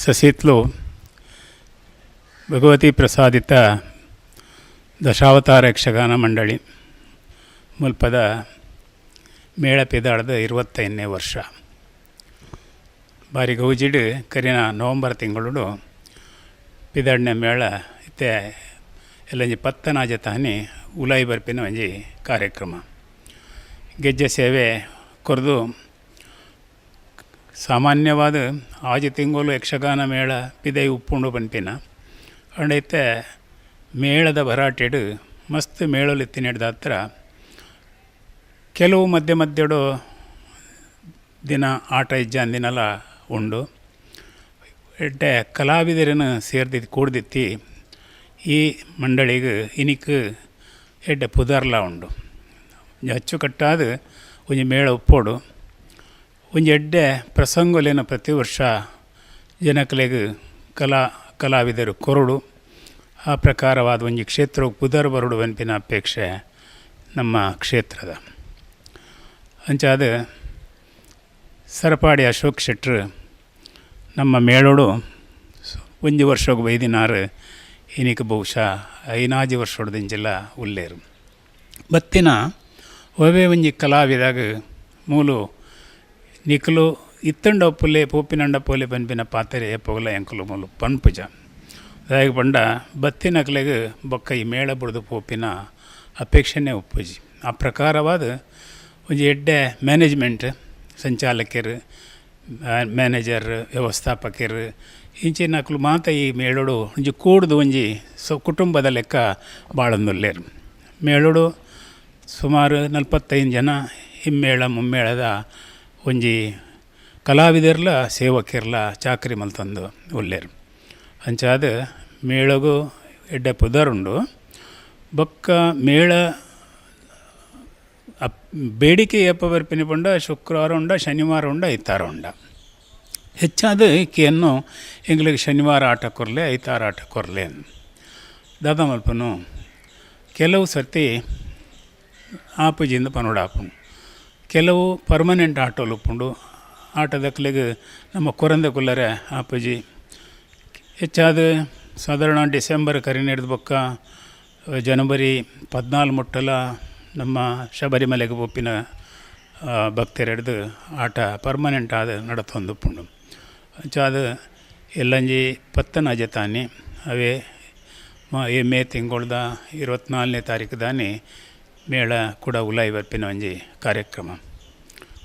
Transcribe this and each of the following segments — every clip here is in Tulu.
Sasitlu Bhagavati ಪ್ರಸಾದಿತ ದಶಾವತಾರ ಯಕ್ಷಗಾನ ಮಂಡಳಿ ಮುಲ್ಪದ ಮೇಳ ಪಿದಾಡ್ದ 25ನೇ ವರ್ಷ. ಬಾರಿ ಗೌಜಿಡ್ ಕರಿನ ನವಂಬರ್ ತಿಂಗಳು ಪಿದಾಡ್ನ ಮೇಳ ಇತ್ತೆ ಎಲ್ಲಂಜಿ ಪತ್ತನಾಜೆ ತಾನಿ ಉಲಾಯಿ ಬರ್ಪಿನ ಒಂಜಿ ಕಾರ್ಯಕ್ರಮ. ಗೆಜ್ಜೆ ಸೇವೆ ಕೊರ್ದು ಸಾಮಾನ್ಯವಾದ ಆಜಿ ತಿಂಗಳು ಯಕ್ಷಗಾನ ಮೇಳ ಪಿದೈ ಉಪ್ಪುಂಡು ಪನ್ಪಿನ. ಆಂಡ ಇತ್ತೆ ಮೇಳದ ಭರಾಟೆಡ್ ಮಸ್ತ್ ಮೇಳಲು ಇತ್ತಿನೆಡ್ದಾತ್ರ ಕೆಲವು ಮಧ್ಯ ಮಧ್ಯಡು ದಿನ ಆಟ ಇಜ್ಜಾಂದಿನಲ ಉಂಡು. ಎಡ್ಡೆ ಕಲಾವಿದರನ್ನು ಸೇರ್ದಿ ಕೂಡ್ದಿತ್ತಿ ಈ ಮಂಡಳಿಗೆ ಇನಿಕ್ ಎಡ್ಡೆ ಪುದರ್ಲ ಉಂಡು. ಅಚ್ಚುಕಟ್ಟಾದ ಒಂಜಿ ಮೇಳ ಉಪ್ಪೊಡು, ಒಂಜಿ ಎಡ್ಡೆ ಪ್ರಸಂಗೊಲೆನ ಪ್ರತಿ ವರ್ಷ ಜನಕ್ಲೆಗ್ ಕಲಾವಿದರು ಕೊರೊಡು. ಆ ಪ್ರಕಾರವಾದ ಒಂಜಿ ಕ್ಷೇತ್ರ ಪುದರ್ ಬರೊಡು ಪನ್ಪಿನ ಅಪೇಕ್ಷೆ ನಮ್ಮ ಕ್ಷೇತ್ರದ. ಅಂಚಾದ್ ಸರಪಾಡಿ ಅಶೋಕ್ ಶೆಟ್ರು ನಮ್ಮ ಮೇಳೊಡು ಒಂಜಿ ವರ್ಷಗ್ ಬೈದಿನಾರ್. ಇನಿಕ್ ಬಹುಶಃ ಐನಾಜಿ ವರ್ಷೊಡ್ದಿಂಚಿಲ ಉಲ್ಲೇರು. ಬತ್ತಿನ ಒವ್ವೇ ಒಂಜಿ ಕಲಾವಿದಾಗ ಮೂಲು ನಿಕುಲು ಇತ್ತಂಡ ಪುಲೆ ಪೋಪಿನಂಡ ಪೋಲೆ ಪನ್ಪಿನ ಪಾತೆರ ಏಪೊಗುಲ ಎಂಕುಲು ಮೂಲು ಪನ್ಪುಜ. ದಾಯೆಗ್ ಪಂಡ ಬತ್ತಿನಕ್ಲೆಗ್ ಬೊಕ್ಕ ಈ ಮೇಳ ಬುಡ್ದು ಪೋಪಿನ ಅಪೇಕ್ಷೆನೇ ಉಪ್ಪುಜಿ. ಆ ಪ್ರಕಾರವಾದ ಒಂಜಿ ಎಡ್ಡೆ ಮ್ಯಾನೇಜ್ಮೆಂಟ್, ಸಂಚಾಲಕೆರ್, ಮ್ಯಾನೇಜರ್, ವ್ಯವಸ್ಥಾಪಕರು ಇಂಚಿನಕುಲು ಮಾತ ಈ ಮೇಳೊಡು ಒಂಜಿ ಕೂಡ್ದು ಒಂಜಿ ಕುಟುಂಬದ ಲೆಕ್ಕ ಬಾಳೊಂದುಲ್ಲೆರ್. ಮೇಳೊಡು ಸುಮಾರು 45 ಜನ ಹಿಮ್ಮೇಳ ಮುಮ್ಮೇಳದ ಒಂಜಿ ಕಲಾವಿದರ್ಲ ಸೇವಕಿರ್ಲ ಚಾಕ್ರಿ ಮಲ್ತೊಂದು ಉಲ್ಲೆರ್. ಅಂಚಾದ್ ಮೇಳಗು ಎಡ್ಡೆ ಪುದರುಂಡು. ಬೊಕ್ಕ ಮೇಳ ಬೇಡಿಕೆ ಏಪ ಬರ್ಪಿನಿ ಪಂಡ ಶುಕ್ರವಾರ ಉಂಡ, ಶನಿವಾರ ಉಂಡ, ಐತಾರ ಉಂಡ. ಹೆಚ್ಚಾದ್ ಕೇನ್ನು ಎಂಕ್ಲೆಗ್ ಶನಿವಾರ ಆಟ ಕೊರ್ಲೆ, ಐತಾರ ಆಟ ಕೊರ್ಲೆ. ದಾದ ಮಲ್ಪುನು, ಕೆಲವು ಸರ್ತಿ ಆಪುಜಿಂದ್ ಪನೊಡಾಪುಂಡು. ಕೆಲವು ಪರ್ಮನೆಂಟ್ ಆಟೋಲು ಉಪ್ಪುಂಡು. ಆಟದಕ್ಲೆಗ್ ನಮ್ಮ ಕೊರಂದೆ ಕುಲ್ಲರೆ ಆಪುಜಿ. ಹೆಚ್ಚಾದ್ ಸಾಧಾರಣ ಡಿಸೆಂಬರ್ ಕರಿನೆಡ್ದ್ ಬೊಕ್ಕ ಜನವರಿ 14 ಮುಟ್ಟಲ ನಮ್ಮ ಶಬರಿಮಲೆಗ್ ಪೋಪಿನ ಭಕ್ತೆರೆಡ್ದ್ ಆಟ ಪರ್ಮನೆಂಟ್ ಆದ್ ನಡತೊಂದುಪ್ಪುಂಡು. ಅಂಚಾದ್ ಎಲ್ಲಂಜಿ ಪತ್ತನಾಜೆ ತಾನಿ, ಅವೇ ಮೇ ತಿಂಗೊಳ್ದ 24ನೇ ತಾರೀಕು ದಾನಿ ಮೇಳ ಕುಡ ಉಲಾಯಿ ಬರ್ಪಿನ ಒಂಜಿ ಕಾರ್ಯಕ್ರಮ.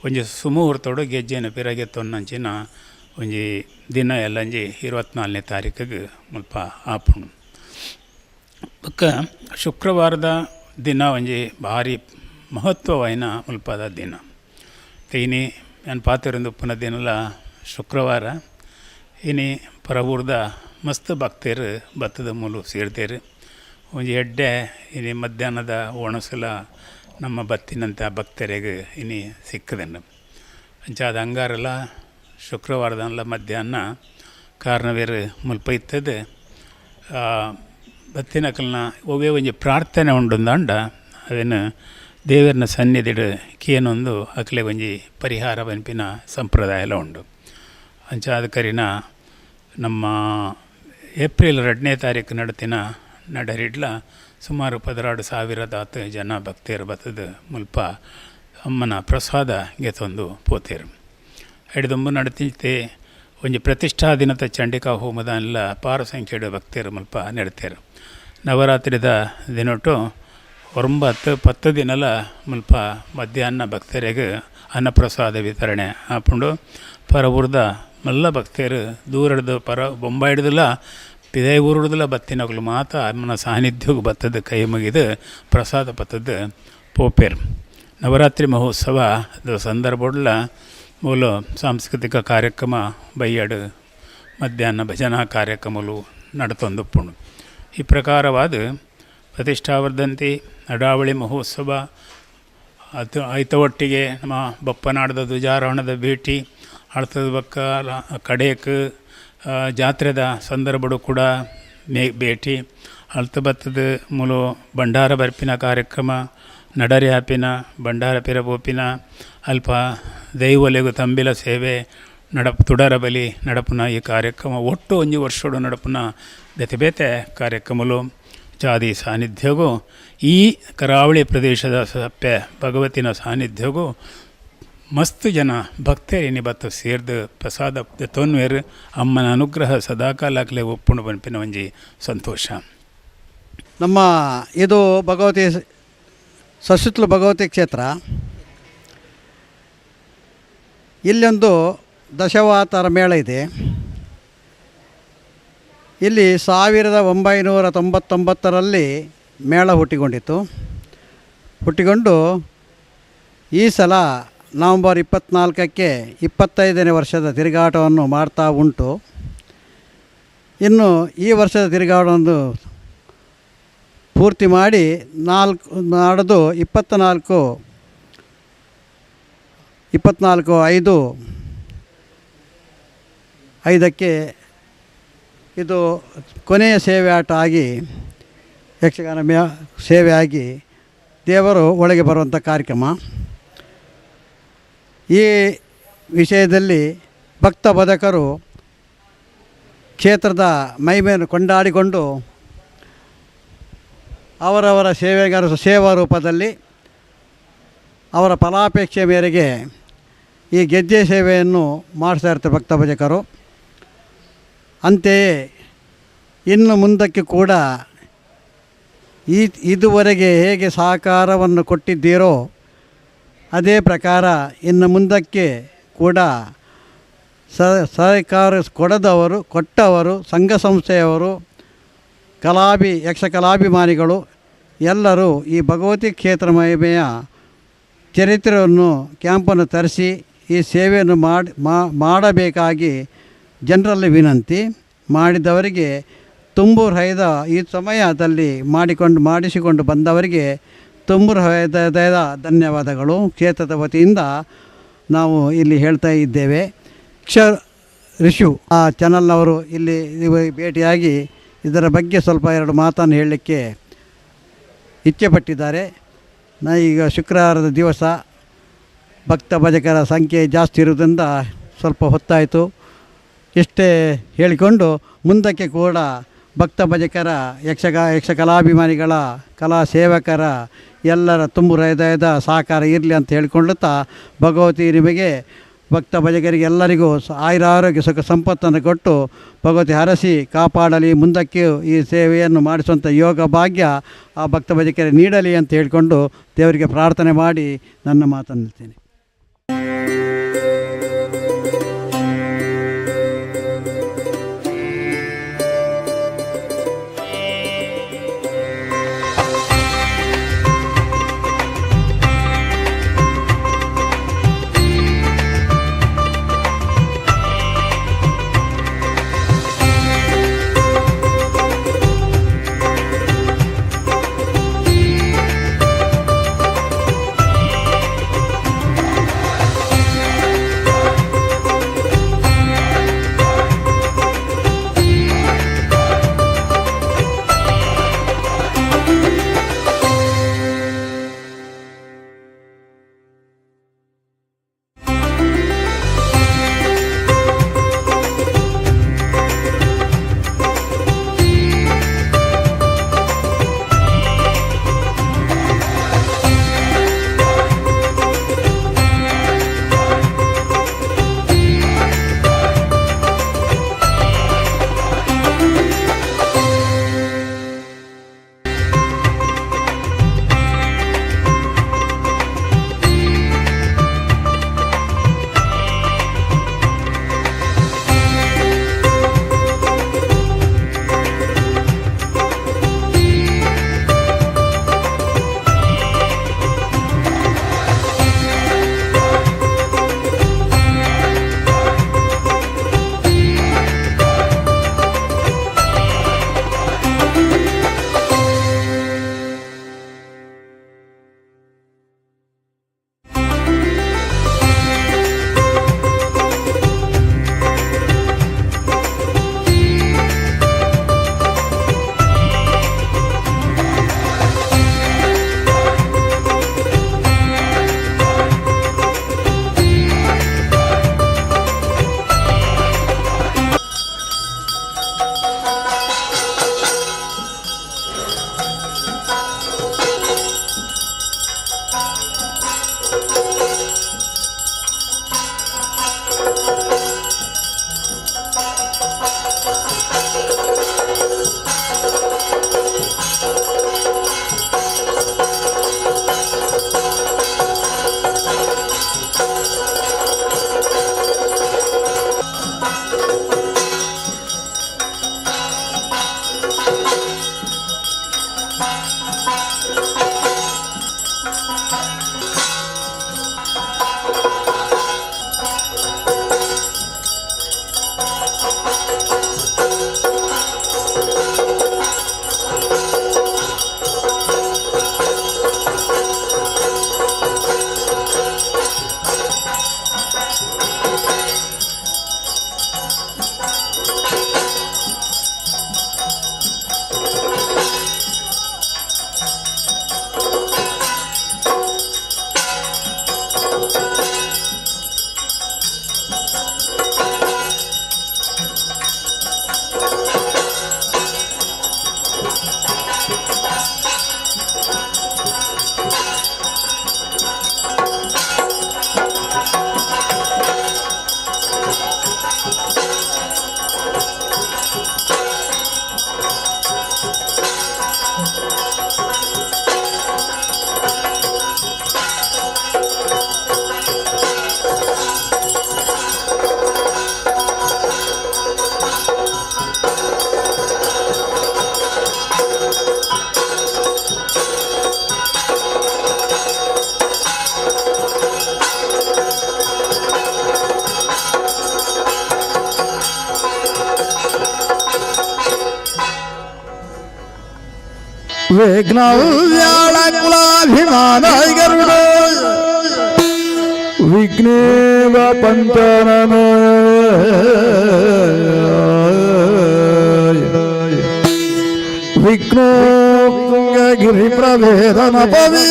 ಒಂಜಿ ಸುಮುಹೂರ್ತೊಡು ಗೆಜ್ಜೆನ್ ಪಿರಗೆತ್ತೊನ್ನಂಚಿನ ಒಂಜಿ ದಿನ ಎಲ್ಲಂಜಿ 24ನೇ ತಾರೀಕಿಗೆ ಮುಲ್ಪ ಆಪುಂಡು. ಬೊಕ್ಕ ಶುಕ್ರವಾರದ ದಿನ ಒಂಜಿ ಭಾರಿ ಮಹತ್ವವಾಯಿನ ಮುಲ್ಪದ ದಿನ. ಇನಿ ಯಾನ್ ಪಾತೆರೊಂದು ಉಪ್ಪುನ ದಿನಲ ಶುಕ್ರವಾರ. ಇನಿ ಪರವೂರ್ದ ಮಸ್ತ್ ಭಕ್ತೆರ್ ಬತ್ತುದು ಮೂಲು ಸೇರ್ದೆರ್. ಒಂಜಿ ಎಡ್ಡೆ ಇನಿ ಮಧ್ಯಾಹ್ನದ ಒಣಸುಲ ನಮ್ಮ ಬತ್ತಿನಂತ ಭಕ್ತರೆಗ್ ಇನಿ ಸಿಕ್ಕುದುಂಡು. ಅಂಚಾದ್ ಅಂಗಾರಲ ಶುಕ್ರವಾರದಲ್ಲ ಮಧ್ಯಾಹ್ನ ಕಾರ್ನವೇರ್ ಮುಲ್ಪ ಇತ್ತುದು ಬತ್ತಿನಕಲ್ನ ಒವ್ವೇ ಒಂಜಿ ಪ್ರಾರ್ಥನೆ ಉಂಡುಂದಾಂಡ ಅವೆನ್ ದೇವೆರ್ನ ಸನ್ನಿಧಿಡ್ ಕೇನೊಂದು ಅಕ್ಲೆಗ್ ಒಂಜಿ ಪರಿಹಾರ ಪನ್ಪಿನ ಸಂಪ್ರದಾಯಲ ಉಂಡು. ಅಂಚಾದ್ ಕರಿನ ನಮ್ಮ ಏಪ್ರಿಲ್ 2ನೇ ತಾರೀಕು ನಡತಿನ ನಡರಿಡ್ಲ ಸುಮಾರು 12,000ದಾತ್ ಜನ ಭಕ್ತೆರ್ ಬತ್ತುದು ಮುಲ್ಪ ಅಮ್ಮನ ಪ್ರಸಾದ ಗೆತೊಂದು ಪೋತೆರ್. ಐಡ್ದ್ ನಡತಿತ್ತೆ ಒಂಜಿ ಪ್ರತಿಷ್ಠಾ ದಿನದ ಚಂಡಿಕಾ ಹೋಮದಾನಿಲ ಅಪಾರ ಸಂಖ್ಯೆಡ್ ಭಕ್ತೆರ್ ಮುಲ್ಪ ನೆಡ್ತೆರ್. ನವರಾತ್ರಿದ ದಿನೊಟು 9 10 ದಿನಲ ಮುಲ್ಪ ಮಧ್ಯಾಹ್ನ ಭಕ್ತರೆಗ್ ಅನ್ನಪ್ರಸಾದ ವಿತರಣೆ ಆಪುಂಡು. ಪರವೂರ್ದ ಮಲ್ಲ ಭಕ್ತೆರ್ ದೂರಡ್ದ್, ಪರ ಬೊಂಬಾಯಿಡ್ದಲ ಪಿದಯಿ ಊರುಡ್ದಲ ಬತ್ತಿನಕುಲು ಮಾತ ಅಮ್ಮನ ಸಾನ್ನಿಧ್ಯಗ್ ಬತ್ತುದು ಕೈ ಮುಗಿದು ಪ್ರಸಾದ ಪತ್ತುದು ಪೋಪೆರ್. ನವರಾತ್ರಿ ಮಹೋತ್ಸವ ಸಂದರ್ಭಡ್ಲ ಮೂಲು ಸಾಂಸ್ಕೃತಿಕ ಕಾರ್ಯಕ್ರಮ ಬಯ್ಯಡ್ ಮಧ್ಯಾಹ್ನ ಭಜನಾ ಕಾರ್ಯಕ್ರಮಲು ನಡತೊಂದುಪ್ಪುಂಡು. ಈ ಪ್ರಕಾರವಾದ ಪ್ರತಿಷ್ಠಾವರ್ಧಂತಿ, ನಡಾವಳಿ ಮಹೋತ್ಸವ, ಅದು ಐತ ಒಟ್ಟಿಗೆ ನಮ್ಮ ಬಪ್ಪನಾಡದ ಧ್ವಜಾರೋಹಣದ ಭೇಟಿ ಅಳ್ತದ ಬೊಕ್ಕ ಕಡೇಕ್ ಜಾತ್ರೆದ ಸಂದರ್ಭಡು ಕೂಡ ಭೇಟಿ ಅಲ್ತ ಬತ್ತದ ಮೂಲು ಭಂಡಾರ ಬರ್ಪಿನ ಕಾರ್ಯಕ್ರಮ, ನಡರಿ ಆಪಿನ, ಭಂಡಾರ ಪಿರ ಪೋಪಿನ, ಅಲ್ಪ ದೈವೊಲೆಗ್ ತಂಬಿಲ ಸೇವೆ. ನಡಪ್ ತುಡರ ಬಲಿ ನಡಪುನ ಈ ಕಾರ್ಯಕ್ರಮ ಒಟ್ಟು ಒಂಜಿ ವರ್ಷಡು ನಡಪುನ ಬೇತೆ ಬೇತೆ ಕಾರ್ಯಕ್ರಮಲು ಜಾದಿ ಸಾನ್ನಿಧ್ಯಗೂ ಈ ಕರಾವಳಿ ಪ್ರದೇಶದ ಸಪ್ಪೆ ಭಗವತಿನ ಸಾನ್ನಿಧ್ಯಗೂ ಮಸ್ತ್ ಜನ ಭಕ್ತರು ಬತ್ತು ಸೇರ್ದು ಪ್ರಸಾದ ದೆತೊನ್ವೆರ್. ಅಮ್ಮನ ಅನುಗ್ರಹ ಸದಾಕಾಲ ಉಪ್ಪುಂಡು ಪನ್ಪಿನ ಒಂಜಿ ಸಂತೋಷ. ನಮ್ಮ ಇದು ಭಗವತಿ ಸಸಿತ್ಲು ಭಗವತಿ ಕ್ಷೇತ್ರ. ಇಲ್ಲೊಂದು ದಶಾವತಾರ ಮೇಳ ಇದೆ. ಇಲ್ಲಿ 1999ರಲ್ಲಿ ಮೇಳ ಹುಟ್ಟಿಕೊಂಡಿತ್ತು. ಹುಟ್ಟಿಕೊಂಡು ಈ ಸಲ ನವಂಬರ್ 24ಕ್ಕೆ 25ನೇ ವರ್ಷದ ತಿರುಗಾಟವನ್ನು ಮಾಡ್ತಾ ಉಂಟು. ಇನ್ನು ಈ ವರ್ಷದ ತಿರುಗಾಟವನ್ನು ಪೂರ್ತಿ ಮಾಡಿ ನಾಲ್ಕು ನಾಡ್ದು 24, 24 5 5ಕ್ಕೆ ಇದು ಕೊನೆಯ ಸೇವೆ ಆಟ ಆಗಿ, ಯಕ್ಷಗಾನ ಸೇವೆ ಆಗಿ ದೇವರು ಒಳಗೆ ಬರುವಂಥ ಕಾರ್ಯಕ್ರಮ. ಈ ವಿಷಯದಲ್ಲಿ ಭಕ್ತ ಭಜಕರು ಕ್ಷೇತ್ರದ ಮಹಿಮೆಯನ್ನು ಕೊಂಡಾಡಿಕೊಂಡು ಅವರವರ ಸೇವೆಗಾರ ಸೇವಾ ರೂಪದಲ್ಲಿ ಅವರ ಫಲಾಪೇಕ್ಷೆ ಮೇರೆಗೆ ಈ ಗೆಜ್ಜೆ ಸೇವೆಯನ್ನು ಮಾಡಿಸ್ತಾ ಇರ್ತಾರೆ ಭಕ್ತ ಭಜಕರು. ಅಂತೆಯೇ ಇನ್ನು ಮುಂದಕ್ಕೆ ಕೂಡ ಇದುವರೆಗೆ ಹೇಗೆ ಸಹಕಾರವನ್ನು ಕೊಟ್ಟಿದ್ದೀರೋ, ಅದೇ ಪ್ರಕಾರ ಇನ್ನು ಮುಂದಕ್ಕೆ ಕೂಡ ಸಹಕಾರ ಕೊಡದವರು, ಕೊಟ್ಟವರು, ಸಂಘ ಸಂಸ್ಥೆಯವರು, ಯಕ್ಷಕಲಾಭಿಮಾನಿಗಳು ಎಲ್ಲರೂ ಈ ಭಗವತಿ ಕ್ಷೇತ್ರ ಮಹಿಮೆಯ ಚರಿತ್ರೆಯನ್ನು ಕ್ಯಾಂಪನ್ನು ತರಿಸಿ ಈ ಸೇವೆಯನ್ನು ಮಾಡಿ ಮಾಡಬೇಕಾಗಿ ಜನರಲ್ಲಿ ವಿನಂತಿ. ಮಾಡಿದವರಿಗೆ ತುಂಬು ಹೃದಯದ, ಈ ಸಮಯದಲ್ಲಿ ಮಾಡಿಕೊಂಡು ಮಾಡಿಸಿಕೊಂಡು ಬಂದವರಿಗೆ ತುಂಬು ಹೃದಯದ ಧನ್ಯವಾದಗಳು ಕ್ಷೇತ್ರದ ವತಿಯಿಂದ ನಾವು ಇಲ್ಲಿ ಹೇಳ್ತಾ ಇದ್ದೇವೆ. ಋಷು ಆ ಚಾನಲ್ನವರು ಇಲ್ಲಿ ಭೇಟಿಯಾಗಿ ಇದರ ಬಗ್ಗೆ ಸ್ವಲ್ಪ ಎರಡು ಮಾತನ್ನು ಹೇಳಲಿಕ್ಕೆ ಇಚ್ಛೆ ಪಟ್ಟಿದ್ದಾರೆ. ಈಗ ಶುಕ್ರವಾರದ ದಿವಸ ಭಕ್ತ ಭಜಕರ ಸಂಖ್ಯೆ ಜಾಸ್ತಿ ಇರುವುದರಿಂದ ಸ್ವಲ್ಪ ಹೊತ್ತಾಯಿತು. ಇಷ್ಟೇ ಹೇಳಿಕೊಂಡು ಮುಂದಕ್ಕೆ ಕೂಡ ಭಕ್ತ ಭಜಕರ, ಯಕ್ಷಕಲಾಭಿಮಾನಿಗಳ, ಕಲಾ ಸೇವಕರ ಎಲ್ಲರ ತುಂಬು ಹೃದಯದ ಸಹಕಾರ ಇರಲಿ ಅಂತ ಹೇಳಿಕೊಳ್ಳುತ್ತಾ, ಭಗವತಿ ನಿಮಗೆ, ಭಕ್ತ ಭಜಕರಿಗೆ ಎಲ್ಲರಿಗೂ ಆಯುರಾರೋಗ್ಯ ಸುಖ ಸಂಪತ್ತನ್ನು ಕೊಟ್ಟು ಭಗವತಿ ಹರಸಿ ಕಾಪಾಡಲಿ. ಮುಂದಕ್ಕೆ ಈ ಸೇವೆಯನ್ನು ಮಾಡಿಸುವಂಥ ಯೋಗ ಭಾಗ್ಯ ಆ ಭಕ್ತ ಭಜಕರಿಗೆ ನೀಡಲಿ ಅಂತ ಹೇಳಿಕೊಂಡು ದೇವರಿಗೆ ಪ್ರಾರ್ಥನೆ ಮಾಡಿ ನನ್ನ ಮಾತನ್ನು ನಿಲ್ತೇನೆ. ವಿಘ್ನ ವ್ಯಾಳ ಕುಲಾಭಿಮಾನ ಗರುಡ ವಿಘ್ನೇವ ಪಂಚನನ ವಿಘ್ನೋತ್ತುಂಗ ಪ್ರಭೇದನ ಪವಿ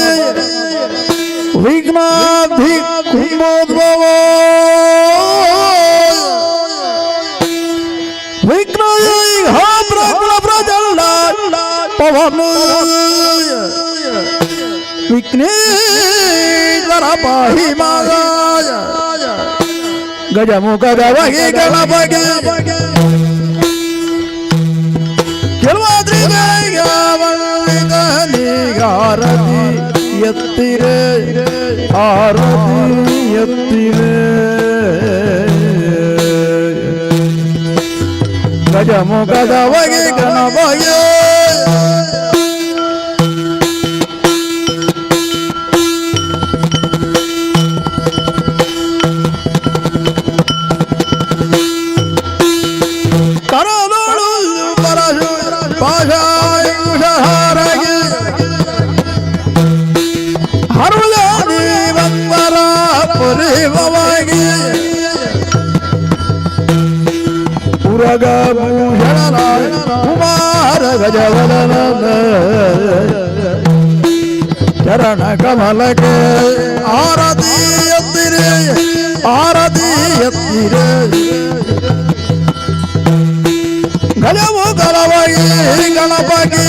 ವಿಘ್ನಾಧಿ ಕುಂಭೋದ್ಭವ ವಿಘ್ನ ಪ್ರಜಲ್ಲ ಪವನ ವಿಘ್ನೇಶ್ವರ ಪಾಹಿ ಮಾಯ ಗಜಮುಖ ಗವಗಿ ಗಣಪಗೆ ಕೆಲವಾದ್ರಿಗಾರತಿ ಎತ್ತಿರೆ ಆರತಿ ಎತ್ತಿರೆ ಗಜಮುಖದವಗೆ ಗಣಪಗೆ ಕರದೋಳು ಪರಶು ಪಾಶಾಯುಷಹಾರಗೆ ಹರುಳಾದಿ ಪುರಿವವಾಗಿ ಉರಗ ಭೂಷಣನ ಕುಮಾರ ಗಜವದನ ಚರಣ ಕಮಲಕ್ಕೆ ಆರತಿ ಎತ್ತಿರೆ ಆರತಿ ಎತ್ತಿರೆ ಗಜವು ಗಲವಾಗಿ ಗಣಪಗೆ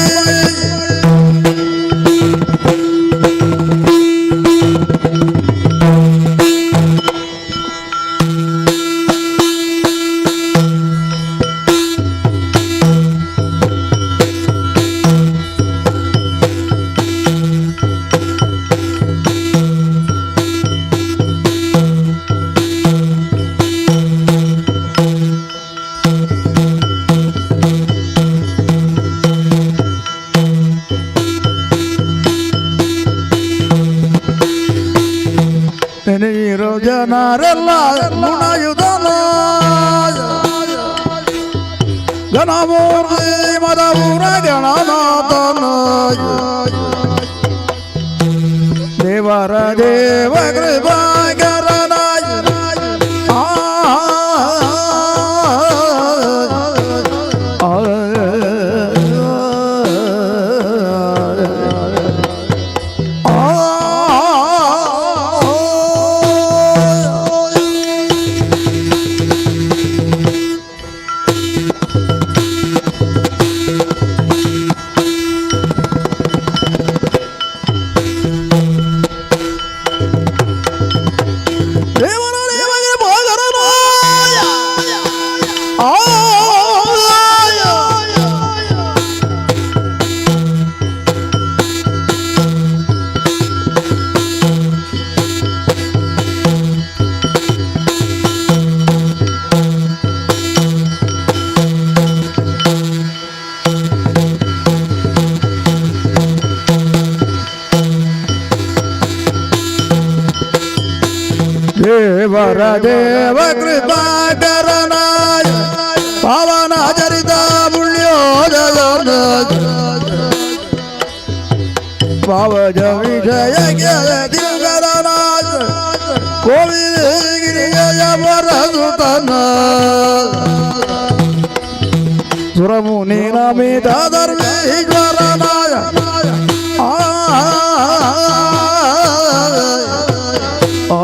ನೆನೆಯಿರೋ ಜನರೆಲ್ಲ ಗುಣಯುಧನ ಗಣಮೂರ್ತಿ ಮದಪುರ ಗಣನಾಥನ ದೇವರ ದೇವ ಕೃಪಾಕರನಾಯ ಆ ಆ, ದೇವರ ದೇವಗೆ ಭಾಗರನಾಯ ಆಯ ದೇವರ ದೇವ ಕೃಪಾಕರನಾಯ ಪವನ ಚರಿತ ಪುಣ್ಯೋದಯ ಪಾವಜ ವಿಜಯ ತಿರುಗರನಾಯ ಕೋವಿಲ ಗಿರಿಯ ವರಸುತನ ಸುರಮುನಿ ನಮಿತ ಧರ್ಮೇಶ್ವರನಾಯ ಆ ಆ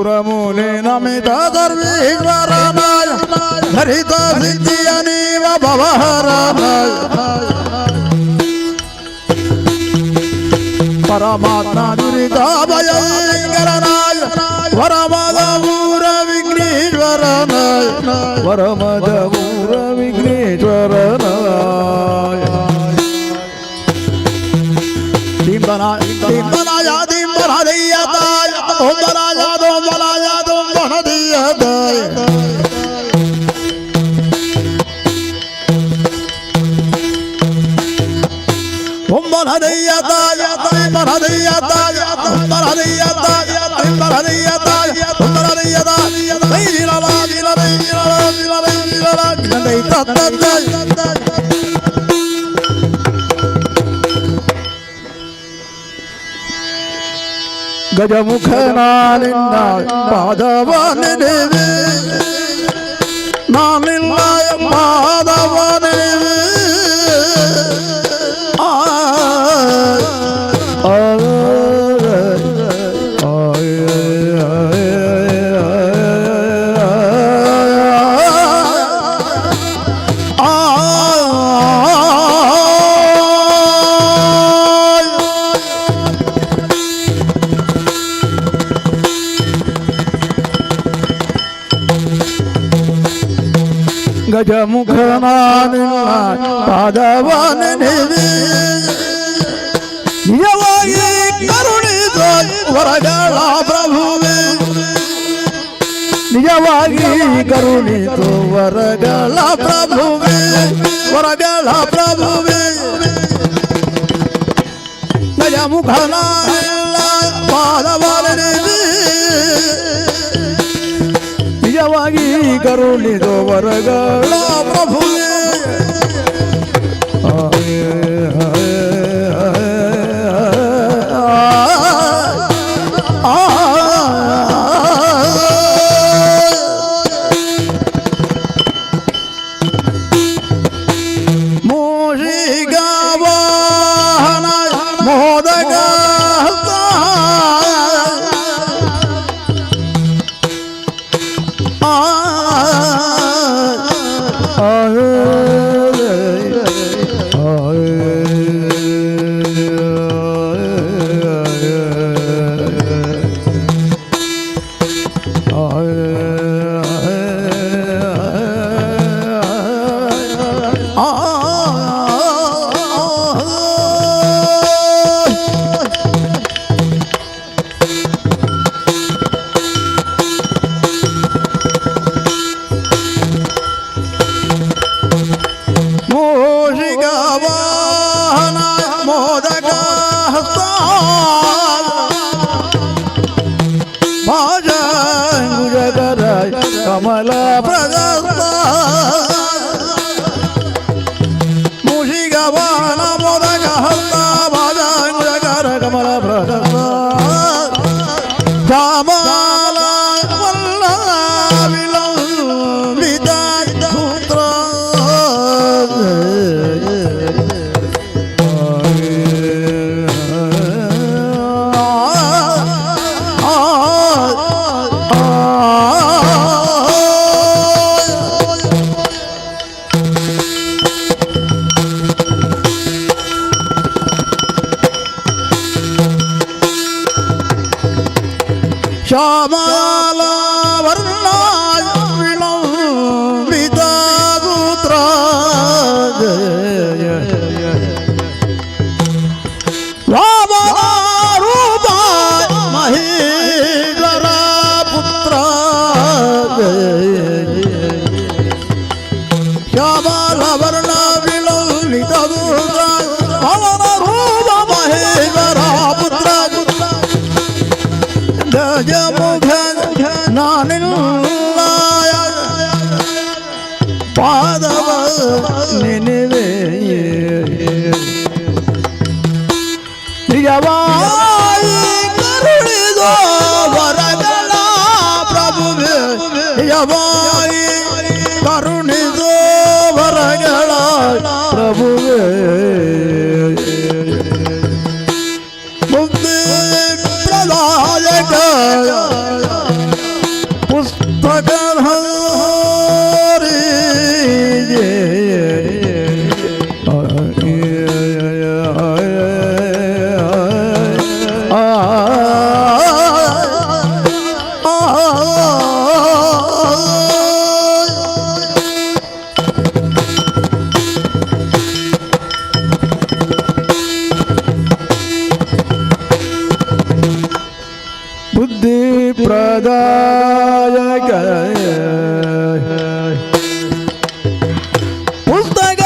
ಸುರಮುನಿ ನಮಿತ ಸರ್ವೇಶ್ವರನಾಯ ಧರಿತ ಸಿದ್ಧಿಯ ನೀವ ಭವಹರನಾಯ ಪರಮಾತ್ಮ ದುರಿತ ಭಯಂಕರನಾಯ ವರಮದ ಊರ ವಿಘ್ನೇಶ್ವರನಾಯ ವರಮದ ಊರ ವಿಘ್ನೇಶ್ವರನಾಯ ದಿಂಬನಾಯ ದಿಂಬನದಯ್ಯತಾಯ ದೊಂಬನಾಯ ದೊಂಬನಾಯ ದೊಂಬನದಯ್ಯತಾಯ ಒಂಬನದಯ್ಯತಾಯ ದಿಂಬನದಯ್ಯತಾಯ ಒಂಬನದಯ್ಯತಾಯ ದಿಂಬನದಯ್ಯತಾಯ ಒಂಬನದಯ್ಯತಾಯ ಗಜಮುಖ ನಾನಿನ್ನ ಪಾದವ ನೆನೆವೆ ನಾನಿಲ್ಲ ಪಾದವ ನೆನೆವೆ ಆ ಆ ಗಜಮುಖನಾನಿಲ್ಲ ಪಾದವ ನೆನೆವೆ ನಿಜವಾಗಿ ಕರುಣಿಸ ವರಗಳ ಪ್ರಭುವೆ ನಿಜವಾಗಿ ಕರುಣಿಸು ವರಗಳ ಪ್ರಭುವೆ ವರಗಳ ಪ್ರಭುವೆ ಗಜಮುಖನಾನಿಲ್ಲ ಪಾದವ ನೆನೆವೆ ನಿಜವಾಗಿ ಕರುಣಿದು ವರಗಳ ಪ್ರಭುವೇ. ಮೂಷಿಕ ವಾಹನ ಮೋದಕ ಮೂಷಿಕ ವಾಹನ ಮೋದಕ ಭಾಜರ ಕಮಲ ಪ್ರಗಸ್ತ ಮೂಷಿಕ ವಾಹನ ಮೋದಕ ಹಸ್ತ ಭಾಜರ ಕಮಲ ಪ್ರಗಸ್ತ ಶ್ಯಾಮಲ ವಲ್ಲ ವಿಲಂಬಿತ ಸೂತ್ರ. ಶ್ಯಾಮಲ ವರ್ಣ ವಿಲಂಬಿತ ಸೂತ್ರ ವಾಮನ ರೂಪ ಮಹೇಶ್ವರ ಪುತ್ರ ಶ್ಯಾಮಲ ವರ್ಣ ವಿಲಂಬಿತ ಸೂತ್ರ ವಾಮನ ರೂಪ ಮಹೇಶ್ವರ ಪುತ್ರ ಗಜಮುಖ ನಾನಿಲ್ಲ ಪಾದವ ನೆನೆವೆ ನಿಜವಾಗಿ ಕರುಣಿದೋ ವರಗಳ ಪ್ರಭುವೆ ನಿಜವಾಗಿ ಕರುಣಿದೋ ವರಗಳ ಪ್ರಭುವೆ ಮುಕ್ತಿ ಪ್ರದಾಯಕ. ಬುದ್ಧಿ ಪ್ರದಾಯಕ ಪುಸ್ತಕ.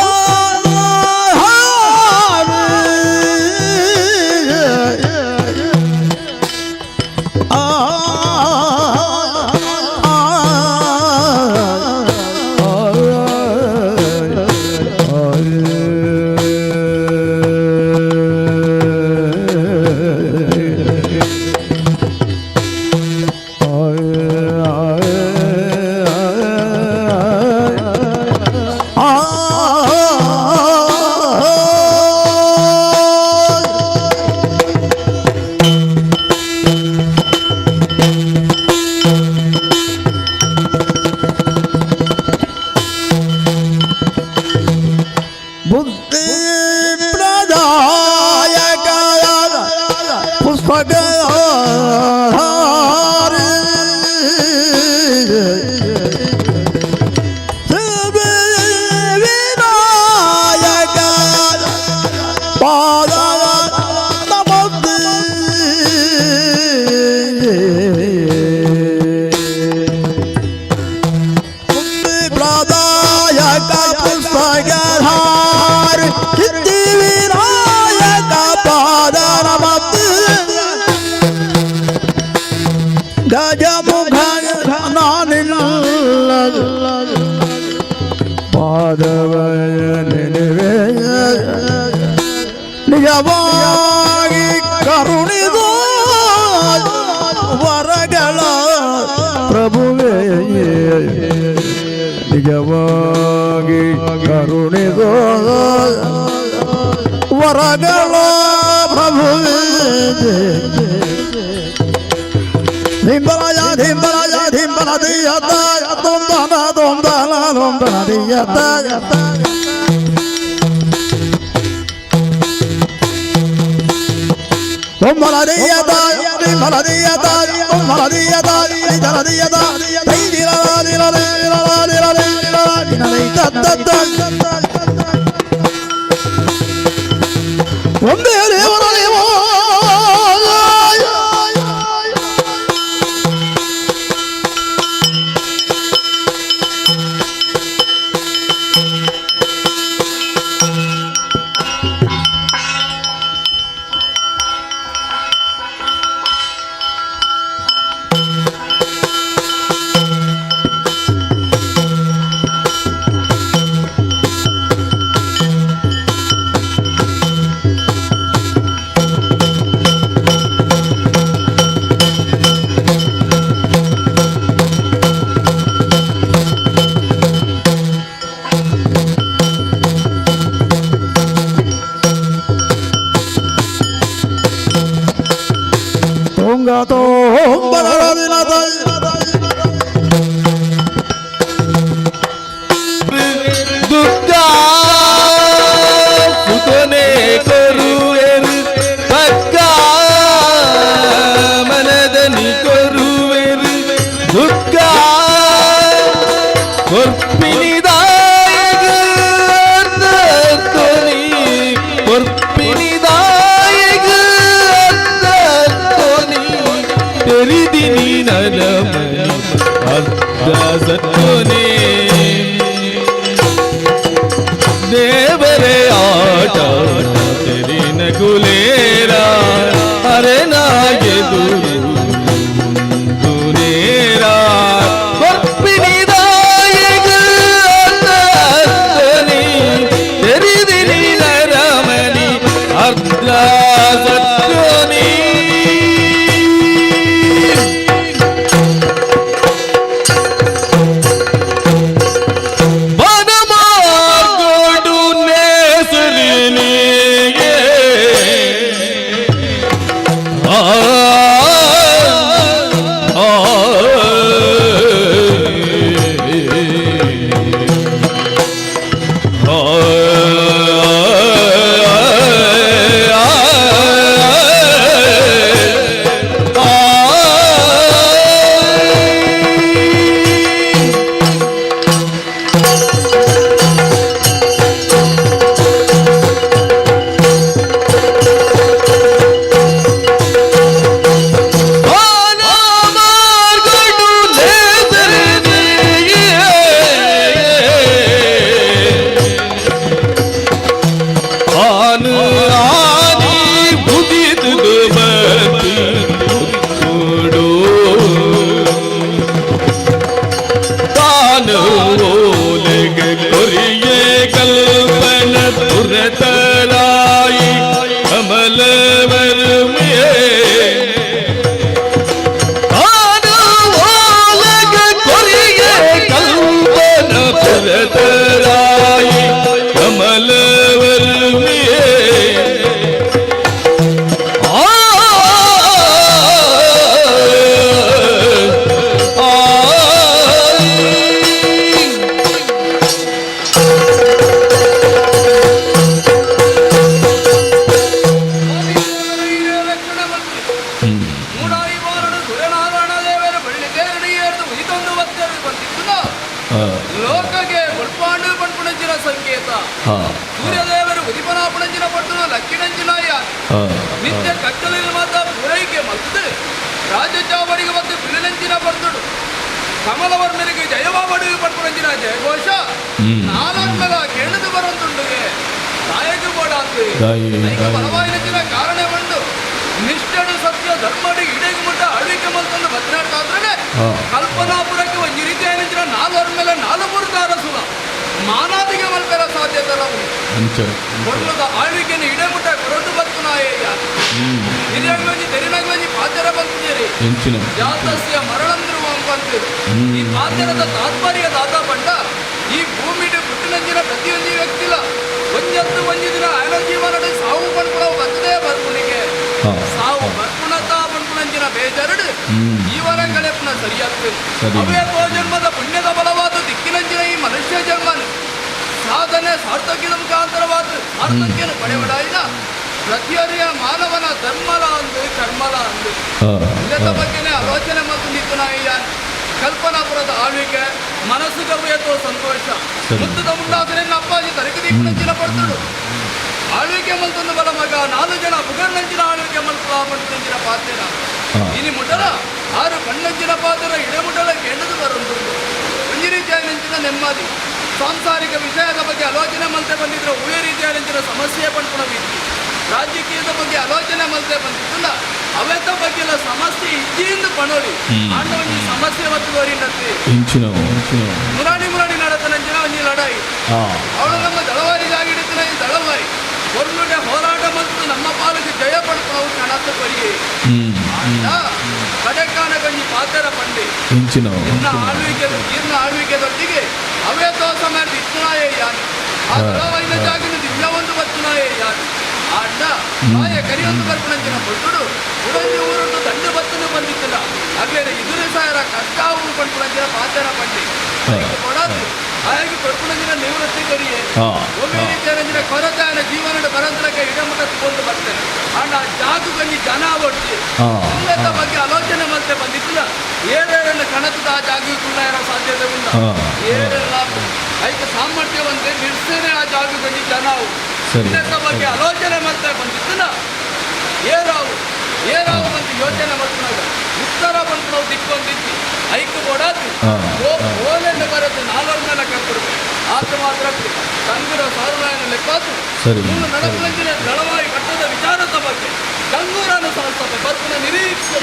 ಬುದ್ಧಿ ಪ್ರದಾಯಕ ಪುಸ್ತಕ. ವಿನಾಯಕ ಪಾದ ನಮಸ್ತೆ. ಪ್ರದಾಯಕ ಪುಸ್ತಕಧಾರಿ ಸಿದ್ಧಿ ವಿನಾಯಕ ಪಾದ ನಮಸ್ತೆ. ಗಜಮುಖ ನಾನಿಲ್ಲ ಪಾದವ ನೆನೆವೆ, ನಿಜವಾಗಿ ಕರುಣಿದು ವರಗಳ ಪ್ರಭುವೇ, ನಿಜವಾಗಿ ಕರುಣಿದು ವರಗಳ ಪ್ರಭುವೇ. ಧಿಂಬರಾಯ ಧಿಂಬರಾಯ ಧಿಂಬರ ದಿಯತ ತೊಂದನ ತೊಂದನ ತೊಂದನ ದಿಯತ ತೊಂಬಲ ದಿಯತ ಧಿಂಬಲ ದಿಯತ ತೊಂಬಲ ದಿಯತ ದಿಜಲ ದಿಯತ ದೈ ದಿಲ ದಿಲ ದಿಲ ದಿಲ ದಿಲ ದಿಲ ದೈ ತತ್ತ ಒಂದೇ ದೇವರ ದೇವ. ತುಂಗ ತೋಂಬರ. ದುರ್ಗಾ ಸುತನೆ ಕರುವೆರು, ಪಕ್ಕ ಮನದನಿ ಕರುವೆರು. ದುರ್ಗಾ ಕೊರ್ಪಿನಿದಾಯಗ ಅರ್ಥನಿ, ಕೊರ್ಪಿನಿದಾಯಗ ಅರ್ಥನಿ. ತೆರಿದಿನಿ ನರಮನಿ ಅರ್ಧ ಸತ್ವನೇ. ದೇವರೇ ಆಟ ತೆರಿನ ಕುಲೇರ ಅರೆನಾಗೆದುರು ನೇರ. ಕೊರ್ಪಿನಿದಾಯಗ ಅರ್ಥನಿ, ತೆರಿದಿನಿ ನರಮನಿ ಅರ್ಧ ಸತ್ವನಿ. ಬನಮಾರ್ಗೋಡು ನೇಸರಿನಿಗೆ. ಮೂಡಾಯಿ ಬಾರಡು ಸೂರ್ಯನಾರಾಯಣ ದೇವರ ಬಳ್ಳಿ ತೇರಡಿ ಏರ್ದು ಉಯಿತೊಂದು ಬತ್ತೇರು ಬಂದಿತ್ತುದ ಲೋಕಗೆ ಮುಲ್ಪಾಂಡು ಪಣ್ಪುಣಂಚಿನ ಸಂಕೇತ. ಸೂರ್ಯದೇವರು ಉದಿಪನಾಪಣಂಚಿನ ಪಟ್ಟಣ ಲಕ್ಕಿಣಂಚಿನ ನಿತ್ಯ ಕತ್ತಲಿನ ಮಾತ ಪೂರೈಕೆ ಮಲ್ತು ರಾಜಚಾವಡಿಗೆ ಮತ್ತು ಪಿಲಿನಂಚಿನ ಬರ್ತುಡು ಕಮಲವರ್ಣನಿಗೆ ಜಯವಾಬಡು ಪಡ್ಪುಣಂಚಿನ ಜಯಘೋಷ ನಾನನ್ಮಲ ಕೇಳದು ಬರಂತುಂಡುಗೆ ತಾಯಕು ಬೋಡಾತು. ದಾಯಿ, ಐಕ ದಾಯಿ. ಬಲವಾಯಿನಂಚಿನ ಕಾರಣ ಬಂದು ನಿಷ್ಠಡು ಸತ್ಯ ಧರ್ಮಡು ಇಡೆಗೆ ಮುಟ್ಟ ಆಳ್ವಿಕೆ ಮಲ್ತಂದು ಬತ್ನಾಡ್ತಾದ್ರೆ ಕಲ್ಪನಾಪುರಕ್ಕೆ ಒಂಜಿ ರೀತಿಯಾದ ನಾಲ್ವರ ಮೇಲೆ ನಾಲ್ವರು ಸುಲ ಮಾನಾದಿಗೆ ಮಲ್ಪೆರ ಸಾಧ್ಯತೆ ಉಂಟು. ಅಂಚ. ಕೊಡ್ಲದ ಆಳ್ವಿಕೆಯನ್ನು ಇಡೆ ಮುಟ್ಟ ಕೊರಟು ಬತ್ತು ನಾಯಯ್ಯ. ಹಿರಿಯಂಗ್ಲಂಜಿ ತೆರಿನಂಗ್ಲಂಜಿ ಪಾತೆರ ಬಂತಿದ್ದೀರಿ. ಎಂಚಿನ? ಜಾತಸ್ಯ ಮರಣಂದ್ರು ಅಂತೀರಿ. ಈ ಪಾತೆರದ ತಾತ್ಪರ್ಯ ದಾತ ಪಂಡ ಈ ಭೂಮಿಡು ಹುಟ್ಟಿನಂಜಿನ ಪ್ರತಿಯೊಂದು ವ್ಯಕ್ತಿಲ ಒಂಜತ್ತು ಒಂಜಿ ದಿನ ಆಯನ ಜೀವನದ ಸಾವು ಪಡ್ಕೊಳವು ಬರ್ತದೆ ಬರ್ಪುಣಿಗೆ. ಸಾವು ಬರ್ಪುಣತ ಪಣ್ಪುಣಂಜಿನ ಬೇಜಾರಡು ಜೀವನ ಕಳೆಪುಣ ಸರಿಯಾಗ್ತದೆ. ಸರಿ. ಅವೇ ಜನ್ಮದ ಪುಣ್ಯದ ಬಲವಾದ ದಿಕ್ಕಿನಂಜಿನ ಈ ಮನುಷ್ಯ ಜನ್ಮನ ಸಾಧನೆ ಸಾರ್ಥಕ್ಯದ ಮುಖಾಂತರವಾದ ಸಾರ್ಥಕ್ಯನ ಪಡೆವಡಾಯಿನ ಪ್ರತಿಯೊರಿಯ ಮಾನವನ ಧರ್ಮಲ ಅಂದು ಕರ್ಮಲ ಅಂದು ಇದರ ಬಗ್ಗೆನೇ ಆಲೋಚನೆ ಮತ್ತು ನಿಂತು ಕಲ್ಪನಾಪುರದ ಆಳ್ವಿಕೆ ಮನಸ್ಸು ಗವ್ಯತೋ ಸಂತೋಷ. ಸರಿ. ಮುತ್ತುದ ಮುಂಡಾಸನೆ ಅಪ್ಪಾಜಿ ತರಗತಿ ನಂಚಿನ ಪಡ್ತಡು ಆಳ್ವಿಕೆ ಮಲ್ತೊಂದು ಬಲ ಮಗ ನಾಲ್ಕು ಜನ ಬುಗರ್ನಂಚಿನ ಆಳ್ವಿಕೆ ಮಲ್ಪುಲ ಪಂಚಿನ ಪಾತ್ರೆನ. ಇನಿ ಮುಟಲ ಆರು ಕಣ್ಣಂಚಿನ ಪಾತ್ರ ಇಡಮುಟಲ ಕೆಂಡದು ಬರುಂಟು. ಒಂಜಿ ರೀತಿಯ ನಂಚಿನ ನೆಮ್ಮದಿ. ಸಾಂಸಾರಿಕ ವಿಷಯದ ಬಗ್ಗೆ ಆಲೋಚನೆ ಮಲ್ತೆ ಬಂದಿದ್ರೆ ಹೂವೇ ರೀತಿಯ ನಂಚಿನ ಸಮಸ್ಯೆ ಪಡ್ಕೊಳಬೇಕು. ರಾಜಕೀಯದ ಬಗ್ಗೆ ಆಲೋಚನೆ ಮಲ್ತೆ ಬಂದಿತ್ತಲ್ಲ ಅವೆತ್ತ ಬಗ್ಗೆ ಎಲ್ಲ ಸಮಸ್ಯೆ ಇಜ್ಜಿಂದ ಪಣೋಲಿ ಆಂಡ ಒಂಜಿ ಸಮಸ್ಯೆ ಮತ್ತು ಗೋರಿಂಡತ್ತಿ. ಎಂಚಿನ ಎಂಚಿನ? ಮುರಾಣಿ ಮುರಾಣಿ ನಡತ ನಂಚಿನ ಒಂಜಿ ಲಡಾಯಿ. ಅವಳು ನಮ್ಮ ದಳವಾರಿ ಜಾಗಿಡುತ್ತಿನ ಈ ದಳವಾರಿ ಒಳ್ಳುಡೆ ಹೋರಾಟ ಮತ್ತು ನಮ್ಮ ಪಾಲಿಗೆ ಜಯ ಪಡ್ಕೊಳವು ಕಣತ್ತ ಕೊರಿಯೆ. ಆಂಡ ಕಡೆಕಾನ ಗಂಜಿ ಪಾತೆರ ಪಂಡಿ. ಎಂಚಿನ? ಇನ್ನ ಆಳ್ವಿಕೆ ಇನ್ನ ಆಳ್ವಿಕೆದೊಟ್ಟಿಗೆ ಅವೇ ದೋಷ ಮಾಡಿ ಇತ್ತನಾಯೇ ಯಾನು ಆ ದಳವಾಯಿನ ಜಾಗಿನ ದಿವ್ಯ ಒಂದು ಬತ್ತನಾಯೇ ಯಾನು ಆಂಡ ಆಯ ಕರಿಯೊಂದು ಬರ್ಪಣಂಚಿನ ಬೊಟ್ಟುಡು ಉಡಂಜಿ ಊರುಂಡು ದಂಡು ಬತ್ತನು ಬಂದಿತ್ತಿಲ್ಲ ಅಗ್ಲೇನೆ ಇದುರು ಸಾಯರ ಕಷ್ಟಾವು ಪಂಪುಣಂಚಿನ ಪಾತೆರ ಪಂಡಿ. ಕೊಡಾದು ಆಯಗೆ ಕೊಡ್ಪುಣಂಚಿನ ನಿವೃತ್ತಿ ಕೊರಿಯೆ. ಒಮ್ಮೆ ರೀತಿಯ ಕೊರತೆ ಆಯನ ಜೀವನದ ಬರಂತರಕ್ಕೆ ಇಡಮುಟ ಕೊಂಡು ಬರ್ತೇನೆ. ಆಂಡ ಆ ಜಾಗು ಗಂಜಿ ಜನ ಒಡ್ಚಿ ಉನ್ನತ ಬಗ್ಗೆ ಆಲೋಚನೆ ಮತ್ತೆ ಬಂದಿತ್ತಿಲ್ಲ ಏರೇರನ್ನು ಕಣತದ ಆ ಜಾಗಕ್ಕೆ ಇರೋ ಸಾಧ್ಯತೆ ಉಂಟ. ಏರೆಲ್ಲ ಐಕ ಸಾಮರ್ಥ್ಯವಂತೆ ನಿರ್ಸೇನೆ ಆ ಜಾಗದಲ್ಲಿ ಜನ ಉನ್ನತ ಬಗ್ಗೆ ಆಲೋಚನೆ ಮತ್ತೆ ಬಂದಿತ್ತಿಲ್ಲ ಏರಾವು ಏರಾವು ಅಂತ ಯೋಚನೆ ಮಾಡ್కున్నాಗ ಉತ್ತರ ಬಂತು ನಾವು ದಿಕ್ಕೊಂದಿದ್ವಿ ಐಕ್ ಕೊಡಾದು ಓಲೆಂದು ಬರುತ್ತೆ ನಾಲ್ವರ ಮೇಲೆ ಕರ್ಕೊಡ್ಬೇಕು ಆತ ಮಾತ್ರ ತಂಗುರ ಸಾರುನಾಯನ ಲೆಕ್ಕಾತು. ಮೂರು ನಡಪುಲಂಚಿನ ದಳವಾಯಿ ಕಟ್ಟದ ವಿಚಾರದ ಬಗ್ಗೆ ಗಂಗೂರನ್ನು ಸಾಧಿಸ್ತದೆ ಬರ್ಪುನ ನಿರೀಕ್ಷೆ.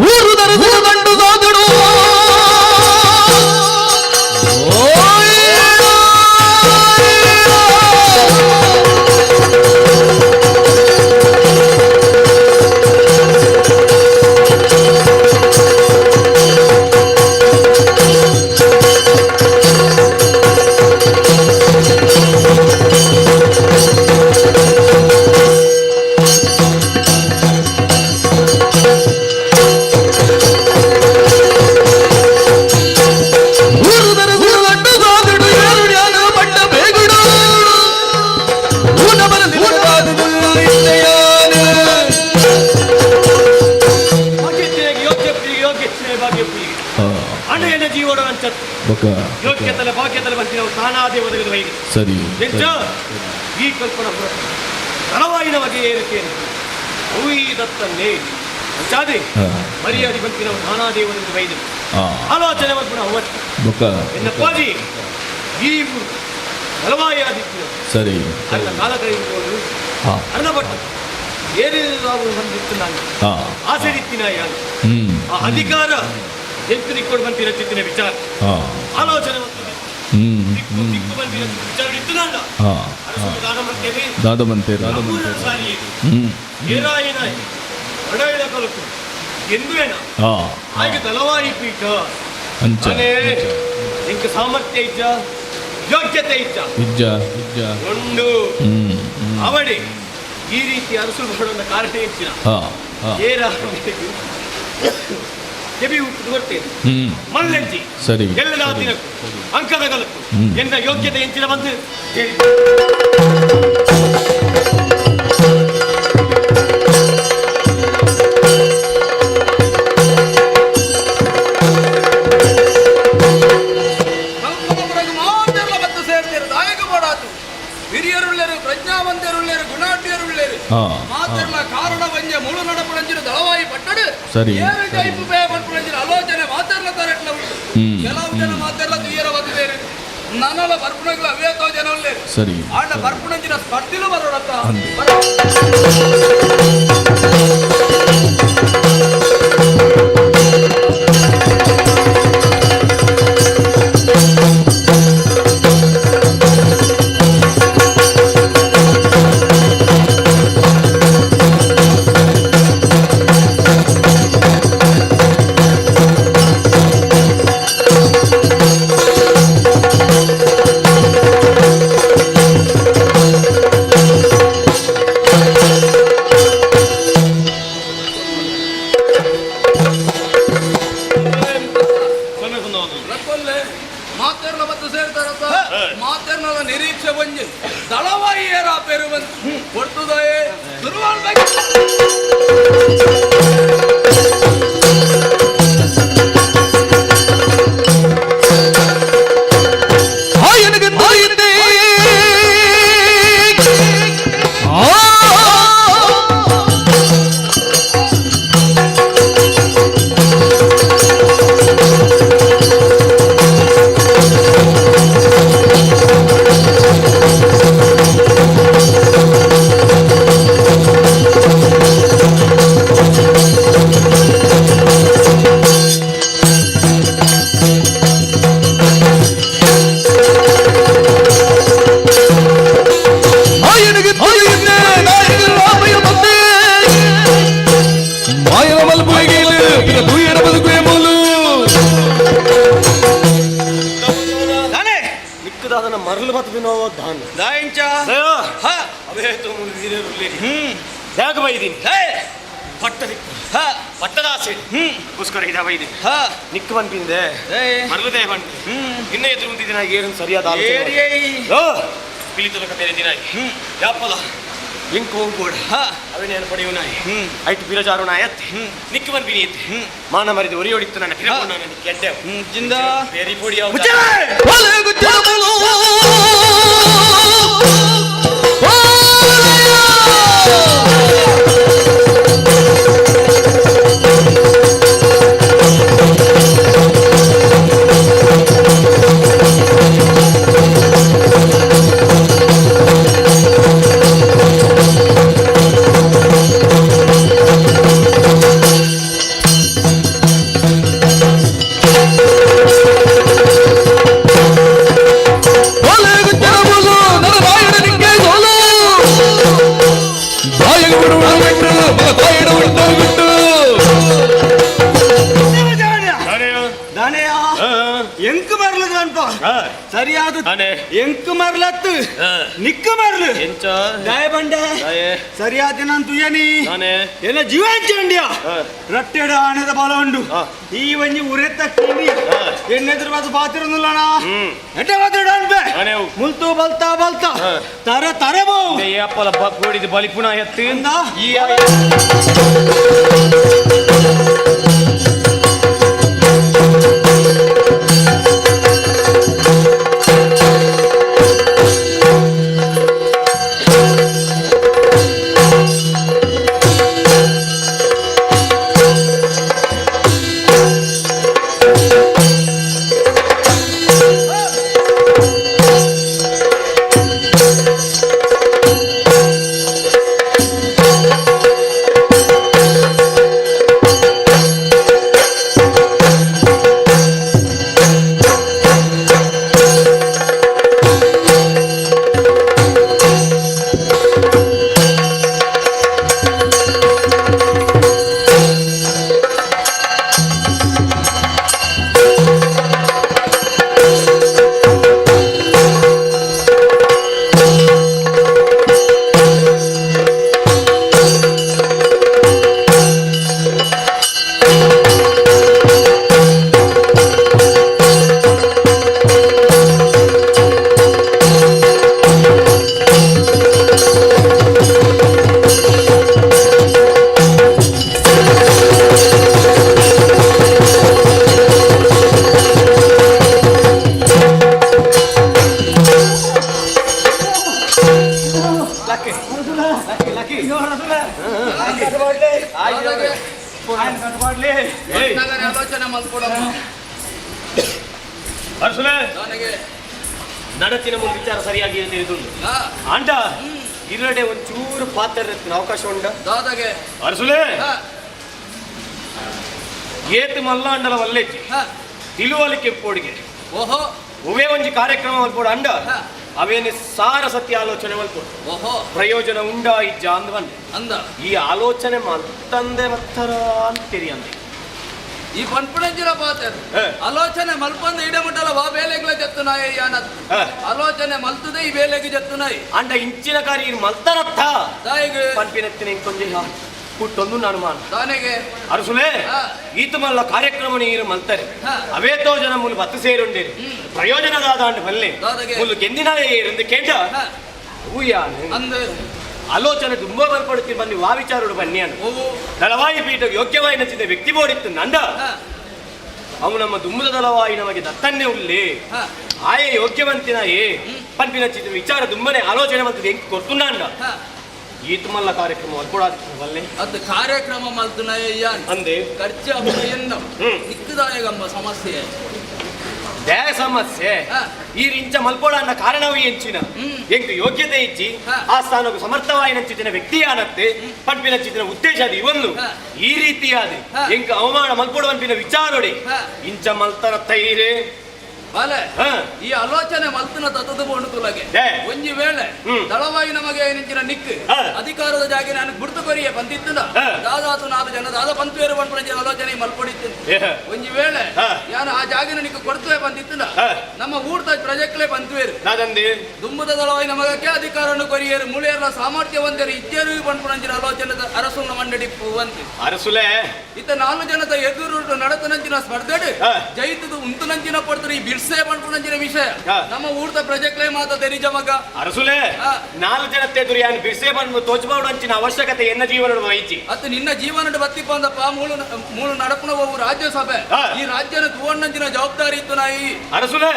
ಊರು ದರದು ದಂಡು ಸಾಧುಡು ಊರು ದರದು ದಂಡು ಸಾಧುಡು ಏರುಡ್ಯಾನು ಪಟ್ಟ ಬೇಗುಡು ಊನ ಬರಲಿ. ಭಾಗ್ಯತೆಯಾಗಿ ಯೋಗ್ಯ ಪ್ರಿಯ ಯೋಗ್ಯ ಭಾಗ್ಯ ಪ್ರಿಯ ಅಣ್ಣನ ಜೀವನ ಅಂಚತ್ತು ಯೋಗ್ಯತಲ ಭಾಗ್ಯತಲ ಬಂದಿನ ತಾನಾದೇ ಒದಗಿದ ವೈಗೆ. ಸರಿ. ಎಂಚ ಈ ಕಲ್ಪನಾ ಪುರ ತಲವಾಯಿನ ಬಗೆ ಏರಿಕೆಯನ್ನು ದತ್ತನ್ನೇ ಅಂಚಾದೆ ಮರ್ಯಾದೆ ಬಂತಿನ ತಾನಾದೇ ಒದಗಿದ ವೈದ್ಯ ಆಲೋಚನೆ ಬಂದ್ಬಿಡ ಅವತ್ತು ಬೊಕ ಎನ್ನಪ್ಪಾಜಿ ಈ ಊರು ದಳವಾಯಿ ಆದಿತ್ಯ ಸರಿ. ಅಲ್ಲ ಕಾಲ ಕಳೆಯುವುದು. ಅರ್ಧ ಪಟ್ಟ ಏನೇನು ನಾವು ಬಂದಿತ್ತು ನಾನು ಆಸೆ ಇತ್ತಿನ ಯಾರು ಆ ಅಧಿಕಾರ ಎಂಟು ದಿಕ್ಕೋಡು ಬಂತಿರ ಚಿತ್ತಿನ ವಿಚಾರ ಆಲೋಚನೆ ಮತ್ತು ದಿಕ್ಕು ದಿಕ್ಕು ಬಂದಿರ ವಿಚಾರ ಇತ್ತು ನನ್ನ ಅರಸು ದಾನ ಮಾಡ್ತೇವೆ. ದಾದ ಬಂತೆ, ದಾದ ಬಂತೆ. ಸಾರಿ ಏರಾಯಿನ ಒಡವಿನ ಕಲಕು ಎಂದುವೇನ ಹಾಗೆ ದಳವಾಯಿ ಪೀಠ ಅಂಚ. ಅನೇ ಇಂಕ ಸಾಮರ್ಥ್ಯ ಇಜ್ಜ, ಯೋಗ್ಯತೆ ಇಜ್ಜ. ಇಜ್ಜ, ಇಜ್ಜ. ಒಂದು ಅವಡಿ ಈ ರೀತಿ ಅರಸು ಮಾಡುವ ಕಾರಣ ಹೆಚ್ಚಿನ ಹಾ ಹಾ ಏರ ಕೆಬಿ ಹುಟ್ಟು ಬರ್ತೇನೆ ಮಲ್ಲೆಂಚಿ ಎಲ್ಲ ದಿನಕ್ಕೂ ಅಂಕದ ಗಲಕ್ಕು ಎನ್ನ ಯೋಗ್ಯತೆ ಎಂಚಿನ ಬಂದು ಹೇಳಿ. ಕಲ್ಪನಪುರಕ್ಕೆ ಮಾತೆಲ್ಲ ಬಂದು ಸೇರ್ತೀರು ದಾಯಕ ಮಾಡಾತು ಹಿರಿಯರುಳ್ಳೇರು, ಪ್ರಜ್ಞಾವಂತರುಳ್ಳೇರು, ಗುಣಾಢ್ಯರುಳ್ಳೇರು. ಮಾತೆಲ್ಲ ಕಾರಣ ವಂಜ ಮುಳು ನಡಪುಣಂಜಿನ ದಳವಾಯಿ ಪಟ್ಟಡು. ಏರು ಜೈಪು ಬೇ ಪನ್ಪುಣಂಜಿನ ಆಲೋಚನೆ ಮಾತೆಲ್ಲ ತರಟ್ಲ ಉಂಟು. ಕೆಲವು ಜನ ಮಾತೆಲ್ಲ ತುಯ್ಯರ ಬದಿದೇರು ನನಲ ಬರ್ಪುಣಗಳ ಅವೇತೋ ಜನ ಉಳ್ಳೇರು. ಆಂಡ ಬರ್ಪುಣಂಜಿನ ಸ್ಪರ್ಧಿಲು ಬರೋಡತ್ತ. ಅಂದೆ. ರಕ್ಕೊಲ್ಲೆ ಮಾತೆರ್ಲ ಮತ್ತು ಸೇರ್ತಾರತ್ತ ಮಾತೆರ್ನಲ ನಿರೀಕ್ಷೆ ಬಂಜಿ ದಳವಾಯಿ ಏರ ಪೇರು ಬಂತು ಕೊಡ್ತುದಾಯೇ ಶುರುವಾಳ್ಬೇಕು. ಆಯನಿಗೆ ತಾಯಿದ್ದೆ ಆ ಆಯನಿಗೆ ತಾಯಿದ್ದೆ ನಾಯಕ ರಾಮಯ್ಯ ಬಂದೆ ಮಾಯನ ಮಲ್ಪುಗೆಲು ತೂಯನ ಬದುಕುವೆ ಮೂಲು. ನಿಕ್ಕದಾದನ ಮರಳು ಮತ್ತು ಬಿನೋವ ದಾನ. ದಾಯಿಂಚ. ಅವೇತು ಹಿರಿಯರುಳ್ಳಿ ಯಾಕೆ ಬೈದೀನಿ ಪಟ್ಟ ದಿಕ್ಕು ಪಟ್ಟದಾಸೆ ಪುಷ್ಕರ ಇದ ಬೈದಿ ನಿಕ್ಕು ಬಂಪಿಂದೆ ಮರಳುದೇ ಬಂತು ಇನ್ನ ಎದುರು ಮುಂದಿನ ಏನು ಸರಿಯಾದ ಆಲೋಚನೆ ಪಿಲಿತುಲಕ ಬೇರೆ ದಿನ ಯಾಪಲ ಇಂಕು ಹೋಗ್ಬೋಡ ಅವೇನೇನು ಪಡೆಯುವ ನಾಯಿ ಐಟು ಬಿರಜಾರು ನಾಯತ್ತೆ ನಿಕ್ಕು ಬಂಪಿನಿ ಎತ್ತೆ ಮಾನ ಮರಿದು ಒರಿಯೊಡಿತ್ತು ನನ್ನ ಪಿರಕೊಂಡು ನನ್ನ ಕೆಡ್ಡೆ ಜಿಂದ ಬೇರಿ ಪೊಡಿ. ಒಲೆ ಗುಜ್ಜಲ ಮೂಲು. ಒಲೆ ಗುಜ್ಜಲ ಮೂಲು. ನನ್ನ ಬಾಯಿಡ ನಿಕ್ಕೆ ಸೋಲು. ಬಾಯಿಗೆ ಬಿಡು ಬಿಡು ಬಿಟ್ಟು ಮಗ ತಾಯಿಡ ಬಿಟ್ಟು ಬಿಟ್ಟು. ಎಂಕ್ ಮರ್ಲದ ಅನ್ಪ ಸರಿಯಾದ ಎಂಕ್ ಮರ್ಲತ್ತು ನಿಕ್ಕ ಮರ್ಲು ದಾಯ ಬಂಡೆ ಸರಿಯಾದ ನಾನು ತುಯನಿ ಎಲ್ಲ ಜೀವಾಂಚಂಡಿಯ ರಟ್ಟೆಡ ಆಣದ ಬಲ ಉಂಡು ಈ ಒಂಜಿ ಉರೆತ್ತ ಕಿವಿ ಎನ್ನೆದುರು ಬಾತು ಪಾತಿರನುಲ್ಲಣ ಎಡ್ಡೆ ಪಾತಿರ ಅನ್ಪೆ ಮುಲ್ತು ಬಲ್ತಾ ಬಲ್ತಾ ತರ ತರ ಬೋವು. ಅಪ್ಪಲ ಗೋಡಿದ ಬಲಿಪುಣ ಎತ್ತು. ಎಂದ? ಈ ಲಕ್ಕಿ ಲಕ್ಕಿ ಲಕ್ಕಿ ನಗರ ಆಲೋಚನೆ ಮಲ್ಕೊಡಮ್ಮ. ಅರ್ಸುಲೆ. ನನಗೆ ನಡತಿನ ಮುಂದೆ ವಿಚಾರ ಸರಿಯಾಗಿ ತಿಳಿದುಂಡು. ಆಂಡ ಇರಡೆ ಒಂಚೂರು ಪಾತ್ರ ಅವಕಾಶ ಉಂಡ. ದಾದಾಗೆ? ಅರಸುಲೆ, ಏತ್ ಮಲ್ಲಾಂಡಲ ವಲ್ಲೆಜ್ಜಿ ತಿಳುವಳಿಕೆ ಪೋಡಿಗೆ. ಓಹೋ. ಉವೇ ಒಂಜಿ ಕಾರ್ಯಕ್ರಮ ಮಲ್ಪೋಡು ಅಂಡ ಅವೇನೆ ಸಾರ ಸತ್ಯ ಆಲೋಚನೆ ಮಲ್ಪೋಡು. ಓಹೋ. ಪ್ರಯೋಜನ ಉಂಡ ಇಜ್ಜ ಅಂದ್ ಬಂದೆ. ಅಂದ. ಈ ಆಲೋಚನೆ ಮಲ್ತಂದೆ ಮತ್ತರ ಅಂತೀರಿ ಅಂದೆ. ಈ ಪನ್ಪುಣಂಜಿನ ಪಾತ್ರ ಆಲೋಚನೆ ಮಲ್ಪಂದ ಇಡಮುಟ್ಟಲ ವಾ ಬೇಲೆಗ್ಲ ಜತ್ತುನಾಯಿ ಯಾನತ್. ಆಲೋಚನೆ ಮಲ್ತದೆ ಈ ಬೇಲೆಗೆ ಜತ್ತುನಾಯಿ. ಅಂಡ ಇಂಚಿನ ಕಾರ್ಯ ಮಲ್ತರತ್ತ ದಾಯಿಗೆ ಪನ್ಪಿನತ್ತಿನ ಇಂಕೊಂಜಿ ಹುಟ್ಟೊಂದು ನಾನು ಮಾನ ದಾನೆಗೆ. ಅರಸುಲೆ, ಈತ ಮಲ್ಲ ಕಾರ್ಯಕ್ರಮ ನೀರು ಮಲ್ತಾರೆ, ಅವೇತೋ ಜನ ಮುಲು ಬತ್ತು ಸೇರುಂಡೇರು, ಪ್ರಯೋಜನದಾದ ಅಂಡ್ ಬಲ್ಲೆ ಮುಲು ಗೆಂದಿನ ಏರಂದು ಕೇಂದ್ರ ಅಂದ. ಆಲೋಚನೆ ತುಂಬಾ ಬರ್ಪಡುತ್ತೀನಿ ಬನ್ನಿ ವಾ ವಿಚಾರಡು ಬನ್ನಿ ಅನ್ನು ದಳವಾಯಿ ಪೀಠ ಯೋಗ್ಯವಾಗಿ ನಚ್ಚಿದ ವ್ಯಕ್ತಿ ಬೋಡಿತ್ತು ನಂದ ಅವು ನಮ್ಮ ದುಮ್ಮದ ದಳವಾಯಿ ನಮಗೆ ದತ್ತನ್ನೇ ಉಲ್ಲಿ ಆಯೆ ಯೋಗ್ಯವಂತಿನ ಏ ಪನ್ಪಿನ ಚಿತ್ತ ವಿಚಾರ ದುಮ್ಮನೆ ಆಲೋಚನೆ ಮಂತದ ಎಂಕ್ ಕೊರ್ತುಂಡ ಈತ ಮಲ್ಲ ಕಾರ್ಯಕ್ರಮ ವಲ್ಲೆ. ಅದು ಕಾರ್ಯಕ್ರಮ ಮಲ್ತುನ ಅಂದೆ. ಖರ್ಚು ಅಪ್ಪನ ನಿಕ್ಕದಾಯಗಮ್ಮ ಸಮಸ್ಯೆ. They ಸಮಸ್ಯೆ ಈ ರಿಂಚ ಮಲ್ಪೋಡ ಅನ್ನ ಕಾರಣವೇ ಎಂಚಿನ ಎಂಕ್ ಯೋಗ್ಯತೆ ಇಚ್ಚಿ ಆ ಸ್ಥಾನಕ್ಕೆ ಸಮರ್ಥವಾಯಿ ನಂಚಿನ ವ್ಯಕ್ತಿ ಆನತ್ತೆ ಪಂಪಿನ ಚಿತ್ತಿನ ಉದ್ದೇಶ ಅದು ಇವೊಂದು ಈ ರೀತಿಯಾದ ಎಂಕ್ ಅವಮಾನ ಮಲ್ಪೋಡ ಪಂಪಿನ ವಿಚಾರೋಡಿ ಇಂಚ ಮಲ್ತರ ತೈರೆ. ಬಾಲೆ, ಈ ಆಲೋಚನೆ ಮಲ್ತನ ತತ್ತದ ಬೋಂಡು ತುಲಗೆ ಒಂಜಿ ವೇಳೆ ದಳವಾಯಿ ನಮಗೆ ನಿಂಚಿನ ನಿಕ್ ಅಧಿಕಾರದ ಜಾಗೆ ನಾನು ಗುರ್ತು ಕೊರಿಯೆ ಬಂದಿತ್ತು ದಾದಾತು ನಾದು ಜನ ದಾದ ಪಂತುವೇರು ಪಂಪನ ಆಲೋಚನೆ ಮಲ್ಪೊಡಿತ್ತು. ಒಂಜಿ ವೇಳೆ ಯಾನು ಆ ಜಾಗಿನ ನಿಕ್ ಕೊಡ್ತುವೆ ಬಂದಿತ್ತು ನಮ್ಮ ಊರ್ದ ಪ್ರಜೆಕ್ಲೆ ಬಂತುವೇರು ದುಂಬುದ ದಳವಾಯಿ ನಮಗಕ್ಕೆ ಅಧಿಕಾರವನ್ನು ಕೊರಿಯರು ಮುಳಿಯರ್ಲ ಸಾಮರ್ಥ್ಯ ಒಂದೇರು ಇಜ್ಜೇರು ಪಂಪನಂಚಿನ ಆಲೋಚನೆ ಅರಸುನ ಮಂಡಡಿಪ್ಪು ಅಂತ. ಅರಸುಲೆ, ಇತ್ತ ನಾಲ್ಕು ಜನದ ಎದುರು ನಡತನಂಚಿನ ಸ್ಪರ್ಧೆಡು ಜೈತದ ಉಂತುನಂಚಿನ ಪಡ್ತಾರೆ ಈ ಬಿರ್ಸೆ ಪಂಪುನಂಚಿನ ವಿಷಯ ನಮ್ಮ ಊರ್ದ ಪ್ರಜೆಕ್ಲೆ ಮಾತ ತೆರಿಜ ಮಗ. ಅರಸುಲೆ, ನಾಲ್ಕು ಜನತೆ ಎದುರು ಯಾನು ಬಿರ್ಸೆ ಬಂದು ತೋಚಬಾರ್ದು ಅಂಚಿನ ಅವಶ್ಯಕತೆ ಎನ್ನ ಜೀವನದ ವಹಿಸಿ. ಅತ್ತು ನಿನ್ನ ಜೀವನದ ಬತ್ತಿಪ್ಪ ಅಂದಪ್ಪ ಮೂಳು ಮೂಳು ನಡಪುನ ಒವು ರಾಜ್ಯಸಭೆ ಈ ರಾಜ್ಯನ ತುವಣ್ಣಂಚಿನ ಜವಾಬ್ದಾರಿ ಇತ್ತು ನಾಯಿ. ಅರಸುಲೆ,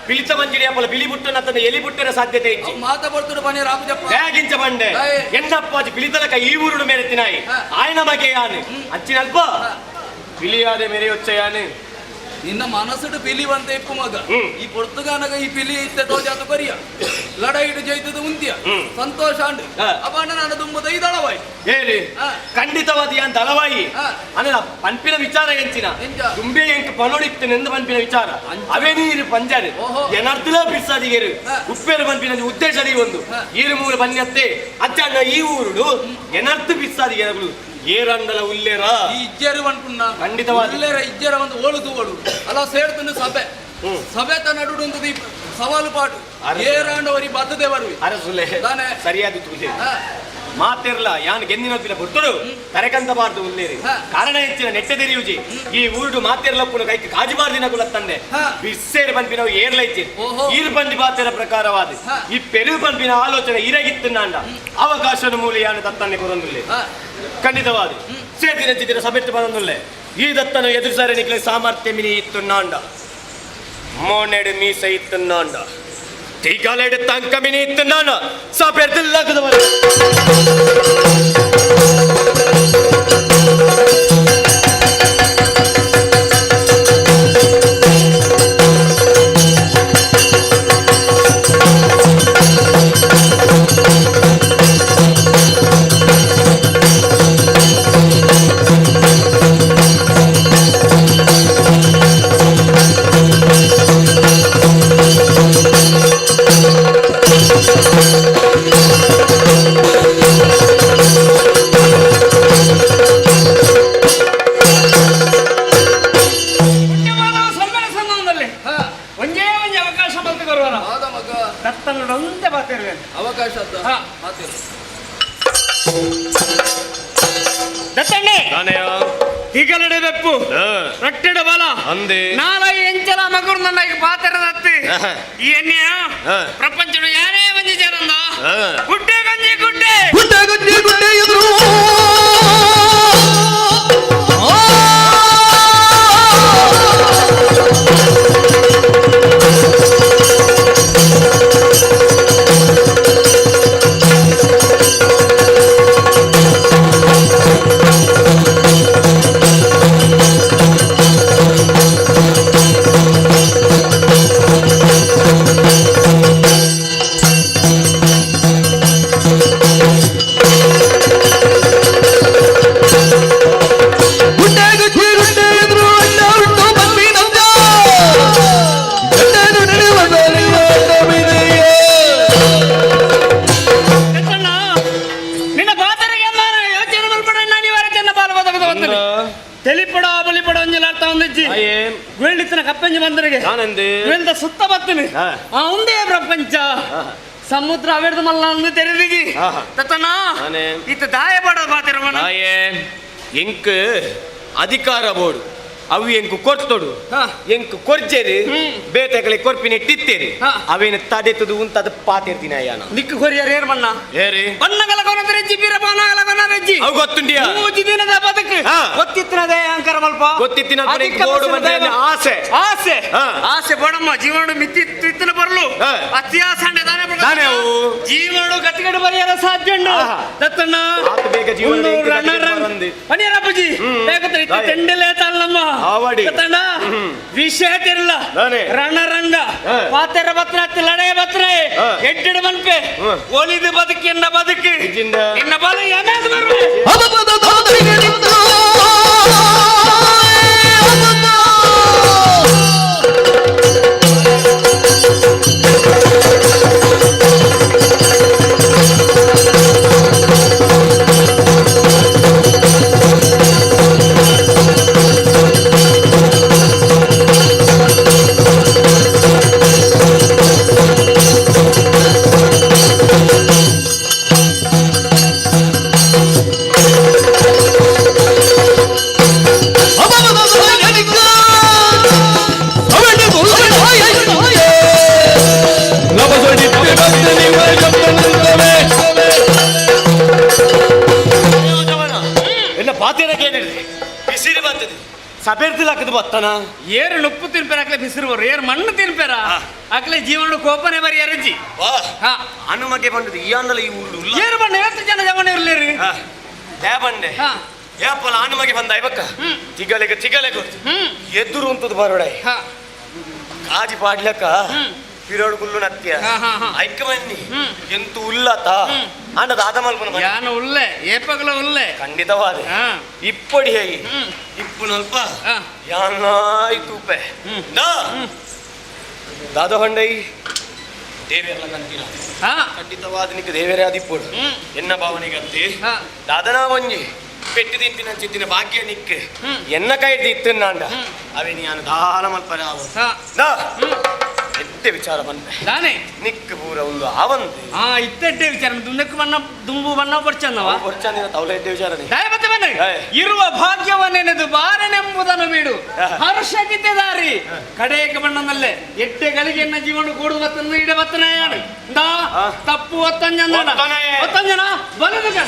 ಪಿಲಿತ ಮಂಜಿರಿ ಅಪ್ಪಲ ಬಿಳಿ ಬುಟ್ಟನ ತನ್ನ ಎಲಿ ಬುಟ್ಟನ ಸಾಧ್ಯತೆ ಇಚ್ಚಿ. ಮಾತ ಬರ್ತುಡು ಬನ್ನಿ ರಾಮಜಪ್ಪ. ಗಿಂಚ ಬಂಡೆ ಎನ್ನಪ್ಪಾಜಿ ಪಿಲಿತಲಕ ಈ ಊರುಡು ಮೇರೆ ತಿನಾಯಿ ಆಯನ ಮಗೆ ಯಾನು ಅಂಚಿನ ಅಲ್ಪ ಪಿಲಿಯಾದೆ ಮೇರೆ ಒಚ್ಚ ಯಾನು. ನಿನ್ನ ಮನಸ್ಸುಡು ಪಿಲಿ ಬಂತ ಇಪ್ಪು ಮಗ ಈ ಪೊರ್ತುಗಾನಗ ಈ ಪಿಲಿ ಇತ್ತೆ ತೋಜಾತ ಕೊರಿಯ ಲಡಾಯಿಡು ಜೈತದ ಉಂತಿಯ ಸಂತೋಷ ಅಂಡು ಅಪಾಂಡ ನಾನು ದುಂಬುದ ಈ ದಳವಾಯಿ ಹೇಳಿ ಖಂಡಿತವಾದ ಯಾನ್ ದಳವಾಯಿ ಅಂದ್ರೆ ಪಂಪಿನ ವಿಚಾರ ಎಂಚಿನ ದುಂಬೆ ಎಂಕ್ ಪನೋಡಿತ್ತು ನೆಂದು ಪಂಪಿನ ವಿಚಾರ ಅವೇ ನೀರು ಪಂಜಾರು ಏನರ್ಥಲ ಬಿಡ್ಸಾದಿಗೇರು ಉಪ್ಪೇರು ಪಂಪಿನ ಉದ್ದೇಶ ಒಂದು ಈರು ಮೂರು ಬನ್ಯತ್ತೆ ಅಚ್ಚಣ್ಣ ಈ ಊರುಡು ಏನರ್ಥ ಬಿಡ್ಸಾದಿಗೇರು ಏರಂಡಲ ಉಲ್ಲೇರ ಈ ಇಜ್ಜೇರು ಅನ್ಕುಣ್ಣ ಖಂಡಿತವಾದ ಉಲ್ಲೇರ ಇಜ್ಜೇರ ಒಂದು ಓಳುದು ಓಳು ಅಲ್ಲ ಸೇರ್ತುಂಡು ಸಭೆ ಸಭೆ ನಡುಡು ಒಂದು ಸವಾಲು ಪಾಟು ಏರಾಂಡವರಿ ಬದ್ಧತೆ ಬರುವಿ ಅರಸುಲೆ ಸರಿಯಾದ ತುಜೆ ಮಾತಿರ್ಲ ಯಾನ್ ಗೆಂದಿನ ಬಿಲ ಬರ್ತಡು ತರೆಕಂತ ಬಾರ್ದು ಉಲ್ಲೇರಿ ಕಾರಣ ಹೆಚ್ಚಿನ ನೆಟ್ಟೆ ತೆರೆಯುಜಿ ಈ ಊರುಡು ಮಾತಿರ್ಲಪ್ಪುನ ಕೈಕ್ ಕಾಜುಬಾರ್ದಿನ ಕುಲ ತಂದೆ ಬಿಸ್ಸೇರು ಪನ್ಪಿನವು ಏರ್ಲ ಇಚ್ಚಿ ಈರು ಬಂದಿ ಬಾತೆರ ಪ್ರಕಾರವಾದ ಈ ಪೆರು ಪನ್ಪಿನ ಆಲೋಚನೆ ಇರಗಿತ್ತು ನಾಂಡ ಅವಕಾಶದ ಮೂಲ ಯಾನು ದತ್ತನ್ನೆ ಕೊರೊಂದುಲ್ಲೆ ಖಂಡಿತವಾದ ಸೇತಿನ ಚಿತ್ತಿರ ಸಭೆಟ್ಟು ಬರೊಂದುಲ್ಲೆ ಈ ದತ್ತನ ಎದುರುಸಾರೆ ನಿಕ್ಲೆ ಸಾಮರ್ಥ್ಯ ಮಿನಿ ಇತ್ತು ನಾಂಡ ಮೋನೆಡು ಮೀಸ ಇತ್ತು ನಾಂಡ ತೀಗಾಲೆಡು ತಂಕ ಮಿನಿ ಇತ್ತು ನಾಂಡ ಸಾಪೆರ್ದಿಲ್ಲಾಗದವರು. ಅವಕಾಶ ದತ್ತಣ್ಣೆ ಈಗಲಡೆ ಬೆಪ್ಪು ರಟ್ಟೆಡ ಬಲ ಅಂದೆ ನಾಲೈ ಎಂಚಲ ಮಗುರು ನನ್ನ ಪಾತ್ರ ದತ್ತಿ ಈ ಎಣ್ಣೆಯ ಪ್ರಪಂಚದ ಯಾರೇ ಒಂಜಿ ಜನಂದ ಗುಡ್ಡೆ ಗಂಜಿ ಗುಡ್ಡೆ ಗುಡ್ಡೆ ಗಂಜಿ ಗುಡ್ಡೆ ಎದುರು ತೆಲಿಪಡ ಬಲಿಪಡ ಒಂಜಿಲ ಅರ್ಥ ಒಂದಿಜ್ಜಿ ಗುಳ್ಳಿತ್ತಿನ ಕಪ್ಪಂಜಿ ಬಂದರಿಗೆ ಗುಳ್ದ ಸುತ್ತ ಬತ್ತಿನಿ ಆ ಒಂದೇ ಪ್ರಪಂಚ ಸಮುದ್ರ ಅವೆರ್ದು ಮಲ್ಲ ಅಂದು ತೆರೆದಿಜಿ ತತನ ಇತ್ತ ದಾಯ ಪಡ ಬಾತಿರವನ ಎಂಕ್ ಅಧಿಕಾರ ಬೋಡು ಅವು ಎಂಕು ಕೊರ್ತೊಡು ಎಂಕ್ ಕೊರ್ಜೇರಿ ಬೇತೆಗಳಿ ಕೊರ್ಪಿನ ಟಿತ್ತೇರಿ ಅವೇನು ತಡೆತದು ಉಂತದ ಪಾತಿರ್ತೀನಿ ಅಯ್ಯನ ನಿಕ್ಕು ಕೊರಿಯರ್ ಏರ್ ಮಣ್ಣ ಏರಿ ಬಣ್ಣಗಳ ಕೊನದರೆಜ್ಜಿ ಬೀರ ಬಾನಗಳ ಕೊನರೆಜ್ಜಿ ಅವು ಗೊತ್ತುಂಡಿಯಾ ಮೂಜಿ ದಿನದ ಬದುಕು ಗೊತ್ತಿತ್ತಿನದೇ ಅಹಂಕಾರ ಮಲ್ಪ ಗೊತ್ತಿತ್ತಿನ ಅಧಿಕ ಬೋಡು ಬಸರದ ಬಂದ್ರೆ ಆಸೆ ಆಸೆ ಆಸೆ ಬೋಡಮ್ಮ ಜೀವನ ಮಿತಿ ಇತ್ತಿನ ಬರಲು ಅತ್ಯಾಸಂಡೆ ತಾನೇ ಬರಲು. ತಾನೇ ಅವು. ಜೀವನ ಗತಿಗಡೆ ಬರೆಯರ ಸಾಧ್ಯ ಉಂಡು ದತ್ತಣ್ಣ ಆತು ಬೇಗ ಜೀವನ ಒಂದು ಎಂಕ್ ಗತಿಗಡೆ ರಣರಂಗ ಬರಂದಿ. ಪನಿಯರಪ್ಪಜಿ ಬೇಗತ್ರ ಇತ್ತ ದಾಯೆ. ತೆಂಡೆಲೆ ತಲ್ಲಮ್ಮ ಆವಡಿ. ದತ್ತಣ್ಣ ವಿಷಯ ತಿರಲ್ಲ ದಾನೆ. ರಣರಂಗ ಪಾತೆರ ಬತ್ರ ಲಡೆಯ ಬತ್ರ ಎಡ್ಡೆಡು ಮನ್ಪೆ ಒಲಿದು ಬದುಕಿ ಎನ್ನ ಬದುಕು ಇಜ್ಜಿಂದ. ನಿನ್ನ ಬಲ ಎಮೇದು ಬರುವೆ ಎಲ್ಲ ಪಾತೆರ ಕೇಳಿರಿ ಬಿಸಿರು ಬರ್ತದೆ ಸಬೆರ್ದಿಲಾಕದು ಬತ್ತನ ಏರು ನುಪ್ಪು ತಿನ್ಪೇರ ಅಕ್ಲೆ ಬಿಸಿರು ಬರು ಏರು ಮಣ್ಣು ತಿನ್ಪೇರ ಅಕ್ಲೆ ಜೀವನ ಕೋಪನೆ ಬರಿ ಅರಜಿ ಹಾ ಹನುಮಗೆ ಬಂದದ್ದು ಈ ಅಂದಲ ಈ ಊರು ಉಲ್ಲ ಏರು ಬಣ್ಣ ಎಷ್ಟು ಜನ ಜವನ ಇರ್ಲಿರಿ they ಬಂಡೆ ಏಪಲ ಹನುಮಗೆ ಬಂದ ಐಬಕ್ಕ ತಿಗಲೆಗ ತಿಗಲೆಗ ಎದುರು ಉಂಟದು ಬರೋಡೈ ಕಾಜಿ ಪಾಡ್ಲಕ್ಕ ಪಿರೋಡು ಗುಲ್ಲು ನತ್ಯ ಐಕ್ಕ ಬನ್ನಿ ಎಂತು ಉಲ್ಲತ ಅಂಡ ದಾದ ಮಲ್ಪನ ಯಾನ ಉಲ್ಲೆ ಏಪಗಲ ಉಲ್ಲೆ ಖಂಡಿತವಾದ ಇಪ್ಪಡಿ ಹೇಗೆ ಇಪ್ಪುನಲ್ಪ ಯಾನಾಯ್ ತೂಪೆ ನಾ ದಾದ ಹೊಂಡೈ ದೇವೆರ್ಲ ಕಂತೀರ ಖಂಡಿತವಾದ ನಿಕ್ಕ ದೇವರೇ ಆದಿಪ್ಪುಡು ಎನ್ನ ಭಾವನೆಗಂತೆ ದಾದನಾ ಒಂಜಿ ಪೆಟ್ಟು ತಿಂತಿನ ಚಿತ್ತಿನ ಭಾಗ್ಯ ನಿಕ್ ಎನ್ನ ಕೈಡ್ದು ಇತ್ತು ನಾಂಡ ಅವೇ ನಾನು ದಾನ ಮಲ್ಪರ ಆವ ನಾ ಎಡ್ಡೆ ವಿಚಾರ ಬಂದೆ ದಾನೆ ನಿಕ್ ಪೂರ ಒಂದು ಆವಂತೆ ಆ ಇತ್ತೆಡ್ಡೆ ವಿಚಾರ ದುಂದಕ್ಕೆ ಬಣ್ಣ ದುಂಬು ಬಣ್ಣ ಬರ್ಚಂದವ ಬರ್ಚಂದಿನ ತವಲ ಎಡ್ಡೆ ವಿಚಾರ ದಯಮತ್ತೆ ಬನ್ನಿ ಇರುವ ಭಾಗ್ಯವನ್ನೆನೆದು ಬಾರನೆಂಬುದನ್ನು ಬಿಡು ಹರ್ಷಗಿದ್ದೆ ದಾರಿ ಕಡೆಯಕ್ಕೆ ಬಣ್ಣನಲ್ಲೇ ಎಟ್ಟೆ ಗಳಿಗೆ ಎನ್ನ ಜೀವನ ಕೂಡು ಬತ್ತನ್ನು ಇಡ ಬತ್ತನ ದಾ ತಪ್ಪು ಒತ್ತಂಜನ ಒತ್ತಂಜನ ಬಲದ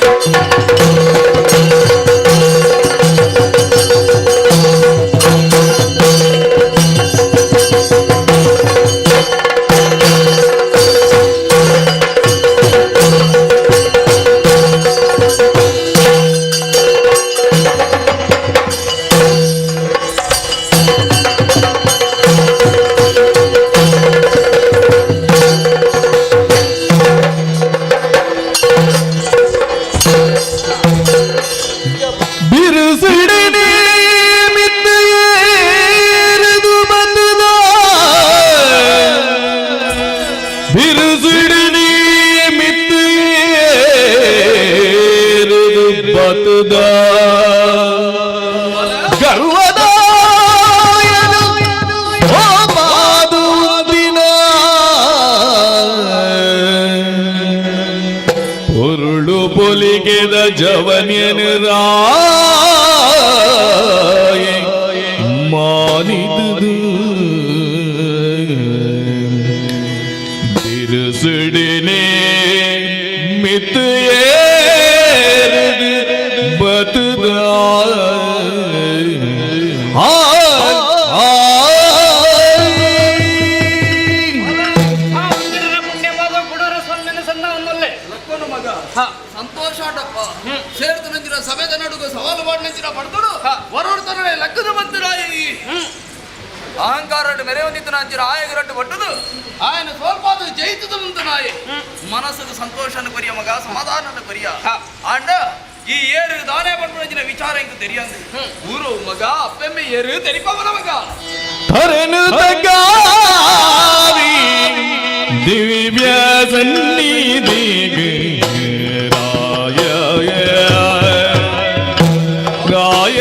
ಬಿರುಸಿಡನೆ ಮಿತ್ತೇರದು ಬಂದದ ಬಿರುಸಿಡನೆ ಮಿತ್ತೇರದು ಬತದ ಗರ್ವದಾಯನು ಓಪಾದು ದಿನ பொருಳು பொலிகெத ஜவனியனு ராய மானிது திருசுடினே மித்து ஏறுது பத்துதா ஆ ಮಗ ಸಂತೋಷ ಆಟಪ್ಪ ಸೇರ್ದು ನಂಜಿನ ಸಭೆದ ನಡುಗು ಸವಾಲು ಮಾಡಿ ನಂಚಿನ ಪಡ್ದುಡು ವರೋಡ್ತನೇ ಲಕ್ಕದ ಬಂತಿರಾಯಿ ಅಹಂಕಾರ ಮೆರೆವಂದಿತ್ತು ನಂಚಿನ ಆಯಗರಟ್ಟು ಪಟ್ಟದು ఆయన ಸೋಲ್ಪಾದು ಜಯಿತದ ಮುಂದೆ ನಾಯಿ ಮನಸ್ಸಿಗೆ ಸಂತೋಷನ ಕೊರಿಯ ಮಗ ಸಮಾಧಾನನ ಕೊರಿಯ ಆಂಡ ಈ ಏರು ದಾನೇ ಪಡ್ಪುನಂಚಿನ ವಿಚಾರ ಇಂಕ தெரியாது ಊರು ಮಗ ಅಪ್ಪೆಮ್ಮೆ ಏರು ತೆರಿಪವನ ಮಗ தரனு தகாரி ದಿವ್ಯ ಸನ್ನಿಧಿಗೆ ರಾಯ ರಾಯ.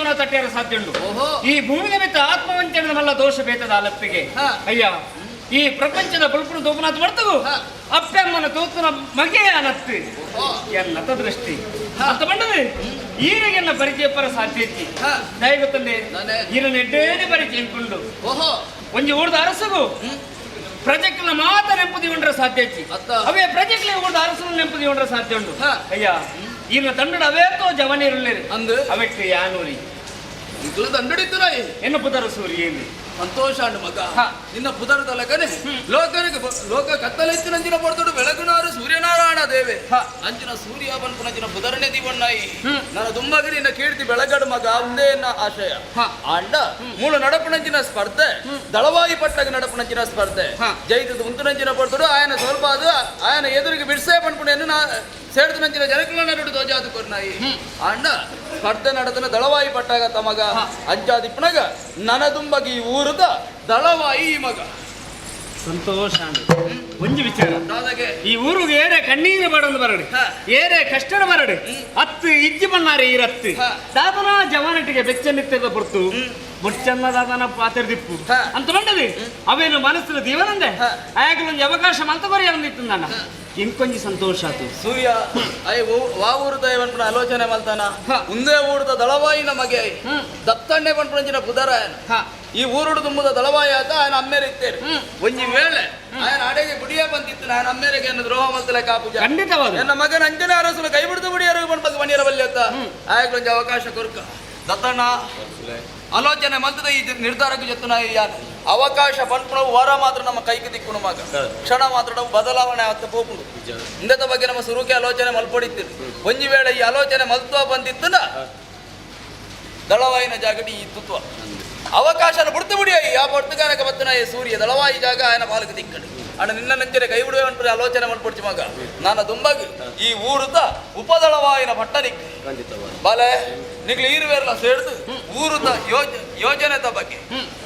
ಜೀವನ ತಟ್ಟೆಯರ ಸಾಧ್ಯ ಉಂಟು. ಓಹೋ. ಈ ಭೂಮಿಯ ಮಿತ್ತ ಆತ್ಮವಂಚನೆ ಮಲ್ಲ ದೋಷ ಬೇತದ ಅಲಪ್ಪಿಗೆ. ಅಯ್ಯ, ಈ ಪ್ರಪಂಚದ ಬಲ್ಪುನ ತೋಪುನಾಥ ಬರ್ತಗು ಅಪ್ಪಮ್ಮನ ತೋತುನ ಮಗೆಯ ಅನತ್ತು ಎನ್ನತ ದೃಷ್ಟಿ ಅಂತ ಬಂಡದೆ ಈರೆಗೆನ್ನ ಪರಿಚಯ ಪರ ಸಾಧ್ಯ ಇತ್ತಿ. ದಯಗೊತ್ತಂದೆ ನಾನೇ. ಈರನ್ನ ಎಡ್ಡೇನೆ ಪರಿಚಯ ಕೊಂಡು ಓಹೋ. ಒಂಜಿ ಊರ್ದ ಅರಸಗು ಪ್ರಜೆಕ್ಲ ಮಾತ ನೆಂಪು ದಿವಂಡ್ರ ಸಾಧ್ಯ ಇತ್ತಿ. ಅತ್ತ. ಅವೇ ಪ್ರಜೆಕ್ಲೆ ಊರ್ದ ಅರಸನ ನೆಂಪು ದಿವಂಡ್ರ ಸಾಧ್ಯ ಉಂಟು. ಅಯ್ಯ, ಈನ ತಂಡದ ಅವೇತೋ ಜವನಿರುಳ್ಳಿರು ಅಂದು ಅವೆಟ್ಟು ಯಾನೂರಿ ಇಗ್ಲು ದಂಡಡಿತ್ತು ನಾಯಿ. ಎನ್ನ ಪುದರ ಸೂರ್ಯ ಏನು? ಸಂತೋಷ ಅಣ್ಣ ಮಗ. ನಿನ್ನ ಪುದರದ ಲೆಕ್ಕನೆ ಲೋಕನಿಗೆ ಲೋಕ ಕತ್ತಲೆತ್ತಿನಂಚಿನ ಪಡ್ತೋಡು ಬೆಳಗುನಾರು ಸೂರ್ಯನಾರಾಯಣ ದೇವೆ. ಅಂಚಿನ ಸೂರ್ಯ ಬನ್ಪುನಂಚಿನ ಪುದರನೆ ದಿವಣ್ಣಾಯಿ. ನನ್ನ ದುಂಬಗಿ ನಿನ್ನ ಕೀರ್ತಿ ಬೆಳಗಡು ಮಗ, ಒಂದೇ ಎನ್ನ ಆಶಯ. ಆಂಡ ಮೂಲ ನಡಪುನಂಚಿನ ಸ್ಪರ್ಧೆ, ದಳವಾಯಿ ಪಟ್ಟಗ ನಡಪುನಂಚಿನ ಸ್ಪರ್ಧೆ ಜೈತದ ಉಂತುನಂಚಿನ ಪಡ್ತೋಡು ಆಯನ ಸ್ವಲ್ಪ ಅದು ಆಯನ ಎದುರಿಗೆ ಬಿಡ್ಸೇ ಪನ್ಪುಣೆಯನ್ನು ನಾ ಸೇಡ್ತನಂಚಿನ ಜನಕುಲ ನಡುಡು ದೋಜಾದು ಕೊರ್ನಾಯಿ. ಆಂಡ ಸ್ಪರ್ಧೆ ನಡೆದನ ದಳವಾಯಿ ಪಟ್ಟಾಗ ತಮಗ ಅಂಚಾದಿಪ್ಪನಗ ನನದುಂಬಗಿ ಈ ಊರದ ದಳವಾಯಿ ಈ ಮಗ. ಸಂತೋಷ ಅಣ್ಣ. ಒಂಜಿ ವಿಚಾರ ದಾದಾಗೆ. ಈ ಊರಿಗೆ ಏರೆ ಕಣ್ಣೀರು ಬಡೊಂದು ಬರಡು, ಏರೆ ಕಷ್ಟದ ಬರಡು ಅತ್ತು ಇಜ್ಜಿ ಬಣ್ಣಾರೆ ಈರತ್ತು. ದಾದನ ಜವಾನಟಿಗೆ ಬೆಚ್ಚ ನಿತ್ಯದ ಪೊರ್ತು ಬೊಚ್ಚನ್ನ ದಾದನ ಪಾತೆರ್ದಿಪ್ಪು ಅಂತ ಬಂಡది ಅವೇನು ಮನಸ್ಸಿನ ದೀವನಂದೆ ಆಯಾಗಲ ಒಂಜಿ ಅವಕಾಶ ಮಂತ ಬರಿ ಅಂದಿತ್ತು ನನ್ನ ಇಂಕೊಂಜಿ ಸಂತೋಷ ಆತು. ಸೂರ್ಯ I ವಾ ಊರುದ ಪನ್ಪುನ ಆಲೋಚನೆ ಮಲ್ತಾನ. ಉಂದೇ ಊರುದ ದಳವಾಯಿನ ಮಗೆ I ದತ್ತಣ್ಣೆ ಪನ್ಪುನಂಚಿನ ಪುದರ ಆಯನ. ಈ ಊರುಡು ತುಂಬುದ ದಳವಾಯಿ ಆತ ಆಯನ ಅಮ್ಮೇರೆ ಇತ್ತೇರು. ಒಂಜಿ ವೇಳೆ ಆಯನ ಅಡೆಗೆ ಗುಡಿಯ ಬಂದಿತ್ತು ನಾನು ಅಮ್ಮೇರೆಗೆ ಎನ್ನ ದ್ರೋಹ ಮಲ್ತಲೆ ಕಾಪುಜ. ಖಂಡಿತವಾದ. ಎನ್ನ ಮಗನ ಅಂಜನೆ ಅರಸುಲು ಕೈ ಬಿಡ್ದು ಬುಡಿಯರು ಪನ್ಪಗ ಮಣಿಯರ ಬಲ್ಯತ್ತ ಆಯಗೊಂಜಿ ಅವಕಾಶ ಕೊರ್ಕ ದತ್ತಣ್ಣ. ಆಲೋಚನೆ ಮಲ್ತದ ಈ ನಿರ್ಧಾರಕ್ಕೆ ಜೊತೆ ಯಾರು ಅವಕಾಶ ಪನ್ಪುಣವು ವಾರ ಮಾತ್ರ ನಮ್ಮ ಕೈಗೆ ದಿಕ್ಕುನು ಮಗ, ಕ್ಷಣ ಮಾತ್ರ ನಾವು ಬದಲಾವಣೆ ಆತ ಪೋಪುಂಡು. ಇಂದದ ಬಗ್ಗೆ ನಮ್ಮ ಸುರುಕೆ ಆಲೋಚನೆ ಮಲ್ಪೊಡಿತ್ತಿರು. ಒಂಜಿ ವೇಳೆ ಈ ಆಲೋಚನೆ ಮಲ್ತುವ ಬಂದಿತ್ತು ದಳವಾಯಿನ ಜಾಗಟಿ ಈ ತುತ್ವ ಅವಕಾಶನ ಬಿಡ್ತು ಬಿಡಿಯ. ಆ ಪೊರ್ತುಗಾನಕ ಬತ್ತನ ಈ ಸೂರ್ಯ ದಳವಾಯಿ ಜಾಗ ಆಯನ ಪಾಲಕ ದಿಕ್ಕಡು. ಅಣ್ಣ ನಿನ್ನ ನಂಚನೆ ಕೈ ಬಿಡುವೆ ಅನ್ಪುರ ಆಲೋಚನೆ ಮಲ್ಪೊಡ್ಚಿ ಮಗ. ನಾನು ದುಂಬಗ್ ಈ ಊರುದ ಉಪದಳವಾಯಿನ ಪಟ್ಟನಿಕ್ ಬಲೆ ನಿಗ್ಲು ಈರುವೇರ್ಲ ಸೇರ್ದು ಊರುದ ಯೋಜನೆದ ಬಗ್ಗೆ,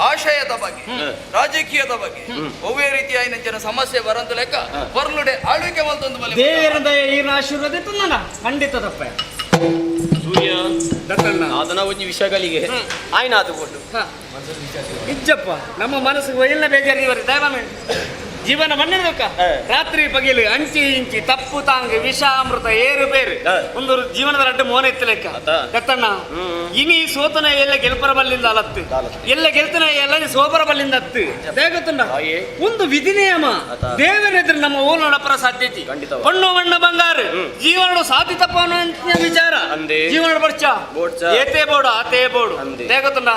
ಆಶಯದ ಬಗ್ಗೆ, ರಾಜಕೀಯದ ಬಗ್ಗೆ ಒವ್ವೇ ರೀತಿಯ ಜನ ಸಮಸ್ಯೆ ಬರಂತ ಲೆಕ್ಕ ಪರ್ಲುಡೆ ಆಳ್ವಿಕೆ ಮಲ್ತೊಂದು ಬಲೆ. ದೇವರ ದಯ ಈನ ಆಶೀರ್ವಾದ ಇತ್ತು ನನ್ನ ಖಂಡಿತ ತಪ್ಪ. ಸೂರ್ಯ. ದತ್ತಣ್ಣ. ಅದನ್ನ ಒಂಜಿ ವಿಷಯಗಳಿಗೆ ಆಯ್ನ ಅದು ಕೊಟ್ಟು ಇಜ್ಜಪ್ಪ, ನಮ್ಮ ಮನಸ್ಸಿಗೆ ಒಯ್ಯಲ್ನ ಬೇಜಾರಿ ಇವರಿ ದಯಮಾಡಿ ಜೀವನ ಮಣ್ಣಿನ ರಾತ್ರಿ ಪಗಿಲು ಅಂಚಿ ಇಂಚಿ ತಪ್ಪು ತಾಂಗ್ ವಿಷ ಅಮೃತ ಏರು ಬೇರು ಒಂದು ಜೀವನದ ರಡ್ಡು ಮೋನ ಇತ್ತು ಲೆಕ್ಕ. ದತ್ತಣ್ಣ, ಇನಿ ಸೋತನ ಎಲ್ಲ ಗೆಲ್ಪರ ಬಲ್ಲಿಂದ ಅಲತ್ತು, ಎಲ್ಲ ಗೆಲ್ತನ ಎಲ್ಲ ಸೋಪರ ಬಲ್ಲಿಂದ ಅತ್ತು. ದೇಗತ್ತಣ್ಣ, ಒಂದು ವಿಧಿ ನಿಯಮ ದೇವರೆದುರು ನಮ್ಮ ಓಲು ನಡಪರ ಸಾಧ್ಯತೆ. ಹೊಣ್ಣು ಮಣ್ಣು ಬಂಗಾರ ಜೀವನ ಸಾಧಿ ತಪ್ಪ ವಿಚಾರ. ಜೀವನ ಬರ್ಚ ಏತೇ ಬೋಡು ಆತೇ ಬೋಡು. ದೇಗತ್ತಣ್ಣ,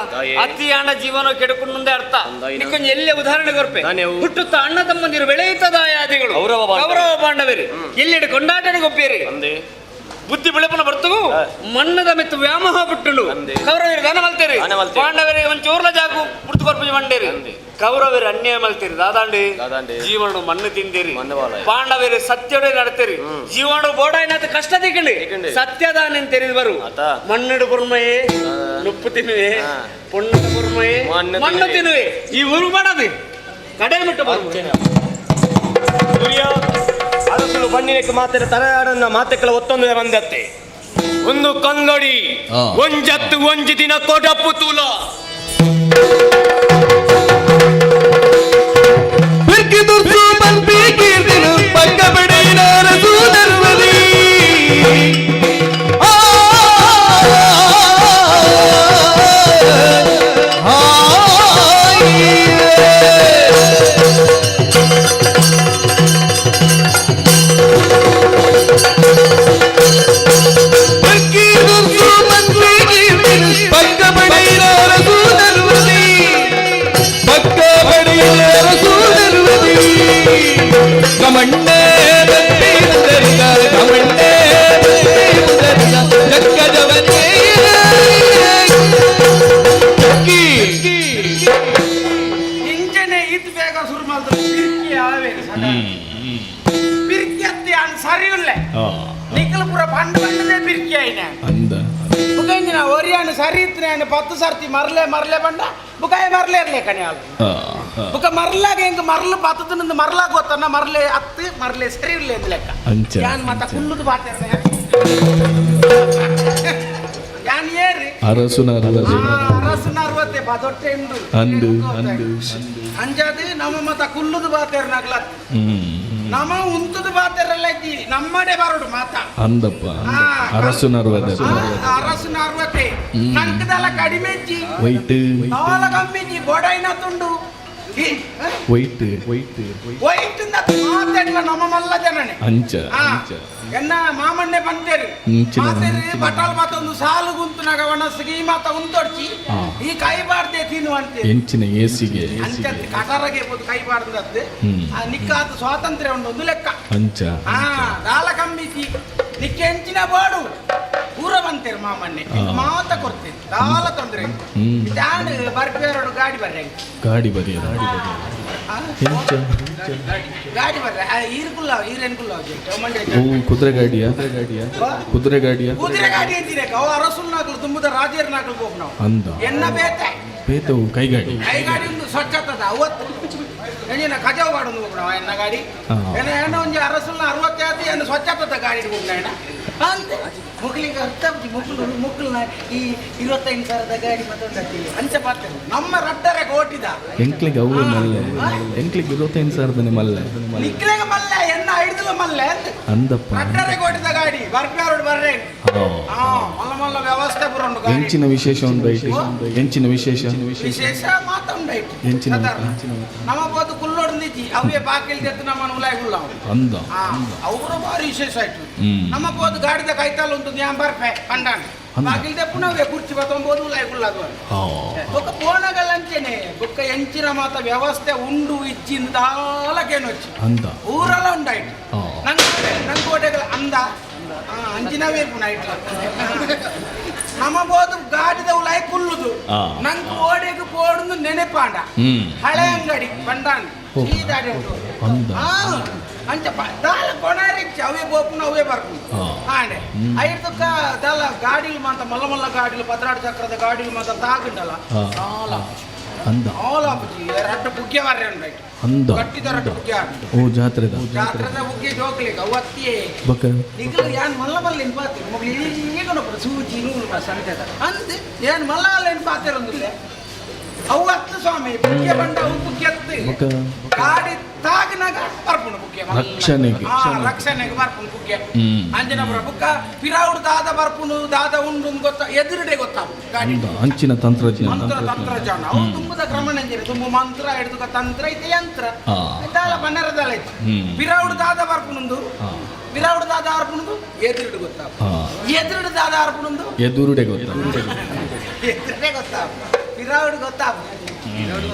ಅತಿ ಹಣ ಜೀವನ ಕೆಡುಕೊಂಡೇ ಅರ್ಥ. ನಿಕ್ಕೊಂಜಿ ಎಲ್ಲೇ ಉದಾಹರಣೆ ಕೊರ್ಪೆ. ಹುಟ್ಟುತ್ತ ಅಣ್ಣ ತಮ್ಮಂದಿರು ಬೆಳೆಯುತ್ತ ದಾಯಾದಿಗಳು ಕೌರವ ಪಾಂಡವರು ಎಲ್ಲಿಡೆ ಕೊಂಡಾಟನೆ ಗೊಬ್ಬೇರಿ. ಬುದ್ಧಿ ಬೆಳಪನ ಬರ್ತವು ಮಣ್ಣದ ಮೆತ್ತು ವ್ಯಾಮೋಹ ಬಿಟ್ಟುಂಡು. ಕೌರವರು ದಾನ ಮಲ್ತೇರಿ, ಪಾಂಡವರಿಗೆ ಒಂದ್ ಚೋರ್ಲ ಜಾಗು ಪುಡ್ತು ಕೊರ್ಪುಜಿ ಮಂಡೇರಿ. ಕೌರವರು ಅನ್ಯಾಯ ಮಲ್ತೇರಿ ದಾದಾಂಡಿ ಜೀವನ ಮಣ್ಣು ತಿಂದಿರಿ. ಪಾಂಡವರು ಸತ್ಯಡೆ ನಡ್ತೇರಿ ಜೀವನ ಬೋಡಾಯಿನಾಥ ಕಷ್ಟ ತಿಕ್ಕಂಡಿ ಸತ್ಯದಾನ ತೆರೆದು ಬರು. ಮಣ್ಣಡು ಪುರ್ಮಯೇ ನುಪ್ಪು ತಿನ್ನುವೆ, ಪೊಣ್ಣದ ಪುರ್ಮಯೇ ಮಣ್ಣು ತಿನ್ನುವೆ. ಈ ಊರು ಮಾಡದು ಕಡೆ ಮುಟ್ಟ. ಸೂರ್ಯ ಅರಸುಲು ಬಣ್ಣಿನಕ್ಕೆ ಮಾತ್ರ ತಲೆಯಾಡನ್ನ ಮಾತೆಕ್ಕಲ ಒತ್ತೊಂದು ಬಂದತ್ತೆ. ಒಂದು ಕಂದಡಿ ಒಂಜತ್ತು ಒಂಜಿ ದಿನ ಕೊಡಪ್ಪು ತೂಲ. ಬಿರ್ಕಿ ದುರ್ಸು ಬಂಪಿ ಕೀರ್ತಿನು ಪಕ್ಕ ಬಡಿನಾರ ಸೂದರ್ವದಿ. ಆ ಆ ಬಿರ್ಕಿ ದುರ್ಸು ಬಂಪಿ ಕೀರ್ತಿನು ಪಕ್ಕ ಬಡಿನಾರ ಸೂದರ್ವದಿ, ಪಕ್ಕ ಬಡಿನಾರ ಸೂದರ್ವದಿ. ಕಮಂಡೆ ಬತ್ತಿ ಉದರಿಗ, ಕಮಂಡೆ ಬತ್ತಿ ಉದರಿಗ, ಜಕ್ಕದವನೇ ಚಕ್ಕಿ. ಇಂಜನೆ ಇದ್ ಬೇಗ ಶುರು ಮಾಡಿದ್ರು ಪಿರ್ಕಿ ಆವೆ ಪಿರ್ಕಿ ಅತ್ತಿ ಅನ್ ಸರಿ ಉಲ್ಲೆ ನಿಖಲ್ ಪೂರ ಪಂಡ ಪಂಡದೇ ಪಿರ್ಕಿ ಆಯ್ನ. ಬುಕಂಜಿನ ಒರಿಯಾನು ಸರಿ ಇತ್ತು ನಾನು 10 ಸರ್ತಿ ಮರಲೆ ಮರಲೆ ಬಂಡ ಬುಕಾಯ ಮರಲೆ ಇರ್ಲೆ ಕಣೆ ಆಳು. ಬುಕ ಮರಲಾಗ ಹೆಂಗ ಮರಲು ಪತ್ತದ ಮರಲಾಗ ಗೊತ್ತನ್ನ ಮರಲೆ ಅತ್ತು ಮರಲೆ ಸರಿ ಇರ್ಲೆ ಅಂದ್ ಲೆಕ್ಕ. ಯಾನ್ ಮತ್ತ ಕುಲ್ಲುದು ಬಾತೆ ಯಾನ್ ಏರಿ. ಅರಸುನ ಅರವತ್ತೆ. ಅರಸುನ ಅರವತ್ತೆ ಪದೊಟ್ಟೆ ಉಂಡು. ಅಂದು ಅಂದು. ಅಂಜಾದ್ ನಮ್ಮ ಮತ ಕುಲ್ಲುದು ಬಾತೆರ್ ನಗ್ಲತ್. ನಮ ಉಂತುದು ಬಾತೆರೆಲ್ಲ ಇದ್ದೀವಿ, ನಮ್ಮಡೆ ಬರೋಡು ಮಾತ. ಅಂದಪ್ಪ, ಅರಸುನ ಅರವತ್ತೆ. ಅರಸುನ ಅರವತ್ತೆ ನಂಕದಲ್ಲ ಕಡಿಮೆ ಇಜ್ಜಿ. ವೈಟ್. ನಾಲ ಕಮ್ಮಿಜ್ಜಿ, ಬೊಡೈನ ತುಂಡು. White white. ವೈಟ್ ಮಾತಾಡ್ಲ ನಮ್ಮ ಮಲ್ಲ ಜನನೆ. ಅಂಚ ಅಂಚ. ಎನ್ನ ಮಾಮಣ್ಣೆ ಬಂತೇರು ಮಾತೇರು ಬಟಾಲ್ ಮಾತೊಂದು ಸಾಲು ಗುಂತುನಾಗ ಒಣಸಿಗೆ ಈ ಮಾತ ಉಂತೊಡ್ಚಿ ಈ ಕೈ ಬಾರ್ದೆ ತಿನ್ನುವಂತೆ. ಎಂಚಿನ ಏಸಿಗೆ. ಅಂಚಂತೆ ಕಟಾರಗೆ ಪೋದು ಕೈ ಬಾರ್ದದ್ದು ನಿಕ್ಕಾದ ಸ್ವಾತಂತ್ರ್ಯ ಉಂಡು ಒಂದು ಲೆಕ್ಕ. ಅಂಚ. ದಾಲ ಕಮ್ಮಿಸಿ ನಿಕ್ಕೆ ಎಂಚಿನ ಬೋಡು ಪೂರ ಬಂತೇರು ಮಾಮಣ್ಣೆ ಮಾತ ಕೊಡ್ತೇನೆ, ದಾಲ ತೊಂದರೆ. ದಾಂಡ್ ಬರ್ಪೇರೋಡು ಗಾಡಿ ಬರ್ರೆ. ಗಾಡಿ ಬರೆಯ ಎಂಚ? ಗಾಡಿ ಬರ್ರೆ ಈರ್ಕುಲ್ಲ ಈರೇನ್ಕುಲ್ಲ. ಓ ಕುದುರೆ ಗಾಡಿಯಾ? ಕುದುರೆ ಗಾಡಿಯಾ? ಕುದುರೆ ಗಾಡಿ ಅಂತೀರ, ಅವು ಅರಸುಲ್ ನಾಕಲು ತುಂಬುದ ರಾಜೇರ್ ನಾಕಲು ಹೋಗ್ ನಾವು. ಅಂದ. ಎನ್ನ ಬೇತೆ. ಬೇತವು ಕೈಗಾಡಿ. ಕೈಗಾಡಿ ಒಂದು ಸ್ವಚ್ಛತದ ಅವತ್ತು ಎಣ್ಣಿನ ಕಜಾವು ಮಾಡೋದು ಹೋಗ್ ನಾವು ಎನ್ನ ಗಾಡಿ. ಎನ್ನ ಎಣ್ಣ ಒಂಜಿ ಅರಸುಲ್ನ ಅರವತ್ತಾದಿ ಎನ್ನ ಸ್ವಚ್ಛತದ ಗಾಡಿ ಹೋಗ್ ನಾಯಣ ಅಂತ ಮುಗ್ಲಿಗೆ ಅರ್ಥ ಮುಗ್ಲು ಮುಗ್ಲನ ಈ 25,000 ಗಾಡಿ ಮತ್ತೊಂದು ಅಂಚ ಪಾತ್ರ ನಮ್ಮ ರಟ್ಟರೆ ಕೋಟಿದ. ಎಂಕ್ಲಿಗೆ ಅವೇ ಮಲ್ಲೆ, ಎಂಕ್ಲಿಗೆ 25,000ದನೇ ಮಲ್ಲೆ. ನಿಕ್ಲೆಗೆ ಮಲ್ಲೆ, ಎನ್ನ ಐಡ್ದಲ ಮಲ್ಲೆ ಅಂತ. ಅಂದಪ್ಪ. ರಟ್ಟರೆ ಕೋಟಿದ ಗಾಡಿ ಬರ್ಪ್ಯಾರೋಡ್ ಬರ್ರೆ. ಮಲ್ಲ ಮಲ್ಲ ವ್ಯವಸ್ಥೆ ಪುರಂಡು ಗಾಡಿ. ಎಂಚಿನ ವಿಶೇಷ ಉಂಡೈಟ್? ಎಂಚಿನ ವಿಶೇಷ? ವಿಶೇಷ ಮಾತ ಉಂಡೈಟ್. ಎಂಚಿನ? ನಮ್ಮ ಬೋದು ಕುಲ್ಲೋಡ್ ನಿಜಿ ಅವೇ ಬಾಕಿಲ್ ತೆತ್ತು ನಮ್ಮ ಉಲಾಯ್ ಅಂದ. ಅವರು ಭಾರಿ ವಿಶೇಷ ಆಯ್ತು. ನಮ್ಮ ಬೋದು ಗಾಡಿದ ಕೈತಾಲ ಉಂಟು ನ್ಯಾಂ ಬರ್ಪೆ ಪಂಡಾಣ ಬಾಕಿಲ್ ತೆಪ್ಪು ನಾವೇ ಕುರ್ಚಿ ಬತ್ತೊಂಬೋದು ಉಲಾಯ್ ಗುಳ್ಳದು. ಬೊಕ್ಕ ಪೋಣಗಲ್ ಅಂಚೆನೆ ಬೊಕ್ಕ ಎಂಚಿನ ಮಾತ ವ್ಯವಸ್ಥೆ ಉಂಡು ಇಜ್ಜಿಂದ ದಾಲಕೇನೊಚ್ಚಿ ಅಂದ. ಊರೆಲ್ಲ ಉಂಡಾಯ್ತು. ನಂಗೆ ನಂಗೋಟೆಗಳ ಅಂದ ಅಂಚಿನವೇ ಪುನ ಇಟ್ಲ ನಮ್ಮ ಬೋದು ಗಾಡಿದ ಉಲಾಯ್ ಕುಲ್ಲುದು. ನಂಗೆ ಓಡೆಗೆ ಪೋಡುದು ನೆನೆಪಾಂಡ ಹಳೆ ಅಂಗಡಿ ಬಂಡಾಂಡ್ ಸೀದಾಡಿ ಉಂಟು. ಅಂಚ ದಾಲ ಕೊಣಾರಿಚ್ಚ ಅವೇ ಬೋಪುನ ಅವೇ ಬರ್ಪು ಆಂಡೆ ಐರ್ದಕ್ಕ ದಾಲ ಗಾಡಿಲು ಮಾತ ಮಲ್ಲ ಮಲ್ಲ ಗಾಡಿಲು ಪದ್ರಾಡು ಚಕ್ರದ ಗಾಡಿಲು ಮಾತ ತಾಗುಂಡಲ್ಲ ದಾಲ ಅಂದ. ಆಲ ಅಪ್ಪುಜಿ ರಡ್ಡ ಬುಗ್ಗೆ ವರ್ರೆ ಉಂಡಾಯ್ತು. ಅಂದ. ಗಟ್ಟಿದ ರಡ್ಡ ಬುಗ್ಗೆ. ಓ ಜಾತ್ರೆದ. ಜಾತ್ರೆದ ಬುಗ್ಗೆ ಜೋಕ್ಲಿಗೆ ಅವತ್ತಿಯೇ ಬೊಕ್ಕ ನಿಗಲು ಯಾನ್ ಮಲ್ಲ ಮಲ್ಲ ನೆನ್ಪಾತಿ ಮೊಗ್ಲು ಈಗ ಸೂಜಿ ನೂಲು ಅಂದ್ ಏನ್ ಮಲ್ಲ ಮಲ್ಲ ನೆನ್ಪಾತಿರೊಂದಿಲ್ಲ ಅವು ಹತ್ತು ಸ್ವಾಮಿ ಬುಗ್ಗೆ ಬಂಡ ಅವು ಬುಗ್ಗೆ ಹತ್ತು ಬೊಕ್ಕ ಗಾಡಿ ತಾಗಿನಾಗ ಬರ್ಪುಂಡು ಬುಗ್ಗೆ ರಕ್ಷಣೆಗೆ. ರಕ್ಷಣೆಗೆ ಬರ್ಪುಂಡು ಬುಗ್ಗೆ. ಅಂಜನಪುರ ಬುಕ್ಕ ಪಿರಾವುಡು ದಾದ ಬರ್ಪುಂಡು ದಾದ ಉಂಡು ಗೊತ್ತ ಎದುರುಡೆ ಗೊತ್ತಾಪು ಗಾಡಿ. ಅಂಚಿನ ತಂತ್ರಜ್ಞಾನ. ಮಂತ್ರ ತಂತ್ರಜ್ಞಾನ ಅವು ತುಂಬುದ ಕ್ರಮಣಂಜಿರಿ ತುಂಬು ಮಂತ್ರ ಹಿಡಿದುಕ ತಂತ್ರ ಐತೆ ಯಂತ್ರ ದಾಲ ಬನ್ನರದಾಲ ಐತೆ. ಪಿರಾವುಡು ದಾದ ಬರ್ಪುಂಡು ಪಿರಾವುಡು ದಾದ ಅರ್ಪುಂಡು ಎದುರುಡು ಗೊತ್ತಾಪು ಎದುರುಡು ದಾದ ಅರ್ಪುಂಡು ಎದುರುಡೆ ಗೊತ್ತ ಎದುರುಡೆ ಗೊತ್ತಾಪು ಪಿರಾವುಡು ಗೊತ್ತಾಪು ಪಿರಾವುಡು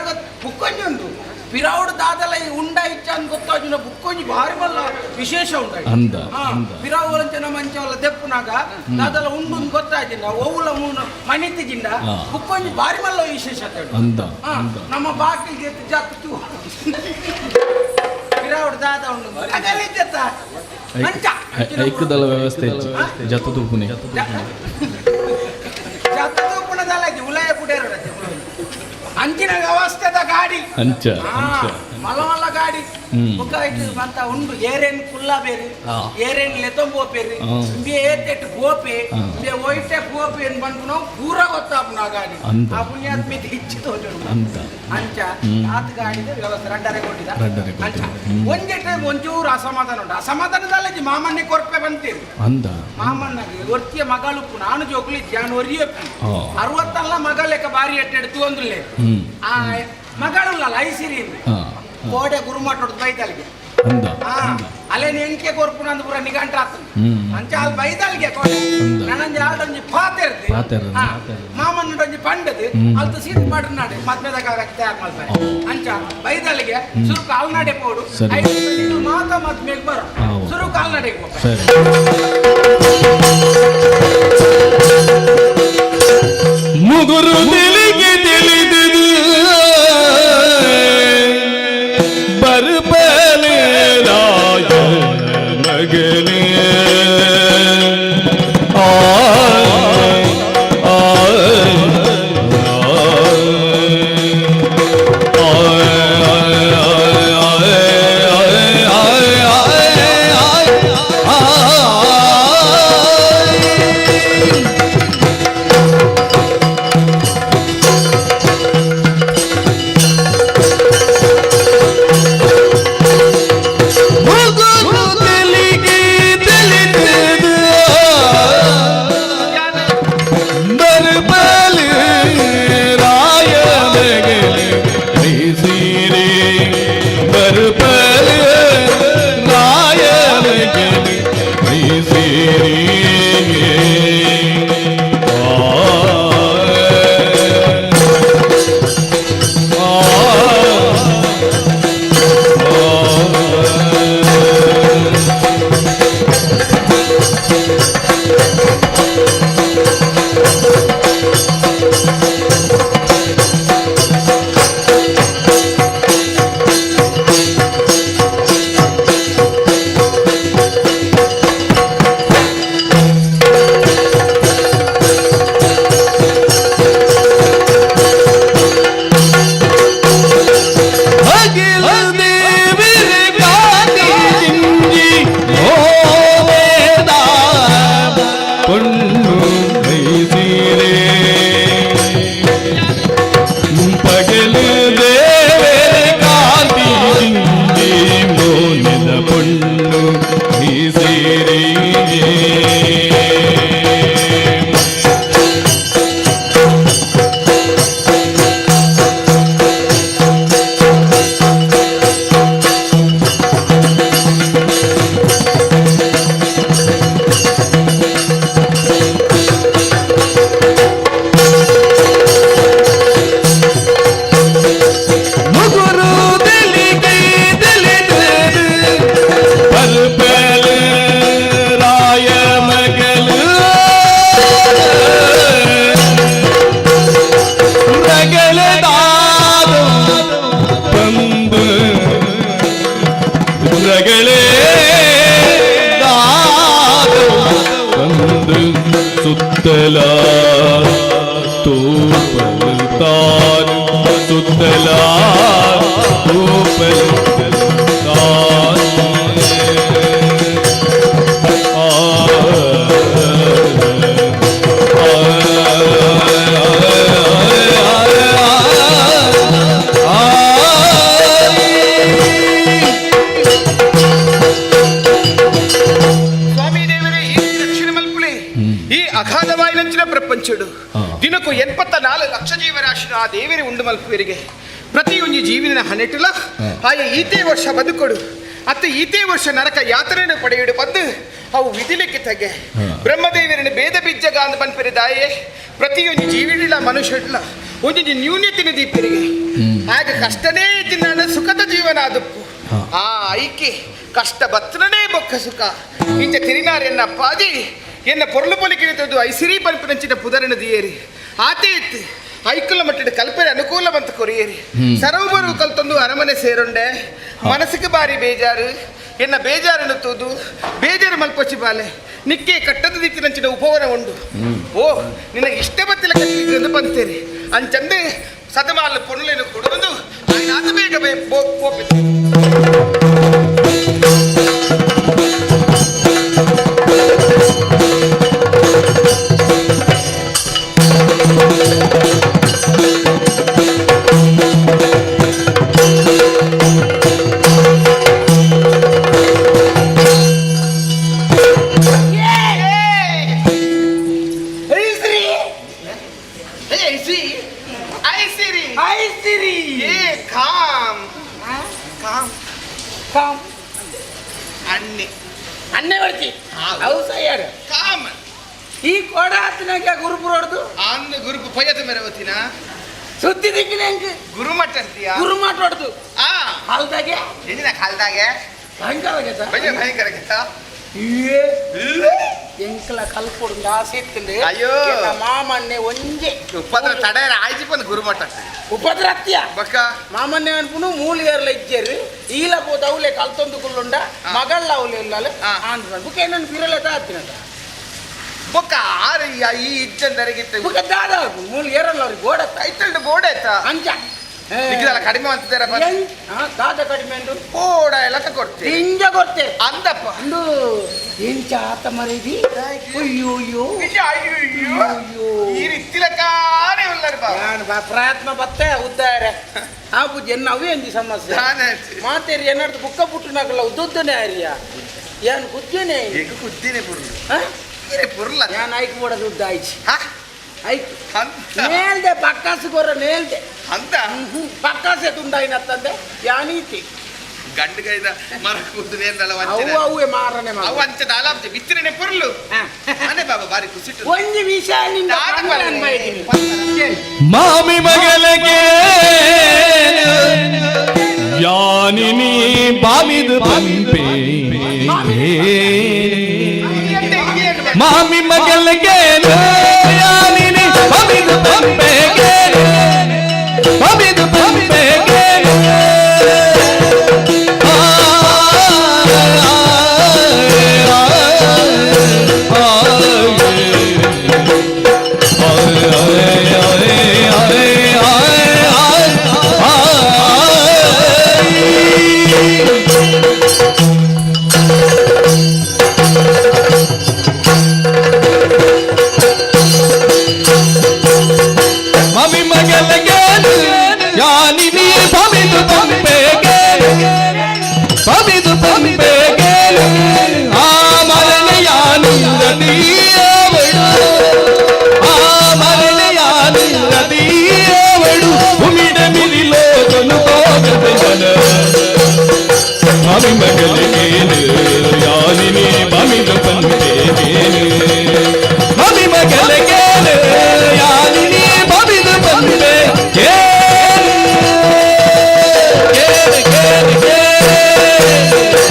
ಗೊತ್ತ ಬುಕ್ಕೊಂಜಿ ಉಂಟು ಪಿರಾವುಡು ದಾದಲ ಈ ಉಂಡ ಇಚ್ಚ ಅಂತ ಗೊತ್ತಾಜುನ ಬುಕ್ಕೊಂಜಿ ಭಾರಿ ಮಲ್ಲ ವಿಶೇಷ ಉಂಟು. ಅಂದ. ಪಿರಾವುಲಂಚನ ಮಂಚವಲ್ಲ ದೆಪ್ಪುನಾಗ ದಾದಲ ಉಂಡು ಗೊತ್ತಾಜಿಂಡ ಒವುಲ ಮೂನು ಮಣಿತಿಜಿಂಡ ಬುಕ್ಕೊಂಜಿ ಭಾರಿ ಮಲ್ಲ ವಿಶೇಷ ಅಂದ. ನಮ್ಮ ಬಾಕಿಲ್ ಎತ್ತು ಜಾತು ಪಿರಾವುಡು ದಾದ ಉಂಡು ಅಗಲಿದ್ದತ್ತ ಮಂಚ ಐಕದಲ ವ್ಯವಸ್ಥೆ ಜತ ತೂಪುನೆ. ಜತ ತೂಪುನದಲ್ಲ ಉಲಯ ಪುಡೇರು ಅಂಚಿನ ವ್ಯವಸ್ಥೆದ ಗಾಡಿ. ಅಂಚ ಅಂಚ. ಮಲ್ಲ ಮಲ್ಲ ಗಾಡಿ ಬೊಕ್ಕ ಇಟ್ಟು ಅಂತ ಉಂಡು ಏರೇನ್ ಕುಲ್ಲ ಬೇರು ಏರೇನ್ ಲೆತ್ತೊಂಬೋಪೇರು ಇಂಬೆ ಏತೆಟ್ಟು ಗೋಪೆ ಇಂಬೆ ಒಯ್ಟೆ ಗೋಪೆ ಏನು ಬಂದು ಪೂರ ಗೊತ್ತಾಪುನ ಆ ಗಾಡಿ ಆ ಪುಣ್ಯಾತ್ಮಿತಿ ಇಚ್ಚಿ ತೋಜುಂಡು ಅಂತ ಅಂಚ ಆತ ಗಾಡಿದ ವ್ಯವಸ್ಥೆ ರಡ್ಡರೆ ಕೊಟ್ಟಿದ ರಡ್ಡರೆ ಅಂಚ ಒಂಜೆಟ್ ಒಂಚೂರು ಅಸಮಾಧಾನ ಉಂಟು. ಅಸಮಾಧಾನದಲ್ಲ ಮಾಮನ್ನೇ ಕೊರ್ಪೆ ಬಂತೀರಿ ಅಂದ. ಮಾಮಣ್ಣಗೆ ಒರ್ತಿಯ ಮಗಳು ನಾನು ಜೋಕ್ಲಿ ಜಾನ್ ಒರಿಯಪ್ಪಿ ಅರವತ್ತಲ್ಲ ಮಗಲೆಕ್ಕ ಬಾರಿ ಎಟ್ಟೆಡು ತೂಂದುಲ್ಲೆ ಆ ಮಗಳುಲ್ಲ ಐಸಿರಿ ಕೋಡೆ ಗುರುಮಠದ ಬೈದಲ್ಗೆ ಅಂದ. ಅಲ್ಲೇ ಎಂಕೆ ಕೊರ್ಪುನ ಅಂದ್ ಪೂರ ನಿಗಂಟ ಆತು ಅಂಚ ಅಲ್ಲಿ ಬೈದಲ್ಗೆ ಕೋಡೆ ನನಂಜಿ ಆಲ್ಡೊಂಜಿ ಪಾತೆರ್ದು ಮಾಮನ್ನಡೊಂಜಿ ಪಂಡದು ಅಲ್ತ ಸೀಟ್ ಮಾಡ್ನಾಡೆ ಮದ್ಮೆದ ಕಾಗಕ್ಕೆ ತಯಾರು ಮಾಡ್ತಾರೆ ಅಂಚ ಬೈದಲ್ಗೆ ಸುರು ಕಾಲ್ನಡೆ ಪೋಡು ಮಾತ ಮದ್ಮೆಗೆ ಬರೋ ಸುರು ಕಾಲ್ನಡೆಗೆ ಹೋಗ್ತಾರೆ. ಮುಗುರು ತಿಳಿಗೆ ತಿಳಿದಿದು ಬರ್ಬಲೆ ರಾಯ ಮಗನೇ ಆ ಆ ಆ ಲಕ್ಷ ಜೀವರಾಶಿನ ಆ ದೇವರೇ ಉಂಡು ಮಲ್ಪುವರಿಗೆ ಪ್ರತಿಯೊಂದು ಜೀವನ ಹನೆಟುಲ ಆಯ ಈತೇ ವರ್ಷ ಬದುಕೊಡು ಅತ್ತ ಈತೇ ವರ್ಷ ನರಕ ಯಾತನೆಯನ್ನು ಪಡೆಯುಡು ಬಂದು ಅವು ವಿಧಿಲಿಕ್ಕೆ ತಗೆ ಬ್ರಹ್ಮದೇವರನ್ನು ಭೇದ ಬಿಜ್ಜಗ ಅಂದ ಪನ್ಪೆರೆ ದಾಯೆ ಪ್ರತಿಯೊಂದು ಜೀವಿಡಿಲ್ಲ ಮನುಷ್ಯಡ್ಲ ಒಂದೊಂದು ನ್ಯೂನ್ಯತಿನ ದೀಪರಿಗೆ ಆಗ ಕಷ್ಟನೇ ಇದ್ದ ಸುಖದ ಜೀವನ ಅದಪ್ಪು ಆ ಐಕೆ ಕಷ್ಟ ಬತ್ತನೇ ಬೊಕ್ಕ ಸುಖ ಇಂಚ ತಿರಿನಾರೆನ್ನ ಪಾದಿ ಎನ್ನ ಪೊರ್ಲು ಪೊಲಿಕಿರಿತದ್ದು ಐಸಿರಿ ಪನ್ಪಿನಂಚಿನ ಪುದರನ ದಿಯೇರಿ ಆತೆ ಇತ್ತು ಐಕುಲ ಮಟ್ಟದ ಕಲ್ಪನೆ ಅನುಕೂಲ ಬಂತ ಕೊರಿಯೇರಿ ಸರೋಬರು ಕಲ್ತೊಂದು ಅರಮನೆ ಸೇರುಂಡೆ ಮನಸ್ಸಿಗೆ ಬಾರಿ ಬೇಜಾರು ಎನ್ನ ಬೇಜಾರನ್ನು ತೂದು ಬೇಜಾರು ಮಲ್ಪೊಚ್ಚಿ ಬಾಲೆ ನಿಕ್ಕೆ ಕಟ್ಟದ ದಿಕ್ಕಿನಂಚಿನ ಉಪವನ ಉಂಡು ಓ ನಿನ್ನ ಇಷ್ಟ ಬತ್ತಿಲ ಕಟ್ಟಿದ್ದು ಬಂತೇರಿ ಅಂಚಂದೆ ಸದಮಾಲ ಪೊನ್ನುಲೇನು ಕೊಡುವುದು ಆತ ಬೇಗ ಪೋಪಿ. ಅನ್ನೆ ಬರ್ತಿ ಅವು ಸಯ್ಯಾರ ಕಾಮ್ ಈ ಕೋಡ ಹತ್ತಿನಾಗ ಗುರುಪುರ ಹೊಡ್ದು ಅನ್ನ ಗುರುಪು ಪಯ್ಯದ ಮೇರೆ ಹೊತ್ತಿನ ಸುದ್ದಿ ದಿಕ್ಕಿನ ಹೆಂಗ್ ಗುರುಮಠ ಅಂತೀಯ ಗುರುಮಾಟ ಹೊಡ್ದು ಆ ಹಾಲ್ದಾಗೆ ಎಂಜಿನ ಕಾಲ್ದಾಗೆ ಭಯಂಕರ ಗೆತ ಭಯ ಭಯಂಕರ ಗೆತ ಎಂಕಲ ಕಲ್ಪೊಡು ಆಸೆ ಇತ್ತಂಡು ಅಯ್ಯೋ. ಎನ್ನ ಮಾಮಣ್ಣೆ ಒಂಜೆ ಉಪದ್ರ ತಡೆಯರ ಆಯ್ಜಿ ಬಂದು ಗುರುಮಠ ಉಪದ್ರ ಅತ್ಯ ಬಕ್ಕ ಮಾಮಣ್ಣೆ ಅನ್ಪುನು ಮೂಲಿಯರ್ಲ ಇಜ್ಜೆರು ಈಲ ಪೋದ ಅವಲೆ ಕಲ್ತೊಂದು ಕುಲ್ಲುಂಡ ಮಗಳ ಅವಲೆ ಇಲ್ಲಲ್ಲ ಆಂಧ್ರ ಬುಕ್ಕ ಏನನ್ನು ಪಿರಲೆ ತಾತ್ತಿನದ ಬೊಕ್ಕ ಆರು ಈ ಇಜ್ಜಂದರಿಗಿತ್ತು ಬುಕ್ಕ ದಾದ ಮೂಲ ಏರಲ್ಲ ಅವ್ರಿಗೆ ಗೋಡ ಐತಲ್ಡು ಬೋರ್ಡ್ ಆಯ್ತಾ ಅಂಚ ನಿಕ್ಕಿದಲ್ಲ ಕಡಿಮೆ ಅಂತಿದ್ದಾರ ದಾದ ಕಡಿಮೆ ಉಂಟು ಬೋಡ ಎಲ್ಲ ಕೊಡ್ತೀವಿ ಹಿಂಜ ಕೊಡ್ತೆ ಅಂದಪ್ಪ ಅಂದು ಎಂಚ ಆತ ಮರಿದಿ ಅಯ್ಯೋ ಅಯ್ಯೋ ಅಯ್ಯೋ ಈ ರೀತಿಲಕಾನೇ ಉಲ್ಲರ್ ಬಾ ಯಾನ್ ಬಾ ಪ್ರಯತ್ನ ಬತ್ತೆ ಉದ್ದಾರೆ ಆ ಬುದ್ಧಿ ಎನ್ನ ಅವೇ ಒಂಜಿ ಸಮಸ್ಯೆ ಮಾತೇರಿ ಏನಾದ್ರು ಬುಕ್ಕ ಪುಟ್ಟುನಾಗಲ್ಲ ಉದ್ದುದ್ದನೆ ಆರ್ಯ ಏನ್ ಗುದ್ದೇನೆ ಈಗ ಕುದ್ದಿನೇ ಪುರ್ಲು ಹಾ? ಈರೆ ಪುರ್ಲ ಯಾನ್ ಐಕ್ ಬೋಡದು ಉದ್ದ ಆಯ್ಚಿ ಹಾ ಐಕ್ ಅಂತ ನೇಲ್ದೆ ಪಕ್ಕಾಸು ಕೊರ ನೇಲ್ದೆ ಅಂತ ಪಕ್ಕಾಸೆ ತುಂಡಾಯಿನತ್ತಂದೆ ಯಾನೀತಿ ಗಂಡು ಗೈದ ಮರ ಕೂದನೆ ಅಂದಲ್ಲ ಅವು ವಂಚನೆ ಅವುವೆ ಮಾರನೆ ಅವು ಅಂಚ ದಾಲಾಬ್ಜಿ ಬಿತ್ತಿರನೆ ಪುರ್ಲು ಅನೆ ಬಾಬಾ ಬಾರಿ ಖುಷಿ ಒಂಜಿ ವಿಷಯ ನಿಂದ ದಾದ ಪಂಡ್ರೆ ಅನ್ಬೈದಿನಿ. ಮಾಮಿ ಮಗಲಗೆ ಯಾನಿನಿ ಬಾಮಿದ ಪಂಪೆ ಮಾಮಿ ಮಗಲಗೆ ಯಾನಿನಿ ಬಾಮಿದ ಪಂಪೆ ಬಾಮಿದ ಪಂಪೆ. ಮಾಮಿ ಮಗಲಗೆ ಯಾನಿನಿ ಬಾಮಿದು ಪಂಪೆ ಬಾಮಿದು ಪಂಪೆ ಆ ಮರಳೆಯಾನು ಆ ಮರಳೆಯಾನು ನದಿಯವಳು ಉಮಿಡ ಮಿಲಿಲೋಕನು ತೋಗದೆಯನ ಮಾಮಿ ಮಗಲಗೆ ಯಾನಿನಿ ಬಾಮಿದು ಪಂಪೆ ಮಾಮಿ ಮಗಲಗೆ ಯಾನಿನಿ ಬಾಮಿದು ಪಂಪೆ ಕೇಳು ಕೇಳು ಕೇಳು ಕೇಳು.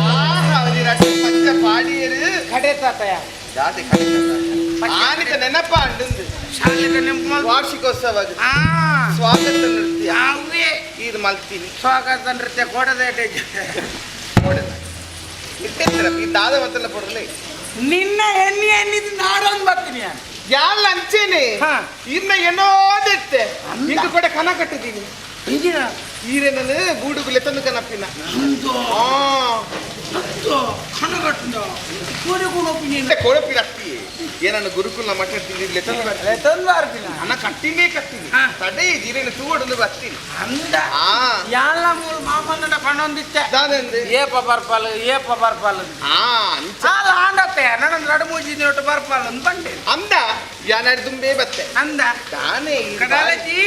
ಆಹಾ ಅವನಿ ಪಂಚ ಪಾಡಿಯರು ಕಡೆ ತಾತಯ್ಯ ಜಾತಿ ಕಡೆ ಆನಿತ ನೆನಪ ಅಂಡುಂದು ಶಾಲೆದ ನೆಂಪು ಮಲ್ಪು. ವಾರ್ಷಿಕೋತ್ಸವ ಆ ಸ್ವಾಗತ ನೃತ್ಯ ಅವೇ ಇದು ಮಲ್ತೀನಿ ಸ್ವಾಗತ ನೃತ್ಯ ಕೊಡದೆ ಇಟ್ಟಿರ್ತೀರ ಈ ದಾದ ಮತ್ತೆಲ್ಲ ಪೊರ್ಲೆ ನಿನ್ನ ಎಣ್ಣೆ ಎಣ್ಣಿದ್ ನಾಡೊಂದು ಬರ್ತೀನಿ ನಾನು. ಯಾಲ್ ಅಂಚೇನೆ ಹಾ. ಇನ್ನ ಏನೋದಿತ್ತೆ ಅಂದ. ಇಂದು ಕೂಡ ಕನ ಕಟ್ಟಿದ್ದೀನಿ ಇಂಜಿನ ಈರೇನನು ಗೂಡುಗುಲೆ ತಂದು ಕನಪಿನ ಅಂದು ಆ ಅಂದು ಕಣ್ಣುಗಟ್ಟುಂದ ಕೋಡೆ ಕೂಡ ಕೊಳಪಿರತ್ತಿ ಏನನ್ನು ಗುರುಕುಲ ಮಠ ಲೆತೊಂದು ಬರ್ತೀನಿ ನನ್ನ ಕಟ್ಟಿನೇ ಕಟ್ಟಿನಿ ತಡೆ ಜೀರೇನ ತೂವಡೊಂದು ಬರ್ತೀನಿ ಅಂದ ಆ ಯಾಲ ಮೂರು ಮಾಮನ್ನಡ ಪಣೊಂದಿತ್ತೆ ದಾದಂದೆ ಏಪ ಬರ್ಪಾಲು ಏಪ ಬರ್ಪಾಲು ಆ ಅಂಚ ಸಾಲ ಆಂಡತ್ತೆ ನನ್ನ ನಡು ಮೂಜಿ ಒಟ್ಟು ಬರ್ಪಾಲು ಅಂದ್ ಬಂಡೆ ಅಂದ ಯಾನಾಡ್ ದುಂಬೆ ಬತ್ತೆ ಅಂದ ತಾನೇ ಕಡಾಲಜಿ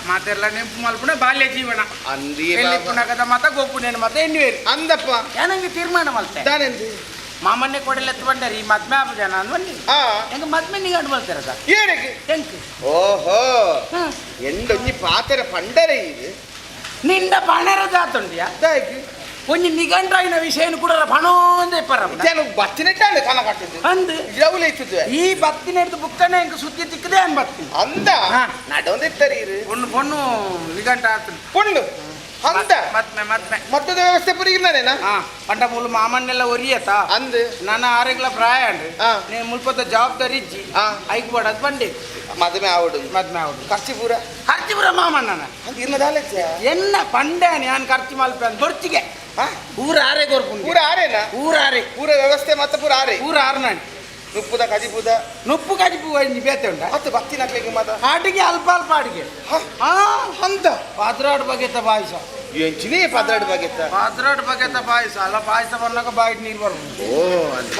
ಮಾತೆಲ್ಲ ನೆಂಪು ಮಲ್ಪುಣ ಬಾಲ್ಯ ಜೀವನ ಅಂದಿ ಎಲ್ಲಿ ಪುನಕದ ಮತ ಗೋಪುನೇನು ಮತ ಎನ್ನುವೇರು ಅಂದಪ್ಪ ಏನಂಗೆ ತೀರ್ಮಾನ ಮಲ್ತೆ ದಾನೆಂದು ಮಾಮನ್ನೆ ಕೊಡಲೆತ್ತು ಬಂಡರಿ ಈ ಮದ್ಮೆ ಆಪ ಜನ ಅಂದ್ ಬನ್ನಿ ಆ ಹೆಂಗ ಮದ್ಮೆ ನಿಗಂಡು ಬಲ್ತಾರದ ಏನಕ್ಕೆ ಹೆಂಗ್ ಓಹೋ ಎಂಡೊಂಜಿ ಪಾತೆರ ಪಂಡರೆ ಇದು ನಿಂಡ ಪಣರ ಜಾತುಂಡಿಯಾ ದಾಯ್ಕ್ ಒಂಜಿ ನಿಗಂಡ್ರಾಯಿನ ವಿಷಯನು ಕೂಡ ಪಣೋಂದೆ ಪರ ಜನ ಬತ್ತಿನೆಟ್ಟಾಂಡು ಕನ ಕಟ್ಟಿದ್ದು ಅಂದ್ ಇರವುಲೆ ಇತ್ತುದು ಈ ಬತ್ತಿನ ಹಿಡಿದು ಬುಕ್ಕನೆ ಹೆಂಗ್ ಸುದ್ದಿ ತಿಕ್ಕದೆ ಅನ್ ಬತ್ತಿ ಅಂದ ಹಾ. ನಡೊಂದಿತ್ತರಿ ಇರು ಪೊಣ್ಣು ಪೊಣ್ಣು ನಿಗಂಟ ಆತು ಪೊಣ್ಣು ಅಂದ ಮದ್ಮೆ ಮದ್ಮೆ ಮತ್ತದ ವ್ಯವಸ್ಥೆ ಪುರಿಗಿಲ್ಲೇನಾ ಹಾ ಪಂಡ ಮೂಲು ಮಾಮನ್ನೆಲ್ಲ ಒರಿಯತ ಅಂದ್ ನನ್ನ ಆರೆಗ್ಲ ಪ್ರಾಯ ಅಂಡ್ರಿ ಆ. ನೀ ಮುಲ್ಪದ ಜವಾಬ್ದಾರಿ ಇಜ್ಜಿ ಆ. ಐಕ್ ಬಡದ್ ಬಂಡಿ ಮದುವೆ ಆವಡು ಮದ್ಮೆ ಆವಡು ಖರ್ಚು ಪೂರ ಖರ್ಚು ಪೂರ ಮಾಮಣ್ಣನ ಅಂತ ಇರ್ನದಾಲೆಚ್ಚ ಎನ್ನ ಪಂಡೆ ನಾನು ಖರ್ಚು ಮಲ್ಪೆ ಅಂತ ಬೊರ್ಚಿಗೆ ಹಾ ಊರ ಆರೆ ಕೊರ್ಪುಂಡು ಪೂರ ಆರೇನಾ ಊರ ಆರೆ ಪೂರ ವ್ಯವಸ್ಥೆ ಮತ್ತೆ ಪೂರ ಆರೆ ಊರ ಆರ್ನಾಣಿ ನುಪ್ಪುದ ಕಜಿಪುದ ನುಪ್ಪು ಕಜಿಪು ಒಂಜಿ ಬೇತೆ ಉಂಟ ಮತ್ತು ಬತ್ತಿನಕ್ಲಿಗೆ ಮಾತ ಅಡಿಗೆ ಅಲ್ಪ ಅಲ್ಪ ಅಡಿಗೆ ಹಾ ಅಂತ ಪಾತ್ರಾಡ್ ಬಗೆತ ಪಾಯಸ ಎಂಚಿನೇ ಪದ್ರಾಡು ಬಗೆತ್ತ ಪಾತ್ರಾಡ್ ಬಗೆತ ಪಾಯಸ ಅಲ್ಲ ಪಾಯಸ ಬನ್ನಾಗ ಬಾಯಿಟ್ ನೀರು ಬರ್ಬೋದು ಓ ಅಂತ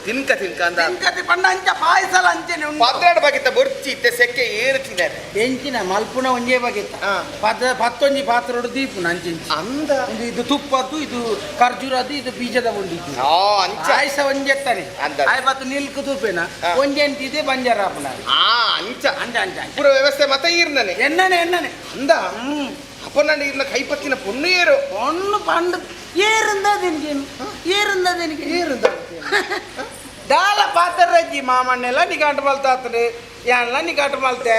ತಿನ್ಕ ತಿನ್ಕ ಅಂದ ತಿನ್ಕತಿ ಪಂಡ ಅಂಚ ಪಾಯಸ ಅಲ್ಲ ಅಂಚೆನೆ ಉಂಟು ಪದ್ರಾಡು ಬಗೆತ್ತ ಬೊರ್ಚಿ ಇತ್ತೆ ಸೆಕ್ಕೆ ಏರು ತಿನ್ನರೆ ಎಂಚಿನ ಮಲ್ಪುನ ಒಂಜೇ ಬಗೆತ ಆ. ಪದ ಪತ್ತೊಂಜಿ ಪಾತ್ರೋಡು ದೀಪುನ ಅಂಚೆಂಚಿ ಅಂದ ಒಂದು ಇದು ತುಪ್ಪದ್ದು ಇದು ಖರ್ಜೂರದ್ದು ಇದು ಬೀಜದ ಉಂಡಿದ್ದು ಆ ಅಂಚ ಪಾಯಸ ಒಂಜೆತ್ತಾನೆ ಅಂದ. ಆಯ್ ಬತ್ತು ನಿಲ್ಕು ತೂಪೇನ ಆ. ಒಂಜೆಂತಿದೆ ಬಂಜಾರ ಆಪುನ ಆ ಅಂಚ ಅಂಚ ಅಂಚ ಅಂಚ ಪೂರ ವ್ಯವಸ್ಥೆ ಮತ್ತೆ ಈರ್ನನೆ ಎನ್ನನೆ ಎನ್ನನೆ ಅಂದ ಹ್ಮ್ ಅಪ್ಪ ನಾನು ಈರ್ನ ಕೈಪತ್ತಿನ ಪೊಣ್ಣು ಏರು பொண்ணு பண்டு ஏறுந்தது எனக்கு ஏறுந்தது எனக்கு ಏರುಂದ ದಾಲ ಪಾತ್ರಜ್ಜಿ ಮಾಮಣ್ಣೆಲ್ಲ ನಿಗಾಂಟು ಮಲ್ತಾತ್ರಿ ಯಾನ್ಲ ನಿಗಾಂಟು ಮಲ್ತೆ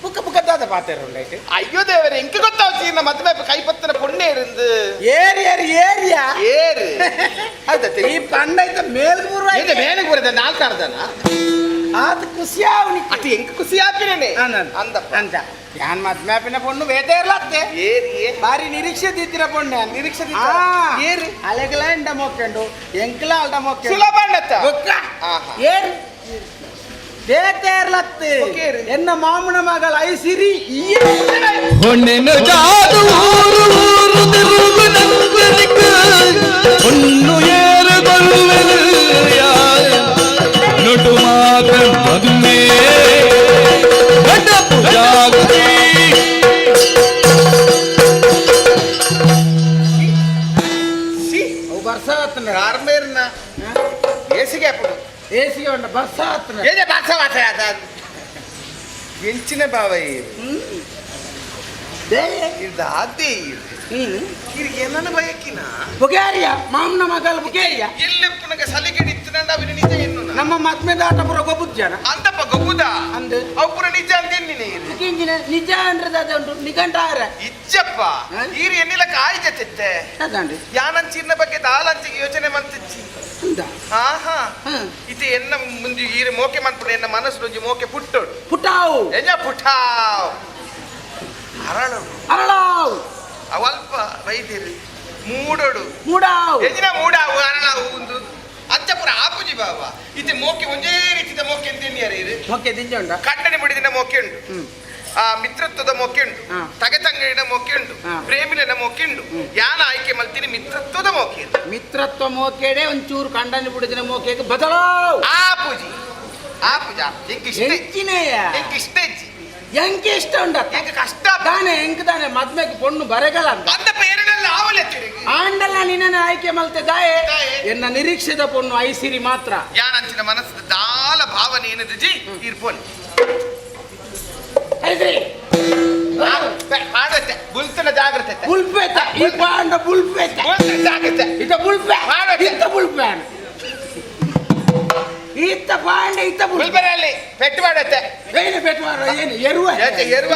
ಬುಕ್ಕ ಬುಕ್ಕ ದಾದ ಪಾತ್ರ ಉಂಡೈತೆ ಅಯ್ಯೋ ದೇವರೇ ಎಂಕ ಗೊತ್ತಾವ್ಚಿ ಈರ್ನ ಮದ್ವೆ ಕೈಪತ್ತಿನ ಪೊಣ್ಣು ಏರಿಂದು ಏರಿ ಏರಿ ಏರಿಯಾ ಏರು ಹೌದಾ ಈ ಪಂಡೈತ ಮೇಲ್ ಪೂರ್ವ ಏ ಮೇಲಕ್ಕೆ ಬರುತ್ತೆ ನಾಲ್ಕು ಅರ್ಧನ ಆತ ಖುಷಿ ಆವನಿ ಅತಿ ಎಂಕ ಖುಷಿ ಆಪಿನೇನೆ ಅಂದಪ್ಪ ಅಂತ ಯಾನ್ ಮದ್ವೆ ಆಪಿನ ಪೊಣ್ಣು ಬೇತೆ ಇರ್ಲತ್ತೆ ಏರಿ ಏ ಬಾರಿ ನಿರೀಕ್ಷೆ ದಿತ್ತಿರ ಪೊಣ್ಣೆ ನಿರೀಕ್ಷೆ ಆ ಏರು ಅಲೆಗಲ ಎಂಡ ಮೊಕ್ಕೆಂಡು ಎಂಕಲ ಅಲ್ಡ ಮೊಕ್ಕೆಂಡು ಸುಲಭ ಅಣ್ಣತ್ತ ಬೊಕ್ಕ ಆಹಾ. ಏರ್ ಬೇತೇರ್ಲತ್ತು ಒಕ್ಕೇರು. ಎನ್ನ ಮಾಮನ ಮಗಳ ಐಸಿರಿ ಹೊಣ್ಣೆನ ಜಾದು ಊರು ಊರು ತಿರುಗು ನಂಗನಿಕ ಹೊಣ್ಣು ಏರುಗೊಳ್ಳುವೆನು ನಟು ಮಾತ ಮದುವೆ ಗಡ್ಡಪ್ಪು ಜಾಗೃತಿ ಸಿ ಅವು ಬರ್ಸಾತ್ನ ಕಾರ್ಮೇರ್ನ ಏಸಿಗೆ ಅಪ್ಪುಡು ಏಸಿಗೆ ಉಂಡ ಬರ್ಸಾತ್ನ ಏನೇ ಬಾಸ ವಾಸ ಆದ ಎಂಚಿನ ಭಾವ ಏರು ಇದು ಆದೇ ಇದು ಇದು ಏನನ್ನ ಬಯಕಿನ ಬುಗೇರಿಯ ಮಾಮನ ಮಗಳ ಬುಗೇರಿಯ ಎಲ್ಲೆಪ್ಪನಗ ಸಲಿಗೆ ಇತ್ತು ಅವಿನ ನಿಜ ಎನ್ನು ನಮ್ಮ ಮದ್ಮೆ ದಾಟ ಪುರ ಗೊಬ್ಬುದ್ ಜನ ಅಂತಪ್ಪ ಗೊಬ್ಬುದ ಅಂದು ಅವು ಪುರ ನಿಜ ಅಂತ ಎನ್ನಿನ ಇದು ಇಂಜಿನ ನಿಜ ಅಂದ್ರದ ಅದುಂಟು ನಿಗಂಟ ಆರ ಇಜ್ಜಪ್ಪ ಹ? ಈರು ಎನ್ನಿಲ ಕಾಯಿ ಜೊತೆ ಅದಾಂಡಿ ಯಾನಂಚಿರ್ನ ಬಗ್ಗೆ ದಾಲಂಚಿಗೆ ಯೋಚನೆ ಮಂತಿಚ್ಚಿ ಅಂದ ಆಹಾ ಹ್ಮ್. ಇದು ಎನ್ನ ಮುಂಜಿ ಈರು ಮೋಕೆ ಮನ್ಪುಡು ಎನ್ನ ಮನಸ್ಸು ಒಂಜಿ ಮೋಕೆ ಪುಟ್ಟೋಡು ಪುಟಾವು ಎನ್ನ ಪುಟಾವ್ ಅರಳು ಅರಳಾವು ಅವಲ್ಪ ವೈದ್ಯರು ಮೂಡೋಡು ಮೂಡಾವು ಎಜಿನ ಮೂಡಾವು ಅರಳಾವು ಒಂದು ಅಂಚಪುರ ಆಪುಜಿ ಬಾವ ಇದು ಮೋಕೆ ಒಂದೇ ರೀತಿಯ ಮೋಕೆ ಅಂತ ಎನ್ನಿಯಾರ ಇರು ಮೊಕ್ಕೆ ದಿಂಜ ಉಂಡ ಕಣ್ಣನೆ ಬಿಡಿದಿನ ಮೋಕೆ ಉಂಟು ಆ ಮಿತ್ರತ್ವದ ಮೋಕೆ ಉಂಟು ಹಾ. ತಗೆ ತಂಗಡಿನ ಮೋಕೆ ಉಂಟು ಹಾ. ಪ್ರೇಮಿಲನ ಮೋಕೆ ಉಂಟು ಯಾನ ಆಯ್ಕೆ ಮಲ್ತೀನಿ ಮಿತ್ರತ್ವದ ಮೋಕೆ ಉಂಟು. ಮಿತ್ರತ್ವ ಮೋಕೆಡೆ ಒಂಚೂರು ಕಂಡನಿ ಬಿಡಿದಿನ ಮೋಕೆಗೆ ಬದಲಾವು ಆ ಪೂಜಿ ಆ ಪೂಜಾ ಎಂಕ್ ಇಷ್ಟ ಎಂಚಿನೆಯ ಎಂಕ್ ಇಷ್ಟ ಇಜ್ಜಿ ಎಂಕ್ ಇಷ್ಟ ಉಂಡ ಎಂಕ್ ಕಷ್ಟ ತಾನೆ ಎಂಕ್ ತಾನೆ ಮದ್ಮೆಗೆ ಪೊಣ್ಣು ಬರೆಗಲ ಅಂತ ಅಂತಪ್ಪ ಎರಡೆಲ್ಲ ಆವಲೆ ತಿರುಗಿ ಆಂಡಲ ನಿನ್ನನ್ನು ಆಯ್ಕೆ ಮಲ್ತೆ ದಾಯೆ ದಾಯೆ. ಎನ್ನ ನಿರೀಕ್ಷೆದ ಪೊಣ್ಣು ಐಸಿರಿ ಮಾತ್ರ ಯಾನಂಚಿನ ಮನಸ್ಸು ದಾಲ ಭಾವನೆ ಏನದು ಜಿ ಇರ್ಪೋಲಿ ಐಸಿರಿ ಪಾಡತ್ತೆ ಬುಲ್ತನ ಜಾಗ್ರತೆ ಬುಲ್ಪೇತ ಈ ಪಾಂಡ ಬುಲ್ಪೇತ ಬುಲ್ತನ ಜಾಗ್ರತೆ ಇತ ಬುಲ್ಪೆ ಪಾಡತ್ತೆ. ಇತ್ತ ಬುಲ್ಪೆ ಇತ್ತ ಪಾಂಡ ಇತ್ತ ಬುಲ್ಪೆ ಬುಲ್ಬರಲ್ಲಿ ಪೆಟ್ಟು ಮಾಡತ್ತೆ ಏನು ಪೆಟ್ಟು ಮಾರ ಏನು ಎರುವ ಏತೆ ಎರುವ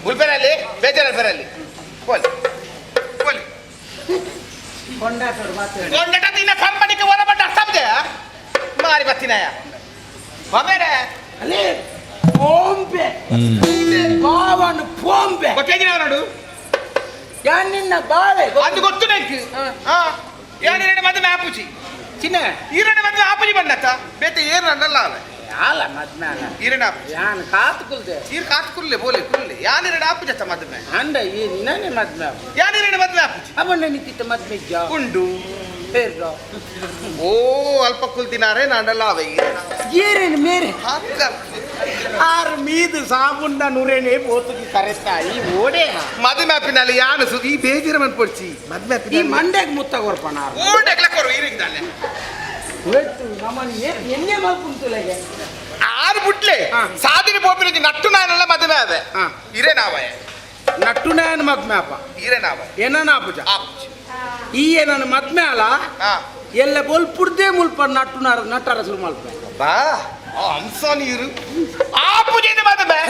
ಬುಲ್ಬರಲ್ಲಿ ಬೇಜಾರ ಬರಲ್ಲಿ ಪೋಲಿ ಪೋಲಿ ಕೊಂಡಾಟೋಡು ಮಾತಾಡಿ ಕೊಂಡಟ ದಿನ ಕಂಪನಿಗೆ ಒಳಪಟ್ಟ ಅರ್ಥವಿದೆ ಮಾರಿ ಬತ್ತಿನಾಯ ಒಮೇರೆ ಅಲ್ಲೇ ಪೋಂಪೆ ಬಾವನು ಪೋಂಪೆ ಗೊತ್ತೇಜಿನ ನೋಡು ಯಾನ್ ನಿನ್ನ ಬಾವೆ ಅದು ಗೊತ್ತು ನಂಗೆ ಹಾ ಯಾರು ಮದುವೆ ಆಪುಜಿ ಅಂಚಿನ ಈರಣ್ಣ ಮದ್ವೆ ಆಪುಜಿ ಬಂದತ್ತ ಬೇತೆ ಏರಣ್ಣಲ್ಲ ಅವೆ ಯಾಲ ಮದ್ಮೆ ಅಲ್ಲ ಈರಣ್ಣ ಆಪುಜಿ ಯಾನ್ ಕಾತು ಕುಲ್ದೆ ಈರ್ ಕಾತ್ ಕುಲ್ಲೆ ಬೋಲೆ ಕುಲ್ಲೆ ಯಾನ್ ಇರಡ ಆಪುಜತ್ತ ಮದ್ಮೆ ಅಂಡ ಈ ನಿನ್ನೆ ಮದ್ಮೆ ಆಪು ಯಾನ್ ಇರಡ ಮದ್ವೆ ಆಪುಜಿ ಅವಣ್ಣ ನಿಂತಿತ್ತ ಮದ್ಮೆ ಇಜ್ಜ ಉಂಡು ಪೇರ್ದ ಓ ಅಲ್ಪ ಕುಲ್ತಿನಾರೆ ನಾಂಡಲ್ಲ ಅವೆ ಏರೇನು ಮೇರೆ ಆರು ಮೀದು ಸಾಬುಂಡ ನೂರೇನೆ ಪೋತುಗೆ ಕರೆತ ಈ ಓಡೆ ಮದುವೆ ಆಪಿನಲ್ಲಿ ಯಾನು ಸು ಈ ಬೇಜಾರ ಮನ್ಪೊಡ್ಚಿ ಮದ್ವೆ ಈ ಆಪಿನಲ್ಲಿ ಮಂಡ್ಯಗ್ ಮುತ್ತ ಕೊರ್ಪಣ ಓಡೆಗ್ಲ ಕೊರು ಈರಿಗ್ದಾನೆ ಹೋಯ್ತು ನಮ್ಮನ್ನ ಎಣ್ಣೆ ಮಲ್ಪುಂತುಲೆಗೆ ಆರು ಬುಟ್ಲೆ ಸಾದಿನ ಪೋಪಿನ ನಟ್ಟು ನಾಯನಲ್ಲ ಮದುವೆ ಆವೆ ಇರೇ ನಾವಯ ನಟ್ಟು ನಾಯನ ಮದ್ಮೆ ಅಪ್ಪ ಇರೇ ನಾವ ಏನನ ಆಪುಜ ಆಪುಜಿ ಈ ಏನನ ಮದ್ಮೆ ಅಲ್ಲ ಎಲ್ಲ ಬೊಲ್ಪುಡ್ದೇ ಮುಲ್ಪ ನಟ್ಟು ನಾರ ನಟ್ಟರ ಸುರು ಮಲ್ಪ ಬಾ ಹಂಸ ನೀರು ಆಪುಜಿ ಮದುವೆ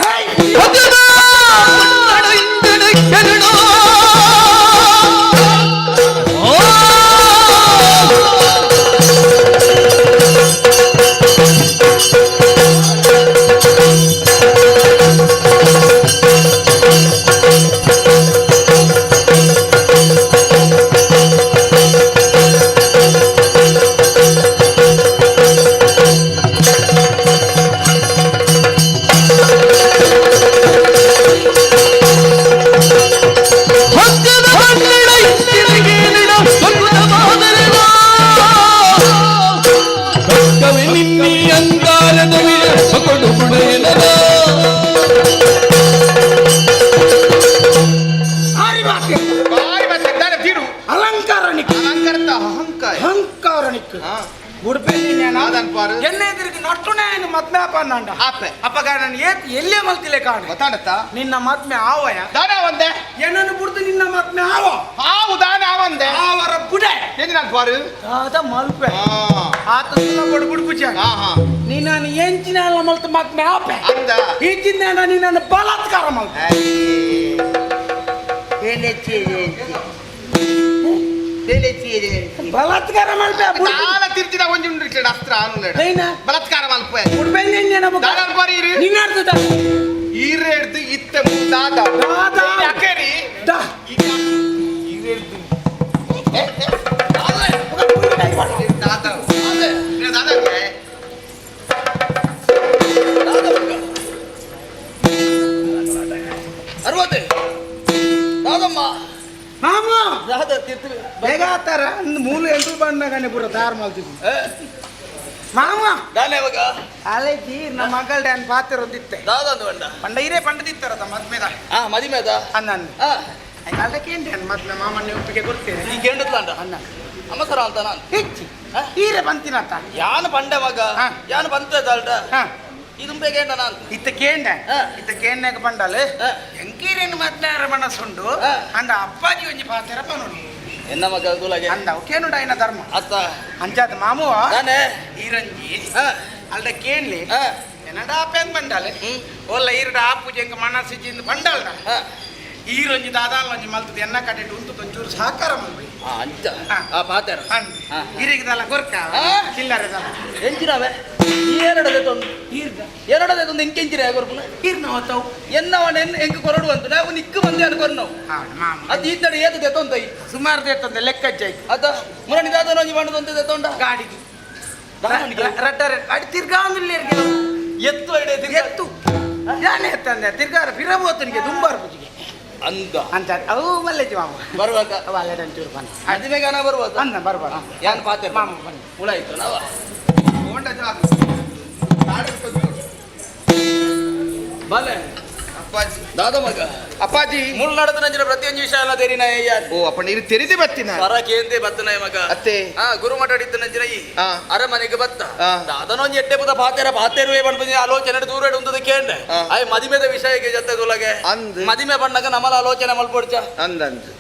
ಅಲಂಕಾರಣಿಕ್ ಅಲಂಕಾರತ ಅಹಂಕಾರ ಅಹಂಕಾರಣಿಕ್ ಎನ್ನ ಎದುರಿಗೆ ನಟ್ಟು ನಾಯನ ಮದ್ಮೆ ಅಪ್ಪ ಅಂದ ಆಪೆ ಅಪ್ಪಗ ನಾನು ಏತ್ ಎಲ್ಲೇ ಮಲ್ತಿಲೆ ಕಾಣ ಗೊತ್ತಾಡತ್ತ ನಿನ್ನ ಮದ್ಮೆ ಆವಯ ದಾನ ಒಂದೆ ಏನನ್ನು ಬಿಡ್ದು ನಿನ್ನ ಮದ್ಮೆ ಆವ ಹಾವು ದಾನ ಆವಂದೆ ಆವರ ಬುಡೆ ಏನು ನಾನು ಬಾರು ದಾದ ಮಲ್ಪೆ ಆತ ಸುಲ ಕೊಡು ಬುಡ್ಪುಜ ನೀನು ಎಂಚಿನ ಎಲ್ಲ ಮಲ್ತು ಮದ್ಮೆ ಆಪೆ ಅಂದ ಈಚಿನ ನಿನ್ನನ್ನು ಬಲಾತ್ಕಾರ ಮಲ್ತ ಬಲಾತ್ಕಾರ ಮಲ್ಪೆ ದಾನ ತಿರ್ಚಿದ ಒಂಜಿ ಉಂಡು ಇಟ್ಲೇಡ ಅಸ್ತ್ರ ಆನುಲೇಡ ಏನ? ಬಲಾತ್ಕಾರ ಮಲ್ಪೆ ಉಡ್ಬೆಂದೆ ದಾನ ಬಾರಿ ಇರು ನಿನ್ನರ್ಥ ಈರೇಡ್ದು ಇತ್ತೆ ದಾದ ದಾದ. ಯಾಕೇರಿ ದಾ ಈರೇಡ್ದು ದಾದ ದಾದ ಅರವತ್ತೆ ದಾದಮ್ಮ ಮಾಮ ದಾದ ತಿರ್ತು ಬೇಗ ಆತಾರ ಅಂದ್ ಮೂಲ ಎಂಟು ಬಣ್ಣಗನೆ ಪೂರ ತಯಾರು ಮಾಡ್ತಿದ್ವಿ ಮಾಮ ದಾನೆ ಇವಾಗ ಅಲೆಜಿ ನಮ್ಮ ಮಗಳ ಡ್ಯಾನ್ ಪಾತ್ರ ಒಂದಿತ್ತೆ ದಾದ ಅಂದು ಬಂಡ ಪಂಡ ಇರೇ ಪಂಡದಿತ್ತಾರ ಮದ್ಮೆದ ಆ ಮದಿಮೆದ ಅಂದ ಆ ಅದಕ್ಕೇನು ಮದ್ಮೆ ಮಾಮಣ್ಣ ಒಪ್ಪಿಗೆ ಕೊಡ್ತೇನೆ ಈ ಕೇಂದ್ರದ್ಲಾಂಡ ಅನ್ನ ಅಮ್ಮ ಸರ ಅಂತ ನಾನು ಹೆಚ್ಚಿ ಹೀರೆ ಬಂತಿನತ್ತ ಯಾನು ಪಂಡೆ ಮಗ ಹಾ. ಯಾನು ಬಂತದಾಲ್ಟ ಹಾ ಇದು ಬೇಕೇಂಡ ನಾನು ಇತ್ತ ಕೇಂಡ ಹಾ. ಇತ್ತ ಕೇಂಡಾಗ ಬಂಡಾಲ ಹಾ. ಎಂಕೀರೇನು ಮದ್ಲಾರ ಮನಸ್ಸುಂಡು ಹಾ. ಅಂದ ಅಪ್ಪಾಜಿ ಒಂಜಿ ಪಾತ್ರ ಪನೋಡು ಎನ್ನ ಮಗ ಗುಲಾಗೆ ಅಂದ ಕೇನುಡ ಐನ ಧರ್ಮ ಅತ್ತ ಅಂಚಾದ ಮಾಮುವ ನಾನೇ ಈರಂಜಿ ಹಾ. ಅಲ್ಡ ಕೇನ್ಲಿ ಹಾ. ಎನ್ನಡ ಆಪೆಂಗ್ ಬಂಡಾಲೆ ಒಲ್ಲ ಈರಡ ಆಪುಜಿ ಎಂಕ ಮನಸ್ಸಿಜಿಂದ ಬಂಡಾಲ್ಡ ಹಾ. ಈರೊಂಜಿ ದಾದಾಲ ಒಂಜಿ ಮಲ್ತದ ಎನ್ನ ಕಟ್ಟಿಟ್ಟು ಉಂತು ಒಂಚೂರು ಸಹಕಾರ ಮಲ್ಪಿ ಆ ಅಂಚ ಹಾ. ಆ ಪಾತೆರ ಅಂದ್ ಹಾ. ಇರಿಗದಲ್ಲ ಕೊರ್ಕ ಹಾ. ಚಿಲ್ಲರೆದಲ್ಲ ಎಂಚಿನವೇ ಎರಡದೆ ತೊಂದು ಈರ್ದ ಎರಡದೆ ತೊಂದು ಎಂಕೆಂಚಿನ ಕೊರ್ಪುನ ಈರ್ನ ಹೊತ್ತವು ಎನ್ನವನ ಎನ್ ಎಂಕ್ ಕೊರಡು ಅಂತು ನಾವು ನಿಕ್ಕು ಬಂದೆ ಅನ್ಕೊರ್ ನಾವು ಹಾ ಮಾಮ ಅದು ಈತಡ ಏತು ದೆತ್ತೊಂತೈ ಸುಮಾರು ದೇತಂದೆ ಲೆಕ್ಕಜ್ಜಾಯ್ತು ಅತ್ತ ಮುರಣಿ ದಾದನ ಒಂಜಿ ಬಂಡದೊಂತೆ ದೆತ್ತೊಂಡ ಗಾಡಿಗೆ ದಾದನಿಗೆ? ರಡ್ಡರೆ ಅಡಿ ತಿರ್ಗಾಂದಿಲ್ಲ ಎತ್ತು ಐಡೆ ತಿರ್ಗಾ ಎತ್ತು ಯಾನೆ ಎತ್ತಂದೆ ತಿರ್ಗಾರ ಫಿರಬೋತನಿಗೆ ದುಂಬಾರ್ ಪೂಜಿಗೆ ಅಂದ ಅಂತ ಅವು ಮಲ್ಲೆಜಿ ಮಾಮ ಬರುವಾಗ ಅವು ಅಲ್ಲೇ ಒಂಚೂರು ಬನ್ನಿ ಮದುವೆಗಾನ ಬರುವಾಗ ಅಂದ ಬರ್ಬಾರ ಯಾನ್ ಪಾತೆ ಮಾಮ ಬನ್ನಿ ಹುಳ ಇತ್ತು ನಾವ ಬಲೆ ಅಪ್ಪಾಜಿ ದಾದ ಮಗ ಅಪ್ಪಾಜಿ ಮುಳ್ಳು ನಡೆದ ನಂಜಿನ ಪ್ರತಿಯೊಂದು ವಿಷಯ ಎಲ್ಲ ತೆರಿನ ಯಾರು ಓ ಅಪ್ಪ ನೀರು ತೆರೆದಿ ಬತ್ತಿನ ಪರ ಕೇಂದೆ ಬತ್ತನ ಮಗ ಅತ್ತೆ ಆ ಗುರುಮಠ ಇತ್ತು ನಂಜಿನ ಈ ಆ. ಅರಮನೆಗೆ ಬತ್ತ ಆ. ದಾದನೊಂದು ಎಟ್ಟೆ ಬುದ ಪಾತೆರ ಪಾತೆರುವೆ ಪನ್ಪುಜಿ ಆಲೋಚನೆ ದೂರ ಉಂಟದ ಕೇಂಡೆ ಆ. ಆಯ್ ಮದಿಮೆದ ವಿಷಯಕ್ಕೆ ಜೊತೆ ತುಲಗೆ ಅಂದ್. ಮದಿಮೆ ಬಣ್ಣಗ ನಮಲ ಆಲೋಚನೆ ಮಲ್ಪೊಡ್ಚ ಅಂದಂದು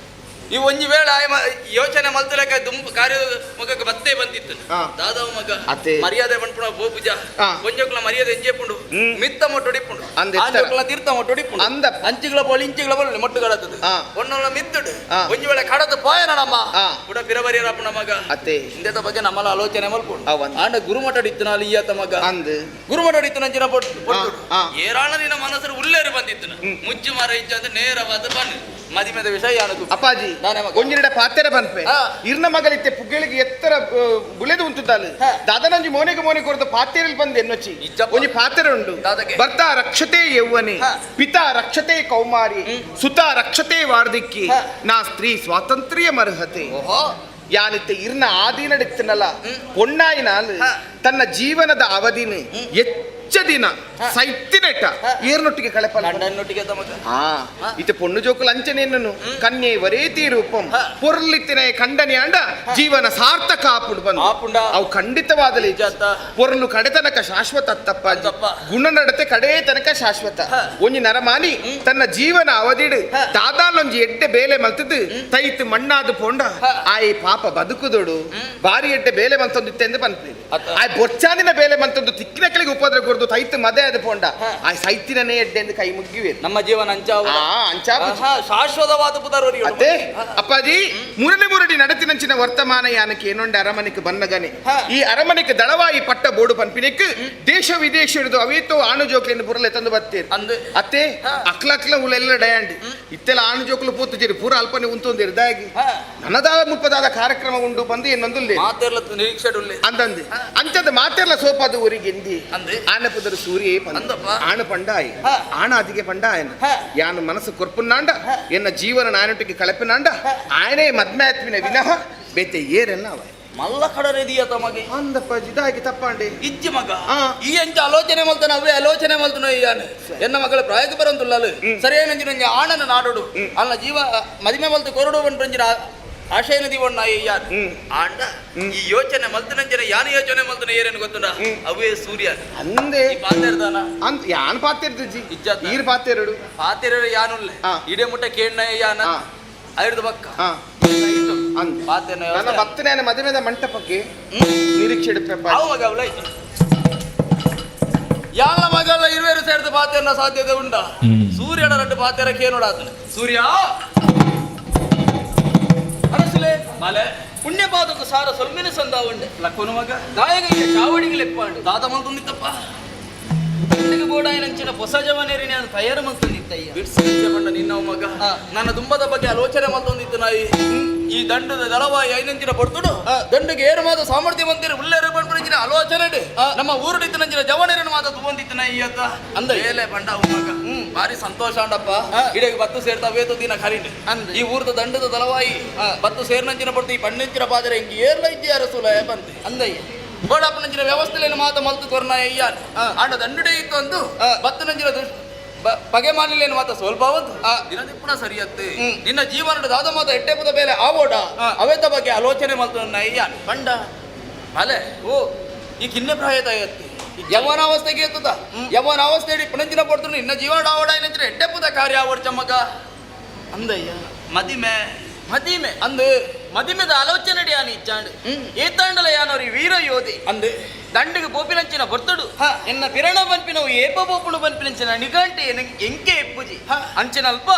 ಈ ಒಂಜಿ ವೇಳೆ ಆಯ್ ಯೋಚನೆ ಮಲ್ತಲಕ ದುಂಬ ಕಾರ್ಯ ಮಗಕ್ಕೆ ಬತ್ತೇ ಬಂದಿತ್ತು ಆ. ದಾದವ ಮಗ ಅತ್ತೆ. ಮರ್ಯಾದೆ ಪನ್ಪುಣ ಪೋಪುಜ ಆ. ಒಂಜೊಕ್ಲ ಮರ್ಯಾದೆ ಎಂಜೆಪುಂಡು ಮಿತ್ತ ಮೊಟ್ಟೊಡಿಪುಂಡು ಅಂದ್ ಎತ್ತರ. ಆಂಜೊಕ್ಲ ತೀರ್ಥ ಮೊಟ್ಟೊಡಿಪುಂಡು ಅಂದ. ಅಂಚಿಗಳ ಬೋಲ್ ಇಂಚಿಗಳ ಬೋಲ್ ಮೊಟ್ಟು ಕಡತದ ಆ. ಒಣ್ಣೊಳ ಮಿತ್ತುಡು ಆ. ಒಂಜಿ ವೇಳೆ ಕಡತು ಪೋಯನ ನಮ್ಮ ಆ. ಪುಡ ಪಿರಬರಿಯರಪ್ಪನ ಮಗ ಅತ್ತೆ. ಇಂದೆತ ಬಗ್ಗೆ ನಮ್ಮಲ ಆಲೋಚನೆ ಮಲ್ಪುಂಡು ಅವಂದ್. ಆಂಡ ಗುರುಮಠ ಇತ್ತನಾಲಿ ಈಯತ ಮಗ ಅಂದ್ ಗುರುಮಠ ಇತ್ತು ನಂಚಿನ ಪೊಟ್ಟು ಆ. ಏರಾಳ ನಿನ್ನ ಮನಸ್ಸು ಉಲ್ಲೇರು ಬಂದಿತ್ತು ಮುಚ್ಚು ಮರ ಇಚ್ಚ ಅಂತ ನೇರವಾದ ಬನ್ನಿ ಮದಿಮೆದ ವಿಷಯ ಯಾನದು ಅಪ್ಪಾಜಿ ಒಂಜಿನಡ ಪಾತೆರ ಪನ್ಪೆ ಇರ್ನ ಮಗಳಿತ್ತೆ ಪುಗ್ಗಳಿಗೆ ಎತ್ತರ ಬುಲೆದು ಉಂಟುದ್ದಾಲು ದಾದನಂಜಿ ಮೋನೆಗೆ ಮೋನೆ ಕೊರದು ಪಾತೆರಲ್ಲಿ ಬಂದು ಎನ್ನೊಚ್ಚಿ ಒಂಜಿ ಪಾತೆರ ಉಂಡು. ಭರ್ತಾ ರಕ್ಷತೆ ಯೌವನೆ, ಪಿತಾ ರಕ್ಷತೆ ಕೌಮಾರಿ, ಸುತ ರಕ್ಷತೆ ವಾರ್ಧಿಕ್ಕಿ, ನಾ ಸ್ತ್ರೀ ಸ್ವಾತಂತ್ರ್ಯ ಮರ್ಹತೆ. ಯಾನಿತ್ತೆ ಇರ್ನ ಆಧೀನಡಿತ್ತನಲ್ಲ ಪೊಣ್ಣಾಯಿನಾಲ್ ತನ್ನ ಜೀವನದ ಅವಧಿನ ಹೆಚ್ಚ ದಿನ ಸೈತಿನೆಟ ಏರ್ನೊಟ್ಟಿಗೆ ಕಳೆಪಲ್ಲ. ಇತ್ತೆ ಪೊಣ್ಣು ಜೋಕುಲು ಅಂಚನೆಯನ್ನು ಕನ್ಯೆ ವರೇತಿ ರೂಪಂ ಪೊರ್ಲಿತ್ತಿನ ಖಂಡನೆ ಅಂಡ ಜೀವನ ಸಾರ್ಥಕ ಆಪುಡು ಬಂದು ಅವು ಖಂಡಿತವಾದಲಿ ಪೊರ್ಲು ಕಡೆ ತನಕ ಶಾಶ್ವತ ತಪ್ಪ, ಗುಣ ನಡತೆ ಕಡೆ ತನಕ ಶಾಶ್ವತ. ಒಂಜಿ ನರಮಾನಿ ತನ್ನ ಜೀವನ ಅವಧಿಡು ದಾದಾಲೊಂಜಿ ಎಡ್ಡೆ ಬೇಲೆ ಮಲ್ತದ್ದು ತೈತು ಮಣ್ಣಾದು ಪೋಂಡ ಆಯ್ ಪಾಪ ಬದುಕುದೋಡು ಬಾರಿ ಎಡ್ಡೆ ಬೇಲೆ ಮಲ್ತೊಂದಿತ್ತೆ ಎಂದು ಪನ್ಪಿ. ಆಯ್ ಬೊಚ್ಚಾದಿನ ಬೇಲೆ ಮಲ್ತೊಂದು ತಿಕ್ಕಿನಕಲಿಗೆ ಉಪದ್ರ ಕೊರ್ದು ತೈತು ಮದೆ ಅದು ಪೋಂಡ ಆಯ್ ಸೈತಿನನೇ ಎಡ್ಡೆ ಎಂದು ಕೈ ಮುಗ್ಗಿವೆ. ನಮ್ಮ ಜೀವನ ಶಾಶ್ವತವಾದ ಅದೇ ಅಪ್ಪಾಜಿ ಮುರಳಿ ಮುರಡಿ ನಡತಿನಂಚಿನ ವರ್ತಮಾನ ಯಾನಕ್ಕೆ ಏನೊಂಡ ಅರಮನೆಗೆ ಬನ್ನಗನೆ ಈ ಅರಮನೆಗೆ ದಳವಾಯಿ ಪಟ್ಟ ಬೋಡು ಪನ್ಪಿನೆಕ್ ದೇಶ ವಿದೇಶ ಹಿಡಿದು ಅವೇತೋ ಆಣು ಜೋಕ್ಲಿನ ಪುರಲೆ ತಂದು ಬತ್ತೀರಿ ಅತ್ತೆ ಅಕ್ಲಕ್ಲ ಉಲೆಲ್ಲ ಡಯಾಂಡಿ ಇತ್ತೆಲ್ಲ ಆಣು ಜೋಕ್ಲು ಪೂತುಜಿರಿ ಪೂರ ಅಲ್ಪನೆ ಉಂತೊಂದಿರು ದಾಗಿ ನನ್ನದಾದ ಮುಪ್ಪದಾದ ಕಾರ್ಯಕ್ರಮ ಉಂಡು ಬಂದು ಏನೊಂದು ಅಂದಂದು ಅಂಚದ ಮಾತೆಲ್ಲ ಸೋಪಾದ ಊರಿಗೆ ಎಂದಿ ಆನೆ ಪುದರ್ ಸೂರ್ಯೇ ಪಂದ ಆಣ ಪಂಡಾಯಿ ಆಣ ಅದಿಗೆ ಪಂಡಾಯನ ಯಾನು ಮನಸ್ಸು ಕೊರ್ಪುನ್ನಾಂಡ ಎನ್ನ ಜೀವನ ನಾನೊಟ್ಟಿಗೆ ಕಳಪಿನಾಂಡ ಆಯನೇ ಮದ್ಮಾತ್ಮಿನ ವಿನಃ ಬೇತೆ ಏರೆಲ್ಲ ಅವ ಮಲ್ಲ ಕಡರೆದಿಯ ತಮಗೆ ಅಂದಪ್ಪ ಜಿದಾಗಿ ತಪ್ಪಾಂಡೆ ಇಜ್ಜಿ ಮಗ ಈ ಎಂಚ ಆಲೋಚನೆ ಮಲ್ತನ ಅವೇ ಆಲೋಚನೆ ಮಲ್ತನ ಯಾನು ಎನ್ನ ಮಗಳ ಪ್ರಾಯಕ್ಕೆ ಬರಂತುಲ್ಲಲು ಸರಿಯೇನಂಜಿನ ಆಣನ ನಾಡೋಡು ಅಲ್ಲ ಜೀವ ಮದಿಮೆ ಮಲ್ತು ಕೊರಡು ಬಂಜಿನ ಆಶಯ ನದಿ ಒಣ್ಣ ಯಾನು ಆಂಡ ಈ ಯೋಚನೆ ಮಲ್ತನಂಜನ ಯಾನು ಯೋಚನೆ ಮಲ್ತನ ಏರೇನು ಗೊತ್ತುಂಡ ಅವೇ ಸೂರ್ಯ ಅಂದೆ ಪಾತೆರ್ದಾನ ಅಂದ್ ಯಾನ್ ಪಾತೆರ್ದುಜಿ ಈರ್ ಪಾತೆರಡು ಪಾತೆರ ಯಾನುಲ್ಲೆ ಇಡೆ ಮುಟ್ಟ ಕೇಣ್ಣ ಯಾನ ಐರ್ದು ಬಕ್ಕ ನನ್ನ ಭಕ್ತನ ಮದುವೆದ ಮಂಟಪಕ್ಕೆ ನಿರೀಕ್ಷೆ ಯಾನ ಮಗಳ ಇರುವೆರು ಸೇರಿದ ಪಾತೆರ್ನ ಸಾಧ್ಯತೆ ಉಂಡ ಸೂರ್ಯನ ರಡ್ಡು ಪಾತೆರ ಕೇನೋಡಾತನ ಸೂರ್ಯ ಅರಸುಲೆ ಮಲೆ ಪುಣ್ಯ ಪಾದಕ್ಕೆ ಸಾರ ಸೊಲ್ಮಿನ ಸಂದ ಉಂಡೆ ಲಕ್ಕೋನು ಮಗ ದಾಯಗಯ್ಯ ಚಾವಡಿಗೆ ಲೆಪ್ಪಾಂಡು ದಾದ ಮಲ್ತೊಂದಿತ್ತಪ್ಪ ಬೋಡಾಯನಂಚಿನ ಹೊಸ ಜವನೇರಿ ನಾನು ತಯಾರು ಮಲ್ತೊಂದಿತ್ತಯ್ಯ ಬಿಡ್ಸಿ ಬಂಡ ನಿನ್ನ ಮಗ ನನ್ನ ದುಂಬದ ಬಗ್ಗೆ ಆಲೋಚನೆ ಮಲ್ತೊಂದಿತ್ತು ನಾಯಿ ಈ ದಂಡದ ದಳವಾಯಿ ಐನಂಚಿನ ಪಡ್ತುಡು ದಂಡಗೆ ಏರು ಮಾತ ಸಾಮರ್ಥ್ಯ ಮಂದಿರ ಉಲ್ಲೇರು ಬಂಡ್ಪುರಂಚಿನ ಆಲೋಚನೆ ನಮ್ಮ ಊರುಡಿತ್ತು ಜವನೇರನ್ನು ಮಾತ ತುವಂದಿತ್ತು ನಾಯಿ ಅತ್ತ ಅಂದ ಏಲೆ ಬಂಡ ಮಗ ಭಾರಿ ಸಂತೋಷ ಅಂಡಪ್ಪ ಇಡೀ ಬತ್ತು ಸೇರ್ತಾ ವೇತು ದಿನ ಖರೀಡಿ ಈ ಊರದ ದಂಡದ ದಳವಾಯಿ ಬತ್ತು ಸೇರ್ನಂಚಿನ ಪಡ್ತು ಈ ಪಣ್ಣಂಚಿನ ಪಾದರೆ ಹಿಂಗೆ ಏರ್ಲ ಇದ್ದಿ ಅರಸುಲ ಬಂತೆ ಅಂದಯ್ಯ ಬೋಡಪ್ಪನಂಚಿನ ವ್ಯವಸ್ಥೆಯನ್ನು ಮಾತ ಮಲ್ತು ಕೊರ್ನ ಅಯ್ಯ ಆಂಡ ದಂಡುಡೆ ಇತ್ತು ಅಂದು ಬತ್ತನಂಚಿನ ಪಗೆ ಮಾಲಿಲೇನು ಮಾತ ಸ್ವಲ್ಪ ಒಂದು ದಿನದಿಪ್ಪಣ ಸರಿಯತ್ತೆ ನಿನ್ನ ಜೀವನದ ದಾದ ಮಾತ ಎಟ್ಟೆಪದ ಮೇಲೆ ಆವೋಡ ಅವೆತ ಬಗ್ಗೆ ಆಲೋಚನೆ ಮಲ್ತು ಅಯ್ಯ ಬಂಡ ಅಲೆ ಓ ಈ ಕಿನ್ನೆ ಪ್ರಾಯ ತಾಯತ್ತೆ ಯವನಾವಸ್ಥೆಗೆ ಎತ್ತದ ಯವನಾವಸ್ಥೆ ಇಡೀ ಪಣಂಚಿನ ಪಡ್ತು ನಿನ್ನ ಜೀವನ ಆವೋಡ ಏನಂಚಿನ ಎಟ್ಟೆಪದ ಕಾರ್ಯ ಆವೋಡ್ ಚಮ್ಮಗ ಅಂದಯ್ಯ ಮದಿಮೆ ಮದಿಮೆ ಅಂದು ಮದಿಮೆದ ಆಲೋಚನೆ ಯಾನು ಇಚ್ಚಾಂಡು ಏತಾಂಡಲ ಯಾನೋರಿ ವೀರ ಯೋಧಿ ಅಂದು ದಂಡಿಗೆ ಪೋಪಿನಂಚಿನ ಬರ್ತಡು ಎನ್ನ ಪಿರಣ ಬನ್ಪಿನವು ಏಪ ಪೋಪುಡು ಬನ್ಪಿನಂಚಿನ ನಿಗಂಟೆ ಎಂಕೆ ಎಪ್ಪುಜಿ ಅಂಚಿನ ಅಲ್ಪ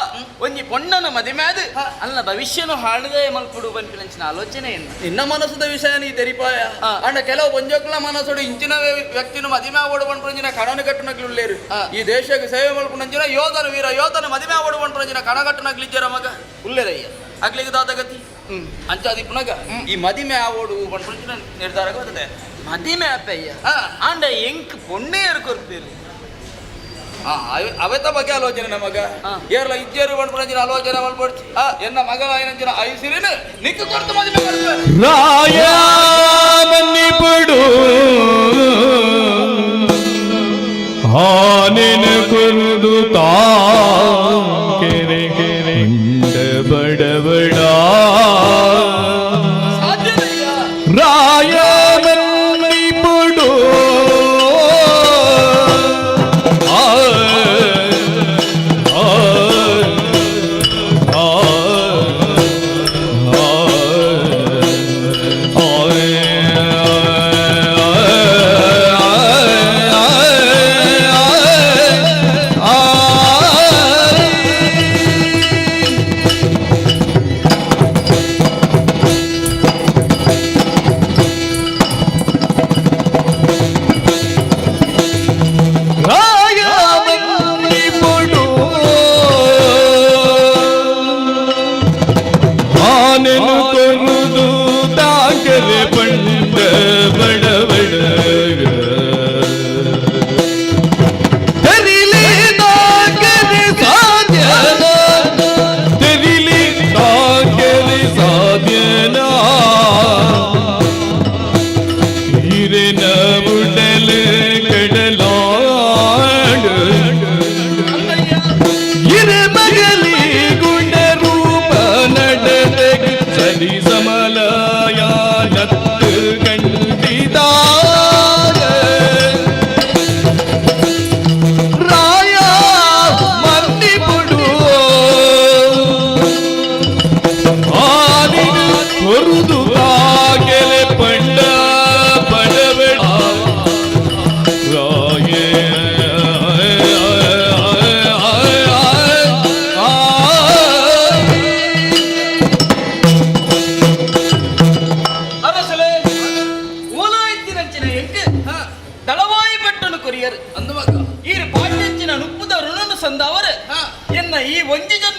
ಒಂಜಿ ಪೊಣ್ಣನ ಮದಿಮೆ ಅದು ಅಲ್ಲ ಭವಿಷ್ಯನು ಹಾಳದೆ ಮಲ್ಪುಡು ಬನ್ಪಿನಂಚಿನ ಆಲೋಚನೆ ಎನ್ನ ನಿನ್ನ ಮನಸ್ಸದ ವಿಷಯ ನೀ ತೆರಿಪಾಯ ಅಂಡ ಕೆಲವು ಪೊಂಜೋಕ್ಲ ಮನಸ್ಸುಡು ಇಂಚಿನ ವ್ಯಕ್ತಿನ ಮದಿಮೆ ಆವಡು ಬನ್ಪುರಂಚಿನ ಕಣನು ಕಟ್ಟುನಗ್ಲು ಈ ದೇಶಕ್ಕೆ ಸೇವೆ ಮಲ್ಪುನಂಚಿನ ಯೋಧನು ವೀರ ಯೋಧನ ಮದಿಮೆ ಆವಡು ಬನ್ಪುರಂಚಿನ ಕಣಗಟ್ಟುನಗ್ಲಿಜ್ಜರ ಮಗ ಉಲ್ಲೇರಯ್ಯ ಅಗ್ಲಿಗೆ ದಾದಗತಿ ಅಂಚಾದಿ ಪುನಗ ಈ ಮದಿಮೆ ಆವೋಡು ಪನ್ಪುಂಚಿನ ನಿರ್ಧಾರ ಬರ್ತದೆ ಮದಿಮೆ ಅಪ್ಪಯ್ಯ ಆಂಡ ಎಂಕ್ ಪೊಣ್ಣೆ ಕೊರ್ಪೇರು ಅವೆತ ಬಗ್ಗೆ ಆಲೋಚನೆ ನಮಗ ಏರ್ಲ ಇಜ್ಜೇರು ಪನ್ಪುನಂಚಿನ ಆಲೋಚನೆ ಮಲ್ಪೊಡ್ಚಿ ಎನ್ನ ಮಗಳ ಐನಂಚಿನ ಐಸಿರಿನ ನಿಕ್ಕು ಕೊರ್ತು ಮದಿಮೆ ಕೊಡ್ತಾರೆ ರಾಯ ಮನ್ನಿಪಡು ಆನಿನ ಕುರುದು ಕೆರೆ ಕೆರೆ ಬಡಬಡ ರಾಯ ಮನ್ನಿಪಡು ಆ ಆ ಆ ಆ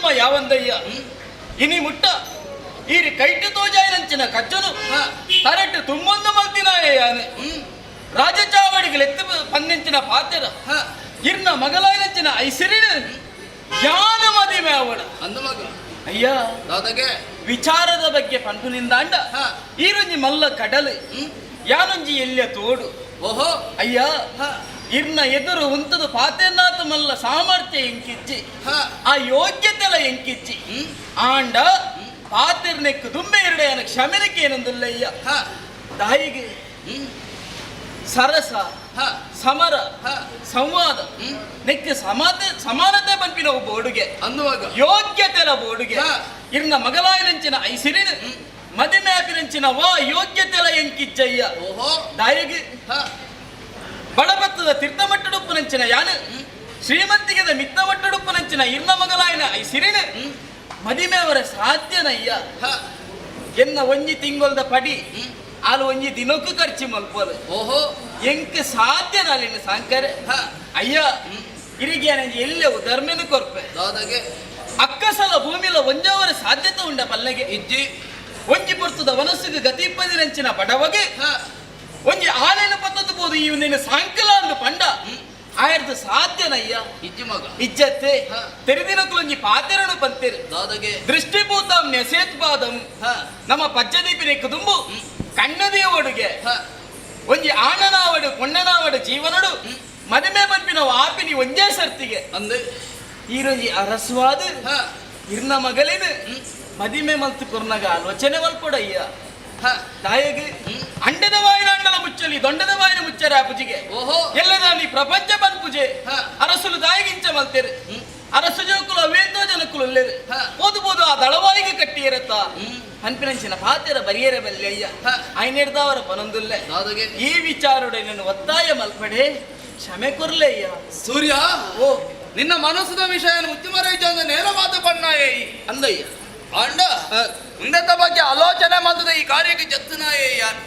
ಜನ್ಮ ಯಾವಂದಯ್ಯ ಇನಿ ಮುಟ್ಟ ಈರಿ ಕೈಟು ತೋಜಾಯಿನಂಚಿನ ಕಜ್ಜನು ತರಟ್ಟು ತುಂಬೊಂದು ಮಲ್ತಿನಾಯ ರಾಜಚಾವಡಿಗಳೆತ್ತು ಪನ್ನೆಂಚಿನ ಪಾತೆರ ಇರ್ನ ಮಗಲಾಯಿನಂಚಿನ ಐಸಿರಿನ ಯಾನ ಮದಿಮೆ ಅವಳ ಅಂದ ಮಗ ಅಯ್ಯ ದಾದಾಗೆ ವಿಚಾರದ ಬಗ್ಗೆ ಪಂಪುನಿಂದಾಂಡ ಈರೊಂಜಿ ಮಲ್ಲ ಕಡಲು ಯಾನೊಂಜಿ ಎಲ್ಲಿಯ ತೋಡು. ಓಹೋ ಅಯ್ಯ ಇರ್ನ ಎದುರು ಉಂತದು ಪಾತೆನಾಥ ಮಲ್ಲ ಸಾಮರ್ಥ್ಯ ಎಂಕಿಜ್ಜಿ, ಆ ಯೋಗ್ಯತೆಲ ಎಂಕಿಜ್ಜಿ. ಆಂಡ ಪಾತೆರ್ನೆಕ್ಕು ದುಂಬೆ ಇರಡೆಯನ ಕ್ಷಮೆನಕ್ಕೆ ಏನಂದುಲ್ಲಯ್ಯ. ದಾಯಿಗೆ ಸರಸ ಸಮರ ಸಂವಾದ ನೆಕ್ಕೆ ಸಮಾತೆ ಸಮಾನತೆ ಪನ್ಪಿನ ಒಬ್ಬ ಅಡುಗೆ ಅನ್ನುವಾಗ ಯೋಗ್ಯತೆಲ ಒಬ್ಬ ಅಡುಗೆ ಇರ್ನ ಮಗಲಾಯನಂಚಿನ ಐಸಿರಿನ ಮದಿಮ್ಯಾಪಿನಂಚಿನ ವಾ ಯೋಗ್ಯತೆಲ ಎಂಕಿಜ್ಜಯ್ಯ. ಓಹೋ ದಾಯಿಗೆ ಬಡಬತ್ತದ ತೀರ್ಥಮಟ್ಟಡುಪ್ಪುನಂಚಿನ ಯಾನು ಶ್ರೀಮಂತಿಗೆದ ಮಿತ್ತಮಟ್ಟಡುಪ್ಪುನಂಚಿನ ಇರ್ನ ಮಗಲಾಯನ ಐಸಿರಿನ ಮದಿಮೆಯವರ ಸಾಧ್ಯನಯ್ಯ. ಎನ್ನ ಒಂಜಿ ತಿಂಗೊಲ್ದ ಪಡಿ ಆಲು ಒಂಜಿ ದಿನಕ್ಕೂ ಖರ್ಚು ಮಲ್ಪೋದು. ಓಹೋ ಎಂಕ್ ಸಾಧ್ಯ ನಾಲಿನ ಸಾಂಕರೆ. ಅಯ್ಯ ಇರಿಗೆ ಎಲ್ಲೆವು ಧರ್ಮನ ಕೊರ್ಪೆ ದಾದಾಗೆ ಅಕ್ಕಸಲ ಭೂಮಿಲ ಒಂಜವರ ಸಾಧ್ಯತೆ ಉಂಡ ಪಲ್ಲಗೆ ಇಜ್ಜಿ ಒಂಜಿ ಪೊರ್ತುದ ವನಸ್ಸುಗೆ ಗತಿಪ್ಪದಿನಂಚಿನ ಬಡವಗೆ ಒಂಜಿ ಆಲೆನ ಪತ್ತದ್ದು ಬೋದು ಈ ನಿನ್ನ ಸಾಂಕಲ ಅಂದು ಪಂಡ ಆಯರ್ದು ಸಾಧ್ಯನಯ್ಯ. ಇಜ್ಜಿ ಮಗ ಇಜ್ಜತ್ತೆ ತೆರೆದಿನಕುಲೊಂಜಿ ಪಾತೆರನು ಪಂತೇರು ದಾದಾಗೆ ದೃಷ್ಟಿಭೂತಂ ನೆಸೇತ್ಪಾದಂ ನಮ್ಮ ಪಜ್ಜದೀಪಿನ ಕುದುಂಬು ಕಣ್ಣದೇ ಒಡುಗೆ ಒಂಜಿ ಆಣನಾವಡು ಪೊಣ್ಣನಾವಡು ಜೀವನಡು ಮದುವೆ ಪನ್ಪಿನ ಆಪಿನಿ ಒಂಜೇ ಸರ್ತಿಗೆ ಅಂದು ಈರೊಂಜಿ ಅರಸುವಾದ ಇರ್ನ ಮಗಲೇನು ಮದಿಮೆ ಮಲ್ತು ಕೊರ್ನಗ ಆಲೋಚನೆ ಮಲ್ಪೊಡಯ್ಯ. ತಾಯಿಗೆ ಅಂಡದ ವಾಯಿನ ಅಂಡಲ ಮುಚ್ಚಲಿ ದೊಂಡದ ವಾಯಿನ ಮುಚ್ಚರ ಪೂಜೆಗೆ. ಓಹೋ ಎಲ್ಲದ ನೀ ಪ್ರಪಂಚ ಬಂದ್ ಪೂಜೆ ಅರಸುಲು ತಾಯಿಗಿಂಚ ಮಲ್ತೇರು ಅರಸು ಜೋಕುಲು ಅವೇತೋ ಜನಕುಲು ಉಲ್ಲೇರು ಪೋದು ಪೋದು ಆ ದಳವಾಯಿಗೆ ಕಟ್ಟಿಯರತ್ತ ಹನ್ಪಿನಂಚಿನ ಪಾತೆರ ಬರಿಯರ ಬಲ್ಲಿ ಅಯ್ಯ ಆಯ್ನೆಡ್ದವರ ಪನೊಂದುಲ್ಲೆ. ದಾದಾಗೆ ಈ ವಿಚಾರೊಡೆ ನನ್ನ ಒತ್ತಾಯ ಮಲ್ಪಡೆ ಕ್ಷಮೆ ಕೊರ್ಲೆ ಅಯ್ಯ. ಸೂರ್ಯ ಓ ನಿನ್ನ ಮನಸ್ಸುದ ವಿಷಯ ಮುಚ್ಚುಮರ ನೇರ ಮಾತು ಪಣ್ಣಾಯೇ ಅಂದಯ್ಯ. ಅಂಡ ಉನ್ನತ ಬಗ್ಗೆ ಆಲೋಚನೆ ಮಾಡಿದ ಈ ಕಾರ್ಯಕ್ಕೆ ಜತ್ತನಾಯೇ ಯಾರು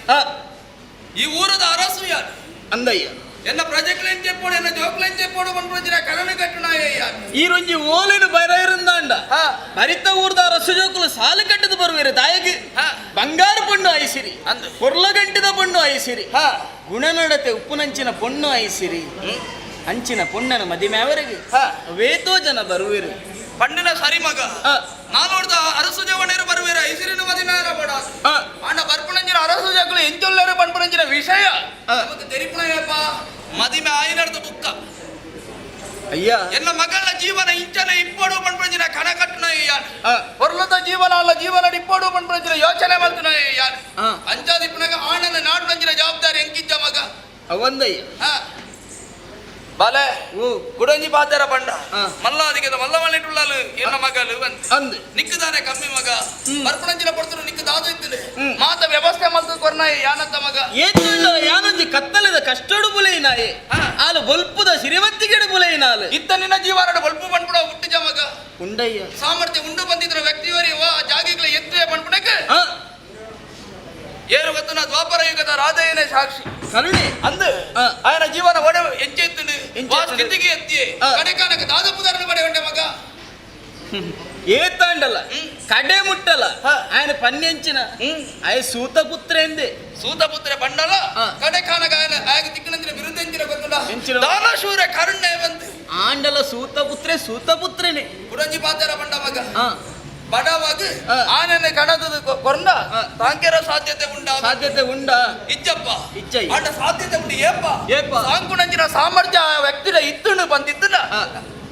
ಈ ಊರದ ಅರಸು ಯಾರು ಅಂದಯ್ಯ. ಎನ್ನ ಪ್ರಜೆಗಳೇನ್ చెప్పೋಡು ಎನ್ನ ಜೋಕ್ಲೇನ್ చెప్పೋಡು ಪನ್ಪುನ ಕರಣೆ ಕಟ್ಟುನಾಯೇ ಯಾರು ಈ ರೊಂಜಿ ಓಲಿನ ಬರ ಇರುಂದಾಂಡ ಬರಿತ ಊರ್ದ ಅರಸು ಜೋಕುಲು ಸಾಲು ಕಟ್ಟದು ಬರುವೇರು ತಾಯಿಗೆ ಬಂಗಾರ ಪಣ್ಣು ಐಸಿರಿ ಅಂದು. ಕೊರ್ಲಗಂಟಿದ ಪಣ್ಣು ಐಸಿರಿ ಗುಣನಡತೆ ಉಪ್ಪುನಂಚಿನ ಪೊಣ್ಣು ಐಸಿರಿ ಅಂಚಿನ ಪೊಣ್ಣನ ಮದಿಮ್ಯಾವರೆಗೆ ವೇತೋ ಜನ ಬರುವಿರು ಪಂಡಿನ ಸರಿ ಮಗ ನಾನೋಡ್ದ ಅರಸು ಜವಣರು ಬರುವೇರು ಐಸಿರಿನ ಮದಿಮೇರ ಬಡ ಆಂಡ ಬರ್ಪುಣಂಜಿನ ಅರಸು ಜೋಕುಲು ಎಂಚೊಲ್ಲರು ಪನ್ಪುಣಂಜಿನ ವಿಷಯ ನಮಕ್ ತೆರಿಪುಣಯಪ್ಪ ಮದಿಮೆ ಆಯಿನರ್ದು ಬುಕ್ಕ ಅಯ್ಯ ಎನ್ನ ಮಗಳ ಜೀವನ ಇಂಚನ ಇಪ್ಪಡು ಪನ್ಪುಣಂಜಿನ ಕಣ ಕಟ್ಟುನ ಯಾರು ಹೊರ್ಲದ ಜೀವನ ಅಲ್ಲ ಜೀವನ ಇಪ್ಪಡು ಪನ್ಪುಣಂಜಿನ ಯೋಚನೆ ಮಲ್ತುನ ಯಾರು ಅಂಚಾದಿಪ್ಪುನಗ ಆಣನ ನಾಡುನಂಜಿನ ಜವಾಬ್ದಾರಿ ಎಂಕಿದ್ದ ಮಗ ಅವಂದಯ್ಯ. ಬಲೆ ಓ ಗುಡಂಜಿ ಪಾತೆರ ಪಂಡ ಮಲ್ಲಾದಿಗೆ ಮಲ್ಲ ಮಲ್ಲಿಟ್ಟುಳ್ಳಲು ಎನ್ನ ಮಗಲು ಅಂದು ನಿಕ್ಕದಾನೆ ಕಮ್ಮಿ ಮಗ ಬರ್ಪುಣಂಜಿನ ಪಡ್ತರು ನಿಕ್ಕ ದಾದು ಇತ್ತು ಮಾತ ವ್ಯವಸ್ಥೆ ಮಲ್ತು ಕೊರ್ನ ಯಾನತ್ತ ಮಗ ಏತುಳ್ಳ ಯಾನೊಂಜಿ ಕತ್ತಲೆದ ಕಷ್ಟಡು ಬುಲೆಯಿನಾಯೆ ಆಲು ಬೊಲ್ಪುದ ಸಿರಿವಂತಿಗೆಡು ಬುಲೆಯಿನಾಲು ಇತ್ತ ನಿನ್ನ ಜೀವನಡು ಬೊಲ್ಪು ಪನ್ಪುಡ ಹುಟ್ಟಿಜ ಮಗ ಉಂಡಯ್ಯ ಸಾಮರ್ಥ್ಯ ಉಂಡು ಬಂದಿದ್ರ ವ್ಯಕ್ತಿಯವರಿ ವಾ ಜಾಗಿಗಳ ಎತ್ತುವೆ ಪನ್ಪುಣಕ್ಕೆ ಏರು ಗೊತ್ತನ ದ್ವಾಪರ ಯುಗದ ರಾಧೆಯನೇ ಸಾಕ್ಷಿ ಕರುಣೆ ಅಂದು ಆಯನ ಜೀವನ ಒಡೆ ಎಂಚೆತ್ತುಂಡು ವಾ ಸ್ಥಿತಿಗೆ ಎತ್ತಿ ಕಡೆಕಾನಕ ದಾದಪುದಾರನ ಪಡೆ ಉಂಡೆ ಮಗ ಏತಾಂಡಲ ಕಡೆ ಮುಟ್ಟಲ ఆయన ಪನ್ನೆಂಚಿನ ಆಯ ಸೂತಪುತ್ರ ಎಂದೆ ಸೂತಪುತ್ರ ಬಂಡಲ ಕಡೆಕಾನಕ ಆಯನ ಆಯಗ ತಿಕ್ಕನಂಜಿನ ಬಿರುದೆಂಜಿನ ಗೊತ್ತುಂಡ ಎಂಚಿನ? ದಾನಶೂರ ಕರುಣೆ ಬಂದು ಆಂಡಲ ಸೂತಪುತ್ರೆ ಸೂತಪುತ್ರನೇ ಕುಡಂಜಿ ಪಾತೆರ ಬಂಡ ಮಗ ಬಡವಾಗ ಆನನೆ ಕಣದದ ಕೊರ್ನ ತಾಂಕೆರ ಸಾಧ್ಯತೆ ಉಂಡ ಸಾಧ್ಯತೆ ಉಂಡ ಇಜ್ಜಪ್ಪ ಇಜ್ಜಯ್ಯ. ಆಂಡ ಸಾಧ್ಯತೆ ಉಂಡು ಏಪ್ಪ ಏಪ್ಪ. ಸಾಂಕುಣಂಜಿನ ಸಾಮರ್ಥ್ಯ ಆ ವ್ಯಕ್ತಿನ ಇತ್ತುಂಡು ಬಂದಿತ್ತುನ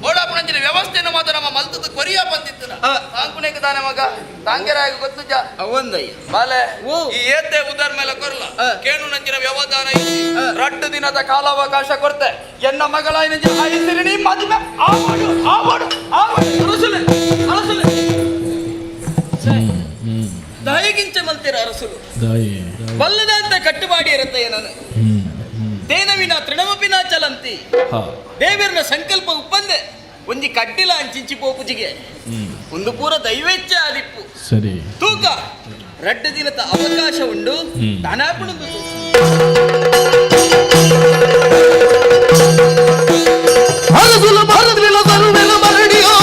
ಓಡಾಪುಣಂಜಿನ ವ್ಯವಸ್ಥೆಯನ್ನು ಮಾತ್ರ ನಮ್ಮ ಮಲ್ತದ ಕೊರಿಯ ಬಂದಿತ್ತುನ ಸಾಂಕುಣಕ್ಕೆ ತಾನೆ ಮಗ ತಾಂಕೆರಾಗ ಗೊತ್ತುಜ ಅವಂದಯ್ಯ ಬಾಲೆ ಓ. ಈ ಏತೆ ಉದರ್ ಮೇಲೆ ಕೊರ್ಲ ಕೇಣು ನಂಜಿನ ವ್ಯವಧಾನ ಇಜ್ಜಿ ರಟ್ಟು ದಿನದ ಕಾಲಾವಕಾಶ ಕೊರ್ತೆ ಎನ್ನ ಮಗಳ ಐಸಿರಿಣಿ ಮದುವೆ ಆವಾಡು ಆವಾಡು ಆವಾಡು ಅರಸುಲೆ ಅರಸುಲೆ ದಾಯಿಗಿಂಚ ಮಲ್ತಿರ ಅರಸುಲು ಬಲ್ಲದಂತ ಕಟ್ಟುಬಾಡಿ ಇರುತ್ತೆ ನಾನು ತೇನವಿನ ತೃಣಮಪಿನ ಚಲಂತಿ ದೇವಿರ್ನ ಸಂಕಲ್ಪ ಉಪ್ಪಂದೆ ಒಂಜಿ ಕಡ್ಡಿಲ ಅಂಚಿಂಚಿ ಪೋಪುಜಿಗೆ ಒಂದು ಪೂರ ದೈವೇಚ್ಛ ಆದಿಪ್ಪು ಸರಿ ತೂಕ ರಡ್ಡು ದಿನದ ಅವಕಾಶ ಉಂಡು ಧನಾಪುಣದು ಅರಸುಲ ಮರದಿಲ ಸರುವೆಲ ಮರಡಿಯೋ.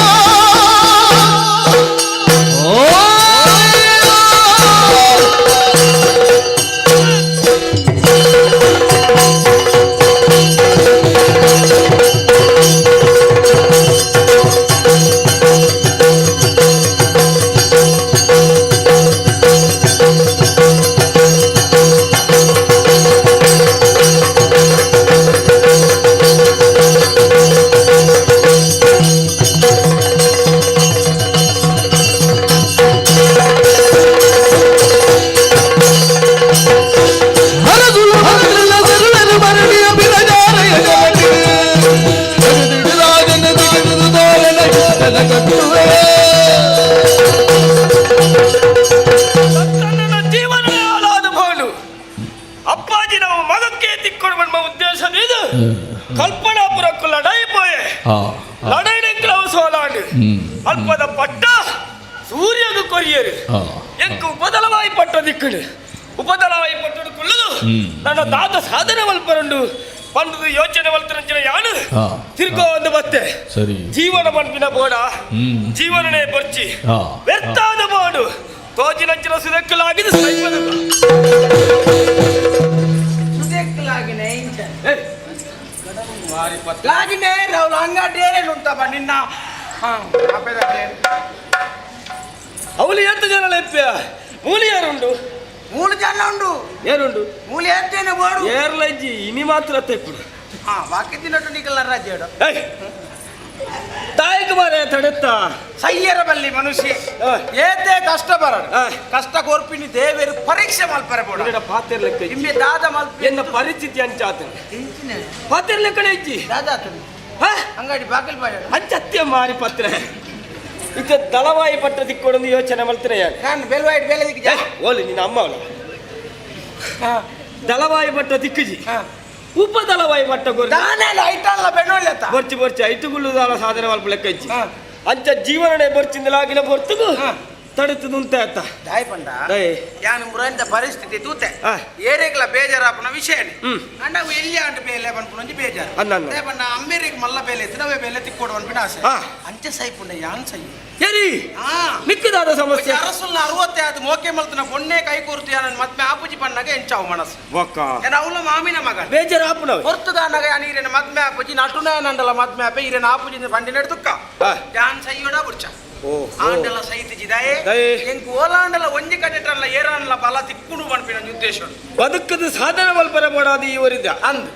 ಸೂರ್ಯಗ ಕೊರಿಯರು ಎಂಕ್ ಉಪದಲವಾಯಿ ಪಟ್ಟ ದಿಕ್ಕುಡು ಉಪದಲವಾಯಿ ಪಟ್ಟಡು ಕುಲ್ಲದು ನನ್ನ ದಾದ ಸಾಧನೆ ಮಲ್ಪರುಂಡು ಪಂಡದು ಯೋಚನೆ ಮಲ್ತರಂಚಿನ ಯಾನು ತಿರ್ಗೋ ಒಂದು ಬತ್ತೆ ಸರಿ ಜೀವನ ಪನ್ಪಿನ ಬೋಡ ಜೀವನನೇ ಬರ್ಚಿ ವ್ಯರ್ಥಾದ ಬೋಡು ತೋಜಿನಂಚಿನ ಸುದಕ್ಕಲಾಗಿದ್ದು ಸೈಪದ ಸುದೆಕ್ಕಲಾಗಿನೇ ಇಂಚ ಲಾಗಿನೇ ರೌಲು ಹಂಗ ಡೇರೇನು ಉಂಟಪ್ಪ ನಿನ್ನ ಅವಳು ಎಂತ ಜನ ಲೆಪ್ಪ ಮೂಲಿ ಯಾರುಂಡು ಮೂರು ಜನ ಉಂಡು ಏನುಂಡು ಮೂಲಿ ಏರ್ತೇನೆ ಬೋಡು ಏರ್ಲಜ್ಜಿ ಇನಿ ಮಾತ್ರ ತೆಪ್ಪುಡು ಹಾ ಬಾಕಿ ತಿನ್ನಟ್ಟು ನಿಕಲ್ಲ ರಾಜ್ಯಡು ತಾಯಿಗೆ ಮಾರೆ ತಡೆತ್ತ ಸಯ್ಯರ ಬಲ್ಲಿ ಮನುಷ್ಯ ಏತೆ ಕಷ್ಟ ಬರ ಕಷ್ಟ ಕೋರ್ಪಿನಿ ದೇವೇರು ಪರೀಕ್ಷೆ ಮಲ್ಪರೆ ಬೋಡ ಪಾತಿರ್ಲೆಕ್ಕ ಇಮ್ಮೆ ದಾದ ಮಲ್ಪ ಎನ್ನ ಪರಿಸ್ಥಿತಿ ಅಂಚಾತ ಪಾತಿರ್ಲೆಕ್ಕನೆ ಇಜ್ಜಿ ದಾದಾತನು ಅಂಗಡಿ ಬಾಗಿಲು ಬಾಯ ಅಂಚತ್ಯ ಮಾರಿ ಪತ್ರ ಇತ್ತ ದಳವಾಯಿ ಪಟ್ಟ ದಿಕ್ಕೊಡೊಂದು ಯೋಚನೆ ಮಲ್ತನೆ ಯಾರು ನಾನು ಬೆಲ್ವಾಯ್ಟ್ ಬೇಲೆ ದಿಕ್ಕ ಓಲಿ ನಿನ್ನ ಅಮ್ಮ ಅವಳ ದಳವಾಯಿ ಪಟ್ಟ ದಿಕ್ಕುಜಿ ಉಪ ದಳವಾಯಿ ಪಟ್ಟ ಗೊರ್ಜಿ ದಾನೆಲ್ಲ ಐಟಲ್ಲ ಬೆನ್ನೊಳ್ಳೆತ್ತ ಬೊರ್ಚಿ ಬೊರ್ಚಿ ಐಟುಗುಳ್ಳು ದಾಲ ಸಾಧನೆ ಮಲ್ಪ ಲೆಕ್ಕ ಇಜ್ಜಿ ಅಂಚ ಜೀವನನೇ ಬೊರ್ಚಿಂದಲಾಗಿನ ಬೊರ್ತುಗು ತಡೆತು ಉಂತ ಅತ್ತ ದಾಯ್ ಪಂಡ ಯಾನು ಮುರಂದ ಪರಿಸ್ಥಿತಿ ತೂತೆ ಏರೇಗ್ಲ ಬೇಜಾರಾಪನ ವಿಷಯ ಅಂಡ ಅವು ಎಲ್ಲಿ ಅಂಡ ಬೇಲೆ ಪನ್ಪುನೊಂಜಿ ಬೇಜಾರು ಅನ್ನ ದಾಯ್ ಪಂಡ ಅಮ್ಮೇರಿಗೆ ಮಲ್ಲ ಬೇಲೆ ಇತ್ತು ಅವೇ ಬೇಲೆ ತಿಕ್ಕೋಡು ಅನ್ಪಿನ ಆಸೆ ಅಂಚೆ ಸೈಪುಂಡ ಯಾನ್ ಸೈ ಎರಿ ಮಿಕ್ಕದಾದ ಸಮಸ್ಯೆ ಅರಸುಲ್ನ 65 ಮೋಕೆ ಮಲ್ತನ ಪೊನ್ನೆ ಕೈ ಕೂರ್ತು ಯಾನನ್ ಮದ್ಮೆ ಆಪುಜಿ ಪಣ್ಣಗ ಎಂಚಾವು ಮನಸ್ಸು ಒಕ್ಕ ಏನ ಅವಳ ಮಾಮಿನ ಮಗ ಬೇಜಾರಾಪುನವೆ ಹೊರ್ತುದಾನಗ ಯಾನ್ ಈರೆನ ಮದ್ಮೆ ಆಪುಜಿ ನಟುನಯನಂಡಲ ಮದ್ಮೆ ಆಪೆ ಈರೆನ ಆಪುಜಿ ಪಂಡಿನ ದುಕ್ಕ ಯಾನ್ ಸೈಯೋಡ ಬುರ್ಚ ಆಂಡಲ ಸೈತಿಜಿದಾಯೆ ಎಂಕ್ ಓಲಾಂಡಲ ಒಂಜಿ ಕಡೆಟಲ್ಲ ಏರಾನ್ಲ ಬಲ ತಿಕ್ಕುಡು ಪನ್ಪಿನ ಉದ್ದೇಶ ಬದುಕದ ಸಾಧನೆ ಮಲ್ಪರ ಬೋಡಾದ ಈ ಊರಿದ್ದ ಅಂದ್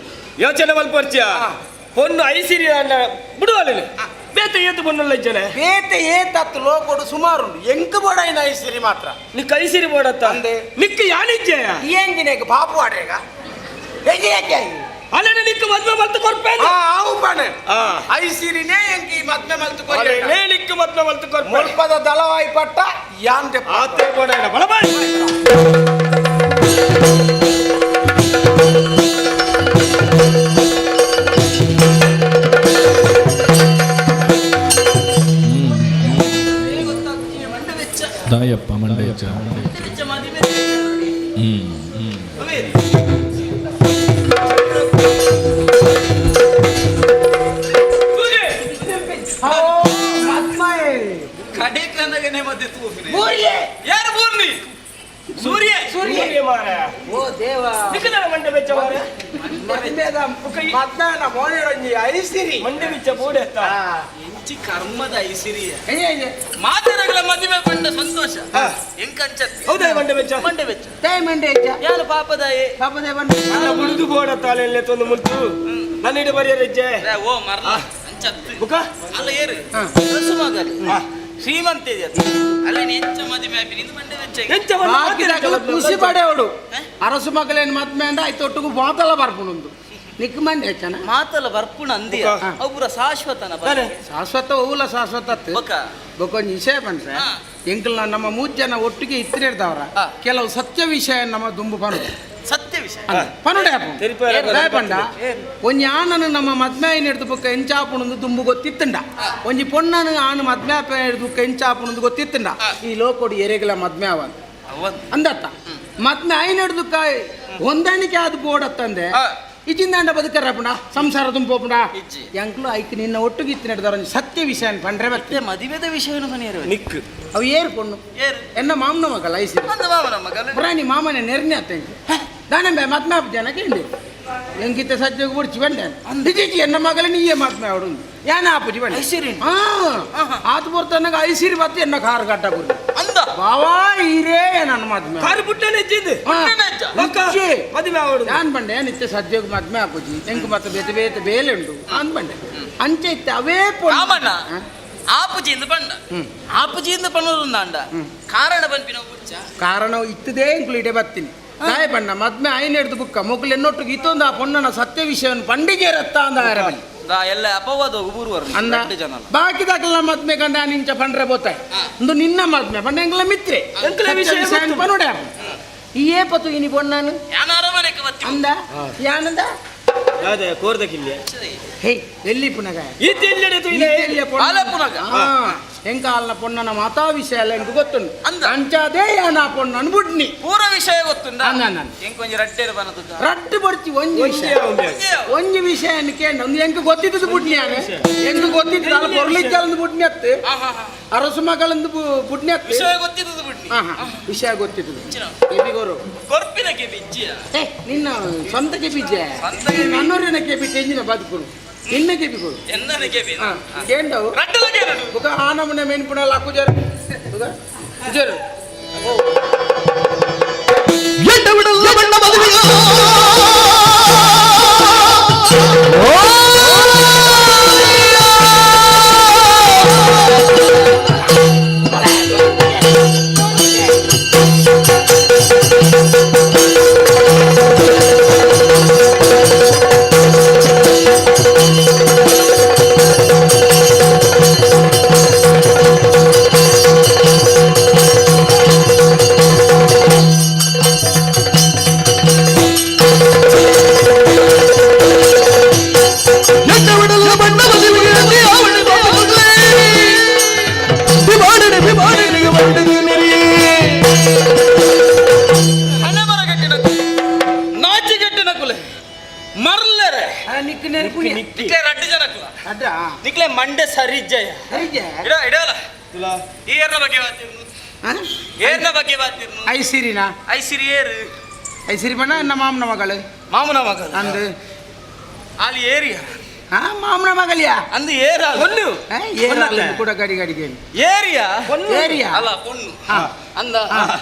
ಯೋಚನೆ ಮಲ್ಪರ್ಚಿಯ ಪೊನ್ನು ಐಸಿರಿ ಅಣ್ಣ ಬಿಡುವಲ್ಲ ಬೇತೆ ಏತು ಪೊನ್ನುಲ್ಲ ಇಜ್ಜನೆ ಬೇತೆ ಏತತ್ತು ಲೋಕೊಡು ಸುಮಾರು ಎಂಕ್ ಬೋಡೈನ ಐಸಿರಿ ಮಾತ್ರ ನಿಕ್ಕ ಐಸಿರಿ ಬೋಡತ್ತ ಅಂದೆ ನಿಕ್ಕ ಯಾನಿಜ್ಜೆಯ ಎಂಜಿನೇಗ ಪಾಪು ಆಡ್ರೇಗ ಅಲ್ಲನೆ ನಿಕ್ಕ ಮದ್ವೆ ಮಲ್ತು ಕೊರ್ಪೆ ಆವು ಪಣೆ ಐಸಿರಿನೇ ಎಂಕ್ ಈ ಮದ್ವೆ ಮಲ್ತು ಅಲ್ಲನೆ ನಿಕ್ಕ ಮದ್ವೆ ಮಲ್ತು ಕೊರ್ಪೆ ಮುಲ್ಪದ ದಳವಾಯಿ ಪಟ್ಟ ಯಾಂದೆ ಆತೆ ಬೋಡೈನ ಬಲಬಾಯ್ ದಾಯಪ್ಪ ಮಂಡೇಚ ಯಾರು ಬೂರ್ನಿ ಸೂರ್ಯ ಸೂರ್ಯ ಓ ದೇವ ನಿಕ್ಕದನ ಮಂಡೆ ಬೆಚ್ಚ ಮಾರೆ ಮದ್ಮೆದ ಮದ್ಮೆನ ಮೋನೆಡೊಂಜಿ ಐಸಿರಿ ಮಂಡೆ ಬೆಚ್ಚ ಬೋಡೆತ್ತ ಎಂಚಿ ಕರ್ಮದ ಐಸಿರಿಯ ಮಾತರಗಳ ಮದುವೆ ಪಂಡ ಸಂತೋಷ ಎಂಕಂಚತ್ತಿ ಹೌದಾ ಮಂಡೆ ಬೆಚ್ಚ ಮಂಡೆ ಬೆಚ್ಚ ತೇ ಮಂಡೆ ಬೆಚ್ಚ ಯಾರು ಪಾಪದಾಯೆ ಪಾಪದಾಯ ಬಂಡೆ ಅಲ್ಲ ಬುಡುದು ಬೋಡತ್ತ ಅಲ್ಲೆಲ್ಲ ತೊಂದು ಮುಲ್ತು ನನ್ನ ಇಡ ಬರಿಯರೆಜ್ಜೆ ಓ ಮರ್ಲ ಅಂಚತ್ತು ಬುಕ ಅಲ್ಲ ಏರು ಸುಮಗಲಿ ಶ್ರೀಮಂತ ಇದೆಯಲ್ಲ ಅಲ್ಲ ಎಂಚ ಮದುವೆ ಆಪಿನಿ ಇದು ಮಂಡೆ ಬೆಚ್ಚ ಎಂಚ ಬಾಕಿದಕಲು ಖುಷಿ ಪಡೆಯೋಡು ಅರಸು ಮಗಲೇನು ಮದ್ಮೆ ಅಂಡ ಆಯ್ತು ಮಾತಲ್ಲ ಬರ್ಪುಣುಂದು ನಿಕ್ ಮಂಡೆ ಹೆಚ್ಚನ ಮಾತಲ್ಲ ಬರ್ಪುಣ ಅಂದಿಯ ಅವು ಪೂರ ಶಾಶ್ವತನ ಶಾಶ್ವತ ಹೂಲ ಶಾಶ್ವತ ಬೊಕೊಂಜಿ ವಿಷಯ ಪಂಡ್ರೆ ಎಂಕಲ್ನ ನಮ್ಮ ಮೂರು ಜನ ಒಟ್ಟಿಗೆ ಇತ್ತಿರ್ದವರ ಕೆಲವು ಸತ್ಯ ವಿಷಯ ನಮ್ಮ ದುಂಬು ಪನುಡು ಸತ್ಯ ವಿಷಯ ಪನುಡೆ ಪಂಡ ಒಂಜಿ ಆನನು ನಮ್ಮ ಮದ್ಮೆ ಹಿಡ್ದು ಬೊಕ್ಕ ಎಂಚಾಪುಣಂದು ದುಂಬು ಗೊತ್ತಿತ್ತಂಡ ಒಂಜಿ ಪೊಣ್ಣನು ಆನು ಮದ್ಮೆ ಹಿಡ್ದು ಬೊಕ್ಕ ಎಂಚಾಪುಣಂದು ಗೊತ್ತಿತ್ತಂಡ ಈ ಲೋಕೋಡು ಎರೆಗಲ ಮದ್ಮೆ ಅವ ಅಂದತ್ತ ಮದ್ಮೆ ಐನ ಹಿಡ್ದು ಕಾಯ್ ಹೊಂದಾಣಿಕೆ ಆದ ಬೋಡತ್ತಂದೆ ಇಜಿಂದಾಂಡ ಬದುಕರಪ್ಪಣ ಸಂಸಾರ ತುಂಬೋಪುಣ ಎಂಕ್ಲು ಐಕ್ ನಿನ್ನ ಒಟ್ಟಿಗೆ ಇತ್ತು ನಡೆದವರ ಸತ್ಯ ವಿಷಯ ಪಂಡ್ರೆ ಬತ್ತೆ ಮದುವೆದ ವಿಷಯವನ್ನು ಮನೆಯರು ನಿಕ್ ಅವು ಏರು ಪೊಣ್ಣು ಎನ್ನ ಮಾಮನ ಮಗಲ ಐಸಿ ಮಾಮನ ಮಗಲ ಪುರಾಣಿ ಮಾಮನೆ ನೆರ್ನೆ ಅತ್ತ ದಾನಂಬೆ ಮದ್ಮೆ ಜನ ಕೇಳಿ ಎಂಕಿತ್ತ ಸಜ್ಜೆಗೆ ಬುಡ್ಚಿ ಬಂಡೆ ಅಂದಿಜಿ ಎನ್ನ ಮಗಲ ನೀಯೇ ಮದ್ಮೆ ಅವಡು ಯಾನ ಆಪುಜಿ ಬಂಡೆ ಐಸಿರಿ ಆತ ಬರ್ತನಗ ಐಸಿರಿ ಬತ್ತು ಎನ್ನ ಕಾರು ಗಟ್ಟ ಗುರಿ ಅಂದ ಬಾವಾ ಈರೇ ನನ್ನ ಮದ್ಮೆ ಕಾರು ಪುಟ್ಟನೆ ಇಜ್ಜಿದ್ದು ಮದುವೆ ಅವಡು ಯಾನ್ ಬಂಡೆ ನಿತ್ಯ ಸಜ್ಜೆಗೆ ಮದ್ಮೆ ಆಪುಜಿ ಎಂಕ್ ಮತ್ತೆ ಬೇತೆ ಬೇತೆ ಬೇಲೆ ಉಂಟು ಅನ್ ಬಂಡೆ ಅಂಚೆ ಇತ್ತೆ ಅವೇ ರಾಮಣ್ಣ ಆಪುಜಿಂದ ಬಂಡ ಆಪುಜಿಂದ ಪನ್ನೊಂದಾಂಡ ಕಾರಣ ಬನ್ಪಿನ ಬುಡ್ಚ ಕಾರಣ ಇತ್ತದೇ ಇಂಕ್ಲು ಇಡೆ ಬರ್ತೀನಿ ತಾಯಿ ಬಣ್ಣ ಮದ್ಮೆ ಐನ ಹಿಡ್ದು ಬುಕ್ಕ ಮೊಗ್ಲು ಎನ್ನೊಟ್ಟಿಗೆ ಇತ್ತೊಂದು ಆ ಪೊಣ್ಣನ ಸತ್ಯ ವಿಷಯವನ್ನು ಪಂಡಿಗೆ ರತ್ತ ಅಂದ ಆರಬಲ್ಲಿ ಎಲ್ಲ ಅಪವಾದ ಊರುವರು ಅಂದ ಬಾಕಿ ದಾಖಲ ಮದ್ಮೆ ಕಂಡ ನಿಂಚ ಪಂಡ್ರೆ ಬೋತಾಯ್ ಒಂದು ನಿನ್ನ ಮದ್ಮೆ ಪಂಡ ಎಂಗ್ಲ ಮಿತ್ರೆ ಎಂಕ್ಲ ವಿಷಯ ಪನುಡೆ ಈ ಏ ಪತು ಇನಿ ಪೊಣ್ಣನು ಯಾನ ಅರಮನೆಗೆ ಬತ್ತಿ ಅಂದ ಯಾನಂದ ದಾದ ಕೋರ್ದ ಕಿಲ್ಲೆ ಹೇ ಎಲ್ಲಿ ಪುನಗ ಈ ತೆಲ್ಲೆಡೆ ತುಯ್ಲೆ ಆಲೆ ಪುನಗ? ಎಂಕಾಲ್ನ ಪೊನ್ನನ ಮಾತಾ ವಿಷಯ ಎಲ್ಲ ಎಂಕ್ ಗೊತ್ತುಂಡು ಅಂಚಾದೇ ಯಾನ ಪೊನ್ನನ್ ಬುಡ್ನಿ ಪೂರ ವಿಷಯ ಗೊತ್ತುಂಡ ಅನ್ನ, ಅನ್ನ. ಎಂಕ್ ಒಂಜಿ ರಡ್ಡೇರು ಬನದು ರಡ್ಡು ಬಡ್ತಿ ಒಂಜಿ ವಿಷಯ ಒಂಜಿ ವಿಷಯ ಕೇಂದ್ರ ಒಂದು ಎಂಕ್ ಗೊತ್ತಿದ್ದದು ಬುಡ್ನಿ ಆನೆ ಎಂಕ್ ಗೊತ್ತಿದ್ದು ಅಲ್ಲ ಪೊರ್ಲಿಜ್ಜಾಲಂದು ಬುಡ್ನಿ ಅತ್ತು ಅರಸು ಮಗಳಂದು ಬುಡ್ನಿ ಅತ್ತು ವಿಷಯ ಗೊತ್ತಿದ್ದದು ಬುಡ್ನಿ ಹಾ ಹಾ ವಿಷಯ ಗೊತ್ತಿದ್ದದು ಕೆಬಿಗೋರು ಕೊರ್ಪಿನ ಕೆಬಿ ಇಜ್ಜಿಯ ಏ ನಿನ್ನ ಸ್ವಂತ ಕೆಬಿಜೆ ಸ್ವಂತ ಕೆಬಿ. ನನ್ನೂರಿನ ಕೆಬಿ ಟೆಂಜಿನ ಬದುಕುನು ನಿನ್ನ ಕೆಬಿಗೋರು ಎನ್ನನ ಕೆಬಿ ಹಾ ಕೇಂಡವು ರಡ್ಡಲ ಕೇರಡು ಬುಕ ಆನಮನೆ ಮೆನ್ಪುಣ ಲಾಕು ಜರು ಬುಕ ಜರು ಎಡ್ಡ ಬಿಡಲ್ಲ ಬಣ್ಣ ಮದುವೆಯ ಎಡ್ಡ ಬಿಡಲ್ಲ ಬಣ್ಣ ಮದುವೆಗೆ ಬಿಮಾಡನೆ ಬಿಮಾಡನೆ ಬಂಡದು ನೆರೆಯೇ. ಹಣ ಬರಗಟ್ಟಿನ ನಾಚಿಗೆಟ್ಟಿನ ಕುಲೆ ಮರ್ಲರೆ ನಿಕ್ ನೆನಪುಣಿ ನಿಕ್ಲೆ ರಡ್ಡು ಜನ ಕುಲ ಅಡ್ಡ ನಿಕ್ಲೆ ಮಂಡೆ ಸರಿ ಜಯ ಸರಿಜೆ ಇಡ ಇಡಲ್ಲ ಈ ಏರ್ನ ಬಗ್ಗೆ ಬಾತಿರ್ನು ಏರ್ನ ಬಗ್ಗೆ ಬಾತಿರ್ನು ಐಸಿರಿನಾ ಐಸಿರಿ ಏರು ಐಸಿರಿ ಬಣ್ಣ ನಮ್ಮ ಮಾಮನ ಮಗಳು ಮಾಮನ ಮಗಲ್ ಅಂದು ಅಲ್ಲಿ ಏರಿಯಾ ಹಾ ಮಾಮನ ಮಗಲಿಯಾ ಅಂದು ಏರ ಹೊನ್ನು ಏರಲ್ಲ ಕೂಡ ಗಡಿ ಗಡಿಗೆ ಏರಿಯಾ ಏರಿಯಾ ಅಲ್ಲ ಪೊಣ್ಣು ಹಾ. ಅಂದ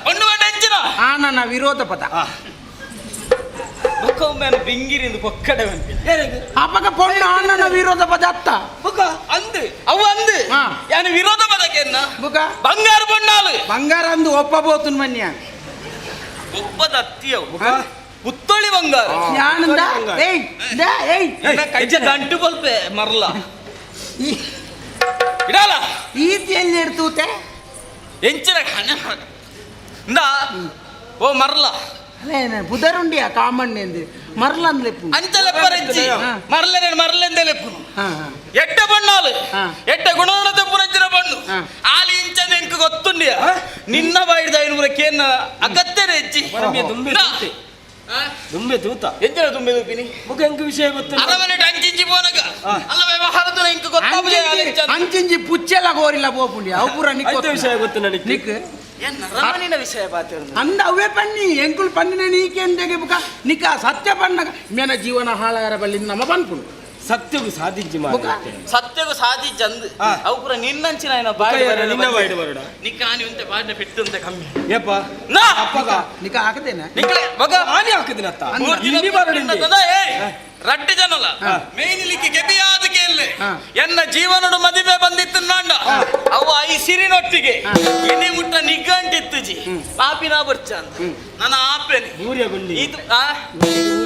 ಪೊಣ್ಣು ಬೇಡ ಹೆಂಚಿನ ಆ ನನ್ನ ವಿರೋಧ ಪದ ಬೊಕ್ಕ ಬಿಂಗಿರಿಂದು ಪೊಕ್ಕಡೆ ಬಂಪಿನ ಅಪಕ ಪೊಣ್ಣು ಆ ನನ್ನ ವಿರೋಧ ಪದ ಅತ್ತ ಬೊಕ್ಕ ಅಂದು ಅವು ಅಂದು ಹಾ. ಯಾನು ವಿರೋಧ ಪದಕ್ಕೆ ಬುಕ ಬಂಗಾರ ಬೊಣ್ಣಾಲು ಬಂಗಾರ ಅಂದು ಒಪ್ಪಬೋತುನ್ ಮನ್ಯ ಒಪ್ಪದ ಅತ್ತಿಯವು ಪುತ್ತೊಳಿ ಬಂಗಾರ ಯಾನಂದ ಏಯ್ ದಾ ಏಯ್ ಕಜ್ಜ ಗಂಟು ಬಲ್ಪೆ ಮರ್ಲ ಈ- ಇಡಲ್ಲ ಈತಿ ಎಲ್ಲಿ ಇಡ್ತೂತೆ ಎಂಚಿನ ಹಣ ಇಂದ ಓ ಮರ್ಲ ಅಲ್ಲ ಬುಧರುಂಡಿಯ ಕಾಮಣ್ಣೆ ಅಂದು ಮರ್ಲ ಅಂದ್ಲೆಪ್ಪು ಅಂಚಲೆಪ್ಪರೆಜ್ಜಿ ಮರ್ಲೆನೆ ಮರ್ಲೆಂದೆಲೆಪ್ಪುನು ಹಾ ಹಾ ಎಡ್ಡ ಬಣ್ಣಾಲು ಹಾ. ಎಡ್ಡ ಗುಣದ ಪುರಂಚಿನ ಬಣ್ಣು ಹಾ. ಆಲಿ ಇಂಚದ ಎಂಕ್ ಗೊತ್ತುಂಡಿಯ ನಿನ್ನ ಬಾಯಿದ ಐನೂರ ಕೇನ್ನ ಅಗತ್ಯನೇ ಹೆಚ್ಚಿ ದುಂಬೆ ತೂತೆ ದುಂಬೆ ತೂತ ಎಂಚಿನ ತುಂಬೆ ತೂಪಿನಿ ಬುಕ ಎಂಕ್ ವಿಷಯ ಗೊತ್ತು ಅರಮನೆ ಅಂಚಿಂಚಿ ಪೋನಗ ಅಲ್ಲ ವ್ಯವಹಾರದ ಇಂಕ್ ಗೊತ್ತಾಪುಜೆ ಅಂಚಿಂಚಿ ಪುಚ್ಚೆಲ್ಲ ಗೋರಿಲ್ಲ ಪೋಪುಂಡಿ ಅವು ಪೂರ ನಿಕ್ ಐತ ವಿಷಯ ಗೊತ್ತು ನನಗೆ ನಿಕ್ ಅರಮನಿನ ವಿಷಯ ಬಾತಿರ್ನು ಅಂದ ಅವೇ ಪನ್ನಿ ಎಂಕುಲು ಪನ್ನಿನ ನೀಕೆಂದೆಗೆ ಬುಕ ನಿಕ ಸತ್ಯ ಪನ್ನಗ ಮೇನ ಜೀವನ ಹಾಳಾಗರ ಬಲ್ಲಿ ನಮ್ಮ ಪನ್ಪುಂಡು ಸತ್ಯಗೂ ಸಾಧಿಂಚಿ ಬುಕ ಮಾರೆ ಸತ್ಯಗೂ ಸಾಧಿ ಚಂದ್ ಅವು ಪೂರ ನಿನ್ನಂಚಿನ ಏನ ಬಾಯಿ ನಿನ್ನ ಬಾಯಿಡ್ ಬರಡ ನಿಕ್ಕಾನಿ ಉಂತೆ ಬಾಡಿನ ಪೆಟ್ಟು ಕಮ್ಮಿ ಏಪ ನಾ ಅಪ್ಪಗ ನಿಕ ಹಾಕದೇನ ನಿಕ್ಲೆ ಮಗ ಆನಿ ಹಾಕಿದಿನತ್ತ ಮೂರ್ ದಿನ ಇಲ್ಲಿ ಬರಡ ಇಂದೆ. ಬಿಟ್ಟಿದ್ದದ, ಏಯ್, ರಡ್ಡು ಜನಲ ಮೇಯ್ನಿಲಿಕ್ಕೆ ಕೆಬಿಯಾದಕ್ಕೆ ಎಲ್ಲೆ ಹಾ. ಎನ್ನ ಜೀವನಡು ಮದುವೆ ಬಂದಿತ್ತು ನಾಂಡ ಅವು I ಸಿರಿನೊಟ್ಟಿಗೆ ಇನಿ ಮುಟ್ಟ ನಿಗ್ಗಂಟಿತ್ತು ಜಿ ಪಾಪಿನ ಬರ್ಚ ಅಂತ ನನ್ನ ಆಪೆನೆ ಊರಿಯ ಗುಂಡಿ ಇದು ಆ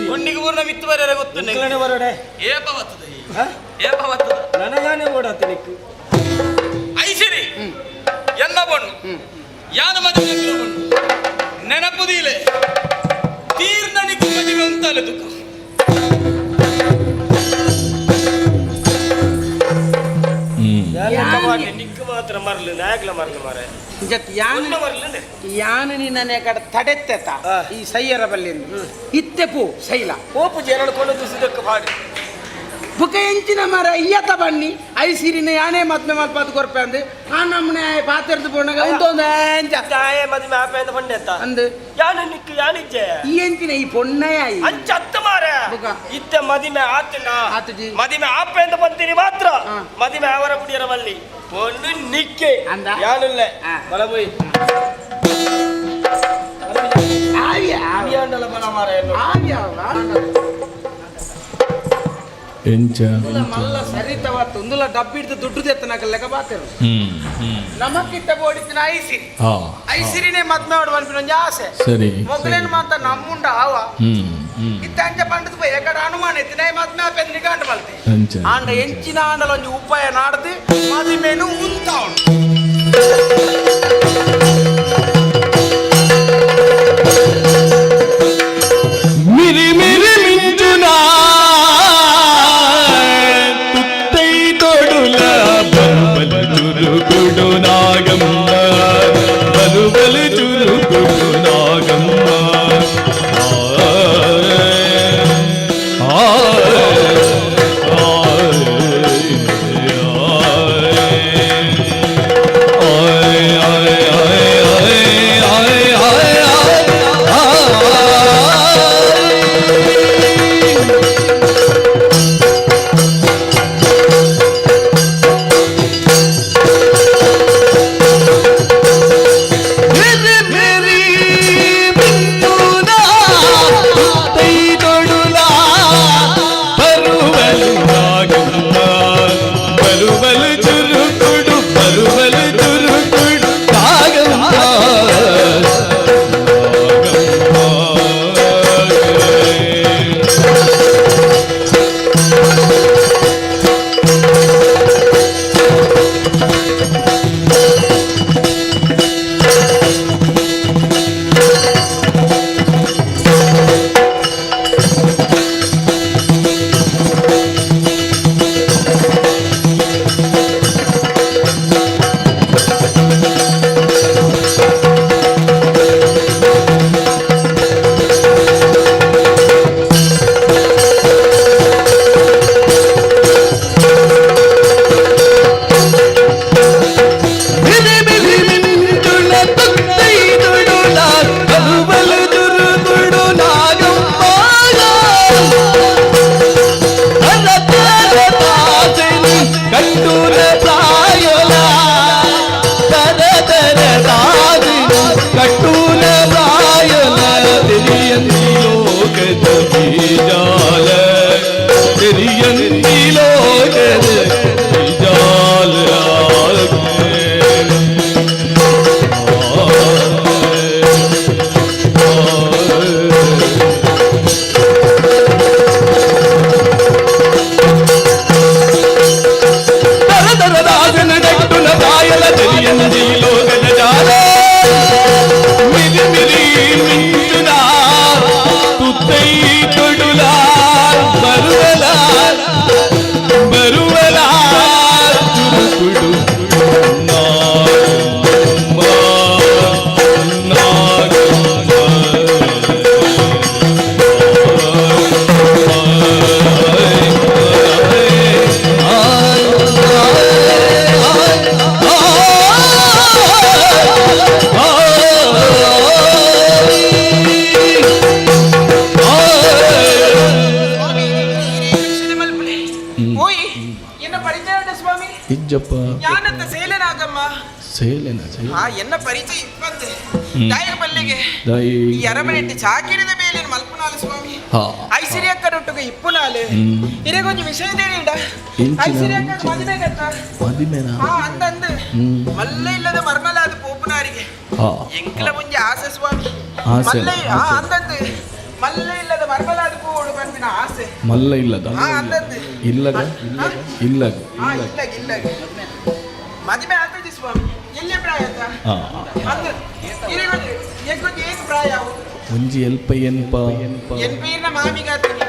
ಗುಂಡಿಗೆ ಊರ್ನ ಮಿತ್ತು ಬರ್ಯಾರ ಗೊತ್ತು ನಿಕ್ಲನೆ ಬರಡೆ ಏಪ ಬರ್ತದೆ ಏಪ ಬರ್ತದೆ ನನಗಾನೆ ಓಡಾತ ನಿಕ್ಕು ಐಸಿರಿ ಎನ್ನ ಬಣ್ಣು ಯಾನ ಮದುವೆ ಬಣ್ಣು ನೆನಪುದೀಲೆ ತೀರ್ನನಿಗೆ ಮದುವೆ ಅಂತಲೇ ದುಃಖ ನಿಕ್ಕು ಮಾತ್ರ ಮರ್ಲು ನಾಯಕ್ಲ ಮರ್ಲು ಮಾರೆ ಜತ್ ಯಾನ್ ಮರ್ಲು ಯಾನು ನಿನ್ನನೆ ಕಡ ತಡೆತ್ತೆತ ಈ ಸೈಯರ ಬಲ್ಲಿ ಇತ್ತೆ ಪೋ ಸೈಲ ಪೋಪು ಜೇರಳು ಕೊಂಡು ತುಸಿದಕ್ಕೆ ಪಾಡು ಬುಕ ಎಂಚಿನ ಮರ ಇಯ್ಯತ ಬನ್ನಿ I ಸಿರಿನ ಯಾನೇ ಮದ್ಮೆ ಮಲ್ಪಾತ್ ಕೊರ್ಪೆ ಅಂದು ಆ ನಮ್ಮನೆ ಪಾತೆರ್ದು ಪೋಣಗ ಉಂತೊಂದು ಎಂಚ ತಾಯೇ ಮದುವೆ ಆಪೆ ಅಂತ ಪಂಡೆತ್ತ ಅಂದು ಯಾನು ನಿಕ್ಕು ಯಾನಿಜ್ಜೆ ಈ ಎಂಚಿನ ಈ ಪೊಣ್ಣಯ ಈ. ಅಂಚ ಅತ್ತ ಮಾರೆ ಬುಕ. ಇತ್ತೆ ಮದಿಮೆ ಆತನ ಆತುಜಿ. ಮದಿಮೆ ಆಪೆ ಅಂತ ಬಂತೀನಿ ಮಾತ್ರ ಹಾ. ಮದಿಮೆ ಅವರ ಬುಡಿಯರ ಬಲ್ಲಿ ಪೊಣ್ಣು ನಿಕ್ಕೆ ಅಂದ? ಯಾನುಲ್ಲೆ ಹಾ. ಬಲ ಪೋಯ್ ಆವ್ಯ ಆವ್ಯ ಆಂಡಲ ಬಲ ಮಾರೆ ಆವ್ಯ ಆವ್ಯ. ಎಂಚ ಉಂದುಲ ಮಲ್ಲ ಸರಿತವತ್ತು ಉಂದುಲ ಡಬ್ಬಿಡ್ದು ದುಡ್ಡು ತೆತ್ತನಕ ಲೆಕ್ಕ ಬಾತೆರು ನಮಕ್ಕಿತ್ತ ಬೋಡಿತ್ತಿನ ಐಸಿರಿ ಹಾ ಐಸಿರಿನೇ ಮದ್ಮೆ ಮಾಡುವ ಅನ್ಪಿನ ಆಸೆ ಸರಿ ಮೊಗಲೇನು ಮಾತ ನಮ್ಮುಂಡ ಆವ ಹ್ಮ್ ಹ್ಮ್ ಇತ್ತ ಅಂಚ ಪಂಡದ ಪೋಯ್ ಎಕಡ ಅನುಮಾನ ಇತ್ತು ನೈ ಮದ್ಮೆ ಆಪೆಂದು ನಿಗಾಂಡು ಮಲ್ತೆ ಅಂಚ ಆಂಡ ಎಂಚಿನ ಆಂಡಲ ಒಂಜಿ ಉಪಾಯ ನಾಡ್ದು ಮದಿಮೇನು ಉಂತಾವಳು ಮಿರಿ ಮಿರಿ ಮಿಂಚುನಾ. ಒಂಜಿ ಲೋಕದ ಜಾಲ ಮಿಲಿ ಮಿಲಿ ಮಿಂಚುನ ತುತ್ತೈ ತೊಡುಲ ಬರುವಲ ಬರುವಲ ಚುರುಕುಡು ಓಯ್ ಎನ್ನ ಪರಿಚಯ ಉಂಟಾ ಸ್ವಾಮಿ ಇಜ್ಜಪ್ಪ ಯಾನಂತ ಸೇಲೆನಾಗಮ್ಮ ಸೇಲೆನ ಆ ಎನ್ನ ಪರಿಚಯ ಇಪ್ಪಂತೆ ದಾಯ ಪಲ್ಲಿಗೆ ದಾಯಿ ಈ ಅರಮನೆಟ್ಟಿ ಚಾಕಿರಿದ ಮೇಲೆ ಮಲ್ಪುನಾಲು ಸ್ವಾಮಿ ಹಾ. ಐಸಿರಿಯಕ್ಕನೊಟ್ಟುಗ ಇಪ್ಪುನಾಲು ಇರೆಗೊಂಜಿ ವಿಷಯ ತಿಳಿಂಡ ಎಂಚಿನ, ಐಸಿರಿಯಕ್ಕ ಎಂಚಿನ? ಮದುವೆ ಗತ್ತ ಮದಿಮೆನಾ? ಹಾ ಅಂದಂದು ಮಲ್ಲ ಇಲ್ಲದ ಮರ್ಮಲಾದ ಪೋಪುನಾರಿಗೆ ಹಾ. ಎಂಕಲ ಮುಂಜೆ ಆಸೆ ಸ್ವಾಮಿ ಆಸೆ, ಮಲ್ಲ ಹಾ ಆಸೆ. ಅಂದಂದು ಮಲ್ಲ ಇಲ್ಲದ ಮರ್ಮಲಾದ ಪೋಡು ಪನ್ಪಿನ ಆಸೆ ಮಲ್ಲ ಇಲ್ಲದ ಹಾ ಅಂದಂದು ಇಲ್ಲಗ ಇಲ್ಲಗ ಹಾ ಇಲ್ಲ ಇಲ್ಲ ಮದುವೆ ಆಗ್ತದೆ ಸ್ವಾಮಿ ಎಲ್ಲಿ ಪ್ರಾಯ ಅಂತ ಹಾ. ಅಂದು ಇರೆಗೊಂಜಿ ಎಂಕೊಂಜಿ ಏನ್ ಪ್ರಾಯ ಅವು ಒಂಜಿ ಎಲ್ಪ ಎನ್ಪ ಎನ್ ಪೀರ್ನ ಮಾಮಿಗಾತೀನಿ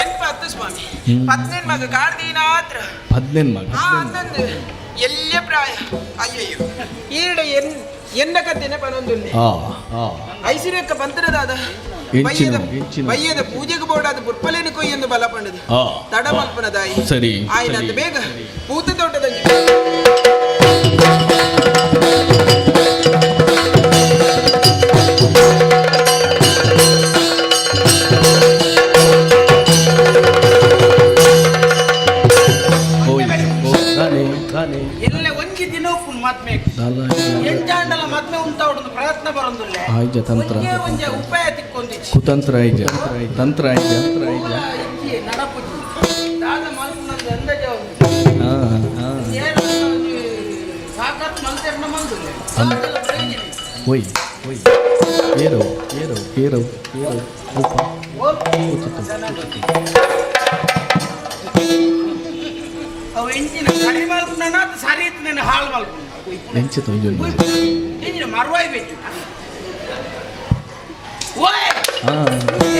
ಎನ್ಪ ಹತ್ತು ಸ್ವಾಮಿ ಪತ್ನೇನ್ ಮಗ ಕಾರ್ದೀನಾತ್ರ ಪದ್ನೆನ್ ಮಗ ಆ ಅಂದಂದು ಎಲ್ಲೇ ಪ್ರಾಯ ಅಯ್ಯಯ್ಯೋ ಈಡ ಎನ್ ಎನ್ನ ಕತ್ತೆನೆ ಪನೊಂದುಲ್ಲೆ ಆ ಆ ಐಸಿರಿಯಕ್ಕ ಬಂತರದಾದ ಎಂಚಿನ, ಬಯ್ಯದ ಎಂಚಿನ. ಬಯ್ಯದ ಪೂಜೆಗೆ ಬೋಡಾದ ಬುರ್ಪಲೇನು ಕೊಯ್ಯೊಂದು ಬಲ ಪಂಡದು ಆ, ತಡ ಮಲ್ಪನದಾಯಿ ಸರಿ, ಆಯ್ನಂತ ಸರಿ. ಬೇಗ ಪೂತ ತೋಟದ ಓಯ್ ಓ ದಾನೆ ದಾನೆ ಎಲ್ಲ ಒಂಜಿ ದಿನ ಉಪ್ಪುನು ಮದ್ಮೆ ದಾಲ ಎಂಟಾಂಡಲ ಮದ್ಮೆ ಉಂಟ ಉಂಟು ಪ್ರಯತ್ನ ಬರೊಂದುಲ್ಲೆ ಆಯ್ಜ ತಂತ್ರ. ಒಂಜೇ ಒಂಜೆ ಉಪಾಯ ತಿಕ್ಕೊಂದಿಚ್ಚಿ ಕುತಂತ್ರ ಐಜ ತಂತ್ರ ಐಜ ಓಲ ಇಜ್ಜಿ ನಡಪುಜಿ ದಾದ ಮಲ್ಪುನಂದು ಅಂದಾಜೆ ಉಂಟು ಹಾ ಹಾ ಏನು ಒಂಜಿ ಸಾಕತ್ ಮಲ್ತೆರ್ನ ಮಲ್ದುಲ್ಲೆ ದಾದಲ ಪ್ರಯೋಜನ ಇಜ್ಜಿ. ಓಯ್ ಓಯ್ ಏರೋ ಏರೋ ಏರೋ ಏರೋ ಉಪ ಓಲ್ ಉಚಿತ ಅವು ಎಂಚಿನ ಸರಿ ಮಲ್ಪುನ ಸರಿ ಇತ್ತು ಹಾಳು ಮಲ್ಪುನ ಎಂಚ ತೊಂಜೊಂದು ಎಂಚಿನ ಮರುವಾಯಿ ಬೇಕು ಓಯ್ ಹಾ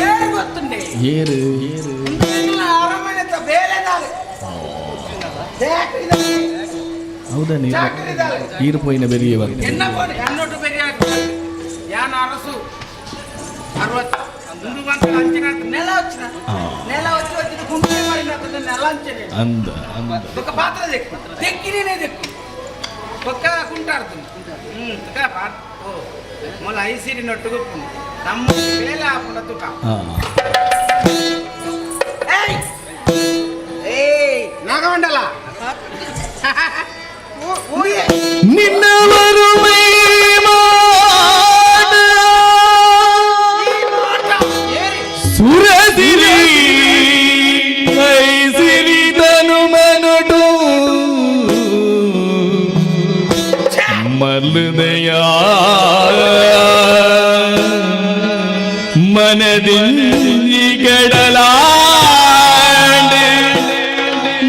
ಏನು ಗೊತ್ತುಂಡೆ ಏರು ಏರು ಅರಮನೆತ ಬೇಲೆದಾಲೆ ಹೌದಾ ನೀರು ಈರು ಪೋಯಿನ ಬೆರಿಯೇ ಬರ್ತದೆ ಎನ್ನ ಬೋಡು ಎನ್ನೊಟ್ಟು ಬೆರಿ ಯಾನ ಅರಸು ಅರವತ್ತು ಮುಂದು ಬಂತ ಅಂಚಿನ ನೆಲ వచ్చిన ನೆಲ వచ్చి వచ్చిన గుండె మారిన నెల అంచనే ಅಂದ ಅಂದ ఒక పాత్ర దెక్కు దెక్కినే దెక్కు ఒక్క కుంటాడుతుంది ఓ మొల ఐసిరి నొట్టుకు తమ్ము వేల ఆకుండా తుక ಹಾ ఏయ్ ఏయ్ నాగమండల ನಿನ್ನ ವರುಮೈ ಮಾಡ ಸುರಸಿರಿ ಐಸಿರಿದನು ಮನಡು ಮಲ್ಲದೆಯ ಮನದಿಂಜಿ ಕೆಡಲಾಂಡೆ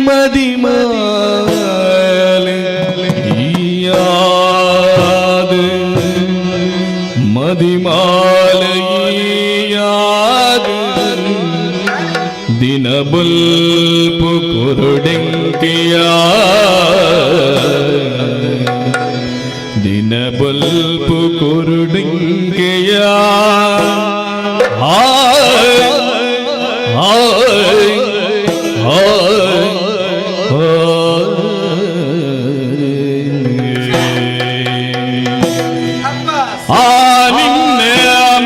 ಮದಿಮಾಲೆ ஈயாது மதிமாலையாது தினபுல்பு குருடெங்கியா தினபுல்பு குருடெங்கியா ஆய் ஆய் ஆய் ಆ ನಿನ್ನ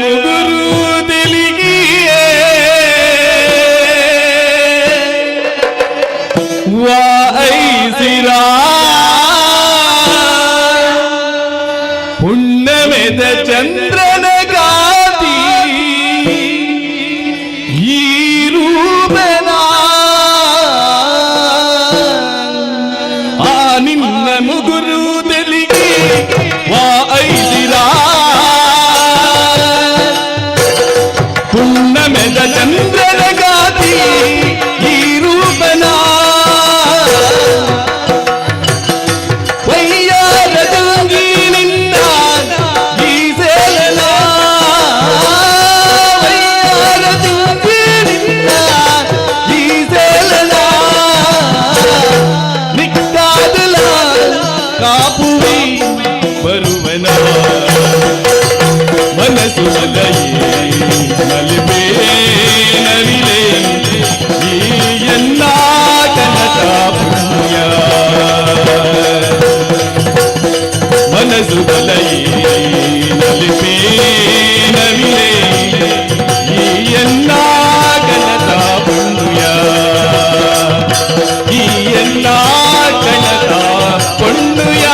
ಮುಗುರು ತೆಲಿಗಿಯೇ ವಾ ಐಸಿರಾ ಪುಣ್ಯಮೆದ ಚಂದ್ರನ ಗಾತಿ ಈ ರೂಪನ ಆ ನಿನ್ನ ಮುಗುರು ತೆಲಿಗೆ ವಾ ಐಸಿರಾ ಪುಣ್ಣಮೆದ ಚಂದ್ರನ ಗಾತಿ ಈ ರೂಪನ ವೈಯಾರ ನಲಿಪೇ ನವಿಲೆ ಈ ಎಲ್ಲ ಕನತ ಪೊಣ್ಣುಯ ಈ ಎಲ್ಲ ಕನತ ಪೊಣ್ಣುಯ.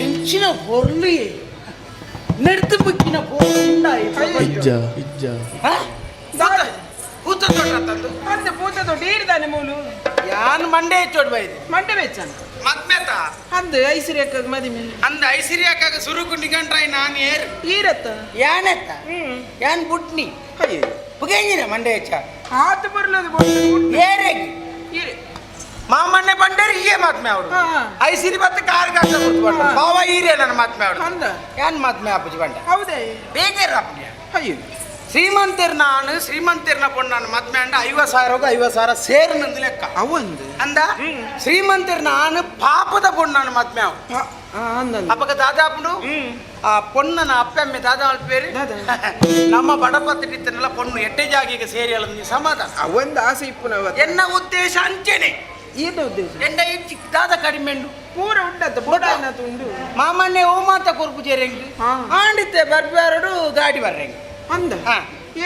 ಎಂಚಿನ ಪೊರ್ಲು, ನೆಡ್ದು ಬುಕ್ಕಿನ ಪೊರ್ಲು. ಇಜ್ಜ ಇಜ್ಜ. ಪೂತ ತೋಟ ತಂದು ಅಂದೆ ಪೂತ ತೋಟ ಈರ್ದಾನೆ ಮೂಲು. ಯಾನ್ ಮಂಡೆ ಹೆಚ್ಚೋಡ್ ಬೈದೆ. ಮಂಡೆ ಬೆಚ್ಚನ. ಮದ್ಮೆತ. ಅಂದು ಐಸಿರಿ ಅಕ್ಕಗ್ ಮದಿಮೆ. ಅಂದ ಐಸಿರಿ ಅಕ್ಕಾಗ ಸುರುಕು ನಿಗಂಟ್ರಾಯ್ ನಾನು ಏರ್. ಈರತ್ತ. ಯಾನೆತ್ತ ಯಾನ್ ಬುಟ್ನಿ. ಅಯ್ಯೋ. ಪುಗೆಂಜಿನ ಮಂಡೆ ಹೆಚ್ಚ. ಆತು ಬರ್ಲದು. ಏರೆಗ್ ಈರೆ. ಮಾಮನ್ನೆ ಬಂಡೇರಿ ಈಯೇ ಮಾತ್ಮೆ ಅವರು. ಐಸಿರಿ ಬತ್ತ ಕಾರ್ ಗಾಸ ಗುರ್ತು ಬಂಡ ಬಾವ ಈರೇ ನನ್ನ ಮಾತ್ಮೆ ಅವರು. ಅಂದ. ಯಾನ್ ಮಾತ್ಮೆ ಆಪುಜಿ ಬಂಡ. ಹೌದೇ. ಬೇಜಾರಾಪುಜಿ. ಅಯ್ಯೋ. ಶ್ರೀಮಂತರ್ ನಾನು ಶ್ರೀಮಂತರ್ನ ಪೊಣ್ಣನ ಮದ್ಮೆ ಅಂಡ 50,000 50,000 ಸೇರು ನಂದು ಲೆಕ್ಕ. ಅವಂದು. ಅಂದ ಶ್ರೀಮಂತರ್ ನಾನು ಪಾಪದ ಪೊಣ್ಣನ ಮದ್ಮೆ ಅವು. ಅಪ್ಪಗ ದಾದಾಪುಡು ಆ ಪೊಣ್ಣನ ಅಪ್ಪಮ್ಮೆ ದಾದಾ പേര് ನಮ್ಮ ಬಡಪತ್ತಿಟ್ಟಿತ್ತನೆಲ್ಲ ಪೊಣ್ಣು ಎಟ್ಟೆ ಜಾಗಿಗೆ ಸೇರಿ ಅಲ್ಲ ನೀ ಸಮಾಧಾನ. ಅವೊಂದು ಆಸೆ ಇಪ್ಪುನವ. ಎನ್ನ ಉದ್ದೇಶ ಅಂಚೆನೆ. ಈದ ಉದ್ದೇಶ. ಎಂಡ ಇಚ್ಚಿ ದಾದ ಕಡಿಮೆ ಉಂಡು. ಪೂರ ಉಂಡತ್ತ ಬೋಡ ಉಂಡು. ಮಾಮನ್ನೆ ಓ ಮಾತ ಕೊರ್ಪು ചേರೆಂಗ್ ಆಂಡಿತ್ತೆ ಬರ್ಬಾರಡು ಗಾಡಿ ಬರ್ರೆಂಗ್. ಅಂದ.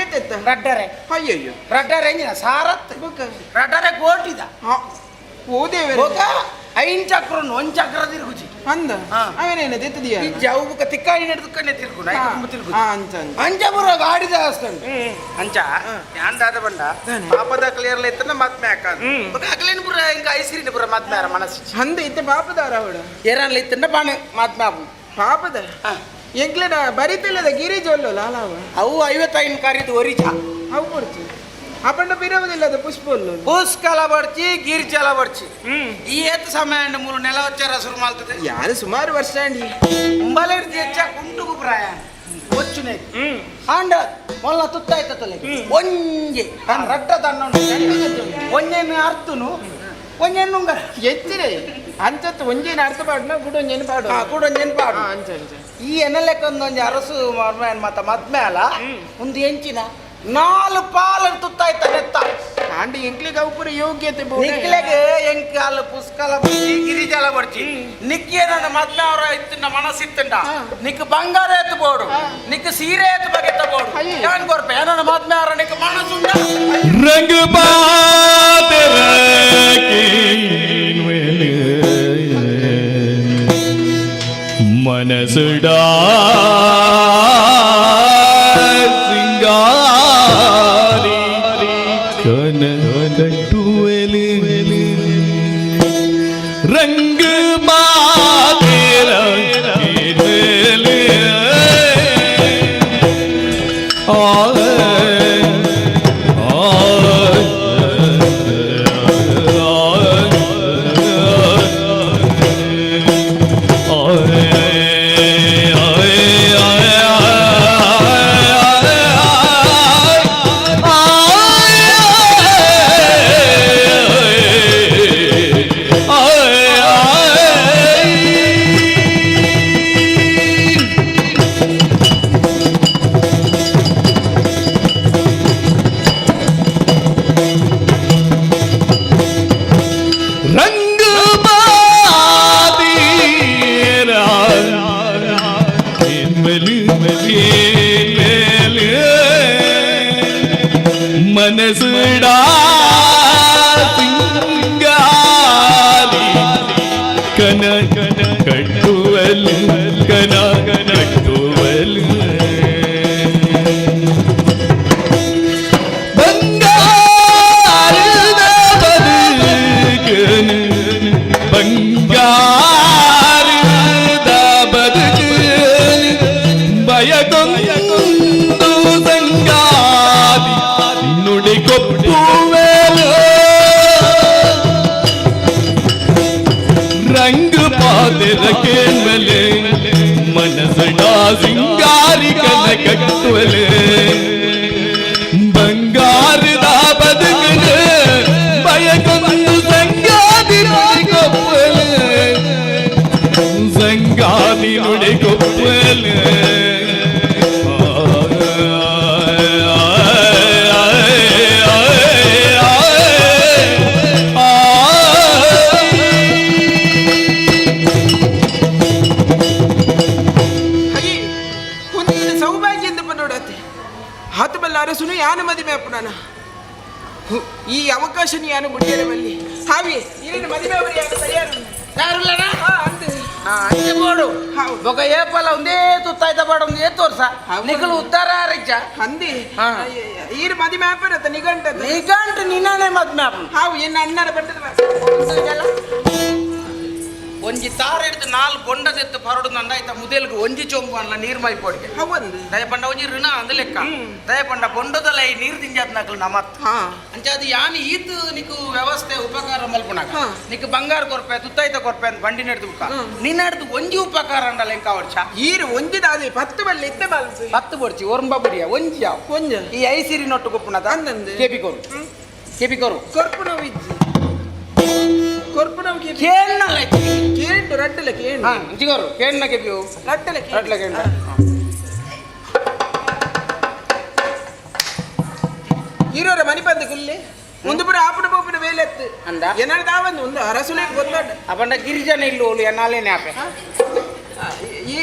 ಏತೆತ್ತ. ರಡ್ಡರೆ. ಅಯ್ಯಯ್ಯೋ. ರಡ್ಡರೆ ಎಂಜಿನ ಸಾರತ್ ರಡ್ಡರೆ ಕೋಟಿದ. ಓ ದೇವರೇ. ಬೊಕ ಐನ್ ಚಕ್ರ ಒಂದ್ ಚಕ್ರ ತಿರುಗುಜಿ. ಅಂದ. ಅವನೇನ ದೆತ್ತದಿಯ. ಇಜ್ಜಿ ಅವು ಬೊಕ ತಿಕ್ಕಾಡಿ ನೆಡ್ದು ಕಣ್ಣೆ ತಿರುಗುಣ ತುಂಬ ತಿರುಗು. ಅಂಚ ಅಂಚ. ಅಂಚ ಬರೋ ಗಾಡಿ ದಾಸ್ತಂಡು ಅಂಚ ಯಾನ್ ದಾದ ಬಂಡ ಪಾಪದ ಕ್ಲಿಯರ್ಲ ಇತ್ತನ ಮತ್ಮೆ ಹಾಕ ಬೊಕ ಅಗಲೇನು ಪುರ ಇಂಕ ಐಸಿರಿನ ಪುರ ಮತ್ಮೆ ಆರ ಮನಸ್ಸು. ಅಂದ ಇತ್ತೆ ಪಾಪದಾರ ಅವಡ. ಏರನ್ಲ ಇತ್ತನ ಬಾಣೆ ಮತ್ಮೆ ಆಪು. ಪಾಪದ. ಎಂಕ್ಲೆಡ ಬರಿತಿಲ್ಲದ ಗಿರಿಜ್ ಒಲ್ಲೋ ಲಾಲಾವ. ಅವು 55 ಕರಿದು ಒರಿಜ. ಅವು ಕೊಡ್ಚಿ ಅಪಂಡ ಬಿರವುದಿಲ್ಲ ಅದು ಪುಷ್ಪ ಒಲ್ಲೋ. ಪುಷ್ಕಲ ಬಡ್ಚಿ ಗಿರಿಜಲ ಬಡ್ಚಿ ಈ ಏತ್ ಸಮಯ ಅಂಡ್ ಮೂರು ನೆಲ వచ్చాರ ಶುರು ಮಾಡ್ತದೆ. ಯಾರು ಸುಮಾರು ವರ್ಷ ಅಂಡಿ. ಮುಂಬಲೇರ್ದಿ ಹೆಚ್ಚ ಕುಂಟುಗು ಪ್ರಾಯ ಒಚ್ಚುನೆ ಆಂಡ ಮೊಲ್ಲ ತುತ್ತಾಯ್ತ ತೊಲೆ ಒಂಜೆ ತಾನು ರಟ್ಟ ತನ್ನ ಒಂಜೆನು ಅರ್ತುನು ಒಂಜೆನು ಉಂಗರ. ಎಚ್ಚಿರೆ ಅಂಚತ್ತು ಒಂಜೇನು ಅರ್ಥ ಪಾಡುನ ಗುಡೊಂಜೇನು ಪಾಡು. ಗುಡೊಂಜೇನು ಪಾಡು. ಅಂಚ ಅಂಚ. ಈ ಎನ್ನಲೆಕ್ಕೊಂದೊಂಜಿ ಅರಸು ಮರ್ಮನ್ ಮತ್ತ ಮದ್ಮೆ ಅಲ್ಲ ಒಂದು ಎಂಚಿನ 4 ಪಾಲು ತುತ್ತಾಯ್ತ ನೆತ್ತ. ಆಂಡಿ ಎಂಕ್ಲಿಗೆ ಅವು ಪೂರ ಯೋಗ್ಯತೆ. ನಿಕ್ಲೆಗೆ ಎಂಕಾಲು ಪುಷ್ಕಲ ಬಡ್ಚಿ ಗಿರಿಜಲ ಬಡ್ಚಿ ನಿಕ್ಕೆ ನನ್ನ ಮದ್ಮೆ ಅವರ ಇತ್ತಿನ ಮನಸ್ಸಿತ್ತಂಡ ನಿಕ್ ಬಂಗಾರ ಎತ್ತು ಬೋಡು ನಿಕ್ ಸೀರೆ ಎತ್ತು ಬಗೆತ್ತ ಬೋಡು ಯಾನ್ ಕೊರ್ಪೆ ನನ್ನ ಮದ್ಮೆ ಅವರ ನಿಕ್ ಮನಸ್ಸುಂಡ. ರಂಗ ಪಾತ್ರ ಮನಸುಡಾ ಸಿಂಗಾರಿ ಕನ ಕಟ್ಟುವೆಲಿ ರಂಗ ಮಾತೇರ ಆ ಆ ಸಂತೋಷ ನೀನು ಬುಟ್ಟಿಯರೆ ಬಲ್ಲಿ ಹಾವಿ ಇರಿನ ಮದುವೆ ಅವರಿ ಸರಿಯಾದ ಯಾರುಲ್ಲನ ಅಂದು ಅಂಚೆ ಬೋಡು ಬೊಕ ಏಪಲ ಒಂದೇ ತುತ್ತಾಯ್ತ ಬಾಡ ಒಂದೇ ತೋರ್ಸ ನಿಕಲು ಉತ್ತಾರ ಆರಿಚ್ಚ ಅಂದಿ ಈರು ಮದುವೆ ಆಪರತ್ತ ನಿಗಂಟ ನಿಗಂಟು ನಿನ್ನನೆ ಮದ್ಮೆ ಆಪು ಹಾವು ಎನ್ನ ಅಣ್ಣನ ಬಂದದ ಒಂಜಿ ತಾರ ಹಿಡ್ದು ನಾಲ್ ಬೊಂಡ ತೆತ್ತು ಪರಡು ನಂಡ ಆಯ್ತ ಮುದೇಲ್ಗೆ ಒಂಜಿ ಚೊಂಬು ಅನ್ಲ ನೀರ್ ಮೈ ಪೋಡಿಗೆ ಹೌದು ದಯಪಂಡ ಒಂಜಿ ಋಣ ಅಂದ ಲೆಕ್ಕ ದಯಪಂಡ ಬೊಂಡದಲ್ಲ ಈ ನೀರ್ ದಿಂಜಾತ್ನಕ್ಲು ನಮತ್ ಅಂಚ ಅದು ಯಾನ್ ಈತ್ ನಿಕ್ಕು ವ್ಯವಸ್ಥೆ ಉಪಕಾರ ಮಲ್ಪುನಾಗ ನಿಕ್ಕು ಬಂಗಾರ ಕೊರ್ಪೆ ತುತ್ತಾಯ್ತ ಕೊರ್ಪೆ ಅಂತ ಬಂಡಿ ನಡೆದು ಬುಕ್ಕ ನಿನ್ನ ಹಿಡ್ದು ಒಂಜಿ ಉಪಕಾರ ಅಂಡಲ್ಲ ಎಂಕ ವರ್ಷ ಈರು ಒಂಜಿದಾದೆ ಪತ್ತು ಬಲ್ಲೆ ಇತ್ತೆ ಬಾಲ್ಸು ಪತ್ತು ಬೊಡ್ಚಿ ಒರ್ಂಬ ಬುಡಿಯ ಒಂಜಿ ಯಾವ ಒಂಜಿ ಈ ಐಸಿರಿ ನೊಟ್ಟು ಕೊಪ್ಪುನದ ಅಂದಂದು. ಕೆಪಿ ಕೊರು ಕೆಪಿ ಕೊರು ಕೊರ್ಪು ನೋವು ಇಜ್ಜಿ ಕೊರ್ಪು ನೋವು ಕೆಪಿ ಕೇಳ್ನಲ್ಲ ಕೇಂಡು ರಡ್ಡಲ ಕೇಂಡು ಹಾ ಅಂಚಿಗೋರು ಕೇಳ್ನ ಕೆಪಿಯು ರಡ್ಡಲ ರಡ್ಲ ಕೇಂಡ ಈರೋರ ಮನಿ ಬಂದು ಕುಲ್ಲೆ ಒಂದು ಪುರ ಆಪುನ ಪೋಪಿನ ವೇಲೆತ್ತು ಅಂದ ಎನ್ನಾಡ ದಾವಂದು ಒಂದು ಅರಸುಲೆ ಗೊತ್ತಾಡ ಅಪಂಡ ಗಿರಿಜನ ಇಲ್ಲೋಲು ಎನ್ನಾಲೇನೆ ಆಪೆ ಈ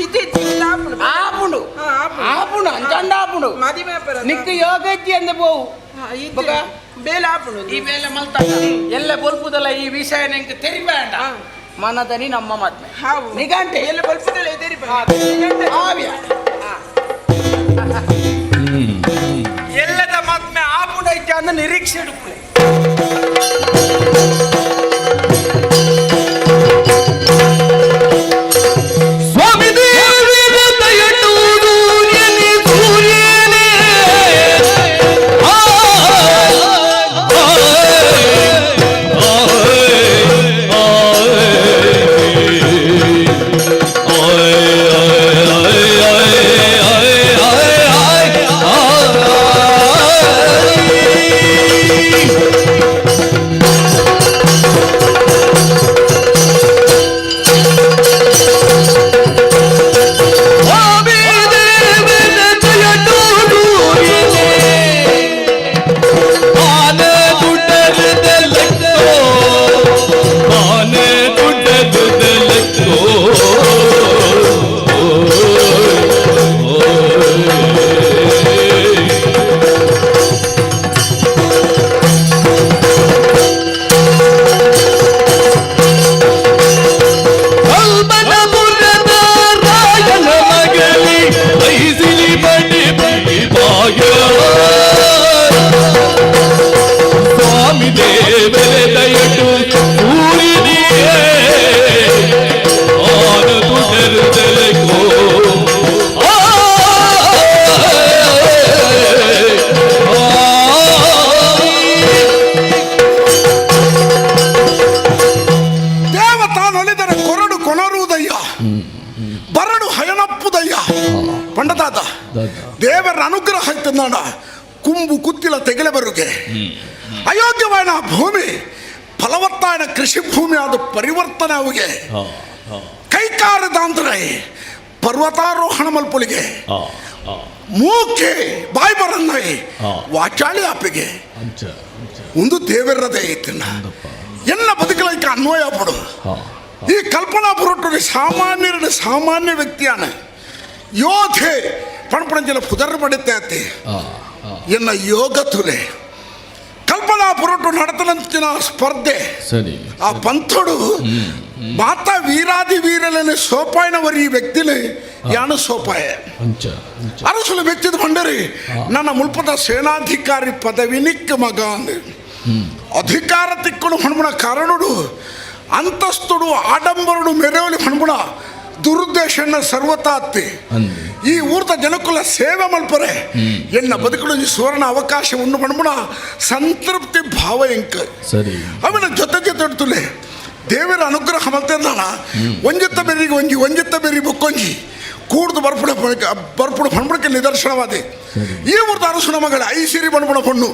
ಇಜ್ಜಿ ಇಜ್ಜಿ ಆಪುಂಡು ಆಪುಂಡು ಆಪುಂಡು ಆಪುಂಡು ಅಂಚಂಡ ಆಪುಂಡು ಮದಿಮೆ ಆಪರ ನಿಕ್ಕು ಯೋಗ ಇಜ್ಜಿ ಅಂದೆ ಪೋವು ಬೊಕ ಬೇಲೆ ಆಪುಂಡು ಈ ಬೇಲೆ ಮಲ್ತ ಎಲ್ಲ ಬೊಲ್ಪುದಲ್ಲ ಈ ವಿಷಯ ನಿಂಗೆ ತೆರಿಬೇಡ ಮನದನಿ ನಮ್ಮ ಮದ್ಮೆ ಹಾವು ನಿಗಂಟೆ ಎಲ್ಲ ಬೊಲ್ಪುದಲ್ಲ ತೆರಿಪ ಆವ್ಯ ಎಲ್ಲದ ಮದ್ಮೆ ಆಪುಂಡ ಇಜ್ಜ ಅಂದ ನಿರೀಕ್ಷೆ ಇಡುಪುಲೆ ಸ್ವಾಮಿ ದೇವರ ದಯಟು ಸೂರ್ಯನೇ ಸೂರ್ಯನೇ ಆ ಸ್ವಾಮಿ ದೇವರ ದಯಟು ಸೂರ್ಯನೇ ಆನ ದುಡ್ಡದ ಲೆಕ್ಕೋ ಆನ ದುಡ್ಡದ ಲೆಕ್ಕೋ ಕಲ್ಪನಪುರದ ರಾಯನ ಮಗಲಿ ಬೈಸಿಲಿ ಬಡಿ ಬಡಿ ಭಾಗ್ಯ ಸ್ವಾಮಿ ದೇವರ ದಯಟು ಸೂರ್ಯನಿಯೇ ಆನ ತುಡರುದಲಕೋ ಆ ದೇವತಾನೊಲಿದರೆ ಕೊರಡು ಕೊನರುವುದಯ್ಯ ಬರಡು ಹಯನಪ್ಪುದಯ್ಯ ಪಂಡತಾತ ದೇವರ ಅನುಗ್ರಹ ಇತ್ತಂದಾಣ ಕುಂಬು ಕುತ್ತಿಲ ತೆಗೆಲೆ ಬರುಗೆ ಅಯೋಗ್ಯವಾದ ಭೂಮಿ ಫಲವತ್ತಾದ ಕೃಷಿ ಭೂಮಿ ಅದು ಪರಿವರ್ತನೆ ಅವಿಗೆ ಕೈಕಾರದಾಂದ್ರೆ ಪರ್ವತಾರೋಹಣ ಮಲ್ಪೊಲಿಗೆ ಮೂಕೆ ಬಾಯ್ ಬರನ್ನಾಯಿ ವಾಚಾಳಿ ಆಪಿಗೆ ಒಂದು ದೇವರದೇ ಐತಿನ ಎಲ್ಲ ಬದುಕಲೈಕ ಅನ್ವಯ ಪಡು ಈ ಕಲ್ಪನಾ ಪುರಟು ಸಾಮಾನ್ಯರ ಸಾಮಾನ್ಯ ವ್ಯಕ್ತಿಯಾನ ಯೋಧೆ ಪಣಪಣಂಜಲ ಪುದರ್ ಪಡಿತೆ ಎನ್ನ ಯೋಗ ತುಲೆ ಕಲ್ಪನಾ ಪುರಟು ನಡತನಂತಿನ ಸ್ಪರ್ಧೆ ಸರಿ ಆ ಪಂಥುಡು ಮಾತಾ ವೀರಾದಿ ವೀರಲನೆ ಸೋಪಾಯನವರು ಈ ವ್ಯಕ್ತಿಲಿ ಯಾನು ಸೋಪಾಯ ಅಂಚ ಅರಸುಲು ಮೆಚ್ಚಿದ ಬಂಡರಿ ನನ್ನ ಮುಲ್ಪದ ಸೇನಾಧಿಕಾರಿ ಪದವಿ ನಿಕ್ಕ ಮಗ ಅಂದೆ ಅಧಿಕಾರ ತಿಕ್ಕುಡು ಹಣ್ಮುಣ ಕಾರಣುಡು ಅಂತಸ್ತುಡು ಆಡಂಬರುಡು ಮೆರೆವಲಿ ಹಣ್ಮುಣ ದುರುದ್ದೇಶನ ಸರ್ವತಾತ್ತಿ ಈ ಊರ್ದ ಜನಕುಲ ಸೇವೆ ಮಲ್ಪರೆ ಎನ್ನ ಬದುಕಲು ಈ ಸುವರ್ಣ ಅವಕಾಶ ಉಂಡು ಮಣ್ಮುಣ ಸಂತೃಪ್ತಿ ಭಾವ ಎಂಕ ಸರಿ ಅವನ ಜೊತೆ ಜೊತೆ ತುಲೆ ದೇವರ ಅನುಗ್ರಹ ಮಲ್ತೆಂದಾಣ ಒಂಜಿತ್ತ ಬೆರಿಗೆ ಒಂಜಿ ಒಂಜಿತ್ತ ಬೆರಿ ಬೊಕ್ಕೊಂಜಿ ಕೂಡ್ದು ಬರ್ಪುಡ ಬರ್ಪುಡ ಪಣ್ಬುಡಕ್ಕೆ ನಿದರ್ಶನವಾದೆ ಈ ಊರ್ದ ಅರಸುನ ಮಗಳ ಐಸಿರಿ ಬಣ್ಬುಣ ಪಣ್ಣು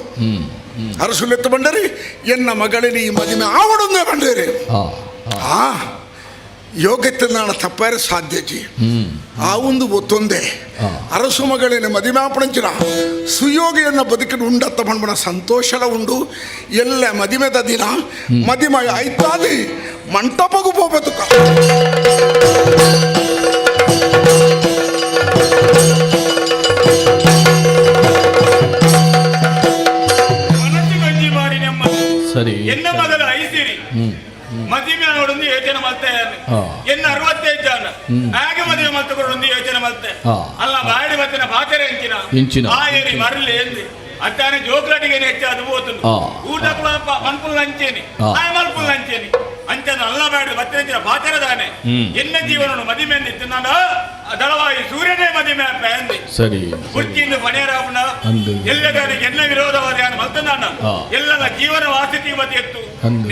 ಅರಸುಲೆತ್ತು ಬಂಡರಿ ಎನ್ನ ಮಗಳಿನ ಈ ಮದುವೆ ಆವಡೊಂದೇ ಬಂಡೇರಿ ಆ ಯೋಗ್ಯತೆ ತಪ್ಪಾರೆ ಸಾಧ್ಯ ಜಿ ಆ ಒಂದು ಒತ್ತೊಂದೆ ಅರಸು ಮಗಳಿನ ಮದಿಮಾಪಣಂಚಿನ ಸುಯೋಗಿಯನ್ನ ಬದುಕಿನ ಉಂಡತ್ತ ಬಣ್ಬಣ ಸಂತೋಷಲ ಉಂಡು ಎಲ್ಲ ಮದಿಮೆದ ದಿನ ಮದಿಮಯ ಆಯ್ತಾದಿ ಮಂಟಪಗೂ ಹೋಗ್ಬೇಕು. ಮನಸ್ಸು ಗಂಜಿ ಬಾರಿ ಮಗಲು ಐಸಿರಿ ಮದಿಮೆ ನೋಡೊಂದು ಯೋಚನೆ ಮಲ್ತೆ ಎನ್ನ 65 ಜನ ಹಾಗೆ ಮದುವೆ ಮಲ್ತ ಕೊಡೊಂದು ಯೋಚನೆ ಮಲ್ತೆ ಅಲ್ಲ ಬಾಡಿ ಮತ್ತಿನ ಪಾತ್ರೆ ಎಂಚಿನ ಎಂಚಿನ ಆ ಏರಿ ಮರಲಿ ಎಂದಿ ಅತ್ತಾನೆ ಜೋಕ್ಲಾಟಿಗೆ ಹೆಚ್ಚಾದ ಬೋತು ಊಟಕ್ಕೂ ಮನ್ಪುಲ್ ಅಂಚೇನಿ ಆ ಮಲ್ಪುಲ್ ಅಂಚೇನಿ ಅಂಚನ ಅಲ್ಲ ಬೇಡ ಬತ್ತಿನ ಪಾತ್ರೆ ದಾನೆ ಎನ್ನ ಜೀವನ ಮದಿಮೆ ಅಂದಿತ್ತು ನಾನು ದಳವಾಯಿ ಸೂರ್ಯನೇ ಮದಿಮೆ ಅಪ್ಪ ಅಂದಿ ಸರಿ ಕುರ್ಚಿಯಿಂದ ಪಣೇರಾಪುನ ಎಲ್ಲದಾನಿಗೆ ಎನ್ನ ವಿರೋಧವಾದ ಯಾನು ಮಲ್ತನಾನ ಎಲ್ಲದ ಜೀವನ ವಾಸತಿ ಮತಿ ಎತ್ತು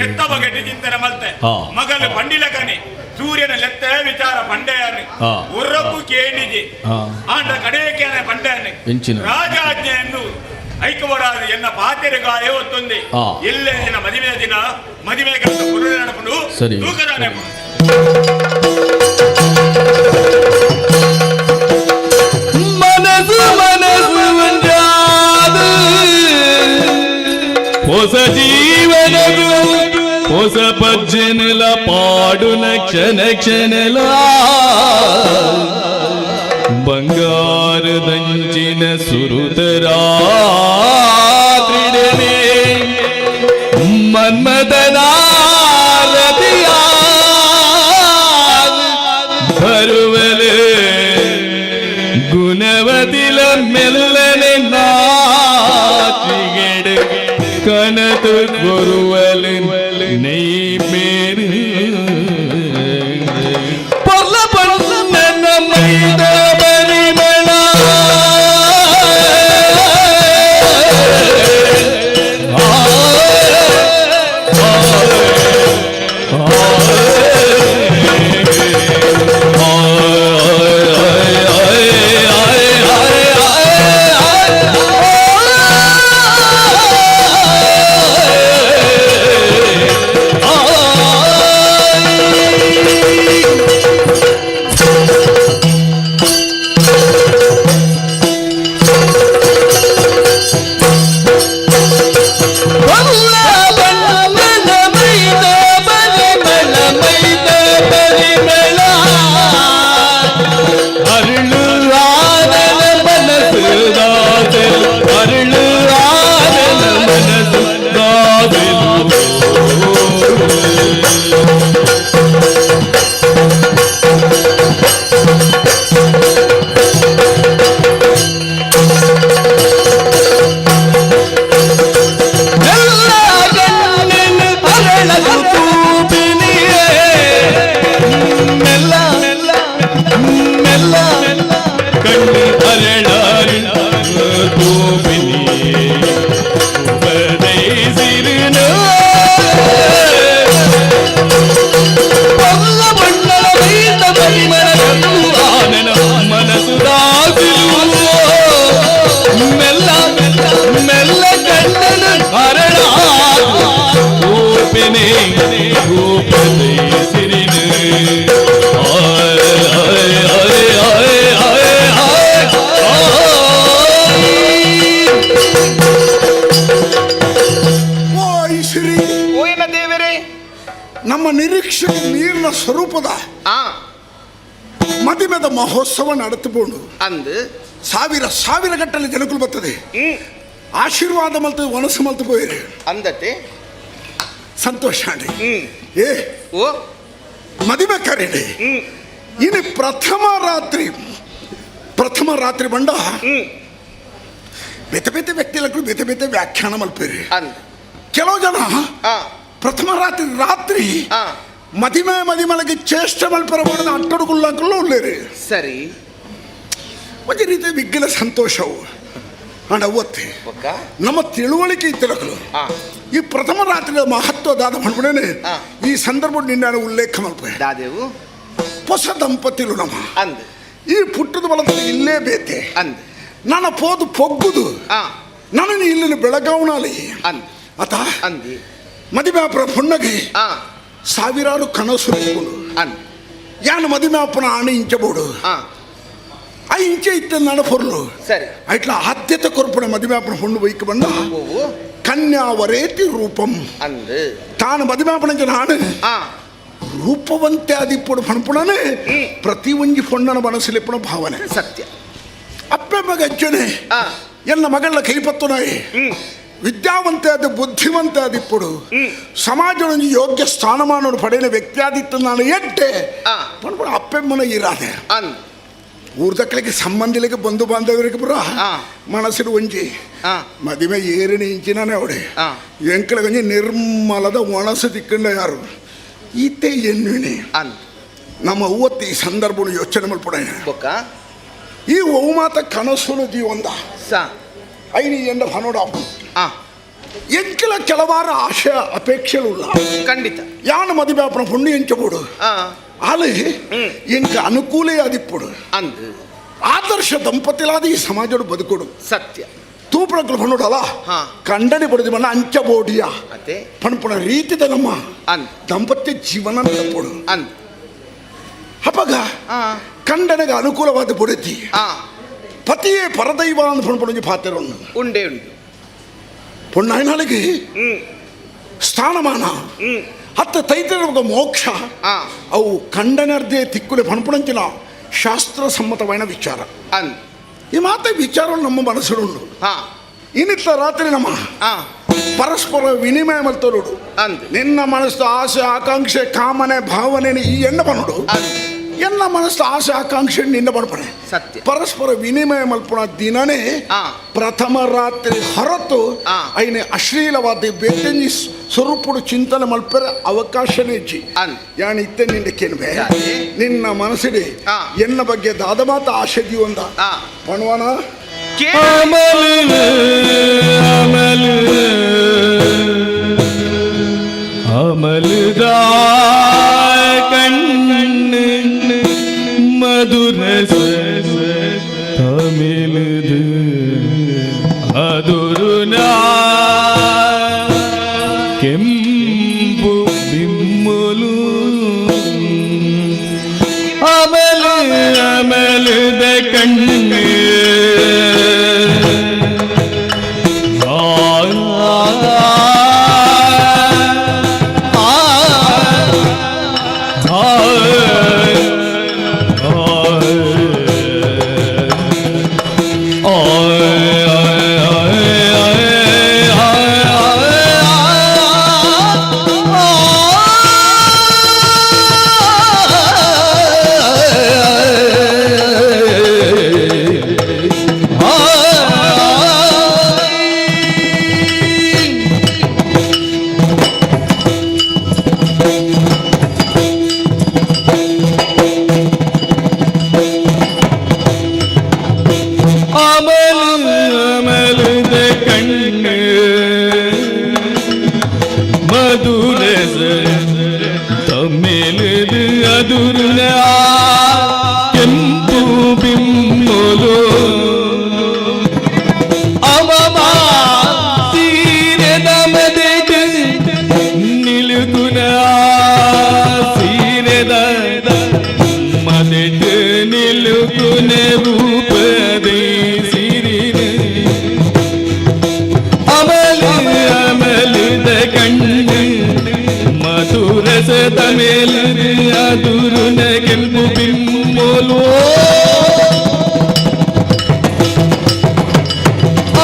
ಎತ್ತ ಬಗೆಟ್ಟು ಚಿಂತನೆ ಮಲ್ತೆ ಮಗಲು ಪಂಡಿಲಕನೆ ಸೂರ್ಯನ ಲೆತ್ತ ವಿಚಾರ ಪಂಡೆಯಾನೆ ಉರ್ರಕ್ಕೂ ಕೇಣಿಜಿ ಆಂಡ ಕಡೆಯಕ್ಕೆ ಪಂಡೆಯಾನೆ ರಾಜಾಜ್ಞೆ ಎಂದು ಐಕವರಾದ ಎನ್ನ ಪಾತೆರೆ ಗಾಯ ಒತ್ತೊಂದೆ ಎಲ್ಲೇ ದಿನ ಮದುವೆ ದಿನ ಮದುವೆ ಕೆಲಸ ಪುರುಳ ನಡಪುಂಡು ತೂಕದಾನೆ ಮನಸ್ಸು ಮನಸ್ಸು ಒಂದಾದ ಹೊಸ ಜೀವನವು ಹೊಸ ಪಜ್ಜೆನೆಲ ಪಾಡುನ ಕ್ಷಣ ಕ್ಷಣಲ ಬಂಗಾರದಂಚಿನ ಸುರುತರಾತ್ರಿಡನೆ ಮನ್ಮದನಾರತಿಯ ಬರುವಲೆ ಗುಣವತಿಲ ಮೆಲ್ಲನೆ ನಾಚಿಗೆಡು ಕನತು ಗುರುವಲು ನೈ ಮೇರು ಪೊರ್ಲ ಪೊರ್ಲ ಮೈದ ಪರಿಮಳ ನಮ್ಮ ನಿರೀಕ್ಷೆ ನೀರಿನ ಸ್ವರೂಪದ ಮದಿಮೆದ ಮಹೋತ್ಸವ ನಡೆದುಕೊಂಡು ಅಂದು ಸಾವಿರ ಸಾವಿರ ಗಟ್ಟಲೆ ಜನಕುಲು ಬರ್ತದೆ ಆಶೀರ್ವಾದ ಮಲ್ತು ಮನಸ್ಸು ಮಲ್ತು ಪೋಯಿರಿ ಅಂದತೆ ಸಂತೋಷ ಏ ಓ ಮದಿಮೆ ಕರೀಡಿ ಇನ್ನು ಪ್ರಥಮ ರಾತ್ರಿ ಪ್ರಥಮ ರಾತ್ರಿ ಬಂಡ ಬೇತೆ ಬೇತೆ ವ್ಯಕ್ತಿಗಳು ಬೇತೆ ಬೇತೆ ವ್ಯಾಖ್ಯಾನ ಮಲ್ಪೇರಿ ಕೆಲವು ಜನ ಪ್ರಥಮ ರಾತ್ರಿ ರಾತ್ರಿ ಮದಿಮೆ ಮದಿಮಲಗೆ ಚೇಷ್ಟೆ ಮಲ್ಪರ ಮಾಡಿದ ಅಟ್ಟಡುಗುಲ್ಲಾಕಲ್ಲ ಉಳ್ಳೇರಿ ಸರಿ ಒಂದು ರೀತಿ ವಿಗ್ಗಲ ಸಂತೋಷವು ಅಂಡ್ ಅವತ್ತೆ ನಮ್ಮ ತಿಳುವಳಿಕೆ ಇತ್ತಿರಕಲು ಈ ಪ್ರಥಮ ರಾತ್ರಿಯ ಮಹತ್ವದಾದ ಮಣ್ಮುಡನೆ ಈ ಸಂದರ್ಭ ನಿನ್ನ ಉಲ್ಲೇಖ ಮಲ್ಪೆ ದಾದೇವು ಹೊಸ ದಂಪತಿಲು ನಮ್ಮ ಅಂದ್ ಈ ಪುಟ್ಟದ ಬಲದ ಇಲ್ಲೇ ಬೇತೆ ಅಂದ್ ನನ್ನ ಪೋದು ಪೊಗ್ಗುದು ನನ್ನ ಇಲ್ಲಿ ಬೆಳಗಾವಣಲ್ಲಿ ಅಂದ್ ಅತ ಅಂದಿ ಮದಿಮ್ಯಾಪುರ ಪುಣ್ಣಗೆ ಸಾವಿರಾರು ಕನಸು ಅಂದ್ ಯಾನು ಮದಿಮ್ಯಾಪನ ಆಣೆ ಇಂಚಬೋಡು ಆ ಇಂಚೆ ಇತ್ತ ನನ್ನ ಪೊರ್ಲು ಸರಿ ಐಟ್ಲ ಆದ್ಯತೆ ಕೊರ್ಪಣೆ ಮದಿಮ್ಯಾಪನ ಹೊಣ್ಣು ಬೈಕ್ ಬಂದ ಕನ್ಯಾವರೇತಿ ರೂಪಂ ಅಂದ್ ತಾನು ಮದಿಮ್ಯಾಪನ ನಾನು ರೂಪವಂತೆ ಆದಿಪ್ಪಡು ಪಣಪುಣನೆ ಪ್ರತಿ ಒಂಜಿ ಪೊಣ್ಣನ ಮನಸ್ಸಲ್ಲಿ ಭಾವನೆ ಸತ್ಯ ಅಪ್ಪೆ ಮಗ ಅಜ್ಜನೆ ಎಲ್ಲ ಮಗಳ ಕೈಪತ್ತು ನಾಯಿ ವಿದ್ಯಾವಂತೆ ಅದು ಬುದ್ಧಿವಂತೆ ಆದಿಪ್ಪುಡು ಸಮಾಜದೊಂದು ಯೋಗ್ಯ ಸ್ಥಾನಮಾನ ಪಡೆಯನ ವ್ಯಕ್ತಿ ಆದಿತ್ತು ನಾನು ಎಟ್ಟೆ ಪಣ್ಪುಣ ಅಪ್ಪೆಮ್ಮನ ಇರಾದೆ ಊರ್ದಕ್ಕಳಿಗೆ ಸಂಬಂಧಿಲಿಗೆ ಬಂಧು ಬಾಂಧವರಿಗೆ ಪುರ ಮನಸ್ಸಿಡು ಒಂಜಿ ಮದಿಮೆ ಏರಿನ ಇಂಚಿನೇ ಅವಡೆ ಎಂಕಳಿಗೆ ಒಂಜಿ ನಿರ್ಮಲದ ಒಣಸು ತಿಕ್ಕಂಡ ಯಾರು ಈತೆ ಎನ್ನುವಿನಿ ನಮ್ಮ ಅವತ್ತು ಈ ಸಂದರ್ಭ ಯೋಚನೆ ಮಲ್ಪಡ ಈ ಒವು ಮಾತ ಕನಸುಲು ಜೀವಂದ ಐನಿ ಎಂಡ ಫನೋಡ ಎಂಕಲ ಕೆಲವಾರ ಆಶೆ ಅಪೇಕ್ಷೆಳುಳ್ಳ ಖಂಡಿತ ಯಾನ ಮದಿಬ್ಯಾಪನ ಪುಣ್ಯ ಎಂಚಬೋಡು ಆಲೆ ಎಂಕ ಅನುಕೂಲ ಆದಿಪ್ಪುಡು ಆದರ್ಶ ದಂಪತಿಲಾದ ಈ ಸಮಾಜಡು ಬದುಕೊಡು ಸತ್ಯ ತೂಪಣಕ್ಲು ಫನೋಡಲ್ಲ ಕಂಡನೆ ಪಡೆದು ಬಣ್ಣ ಅಂಚಬೋಡಿಯ ಪಣಪಣ ರೀತಿದ ನಮ್ಮ ದಾಂಪತ್ಯ ಜೀವನ ನಡಪೋಡು ಅಪಗ ಕಂಡನಿಗೆ ಅನುಕೂಲವಾದ ಬುಡತಿ ಪತಿಯೇ ಪರದೈವ ಅಂತ ಪಣಪಣಿ ಪಾತ್ರವನ್ನು ಉಂಡೆ ಉಂಟು ಪೊಣ್ಣಾಯ್ನಾಳಿಗೆ ಸ್ಥಾನಮಾನ ಹತ್ತ ತೈತರ ಮೋಕ್ಷ ಅವು ಕಂಡನರ್ದೇ ತಿಕ್ಕುಲೆ ಪಣಪಣಂಚಿನ ಶಾಸ್ತ್ರ ಸಮ್ಮತವಾದ ವಿಚಾರ ಈ ಮಾತ ವಿಚಾರ ನಮ್ಮ ಮನಸ್ಸುಂಡು ಇನ್ನಿತ್ತ ರಾತ್ರಿ ನಮ್ಮ ಪರಸ್ಪರ ವಿನಿಮಯ ಮಲ್ತೋಡು ನಿನ್ನ ಮನಸ್ಸು ಆಸೆ ಆಕಾಂಕ್ಷೆ ಕಾಮನೆ ಭಾವನೆ ಈ ಎಣ್ಣ ಬನ್ನೋಡು ಎನ್ನ ಮನಸ್ಸು ಆಸೆ ಆಕಾಂಕ್ಷೆ ನಿನ್ನ ಬಣಪಣೆ ಸತ್ಯ ಪರಸ್ಪರ ವಿನಿಮಯ ಮಲ್ಪಣ ದಿನನೇ ಪ್ರಥಮ ರಾತ್ರಿ ಹೊರತು ಐನೆ ಅಶ್ಲೀಲವಾದ ಬೇತೆಂಜಿ ಸ್ವರೂಪಡು ಚಿಂತನೆ ಮಲ್ಪರ ಅವಕಾಶನೇ ಇಜ್ಜಿ ಯಾನ್ ಇತ್ತೆ ನಿನ್ನ ಕೇಳ್ಬೆ ನಿನ್ನ ಮನಸ್ಸಿಡಿ ಎನ್ನ ಬಗ್ಗೆ ದಾದ ಮಾತ ಆಸೆ ದೀವಂದ ಪಣವಾನ ಅಮಲ್ ಮಧುರ ತಮಿಳುದು ಅದುರುನ ಕೆಂಪು ಬಿಮ್ಮಲು ಅಮಲ ಅಮಲದ ಕಣ್ಣು ಕೆಂಪು ಬಿಮ್ಮಲು ಅವಮ ಸೀರೆದ ಮದೆಟ್ ನಿಲುಕುನ ಸೀರೆದ ಮದೆಟ್ ನಿಲುಕುನ ರೂಪದೇ ಸಿರಿನ ಅಮಲ ಅಮಲದ ಕಣ್ಣು ಮಧುರಸದ ಮೇಲದು ಅದುರುನ ಕೆಂಪು ಬಿಮ್ಮಲು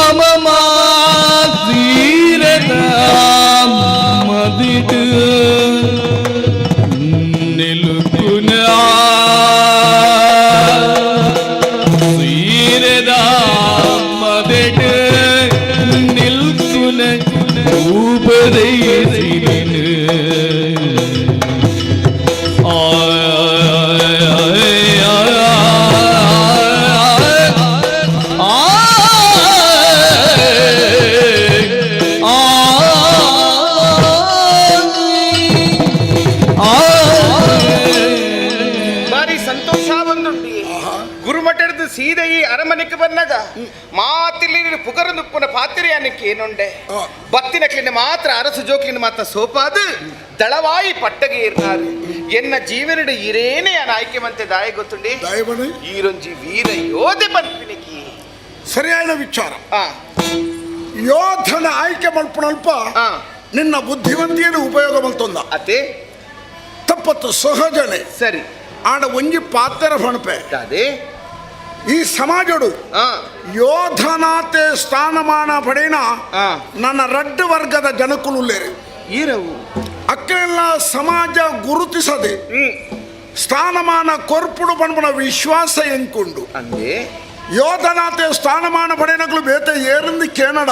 ಅಮಮ ಸೀರೆದ ಮದಿಟ್ ನಿಲುಕುನ ಸೀರೆದ ಮದೆಟ್ ನಿಲ್ಕುನ ರೂಪದೈ ಸಿರಿನ ಬಾರಿ ಸಂತೋಷ ಬಂದುಂಟಿ ಗುರುಮಠದ ಸೀದೆ ಈ ಅರಮನೆಗೆ ಬಂದಾಗ ಮಾತಿಲ್ಲಿ ಪುಗರ ನುಪ್ಪುನ ಪಾತಿರಿಯಾನಕ್ಕೆ ಏನೊಂಡೆ ಬತ್ತಿನ ಮಾತ್ರ ಅರಸು ಜೋಕ್ಲಿನ ಮಾತ್ರ ಸೋಪಾದು ದಳವಾಯಿ ಪಟ್ಟಗೆ ಇರ್ನಾರು ಎನ್ನ ಜೀವನದ ಇರೇನೆ ಆಯ್ಕೆ ಮಂತೆ ದಾಯ ಗೊತ್ತುಂಡಿ ಈರೊಂಜಿ ವೀರ ಯೋಧೆ ಪನ್ಪಿನಿಕಿ ಸರಿಯಾದ ವಿಚಾರ. ಯೋಧನ ಆಯ್ಕೆ ಮಲ್ಪುಣಲ್ಪ ನಿನ್ನ ಬುದ್ಧಿವಂತಿಯನ್ನು ಉಪಯೋಗ ಮಲ್ತೊಂದ ಅತೆ ತಪ್ಪತ್ತು ಸಹಜನೆ ಸರಿ ಆಡ ಒಂಜಿ ಪಾತ್ರ ಫಣಪೆ ಅದೇ ಈ ಸಮಾಜಡು ಯೋಧನಾತೆ ಸ್ಥಾನಮಾನ ಪಡೆಯನ ನನ್ನ ರಡ್ಡು ವರ್ಗದ ಜನಕುಲುಲ್ಲೇರು ಈರವು ಅಕ್ಕೆಲ್ಲ ಸಮಾಜ ಗುರುತಿಸದೆ ಸ್ಥಾನಮಾನ ಕೊರ್ಪುಡು ಪನ್ಪುನ ವಿಶ್ವಾಸ ಎಂಕೊಂಡು ಅಂದೆ ಯೋಧನಾತೆ ಸ್ಥಾನಮಾನ ಪಡೆಯನಗಳು ಬೇತೆ ಏರಿಂದ ಕೇನಡ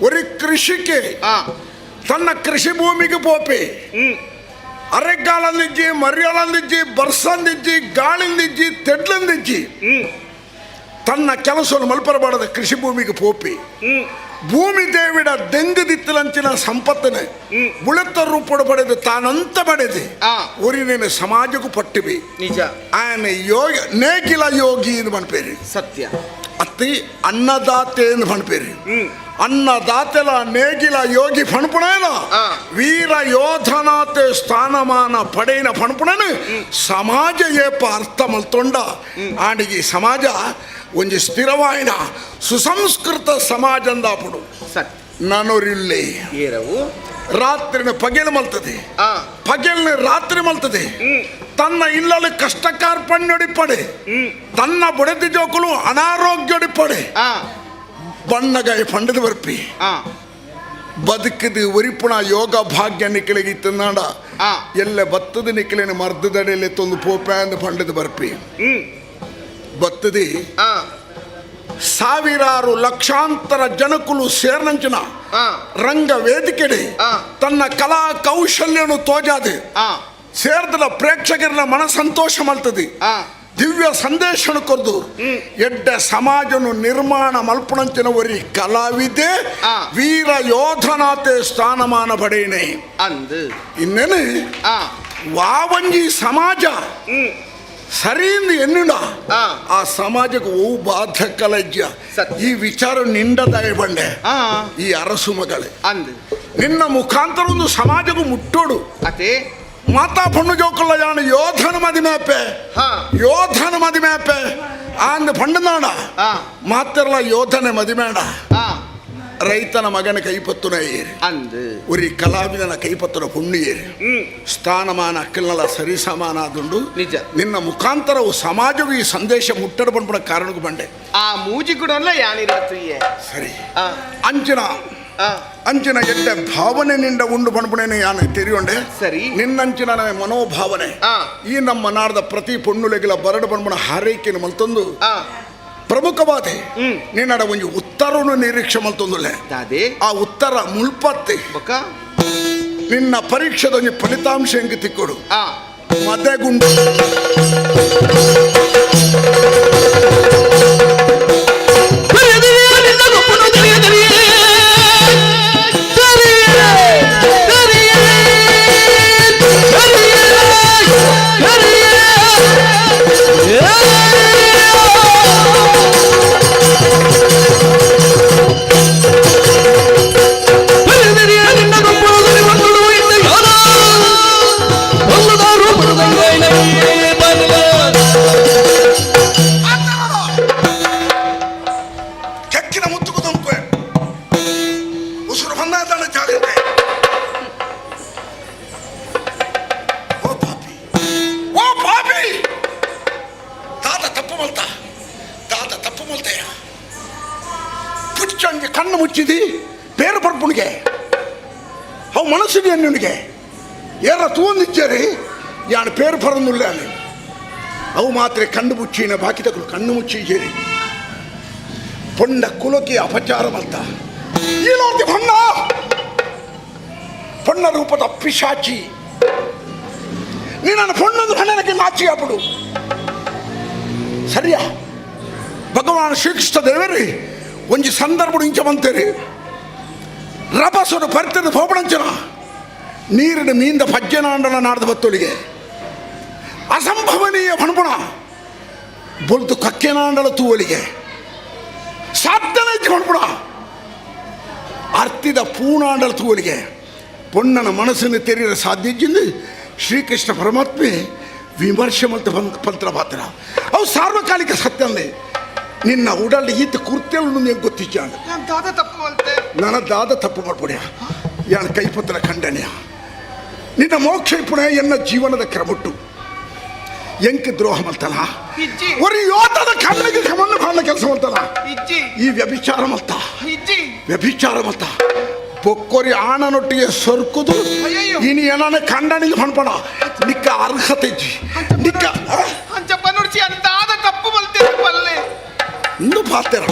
ಒರಿ ಕೃಷಿಕೆ ತನ್ನ ಕೃಷಿ ಭೂಮಿಗೆ ಪೋಪೆ ಅರೆಗಾಲಂದಿಜ್ಜಿ ಮರ್ಯಾಲಂದಿಜ್ಜಿ ಬರ್ಸಂದಿಜ್ಜಿ ಗಾಳಿಂದಿಜ್ಜಿ ತೆಡ್ಲಂದಿಜ್ಜಿ ತನ್ನ ಕೆಲಸವನ್ನು ಮಲ್ಪರಬಾರದ ಕೃಷಿ ಭೂಮಿಗೆ ಪೋಪಿ ಭೂಮಿ ದೇವಿಡ ದೆಂಗದಿತ್ತಲಂಚಿನ ಸಂಪತ್ತನೆ ಬುಳೆತ್ತ ರೂಪಡು ಪಡೆದು ತಾನಂತ ಪಡೆದು ಊರಿನ ಸಮಾಜಕ್ಕೂ ಪಟ್ಟಿವಿ ನಿಜ ಆಯನ ಯೋಗಿ ನೇಗಿಲ ಯೋಗಿ ಎಂದು ಮನ್ಪೇರಿ ಸತ್ಯ ಅತ್ತಿ ಅನ್ನದಾತೆ ಎಂದು ಮನ್ಪೇರಿ ಅನ್ನದಾತೆಲ ನೇಗಿಲ ಯೋಗಿ ಫಣಪುಣೇನ ವೀರ ಯೋಧನಾತೆ ಸ್ಥಾನಮಾನ ಪಡೆಯಿನ ಫಣಪುಣನು ಸಮಾಜ ಏಪ ಅರ್ಥ ಮಲ್ತೊಂಡ ಆಂಡಿಗೆ ಸಮಾಜ ಒಂಜಿ ಸ್ಥಿರವಾಯಿನ ಸುಸಂಸ್ಕೃತ ಸಮಾಜ ಅಂದಾಪುಡು ನನೊರಿಲ್ಲೆ ಏರವು ರಾತ್ರಿನ ಪಗೆಲು ಮಲ್ತದೆ ಪಗೆಲ್ನ ರಾತ್ರಿ ಮಲ್ತದೆ ತನ್ನ ಇಲ್ಲಲ್ಲಿ ಕಷ್ಟ ಕಾರ್ಪಣ್ಯೊಡಿಪಡೆ ತನ್ನ ಬುಡದಿ ಜೋಕುಲು ಅನಾರೋಗ್ಯೊಡಿಪಡೆ ಬಣ್ಣಗಾಯ ಪಂಡದ ಬರ್ಪಿ ಬದುಕದು ಒರಿಪುಣ ಯೋಗ ಭಾಗ್ಯ ನಿಕ್ಕಳಿಗೆ ತಿನ್ನಾಡ ಎಲ್ಲ ಬತ್ತದ ನಿಕ್ಕಳಿನ ಮರ್ದದಡೆಯಲ್ಲಿ ತೊಂದು ಪೋಪೆ ಅಂದ ಪಂಡದ ಬರ್ಪಿ ಬತ್ತದಿ ಸಾವಿರಾರು ಲಕ್ಷಾಂತರ ಜನಕುಲು ಸೇರ್ನಂಚಿನ ರಂಗ ವೇದಿಕೆಡೆ ತನ್ನ ಕಲಾ ಕೌಶಲ್ಯನು ತೋಜಾದೆ ಸೇರ್ದಲ ಪ್ರೇಕ್ಷಕರ ಮನ ಸಂತೋಷ ಮಲ್ತದೆ ದಿವ್ಯ ಸಂದೇಶನ ಕೊರ್ದು ಎಡ್ಡ ಸಮಾಜನು ನಿರ್ಮಾಣ ಮಲ್ಪುಣಂಚಿನ ಒರಿ ಕಲಾವಿದೆ ವೀರ ಯೋಧನಾತೆ ಸ್ಥಾನಮಾನ ಪಡೆಯನೆ ಅಂದು ಇನ್ನೇನು ವಾವಂಜಿ ಸಮಾಜ ಸರಿಯಿಂದ ಎನ್ನುಡ ಆ ಸಮಾಜಕ್ಕೆ ಓ ಬಾಧಕಲಜ್ಜ ಈ ವಿಚಾರ ನಿಂಡದಾಯ ಬಂಡೆ ಈ ಅರಸು ಮಗಳೇ ಅಂದು ನಿನ್ನ ಮುಖಾಂತರ ಒಂದು ಸಮಾಜಕ್ಕೂ ಮುಟ್ಟೋಡು ಅದೇ ಮಾತಾ ಪಣ್ಣು ಜೋಕುಲ್ಲ ಯಾನು ಯೋಧನ ಮದಿಮೇಪೆ ಯೋಧನ ಮದಿಮೇಪೆ ಆಂದ ಪಂಡನಾಡ ಮಾತ್ರಲ್ಲ ಯೋಧನೆ ಮದಿಮೇಡ ರೈತನ ಮಗನ ಕೈಪತ್ತುನ ಏರಿ ಅಂದು ಉರಿ ಕಲಾವಿದನ ಕೈಪತ್ತುನ ಪುಣ್ಯ ಏರಿ ಸ್ಥಾನಮಾನ ಅಕ್ಕಲ್ನಲ್ಲ ಸರಿ ಸಮಾನ ಆದುಂಡು ನಿಜ ನಿನ್ನ ಮುಖಾಂತರವು ಸಮಾಜವು ಈ ಸಂದೇಶ ಮುಟ್ಟಡ ಬಂದ್ಬಿಡ ಕಾರಣಕ್ಕೂ ಬಂಡೆ ಆ ಮೂಜಿ ಕೂಡ ಯಾನಿರತ್ತು ಸರಿ ಅಂಚಿನ ಅಂಚಿನ ಎಡ್ಡೆ ಭಾವನೆ ನಿಂಡ ಉಂಡು ಬಂಡ್ಬುಣೇನೆ ಯಾನು ತೆರಿಯೊಂಡೆ ಸರಿ ನಿನ್ನಂಚಿನ ಮನೋಭಾವನೆ ಈ ನಮ್ಮ ನಾಡದ ಪ್ರತಿ ಪೊಣ್ಣುಲೆಗಿಲ ಬರಡು ಬಂಡ್ಬುಣ ಹಾರೈಕೆಯನ್ನು ಮಲ್ತೊಂದು ಪ್ರಮುಖವಾದ ನಿನ್ನಡ ಒಂದು ಉತ್ತರವನ್ನು ನಿರೀಕ್ಷೆ ಮಲ್ತೊಂದುಲ್ಲೆ ಆ ಉತ್ತರ ಮುಳ್ಪತ್ತೆ ನಿನ್ನ ಪರೀಕ್ಷೆದ ಒಂಜಿ ಫಲಿತಾಂಶ ಹೆಂಗೆ ತಿಕ್ಕೊಡು ಮದೆಗುಂಡು ಕೆಕ್ಕಿನ ಮುತ್ತುಕು ತುಮಕು ಉಸಿರು ಬಂದಾದಾಣ ಜಾಗ್ರತೆ. ಓ ಪಾಪಿ, ಓ ಪಾಪಿ, ತಾತ ತಪ್ಪು ಮಲ್ತ, ತಾತ ತಪ್ಪು ಮಲ್ತೆಯ ಪುಚ್ಚಂಗೆ ಕಣ್ಣು ಮುಚ್ಚಿದಿ ಬೇರೆ ಪರ್ಪುಣಿಗೆ ಅವು ಮನಸ್ಸಿದೆ ನಿನಗೆ ಏರ ತೂಂದಿಚ್ಚರಿ ಯಾನು ಪೇರು ಪರನುಲ್ಲ ಅವು ಮಾತ್ರ ಕಣ್ಣು ಮುಚ್ಚಿನ ಬಾಕಿ ತಗಳು ಕಣ್ಣು ಮುಚ್ಚಿದ್ದೀರಿ ಪೊಂಡ ಕುಲಕ್ಕೆ ಅಪಚಾರ ಮಲ್ತ ಈ ಪೊಣ್ಣ ಪೊಣ್ಣ ರೂಪದ ಪಿಶಾಚಿ ನೀನನ್ನು ಪೊಣ್ಣೊಂದು ಹಣ್ಣನಕ್ಕೆ ನಾಚಿ ಅಪ್ಪಡು ಸರಿಯಾ ಭಗವಾನ್ ಶ್ರೀಕೃಷ್ಣ ದೇವರಿ ಒಂಜಿ ಸಂದರ್ಭ ಇಂಚ ಬಂತೇರಿ ರಭಸರು ಪರ್ತದ ಪೋಪಣಂಚನ ನೀರಿನ ಮೀಂದ ಪಜ್ಜನಾಂಡನ ನಾಡ್ದ ಬತ್ತೊಳಿಗೆ ಅಸಂಭವನೀಯ ಪಣಪುಣ ಬೊಲ್ತು ಕಕ್ಕೆನಾಂಡಲ ತೂವಲಿಗೆ ಸಾಧನೆ ಪಣಪುಣ ಅರ್ತಿದ ಪೂಣಾಂಡಲ ತೂವಲಿಗೆ ಪೊಣ್ಣನ ಮನಸ್ಸನ್ನು ತೆರೆಯಲು ಸಾಧ್ಯ ಶ್ರೀಕೃಷ್ಣ ಪರಮಾತ್ಮೆ ವಿಮರ್ಶೆ ಮತ್ತು ಪಂತ್ರ ಪಾತ್ರ ಅವು ಸಾರ್ವಕಾಲಿಕ ಸತ್ಯಂದೆ ನಿನ್ನ ಉಡಲ್ ಈತ ಕುರ್ತೆಲು ನಿಂಗೆ ಗೊತ್ತಿಚ್ಚಾಂಡ ದಾದ ತಪ್ಪು ಅಂತೆ ನನ್ನ ದಾದ ತಪ್ಪು ಮಾಡ್ಕೊಡ್ಯ ಯಾನ ಕೈಪತ್ರ ಖಂಡನೆಯ ನಿನ್ನ ಮೋಕ್ಷ ಪುಣೆ ಎನ್ನ ಜೀವನದ ಕ್ರಮಟ್ಟು ಎಂಕ್ ದ್ರೋಹ ಮಲ್ತಲ್ಲ ಒರಿ ಯೋಧದ ಕಣ್ಣಿಗೆ ಕಮನ್ನು ಬಾಳ ಕೆಲಸ ಮಲ್ತಲ್ಲ ಈ ವ್ಯಭಿಚಾರ ಮಲ್ತ ವ್ಯಭಿಚಾರ ಮಲ್ತ ಬೊಕ್ಕೊರಿ ಆಣನೊಟ್ಟಿಗೆ ಸೊರ್ಕುದು ಇನಿ ಏನಾನ ಕಂಡನಿಗೆ ಪಣ್ಪಣ ನಿಕ್ಕ ಅರ್ಹತೆ ಇಜ್ಜಿ ನಿಕ್ಕ ಅಂಚ ಅಂತಾದ ತಪ್ಪು ಮಲ್ತೇನೆ ಪಲ್ಲೆ ಇಂದು ಪಾತೆರ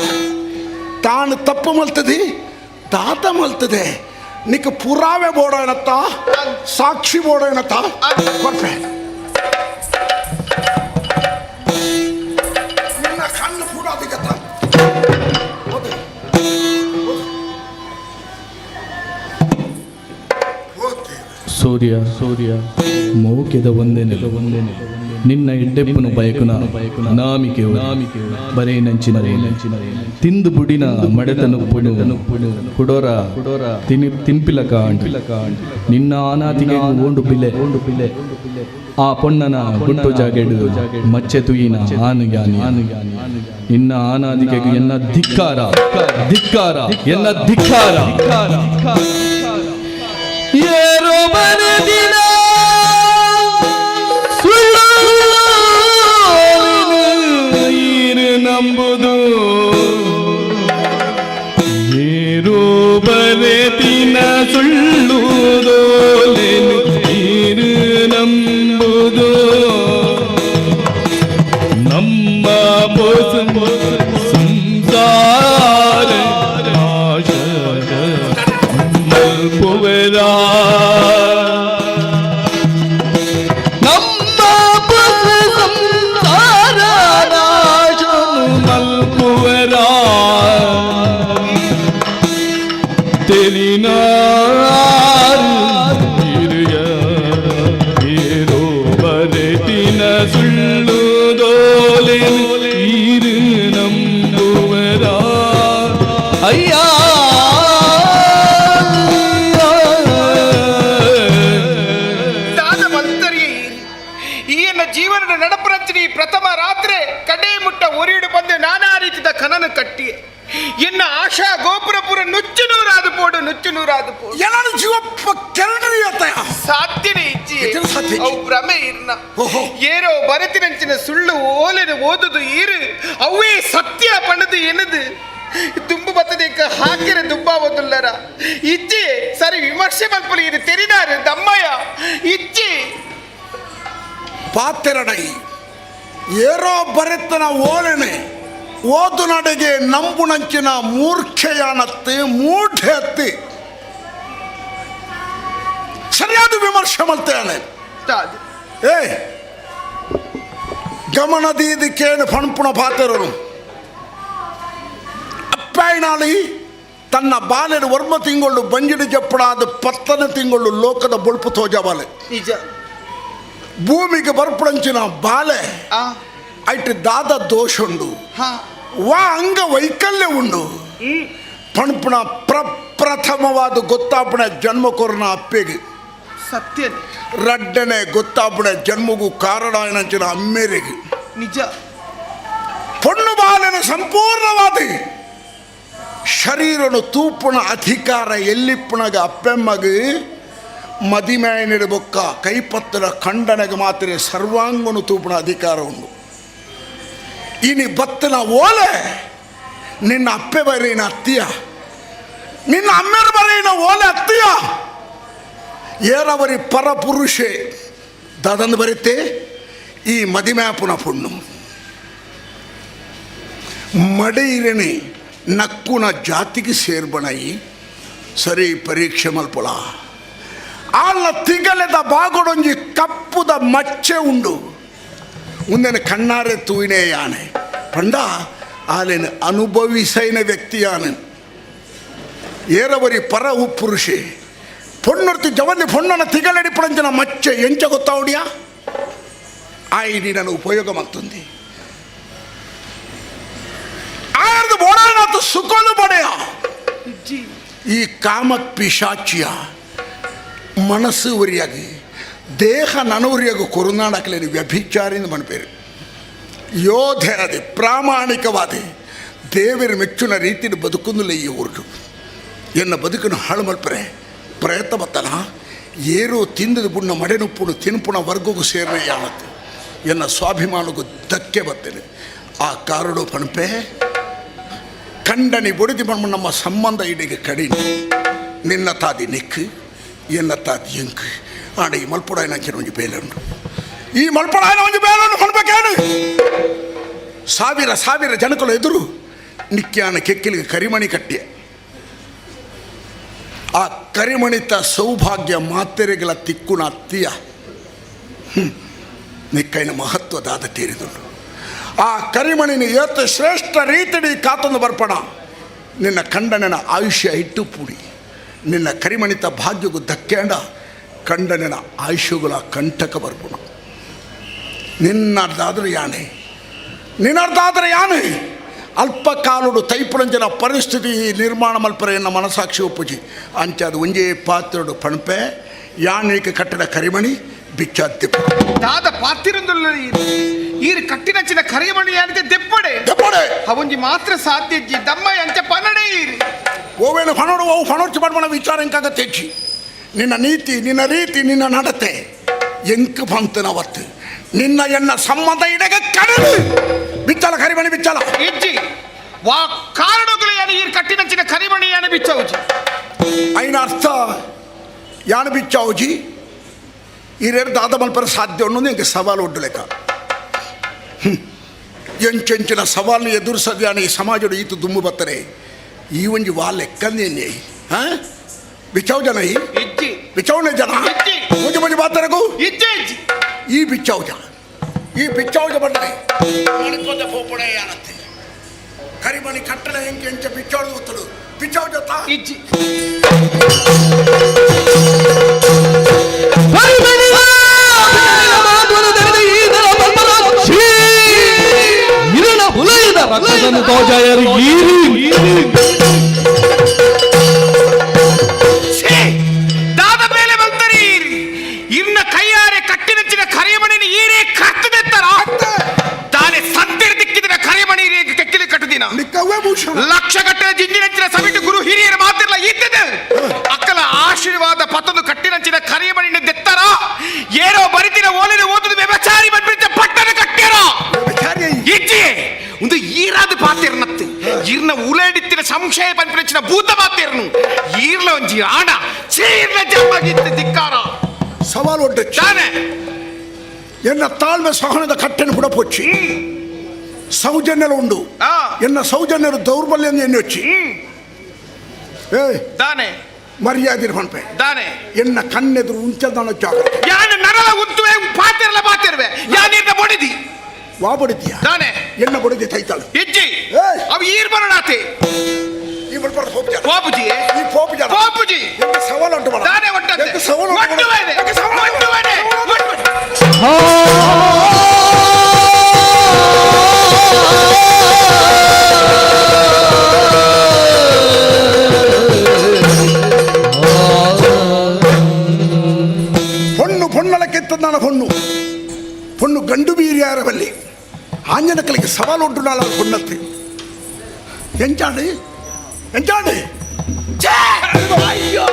ತಾನು ತಪ್ಪು ಮಲ್ತದೆ ತಾತ ಮಲ್ತದೆ ನಿಕ್ಕ ಪುರಾವೆ ಬೋಡೋಣತ್ತ ಸಾಕ್ಷಿ ಬೋಡೋಣತ್ತ ಕೊರ್ಪೆ ನಿನ್ನ ಕಣ್ಣು ಪೂರ ಅದಕ್ಕೆ ಸೂರ್ಯ ಸೂರ್ಯ ಮೌಕ್ಯದ ಒಂದೇ ನೆಲ ಒಂದೇ ನೆಲ ನಿನ್ನ ಎಡ್ಡೆಪ್ಪನು ಬಯಕುನ ನಾಮಿಕೆ ನಾಮಿಕೆ ಬರೇ ನಂಚಿನ ನಂಚಿನ ತಿಂದು ಬುಡಿನ ಮಡೆತನು ಪುಡು ಕುಡೋರ ಕುಡೋರ ತಿನಿ ತಿನ್ಪಿಲಕ ನಿನ್ನ ಅನಾಥಿಗೆ ಓಂಡು ಬಿಲೆ ಓಂಡು ಬಿಲೆ ಆ ಪೊಣ್ಣನ ಗುಂಟು ಜಾಗೆಡು ಮಚ್ಚೆ ತುಯಿನ ಆನು ಜ್ಞಾನಿ ಆನು ಜ್ಞಾನಿ ನಿನ್ನ ಆನಾದಿಗೆ ಎನ್ನ ಧಿಕ್ಕಾರ ಧಿಕ್ಕಾರ ಎನ್ನ ಧಿಕ್ಕಾರ ಏರೋ ಬರದಿನ ಸುಳ್ಳು ನಂಬುದು ಏರೋ ಬರೆದಿನ ಸುಳ್ಳು ದೋಲೆನು ನೀರು ನಂಬುದು ನಮ್ಮ ಬೋಸ ಸಂಸಾರ ಮಲ್ಪುವೆರಾ ನಮ್ಮ ಬಸ ಸಂಸಾರ ನಾಶನು ಮಲ್ಪುವೆರಾ ತೆಲಿನಾರು ಹಿರಿಯ ಏರೋ ಬರೆತಿನ ಸುಳ್ಳು ದೋಲೆ ಈರು ನಂಬುವರಾ ಅಯ್ಯ ದಾದ ಮಂತರಿಯೇ ಈ ಎನ್ನ ಜೀವನದ ನಡಪರಂಚನಿ ಪ್ರಥಮ ರಾತ್ರಿ ಕಡೆ ಮುಟ್ಟ ಒರಿಯಿಡು ಬಂದು ನಾನಾ ರೀತಿಯ ಕನನು ಕಟ್ಟಿ ಎನ್ನ ಆಶಾ ಗೋಪುರಪುರ ನುಚ್ಚು ನೂರಾದ ಪೋಡು ನುಚ್ಚು ನೂರಾದ ಪೋಡು ಎಲ್ಲಾನು ಜೀವ ಕೆರಡ್ರಿ ಅತ್ತಯ್ಯ ಸಾಧ್ಯನೇ ಇಜ್ಜಿ ಎತ್ತಿನ ಸಾಧ್ಯ ಇಜ್ಜಿ. ಅವು ಭ್ರಮೆ ಇರ್ನ ಏರೋ ಬರತಿನಂಚಿನ ಸುಳ್ಳು ಓಲೆನು ಓದುದು ಈರು ಅವೇ ಸತ್ಯ ಪಣದು ಎನದು ದುಂಬು ಬತ್ತದೇಕ ಹಾಕಿರ ದುಂಬಾವದುಲ್ಲರ ಇಜ್ಜಿ ಸರಿ ವಿಮರ್ಶೆ ಮಲ್ಪಲು ಇದು ತೆರಿನಾರು ದಮ್ಮಯ್ಯ ಇಜ್ಜಿ ಪಾತೆರಡೈ ಏರೋ ಬರೆತನ ಓಲೆನೆ ಓದು ನಡೆಗೆ ನಂಬುಣಂಚಿನ ಮೂರ್ಖೆಯಾನತ್ತಿ ಮೂಢೆ ಅತ್ತಿ ಸರಿಯಾದ ವಿಮರ್ಶೆ ಮಲ್ತೇನೆ ಏ ಗಮನದೀದಿ ಕೇನು ಪಣಪುಣ ಪಾತೆರರು ಅಪ್ಪಾಯಿನಾಳಿ ತನ್ನ ಬಾಲೆಡು ವರ್ಮ ತಿಂಗಳು ಬಂಜಿಡಿ ಜಪ್ಪಡಾದ ಪತ್ತನ ತಿಂಗಳು ಲೋಕದ ಬೊಳ್ಪು ತೋಜಬಾಲೆ ನಿಜ ಭೂಮಿಗೆ ಬರ್ಪುಡಂಚಿನ ಬಾಲೆ ಐಟ್ ದಾದ ದೋಷ ಉಂಡು ವಾ ಅಂಗ ವೈಕಲ್ಯ ಉಂಡು ಪಣಪುಣ ಪ್ರಪ್ರಥಮವಾದ ಗೊತ್ತಾಪಣ ಜನ್ಮ ಕೊರನ ಅಪ್ಪೆಗೆ ಸತ್ಯ ರಡ್ಡನೆ ಗೊತ್ತಾಪಣ ಜನ್ಮಗೂ ಕಾರಣ ಏನಂಚಿನ ಅಮ್ಮೇರಿಗೆ ನಿಜ ಪೊಣ್ಣು ಬಾಲನ ಸಂಪೂರ್ಣವಾದ ಶರೀರನು ತೂಪುಣ ಅಧಿಕಾರ ಎಲ್ಲಿಪ್ಪಣಗ ಅಪ್ಪೆಮ್ಮಗ ಮದಿಮೇನಿಡಬೊಕ್ಕ ಕೈಪತ್ತರ ಖಂಡನೆಗೆ ಮಾತ್ರ ಸರ್ವಾಂಗನು ತೂಪುಣ ಅಧಿಕಾರ ಉಂಡು. ಇನಿ ಬತ್ತನ ಓಲೆ ನಿನ್ನ ಅಪ್ಪೆ ಬರೀನ ಅತ್ತಿಯ, ನಿನ್ನ ಅಮ್ಮೆರು ಬರೀನ ಓಲೆ ಅತ್ತಿಯ, ಏರವರಿ ಪರಪುರುಷೆ ದಾದಂದು ಬರೀತೆ ಈ ಮದಿಮ್ಯಾಪುನ ಪುಣ್ಣು ಮಡೆಯಿರಣಿ ನಕ್ಕುನ ಜಾತಿಗೆ ಸೇರ್ಬಣಯಿ ಸರಿ ಪರೀಕ್ಷೆ ಮಲ್ಪೊಳ ಆಲ್ನ ತಿಗಲೆದ ಬಾಗೊಡೊಂಜಿ ಕಪ್ಪುದ ಮಚ್ಚೆ ಉಂಡು ಉಂದೆನ ಕಣ್ಣಾರೆ ತೂಯಿನೇ ಯಾನೆ ಪಂಡ ಆಲೆನ ಅನುಭವಿಸೈನ ವ್ಯಕ್ತಿಯಾನೆ ಏರವರಿ ಪರ ಪುರುಷೆ ಪೊಣ್ಣೊರ್ತಿ ಜವನ್ನಿ ಪೊಣ್ಣನ ತಿಗಲೆಡಿ ಪಡಂಜನ ಮಚ್ಚೆ ಎಂಚ ಗೊತ್ತಾವುಡಿಯಾ ಆಯಿ ನೀನನ್ನು ಉಪಯೋಗ ಮಾಡ್ತಂದಿ ಆಯರ್ದು ಬೋಡಾನಾಥ ಸುಖನು ಪಡೆಯ ಈ ಕಾಮ ಪಿಶಾಚಿಯ ಮನಸ್ಸು ಉರಿಯಾಗಿ ದೇಹ ನನವುರಿಯಾಗ ಕೊರುನಾಡಕಲೇನು ವ್ಯಭಿಚಾರಿಂದ ಮನಪೇರು ಯೋಧೆ ಅದೇ ಪ್ರಾಮಾಣಿಕವಾದ ದೇವರ ಮೆಚ್ಚುನ ರೀತಿಯಲ್ಲಿ ಬದುಕುಂದಿಲ್ಲ ಈ ಊರು ಎನ್ನ ಬದುಕನ್ನು ಹಾಳು ಮಲ್ಪರೆ ಪ್ರಯತ್ನ ಬತ್ತನ ಏರು ತಿಂದದ ಬುಣ್ಣ ಮಡೆನುಪ್ಪುಣು ತಿನ್ಪುಣ ವರ್ಗಕ್ಕೂ ಸೇರನೆ ಯಾವತ್ತು ಎನ್ನ ಸ್ವಾಭಿಮಾನಕ್ಕೂ ಧಕ್ಕೆ ಬರ್ತೇನೆ. ಆ ಕಾರಡು ಪಣಪೆ ಕಂಡನಿ ಬೊಡಿದಿ ಬಣ್ಣ ನಮ್ಮ ಸಂಬಂಧ ಇಡಿಗೆ ಕಡಿಮೆ. ನಿನ್ನ ತಾದಿ ನಿಕ್ಕು, ಎನ್ನ ತಾದಿ ಎಂಕ್. ಆಡ ಈ ಮಲ್ಪುಡಾಯನ ಒಂಜಿ ಬೇಲೆ ಉಂಟು, ಈ ಮಲ್ಪುಡಾಯನ ಒಂಜಿ ಬೇಲೆ ಉಂಟು ಪಣ್ಬೇಕೇನು. ಸಾವಿರ ಸಾವಿರ ಜನಕಲು ಎದುರು ನಿಕ್ಯಾನ ಕೆಕ್ಕಿಲಿಗೆ ಕರಿಮಣಿ ಕಟ್ಟಿಯ. ಆ ಕರಿಮಣಿತ ಸೌಭಾಗ್ಯ ಮಾತೆರೆಗಳ ತಿಕ್ಕುನ ಅತ್ತಿಯ ನಿಕ್ಕೈನ ಮಹತ್ವದಾದ ತೀರಿದುಂಟು. ಆ ಕರಿಮಣಿನ ಏತ ಶ್ರೇಷ್ಠ ರೀತಿಡಿ ಕಾತೊಂದು ಬರ್ಪಣ ನಿನ್ನ ಕಂಡನನ ಆಯುಷ್ಯ ಇಟ್ಟು ಪೂಡಿ. ನಿನ್ನ ಕರಿಮಣಿತ ಭಾಗ್ಯಗೂ ಧಕ್ಕೇಂಡ ಕಂಡನನ ಆಯುಷ್ಯಗಳ ಕಂಟಕ ಬರ್ಪಣ. ನಿನ್ನರ್ಧಾದ್ರೆ ಯಾನೆ, ನಿನ್ನರ್ಧಾದ್ರೆ ಯಾನೆ. ಅಲ್ಪ ಕಾಲುಡು ತೈಪುರಂಜನ ಪರಿಸ್ಥಿತಿ ನಿರ್ಮಾಣ ಮಲ್ಪರೆ ಎನ್ನ ಮನಸಾಕ್ಷಿ ಒಪ್ಪುಜಿ. ಅಂಚಾದ ಒಂಜೇ ಪಾತ್ರಡು ಪಣಪೆ ಯಾನೇಕ ಕಟ್ಟಡ ಕರಿಮಣಿ ಬಿಚ್ಚಾದ್ದೆ. ದಾದ ಪಾತಿರಂದುಲ್ಲ ಈರು ಕಟ್ಟಿನಂಚಿನ ಕರಿಮಣಿ ಯಾನಿತೆ ದೆಪ್ಪಡೆ ದೆಪ್ಪಡೆ ಅವೊಂಜಿ ಮಾತ್ರ ಸಾಧ್ಯಜ್ಜಿ ದಮ್ಮ ಅಂಚ ಪನ್ನಡೆ ಈರು ಓವೇನು ಪಣೋಡು ಅವು ಪಣೋಡ್ಚಿ ಪಡ್ಮಣ ವಿಚಾರ ಎಂಕಾಗ ತೆಚ್ಚಿ. ನಿನ್ನ ನೀತಿ ನಿನ್ನ ರೀತಿ ನಿನ್ನ ನಡತೆ ಎಂಕ್ ಪಂತನವತ್ತು ನಿನ್ನ ಎನ್ನ ಸಂಬಂಧ ಇಡಗ ಕಡಲು ಬಿಚ್ಚಲ ಕರಿಮಣಿ ಬಿಚ್ಚಲ ಇಜ್ಜಿ ವಾ ಕಾರಣಗಳು ಯಾನು ಈರು ಕಟ್ಟಿನಂಚಿನ ಕರಿಮಣಿ ಯಾನು ಬಿಚ್ಚೌಜಿ. ಐನ ಅರ್ಥ ಯಾನು ಬಿಚ್ಚಾವುಜಿ ಈರೇರು ದಾದ ಮಲ್ಪರ ಸಾಧ್ಯ ಅನ್ನೋದು ಎಂಗೆ ಸವಾಲು ಒಡ್ಡು ಲೆಕ್ಕ. ಎಂಚೆಂಚಿನ ಸವಾಲು ಎದುರಿಸದ್ಯಾನ ಈ ಸಮಾಜಡು ಈತು ದುಮ್ಮು ಬತ್ತರೆ ಈ ಒಂಜಿ ವಾ ಲೆಕ್ಕಂದೇನೆ. ಹಾಂ ಬಿಚ್ಚಾವು ಜನ ಈ ಇಜ್ಜಿ ಬಿಚ್ಚಾವನೆ ಜನ ಇಜ್ಜಿ. ಮುಂಜಿ ಮುಂಜಿ ಮಾತಾಡಕು ಇಜ್ಜಿ ಇಜ್ಜಿ ಈ ಬಿಚ್ಚಾವು ಜನ ಈ ಬಿಚ್ಚಾವುಜ ಬಂದರೆ ಮಣಿಪದ ಪೋಪಡೆ ಯಾನತ್ತೆ ಕರಿಮಣಿ ಕಟ್ಟಡ ಎಂಕೆ ಎಂಚ ಬಿಚ್ಚಾವದು ಗೊತ್ತಡು ಬಿಚ್ಚಾವು ಜೊತ ಇಜ್ಜಿ. ಛೀ! ದಾದ ಮೇಲೆ ಬಂತರಿ ಇರ್ನ ಕೈಯಾರೆ ಕಟ್ಟಿನಂಚಿನ ಕರಿಮಣಿನ ಈರೇ ಕರ್ತದೆತ್ತರ ತಾನೆ ಸಂತಿರ್ ದಿಕ್ಕಿದಿನ ಕರಿಮಣಿ ಕೆಕ್ಕಿಲಿ ಕಟ್ಟುದಿನ ನಿಕ್ಕವೇ ಭೂಷಣ ಲಕ್ಷ ಗಟ್ಟಲೆ ಜಿಂಜಿನಂಚಿನ ಸಮಿತಿ ಗುರು ಹಿರಿಯರ ಮಾತಿರಲ್ಲ ಇದ್ದದೆ ಅಕ್ಕಲ ಆಶೀರ್ವಾದ ಪತ್ತೊಂದು ಕಟ್ಟಿನಂಚಿನ ಕರಿಮಣಿನ ದೆತ್ತರ ಏನೋ ಬರಿತಿನ ಓಲಿನ ಓದುದು ವ್ಯಭಚಾರಿ ಬಂದ್ಬಿಟ್ಟ ಪಟ್ಟಣ ಕಟ್ಟಿರೋ ವ್ಯಭಿಚಾರಿ ಇಜ್ಜಿ ಒಂದು ಈರಾದ ಪಾತಿರ್ನತ್ತು ಈರ್ನ ಉಲೇಡಿತ್ತಿನ ಸಂಶಯ ಪನ್ಪಿನಂಚಿನ ಭೂತ ಪಾತಿರ್ನು ಈರ್ಲ ಒಂಜಿ ಆಣ ಚೀರ್ನ ಜಮ್ಮಗಿತ್ತು ಧಿಕ್ಕಾರ ಸವಾಲು ಒಡ್ಡು ತಾನೆ ಎನ್ನ ತಾಳ್ಮೆ ಸಹನದ ಕಟ್ಟೆನ ಕೂಡ ಪೊಚ್ಚಿ ಸೌಜನ್ಯలు ಉಂಡು ಎನ್ನ ಸೌಜನ್ಯರು ದೌರ್ಬಲ್ಯ ಎಣ್ಣೆ వచ్చి ಏ ದಾನೆ ಮರ್ಯಾದೆ ಪನ್ಪೆ ದಾನೆ ಎನ್ನ ಕಣ್ಣೆದುರು ಉಂಚದಾನ ಜಾಗ್ರತೆ ಯಾನು ನರಳ ಉತ್ತುವೆ ಪಾತಿರ್ಲ ಪಾತಿರ್ವೆ ಯಾನಿರ್ನ ಬೊಡಿದಿ ವಾ ಬಡಿತೀಯ ದಾನೆ ಎನ್ನ ಬಡಿದಿ ತೈತಾಳು ಇಜ್ಜಿ ಏಯ್! ಅವು ಈರ್ ಬರೋಣಾತೆ ಈ ಬಡ್ಬಾರ್ದು ಪೋಪು ಜನ ಪೋಪುಜಿ ಈ ಪೋಪು ಜನ ಪೋಪುಜಿ ಎಂತ ಸವಾಲು ಉಂಟು ಮಾಡ ದಾನೆ ಒಟ್ಟಂತೆ ಎಂತ ಸವಾಲು ಉಂಟು ಮಾಡ? ಒಟ್ಟುವೇನೆ ಎಂತ ಸವಾಲು ಉಂಟು ಮಾಡ? ಒಟ್ಟುವೇನೆ ಹೊಣ್ಣು ಪೊಣ್ಣಳಕ್ಕೆತ್ತದಾನ ಹೊಣ್ಣು ಪೊಣ್ಣು ಗಂಡು ಬೀರ್ಯಾರವಲ್ಲಿ ಆಂಜನಕಲಿಗೆ ಸವಾಲು ಉಂಟು ನಾಳ ಹೊಣ್ಣತ್ತಿ ಎಂಚಾಡಿ ಎಂಚಾಡಿ ಅಯ್ಯೋ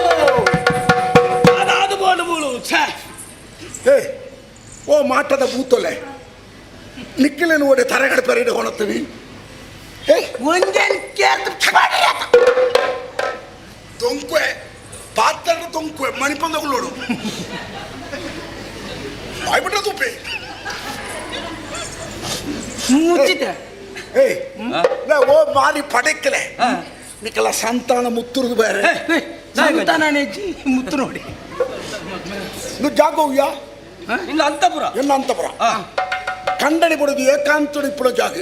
ಅದಾದು ಬೋಲು ಬೋಲು ಛೇ ಏ ಓ ಮಾಟದ ಬೂತೊಲೆ ನಿಕ್ಕಿಲೇನು ಓಡೆ ತರಗಡೆ ಪೆರಡೆ ಹೊಣತ್ತೀವಿ. ಏ ಒಂದೇನ್ ಕೇಳ್ತು ದೊಂಕ್ವೆ ಪಾತ್ರ ದೊಂಕ್ವೆ ಮಣಿಪಂದಗಳೋಡು ಬಾಯ್ಬಿಟ್ರೆ ತುಪ್ಪಿ ಮುಚ್ಚಿತೆ. ಏಯ್ ಲೇ, ಓ ಮಾರಿ ಪಡೆಕ್ಕಲೆ ನಿಕ್ಕಲ ಸಂತಾನ ಮುತ್ತುರುದು ಬೇರೆ ಸಂತಾನ ಮುತ್ತು ನೋಡಿ. నువ్వు ಜಾಗೋವ್ಯಾ ಇಲ್ಲ ಅಂತಪುರ ಎನ್ನ ಅಂತಪುರ ಕಂಡನಿ ಬಡದು ಏಕಾಂತಡು ಇಪ್ಪಡ ಜಾಗ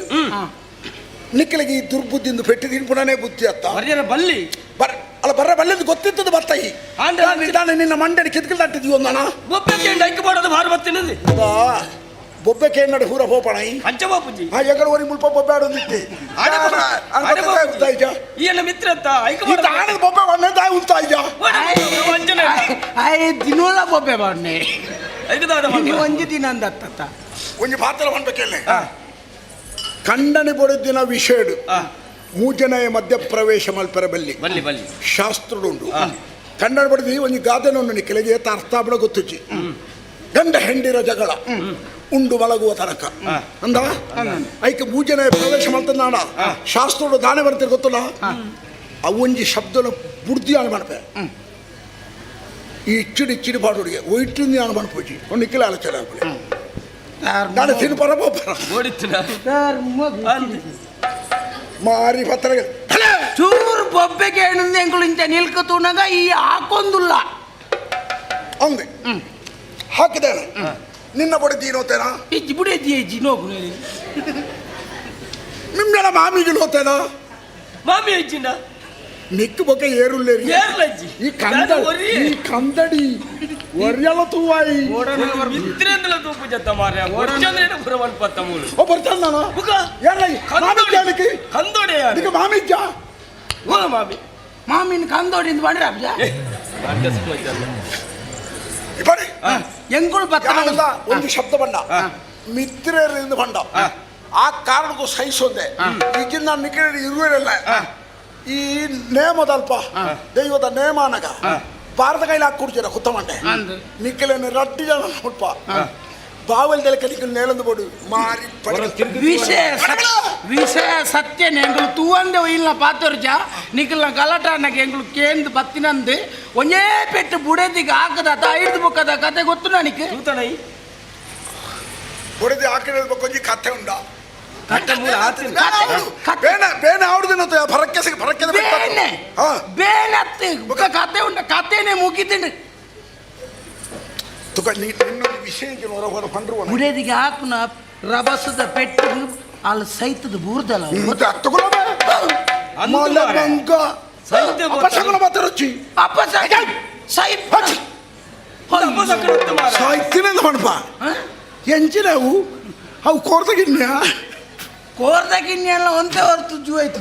ನಿಕ್ಕಲಿಗೆ ಈ ದುರ್ಬುದ್ಧಿಂದು ಪೆಟ್ಟಿದ ಪುಣನೇ ಬುದ್ಧಿ ಅತ್ತ ಬರ್ಯರ ಬಲ್ಲಿ ಬರ್ ಅಲ್ಲ ಬರ್ರ ಬಲ್ಲಿದ್ದು ಗೊತ್ತಿತ್ತದು ಬತ್ತಾಯಿ ಆಂಡ್ರೆ ನಾನು ನಿನ್ನ ಮಂಡಡಿ ಕಿತ್ಕಿಲ್ ದಾಟಿದ್ವಿ ಒಂದಣ ಬೊಬ್ಬೆ ಕೇಂದ್ರ ಐಕ್ ಮಾಡೋದು ಭಾರ ಬತ್ತಿನದು ಬೊಬ್ಬೆ ಕೇಂದ್ರ ಹೂರ ಹೋಪಣ ಅಂಚ ಬಾಪುಜಿ ಆ ಎಗಡ ಓರಿ ಮುಲ್ಪ ಬೊಬ್ಬೆ ಆಡೊಂದಿತ್ತೆ ಆಡೆ ಈ ಎಲ್ಲ ಮಿತ್ರ ಅಂತ ಐಕ್ ಈ ತಾಣದ ಬೊಬ್ಬೆ ಒಣ್ಣೆ ತಾಯಿ ಉಂತಾ ಇದ್ಯಾ ಆಯ್ ದಿನೋಳ ಬೊಬ್ಬೆ ಬಾಡ್ನೆ ಐಕದಾದ ಒಂಜಿ ದಿನ ಅಂದತ್ತ ಒಂಜಿ ಪಾತ್ರ ಪನ್ಬೇಕೇನೆ ಕಂಡನಿ ಬೊಡುದಿನ ವಿಷಯಡು ಮೂಜನೆಯ ಮಧ್ಯ ಪ್ರವೇಶ ಮಲ್ಪರ ಬಲ್ಲಿ ಬಲ್ಲಿ ಬಲ್ಲಿ ಶಾಸ್ತ್ರಡುಂಡು ಕಂಡನಿ ಬಡಿದಿ ಒಂಜಿ ಗಾದೆನ ಉಂಡು ನಿಕ್ಕಲೆಗೆ ಏತ ಅರ್ಥ ಬಿಡ ಗೊತ್ತುಜ್ಜಿ. ಗಂಡ ಹೆಂಡಿರ ಜಗಳ ಉಂಡು ಮಲಗುವ ತನಕ ಅಂದ ಐಕೆ ಮೂಜನೆ ಪ್ರವೇಶ ಮಲ್ತನಾಡ ಶಾಸ್ತ್ರೋಡು ದಾನೆ ಬರ್ತೀರಿ ಗೊತ್ತಲ್ಲ ಅವೊಂಜಿ ಶಬ್ದನ ಬುಡ್ದಿ ಆಣ ಮಣಪೆ ಈ ಇಚ್ಚಿಡಿ ಇಚ್ಚಿಡಿ ಪಾಡುಡಿಗೆ ಒಯ್ಟಿಂದ ಆಣ ಮಣಪೋಜಿ ಒಂದು ನಿಕ್ಕಿಲ ಆಲೋಚನೆ ಆಗ್ಲಿ ನಾನು ತಿನ್ನು ಪರ ಪರ ಮಾರಿ ಪತ್ರ ಚೂರು ಬೊಬ್ಬೆಗೆ ಎಂಗಳು ಇಂಚ ನಿಲ್ಕ ತೂನಗ ಈ ಹಾಕೊಂದುಲ್ಲ ಅಂದೆ ಹಾಕಿದ್ದೇನೆ ನಿನ್ನ ಬಡಿ ತೀನೋತೇನಾ ಇಜ್ಜಿ ಬುಡಿ ಇಜ್ಜಿ ನೋಗು ನಿಮ್ಮೆಲ್ಲ ಮಾಮಿಗೆ ನೋತೇನಾ ಮಾಮಿ ಇಜ್ಜಿನ ನಿಕ್ಕು ಬೊಕ್ಕೆ ಏರುಲ್ಲೇರಿ ಏರ್ಲಜ್ಜಿ ಈ ಕಂದ ಈ ಕಂದಡಿ ಒರ್ಯಲ ತೂವಾಯಿ ಮಿತ್ರೇಂದ್ರ ತೂಪು ಜತ್ತ ಮಾರ್ಯ ಒರ್ಚಂದ್ರೇನ ಪುರವನ್ ಪತ್ತ ಮೂಲು ಓ ಬರ್ತಾನ ನಾನು ಏರ್ಲೈ ಮಾಮಿಜ್ಜ ಕಂದೋಡೆ ನಿಕ್ಕೆ ಮಾಮಿಜ್ಜ ಓ ಮಾಮಿ ಮಾಮಿನ ಕಂದೋಡಿ ಬಂಡ್ರ ಅಬ್ಜ ಬಡಿ ಎಂಗುಳು ಬತ್ತ ಒಂದು ಶಬ್ದ ಬಂಡ ಮಿತ್ರರಿಂದ ಬಂಡ ಆ ಕಾರಣಕ್ಕೂ ಸಹಿಸೋದೆ ಈಗಿನ ನಾನು ನಿಕ್ಕಡೆ ಇರುವಿರಲ್ಲ ಈ ನೇಮದಲ್ಪ ದೈವದ ನೇಮಾನಗ ಭಾರತ ಕೈಲಿ ಹಾಕಿ ಕುಡ್ತೀರ ಕುತ್ತಮಂಡೆ ನಿಕ್ಕಲೇನು ರಟ್ಟಿ ಜನ ಮುಟ್ಪ ಬಾವಲ್ ದೆಲಕ ನಿಕ್ಕಲು ನೇಲಂದು ಬೋಡು ಮಾರಿ ವಿಷಯ ವಿಷಯ ಸತ್ಯನೇ ಎಂಗಳು ತೂವಂದೆ ಇಲ್ಲ ಪಾತೊರ್ಜ ನಿಕ್ಕಲ್ನ ಗಲಾಟಾನಗ ಎಂಗಳು ಕೇಂದ್ ಬತ್ತಿನಂದು ಒಂದೇ ಪೆಟ್ಟು ಬುಡದಿಗೆ ಹಾಕದ ಐದು ಬುಕ್ಕದ ಕತೆ ಗೊತ್ತು ನನಗೆ ಬುಡದಿ ಹಾಕಿದ ಕೊಂಚ ಕಥೆ ಉಂಡ ಬೇನೆ ಬೇನೆ ಆಡುದಿನ ಫರಕ್ಕೆ ಫರಕ್ಕೆ ಬೇನೆ ಬೇನೆ ಕತೆ ಉಂಡ ಕತೆನೆ ಮುಗಿತೀನಿ ತುಕ ನಿನ್ನ ವಿಷಯ ಬುಡದಿಗೆ ಹಾಕುನ ರಭಸದ ಪೆಟ್ಟು ಅಲ್ಲಿ ಸೈತದ ಬೂರ್ದಲ್ಲ ಸಾಯ್ತಿನ ಮಣಪ ಎಂಚಿನವು ಅವು ಕೋರ್ದಗಿನ್ಯ ಕೋರ್ದಗಿನ್ಯ ಒಂದೇ ಹೊರತು ಜೂ ಆಯ್ತು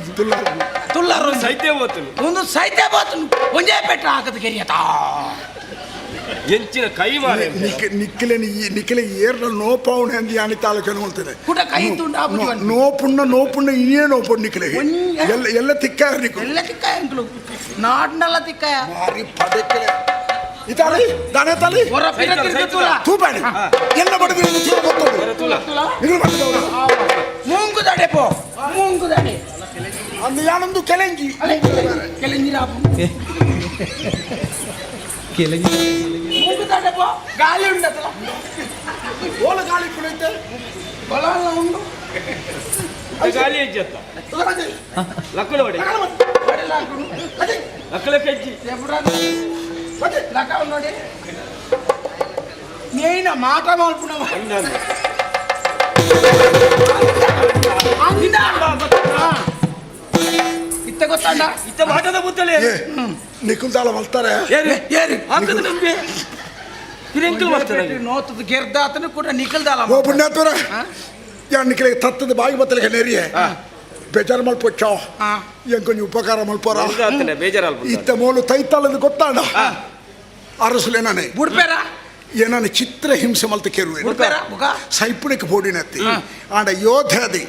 ತುಲ್ಲಾರು ಸೈತ್ಯ ಬೋತನು ಒಂದು ಸೈತ್ಯ ಬೋತನು ಒಂದೇ ಪೆಟ್ಟ ಹಾಕದ ಕೆರಿಯತಾ ಎಂಚಿನ ಕೈ ಮಾರೆ ನಿಕ್ಕಿಲೆ ನಿಕ್ಕಿಲೆ ಏರ್ನ ನೋಪಾವಣೆ ಅಂದು ಯಾನಿ ತಾಲೂಕು ಹೇಳ್ತೇನೆ ಕುಟ ಕೈ ತುಂಡು ನೋಪುಣ್ಣ ನೋಪುಣ್ಣ ಇನ್ನೇ ನೋಪುಣ್ಣ ನಿಕ್ಕಿಲೆ ಎಲ್ಲ ಎಲ್ಲ ತಿಕ್ಕಾರ ನಿಕ್ಕು ಎಲ್ಲ ತಿಕ್ಕಾಯ ಅಂಕ್ಲು ನಾಡ್ನಲ್ಲ ತಿಕ್ಕಾಯ ಮಾರಿ ಪದಕ್ಕೆಲೆ ಇತಾಲಿ ದಾನೆ ತಾಲಿ ತೂಪಾಡಿ ಎಲ್ಲ ಬಡದಿರಿ ಮೂಂಗುದಡೆ ಪೋ ಮೂಂಗುದಡೆ ಅಂದು ಯಾನೊಂದು ಕೆಲೆಂಜಿ ಕೆಲೆಂಜಿ ಕೆಲೆಂಜಿ ಮೂಂಗುದಡೆ ಪೋ ಗಾಳಿ ಉಂಡತ್ತಲ್ಲ ಓಲ ಗಾಳಿ ಕುಳಿತೆ ಹೊಲ ಉಂಡು ಗಾಳಿ ಹೆಜ್ಜತ್ತ ಲಕ್ಕಳ ಹೊಡೆ ಲಕ್ಕಳ ಕೆಜ್ಜಿ ನೋಡಿ ನೇನ ಮಾಟ ಮಾಡ್ಪುಣ ಇತ್ತ ಗೊತ್ತಾಂಡ ಇತ್ತ ಮಾಟದ ಬುತ್ತಲೆ ನಿಕುಲ್ದಾಳ ಮಲ್ತಾರೆ ಹಾಕದ ನಂಬಿ ನೋತದ ಗೆರ್ದಾತನು ಕೂಡ ನಿಕಲ್ದಾಳ ಓ ಪುಣ್ಯಾತ್ಮರ ಯಾನ್ ನಿಕಲೆ ತತ್ತದ ಬಾಯಿ ಬತ್ತಲಿಗೆ ನೆರಿಯೆ ಬೇಜಾರು ಮಲ್ಪೊಚ್ಚೋ ಎಂಕೊಂಜಿ ಉಪಕಾರ ಮಲ್ಪೋರ ಇತ್ತ ಮೋಲು ತೈತಾಳದು ಗೊತ್ತಾಂಡ ಅರಸುಲೆ ನಾನೇ ಬುಡ್ಪೇರ ಏನಾನ ಚಿತ್ರ ಹಿಂಸೆ ಮಲ್ತ ಕೇರುವೆ ಸೈಪುಣಿಗೆ ಬೋಡಿನತ್ತಿ ಆಂಡ ಯೋಧದಿ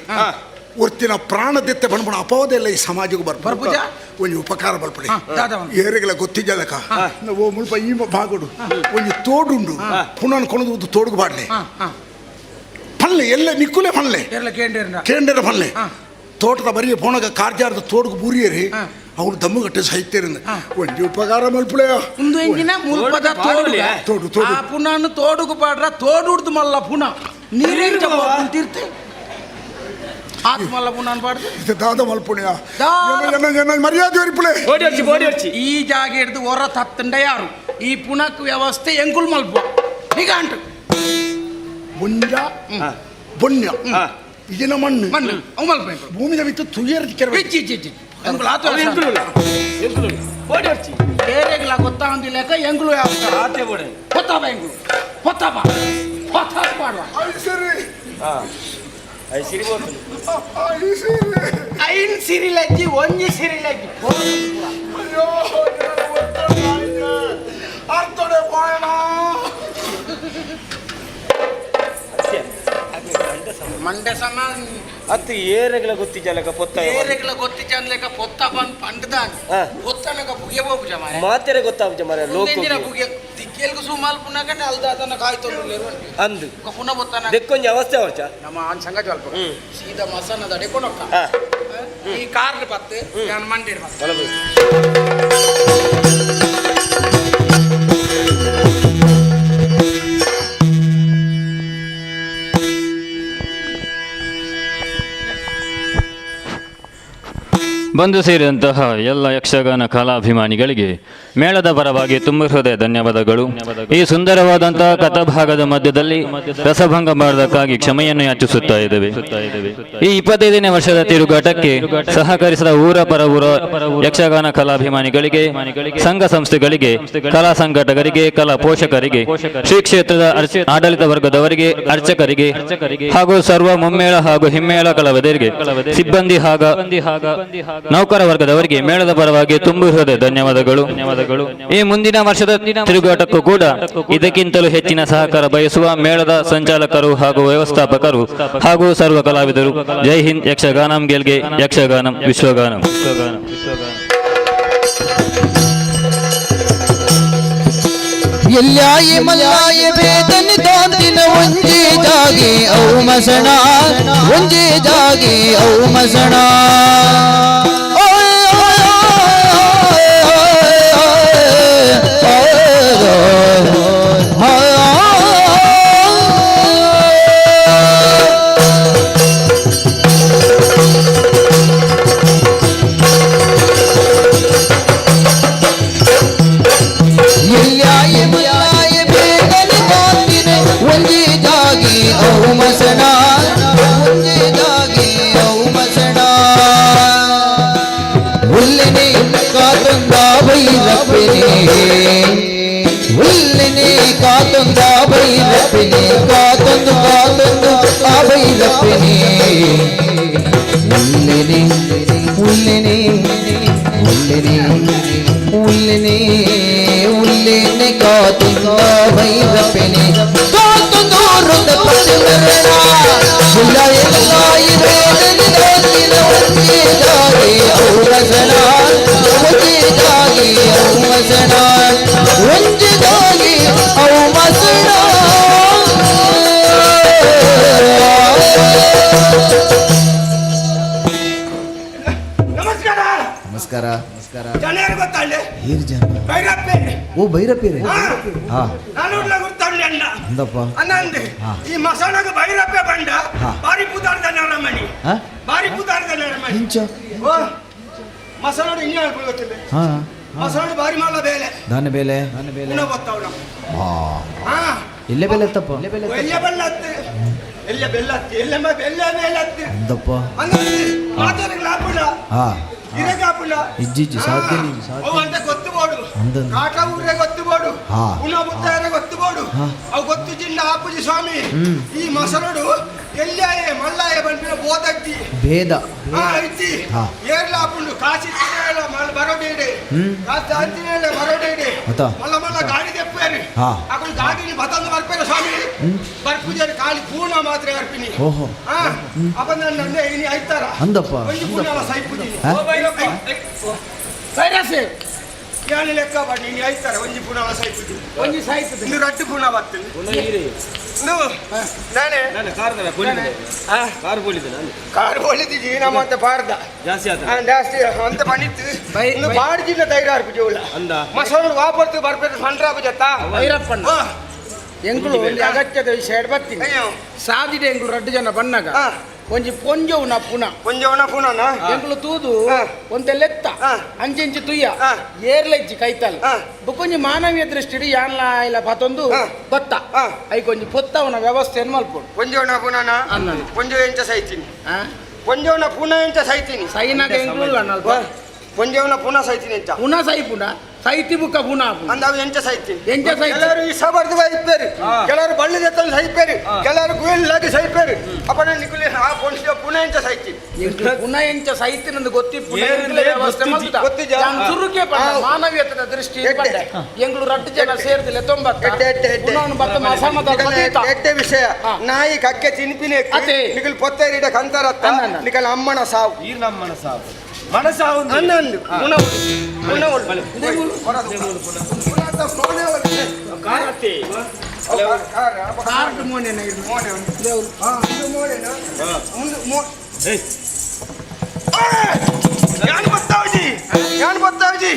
ಒರ್ತಿನ ಪ್ರಾಣದೆತ್ತೆ ಬಣ್ಬಣ ಅಪವಾದೆಲ್ಲ ಈ ಸಮಾಜಕ್ಕೆ ಬರ್ಪುಜ ಒಂಜಿ ಉಪಕಾರ ಬಲ್ಪಡಿ ಏರೆಗಳ ಗೊತ್ತಿದ್ದಲಕ ಓ ಮುಲ್ಪ ಈ ಭಾಗಡು ಒಂಜಿ ತೋಡುಂಡು ಪುನಃ ಕೊಣದು ತೋಡುಗು ಬಾಡ್ಲೆ ಪಲ್ಲೆ ಎಲ್ಲ ನಿಕ್ಕುಲೆ ಪಲ್ಲೆ ಕೇಂದ್ರ ಪಲ್ಲೆ ತೋಟದ ಬರಿಯ ಪೋಣಗ ಕಾರ್ಜಾರದ ತೋಡುಗು ಬೂರಿಯರಿ ಅವ್ರು ದಮ್ಮುಗಟ್ಟೆ ಸಹಿತ್ಯರಿಂದ ಒಂಜಿ ಉಪಕಾರ ಮಲ್ಪುಳೆಯ ಒಂದು ಎಂಜಿನ ಮುಲ್ಪದ ತೋಡು ತೋಡು ತೋಡು ಆ ಪುನಃ ತೋಡುಗು ಪಾಡ್ರ ತೋಡುಡ್ದು ಮಲ್ಲ ಪುನಃ ನೀರೇನು ತೀರ್ತೆ ಆತ್ಮಲ್ಲ ಪುನಃ ಪಾಡ್ದು ಇದು ದಾದ ಮಲ್ಪುಣಿಯ ಮರ್ಯಾದೆ ಒರಿಪುಳೆ ಈ ಜಾಗ ಹಿಡ್ದು ಹೊರ ತತ್ತಂಡ ಯಾರು ಈ ಪುನಕ್ ವ್ಯವಸ್ಥೆ ಎಂಕುಲ್ ಮಲ್ಪ ಈಗ ಅಂಟು ಬುಂಜ ಬೊಣ್ಯ ಇದಿನ ಮಣ್ಣು ಮಣ್ಣು ಅವು ಮಲ್ಪ ಭೂಮಿದ ಬಿತ್ತು ತುಯ್ಯರ್ ಇಚ್ಚಿ ಇಚ್ಚಿ ಇಚ್ಚಿ ಎಂಕುಲು ಆತು ಬೇರೆಗ್ಲ ಗೊತ್ತಾಂದಿಲ್ಲ ಎಂಗುಳು ಯಾವ ಹೊತ್ತಾಪ ಎಂಗುಳು ಹೊತ್ತಾಪ ಹೊತ್ತಾಪ ಮಾಡುವ ಐನ್ ಸಿರಿಲಜ್ಜಿ ಒಂಜಿ ಸಿರಿಲಜ್ಜಿ ಅಯ್ಯೋ ಅರ್ಥಡೆ ಪಾಯಣ ಮಂಡೆ ಸಮ ಅತ್ತು ಏರೆಗಳ ಗೊತ್ತಿಜಲಕ ಪೊತ್ತ ಏರೆಗಳ ಗೊತ್ತಿಜನ್ಲೆಕ ಪೊತ್ತ ಬಂದ್ ಪಂಡದಾನ್ ಪೊತ್ತನಕ ಬುಗೆ ಬೋಪುಜ ಮಾರೆ ಮಾತೆರೆ ಗೊತ್ತಾಪುಜ ಮಾರೆ ಲೋಕ ಬುಗೆ ತಿಕ್ಕಿ ಕೇಲ್ಗು ಸುಮಾಲ್ ಪುನಕನೆ ಅಲ್ದಾದನ ಕಾಯ್ತೊಂದು ಅಂದು ಪುನಃ ಬೊತ್ತಾನ ದೆಕ್ಕೊಂಜಿ ಅವಸ್ಥೆ ಅವರ್ಚ ನಮ್ಮ ಆನ್ ಸಂಘ ಸ್ವಲ್ಪ ಸೀದಾ ಮಸನದ ಅಡೆ ಕೊಡೊಕ್ಕ ಈ ಕಾರ್ ಬತ್ತು ನಾನು ಮಂಡಿ ಬತ್ತು. ಬಂದು ಸೇರಿದಂತಹ ಎಲ್ಲ ಯಕ್ಷಗಾನ ಕಲಾಭಿಮಾನಿಗಳಿಗೆ ಮೇಳದ ಪರವಾಗಿ ತುಂಬ ಹೃದಯ ಧನ್ಯವಾದಗಳು. ಈ ಸುಂದರವಾದಂತಹ ಕಥಾಭಾಗದ ಮಧ್ಯದಲ್ಲಿ ರಸಭಂಗ ಮಾಡುವುದಕ್ಕಾಗಿ ಕ್ಷಮೆಯನ್ನು ಯಾಚಿಸುತ್ತಾ ಇದ್ದೇವೆ. ಈ 25ನೇ ವರ್ಷದ ತಿರುಗಾಟಕ್ಕೆ ಸಹಕರಿಸಿದ ಊರ ಪರ ಊರ ಯಕ್ಷಗಾನ ಕಲಾಭಿಮಾನಿಗಳಿಗೆ, ಸಂಘ ಸಂಸ್ಥೆಗಳಿಗೆ, ಕಲಾ ಸಂಘಟಕರಿಗೆ, ಕಲಾ ಪೋಷಕರಿಗೆ, ಶ್ರೀ ಕ್ಷೇತ್ರದ ಆಡಳಿತ ವರ್ಗದವರಿಗೆ, ಅರ್ಚಕರಿಗೆ ಹಾಗೂ ಸರ್ವ ಮುಮ್ಮೇಳ ಹಾಗೂ ಹಿಮ್ಮೇಳ ಕಲಾವಿದರಿಗೆ, ಸಿಬ್ಬಂದಿ ಹಾಗೂ ನೌಕರ ವರ್ಗದವರಿಗೆ ಮೇಳದ ಪರವಾಗಿ ತುಂಬು ಹೃದಯ ಧನ್ಯವಾದಗಳು. ಈ ಮುಂದಿನ ವರ್ಷದ ತಿರುಗಾಟಕ್ಕೂ ಕೂಡ ಇದಕ್ಕಿಂತಲೂ ಹೆಚ್ಚಿನ ಸಹಕಾರ ಬಯಸುವ ಮೇಳದ ಸಂಚಾಲಕರು ಹಾಗೂ ವ್ಯವಸ್ಥಾಪಕರು ಹಾಗೂ ಸರ್ವ ಕಲಾವಿದರು. ಜೈ ಹಿಂದ್. ಯಕ್ಷಗಾನಂ ಗೆಲ್ಗೆ, ಯಕ್ಷಗಾನಂ ವಿಶ್ವಗಾನಂ. ಎಲ್ಲಾಯಿ ಮಲ್ಲಾಯಿ ಬೇದನಿ ದಾಂತಿನ ಒಂಜಿ ಜಾಗಿ ಔ ಮಸಣ, ಒಂಜಿ ಜಾಗಿ ಔ ಮಸಣ. ಕಾತೊಂದ ಬೈರಪ್ಪಿನಿ, ಕಾತೊಂದು ಕಾತೊಂದು ಆ ಬೈರಪ್ಪಿನಿ. ಉಳ್ಳಿನಿ ಉಳ್ಳಿನಿ ಉಳ್ಳಿನಿ ಉಳ್ಳಿನಿ ಉಳ್ಳಿನಿ ಕಾತೊಂದ ಬೈರಪ್ಪಿನಿ, ಕಾತೊಂದು ವೃಂದ ಪತಿಮರಣ. ಒಂಜಿ ಔಮಸಣ, ಒಂಜಿ ಜಾಗಿ ಔಮಸಣ, ಒಂಜಿ ಜಾಗಿ ಔಮಸಣ. ನಮಸ್ಕಾರ. ನಮಸ್ಕಾರ ನಮಸ್ಕಾರ. ಜನರು ಗೊತ್ತಾಳೆ ಏರ್ ಜನ? ಭೈರಪ್ಪೆ. ಓ ಭೈರಪ್ಪೇರೆ. ಹಾ ನಾನು ಗೊತ್ತಾಳೆ ಅಣ್ಣ. ಅಂದಪ್ಪ ಅನ್ನಂದೆ ಈ ಮಸಾಲಾಗ ಭೈರಪ್ಪೆ ಬಂಡ ಬಾರಿ ಪುದಾರ್ದ ನರಮಣಿ, ಬಾರಿ ಪುದಾರ್ದ ನರಮಣಿ. ಇಂಚ ಓ ಮಸಾಲೋಡು ಇನ್ನೇ ಗೊತ್ತಿಲ್ಲ. ಹಾ ಮಸಾಲೋಡು ಬಾರಿ ಮಾಲ ಬೇಲೆ ದಾನ ಬೇಲೆ ದಾನ ಬೇಲೆ ಪುನಃ ಗೊತ್ತಾವಣ. ಹಾ ಹಾ ಎಲ್ಲೆ ಬೆಲೆ ತಪ್ಪ ಎಲ್ಲ ಬೆಲ್ಲತ್ತೆ, ಎಲ್ಲ ಬೆಲ್ಲತ್ತೆ, ಎಲ್ಲ ಬೆಲ್ಲ ಬೇಲತ್ತೆ ಅಂದಪ್ಪ. ಅನ್ನಂದೆ ಮಾತಾಡಕ್ಕೆ ಆಪುಲ್ಲ, ಹಾ ಇರಕ್ಕೆ ಆಪುಲ್ಲ. ಇಜ್ಜಿಜ್ಜಿ ಸಾಧ್ಯ ಅವು ಅಂತ ಗೊತ್ತು ಬೋಡು, ಕಾಟ ಊರೇ ಗೊತ್ತು ಬೋಡು, ಪುನಃ ಬುತ್ತಾರೆ ಗೊತ್ತು ಬೋಡು. ಅವು ಗೊತ್ತು ಜಿಲ್ಲ ಆಪುಜಿ ಸ್ವಾಮಿ. ಈ ಮಸರುಡು ಎಲ್ಲಾಯೆ ಮಲ್ಲಾಯ ಬಂಪಿನ ಬೋದಜ್ಜಿ ಭೇದ ಹಾ ಇಜ್ಜಿ ಏರ್ಲ ಆಪುಂಡು. ಕಾಸಿ ಮಲ್ಲ ಬರೋಡೆ, ಕಾಸಿ ಅಂತಿನ ಬರೋಡೆ, ಮಲ್ಲ ಮಲ್ಲ ಗಾಡಿ ತೆಪ್ಪೇರು. ಅಕುಲು ಗಾಡಿని ಬತಂದು ಬರ್ಪೇರು ಸ್ವಾಮಿ. ಬರ್ಪುಜಾರಿ ಖಾಲಿ ಪೂರ್ಣ ಮಾತ್ರ ಬರ್ಪಿನಿ. ಓಹೋ ಹಾ ಅಪ್ಪ ನನ್ನ ಇನಿ ಐತಾರ ಅಂದಪ್ಪ. ಒಂಜಿ ಪೂರ್ಣ ಸೈಪುಜಿ ಸೈರಸ್ ಯಾನಿ ಲೆಕ್ಕ ಬನ್ನಿ ಇನಿ ಐತಾರ ಒಂಜಿ ಪೂರ್ಣ ಸೈಪುಜಿ, ಒಂಜಿ ಸೈಪುಜಿ ಇಂದು ರಟ್ಟು ಪೂರ್ಣ ಬರ್ತೇನೆ. ನಾನೇ ಕಾರ್ ಬೋಲಿದೆ, ನಾನು ಕಾರ್ ಬೋಲಿದ್ದೀವಿ ನಮ್ಮ ಅಂತ ಪಾಡ್ದ ಜಾಸ್ತಿ ಆತ ಜಾಸ್ತಿ ಅಂತ ಪಣಿತ್ತು. ಇನ್ನು ಪಾಡ್ಜಿಲ್ಲ ಧೈರ್ಯ ಅರ್ಪುಜಿ ಅಂದ ಮಸರು ವಾಪರ್ತು ಬರ್ಬೇಕು ಸಣ್ಣ ಜತ್ತ ಭೈರಪ್ಪಣ್ಣ ಎಂಕುಲು ಒಂಜಿ ಅಗತ್ಯದ ವಿಷಯ ಬರ್ತೀನಿ. ಸಾದಿಡೆ ಎಂಕುಲು ರಡ್ಡು ಜನ ಬಣ್ಣಗ ಒಂಜಿ ಪೊಂಜೋವ್ನ ಪುನ, ಪೊಂಜೋವ್ನ ಪುನನ ಎಂಕುಲು ತೂದು ಒಂತೆಲೆತ್ತ ಅಂಚೆಂಚಿ ತುಯ್ಯ ಏರ್ಲೆಜ್ಜಿ ಕೈತಲ್ ಬೊಕ್ಕೊಂಜಿ ಮಾನವೀಯ ದೃಷ್ಟಿಡ್ ಯಾನ್ಲ ಇಲ್ಲ ಪತೊಂದು ಬತ್ತ ಐಕೊಂಜಿ ಪೊತ್ತವನ ವ್ಯವಸ್ಥೆಯನ್ನು ಮಲ್ಪೊಡು. ಪೊಂಜೋವ್ನ ಪುನನ ಪೊಂಜೋ ಎಂಚ ಸೈತೀನಿ, ಪೊಂಜೋವ್ನ ಪುನ ಎಂಚ ಸೈತೀನಿ ಸೈನಾಗ ಎಂಕುಲು ಅಲ್ಪ ಪೊಂಜೋವ್ನ ಪುನ ಸೈತೀನಿ ಎಂಚ ಪುನ ಸೈಪುನ ಸೈತಿ ಬುಕ್ಕ ಪುನ ಅಂದ ಅವು ಎಂಚ ಸೈತೀನಿ ಎಂಚ ಸೈತಿ. ಕೆಲವರು ಈ ಸಬರ್ದು ಸೈಪೇರು, ಕೆಲವರು ಬಳ್ಳಿ ದೆತ್ತಲು ಸೈಪೇರು, ಕೆಲವರು ಗುಯಲ್ಲಾಗಿ ಸೈಪೇರು. ಅಪ್ಪ ನಾನು ನಿಕುಲಿ ಆ ಪೊಂಜೋ ಪುನ ಎಂಚ ಸೈತೀನಿ, ಪುನ ಎಂಚ ಸೈತಿನಂದು ಗೊತ್ತಿಪ್ಪು ಸುರುಕೆ ಮಾನವೀಯತೆದ ದೃಷ್ಟಿ ಎಂಗಳು ರಡ್ಡು ಜನ ಸೇರ್ದಿಲ್ಲ ತೊಂಬತ್ತ ಬತ್ತ ಮಸಮದ ಎಡ್ಡೆ ವಿಷಯ. ನಾಯಿ ಕಕ್ಕೆ ತಿನ್ಪಿನಿ ನಿಕಲ್ ಪೊತ್ತೇರಿಡ ಕಂತಾರತ್ತ ನಿಕಲ್ ಅಮ್ಮನ ಸಾವು, ಈ ನಮ್ಮನ ಸಾವು ಮನಸಾವು ಅನ್ನಂದು ಪುನಃ ಪುನಃ. ಕಾರ್ಡ್ ಮೋನೆ ಮೋನೆ ಮೋನೆ ಯಾನ್ ಗೊತ್ತಾವಜಿ ಯಾನ್ ಗೊತ್ತಾವಜಿ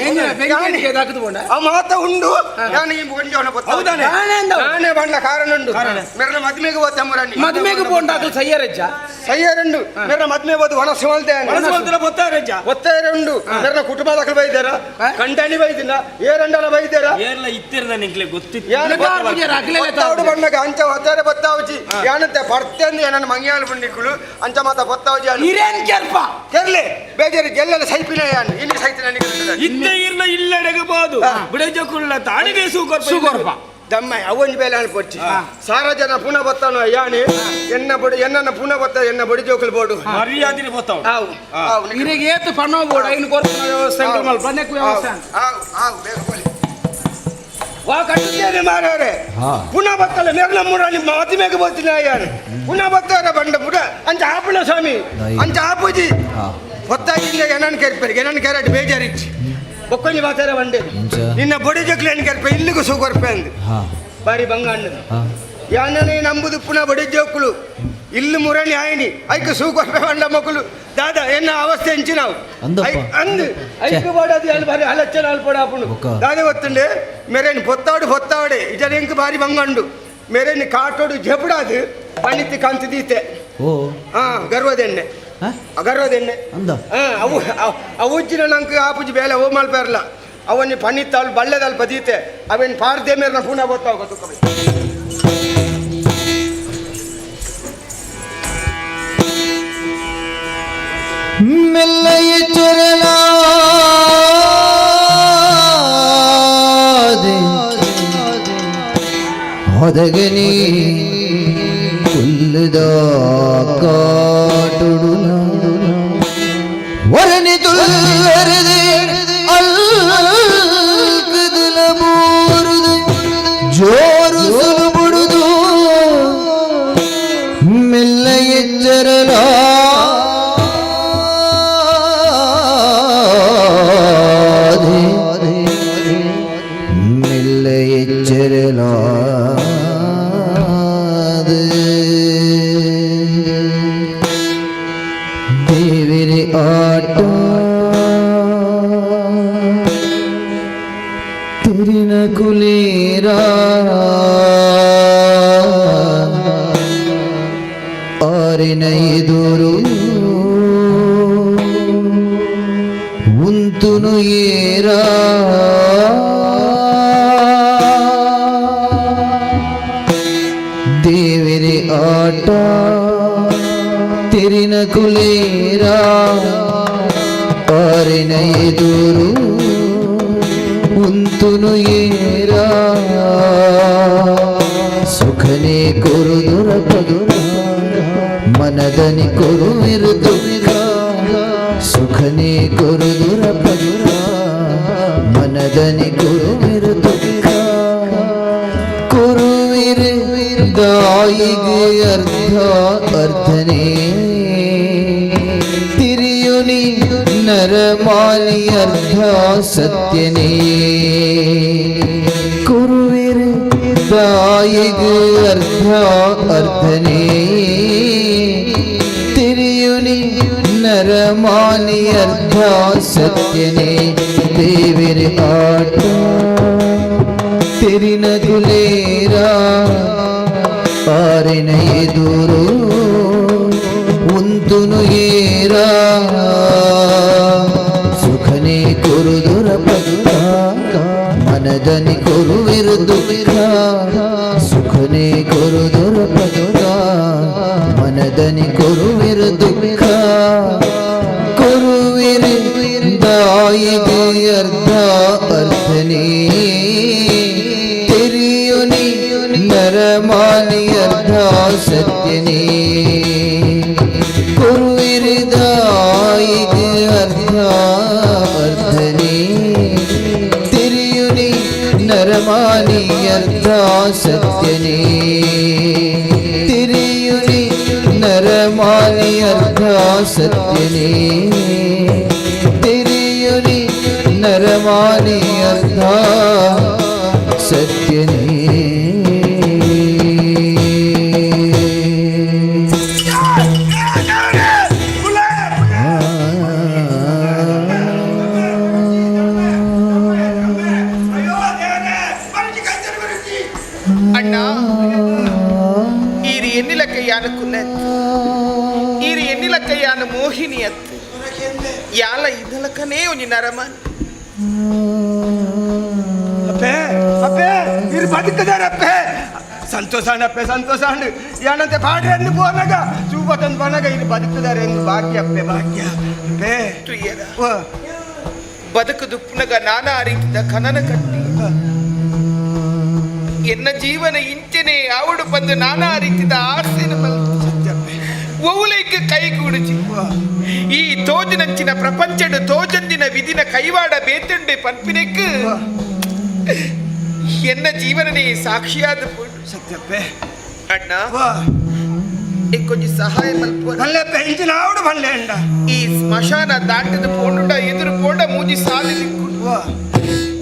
ಆ ಮಾತ ಉಂಡು ಯಾನ್ ಈ ಬೊಂಜವನ ಗೊತ್ತಾವದಾನೆ ನಾನೇ ಬಂಡ ಕಾರಣ ಉಂಡು ಮೆರನ ಮದ್ಮೆಗೆ ಹೋದ ಮುರಾಣಿ ಮದ್ಮೆಗೆ ಪೋಂಡಾಕಲ್ ಸಯ್ಯರಜ್ಜ ಸಯ್ಯರುಂಡು ಮೆರನ ಮದ್ಮೆ ಹೋದ ವನಸು ಮಲ್ತೆ ವನಸು ಮಲ್ತೆನ ಬೊತ್ತಾರಜ್ಜ ಒತ್ತಾಯರುಂಡು ಮೆರನ ಕುಟುಂಬದಕಲು ಬೈದಾರ ಕಂಡನಿ ಬೈದಿನ ಏರಂಡಲ ಬೈದಾರ ಏರ್ಲ ಇತ್ತಿರ್ದ ನಿಂಕ್ಲೆ ಗೊತ್ತಿತ್ತು ಯಾನ್ ಬತ್ತಾವಡು ಬಣ್ಣಗ ಅಂಚ ಒತ್ತಾರೆ ಬತ್ತಾವಜಿ ಯಾನಂತೆ ಪರ್ತಂದು ನನ್ನ ಮಂಗ್ಯಾಲ ಪುಣ್ಣಿಕುಲು ಅಂಚ ಮಾತ ಬತ್ತಾವಜಿ ಇರೇನ್ ಕೆರ್ಪ ಕೆರ್ಲೆ ಬೇಜಾರು ಗೆಲ್ಲಲ ಸೈಪಿನ ಯಾನ್ ಇನ್ನು ಸೈತಿನ ನಿಗದಿತ ಇತ್ತೆ ಇರ್ಲ ಇಲ್ಲಡೆಗೆ ಬೋದು ಬಿಡಜಕುಲ್ಲ ತಾಣಿಗೆ ಸೂಕೊರ್ಪ ಸೂಕೊರ್ಪ ದಮ್ಮ ಅವೊಂಜಿ ಬೇಲೆ ಅನ್ಪೊಚ್ಚಿ ಸಾರ ಜನ ಪುನಃ ಬತ್ತಾನೋ ಯಾನೆ ಎನ್ನ ಬಡಿ ಎನ್ನನ್ನ ಪುನಃ ಬತ್ತ ಎನ್ನ ಬಡಿ ಜೋಕುಲು ಬೋಡು ಮರ್ಯಾದಿನ ಬತ್ತಾವ ಆವು ಆವು ಇರೆಗೆ ಏತು ಪಣೋ ಬೋಡು ಐನು ಕೊರ್ಪುನ ವ್ಯವಸ್ಥೆ ಉಂಟು ಮಲ್ಪ ನೆಕ್ಕು ವ್ಯವಸ್ಥೆ ಆವು ಆವು ಬೇಗ ಬೋಲಿ ವಾ ಕಟ್ಟಿದ್ದೇನೆ ಮಾರವ್ರೆ ಪುನಃ ಬತ್ತಲ್ಲ ಮೇರ್ನ ಮುರಾಣಿ ಮಾತಿ ಮೇಗ ಬೋತಿನ ಯಾನು ಪುನಃ ಬತ್ತಾರ ಬಂಡ ಪುಡ ಅಂಚ ಆಪುಣ ಸ್ವಾಮಿ ಅಂಚ ಆಪುಜಿ ಹೊತ್ತಾಗಿಂದ ಎನ್ನನ್ ಕೆರ್ಪೆರ್ ಎನ್ನನ್ ಕೆರಟ್ ಬೇಜಾರಿಚ್ಚಿ ಒಕ್ಕೊಂಜಿ ಮಾತಾರ ಬಂಡೆ ನಿನ್ನ ಬೊಡಿ ಜೋಕ್ಲು ಎನ್ ಕೆರ್ಪೆ ಇಲ್ಲಿಗೂ ಸೂಕೊರ್ಪೆ ಅಂದು ಬಾರಿ ಬಂಗಾಂಡ ಯಾನನೇ ನಂಬುದು ಪುನಃ ಬಡಿ ಜೋಕುಲು ಇಲ್ಲು ಮುರಣಿ ಆಯ್ನಿ ಐಕ್ ಸೂಕೊರ್ಪೆ ಬಂಡ ಮಕ್ಕಳು ದಾದಾ ಎನ್ನ ಅವಸ್ಥೆ ಎಂಚಿ ನಾವು ಅಂದು ಐಕ್ ಬೋಡದು ಅಲ್ಲಿ ಬಾರಿ ಅಲಚ್ಚನ ಅಲ್ಪಡ ಆಪುಂಡು ದಾದೆ ಗೊತ್ತುಂಡೆ ಮೆರೇನ್ ಪೊತ್ತಾಡು ಪೊತ್ತಾಡೆ ಇಜನ ಎಂಕ್ ಬಾರಿ ಬಂಗಂಡು ಮೆರೇನ್ ಕಾಟೋಡು ಜಪಡಾದು ಪಣಿತಿ ಕಾಂತಿ ದೀತೆ ಓ ಹಾ ಗರ್ವದೆಣ್ಣೆ ಗರ್ವದೆಣ್ಣೆ ಅಂದ ಅವು ಅವುಜ್ಜಿನ ನಂಗೆ ಆಪುಜಿ ಬೇಲೆ ಓ ಮಲ್ಪೇರ್ಲ ಅವನ್ನ ಪಣಿತ್ತಾಳು ಬಳ್ಳೆದಲ್ಪ ದೀತೆ ಅವೇನು ಪಾರ್ದೆ ಮೇರ್ನ ಪುನಃ ಗೊತ್ತಾಗ ಗೊತ್ತು ಮೆಲ್ಲಯ ಚೊರಲಾದೆ ಒದಗನಿ ಕುಲ್ಲದ ಕಾಟುಡು ಒರನಿ ತುಲ್ಲರದೆ ಅಲ್ಕದಲ ಬೋರುದು ಜೋರು ಸುಲುಬುಡುದು ಮೆಲ್ಲ ಎಚ್ಚರಲಾದೆ ಮೆಲ್ಲ ಎಚ್ಚರಲಾದೆ ದೇವರ ಆಟ ತಿರಿನ ಕುಲೇರ ಆರಿನ ಎದುರು ಉಂತುನು ಏರ ದೇವರ ಆಟ ತಿರಿನ ಕುಲೇರ ಆರಿನ ಎದುರು ಉಂತುನು ಏರ ಸುಖನೇ ಕೊರುದುರ ಪದುರ ಮನದನಿ ಕೊರುವಿರು ದುಃಖ ಸುಖನೇ ಕೊರುದುರ ಪದುರ ಮನದನಿ ಕೊರುವಿರು ದುಃಖ ಕೊರುವಿರು ದಾಯಿಗೆ ಅರ್ಧ ಅರ್ಧನೇ ತಿರಿಯುನಿ ನರಮಾಲಿ ಅರ್ಧ ಸತ್ಯನೇ ಕುರುವಿರು ದಾಯಿಗೆ ಅರ್ಧ ಅರ್ಧನೇ ತಿರಿಯುನಿ ನರಮಾಲಿ ಅರ್ಧ ಸತ್ಯನೇ ದೇವಿರ ಆಟ ತಿರಿನ ಗುಲೇರ ಆರಿನ ಎದುರು ಉಂತುನು ಏರ ಸುಖನೇ ಕುರುದುರ ಪದುರ ಮನದನಿ ಕೊರುವಿರು ದುಃಖ ಸುಖನೇ ಕುರುದುರ ಪದುರ ಮನದನಿ ಕೊರುವಿರು ದುಃಖ ಕೊರುವಿರು ದಾಯಿಗೆ ಅರ್ಧ ಅರ್ಧನೇ ತಿರಿಯುನಿ ನರಮಾನಿ ಅರ್ಧ ಸತ್ಯನೇ ಕೊರುವಿರು ದಾಯಿಗೆ ಅರ್ಧ ಅರ್ಧನೇ ತಿರಿಯುನಿ ನರಮಾನಿ ಅರ್ಧ ಸತ್ಯನೇ ತಿರಿಯುನಿ ನರಮಾನಿ ಅರ್ಧ ಸತ್ಯನೇ ತಿರಿಯುನಿ ನರಮಾನಿ ಅರ್ಧ ಈರಿ ಎನ್ನಿಲಕ್ಕಯ್ಯಾನ ಕುಲ್ಲೆತ್ತು ಈರಿ ಎನ್ನಿಲಕ್ಕಯ್ಯಾನ ಮೋಹಿನಿಯತ್ತು ಯಾಲ ಇದಲಕನೇ ಒಂಜಿ ನರಮನ್ ಅಪ್ಪೆ ಅಪ್ಪೆ ಇರು ಬದುಕದಾರಪ್ಪೆ ಸಂತೋಷ ಅಪ್ಪೆ ಸಂತೋಷ ಯಾನಂತೆ ಪಾಡ್ರೆ ಪೋನಗ ಸೂಪ ತಂದು ಬನಗ ಇದು ಬದುಕುದಾರೆ ಎಂದು ಭಾಗ್ಯ ಅಪ್ಪೆ ಭಾಗ್ಯ ಅಪ್ಪೆ. ತುಯ್ಯರ ಬದುಕು ದುಪ್ಪನಗ ನಾನಾ ರೀತಿದ ಕನನ ಕಟ್ಟಿ ಎನ್ನ ಜೀವನ ಇಂಚನೆ ಆವಡು ಬಂದು ನಾನಾ ರೀತಿದ ಆಸೆನ ಒವುಲೈಕ್ ಕೈ ಕೂಡುಚಿ ಈ ತೋಜನಂಚಿನ ಪ್ರಪಂಚಡು ತೋಜಂದಿನ ವಿಧಿನ ಕೈವಾಡ ಬೇತುಂಡೆ ಪನ್ಪಿನೆಕ್ ಎನ್ನ ಜೀವನನೇ ಸಾಕ್ಷಿಯಾದ ಪೋಡು. ಸತ್ಯಪ್ಪೆ. ಅಣ್ಣ, ಇಂಕೊಂಜಿ ಸಹಾಯ ಮಲ್ಪುವ. ಬಲ್ಲೆಪ್ಪೆ, ಇಂಚಿನ ಆವಡು ಬಲ್ಲೆ ಅಂಡ. ಈ ಸ್ಮಶಾನ ದಾಟದ ಪೋಂಡುಂಡ ಎದುರು ಪೋಂಡ ಮೂಜಿ ಸಾದಿ ದಿಕ್ಕು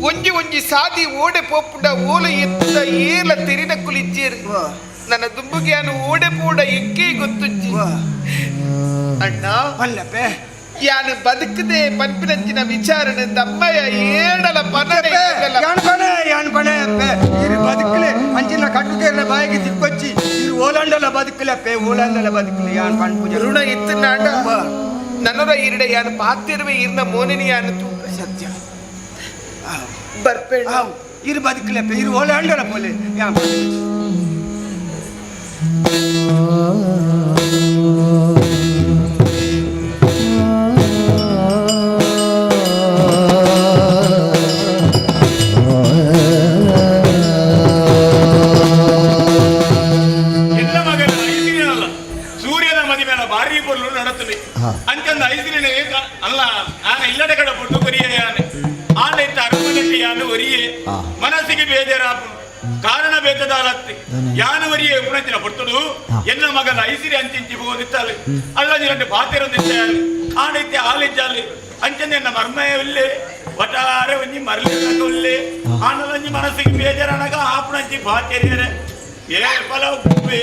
ಒಂಜಿ ಒಂಜಿ ಸಾದಿ ಓಡೆ ಪೋಪುಂಡ ಓಲ ಎತ್ತ ಏಲ ತೆರಿನ ಕುಲಿಜ್ಜೇರು ನನ್ನ ದುಂಬುಗ್ಯಾನು ಓಡೆ ಪೋಡ ಎಕ್ಕೇ ಗೊತ್ತುಜ್ಜಿ. ಅಣ್ಣ, ಬಲ್ಲೆಪ್ಪೆ, ಯಾನು ಬದುಕದೆ ಪನ್ಪಿನಂಚಿನ ವಿಚಾರಣೆ ದಮ್ಮಯ್ಯ ಏಡಲ ಪನನೆ. ಯಾನ್ ಪಣೆ ಯಾನ್ ಪಣೆ ಅಪ್ಪೆ, ಇರು ಬದುಕಲೆ ಅಂಚಿನ ಕಟ್ಟುಕೇರ್ನ ಬಾಯಿಗೆ ತಿಕ್ಕೊಚ್ಚಿ ಇರು ಓಲಾಂಡಲ ಬದುಕಲೆ ಅಪ್ಪೆ, ಓಲಾಂಡಲ ಬದುಕಲೆ ಯಾನ್ ಪಣ್ ಪೂಜೆ. ಋಣ ಇತ್ತು ನಾಡ ನನ್ನರ ಈರಡೆ ಯಾನು ಪಾತಿರುವೆ ಇರ್ನ ಮೋನಿನಿ ಯಾನು ತೂಕ. ಸತ್ಯ. ಬರ್ಪೇಣ. ಇರು ಬದುಕಲೆ ಅಪ್ಪೆ, ಇರು ಓಲಾಂಡಲ ಪೋಲೆ ಯಾನ್. ಎಲ್ಲ ಮಗನ ಐಸಿರಿನಲ್ಲ ಸೂರ್ಯನ ಮದಿ ಮೇಲೆ ಭಾರಿ ಪೊರ್ಲು ನಡತದೆ ಅಂಚಂದ ಐಸಿರಿನ ಏಕ ಅಲ್ಲ ಆನ ಇಲ್ಲದ ಕಡೆ ಪೊಟ್ಟು ಕೊರಿಯ ಯಾನೆ ಆನ ಇತ್ತ ಅರಮನೆಗೆ ಯಾನು ಒರಿಯೆ ಮನಸ್ಸಿಗೆ ಬೇಜಾರಾಪು ಕಾರಣ ಬೇತದಾಲತ್ತಿ ಯಾನು ಒರಿಯೆ ಉಪನಂಚಿನ ಪೊರ್ತುಡು ಎನ್ನ ಮಗನ ಐಸಿರಿ ಅಂಚಿಂಚಿ ಹೋದಿತ್ತಾಳೆ ಅಲ್ಲ ನೀರಂಟೆ ಪಾತಿರೊಂದಿತ್ತಾಳೆ ಆನೈತೆ ಆಲಿಜ್ಜಾಲಿ ಅಂಚಂದ ಎನ್ನ ಮರ್ಮಯವಿಲ್ಲೆ ಒಟ್ಟಾರೆ ಒಂಜಿ ಮರಲಿ ಆನಲಂಜಿ ಮನಸ್ಸಿಗೆ ಬೇಜಾರನಗ ಆಪುಣಂಚಿ ಪಾತೆರಿಯರೆ ಏ ಪಲವು ಕುಪ್ಪೆ.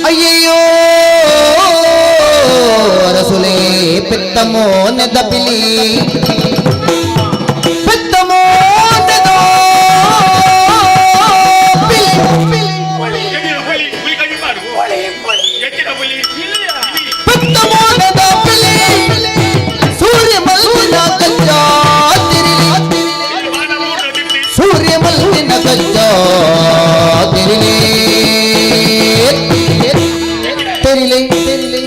ಅಯ್ಯಯ್ಯೋ ಅರಸುಲೇ ಪೆತ್ತಮೋ ನೆದಪಿಲಿ ಪೆತ್ತಮೋ ನೆದೋ ಪಿಲಿ ಪೆತ್ತಮೋ ನೆದಪಿಲಿ ಸೂರ್ಯ ಮಲ್ಪಿನ ಕಜ್ಜಾ ತಿರಿಲಿ ಸೂರ್ಯ ಮಲ್ಪಿನ ಕಜ್ಜಾ ತಿರಿಲಿ ತೆರಿಲೆ ತೆರಿಲೆ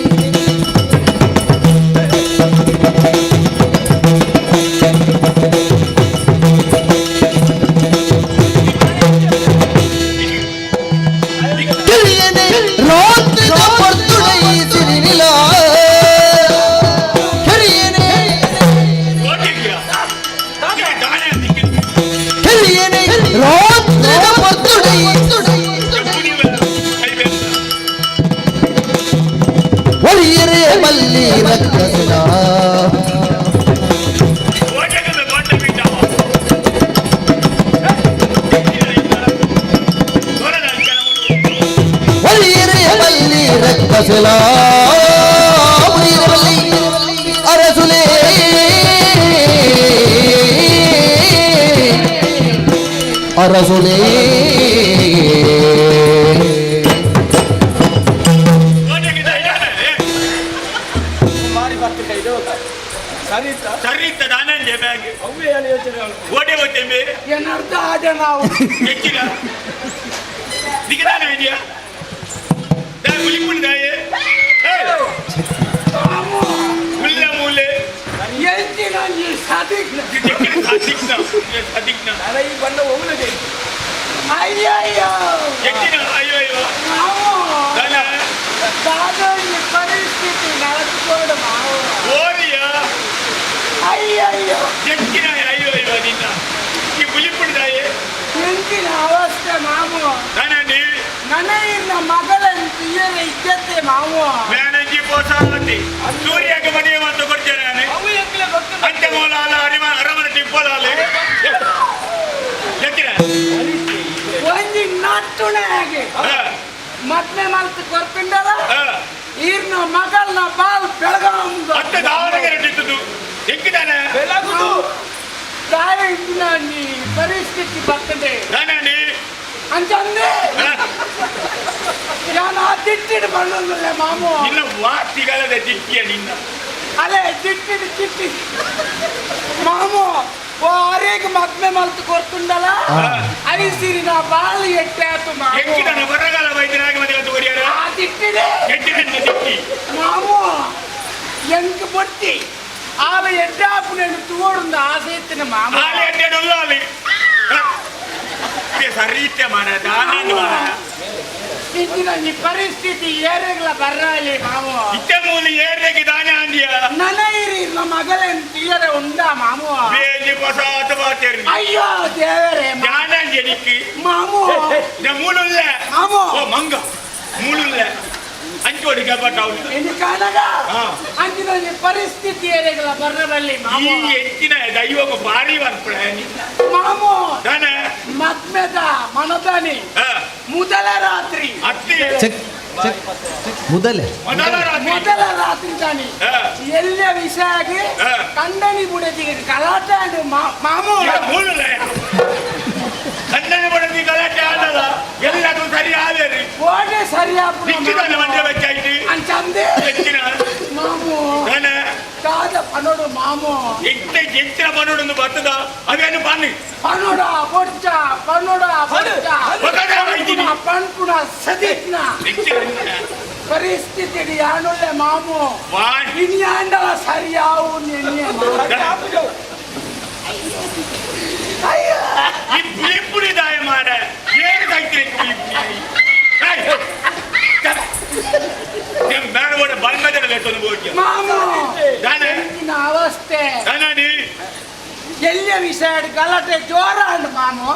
ತಿಳಿಯದೆ ರಾತ್ರಿದ ಪರ್ತುಡೈ ಸಿರಿನಿಲ ಕೆರಿಯನೆ ಕೆರಿಯನೆ ರಾತ್ರಿದ ಪರ್ತುಡೈ ಒರಿಯರೆ ಮಲ್ಲಿ ರಕ್ಕಸಲ. ಒರಿಯರೆ ಮಲ್ಲಿ ರಕ್ಕಸಲ ಒರಿಯರೆ ಮಲ್ಲಿ ಅರಸುಲೇ ಅರಸುಲೇ. ಸರಿತ ದಾನಂಜೆ ಬ್ಯಾಗ್ ಓಟೆ ಓಟೆಂಬೆ. ಏನರ್ಥ ಆದ ನಾವು ಎಕ್ಕಿನ ದಿಗದಾನ ಇದೆಯಾ ದಾ ಗುಲಿಪುಂಡಿ ದಾಯೆ ಉಲ್ಲ ಮೂಲೆ. ಎಂಚಿನ ಈ ಸದಿಕ್ ಸದಿಕ್ನ ಸದಿಕ್ನ ಈ ಬಂದ ಹೋಗ್ಲಿದೆ. ಅಯ್ಯಯ್ಯೋ ಎಕ್ಕಿನ ಅಯ್ಯೋ ಅಯ್ಯೋ. ನಾವು ದಾನ ದಾದ ಈ ಪರಿಸ್ಥಿತಿ ನಡೆದುಕೊಂಡು ಮಾವು ಓರಿಯ. ಅಯ್ಯಯ್ಯೋ ಎಕ್ಕಿನ ಅಯ್ಯೋ ಅಯ್ಯೋ ನಿನ್ನ ಈ ಗುಲಿಪುಂಡಿ ದಾಯೆ ಎಂಚಿನ ಅವಸ್ಥೆ ಮಾವು ದಾನಂಡಿ ನನಗಿನ್ನ ಮಗಳಂತ ಇಜ್ಜತ್ತೆ ಮಾವು ಮ್ಯಾನಂಜಿ ಪೋಸಾವತಿ ಸೂರ್ಯಗೆ ಮನೆಯ ಮಾತು ಕೊಡ್ತೇನೆ ನಾನು ಅಂಚೆ ಮೂಲ ಅಲ್ಲ ಅರಿಮ ಅರಮನೆ ಟಿಪ್ಪಲಾಲೆ ಎಕ್ಕಿನ ಒಂಜಿ ನಟ್ಟುಣೆ ಹಾಗೆ ಮದ್ವೆ ಮಲ್ತು ಕೊರ್ಪಿಂಡಲ ಈರ್ನ ಮಗಳನ್ನ ಬಾಲ್ ಬೆಳಗಾಂ ಅತ್ತ ದಾವಣಗೆರೆ ಇಟ್ಟಿದ್ದು ಎಕ್ಕಿದಾನೆ. ಬೆಳಗುದು. ದಾಯ ಇಂದಿನ ಪರಿಸ್ಥಿತಿ ಬರ್ತದೆ. ಅಂಚಂದೆ ನಾನು ಆ ದಿಟ್ಟಿಡು ಬಂದಲ್ಲ ಮಾಮು. ನಿನ್ನ ವಾತಿಗಳದ ದಿಟ್ಟಿಯ ನಿನ್ನ ಅಲೆ ದಿಟ್ಟಿಡು ಚಿಟ್ಟಿ ಮಾಮು. ಓ ಅರೇಗ ಮದ್ಮೆ ಮಲ್ತು ಕೊರ್ತುಂಡಲ ಐಸಿರಿನ ಬಾಳು ಎಟ್ಟೆ ಆತು ಮಾಮು. ಎಕ್ಕಿದನ ಬರಗಾಲ ವೈದ್ಯರಾಗಿ ಮದುವೆ ತೋರಿಯರ ಆ ದಿಟ್ಟಿಡೆ ಎಟ್ಟಿನ ದಿಟ್ಟಿ ಮಾಮು ಎಂಕ್ ಬೊಟ್ಟಿ ಆಲ ಎಡ್ಡಾಪುನೇನು ತೋಡುಂದ ಆಸೆ ಇತ್ತಿನ ಮಾಮ. ಆಲೆ ಎಡ್ಡೆಡುಲ್ಲ ಆಲೆ ಸರೀತೆ ಮಾರ ದಾನ ಮಾರ. ಇಂದಿನ ಈ ಪರಿಸ್ಥಿತಿ ಏರೆಗ್ಲ ಬರ್ರಾಲಿ ಮಾಮು. ಇತ್ತೆ ಮೂಲಿ ಏರೆಗೆ ದಾನ ಅಂದಿಯ ನನೈರಿ ನಮ್ಮ ಮಗಲೇನು ತೀಯರೆ ಉಂಡ ಮಾಮು. ಬೇಜಿ ಪಸಾತ ಬಾತೇರಿ. ಅಯ್ಯೋ ದೇವರೇ ದಾನ ಅಂದಿಯ ನಿಕ್ಕಿ ಮಾಮು. ಮೂಲುಲ್ಲ ಮಾಮು. ಓ ಮಂಗ ಮೂಲುಲ್ಲ ಅಂಚೋಡಿ ಗಬ್ಬಟ್ಟಾವು ಎಲ್ಲಿ ಕಾಣಗ ಅಂಚಿನ ಈ ಪರಿಸ್ಥಿತಿ ಏರೆಗ್ಲ ಬರ್ರಬಲ್ಲಿ ಮಾಮು. ಈ ಹೆಚ್ಚಿನ ದೈವಕ್ಕೆ ಭಾರಿ ಅನ್ಪಳೆ ಮಾಮು. ದಾನ ಮದ್ಮೆದ ಮನದಾನಿ ಮೊದಲ ರಾತ್ರಿ ಚೆಕ್ ಚೆಕ್ ಮೊದಲೇ ಮೊದಲ ರಾತ್ರಿ ತಾನಿ ಎಲ್ಲ ವಿಷಯ ಆಗಿ ಕಂಡನಿ ಬುಡದಿಗೆ ಗಲಾಟೆ ಆಡು ಮಾಮು. ಕಂಡನಿ ಬುಡದಿ ಗಲಾಟೆ ಆದಲ್ಲ ಎಲ್ಲದೂ ಸರಿ ಆದೇರಿ ಓಡೆ ಸರಿ ನಿಕ್ಕಿದಾನೆ ಮಂಡ್ಯ ಬಚ್ಚಾಯ್ತು ಅಂಚಂದೆ ಹೆಚ್ಚಿನ ಮಾಮು ಕಾದ ಪನೋಡು ಮಾಮು. ಎತ್ತ ಹೆಚ್ಚಿನ ಪನೋಡೊಂದು ಬರ್ತದ ಅವೇನು ಬನ್ನಿ ಪನೋಡ ಬೊಡ್ಚ ಪನೋಡ ಬೊಡ್ಚ ಪನ್ಪುಣ ಸದಿತ್ನ ಪರಿಸ್ಥಿತಿ ಯಾನುಳ್ಳೆ ಮಾಮು. ಇನ್ಯಾಂಡಲ ಸರಿಯಾವು ನಿನ್ನೆ ಈ ಪುಳಿ ದಾಯ ಮಾಡ ಏನು ಕಾಯ್ತೀರಿ ಪುಳಿ ಪುಳಿ ಮಾಮು. ಅವಸ್ಥೆ ಎಲ್ಲಿಯ ವಿಷಯ ಗಲಾಟೆ ಜೋರ ಅಂಡ್ ಮಾಮು.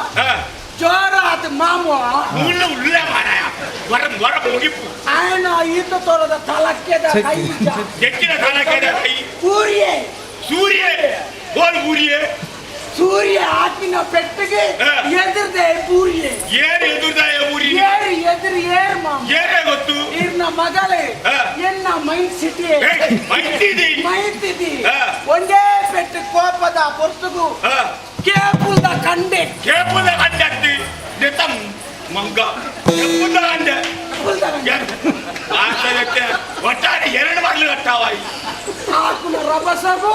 ಜೋರ ಆತು ಮಾಮು. ಆಯನ ಈತ ತೋರದ ತಲಕ್ಕೆದ ಕೈ ಹೆಚ್ಚಿನ ತಲಕ್ಕೆದ ಕೈ ಸೂರ್ಯ ಸೂರ್ಯ ಗೋಲ್ ಸೂರ್ಯ ಸೂರ್ಯ ಹಾಕಿನ ಪೆಟ್ಟಿಗೆ ಎದುರ್ದೆ ಪೂರ್ಯ ಏರು ಎದುರ್ದಾಯ ಪೂರ್ಯ ಏರು ಎದುರು ಏರು ಮಾಮ. ಏರೇ ಗೊತ್ತು ಇರ್ನ ಮಗಳೇ ಎನ್ನ ಮೈಂಡ್ ಸಿಟಿ ಮೈತಿದಿ ಮೈತಿದಿ ಒಂದೇ ಪೆಟ್ಟು ಕೋಪದ ಪೊರ್ತುಗು ಕೇಪುದ ಕಂಡೆ ಕೇಪುದ ಕಂಡೆ ನೆತಂ ಮಂಗ ಕೇಪುದ ಕಂಡೆ ಒಟ್ಟಾರೆ ಎರಡು ಬಾಗಿಲು ಕಟ್ಟಾವಾಯಿ ಆಕುನ ರಭಸಗು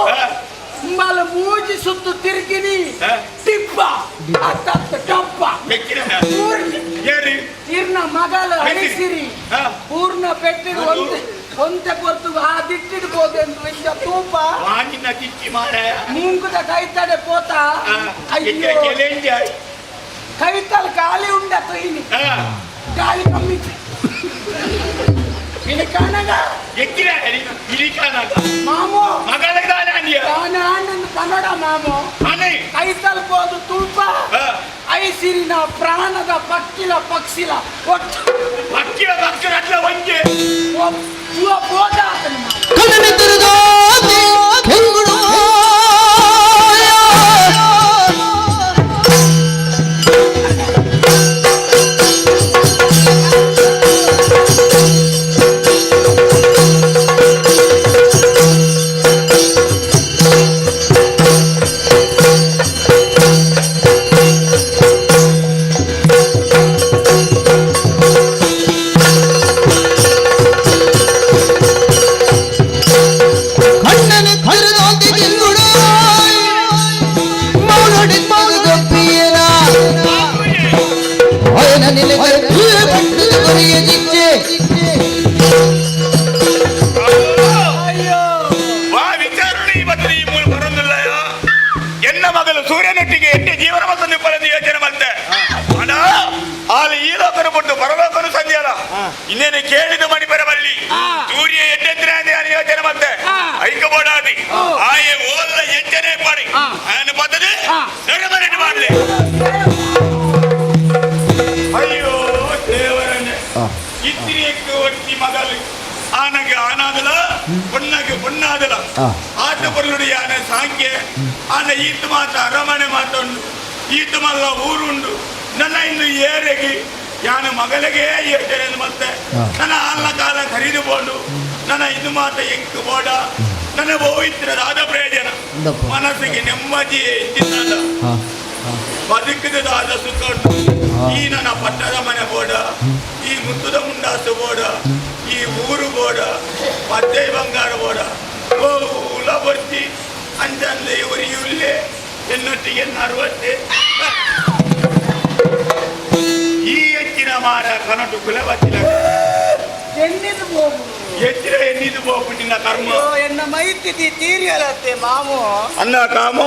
ಮಲ ಮೂಜಿ ಸುತ್ತು ತಿರುಗಿನಿ ಟಿಬ್ಬ ಅತ್ತತ್ತ ಡಬ್ಬ ಇರ್ನ ಮಗಲ ಅಳಿಸಿರಿ ಪೂರ್ಣ ಪೆಟ್ಟಿಡು ಒಂತೆ ಒಂತೆ ಪೊರ್ತು ಆ ದಿಟ್ಟಿಡ್ಬೋದು ಎಂದು ಇಂಜ ತೂಪ ಮೂಂಕುದ ಕೈತಡೆ ಪೋತ ಅಯ್ಯೋ ಕೈತಲ್ ಗಾಳಿ ಉಂಡ ತೊಯ್ನಿ ಗಾಳಿ ಕಮ್ಮಿ ಇಲ್ಲಿ ಕಾಣಗ ಎಕ್ಕಿನ ಇಲ್ಲಿ ಕಾಣಗ ಮಾಮು ಮಗಳಿಗೆ ದಾನ ಅಂದಿಯ ದಾನ ಅಂದು ಕನ್ನಡ ಮಾಮು. ಕೈತಲ್ ಪೋದು ತೂಪ ಐಸಿರಿನ ಪ್ರಾಣದ ಪಕ್ಕಿಲ ಪಕ್ಷಿಲ ಒಟ್ಟು ಪಕ್ಕಿಲ ಪಕ್ಷಿಲ ಅಟ್ಲ ಒಂಜೆ ಪೋದ ಕಣ್ಣನೆ ತಿರುಗಾದೆ ಹೆಂಗುಡು ಸೂರ್ಯನೊಟ್ಟಿಗೆ ಎಟ್ಟೆ ಜೀವನ ಮತ್ತು ನಿಪ್ಪಲನ್ನು ಯೋಚನೆ ಮಾಡ್ತೆ ಅಣ್ಣ ಆಲ ಈ ಲೋಕನು ಬಿಟ್ಟು ಪರಲೋಕನು ಸಂಧಿಯಲ್ಲ ಇನ್ನೇನು ಕೇಳಿದ ಮಣಿ ಬರಬಲ್ಲಿ ಸೂರ್ಯ ಎಡ್ಡೆದ್ರೆ ಯೋಚನೆ ಮಾಡ್ತೆ ಐಕಬೋಡಾದಿ ಆಯೆ ಓಲ್ಲ ಎಂಚನೆ ಪಾಡಿ ఆయన ಪದ್ಧತಿ ಸೆರೆಮನೆ ಮಾಡಲಿ. ಅಯ್ಯೋ ದೇವರನ್ನೇ ಇತ್ರಿಯಕ್ಕೆ ಒತ್ತಿ ಮಗಲು ಆನಗೆ ಆನಾದಲ பொண்ணாக்கு பொண்ணாதல ಆಟ ಪೊರ್ಲುಡಿ ಆನೆ ಸಾಂಖ್ಯೆ ಆನೆ ಈತು ಮಾತ ಅರಮನೆ ಮಾತುಂಡು ಈತು ಮಲ್ಲ ಊರುಂಡು ನನ್ನ ಇನ್ನು ಏರೆಗಿ ಯಾನು ಮಗಳಿಗೆ ಯೋಚನೆ ಮತ್ತೆ ನನ್ನ ಆಲ್ನ ಕಾಲ ಖರೀದು ಬೋಂಡು ನನ್ನ ಇದು ಮಾತ ಎಂಕ್ ಬೋಡ. ನನ್ನ ಬಹು ದಾದ ಪ್ರಯೋಜನ ಮನಸ್ಸಿಗೆ ನೆಮ್ಮದಿ ಇದ್ದಿದ್ದಲ್ಲ ಬದುಕಿದ ಸುಖ ಉಂಟು. ಈ ನನ್ನ ಪಟ್ಟದ ಮನೆ ಬೋಡ, ಈ ಮುತ್ತುದ ಮುಂಡಾಸು ಬೋಡ, ಈ ಊರು ಬೋಡ, ಪದ್ದೆ ಬಂಗಾರ ಬೋಡ, ಓಲ ಬರ್ತಿ ಅಂಚಂದೆ ಉರಿಯುಲ್ಲೆ ಎನ್ನೊಟ್ಟಿಗೆ ಅರವತ್ತೆ ಈ ಹೆಚ್ಚಿನ ಮಾರ ಕನಟು ಕುಲ ಬತ್ತಿಲ್ಲ. ಎನ್ನಿದು ಹೋಗು ಹೆಚ್ಚಿನ ಎನ್ನಿದು ಹೋಗು ನಿನ್ನ ಕರ್ಮ. ಎನ್ನ ಮೈತಿದಿ ತೀರಿಯಲತ್ತೆ ಮಾಮು. ಅನ್ನ ಕಾಮೋ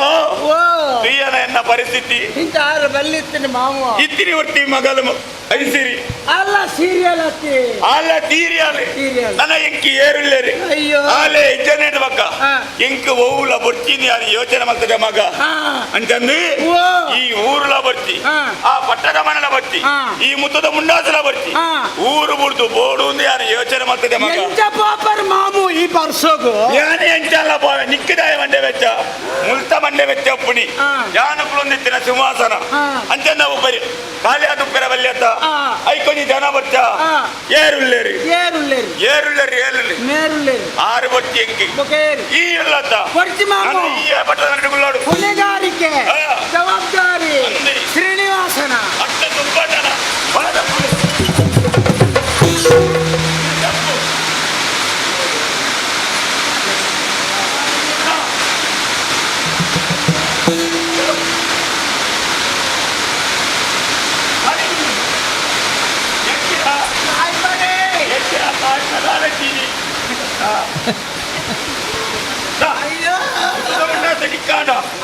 ಪ್ರಿಯನ ಎನ್ನ ಪರಿಸ್ಥಿತಿ ಇಂತ ಆರು ಬಲ್ಲಿತ್ತೀನಿ ಮಾಮು. ಇತ್ತಿನಿ ಒಟ್ಟಿ ಮಗಲು ಐಸಿರಿ ಅಲ್ಲ ಸೀರಿಯಲ್ ಅತ್ತಿ ಅಲ್ಲ ತೀರಿಯಲ್ ನನ್ನ ಎಂಕಿ ಏರುಲ್ಲೇರಿ. ಅಯ್ಯೋ ಆಲೆ ಇಜ್ಜನೇಟ ಬಕ್ಕ ಎಂಕ್ ಓವುಲ ಬೊರ್ಚಿನಿ ಅದು ಯೋಚನೆ ಮಾಡ್ತದೆ ಮಗ ಅಂತಂದು ಈ ಊರುಲ ಬರ್ತಿ, ಆ ಪಟ್ಟದ ಮನೆಲ ಬರ್ತಿ, ಈ ಮುತ್ತದ ಮುಂಡಾಸಲ ಬರ್ತಿ, ಊರು ಬುಡ್ದು ಬೋಡು ಯಾರು ಯೋಚನೆ ಮಾಡ್ತದೆ ಮಗ. ಎಂಚ ಪಾಪರ್ ಮಾಮು ಈ ಬರ್ಸೋಗು ಯಾನೆ ಎಂಚಲ್ಲ ಪೋವೆ ನಿಕ್ಕಿದಾಯ ಮಂಡೆ ವೆಚ್ಚ ಮುಲ್ತ ಮಂಡೆ ವೆಚ್ಚ ಒಪ್ಪುಣಿ ಯಾನ ಕುಲೊಂದಿತ್ತಿನ ಸಿಂಹಾಸನ ಅಂಚಂದ ಒಬ್ಬರಿ ಖಾಲಿ ಅದು ಉಪ್ಪೆರ ಬಲ್ಯತ್ತ ಐಕೊಂಜಿ ಜನ ಬರ್ತ ಏರುಲ್ಲೇರಿ ಏರುಲ್ಲೇರಿ ಏರುಲ್ಲೇರಿ ಏರುಲ್ಲೇರಿ ಮೇರುಲ್ಲೇರಿ ಆರು ಬರ್ತಿ ಎಂಕಿ ಈ ಇಲ್ಲತ್ತ ಕೊಡ್ತಿ ಮಾಮು. ಈ ಪಟ್ಟದ ನಡುಗುಳ್ಳೋಡು ಹೊಣೆಗಾರಿಕೆ ಜವಾಬ್ದಾರಿ ಶ್ರೀನಿವಾಸನ ಅಟ್ಟ ತುಂಬಟನ ಬಲದ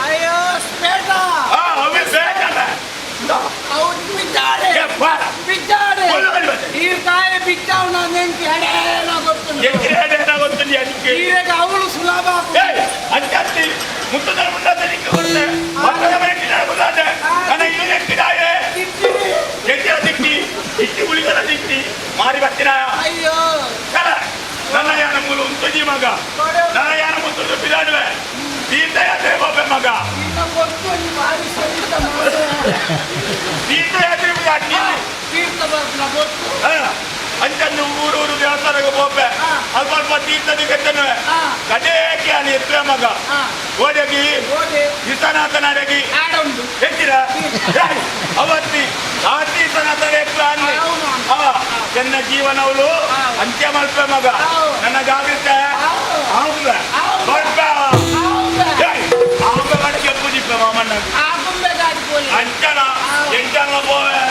ಅಯ್ಯೋ ಸ್ಪೇಟ ಅವ್ನು ಬಿದ್ದಾಡೆ ಬಿದ್ದಾಡೆ ಈ ಕಾಯಿ ಬಿದ್ದಾವ್ ನೆಂಟಿ ಎಡೇನ ಗೊತ್ತು ಈರೆಗೆ ಅವಳು ಸುಲಭ. ಮಾರಿ ಬರ್ತೀನ. ಅಯ್ಯೋ ನನ್ನ ಯಾನ ಮೂಲ ಉಂತುಜಿ ಮಗ, ನನ್ನ ಯಾನ ಮುತ್ತು ಬಿದಾಡುವೆ ತೀರ್ಥಯಾತ್ರೆ ಬಾಬೆ ಮಗ. ತೀರ್ಥಯಾತ್ರೆ ಅಂಚನ್ನು ಊರೂರು ದೇವಸ್ಥಾನಕ್ಕೆ ಪೋಪೆ ಅಲ್ಪ ಅಲ್ಪ ತೀರ್ಥದ ಕೆತ್ತನುವೆ ಕಡೆಗೆ ಅಲ್ಲಿ ಎತ್ತುವೆ ಮಗ. ಓಡಗಿ ವಿಶ್ವನಾಥನಡಗಿ ಹೆಚ್ಚಿರ ಅವತ್ತಿ ಆತೀತನಾಥನ ಎತ್ತು ಅನ್ನಿ ನನ್ನ ಜೀವನವಳು ಅಂತ್ಯ ಮಲ್ಪೆ ಮಗ. ನನ್ನ ಜಾಗೃತೆ ಕೆಪ್ಪು ಮಾಮಣ್ಣ ಅಂಚನ ಎಂಟನ ಪೋವೆ.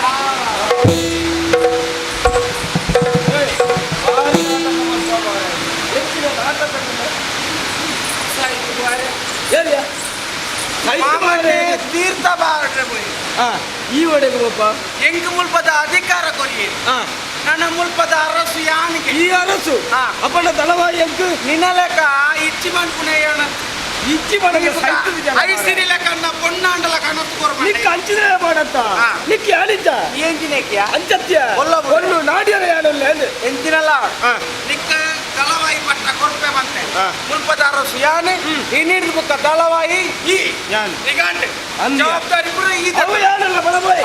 ತೀರ್ಥ ಬಾರಡ್ರೆ ಪೋಯಿ ಈ ಒಡೆಗೆ ಒಬ್ಬ ಎಂಕ್ ಮುಲ್ಪದ ಅಧಿಕಾರ ಕೊರಿಯೆ ನನ್ನ ಮುಲ್ಪದ ಅರಸು ಯಾನಿಗೆ ಈ ಅರಸು ಅಪ್ಪನ ತಲವಾಯಿ ಎಂಕ್ ನಿನ್ನಲೆಕ ಇಚ್ಚಿ ಮನ್ಪುನೆ ಯಾನ ಇಚ್ಚಿ ಮಾಡಕ್ಕೆ ಐಸಿರಿಲ ಕಣ್ಣ ಪೊನ್ನಾಂಡಲ ಕಣತ್ತು ಕೊರ್ಮ ನಿಕ್ಕ ಅಂಚಿದ್ರೆ ಮಾಡತ್ತ ನಿಕ್ಕ ಯಾನಿಜ್ಜ ಎಂಜಿನೇಕಿಯ ಅಂಚತ್ಯ ಒಲ್ಲು ನಾಡಿಯರ ಯಾನಲ್ಲ ಎಂಜಿನಲ್ಲ ನಿಕ್ಕ ತಲವಾಯಿ ಪಟ್ಟ ಕೊರ್ಪೆ ಬಂತೆ ಮುಲ್ಪದ ಅರಸು ಯಾನೆ ಈ ನೀಡಿದ ಬುಕ್ಕ ತಲವಾಯಿ ಈ ನಿಗಾಂಡೆ ಜವಾಬ್ದಾರಿ ಪೂರ ಈ ಅವು ಯಾನಲ್ಲ ಬಡಬಾಯಿ.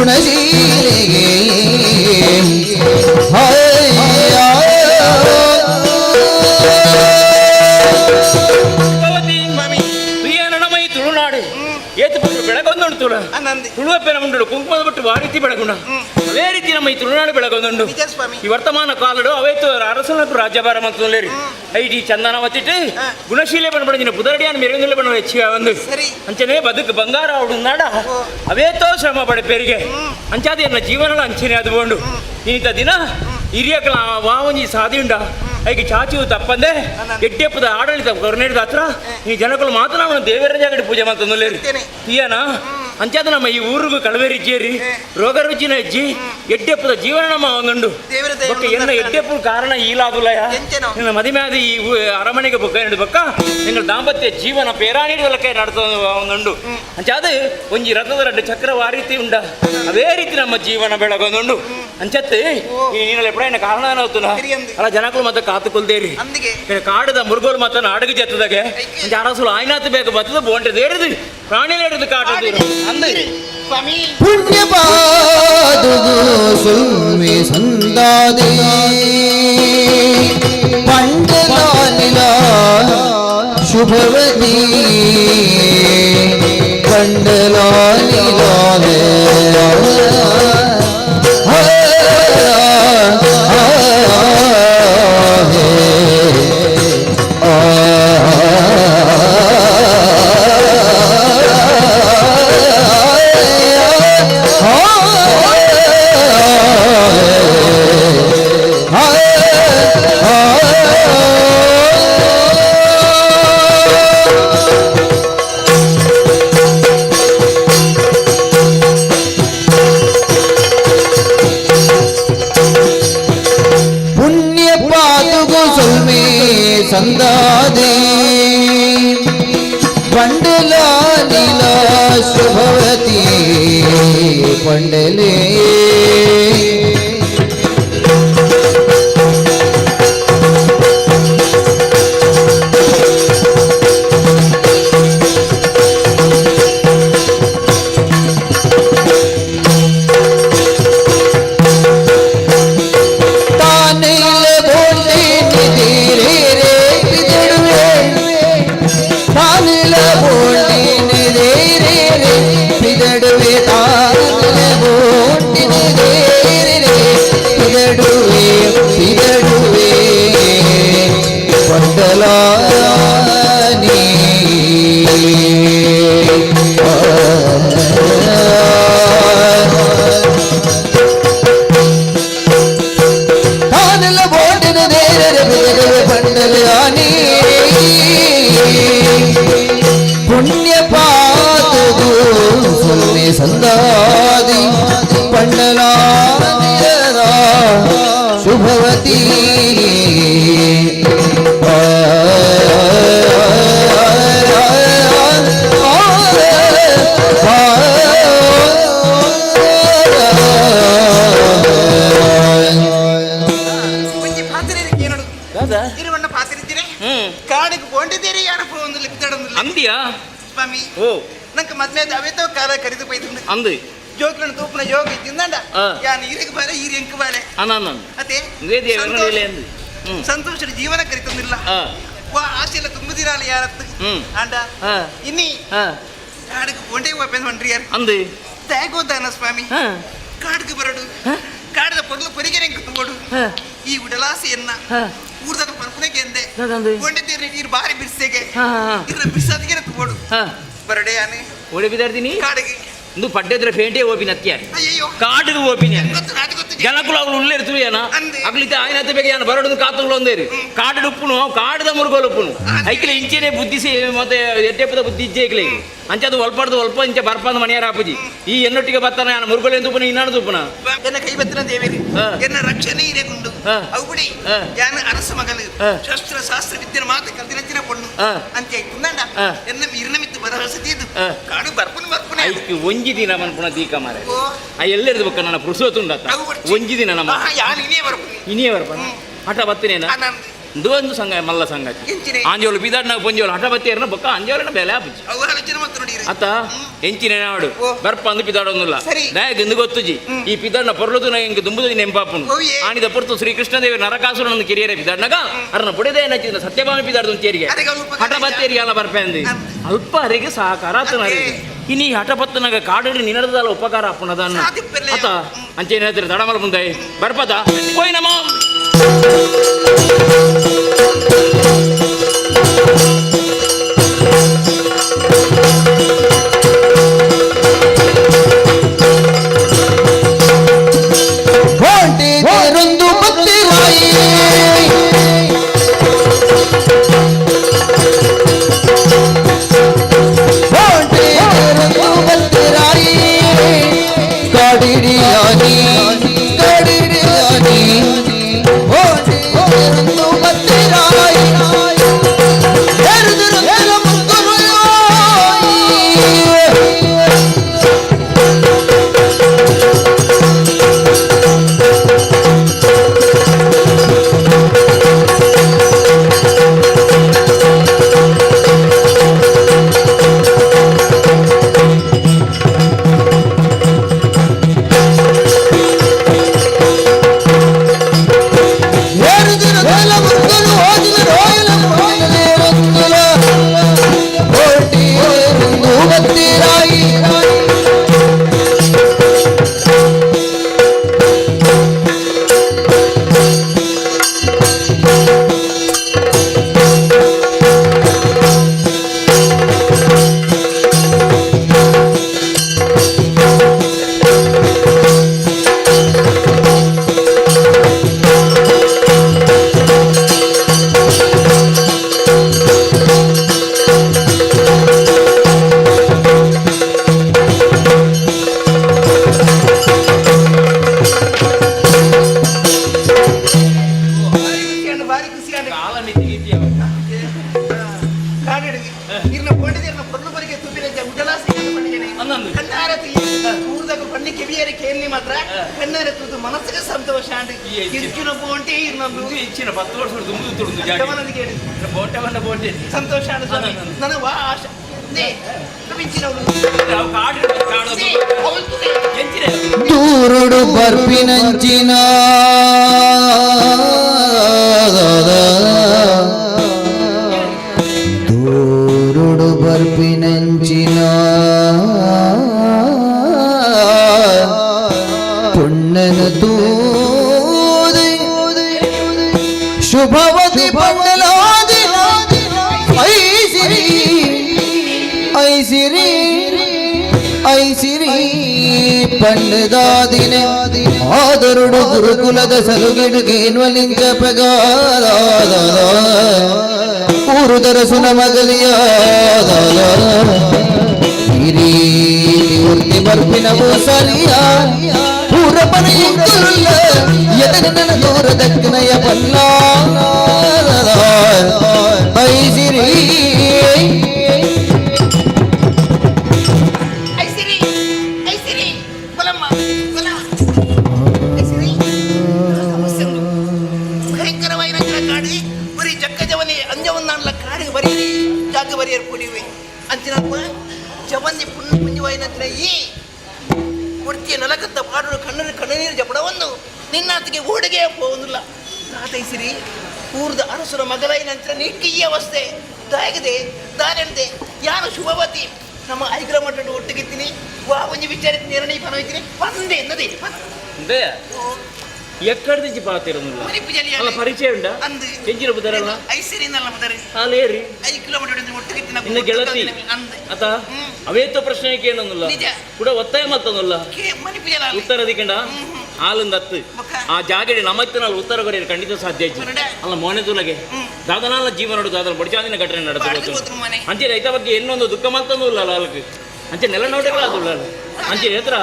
ಗುಣಶೀಲೆಗೆ ತುಳುನಾಡು ಏತು ಬೆಳಗೊಂದುಂಡು ತುಳು ತುಳುವಪ್ಪೆನ ಉಂಡು ಕುಂಕುಮದ ಬಿಟ್ಟು ಆ ರೀತಿ ಬೆಳಗುಣ ಅದೇ ರೀತಿ ನಮ್ಮ ಈ ತುಳುನಾಡು ಬೆಳಗೊಂದುಂಡು ಈ ವರ್ತಮಾನ ಕಾಲಡು ಅವೇತು ಅರಸನ ರಾಜ್ಯಭಾರ ಮಂತ್ರಿ ಐಡಿ ಚಂದನ ವತ್ತಿಟ್ಟು ಗುಣಶೀಲೆ ಬಣ್ಣ ಪುದರಡಿಯಾನ ಮೆರವಣಿಗೆ ಬಣ್ಣ ಹೆಚ್ಚಿಗೆ ಒಂದು ಅಂಚನೆ ಬದುಕು ಬಂಗಾರ ಅವಡು ನಾಡ ಅವೇತೋ ಶ್ರಮ ಪಡೆಪೇರಿಗೆ ಅಂಚಾದ ಎನ್ನ ಜೀವನ ಅಂಚನೆ ಅದು ಬೋಂಡು ಇಂಥ ದಿನ ಹಿರಿಯಕಲ ವಾವಂಜಿ ಸಾದಿ ಉಂಡ ಐಗೆ ಚಾಚು ತಪ್ಪಂದೆ ಎಡ್ಡೆಪ್ಪದ ಆಡಳಿತ ಕರುಣೇಡಿದ ಹತ್ರ ಈ ಜನಗಳು ಮಾತ್ರ ದೇವರ ಜಾಗಡಿ ಪೂಜೆ ಮಾಡ್ತಂದು ತೀಯನ ಅಂಚಾದ ನಮ್ಮ ಈ ಊರಿಗೂ ಕಳವೇರಿಜ್ಜೇರಿ ರೋಗ ರುಚಿನ ಹೆಜ್ಜಿ ಎಡ್ಡೆಪ್ಪದ ಜೀವನ ನಮ್ಮ ಒಂದುಂಡು ಬೊಕ್ಕ ಎನ್ನ ಎಡ್ಡೆಪ್ಪು ಕಾರಣ ಈಲಾದುಲಯ ನಿನ್ನ ಮದುವೆ ಆದ ಈ ಅರಮನೆಗೆ ಬೊಕ್ಕ ಎರಡು ಬೊಕ್ಕ ನಿನ್ನ ದಾಂಪತ್ಯ ಜೀವನ ಪೇರಾಣಿಡಲಕ್ಕೆ ನಡ್ತ ಒಂದುಂಡು ಅಂಚಾದ ಒಂಜಿ ರಥದ ರಡ್ಡು ಚಕ್ರ ಆ ರೀತಿ ಉಂಡ ಅದೇ ರೀತಿ ನಮ್ಮ ಜೀವನ ಬೆಳಗೊಂದುಂಡು ಅಂಚತ್ತು ಈ ನೀನಲ್ಲಿ ಎಪ್ಪಡ ಕಾರಣ ಏನಾಗ್ತದ ಅಲ್ಲ ಜನಗಳು ಮತ್ತೆ ಕಾತುಕೊಲ್ದೇರಿ ಕಾಡದ ಮುರುಗೋಲು ಮತ್ತೆ ನಾಡಗ ಜತ್ತದಾಗೆ ಅರಸುಲು ಆಯ್ನಾತ್ ಬೇಕು ಬತ್ತದ ಬೋಂಡ್ರೆ ದೇರಿದು ಪ್ರಾಣಿಲೇರಿದು ಕಾಟದು ಪುಣ್ಯ ಪಾದುಗು ಸುಮ್ಮೆ ಸಂದಾದೆ ಪಂಡಲಾನಿಲ ಶುಭವತಿ ಪಂಡಲಾನಿಲ ಸಂದಾದೆ ಪಂಡಲಾನಿಲ ಶುಭವತಿ ಪಂಡಲೇ ಸಂದಾದಿ ಪಂಡಲಾನಿಲ ಶುಭವತಿ ಕಾಡಿಗೆ ಕೊಂಡಿದ್ದೀರಿ ಯಾರಪ್ಪ ಒಂದು ಅಂದಿಯಾ ಸ್ವಾಮಿ ಓ ನಂಗೆ ಮದ್ವೆ ಅವೇತೋ ಕಾಲ ಕರಿದು ಪೈದು ಅಂದು ಜೋಕ್ಲನ ತೂಪನ ಜೋಗ ಇದ್ದಿಂದಂಡ ಯಾನ್ ಈರಿಗೆ ಬಾಲೆ ಈರ್ ಎಂಕ್ ಬಾಲೆ ಅತೆ ಸಂತೋಷದ ಜೀವನ ಕರಿತಂದಿಲ್ಲ ವಾ ಆಸೆಲ್ಲ ತುಂಬುದಿರಾಲ ಯಾರತ್ತು ಆಂಡ ಇನ್ನಿ ಕಾಡಿಗೆ ಕೊಂಡೇ ಹೋಗ್ಬೇಕು ಹೊಂಡ್ರಿ ಯಾರು ಅಂದು ತ್ಯಾಗೋದಾನ ಸ್ವಾಮಿ ಕಾಡಿಗೆ ಬರಡು ಕಾಡದ ಪೊರ್ಲು ಪರಿಗೆನೆ ತುಂಬೋಡು ಈ ಉಡಲಾಸೆಯನ್ನ ಊರ್ದನ ಪರ್ಪುನೆಗೆ ಎಂದೆ ಕೊಂಡಿದ್ದೀರಿ ನೀರು ಬಾರಿ ಬಿರ್ಸೆಗೆ ಇದ್ರ ಬಿರ್ಸದಿಗೆ ತುಂಬೋಡು ಬರಡೆ ಯಾನೆ ಓಡಿ ಬಿದ್ದಾರ್ತೀನಿ ಕಾಡಿಗೆ ಇಂದು ಪಡ್ಡೆದ್ರ ಪೇಂಟೆ ಓಪಿನ ಅತ್ತಿಯಾರ ಕಾಡಿಗೆ ಓಪಿನ ಜನಕುಲು ಅವ್ರು ಉಳ್ಳೇರು ತುಳಿಯನ ಅಗ್ಲಿತ ಆಯ್ನತ್ತ ಬೇಗ ಯಾನ ಬರಡುದು ಕಾತುಗಳು ಒಂದೇರು ಕಾಡು ಉಪ್ಪುನು ಕಾಡದ ಮುರುಗೋಲು ಉಪ್ಪುನು ಐಕ್ಲೆ ಇಂಚೆನೆ ಬುದ್ಧಿಸಿ ಮತ್ತೆ ಎಡ್ಡೆಪ್ಪದ ಬುದ್ಧಿ ಇಜ್ಜೆ ಐಕ್ಲೆ ಅಂಚದು ಒಲ್ಪಡ್ದು ಒಲ್ಪ ಇಂಚ ಬರ್ಪಂದ ಮನೆಯಾರ ಆಪುಜಿ ಈ ಎನ್ನೊಟ್ಟಿಗೆ ಬತ್ತಾನ ಯಾನ ಮುರುಗೋಲು ತುಪ್ಪನ ಇನ್ನಾನು ತುಪ್ಪನ ಎನ್ನ ಕೈ ಬತ್ತಿನ ದೇವೇರಿ ಎನ್ನ ರಕ್ಷಣೆ ಇರೆಗುಂಡು ಅವುಗುಡಿ ಯಾನ ಅರಸ ಮಗಲು ಶಸ್ತ್ರ ಶಾಸ್ತ್ರ ವಿದ್ಯೆ ಮಾತು ಕಲ್ತಿನ ಪೊಣ್ಣು ಅಂತ ಕುಂದಂಡ ಎನ್ನ ಇರ್ನಮಿತ್ತು ಬರಹಸತಿ ಇದು ಕಾಡು ಬರ್ಪುನ ಬರ್ಪುನ ಐಕ್ ಒಂಜಿ ದಿನ ಮನ್ಪುನ ದೀಕ ಮಾರೆ ಆ ಎಲ್ಲೆರ್ದು ಬೊಕ್ಕ ನನ್ನ ಪುರುಸೋತುಂಡತ್ತ ಒಂಜಿ ದಿನ ನಮ್ಮ ಯಾನ್ ಇನಿಯೇ ಬರ್ಪುನಿ ಇನಿಯೇ ಬರ್ಪುನ ಆಟ ಬತ್ತಿನೇನ ಇಂದು ಒಂದು ಸಂಘ ಮಲ್ಲ ಸಂಗತಿ ಆಂಜೋಳು ಬಿದಾಡ್ನ ಪೊಂಜೋಳು ಹಠ ಬತ್ತೇರ್ನ ಬೊಕ್ಕ ಅಂಜೋಳನ ಬೆಲೆ ಆಪುಜಿ ಅತ್ತ ಎಂಚಿನ ನಾಡು ಬರ್ಪ ಅಂದು ಪಿದಾಡೊಂದುಲ್ಲ ದಯಗ್ ಇಂದು ಗೊತ್ತುಜಿ ಈ ಪಿದಾಡ್ನ ಪೊರ್ಲುದು ಎಂಕ್ ದುಂಬುದು ನೆಂಪಾಪುನು ಆಣಿದ ಪೊರ್ತು ಶ್ರೀ ಕೃಷ್ಣದೇವ ನರಕಾಸುರನೊಂದು ಕಿರಿಯರೆ ಪಿದಾಡ್ನಾಗ ಅರನ ಬುಡದೆ ನಚ್ಚಿದ ಸತ್ಯಭಾಮಿ ಪಿದಾಡ್ದು ತೇರಿಗೆ ಹಠ ಬತ್ತೇರಿಗೆ ಅಲ್ಲ ಬರ್ಪೆ ಅಂದು ಅಲ್ಪ ಅರಿಗೆ ಸಹಕಾರ ಆತನ ಇನಿ ಹಠ ಪತ್ತನಾಗ ಕಾಡಡಿ ನಿನರ್ದಲ್ಲ ಉಪಕಾರ ಅಪ್ಪನದನ್ನ ಅತ್ತ ಅಂಚೇನು ಹೇಳ್ತೀರಿ ದಡಮಲ ಮುಂದೆ ಬರ್ಪದ ಹೋಯ್ ನಮ ತೇರೊಂದು ಬತ್ತಿರಾಯಿ ತೇರೊಂದು ಬತ್ತಿರಾಯಿ ಕಾಡಿಡಿಯಾನಿ ಕಾಡಿಡಿಯಾನಿ ತೇರೊಂದು ಬತ್ತಿರಾಯಿ ಸಂತೋಷ ನನಗೆ ದೂರುಡು ಬರ್ಪಿನಂಚಿನ ದೂರುಡು ಬರ್ಪಿನಂಚಿನ ಪುಣ್ಣನ ತೂದೆ ಶುಭವತಿ ಪಂಡಲಾದಿ ಐಸಿರಿ ಐಸಿರಿ ಐಸಿರಿ ಪಂಡದಾದಿನೆ ಆದರುಡು ಗುರುಕುಲದ ಸಲುಗೆಡುಗೇನ್ವಲಿಂಚ ಪಗಾದ ಊರುದರ ಸುನ ಮಗಲಿಯಾದ ಹಿರೀ ಬರ್ಪಿನವು ಸರಿಯ ಊರಪನ ಇಂಕುಲುಲ್ಲ ಎದನ ದೂರ ದಕ್ಕನಯ ಬಲ್ಲ ಐಸಿರಿ ಐಸಿರಿ ಐಸಿರಿ ಬಲಮ್ಮ ಬಲ ಐಸಿರಿ ಸಮಸ್ಯೆ ಭಯಂಕರವಾಯಿನ ಕಾಡಿ ಬರೀ ಜಕ್ಕ ಜವನಿ ಅಂಜವನ್ನಾನ್ಲ ಕಾಡಿಗೆ ಬರೀರಿ ಜಾಗ ಬರಿಯರ್ ಪುಡಿವೆ ಅಂಚಿನಪ್ಪ ಜವನ್ನಿ ಪುಣ್ಯ ಪುಂಜವಾಯಿನಂತ್ರ ಈ ಮೂರ್ತಿಯ ನಲಕತ್ತ ಪಾಡಲು ಕಣ್ಣು ಕಣ್ಣೀರು ಜಪಡವನ್ನು ನಿನ್ನಾತಿಗೆ ಓಡಿಗೆ ಹೋಗುದಿಲ್ಲ ತಾತೈಸಿರಿ ಊರ್ದ ಅರಸುರ ಮಗಲೈನಂತರ ನಿಕ್ಕಿ ಈ ಅವಸ್ಥೆ ದಾಗಿದೆ ದಾರೆಂದೆ ಯಾರು ಶುಭವತಿ ನಮ್ಮ ಐಗ್ರ ಮಠ ಒಟ್ಟಿಗಿತ್ತೀನಿ ವಾ ಒಂಜಿ ವಿಚಾರ ನಿರ್ಣಯ ಪನೋಯ್ತೀನಿ ಒಂದೇ ನದಿ ಎಕ್ಕಡ ದಿಂಚಿ ಪಾತಿರೊಂದುಲ್ಲ ಅಲ್ಲ ಪರಿಚಯ ಉಂಡ ಎಂಚಿನ ಬುದರಲ್ಲ ಐಸಿರಿ ನಲ್ಲ ಬುದರೆ ಅಲ್ಲೇರಿ 5 ಕಿಲೋಮೀಟರ್ ಒಟ್ಟಿಗಿತ್ತಿನ ಇನ್ನು ಗೆಳತಿ ಅತ ಅವೇತೋ ಪ್ರಶ್ನೆ ಕೇಳೊಂದುಲ್ಲ ಕೂಡ ಒತ್ತಾಯ ಮತ್ತೊಂದುಲ್ಲ ಉತ್ತರ ದಿಕ್ಕಂಡ ಆಲಂದ ಹತ್ತು ಆ ಜಾಗಡೆ ನಮ್ಮತ್ತಿನಲ್ಲಿ ಉತ್ತರ ಕೊರಿಯರು ಖಂಡಿತ ಸಾಧ್ಯ ಇಜ್ಜಿ ಅಲ್ಲ ಮೋನೆ ತುಲಗೆ ದಾದನಾಲ ಜೀವನ ದಾದನ ಬಡಿಚಾದಿನ ಘಟನೆ ನಡೆದ ಅಂಚೆ ರೈತ ಬಗ್ಗೆ ಇನ್ನೊಂದು ದುಃಖ ಮತ್ತೊಂದು ಇಲ್ಲ ಅಲ್ಕ ಅಂಚೆ ನೆಲ ನೋಟಗಳ ಅದು ಅಂಚೆ ಹತ್ರ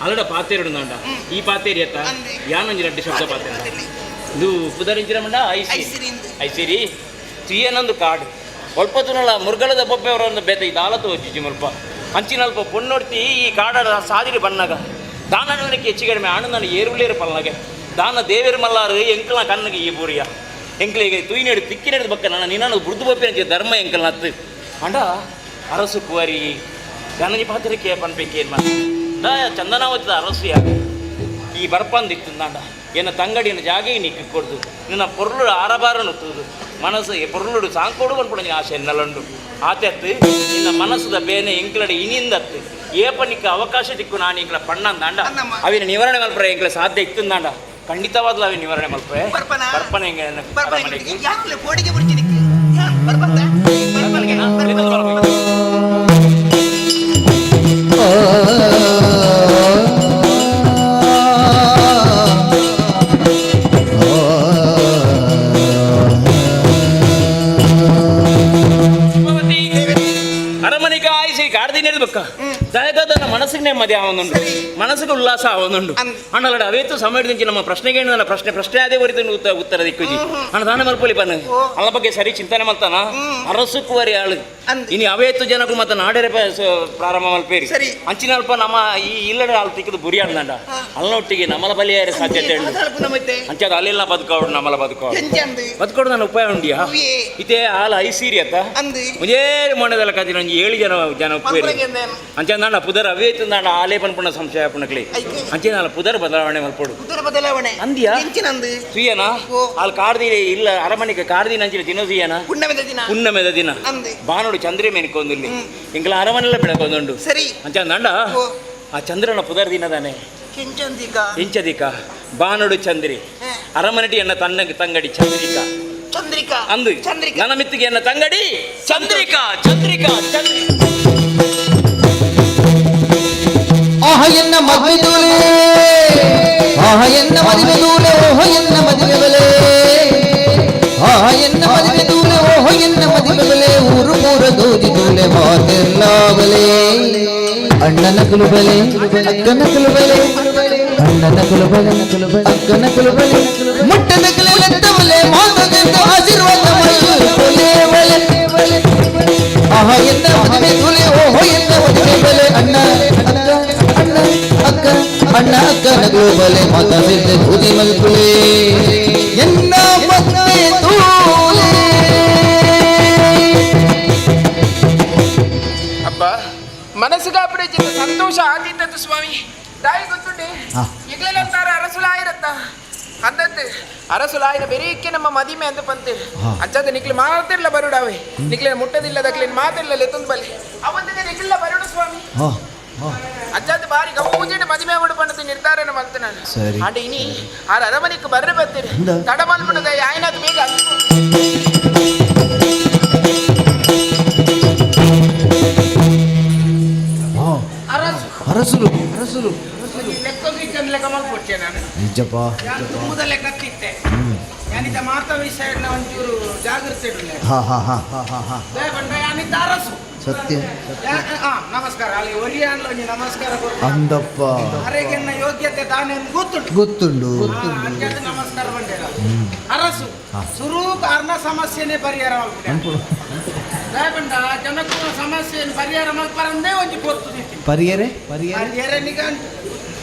ಅಲ್ಲಡ ಪಾತೇರುಡು ನಾಂಡ ಈ ಪಾತೇರಿ ಅತ್ತ ಯಾನೊಂಜಿ ರಡ್ಡು ಶಬ್ದ ಪಾತೇರು ಇದು ಪುದರಿಂಚಿನ ಮಂಡ ಐಸಿರಿ ಐಸಿರಿ ತುಯ್ಯನೊಂದು ಕಾಡು ಒಲ್ಪ ತುನಲ ಮುರುಗಳದ ಬೊಬ್ಬೆಯವರೊಂದು ಬೇತ ಈ ದಾಲತು ಹೋಜಿಜಿ ಮುಲ್ಪ ಅಂಚಿನಲ್ಪ ಪೊಣ್ಣೊಡ್ತಿ ಈ ಕಾಡಡ ಸಾದಿರಿ ಬಣ್ಣಗ ದಾನಕ್ಕೆ ಹೆಚ್ಚು ಕಡಿಮೆ ಆಣು ನಾನು ಏರುಲೇರು ಪಲ್ಲಾಗೆ ದಾನ ದೇವೇರು ಮಲ್ಲಾರು ಎಂಕಲ ಕಣ್ಣಿಗೆ ಈ ಬೂರಿಯ ಎಂಕ್ಲೆಗೆ ತುಯ್ನೆಡು ತಿಕ್ಕಿನೆಡು ಬಕ್ಕ ನನ್ನ ನಿನ್ನನ್ನು ಬುರ್ದು ಬೊಪ್ಪಿನ ಧರ್ಮ ಎಂಕಲ್ ನತ್ತು ಅಂಡ ಅರಸು ಕುವರಿ ಗಣನಿ ಪಾತ್ರಕ್ಕೆ ಪನ್ಪೆಕ್ಕೆ ಏನು ದಾ ಚಂದನಾವತಿದ ಅರಸು ಯಾಕೆ ಈ ಬರ್ಪಂದಿತ್ತು ಎನ್ನ ತಂಗಡಿನ ಜಾಗೆ ನಿಕ್ಕಿ ಕೊಡ್ದು ನಿನ್ನ ಪೊರ್ಲು ಆರಬಾರನು ತೂದು ಮನಸ್ಸು ಪೊರ್ಲುಡು ಸಾಂಕೋಡು ಪನ್ಪುಣ ಆಸೆ ಎನ್ನಲುಂಡು ಆತೆತ್ತು ನಿನ್ನ ಮನಸ್ಸುದ ಬೇನೆ ಎಂಕ್ಲಡೆ ಇನಿಂದತ್ತು ಏಪನಿಕ್ಕ ಅವಕಾಶ ದಿಕ್ಕು ನಾನು ಎಂಕ್ಲ ಪಣ್ಣಂದಾಂಡ ಅವಿನ ನಿವಾರಣೆ ಮಲ್ಪರೆ ಎಂಕ್ಲ ಸಾಧ್ಯ ಇತ್ತಂದಾಂಡ ಖಂಡಿತವಾದ್ಲೂ ಅವಿನ ನಿವಾರಣೆ ಮಲ್ಪರೆ ಬರ್ಪನ ಎಂಗೆ ಅರಮನೆಗೆ ಆಯಿಸಿ ಕಾಡ್ದಿನ ಬಕ್ಕ ದಯದಾದ ಮನಸ್ಸಿಗೆ ನೆಮ್ಮದಿ ಆವೊಂದುಂಡು ಮನಸ್ಸಿಗೆ ಉಲ್ಲಾಸ ಆವೊಂದುಂಡು ಅಣ್ಣಲಡ ಅವೇತು ಸಮಯದಿಂದ ನಮ್ಮ ಪ್ರಶ್ನೆಗೆ ನನ್ನ ಪ್ರಶ್ನೆ ಪ್ರಶ್ನೆ ಅದೇ ಉತ್ತರ ಉತ್ತರ ದಿಕ್ಕುಜಿ ಅಣ್ಣ ದಾನ ಮಲ್ಪೊಲಿ ಪನ್ನ ಅಲ್ಲ ಬಗ್ಗೆ ಸರಿ ಚಿಂತನೆ ಮಲ್ತಾನ ಅರಸು ಕುವರಿ ಆಳು ಇನಿ ಅವೇತು ಜನಕು ಮತ್ತೆ ನಾಡೆರೆ ಪ್ರಾರಂಭ ಮಲ್ಪೇರಿ ಸರಿ ಅಂಚಿನ ಅಲ್ಪ ನಮ್ಮ ಈ ಇಲ್ಲಡೆ ಹಾಲು ತಿಕ್ಕದು ಬುರಿ ಅಣ್ಣಂಡ ಅಲ್ಲೊಟ್ಟಿಗೆ ನಮ್ಮಲ ಬಲಿಯಾರೆ ಸಾಧ್ಯತೆ ಉಂಟು ಅಂಚಾದ ಅಲ್ಲೆಲ್ಲ ಬದುಕೋಡು ನಮ್ಮಲ ಬದುಕೋಡು ಬದುಕೋಡು ನನ್ನ ಉಪಾಯ ಉಂಡಿಯಾ ಇದೇ ಹಾಲು ಐಸೀರಿ ಅತ್ತ ಮುಂಜೇರು ಮೊಣದಲ್ಲ ಕದಿನ ಒಂಜಿ 7 ಜನ ಜನ ಉಪ್ಪೇರಿ ಅಂಚ ಪುದರ್ ಅವೇತು ನಾಡ ಆಲೆ ಪನ್ಪುಣ ಸಂಶಯ ಪುಣಕ್ಲಿ ಅಂಚೆ ನಾಲ ಪುದರ್ ಬದಲಾವಣೆ ಮಲ್ಪೊಡು ಪುದರ್ ಬದಲಾವಣೆ ಅಂದಿಯಾ ಎಂಚಿನಂದು ಸುಯ್ಯನ ಅಲ್ಲಿ ಕಾರ್ದಿ ಇಲ್ಲ ಅರಮನೆಗೆ ಕಾರ್ದಿನ ಅಂಚಿನ ದಿನ ಸುಯ್ಯನ ಪುಣ್ಣಮೆದ ದಿನ ಪುಣ್ಣಮೆದ ದಿನ ಬಾನುಡು ಚಂದ್ರೆ ಮೇನ್ಕೊಂದಿಲ್ಲಿ ಎಂಕಲ ಅರಮನೆಲ್ಲ ಬೆಳಕೊಂದುಂಡು ಸರಿ ಅಂಚ ನಾಡ ಆ ಚಂದ್ರನ ಪುದರ್ ದಿನದಾನೆ ಕೆಂಚಂದಿಕ ಎಂಚದಿಕ ಬಾನುಡು ಚಂದ್ರಿ ಅರಮನೆಟಿ ಎನ್ನ ತನ್ನ ತಂಗಡಿ ಚಂದ್ರಿಕಾ ಚಂದ್ರಿಕಾ ಅಂದು ಚಂದ್ರಿಕಾ ನನ್ನ ಮಿತ್ತಿಗೆ ಎನ್ನ ತಂಗಡಿ ಚಂದ್ರಿಕಾ ಚಂದ್ರಿಕಾ ಚಂದ್ರಿಕಾ ಆಹ ಎನ್ನ ಮದುವೆ ದೂಲೆ ಆಹ ಎನ್ನ ಮದುವೆ ದೂಲೆ ಓಹ ಎನ್ನ ಮದುವೆ ಬಲೆ ಆಹ ಎನ್ನ ಮದುವೆ ದೂಲೆ ಓಹ ಎನ್ನ ಮದುವೆ ಬಲೆ ಊರು ಮೂರ ದೋಜಿ ದೂಲೆ ಮಾತೆರ್ಲಾಬಲೆ ಅಣ್ಣನ ಕುಲುಬಲೆ ಅಕ್ಕನ ಕುಲುಬಲೆ ಅಣ್ಣನ ಕುಲುಬಲೆ ಅಕ್ಕನ ಕುಲುಬಲೆ ಮುಟ್ಟನ ಕುಲಲೆತ್ತಬಲೆ ಮಾತಗೆಂದು ಆಶೀರ್ವಾದ ಮಲ್ಪೊಲೆ ಬಲೆ ಆಹ ಎನ್ನ ಮದುವೆ ದೂಲೆ ಓಹೋ ಎನ್ನ ಮದುವೆ ಬಲೆ ಅಣ್ಣ ಅಕ್ಕ ಅಣ್ಣ ಅಕ್ಕ ಅಣ್ಣ ಅಕ್ಕ ನಗಲು ಬಲೆ ಮಾತಾ ಸಿದ್ಧ ಧೂದಿ ಮಲ್ಪುಲೆ ಎನ್ನ ಮದುವೆ ದೂಲೆ ಅಪ್ಪ ಮನಸ್ಸಿಗಾಪಡೆ ಚಿತ್ತ ಸಂತೋಷ ಆದಿತ್ತದ್ದು ಸ್ವಾಮಿ ದಾಯಿ ಗೊತ್ತುಂಡೆ ಈಗಲೆಲ್ಲ ಅರಸುಲಾಯಿರತ್ತ ಅಂದಂತೆ ಅರಸುಲಾಯಿನ ಬೆರೀಕೆ ನಮ್ಮ ಮದಿಮೆ ಅಂತ ಪಂತೆ ಅಂಚಾದ ನಿಕ್ಲಿ ಮಾತಿರ್ಲ ಬರುಡಾವೆ ನಿಕ್ಲೆ ಮುಟ್ಟದಿಲ್ಲ ದಕ್ಲಿನ ಮಾತಿರ್ಲ ಲೆತ್ತೊಂದು ಬಲಿ ಅವಂತಿಗೆ ನಿಕ್ಲ ಬರುಡು ಸ್ವಾಮಿ ಅಂಚಾದ ಬಾರಿ ಗೌಜಿನ ಮದಿಮೆ ಬಿಡು ಪಂಡದ ನಿರ್ಧಾರನ ಮಲ್ತ ನಾನು ಸರಿ. ಅಂಡ ಇನಿ ಆರ ಅರಮನೆಗೆ ಬರ್ರೆ ಬರ್ತೀರಿ ತಡ ಮಲ್ಪುಣದ ಆಯ್ನಾದ ಬೇಗ ಅರಸು ಅರಸುಲು ಅರಸುಲು ಲೆಕ್ಕೋಗಿದ್ದನ್ನು ಲೆಕ್ಕ ಮಲ್ಪೊಟ್ಟೆ ನಾನು ನಿಜಪ್ಪ ಯಾನ್ ತುಂಬುದ ಲೆಕ್ಕಕ್ಕಿತ್ತೆ ಯಾನಿದ ಮಾತ ವಿಷಯ ಒಂಚೂರು ಜಾಗೃತಿ ಇಡಲೆ ಹಾ ಹಾ ಹಾ ಹಾ ಹಾ ಹಾ ಬಂಡ ಯಾನಿದ್ದ ಅರಸು ಸತ್ಯ ನಮಸ್ಕಾರ ಅಲ್ಲಿ ಒರಿಯಾನ್ಲ ಒಂಜಿ ನಮಸ್ಕಾರ ಕೊರ್ಪು. ಅಂದಪ್ಪ ಅರೆಗೆನ್ನ ಯೋಗ್ಯತೆ ತಾನೇ ಗೊತ್ತುಂಟು ಗೊತ್ತುಂಡು ಅಂಚಾದ ನಮಸ್ಕಾರ ಬಂಡೇರ ಅರಸು ಸುರು ಕಾರಣ ಸಮಸ್ಯೆನೇ ಪರಿಹಾರ ಮಲ್ಪುಂಡು ಬಂಡ ಜನಕ್ಕೂ ಸಮಸ್ಯೆಯನ್ನು ಪರಿಹಾರ ಮಲ್ಪರಂದೇ ಒಂಜಿ ಪೊರ್ತು ದಿತ್ತಿ ಪರಿಯರೆ ಪರಿಯರೆ ಪರಿಹಾರ ನಿಗಂಟು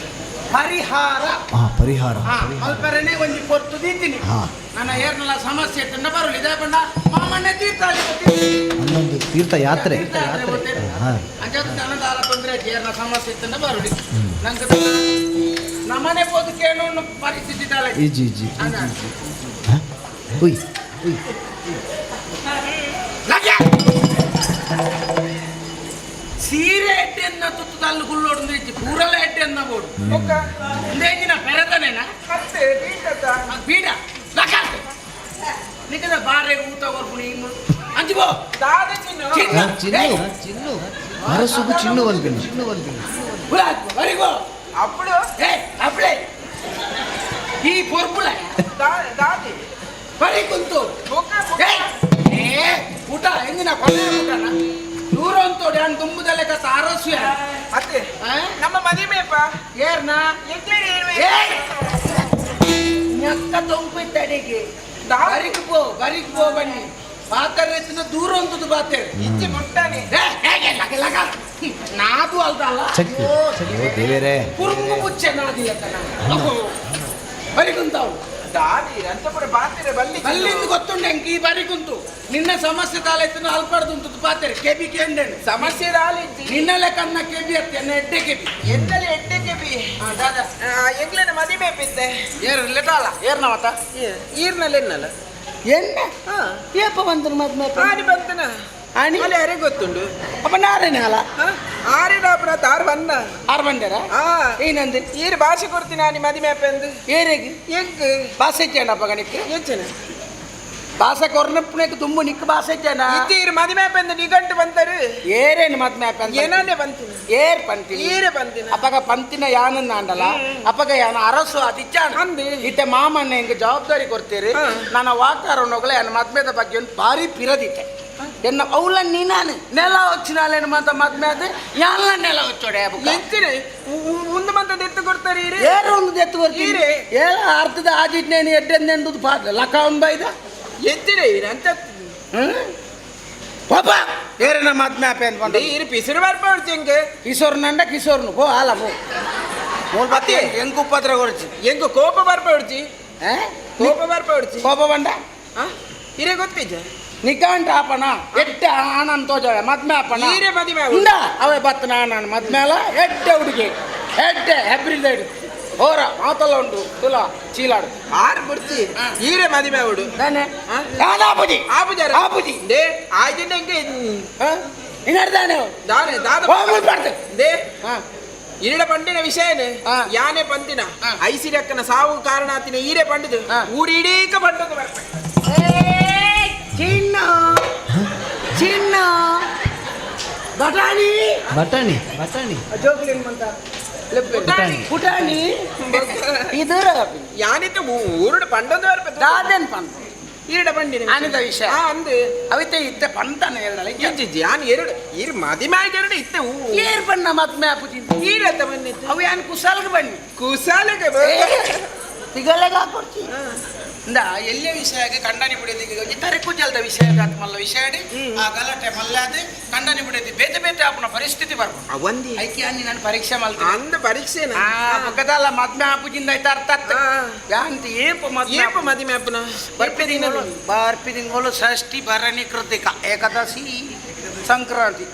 ಪರಿಹಾರ ಹಾ ಪರಿಹಾರ ಮಲ್ಪರನೇ ಒಂಜಿ ಪೊರ್ತು ದಿತ್ತೀನಿ ಹಾ. ನನ್ನ ಏರ್ನಲ್ಲ ಸಮಸ್ಯೆ ಇತ್ತಂಡ ಬರಲಿ ಇದೇ ಬಂಡ ಮಾಮಣ್ಣ ತೀರ್ಥ ಅಲ್ಲೊಂದು ತೀರ್ಥ ಯಾತ್ರೆ ಹಾ ಅಂಚಾದ ಜನದಾಲ ತೊಂದರೆ ಏರ್ನ ಸಮಸ್ಯೆ ಇತ್ತಂಡ ಬರಲಿ ನಂಗೆ ನಮ್ಮನೆ ಪೋದು ಕೇಳೋ ಪರಿಸ್ಥಿತಿ ದಾಲ ಇಜ್ಜಿ ಇಜ್ಜಿ ಹಾ? ಉಯ್ ಉಯ್ ಸೀರೆ ಎಡ್ಡೆನ್ನ ತುತ್ತದಲ್ಲು ಗುಲ್ಲೋಡು ಇಜ್ಜಿ ಪೂರಲ ಎಡ್ಡೆನ್ನ ಬೋಡು ಇಂದೇಜಿನ ಪೆರದನೇನ ಬೀಡ ಲಕಾತೆ ನಿಕದ ಬಾರೆ ಊತ ಕೊರ್ಪುಣಿ ಅಂಜು ಚಿನ್ನು ಹಾ, ಚಿನ್ನು ಚಿನ್ನು ಅರಸುಗು ಚಿನ್ನು ಅನ್ಪಿನಿ ಚಿನ್ನು ಅನ್ಪಿನಿ ಬರಿಗೋ ಅప్పుడు ಏ ಅಪ್ಳೆ ಈ ಪೊರ್ಪುಳ ದಾದಿ ಬರಿ ಕುಂತು ಏ ಊಟ ಎಂದಿನ ಕೊನೆ ಊಟನ ದೂರ ಅಂತೋಡಿ ಅಣ್ಣ ತುಂಬುದಲ್ಲೇ ಕಸ ಅರಸು ಅತ್ತೆ ನಮ್ಮ ಮದಿಮೆಪ್ಪ ಏರ್ನ ನೆಕ್ಕ ತೊಂಪಿತ್ತಡಿಗೆ ಬರಿಕ್ ಪೋ ಬರಿಕ್ ಪೋ ಬನ್ನಿ ಬಾತರೆ ದೂರ ಅಂತದ್ದು ಬಾತೆ ಇಚ್ಚಿ ಮುಟ್ಟಾನೆ ಲಗ ಲಗ ನಾದು ಅಲ್ದಲ್ಲ ಚಕ್ ಓ ದೇವರೇ ಕುರುಂಗು ಮುಚ್ಚೆ ನಾದಿಲ್ಲ ಬರಿ ಕುಂತಾವು ದಾದಿ ಅಂತ ಪೂರ ಪಾತೆರೆ ಬಲ್ಲಿ ಅಲ್ಲಿಂದ ಗೊತ್ತುಂಡು ಎಂಕ್ ಈ ಬಾರಿ ಕುಂತು ನಿನ್ನ ಸಮಸ್ಯೆ ತಾಲೈತನ ಅಲ್ಪಡ್ದುಂಟು ಪಾತೆರೆ ಕೆಬಿ ಕೇಂದೇನು ಸಮಸ್ಯೆ ದಾಲಿಜ್ಜಿ ನಿನ್ನಲೆ ಕನ್ನ ಕೆಬಿ ಅತ್ತೆ ಎನ್ನ ಎಡ್ಡೆ ಕೆಬಿ ಎನ್ನಲೆ ಎಡ್ಡೆ ಕೆಬಿ ದಾದಾ ಎಂಗ್ಲೆನ ಮದಿಮೆ ಪಿತ್ತೆ ಏರ್ ಲೆಟಾಲ ಏರ್ನ ಮತ ಈರ್ನಲ್ಲಿ ಎನ್ನಲ್ಲ ಎನ್ನ ಏಪ ಬಂತನ ಮದ್ಮೆ ಆನಿ ಬಂತನ ಆನಿ ಅಲ್ಲಿ ಅರೆ ಗೊತ್ತುಂಡು ಅಪ್ಪ ನಾರೇನೆ ಅಲ್ಲ ಆರೆ ಡಾಪುನ ತಾರ್ ಬನ್ನ ಆರ್ ಬಂದೇರ ಏನಂದೆ ಈರ್ ಭಾಷೆ ಕೊಡ್ತೀನಿ ಆನಿ ಮದಿಮೆ ಅಪ್ಪಂದು ಏರೆಗ್ ಎಂಕ್ ಭಾಷೆ ಚೇಂಡಪ್ಪ ಗಣಿಕ್ ಎಂಚನ ಭಾಷೆ ಕೊರ್ನಪ್ಪನೆಕ್ ತುಂಬು ನಿಕ್ ಭಾಷೆ ಚೇಂಡ ಇತ್ತೀರ್ ಮದಿಮೆ ಅಪ್ಪಂದು ನಿಗಂಟು ಬಂದರು ಏರೇನು ಮದ್ಮೆ ಅಪ್ಪ ಏನನ್ನೇ ಬಂತೀನಿ ಏರ್ ಪಂತಿನಿ ಈರೆ ಬಂತಿನ ಅಪ್ಪಗ ಪಂತಿನ ಯಾನನ್ನ ಅಂಡಲ ಅಪ್ಪಗ ಯಾನ ಅರಸು ಅದಿಚ್ಚಾಣ ಇತ್ತೆ ಮಾಮಣ್ಣ ಹಿಂಗ ಜವಾಬ್ದಾರಿ ಕೊಡ್ತೀರಿ ನನ್ನ ವಾತಾವರಣಗಳ ಯಾನ ಮದ್ಮೆದ ಬಗ್ಗೆ ಒಂದು ಭಾರಿ ಪಿರದಿತ್ತೆ ಎನ್ನ ಅವಳ ನೀನಾನು ನೆಲ వచ్చినాలేను ಮಾತ ಮದ್ಮೆ ಅದು ಯಾನ ನೆಲ వచ్చೋಡೆ ಎಂಚಿನ ಒಂದು ಮಂತದ ಎತ್ತು ಕೊಡ್ತಾರೆ ಈರೆ ಏರು ಒಂದು ಎತ್ತು ಕೊಡ್ತೀರಿ ಈರೆ ಏಳ ಅರ್ಧದ ಆಜಿಟ್ನೇನು ಎಡ್ಡೆಂದು ಪಾದ ಲಕ್ಕ ಒಂದು ಬೈದ ಎಂಚಿನ ಈರೆ ಅಂತ ಪಾಪ ಏರಿನ ಮದ್ಮೆ ಅಪ್ಪ ಅನ್ಕೊಂಡು ಈರು ಪಿಸಿರು ಬರ್ಪ ಎಂಕ್ ಕಿಶೋರ್ನಂಡ ಕಿಶೋರ್ನು ಪೋ ಅಲ್ಲ ಪೋ ಅತ್ತೆ ಎಂಕ್ ಉಪದ್ರ ಕೊಡ್ಚಿ ಎಂಕ್ ಕೋಪ ಬರ್ಪ ಹೊಡ್ಚಿ ಕೋಪ ಬರ್ಪ ಹೊಡ್ಚಿ ಕೋಪ ಬಂಡ ಇರೆ ಗೊತ್ತಿಜ್ಜ ನಿಕಾಂಟ ಆಪಣ ಎಟ್ಟೆ ಆನಂದ್ ತೋಜ ಮದ್ಮೆ ಆಪಣ ಈರೆ ಮದಿಮೆ ಇಂದ ಅವೇ ಬತ್ತನ ನಾನು ಮದ್ಮೆ ಅಲ್ಲ ಎಟ್ಟೆ ಹುಡುಗಿ ಎಟ್ಟೆ ಹೆಬ್ರಿಲ್ ಹೋರ ಮಾತಲ್ಲ ಉಂಟು ತುಲಾ ಚೀಲಾಡು ಆರು ಬುಡ್ಚಿ ಈರೆ ಮದಿಮೆ ಅವಡು ನಾನೇ ಆಪುಜಿ ಆಪುಜಾರ ಆಪುಜಿ they ಆಯ್ತಿಂದ ಎಂಕೆ ಇನ್ನಡ್ದಾನೆ ದಾನೆ ದಾದ ಬರ್ತೆ they ಈರಿಡ ಪಂಡಿನ ವಿಷಯನೇ ಯಾನೆ ಪಂತಿನ ಐಸಿರಕ್ಕನ ಸಾವು ಕಾರಣ ಆತಿನ ಈರೆ ಪಂಡಿದು ಊರಿಡೀಕ ಪಂಡದು ಬರ್ತೆ ಚಿನ್ನ ಚಿನ್ನ ಬಟಾಣಿ ಬಟಾಣಿ ಬಟಾಣಿ ಜೋಗ್ಲಿನ್ ಮಂತ ಪುಟಾಣಿ. ಪುಟಾಣಿ ಇದರ ಯಾನಿತ ಊರುಡು ಪಂಡೊಂದು ಬರ್ಪೆ ದಾದೆನ್ ಪಂಡ ಈರಿಡ ಪಂಡಿನ ಆನಿದ ವಿಷಯ ಅಂದು ಅವಿತೆ ಇತ್ತೆ ಪಂತನ ಎರಡಲ್ಲ ಇಜ್ಜಿ ಯಾನ್ ಎರಡು ಈರ್ ಮದಿಮಾಯ್ಗೆ ಎರಡು ಇತ್ತೆ ಏರ್ ಬಣ್ಣ ಮದ್ಮೆ ಆಪುಜಿ ಈರತ್ತ ಬಂದಿತ್ತು ಅವು ಯಾನ್ ಕುಸಾಲ್ಗೆ ಬನ್ನಿ ಕುಸಾಲಗೆ ತಿಗಲೆಗೆ ಹಾಕೊಡ್ತಿ ಇಂದ ಎಲ್ಲೇ ವಿಷಯಕ್ಕೆ ಕಂಡನಿ ಬಿಡೋದಿಗೆ ಒಂಜಿ ತರೆ ಕುಜಲ್ದ ವಿಷಯ ಮಲ್ಲ ವಿಷಯ ಆ ಗಲಾಟೆ ಮಲ್ಲಾದೆ ಕಂಡನಿ ಬಿಡೋದಿ ಬೇತೆ ಬೇತೆ ಆಪುನ ಪರಿಸ್ಥಿತಿ ಬರ್ಬೋದು ಅವಂದಿ ಐಕೆ ಅನ್ನಿ ನಾನು ಪರೀಕ್ಷೆ ಮಲ್ತೀನಿ ಅಂದ ಪರೀಕ್ಷೆ ಆ ಪಕ್ಕದಲ್ಲ ಮದ್ಮೆ ಆಪುಜಿಂದ ಆಯ್ತು ಅರ್ಥ ಆತ್ ಯಾಂತ ಏಪ ಮದ್ಮೆ ಏಪ ಮದಿಮೆ ಆಪುನ ಬರ್ಪಿ ತಿಂಗಳು ಬರ್ಪಿ ತಿಂಗಳು ಷಷ್ಠಿ ಭರಣಿ ಕೃತಿಕ ಏಕಾದಶಿ ಸಂಕ್ರಾಂತಿ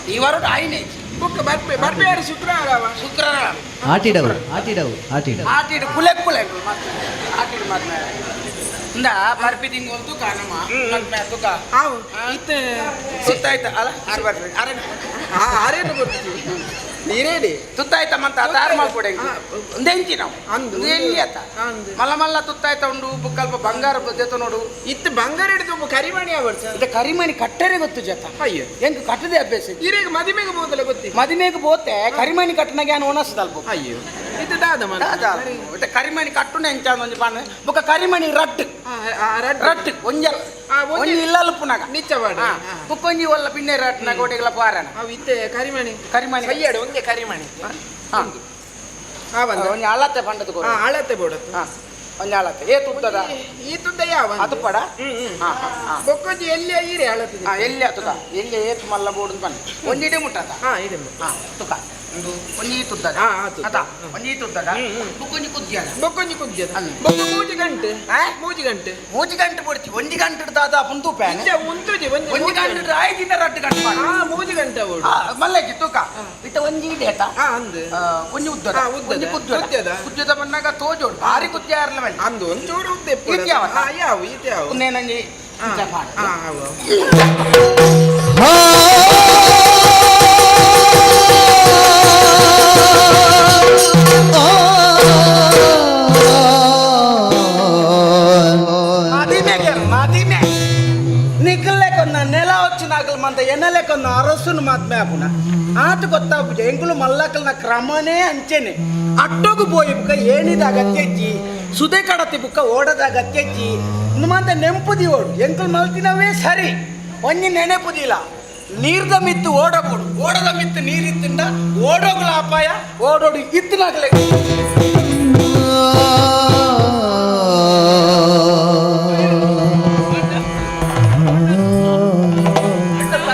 ಈ ವಾರ ಆಯ್ನೆ ಬುಕ್ ಬರ್ಪೆ ಬರ್ಪೆ ಯಾರು ಶುಕ್ರವಾರ ಶುಕ್ರವಾರ ಆಟಿಡವು ಆಟಿಡವು ಆಟಿಡವು ಆಟಿಡು ಕುಲೆ ಕುಲೆ ಆಟಿಡು ಮದ್ಮೆ ಇಂದ ಬರ್ಪಿ ತಿಂಗಳು ತುಕ ನಮ್ಮ ಮದ್ಮೆ ತುಕ ಆವು ಇತ್ತೆ ಸುತ್ತಾಯ್ತ ಅಲ್ಲ ಆರು ಬರ್ರಿ ಆರೇನು ಆರೇನು ಬರ್ತೀವಿ ನೀರೇಡಿ ತುತ್ತಾಯ್ತ ಮಂತ ತಾರು ಮಾಡ್ಕೊಡೆ ಒಂದೆಂಚಿ ನಾವು ಅಂದು. ಎಲ್ಲಿ ಆತ ಅಂದು. ಮಲ್ಲ ಮಲ್ಲ ತುತ್ತಾಯ್ತ ಉಂಡು ಕಲ್ಪ ಬಂಗಾರ ಜೊತೆ ನೋಡು ಇತ್ತು ಬಂಗಾರ ಹಿಡಿದು ಕರಿಮಣಿ ಆವರ್ಸ ಮತ್ತೆ ಕರಿಮಣಿ ಕಟ್ಟರೆ ಗೊತ್ತು ಜತ ಅಯ್ಯೋ ಎಂಕ್ ಕಟ್ಟದೆ ಅಭ್ಯಾಸ ಇತ್ತು. ಈರೇಗ ಮದಿಮೆಗೆ ಬೋದಲ್ಲ ಗೊತ್ತಿ ಮದಿಮೆಗೆ ಬೋತೆ ಕರಿಮಣಿ ಕಟ್ಟನಾಗ ಏನು ಒಣಸದಲ್ಪ ಅಯ್ಯೋ ಇದು ದಾದ ಮನ ಮತ್ತೆ ಕರಿಮಣಿ ಕಟ್ಟುನ ಎಂಚ ಒಂಜಿ ಪಾನ್ ಬೊಕ್ಕ ಕರಿಮಣಿ ರಟ್ಟು ರಟ್ಟು ಒಂಜಲ್ ಒಂಜಿ ಇಲ್ಲಲ್ಪುನಾಗ ನಿಚ್ಚವಾಡ ಬೊಕ್ಕ ಒಂಜಿ ಒಲ್ಲ ಪಿನ್ನೆ ರಟ್ಟುನಾಗ ಒಡೆಗಳ ಪಾರಣ ಅವು ಇತ್ತೆ ಕರಿಮಣಿ ಕರಿಮಣಿ ಸಯ್ಯಾಡು ಒಂದೇ ಕರಿಮಣಿ ಹಾ ಆ ಬಂದ ಒಂಜಿ ಅಳತೆ ಪಂಡದ ಕೊಡು ಅಳತೆ ಬೋಡತ್ತು ಹಾ ಒಂಜಿ ಅಳತೆ ಏ ತುದ್ದದ ಈ ತುದ್ದ ಯಾವ ಅದು ಪಡ ಹಾ ಹಾ ಬೊಕ್ಕೊಂಜಿ ಎಲ್ಲಿ ಈರೆ ಅಳತೆ ಹಾ ಎಲ್ಲಿ ತುಕ ಎಲ್ಲಿ ಏತ್ ಮಲ್ಲ ಬೋಡು ಬನ್ನಿ ಒಂಜಿ ಇಡೆ ಮುಟ್ಟದ ಹಾ ಇದೆ ಹಾ ತುಕ ಒಂದು ಒಂಜಿ ತುದ್ದದ ಹಾ, ಆ ತುದ್ದ. ಅತ ಒಂಜಿ ತುದ್ದದ ಬೊಕ್ಕೊಂಜಿ ಕುದ್ಯದ ಬೊಕ್ಕೊಂಜಿ ಕುದ್ಯದ ಬೊಕ್ಕ ಮೂಜಿ ಗಂಟೆ ಮೂಜಿ ಗಂಟೆ ಮೂಜಿ ಗಂಟೆ ಪೊಡ್ಚಿ ಒಂಜಿ ಗಂಟೆ ದಾದ ಪುಂತು ಪ್ಯಾನ್ ಇಂಚ ಉಂತುಜಿ ಒಂಜಿ ಒಂಜಿ ಗಂಟೆ ಆಯ್ತಿನ ರಟ್ಟು ಗಂಟೆ ಮಾಡಿ ಹಾ ಮೂಜಿ ಗಂಟೆ ಬೋಡು ಆ ಮಲ್ಲಜ್ಜಿ ತೂಕ ಇತ್ತ ಒಂಜಿ ಇದೆ ಆತ ಹಾ ಅಂದು ಒಂಜಿ ಉದ್ದದ ಹಾ, ಉದ್ದದ. ಒಂಜಿ ಕುದ್ಯದ ಕುದ್ಯದ. ಕುದ್ಯದ ಬಂದಾಗ ತೋಜೋಡು ಭಾರಿ ಕುದ್ಯ ಇರಲ್ಲ ಬನ್ನಿ ಅಂದು ಒಂಚೂರು ಉದ್ದ ಇಪ್ಪುಡು. ಈತ್ ಯಾವ? ಹಾ, ಯಾವ ಈತ್ ಯಾವ ಒಂದೇನಂಜಿ ಇಂಚ ಪಾಡು. ಹಾ ಅವು ಮದಿಮೆಗೆ ಮದಿಮೆ ನಿಕ್ಕಲೇకొన్న ನೆಲ వచ్చినాకలు మంత ఎనలేకొన్న అరసును మాత్రమే ఆపున ಆತ ಗೊತ್ತಾಪುಜ ಎಂಕುಲು ಮಲ್ಲಕಲ್ನ ಕ್ರಮನೇ ಅಂಚೆನೆ ಅಟ್ಟೋಗು ಪೋಯಿ ಬುಕ್ಕ ಏನಿದ ಅಗತ್ಯಜ್ಜಿ ಸುದೆ ಕಡತಿ ಬುಕ್ಕ ಓಡದ ಅಗತ್ಯಜ್ಜಿ ಮಂತ ನೆಂಪುದಿ ಓಡು ಎಂಕುಲು ಮಲ್ತಿನವೇ ಸರಿ ಒಂಜಿ ನೆನೆಪುದಿಲ್ಲ ನೀರ್ದ ಮಿತ್ತು ಓಡಕೂಡು ಓಡದ ಮಿತ್ತು ನೀರಿತ್ತಿಂದ ಓಡೋಗುಲ ಅಪಾಯ ಓಡೋಡು ಇತ್ತಿನಾಗಲೇ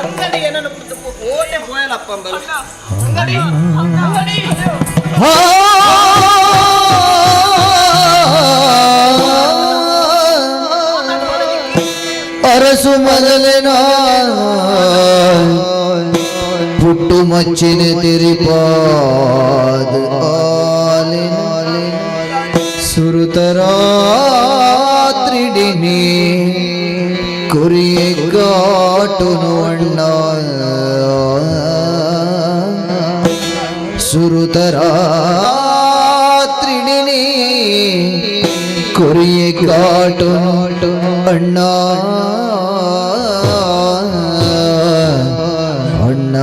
ಅಂಗಡಿ ಏನನ್ನು ಓಟೆ ಪೋಯಲಪ್ಪ ಅಂಬಲು ಅಂಗಡಿ ಅಂಗಡಿ ಆ ಅರಸು ಮಗಲಿನ ಪುಟ್ಟು ಮಚ್ಚಿನ ತಿರಿಪಾದ ಆಲಿನ ಸುರುತರಾತ್ರಿಡಿನಿ ಕುರಿಯ ಕಾಟುನು ಅಣ್ಣ ಸುರುತರಾತ್ರಿಡಿನಿ ಕುರಿಯ ಕಾಟುನು ಅಣ್ಣ ಅಣ್ಣ.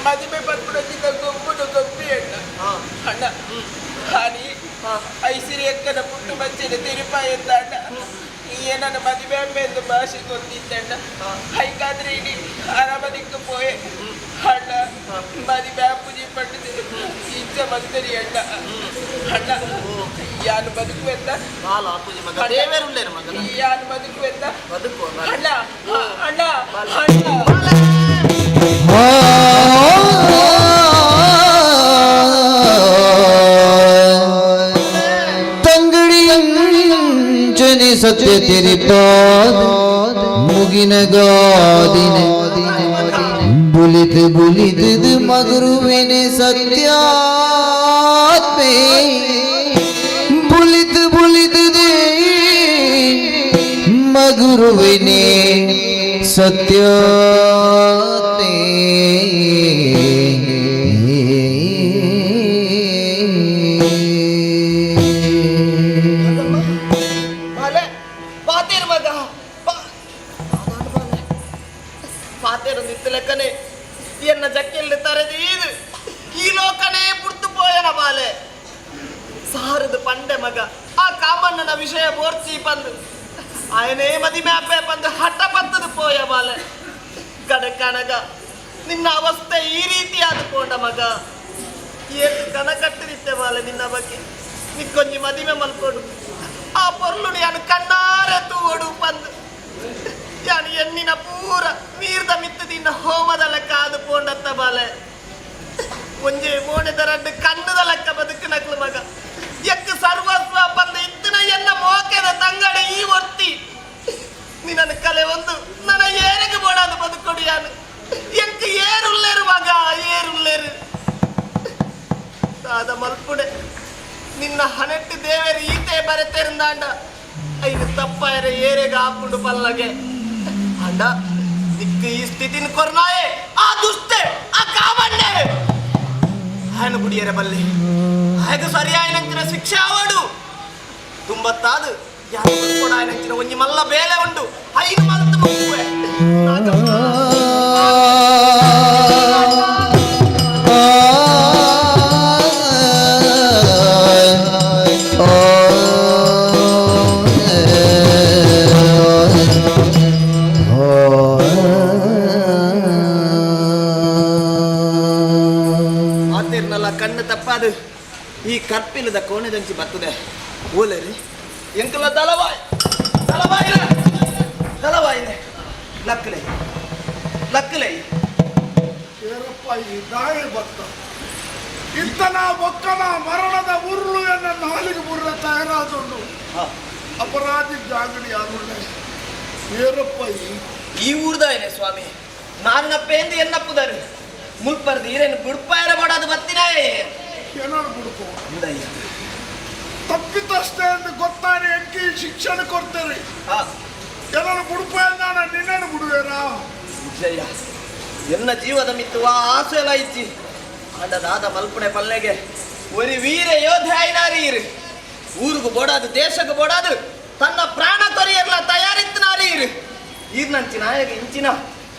ಮದುವೆ ಬಂದ್ಬಿಡೋದಿದ್ದ ಗೊಬ್ಬುಡು ಗೊಬ್ಬಿ ಅಣ್ಣ ಅಣ್ಣ ಹಾನಿ ಐಸಿರಿ ಎಕ್ಕನ ಪುಟ್ಟು ಬಚ್ಚಿನ ತಿರುಪಾಯ ಅಂತ ಅಣ್ಣ ಏನನ್ನ ಮದುವೆ ಎಂದು ಭಾಷೆ ಗೊತ್ತಿದ್ದಣ್ಣ ಹೈಕಾದ್ರೆ ಇಡೀ ಅರಮನೆಗೆ ಪೋಯೆ ಅಣ್ಣ ಮದುವೆ ಪೂಜೆ ಪಟ್ಟಿದೆ ಇಚ್ಛೆ ಮಂತರಿ ಅಣ್ಣ ಅಣ್ಣ ಯಾನು ಬದುಕುವೆಂತ ಯಾನು ಬದುಕುವೆಂತ ಅಣ್ಣ ಅಣ್ಣ ಅಣ್ಣ. ತಂಗಡಿ ಸತ್ಯ ತಿರಿಪಾದ ಮುಗಿನ ಗಾದಿನ ಬುಲಿತು ಬುಲಿತದು ಮಗುರುವಿನ ಸತ್ಯಾತ್ಮೆ ಬುಲಿತು ಬುಲಿತದೆ ಮಗುರುವಿನೇ ಸತ್ಯಾತ್ಮೆ. ಬಾಲೆ ಪಾತೇರು ಮಗ ಪಾತೇರು ನಿತ್ತು ಲೆಕ್ಕನೆ ಎನ್ನ ಜಕ್ಕೆಲ್ಲಿ ತರೆದೀದು ಈ ಲೋಕನೇ ಪುಡ್ತು ಪೋಯನ ಬಾಲೆ ಸಾರದು ಪಂಡೆ ಮಗ ಆ ಕಾಮಣ್ಣನ ವಿಷಯ ಬೋರ್ಚಿ ಬಂದು ಆಯನೇ ಮದಿಮೆ ಅಪ್ಪೆ ಬಂದು ಹಠ ಪತ್ತದು ಪೋಯ ಬಾಲೆ ಕಡಕನಗ ನಿನ್ನ ಅವಸ್ಥೆ ಈ ರೀತಿಯಾದ ಪೋಂಡ ಮಗ ಏತು ಕನ ಕಟ್ಟಿದಿತ್ತೆ ಬಾಲೆ ನಿನ್ನ ಬಗ್ಗೆ ನಿಕ್ಕೊಂಜಿ ಮದಿಮೆ ಮಲ್ಕೊಡು ಆ ಪೊರ್ಲುಡು ಯಾನು ಕಣ್ಣಾರೆ ತೂವಡು ಬಂದು ಯಾನು ಎಣ್ಣಿನ ಪೂರ ನೀರ್ದ ಮಿತ್ತು ತಿನ್ನ ಹೋಮದ ಲೆಕ್ಕ ಆದು ಪೋಂಡತ್ತ ಬಾಲೆ ಒಂಜೆ ಮೋಣೆದ ರಡ್ಡು ಕಣ್ಣುದ ಲೆಕ್ಕ ಬದುಕು ನಕ್ಲು ಮಗ ಎಕ್ ಸರ್ವಸ್ವ ಬಂದು ಇತ್ತಿನ ಎನ್ನ ಮೋಕೆದ ತಂಗಡೆ ಈ ಒರ್ತಿ ನಿನ್ನ ಕಲೆ ಒಂದು ನನ್ನ ಏರಿಗೆ ಬೋಡಾದು ಬದುಕೊಡು ಯಾನು ಎಂಕ್ ಏರುಲ್ಲೇರು ಮಗ ಏರುಲ್ಲೇರು ದಾದ ಮಲ್ಪುಡೆ ನಿನ್ನ ಹಣೆಟ್ಟು ದೇವರು ಈತೆ ಬರೆತೆರಿಂದಾಂಡ ಐದು ತಪ್ಪಾಯರೆ ಏರೆಗ ಆಪುಂಡು ಪಲ್ಲಗೆ ಅಂಡ ದಿಕ್ಕು ಈ ಸ್ಥಿತಿನ ಕೊರ್ನಾಯೆ ಆ ದುಷ್ಟೆ ಆ ಕಾಮಣ್ಣೆ ఆయన ಬುಡಿಯರ ಬಲ್ಲೆ ಆಯಗ ಸರಿಯಾಯನಂಚಿನ ಶಿಕ್ಷೆ ಆವಡು ತುಂಬತ್ತಾದು ಯಾರು ಕೂಡ ಆಯನಂಚಿನ ಒಂಜಿ ಮಲ್ಲ ಬೇಲೆ ಉಂಡು ಐದು ಮಲ್ತು ಮುಕ್ಕುವೆ. ಆತಿರ್ನಲ್ಲ ಕಣ್ಣು ತಪ್ಪಾದು ಈ ಕರ್ಪಿಲ್ಲದ ಕೋಣೆದಂಚಿ ಬರ್ತದೆ ಓಲೇರಿ ಎಂಕಲ ದಳವಾಯ್ ದಳವಾಯಿನ ದಳವಾಯಿನ ಲಕ್ಕಲೆ ಲಕ್ಕಲೆ ಏರಪ್ಪ ಈ ದಾಳಿ ಭಕ್ತ ಇತ್ತನ ಬೊಕ್ಕನ ಮರಣದ ಉರುಳು ಎನ್ನ ನಾಲಿಗೆ ಬುರ್ರ ತಯಾರಾದುಂಡು ಅಪರಾಧಿ ಜಾಗಡಿ ಆಗುಳ್ಳೆ ಏರಪ್ಪ ಈ ಈ ಊರ್ದಾಯನೆ ಸ್ವಾಮಿ ನಾನ್ನಪ್ಪೇಂದು ಎನ್ನಪ್ಪುದಾರು ಮುಲ್ಪರ್ದು ಈರೇನು ಬುಡ್ಪಾಯರ ಬೋಡಾದು ಬತ್ತಿನಾಯೇ ಏನಾರು ಬಿಡ್ಕೋ ತಪ್ಪಿತಷ್ಟೇ ಎಂದು ಗೊತ್ತಾನೆ ಎಂಕಿ ಶಿಕ್ಷಣ ಕೊಡ್ತಾರೆ ಏನಾರು ಬುಡ್ಪ ನಾನು ನಿನ್ನೇನು ಬಿಡುವೇನಾ ಜಯ ಎನ್ನ ಜೀವದ ಮಿತ್ತು ಆ ಆಸೆ ಎಲ್ಲ ಇಚ್ಚಿ ಆಂಡದಾದ ಮಲ್ಪುಣೆ ಪಲ್ಲೆಗೆ ಒರಿ ವೀರ ಯೋಧೆ ಆಯ್ನಾರಿ ಇರು ಊರಿಗೂ ಬೋಡಾದು ದೇಶಕ್ಕೂ ಬೋಡಾದು ತನ್ನ ಪ್ರಾಣ ತೊರಿಯರ್ಲ ತಯಾರಿತ್ತನಾರಿ ಇರು ಈರ್ನಂಚಿನ ಆಯಗ ಇಂಚಿನ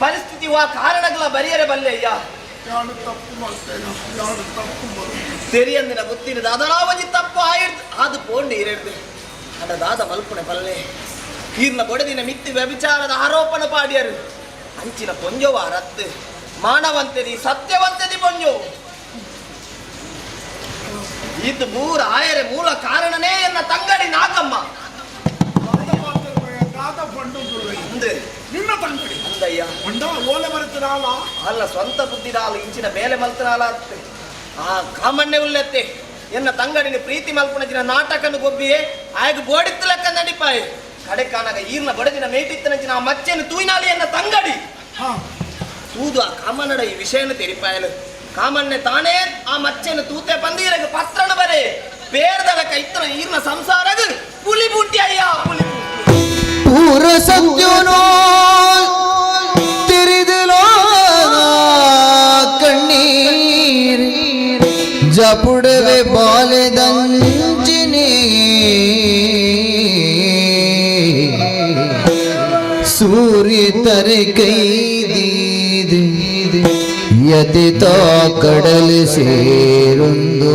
ಪರಿಸ್ಥಿತಿ ವಾ ಕಾರಣಗಳ ಬರಿಯರೆ ಬಲ್ಲೆ ಅಯ್ಯ ಯಾರು ತಪ್ಪು ಮಾಡ್ತೇನೆ ಯಾರು ತಪ್ಪು ಮಾಡ್ತೇನೆ ತೆರಿಯಂದಿನ ಬುತ್ತಿನ ದಾದರಾವಜಿ ತಪ್ಪು ಆಯಿರ್ದು ಅದು ಪೋಂಡು ಇರೆಡ್ದು ಅಂಡ ದಾದ ಮಲ್ಪುಣೆ ಪಲ್ಲೆ ಈರ್ನ ಬೊಡದಿನ ಮಿತ್ತಿ ವ್ಯಭಿಚಾರದ ಆರೋಪಣ ಪಾಡ್ಯರು ಅಂಚಿನ ಪೊಂಜೋವ ರತ್ತು ಮಾನವಂತೆದಿ ಸತ್ಯವಂತೆದಿ ಪೊಂಜೋ ಇದು ಮೂರ ಆಯರೆ ಮೂಲ ಕಾರಣನೇ ಎನ್ನ ತಂಗಡಿ ನಾಗಮ್ಮ ದಾದ ಪಂಡು ನಿನ್ನ ತಂಗಡಿ ಪಂಡ ಓಲೆ ಬರುತ್ತಿನಾಲ ಅಲ್ಲ ಸ್ವಂತ ಬುದ್ಧಿದಾಲ ಇಂಚಿನ ಬೇಲೆ ಮಲ್ತನಾಲ ಅತ್ತೆ ಆ ಕಾಮಣ್ಣೆ ಉಲ್ಲತ್ತೆ ಎನ್ನ ತಂಗಡಿನ ಪ್ರೀತಿ ಮಲ್ಪುನಜಿನ ನಾಟಕನು ಗೊಬ್ಬಿಯೇ ಆಯಗ ಬೋಡಿತ್ತು ಲೆಕ್ಕ ನಡಿಪಾಯಿ ಕಡೆ ಕಾನಾಗ ಈರ್ನ ಬಡದಿನ ಮೇಟಿತ್ತನಂಚಿನ ಆ ಮಚ್ಚೆನು ತೂಯಿನಾಲಿ ಎನ್ನ ತಂಗಡಿ ತೂದು ಆ ಕಾಮನ್ನಡ ಈ ವಿಷಯನ ತೆರಿಪಾಯಲು ಕಾಮಣ್ಣೆ ತಾನೇ ಆ ಮಚ್ಚೆನು ತೂತೆ ಬಂದು ಈರಗ ಪತ್ರಣ ಬರೆ ಬೇರ್ದಲಕ ಇತ್ತನ ಈರ್ನ ಸಂಸಾರಗ ಪುಲಿ ಬುಟ್ಟಿ ಅಯ್ಯ ಪುಲಿ. ಪೂರ ಸತ್ಯನೋ ತಿರಿದಲೋ ಕಣ್ಣೀರ್ ಜಪುಡವೆ ಬಾಲೆದಂಜಿನಿ ಸೂರ್ಯ ತರ ಕೈದೀದೆ ಯತಿತ ಕಡಲ್ ಸೇರೊಂದು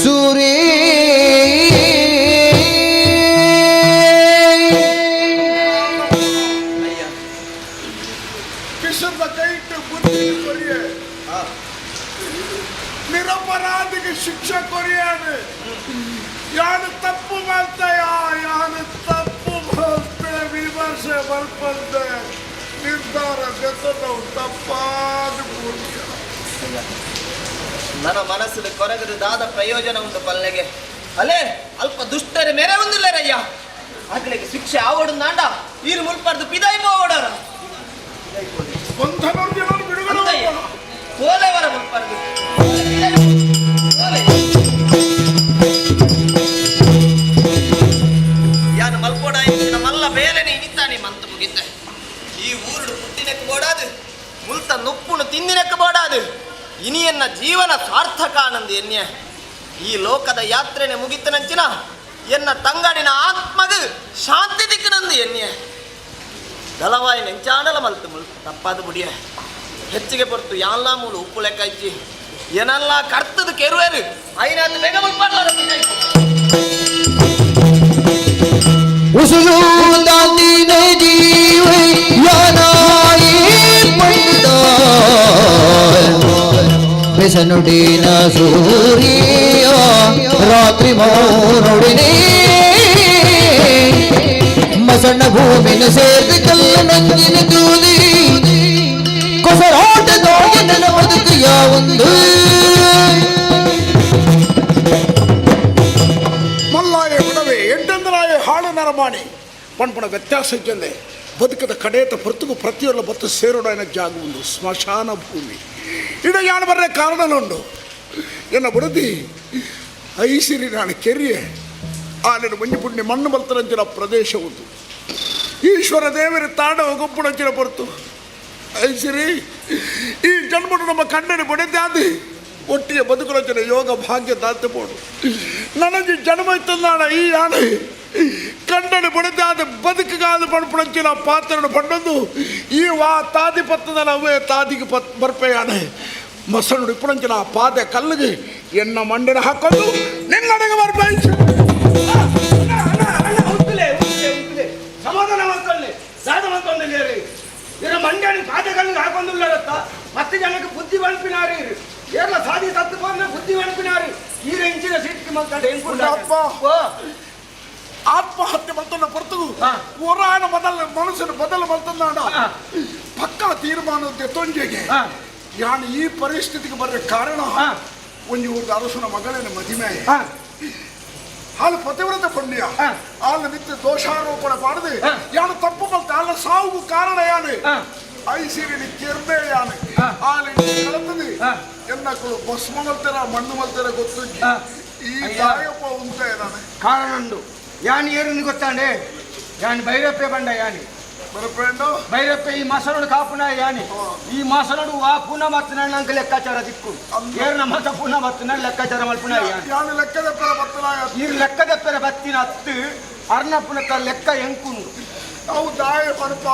ಸೂರ್ಯ. ಕಿಶದ ಕೈಟ್ಟು ಬುದ್ಧಿ ಕೊರಿಯೆ ನಿರಪರಾಧಿಗೆ ಶಿಕ್ಷೆ ಕೊರಿಯಾನು. ಯಾನು ತಪ್ಪು ಮಾಡ್ತಾಯ, ಯಾನು ತಪ್ಪು ಮಾಡ್ತೆ ವಿಮರ್ಶೆ ಮಲ್ಪಂತೆ ನಿರ್ಧಾರ ನಾವು ತಪ್ಪಾದ ಪೂರ್ತಿ. ನನ್ನ ಮನಸ್ಸು ಕೊರಗದು ದಾದ ಪ್ರಯೋಜನ ಉಂಟು ಪಲ್ಲೆಗೆ. ಅಲ್ಲೇ ಅಲ್ಪ ದುಷ್ಟರ ಮೇರೆ ಒಂದಿಲ್ಲರಯ್ಯ ಆಗ್ಲಿಕ್ಕೆ ಶಿಕ್ಷೆ ಆವಡು ನಾಂಡ ಈರು ಮುಲ್ಪಾರ್ದು ಪಿದಾಯಿ ಹೋಡಾರ ಕೋಲೆ ವರ ಮುಲ್ಪಾರ್ದು ಯಾನು ಮಲ್ಪೋಡ ಮಲ್ಲ ಬೇಲೆನೆ ಇನಿತಾನೆ ಮಂತು ಮುಗಿತೆ. ಈ ಊರುಡು ಪುಟ್ಟಿನಕ್ಕೆ ಬೋಡಾದು ಮುಲ್ತ ನುಪ್ಪುನು ತಿಂದಿನಕ್ಕೆ ಬೋಡಾದು ಇನಿಯನ್ನ ಜೀವನ ಸಾರ್ಥಕ ಆನಂದ ಎನ್ಯ. ಈ ಲೋಕದ ಯಾತ್ರೆನೆ ಮುಗಿತನಂಚಿನ ಎನ್ನ ತಂಗಡಿನ ಆತ್ಮಗ ಶಾಂತಿ ದಿಕ್ಕನಂದು ಎನ್ಯ. ದಳವಾಯಿ ನೆಂಚಾಣಲ ಮಲ್ತು ಮುಲ್ ತಪ್ಪಾದ ಬುಡಿಯ ಹೆಚ್ಚಿಗೆ ಪೊರ್ತು ಯಾನ್ಲಾ ಮೂಲು ಉಪ್ಪು ಲೆಕ್ಕ ಇಜ್ಜಿ ಏನೆಲ್ಲ ಕರ್ತದ ಕೆರುವೇರು ಐನಾತು ಬೇಗ ಮುಲ್ಪಾಡ್ಲ. ಉಸುಲು ದಾಂದಿನ ಜೀವ ಯಾನಾಯಿ ಪಂಡಿತ ಬಿಸನುಡಿನ ಸೂರ್ಯ ರಾತ್ರಿ ಮೌನುಡಿನೇ ಮಸಣ ಭೂಮಿನ ಸೇರ್ದು ಕಲ್ಲ ನಂಜಿನ ತೂದಿ ಕೊಸರಾಟದೋಗಿ ನನ್ನ ಬದುಕು ಯಾವೊಂದು. ಮಲ್ಲಾಯ ಬಿಡವೆ ಎಂಟೆಂದರಾಯ ಹಾಳು ನರಮಾಣಿ ಪಣ್ಪಣ ವ್ಯತ್ಯಾಸ ಇದ್ದಂದೆ ಬದುಕದ ಕಡೇತ ಪೊರ್ತುಗು ಪ್ರತಿಯೊಲ್ಲ ಬತ್ತು ಸೇರೋಡ ಜಾಗ ಒಂದು ಸ್ಮಶಾನ ಭೂಮಿ. ಇಡ ಯಾನು ಬರ್ರೆ ಕಾರಣನುಂಡು ಎನ್ನ ಬುಡದಿ ಐಸಿರಿ ನಾನು ಕೆರಿಯೆ ಆನೆನು ಮಂಜು ಪುಣ್ಯ ಮಣ್ಣು ಬಲ್ತರಂಚಿನ ಪ್ರದೇಶ ಉಂಟು. ಈಶ್ವರ ದೇವರ ತಾಂಡವ ಗೊಪ್ಪುಣಂಚಿನ ಪೊರ್ತು ಐಸಿರಿ ಈ ಜನ್ಮಡು ನಮ್ಮ ಕಣ್ಣನ್ನು ಬಡಿದಾದಿ ಒಟ್ಟಿಗೆ ಬದುಕುಲಂಚಿನ ಯೋಗ ಭಾಗ್ಯ ದಾತೆ ಪೋಡು. ನನಗೆ ಜನ್ಮ ಇತ್ತಂದಾಣ ಈ ಯಾನೆ ಕಣ್ಣನ್ನು ಬಡಿದಾದ ಬದುಕುಗಾದ ಪಣಪುಣಂಚಿನ ಪಾತ್ರನು ಪಂಡೊಂದು ಈ ವಾ ತಾದಿ ಪತ್ತದ ಅವೇ ತಾದಿಗೆ ಪತ್ ಬರ್ಪೆ ಯಾನೆ ಮಸಣು ಇಪ್ಪುಣಂಚಿನ ಪಾದೆ ಕಲ್ಲಿಗೆ ಎನ್ನ ಮಂಡಿನ ಹಾಕೊಂಡು ನಿನ್ನಡೆಗೆ ಬರ್ಪೆ. ಸಮಾಧಾನ ಮಾಡ್ಕೊಳ್ಳಿ, ಸಾಧ ಮಾಡ್ಕೊಂಡಿದ್ದೀರಿ. ಇದರ ಮಂಡ್ಯನ ಪಾದಗಳಿಗೆ ಹಾಕೊಂಡುಳ್ಳರತ್ತ ಮತ್ತೆ ಜನಕ್ಕೆ ಬುದ್ಧಿ ಬಣ್ಪಿನಾರಿ. ಏರ್ಲ ಸಾದಿ ತತ್ತು ಬಂದ್ರೆ ಬುದ್ಧಿ ಬಣ್ಪಿನಾರಿ. ಈರ ಇಂಚಿನ ಸೀಟ್ಗೆ ಮಾಡ್ಕೊಂಡು ಅಪ್ಪ ಆತ್ಮಹತ್ಯೆ ಮಲ್ತನ್ನ ಪೊರ್ತುಗು ಒರಾನ ಬದಲ ಮನಸ್ಸಿನ ಬದಲು ಮಲ್ತಂದಾಂಡ ಪಕ್ಕಾ ತೀರ್ಮಾನ ತೊಂಜೆಗೆ ಯಾನು ಈ ಪರಿಸ್ಥಿತಿಗೆ ಬರ್ರೆ ಕಾರಣ ಒಂಜಿ ಊರ್ದ ಅರಸುನ ಮಗಳೇನ ಮದಿಮೆ ಹಾಲು ಪತಿವ್ರತ ಪುಣ್ಯ ಆಲ ನಿತ್ಯ ದೋಷಾರೋಪಣೆ ಮಾಡದೆ ಯಾನು ತಪ್ಪು ಮಲ್ತ ಆಲ ಸಾವು ಕಾರಣ ಯಾನು ಐಸಿರಿ ಕೆರ್ದೆ ಯಾನು ಆಲ ಕಳತದೆ ಎನ್ನಕ್ಕಳು ಭಸ್ಮ ಮಲ್ತೆರ ಮಣ್ಣು ಮಲ್ತೆರ ಗೊತ್ತು ಈ ತಾಯಪ್ಪ ಉಂಟೆ ನಾನು ಕಾರಣ ಉಂಡು. ಯಾನ್ ಏರುಂದು ಗೊತ್ತಾಂಡೆ ಯಾನ್ ಭೈರಪ್ಪೆ ಬಂಡ ಯಾನಿ ಭೈರಪ್ಪೆ ಈ ಮಸರುಡು ಕಾಪುನ ಯಾನಿ ಈ ಮಸರುಡು ಆ ಪುನಃ ಮತ್ತು ನಂಗೆ ಲೆಕ್ಕಾಚಾರ ದಿಕ್ಕು ಏರ್ನ ಮತ ಪುನಃ ಮತ್ತು ಲೆಕ್ಕಾಚಾರ ಮಲ್ಪುನ ಯಾನಿ ಯಾನು ಲೆಕ್ಕದ ಪೆರ ಬತ್ತನ ಈ ಲೆಕ್ಕದ ಪೆರ ಬತ್ತಿನ ಹತ್ತು ಅರ್ಣ ಪುನಕ ಲೆಕ್ಕ ಎಂಕುಂಡು. ಅವು ದಾಯ ಪಡಪ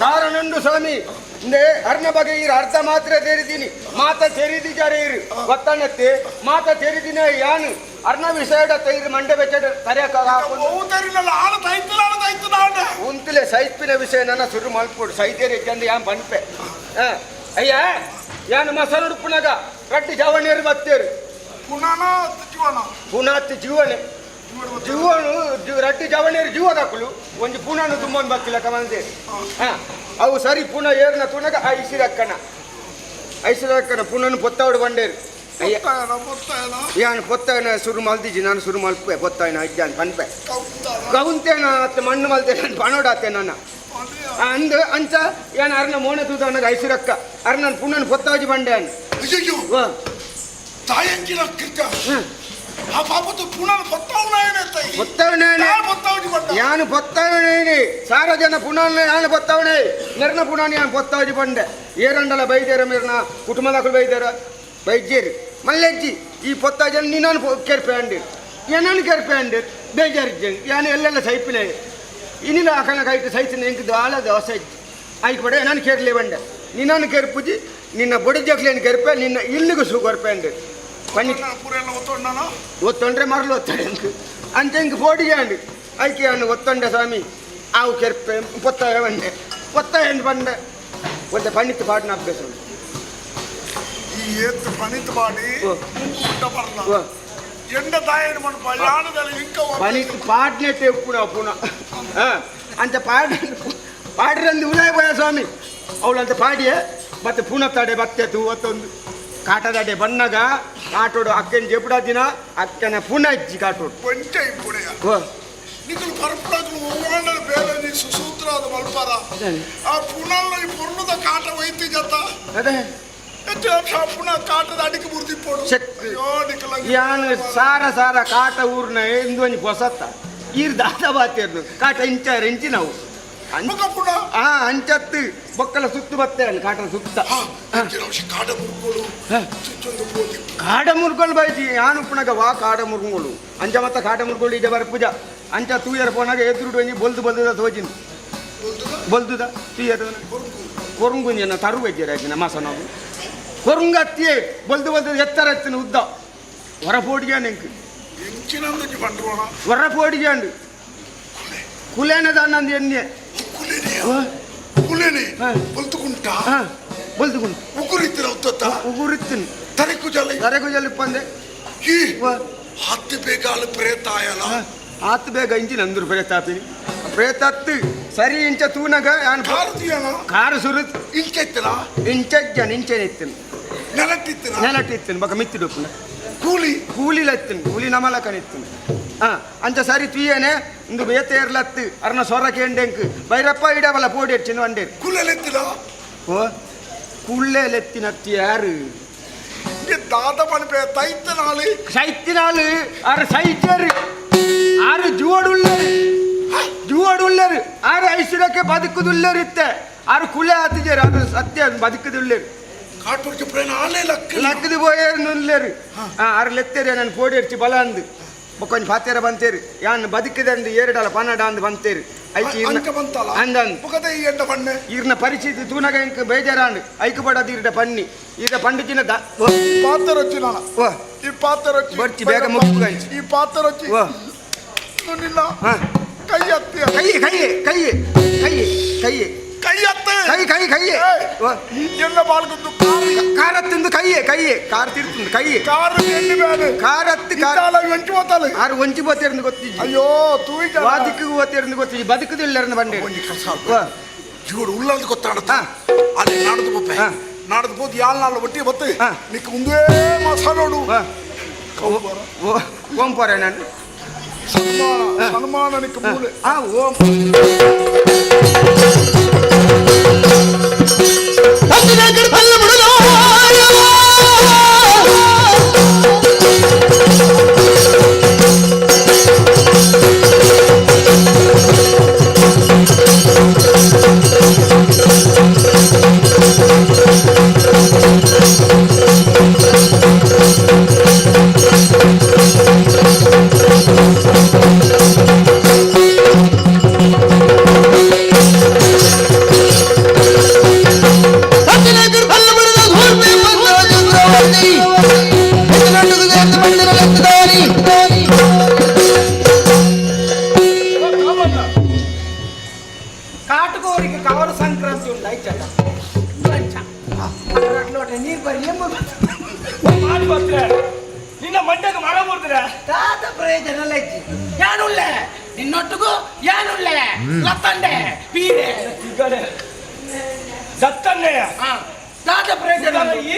ಕಾರಣುಂಡು ಸ್ವಾಮಿ. ಇಂದೆ ಅರ್ಣ ಬಗ್ಗೆ ಈರು ಅರ್ಧ ಮಾತ್ರ ಸೇರಿದ್ದೀನಿ ಮಾತ ಸೇರಿದಿದ್ದಾರೆ ಇರು ಗೊತ್ತಾನತ್ತೆ ಮಾತ ಸೇರಿದಿನ ಯಾನು ಅರ್ಣ ವಿಷಯಡ ತೈರು ಮಂಡೆ ಬೆಚ್ಚಡ ತರ್ಯಾಕ ಉಂತಲೆ ಸೈಪಿನ ವಿಷಯ ನನ್ನ ಸುರು ಮಲ್ಪೋಡು ಸೈತೇರಿ ಚಂದ ಯಾನ್ ಪನ್ಪೆ ಅಯ್ಯ ಯಾನು ಮಸಾಲ ಉಡುಪುನಾಗ ರಟ್ಟಿ ಜವಣಿಯರು ಬತ್ತೇರು ಪುನಃ ಜೀವನ ಪುನಃ ಜೀವನೆ. ಜೀವನು ರಟ್ಟಿ ಜವಳಿಯರು ಜೀವದಾಕುಲು ಒಂಜಿ ಪುಣನು ತುಂಬೊಂದು ಬತ್ತಿಲ್ಲ ಕಮಂದೆ ಅವು ಸರಿ ಪುನಃ ಏರ್ನ ತುನಗ ಐಸಿರಕ್ಕನ ಐಸಿರಕ್ಕನ ಪುನನು ಪೊತ್ತಾವಡು ಬಂಡೇರು ಯಾನ್ ಪೊತ್ತಾಯನ ಸುರು ಮಲ್ದಿಜಿ ನಾನು ಸುರು ಮಲ್ಪೆ ಪೊತ್ತಾಯನ ಅಜ್ಜಾನ್ ಪನ್ಪೆ ಕೌಂತೇನ ಅತ್ತ ಮಣ್ಣು ಮಲ್ತೆ ನಾನು ಪಣೋಡಾತೆ ನನ್ನ ಅಂದು ಅಂಚ ಯಾನ್ ಅರ್ನ ಮೋನೆ ತೂದವನಾಗ ಐಸಿರಕ್ಕ ಅರ್ನ ಪುನನು ಪೊತ್ತಾವಜಿ ಬಂಡೆ ಅನ್ ಅಯ್ಯೋ ತಾಯಂಚಿನ ಕೃತ್ಯ ಆ ಪಾಪದ ಪುನಃ ಪೊತ್ತಾವನಾಯನೆ ಪೊತ್ತಾವನೇನೆ ಯಾನು ಪೊತ್ತಾವನೇನೆ ಸಾರ ಜನ ಪುನಃ ಯಾನು ಪೊತ್ತಾವಣೆ ನೆರ್ನ ಪುನಃ ಯಾನು ಪೊತ್ತಾವಜಿ ಬಂಡೆ ಏರಂಡಲ ಬೈದೇರ ಮೇರ್ನ ಕುಟುಂಬದಾಕಲು ಬೈದೇರ ಬೈಜೇರಿ ಮಲ್ಲೆಜ್ಜಿ ಈ ಪೊತ್ತಾಜನ ನೀನು ಕೆರ್ಪೆ ಅಂಡಿರ್ ಏನನ್ನು ಕೆರ್ಪೆ ಅಂಡಿರ್ ಬೇಜಾರಿಜ್ಜೆ ಯಾನು ಎಲ್ಲೆಲ್ಲ ಸೈಪಿಲೆ ಇನ್ನಿನ ಅಕನ ಕೈಟ್ ಸೈತಿನ ಎಂಕ್ ದಾಲ ದೋಸೆ ಐಕ್ ಬಡೆ ನಾನು ಕೇರ್ಲಿ ಬಂಡೆ ನಿನ್ನನ್ನು ಕೆರ್ಪುಜಿ ನಿನ್ನ ಬೊಡಿ ಜಕ್ಲೇನು ಕೆರ್ಪೆ ನಿನ್ನ ಇಲ್ಲಿಗೂ ಸು ಕೊರ್ಪೆ ಅಂಡಿರ್ ಪನ್ನಿ ಒತ್ತೊಂಡ್ರೆ ಮರಳು ಒತ್ತಡೆ ಅಂಕ್ ಅಂತ ಇಂಕ್ ಫೋಡಿಗೆ ಅಂಡಿ ಐಕೆ ಅನ್ನು ಒತ್ತೊಂಡೆ ಸ್ವಾಮಿ ಆವು ಕೆರ್ಪೆ ಪೊತ್ತಾಯ ಬಂಡೆ ಪೊತ್ತಾಯ ಬಂಡೆ ಒಂತೆ ಪಣ್ಣಿತ್ತು ಪಾಡಿನ ಅಭ್ಯಾಸ ಉಂಟು. ಈ ಏತ್ ಪಣಿತ್ ಮಾಡಿ ಊಟ ಬರಲ್ಲ ಎಂಡ ತಾಯನ ಮನ್ಪ ಯಾನದಲ್ಲ ಇಂಕ ಪಣಿತ್ ಪಾಡ್ನೆಟ್ಟೆ ಪುನಃ ಪುನಃ ಅಂಚ ಪಾಡ್ ಪಾಡ್ರಂದು ಉದಯ ಪೋಯ ಸ್ವಾಮಿ ಅವಳಂತ ಪಾಡಿಯೇ ಮತ್ತೆ ಪುನಃ ತಡೆ ಬತ್ತೆ ತೂ ಒತ್ತೊಂದು ಕಾಟದಡೆ ಬಣ್ಣಗ ಕಾಟೋಡು ಅಕ್ಕನ ಜೆಪುಡ ದಿನ ಅಕ್ಕನ ಪುನಃ ಇಜ್ಜಿ ಕಾಟೋಡು ಒಂಟೆ ಇಪ್ಪುಡೆಯ ನಿಕಲು ಪರಪುಡಾಕಲು ಒವ್ವಾಂಡಲ ಬೇಲೆ ನೀ ಸುಸೂತ್ರಾದ ಮಲ್ಪಾರ ಆ ಪುನಲ್ಲ ಈ ಪೊರ್ಲುದ ಕಾಟ ವೈತಿ ಜತ ಅದೇ ಪುನಃ ಕಾಟದ ಅಡಿಕೆ ಮುರಿದಿಪ್ಪೋಡು ಅಯ್ಯೋ ನಿಕಲ ಯಾನು ಸಾರ ಸಾರ ಕಾಟ ಊರ್ನ ಇಂದು ಒಂಜಿ ಪೊಸತ್ತ ಈರ್ ದಾದ ಬಾತಿರ್ನು ಕಾಟ ಇಂಚಾರ ಇಂಚಿನವು ಅಂಚತ್ತು ಬೊಕ್ಕಲ ಸುತ್ತು ಬತ್ತೆ ಅಲ್ಲಿ ಕಾಟ ಸುತ್ತ ಕಾಟ ಮುರ್ಗೋಳು ಕಾಡ ಮುರ್ಗೋಳು ಬಾಯ್ಜಿ ಯಾನು ಉಪ್ಪುನಗ ವಾ ಕಾಡ ಮುರ್ಗೋಳು ಅಂಚ ಮತ್ತ ಕಾಟ ಮುರ್ಗೋಳು ಈಜ ಬರ ಪೂಜ ಅಂಚ ತೂಯರ ಪೋನಾಗ ಎದುರುಡು ಒಂಜಿ ಬೊಲ್ದು ಬೊಲ್ದುದ ತೋಜಿನ ಬೊಲ್ದುದ ತೂಯರ ಕೊರುಂಗುಂಜಿನ ತರು ಬಜ್ಜೆರ ಮಾಸನವು ಕೊರುಂಗತ್ತಿಯೇ ಬೊಲ್ದು ಬೊಲ್ದು ಎತ್ತರ ಎತ್ತಿನ ಉದ್ದ ಹೊರ ಪೋಡಿಗೆ ನೆಂಕು ಎಂಚಿನಂದು ಬಂಡ್ರೋಣ ಹೊರ ಪೋಡಿಗೆ ಅಂಡು ಕುಲೇನದ ನಂದು ಎಣ್ಣೆ ಕುಲೇನೆ ಬೊಲ್ತುಕುಂಟ ಬೊಲ್ತುಕುಂಟ ಉಗುರಿತ್ತಿನ ಉತ್ತತ್ತ ಉಗುರಿತ್ತಿನ ತರೆಕುಜಲಿ ತರೆಕುಜಲಿ ಪಂದೆ ಈ ಹತ್ತು ಬೇಗಾಲು ಪ್ರೇತ ಆಯಲ ಆತು ಬೇಗ ಇಂಜಿನ ಅಂದ್ರು ಪ್ರೇತ ಆಪಿನಿ ಪ್ರೇತತ್ತು ಸರಿ ಇಂಚ ತೂನಗ ಕಾರು ಸುರು ಇಂಚೆತ್ತಿನ ಇಂಚಜ್ಜನ ಇಂಚೆನೆ ಇತ್ತಿನ ನೆಲಟ್ಟಿತ್ತಿನ ನೆಲಟ್ಟಿತ್ತಿನ ಬಕ ಮಿತ್ತಿಡುಪ್ಪುನ ಕೂಲಿ ಕೂಲಿಲ ಇತ್ತಿನ ಕೂಲಿ ನಮಲಕನ ಇತ್ತಿನ ಅಂಚ ಸರಿ ತುಯ್ಯನೆ ಇಂದು ಬೇತೇರ್ಲತ್ತು ಅರ್ನ ಸೊರ ಕೇಂಡೆಂಕ್ ಬೈರಪ್ಪ ಇಡವಲ್ಲ ಪೋಡಿ ಎಚ್ಚಿನ ವಂಡೇರು ಕೂಲೆಲೆತ್ತಿನ ಓ ಕುಳ್ಳೆಲೆತ್ತಿನತ್ತಿ ಯಾರು ದಾದ ಪಣಿಪೆ ತೈತನಾಳು ಸೈತಿನಾಳು ಆರು ಸೈಚರು ಆರು ಜುವಡುಳ್ಳರು ಜುವಡುಳ್ಳರು ಆರು ಐಸಿರಕ್ಕೆ ಬದುಕುದುಳ್ಳರು ಇತ್ತೆ ಆರು ಕುಲೆ ಆತಿಜೇರು ಅದು ಸತ್ಯ ಬದುಕುದುಳ್ಳರು ಕಾಟುರ್ಚಿ ಪ್ರೇಣ ಆಲೇ ಲಕ್ಕ ಲಕ್ಕದು ಪೋಯೇರು ಆರು ಲೆತ್ತೇರಿ ನಾನು ಪೋಡಿ ಎರ್ಚಿ ಬಲ ಅಂದು ಬೊಕ್ಕೊಂಜಿ ಪಾತೇರ ಬಂತೇರು ಯಾನ್ ಬದುಕಿದಂದು ಏರಡಲ ಪನ್ನಡ ಅಂದು ಬಂತೇರು ಐಕಿ ಅಂದ ಈರ್ನ ಪರಿಸ್ಥಿತಿ ತೂನಗ ಇಂಕ್ ಬೇಜಾರಾಂಡ್ ಐಕು ಬಡದು ಈರ್ಡ ಪನ್ನಿ ಈರ್ಡ ಪಂಡಿಚಿನ the ಪಾತ್ರ ನಾನು ಈ ಪಾತ್ರ ಬರ್ಚಿ ಬೇಗ ಮುಗ್ಗಂಚಿ ಈ ಪಾತ್ರ ನಿನ್ನ ಕೈ ಹತ್ತಿ ಕೈ ಕೈ ಕೈ ಕೈ ಕೈ ಕೈ ಹತ್ತೆ ಕೈ ಕೈ ಕೈ ಎಲ್ಲ ಬಾಳ್ಕೊಂಡು ಕಾರ್ ಹತ್ತಿಂದು ಕೈಯೇ ಕೈಯೇ ಕಾರ್ ತಿರ್ತುಂದು ಕೈಯೇ ಕಾರು ಎಣ್ಣೆ ಬೇಡ ಕಾರ್ ಹತ್ತಿ ಕಾರ್ ಒಂಚಿ ಹೋತಾಳೆ ಆರು ಒಂಚಿ ಬೋತೇರ್ந்து ಗೊತ್ತಿಜ್ಜಿ ಅಯ್ಯೋ ತೂಯಿಗ ವಾದಿಕ್ಕು ಹೋತೇರ್ந்து ಗೊತ್ತಿಜ್ಜಿ ಬದುಕುದಿಲ್ಲರನ್ನ ಬಂಡೆ ಒಂಜಿ ಕೆಲಸ ಜೀವಡು ಉಳ್ಳಂದು ಗೊತ್ತಾಡತ್ತ ಅಲ್ಲಿ ನಾಡ್ದು ಬಪ್ಪೆ ನಾಡ್ದು போது ಯಾಳ್ ನಾள் ಒಟ್ಟಿ ಬತ್ತೆ ನಿಕ್ ಮುಂದೆ ಮಸಾಲೋಡು ಓಂ ಪೋರೆ ನಾನು ಸನ್ಮಾನ ಸನ್ಮಾನ ನಿಕ್ ಮೂಲೆ ಓಂ ಕಾಟುಕೋರಿಗೆ ಕವರ ಸಂಕ್ರಾಂತಿ ಉಂಟು ಐಚಲ್ಲ ನೀರು ಬರಿ ಮಾತು ಬತ್ರೆ ನಿನ್ನ ನಿನ್ನ ಮಂಡಗ ಮರ ಮುರ್ದ್ರೆ ದಾದ ಪ್ರಯೋಜನ ಲಜ್ಜಿ ಯಾನುಳ್ಳೆ ನಿನ್ನೊಟ್ಟಿಗೂ ಯಾನುಳ್ಳೆ ಲತ್ತಂಡೆ ಪೀಡೆ ತಿಗಡೆ ದತ್ತಣ್ಣೆಯ ದಾದ ಪ್ರಯೋಜನ ಈ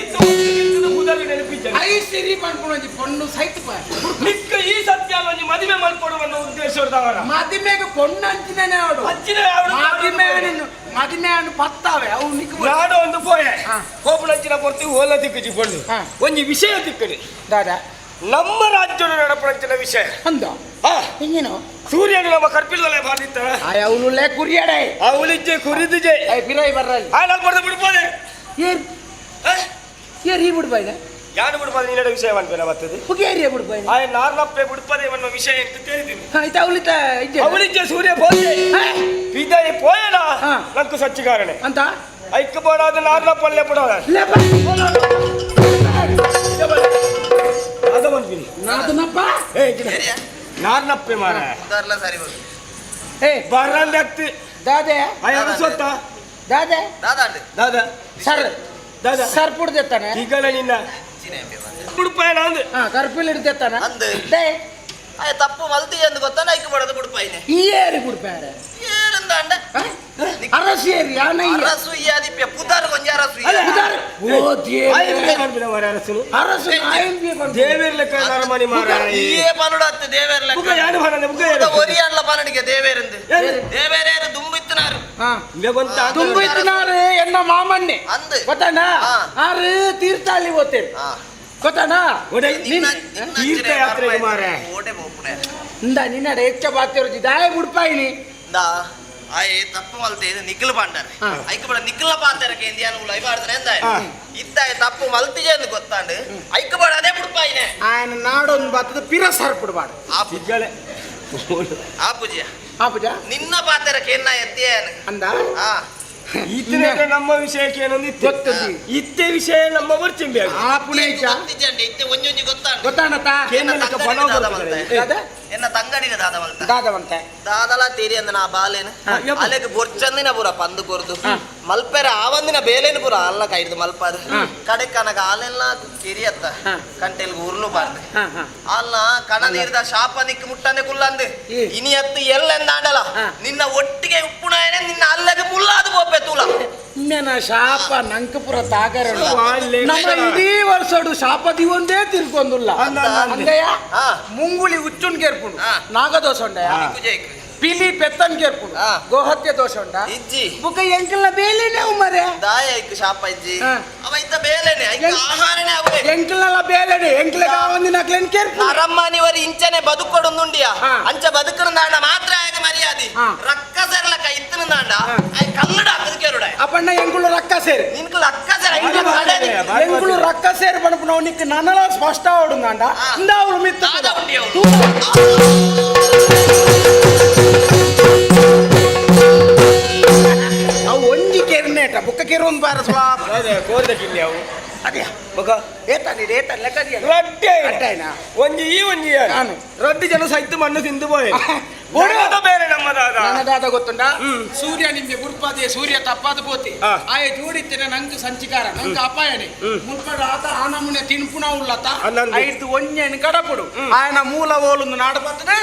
ಪುದರ್ ನೆನಪಿದ್ದೆ I ಸಿರಿ ಪನ್ಪುಣಂಜಿ ಪೊಣ್ಣು ಸೈತ್ ನಿಕ್ಕ ಈ ಸತ್ಯ ಒಂಜಿ ಮದುವೆ ಮಲ್ಪಡುವ ಉದ್ದೇಶ ಮದಿಮೆಗೆ ಪೊಣ್ಣು ಅಂಚಿನೇ ಅವಡು ಅಂಚಿನೇ ಅವಡು. ಮದಿಮೆ ಮದಿಮೆ ಅನ್ನು ಪತ್ತಾವೆ ಅವು ನಿಕ್ಕ ನಾಡು ಒಂದು ಪೋಯೆ ಕೋಪುಣಂಚಿನ ಪೊರ್ತು ಓಲ ದಿಕ್ಕುಜಿ ಪೊಣ್ಣು ಒಂಜಿ ವಿಷಯ ದಿಕ್ಕಡಿ ದಾದ ನಮ್ಮ ರಾಜ್ಯದ ನಡಪುಣಂಚಿನ ವಿಷಯ ಅಂದ ಹಿಂಗೇನು ಸೂರ್ಯನು ನಮ್ಮ ಕರ್ಪಿಲ್ಲಲೆ ಬಾರಿತ್ತ ಆಯ ಅವನುಳ್ಳೆ ಕುರಿಯಡೆ ಅವಳಿಜ್ಜೆ ಕುರಿದಿಜೆ I ಬಿರೈ ಬರ್ರಲ್ಲಿ ಆ ನಾನು ಬರ್ದು ಬಿಡ್ಬೋದೆ ಏರ್ ಏರ್ ಈ ಬಿಡ್ಬಾಯ್ದ ಯಾರು ಬಿಡ್ಬೋದು ನಿನ್ನಡ ವಿಷಯ ಅನ್ಬೇನ ಬರ್ತದೆ ಪುಗೇರಿಯ ಬಿಡ್ಬಾಯ್ದ ಆಯ ನಾರ್ನಪ್ಪೆ ಬಿಡ್ಪದೆ ಅನ್ನೋ ವಿಷಯ ಅಂತ ತಿಳಿದೀನಿ ಆಯ್ತು ಅವಳಿತ ಇಜ್ಜೆ ಅವಳಿಜ್ಜೆ ಸೂರ್ಯ ಪೋಯೆ ಪಿದಾಯಿ ಪೋಯನ ನಂಕು ಸಚ್ಚಿಗಾರಣೆ ಅಂತ ಐಕ್ ಬೋಡಾದ ನಾರ್ನಪ್ಪಲ್ಲೇ ಬಿಡೋದ ಅದ ಬಂದ್ಬಿನಿ ನಾದನಪ್ಪ ಏ ನಾರ್ನಪ್ಪೆ ಮಾರ ಉದಾರ್ಲ ಸರಿ ಬರು ಏ ಬರಂದಕ್ತಿ ದಾದೆ ಆಯ ಸೊತ್ತ ದಾದೆ ದಾದಾಂಡ್ ದಾದಾ ಸರ್ ದಾದಾ ಸರ್ ಪುಡ್ದೆತ್ತಾನೆ ಈಗಲ ನಿನ್ನ ಬಿಡ್ಪಾಯನ ಅಂದ್ ಹಾ ಕರ್ಪಿಲ್ ಹಿಡ್ದೆತ್ತಾನೆ ಅಂದ್ they ಆಯ ತಪ್ಪು ಮಲ್ತಿ ಎಂದು ಗೊತ್ತಾ ಐಕ್ ಬಡದು ಬಿಡ್ಪಾಯಿನೆ ಈ ಏರಿ ಬಿಡ್ಪಾರೆ ಏರಂದ ಅಂಡ ಅರಸು ಏರಿ ಯಾನ ಈ ಅರಸು ಇಯಾದಿಪ್ಯ ಪುದಾರ್ ಕೊಂಜ ಅರಸು ಪುದಾರ್ ಓ ದೇವರೇ ಅರಸು ಅರಸು ಆಯಂಬಿ ದೇವೇರ್ ಲೆಕ್ಕ ನರಮನಿ ಮಾರ ಏ ಪನುಡ ಅತ್ತೆ ದೇವೇರ್ ಲೆಕ್ಕ ಬುಕ್ಕ ಯಾರು ಪನನೆ ಬುಕ್ಕ ಯಾರು ಒರಿಯನ್ಲ ಪನಡಿಗೆ ದೇವೇರಂದು ದೇವೇರೇರು ದುಂಬಿತ್ತನಾರು ತುಂಬಿತ್ತನಾರು ಎನ್ನ ಮಾಮನ್ನೆ ಅಂದ್ ಗೊತ್ತಾನ ಆರು ತೀರ್ಥಹಳ್ಳಿ ಓದ್ತೇನೆ ಗೊತ್ತಾನ ತೀರ್ಥಯಾತ್ರೆಗೆ ಮಾರ ಓಟೆ ಬೋಪುಣೆ ಇಂದ ನಿನ್ನಡ ಹೆಚ್ಚ ಬಾತಿರೋಜಿ ದಾಯ ಬುಡ್ಪಾಯಿನಿ ದಾ ಆಯೆ ತಪ್ಪು ಮಲ್ತೆ ಇದು ನಿಖಿಲ್ ಪಾಂಡಾರೆ ಐಕ್ ಬಡ ನಿಖಿಲ ಪಾತೆರಕ್ಕೆ ಇಂದಿಯಾನ ಉಲೈ ಬಾಡ್ದ್ರೆ ಎಂದ ಇತ್ತಾಯ ತಪ್ಪು ಮಲ್ತಿಜೆ ಎಂದು ಗೊತ್ತಾಂಡು ಐಕ್ ಬಡ ಅದೇ ಬುಡ್ಪಾಯಿನೆ ఆయన ನಾಡೊಂದು ಬತ್ತದ ಪಿರ ಸರ್ಪುಡ್ಬಾರ್ದು ಆ ಪೂಜೆ ಆ ಪೂಜಾ ನಿನ್ನ ಪಾತೆರಕ್ಕೆ ಎನ್ನ ಎತ್ತಿಯೇನು ಅಂದ ಆ ಇತ್ತನೇ ನಮ್ಮ ವಿಷಯಕ್ಕೆ ಏನೊಂದು ಗೊತ್ತುಂದಿ ಇತ್ತೆ ವಿಷಯ ನಮ್ಮ ಬರ್ಚಿಂಬಿ ಆ ಪುಣೇಚ ಗೊತ್ತಿಜ್ಜಂಡಿ ಇತ್ತೆ ಒಂಜೊಂಜಿ ಗೊತ್ತಾಂಡು ಗೊತ್ತಾಣತ ಎನ್ನ ತಂಗಡಿನ ದಾದ ಮಲ್ತೆ ಎನ್ನ ತಂಗಡಿನ ದಾದ ಮಲ್ತ ದಾದವಂತೆ ದಾದಲ ತೀರಿ ಅಂದ ನಾ ಬಾಲೇನು ಅಲೆಗ್ ಬೊರ್ಚಂದಿನ ಪೂರ ಪಂದು ಕೊರ್ದು ಮಲ್ಪೆರ ಆವಂದಿನ ಬೇಲೇನು ಪೂರ ಅಲ್ಲ ಕೈಡ್ದು ಮಲ್ಪಾದು ಕಡೆ ಕನಗ ಆಲೆಲ್ಲ ಕಿರಿಯತ್ತ ಕಂಟೆಲ್ಗೆ ಉರ್ಲು ಬಾರ್ದು ಅಲ್ಲ ಕಣ ನೀರ್ದ ಶಾಪ ನಿಕ್ ಮುಟ್ಟಂದೆ ಕುಲ್ಲಂದು ಇನಿ ಅತ್ತು ಎಲ್ಲೆಂದಾಂಡಲ ನಿನ್ನ ಒಟ್ಟಿಗೆ ಉಪ್ಪುನಾಯನೆ ನಿನ್ನ ಅಲ್ಲಗೆ ಮುಲ್ಲಾದು ಬೋಪೆ ತೂಲ ನಿನ್ನ ಶಾಪ ನಂಕಪುರ ತಾಗರಣ ನಮ್ಮ ಇಡೀ ವರ್ಷಡು ಶಾಪ ದಿವೊಂದೇ ತಿರ್ಕೊಂದುಲ್ಲ ಅಂದಯ್ಯ ಮುಂಗುಳಿ ಉಚ್ಚುನ್ ಕೇರ್ಪುಂಡು ನಾಗದೋಷ ಉಂಡಯ್ಯ ಪಿಲಿ ಪೆತ್ತನ್ ಕೇರ್ಪುಂಡು ಗೋಹತ್ಯೆ ದೋಷ ಉಂಡ ಇಜ್ಜಿ ಬುಕ್ಕ ಎಂಕಲ್ನ ಬೇಲೆನೆ ಉಮ್ಮರೆ ದಾಯ ಐಕ್ ಶಾಪ ಇಜ್ಜಿ ಅವ ಇತ್ತ ಬೇಲೆನೆ ಐಕ್ ಆಹಾರನೆ ಅವೇ ಎಂಕಲ್ನೆಲ್ಲ ಬೇಲೆನೆ ಎಂಕಲ ಕಾವಂದಿನ ಅಕ್ಲೇನ್ ಕೇರ್ಪುಂಡು ಅರಮ್ಮನಿವರು ಇಂಚನೆ ಬದುಕೊಡುಂದುಂಡಿಯ ಅಂಚ ಬದುಕುಂದಾಂಡ ಮಾತ್ರ ಆಯಗ ಮರ್ಯಾದಿ ರಕ್ಕ ಸೇರ್ಲಕ ಇತ್ತನುಂದಾಂಡ ಆಯ್ ಕಲ್ಲಡ ಹಾಕದು ಕೇರುಡ ಅಪ್ಪಣ್ಣ ಎಂಕುಲು ರಕ್ಕ ಸೇರಿ ನಿನ್ಕುಲು ಅಕ್ಕ ಸೇರ ಎಂಕುಲು ರಕ್ಕ ಸೇರಿ ಪಣಪುನವು ನಿಕ್ ನನಲ ಸ್ಪಷ್ಟ ಆವಡುಂದಾಂಡ ಇಂದ ಅವಳು ಮಿತ್ತ ಅವು ಒಂಜಿ ಕೆರ್ನೇಟ ಬುಕ್ಕ ಕೆರೊಂದು ಬಾರ ಸ್ವಾಪ ಕೋರ್ದ ಕಿಲ್ಲಿ ಅವು ಅದೇ ಬೊಕ ಏತಾನಿ ಏತಾನಿ ಲೆಕ್ಕ ರಡ್ಡೆ ಅಡ್ಡಾಯ್ನ ಒಂಜಿ ಈ ಒಂಜಿ ನಾನು. ರಡ್ಡು ಜನ ಸೈತು ಮಣ್ಣು ತಿಂದು ಪೋಯೆ ಬೇರೆ ನಮ್ಮ ದಾದ ನನ್ನ ದಾದ ಗೊತ್ತುಂಡ ಸೂರ್ಯ ನಿಮ್ಗೆ ಗುರ್ಪಾದೆ ಸೂರ್ಯ ತಪ್ಪಾದ ಪೋತಿ ಆಯ ಜೋಡಿತ್ತಿನ ನಂಗೆ ಸಂಚಿಕಾರ ನಂಗೆ ಅಪಾಯನೆ ಮುಲ್ಪಡ ಆತ ಆ ನಮೂನೆ ತಿನ್ಪುಣ ಉಳ್ಳತ ಐದು ಒಂಜೆನ್ ಕಡಪುಡು ಆಯನ ಮೂಲ ಓಲೊಂದು ನಾಡು ಬರ್ತದೆ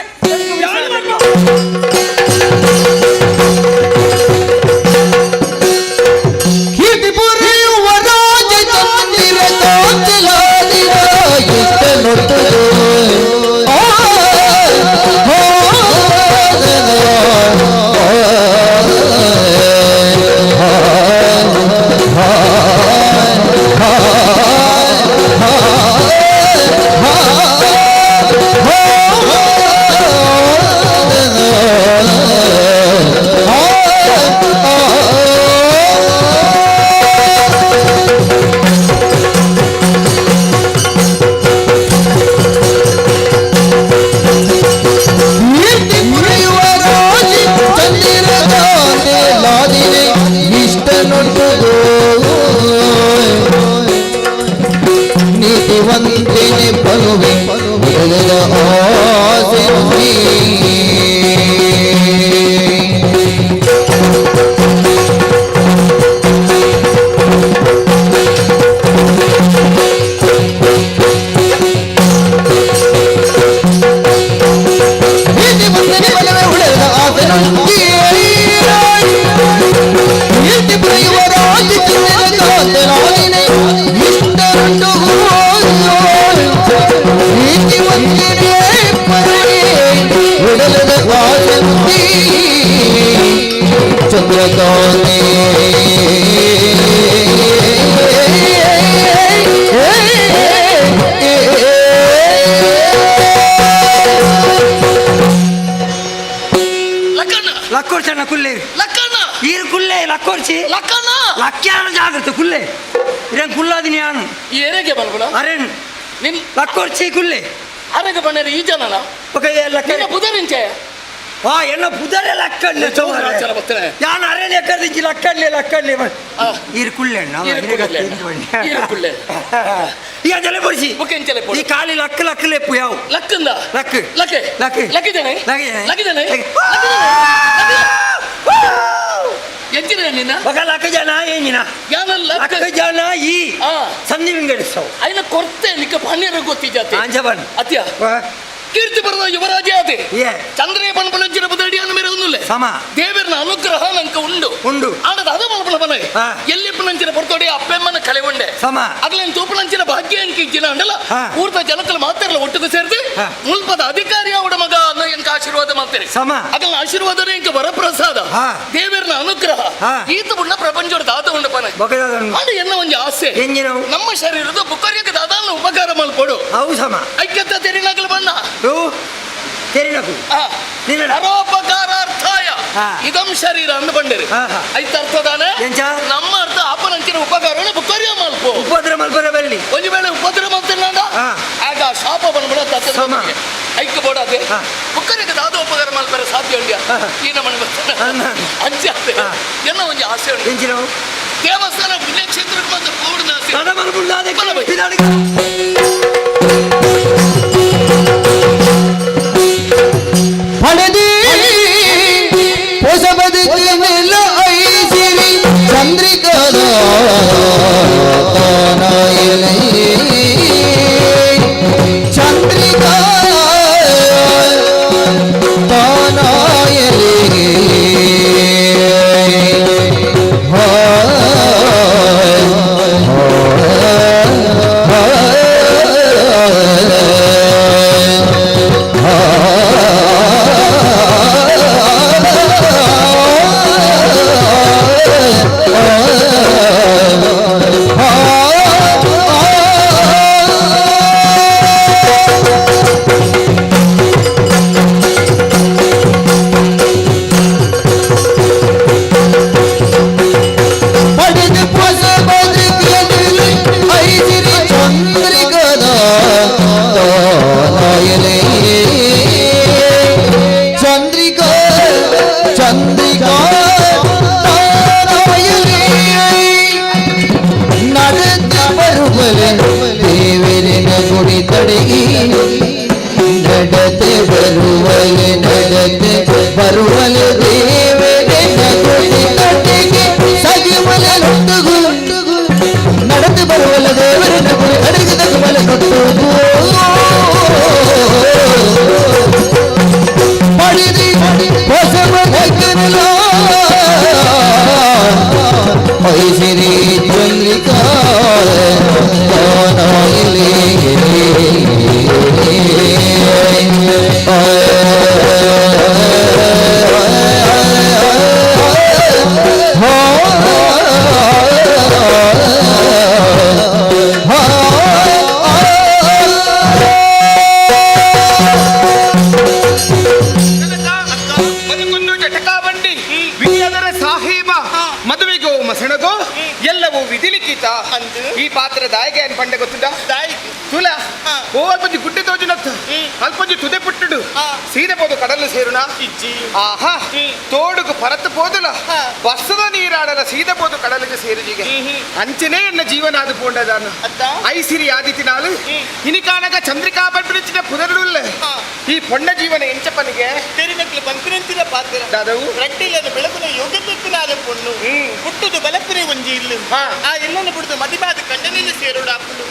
Oh, ತೋನೆ ಲಕ್ಕೋರ್ಚಣ್ಣ ಕುಲ್ಲೆ ಈರು ಕುಲ್ಲೆ ಲಕ್ಕೋರ್ಚಿ ಲಕ್ಕ್ಯಾನ ಜಾಗ್ರತೆ ಕುಲ್ಲೆ ಇರಂ ಕುಲ್ಲಾದಿನಿ ಯಾನು ಏರೆಗೆ ಬಲ್ಬುಣ ಅರೆನ್ ನಿನ್ ಲಕ್ಕೋರ್ಚಿ ಕುಲ್ಲೆ ಅರೆಗೆ ಬಣ್ಣರೆ ಈ ಜನನ ಓಕೆ ಲಕ್ಕ ನಿನ್ನ ಪುದರಿಂಚೆ ವಾ ಎನ್ನ ಪುದರೆ ಲಕ್ಕಣ್ಣೆ ಚಲ ಬರ್ತೇನೆ. ಯಾನು ಅರೆನ್ ಎಕ್ಕದಿಂಚಿ ಲಕ್ಕಣ್ಣೆ ಲಕ್ಕಣ್ಣೆ ಈರು ಕುಲ್ಲೆ ಅಣ್ಣ ಈರು ಕುಲ್ಲೆ ಅಣ್ಣ. ಈರು ಕುಲ್ಲೆ. ಈಗ ಜಲೆ ಪೊಡಿಸಿ ಬುಕ್ಕೆಂಚಲೆ ಈ ಕಾಲಿ ಲಕ್ಕ ಲಕ್ಕ ಲೆಪ್ಪು ಯಾವ ಲಕ್ಕಂದ ಲಕ್ ಲಕ್ಕೆ ಲಕ್ ಲಕ್ಕಿದ್ದೇನೆ ಲಕ್ಕಿದ್ದೇನೆ. ಲಕ್ಕಿದ್ದೇನೆ ಎಂಚಿನ ನಿನ್ನ ఒక ಲಕ್ಕ ಜನ ಏನಿನ ಯಾನಲ್ಲ ಲಕ್ಕ ಜನ ಈ ಸಂಧಿ ವಿಂಗಡಿಸವು ಅಯ್ನ ಕೊರ್ತೆ ನಿಕ್ಕ ಪನ್ನೀರ ಗೊತ್ತಿಜಾತೆ ಆಂಜಬನ್ ಅತ್ಯ ಕೀರ್ತಿ ಬರದ ಯುವರಾಜ ಆತೆ ಚಂದ್ರೇ ಪನ್ಪುಲಂಚಿನ ಬದಡಿ ಅನ್ನ ಮೇರೆ ಒಂದುಲ್ಲೆ ಸಮ ದೇವರನ ಅನುಗ್ರಹ ನಂಕ ಉಂಡು ಉಂಡು ಆಂಡದ ಅದ ಮಲ್ಪುಲ ಬನ ಎಲ್ಲಿಪ್ಪನಂಚಿನ ಪೊರ್ತೋಡಿ ಅಪ್ಪೆಮ್ಮನ ಕಳೆಗೊಂಡೆ ಸಮ ಅಗಲೇನ್ ತೂಪುನಂಚಿನ ಭಾಗ್ಯ ಅಂಕ ಇಜ್ಜಿನ ಅಂಡಲ ಊರ್ದ ಜನಕಲ್ ಮಾತ್ರಲ್ಲ ಒಟ್ಟಿಗೆ ಸೇರ್ದು ಮುಲ್ಪದ ಅಧಿಕಾರಿ ಅವಡ ಮಗ ಅನ್ನೋ ಎಂಕ ಆಶೀರ್ವಾದ ಮಾಡ್ತಾರೆ ಸಮ ಅಗಲ್ನ ಆಶೀರ್ವಾದನೇ ಎಂಕ ವರಪ್ರಸಾದ ದೇವರನ ಅನುಗ್ರಹ ಈತ ಬುಣ್ಣ ಪ್ರಪಂಚದ ದಾತ ಉಂಡು ಪನ ಆಂಡ ಎನ್ನ ಒಂಜಿ ಆಸೆ ನಮ್ಮ ಶರೀರದ ಬುಕ್ಕರ್ಯಕ್ಕೆ ದಾದಾನ ಉಪಕಾರ ಮಲ್ಪೊಡು ಅವು ಸಮ ಐಕ್ಯತೆ ತೆರಿನಾಗಲು ಬಣ್ಣ ತೆರಿನಕು ಪರೋಪಕಾರಾರ್ಥಾಯ ಇದಂ ಶರೀರ ಅಂದು ಬಂಡಿರಿ ಐತ ಅರ್ಥದಾನೆ ನಮ್ಮ ಅರ್ಥ ಅಪನಂಚಿನ ಉಪಕಾರವನ್ನು ಬುಕ್ಕರ್ಯ ಮಲ್ಪು ಉಪದ್ರ ಮಲ್ಪರ ಬಲ್ಲಿ ಒಂದು ವೇಳೆ ಉಪದ್ರ ಮಲ್ತಿಲ್ಲ ಆಗ ಶಾಪ ಬಂದ್ಬಿಡ ತತ್ತ ಐಕ್ಯ ಬೋಡಾದೆ ಬುಕ್ಕರಿಗೆ ದಾದ ಉಪಕಾರ ಮಲ್ಪರೆ ಸಾಧ್ಯ ಉಂಡ್ಯ ಈ ನಮ್ಮನೆ ಬರ್ತಾನೆ ಅಂಚೆ ಎನ್ನ ಒಂಜಿ ಆಸೆ ಉಂಟು ದೇವಸ್ಥಾನ ಪುಣ್ಯಕ್ಷೇತ್ರಕ್ಕೆ ಮಾತ್ರ ಪೋಡುನ ಆಸೆ ಹಳದಿ ಹೊಸ ಬದುಕಿನೆಲ್ಲ ಐಸಿರಿ ಚಂದ್ರಿಕದ ತಾನಾಯಲೈ ಚಂದ್ರಿಕಾ ತಾನಾಯಲೇ ಪಡೆದು ಹೊಸ ಬದುಕಿನಲ್ಲಿ ಐಸಿರಿ ಚಂದ್ರಿಕದ ತಾನಾಯಲೇ ಚಂದ್ರಿಕಾ ಚಂದ್ರಿಕಾ ತಾನಾಯಲೇ ನಡೆದು ಬರುವಲೆ ದೇವರಿನ ಗುಡಿ ತಡೆಗಿ ನಡತೆ ಬರುವಲೆ ನಡತೆ ಬರುವಲೆ ದೇವರಿನ ಗುಡಿ ತಡೆಗೆ ಸಗಿಮಲೆ ಲೊಟ್ಟುಗು ನಡೆದು ಬರುವಲೆ ದೇವರಿನ ಗುಡಿ ಅಡಗಿದ ಮಲೆ ಕೊಟ್ಟುಗು ಪಡೆದಿ ಹೊಸ ಬದುಕಿನಲ್ಲ ಐಸಿರಿ ಚಂದ್ರಿಕಾ ತಾನಾಯಲೇ ಬದುಕೊಂದು ಜಟಕಾ ಬಂಡಿ ವಿಧಿಯದರ ಸಾಹೇಬ ಮದುವೆಗೋ ಮಸಣಗೋ ಎಲ್ಲವೂ ವಿಧಿಲಿಖಿತ ಈ ಪಾತ್ರ ದಾಯಿಗೆ ಅನ್ ಪಂಡ ಗೊತ್ತುಂಡ ತುಲ ಓ ಅಲ್ಪಂಜಿ ಗುಡ್ಡೆ ತೋಜುನತ್ತು ಅಲ್ಪಂಜಿ ತುದೆ ಪುಟ್ಟುಡು ಸೀದೆ ಪೋದು ಕಡಲು ಸೇರುಣ ಆಹಾ ತೋಡುಗು ಪರತ್ತು ಪೋದುಲ ಬಸ್ಸದ ನೀರಾಡಲ ಸೀದೆ ಪೋದು ಕಡಲಿಗೆ ಸೇರುಜಿಗೆ ಅಂಚನೆ ಎನ್ನ ಜೀವನ ಅದು ಪೋಂಡದಾನು ಐಸಿರಿ ಆದಿತಿನಾಲು ಇನಿಕಾನಗ ಚಂದ್ರಿಕಾ ಪಂಪಿನ ಪುದರುಲ್ಲ ಈ ಪೊಣ್ಣ ಜೀವನ ಎಂಚಪ್ಪನಿಗೆ ತೆರಿನಕ್ಲು ಪಂಪಿನಂಚಿನ ಪಾತ್ರ ದಾದವು ರಡ್ಡಿಲ್ಲದ ಬೆಳಗುನ ಯೋಗ್ಯತೆತ್ತಿನಾದ ಪೊಣ್ಣು ಹುಟ್ಟುದು ಬಲಪಿರೆ ಒಂಜಿ ಇಲ್ಲು ಆ ಇಲ್ಲನ್ನು ಬಿಡುದು ಮದಿಮಾದ ಕಂಡನಿಲ್ಲ ಸೇರೋಡು ಅಪ್ಪನು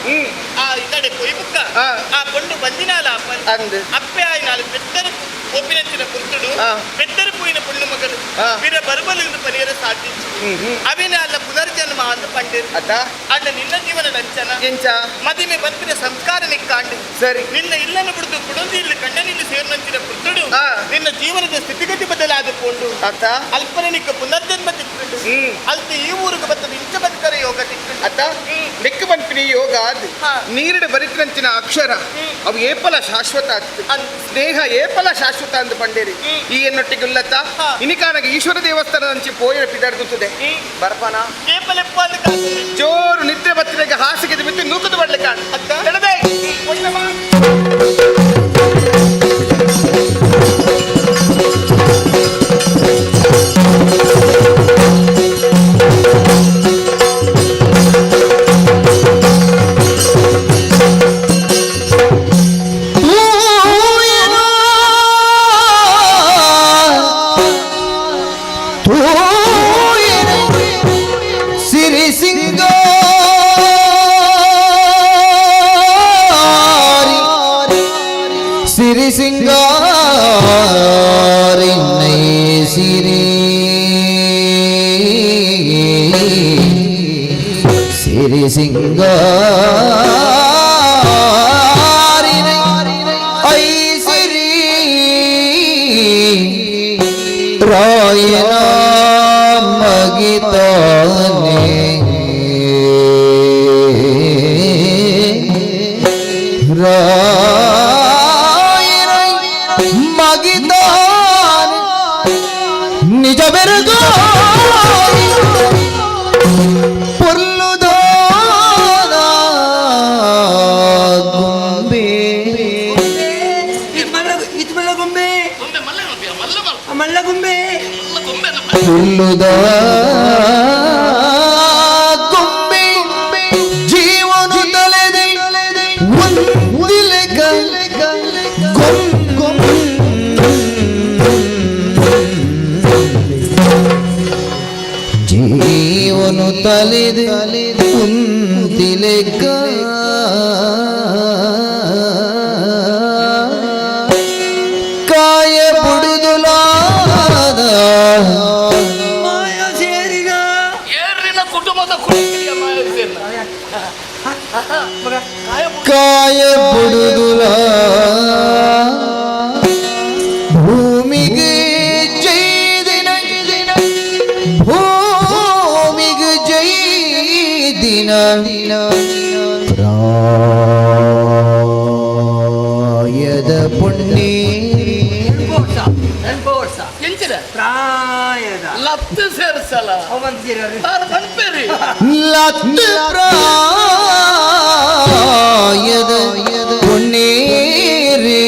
ಆ ಇತಡೆ ಪೊಯ್ಬುಕ್ಕ ಆ ಪೊಣ್ಣು ಬಂದಿನಾಲ ಅಪ್ಪನ್ ಅಪ್ಪೆ ಆಯ್ನಾಲು ಪೆತ್ತರೆ ಒಪ್ಪಿನಂಚಿನ ಪುರ್ತುಡು ಪೆತ್ತರು ಪೂಯಿನ ಪುಣ್ಣು ಮಗಲು ಬಿರ ಬರುಬಲು ಪರಿಹರ ಸಾಧಿಸಿ ಅವಿನ ಅಲ್ಲ ಪುನರ್ಜನ್ಮ ಅಂದು ಪಂಡೇರು ಅಣ್ಣ ನಿನ್ನ ಜೀವನ ಲಂಚನ ಎಂಚ ಮದಿಮೆ ಬಂಪಿನ ಸಂಸ್ಕಾರ ನಿಕ್ಕಾಂಡು ಸರಿ ನಿನ್ನ ಇಲ್ಲನ್ನು ಬಿಡುದು ಕುಡೊಂದು ಇಲ್ಲಿ ಕಂಡನಿನ್ನು ಸೇರಿನಂಚಿನ ಪುತ್ತುಡು ನಿನ್ನ ಜೀವನದ ಸ್ಥಿತಿಗತಿ ಬದಲಾದುಕೊಂಡು ಅತ್ತ ಅಲ್ಪನೆ ನಿಕ್ಕ ಪುನರ್ಜನ್ಮ ತಿಕ್ಕಿಡು ಅಲ್ಪ ಈ ಊರಿಗೆ ಬತ್ತದ ಇಂಚ ಬದುಕರ ಯೋಗ ತಿಕ್ಕಿಡು ಅತ್ತ ನೆಕ್ಕು ಪನ್ಪಿನಿ ಯೋಗ ಅದು ನೀರಿಡ ಬರಿತಂಚಿನ ಅಕ್ಷರ ಅವು ಏಪಲ ಶಾಶ್ವತ ಸ್ನೇಹ ಏಪಲ ಶಾಶ್ವತ ಅಂದು ಪಂಡೇರಿ ಈ ಎನ್ನೊಟ್ಟಿಗೆ ಉಲ್ಲತ್ತ ಇನಿಕಾನಗ ಈಶ್ವರ ದೇವಸ್ಥಾನದ ಅಂಚಿ ಪೋಯಿರ ಪಿದಾಡ್ದುತ್ತದೆ ಬರ್ಪನ ಜೋರು ನಿದ್ರೆ ಬತ್ತಿನಾಗ ಹಾಸಿಗೆ ಬಿದ್ದು ನೂಕದು ಬರ್ಲಿಕ್ಕೆ ಅತ್ತ ಸಿರಿ ಸಿಂಗಾರಿ ಸಿರಿ ಸಿಂಗಾರಿ ನೈ ಸಿರಿ ಸಿರಿ ಸಿಂಗಾರಿ I ಸಿರಿ ರಾಯನ ಮಗಿತಾನೆ ರಾಯನ ಮಗಿತಾನೆ ನಿಜ ಬೆರಗೋ ಪೊರ್ಲುದೋದ ಗೊಂಬೆ ಇದು ಮಲ್ಲ ಗೊಂಬೆ ಮಲ್ಲ ಗೊಂಬೆ ಪೊರ್ಲುದ ಗೊಂಬೆ ಜೀವನ ತಲೆದೆ ಒಂದಿಲೆಗ ಜೀವನ ತಲೆದೆ ಕುಂತಿಲೆಗ ಕಾಯ ಬುಡುದುಲಾದ ಮಾಯ ಸೇರಿದ ಏರಿನ ಕುಟುಂಬದ ಕುಟುಂಬ ಮಾಯ ಸೇರಿನ ಕಾಯ ಬುಡುದುಲ ಭೂಮಿಗೆ ಜೈದಿನ ಭೂಮಿಗೆ ಜೈದಿನ ಪ್ರಾಯದ ಪುಣ್ಯ ಎಂಚಿನ ಪ್ರಾಯದ ಲತ್ತು ಸೇರಿಸಲ್ಲ ತಾನು ಪನ್ಪೇರಿ ಲತ್ತು ಪ್ರಾಯದ ಪುಣ್ಯೇರಿ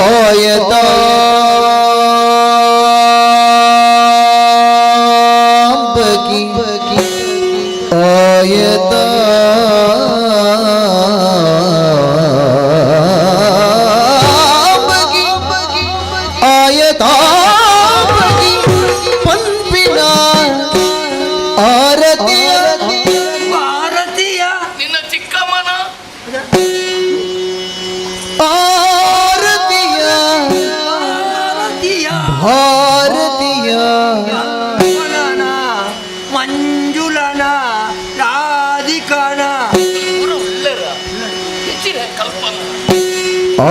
ಆಯತ ಆಯತ ಆಯತಾಂಬಕಿ ಪನ್ಪಿನ ಆರತಿಯ ಭಾರತೀಯ ನಿನ್ನ ಚಿಕ್ಕಮ್ಮನ ಆರತಿಯ ಭಾರತೀಯ ಭಾರತೀಯ ಕಲ್ಪನನ ಮಂಜುಳನ ರಾಧಿಕನ ಊರು ಉಳ್ಳೇರ ಹೆಚ್ಚಿನ ಕಲ್ಪನಾ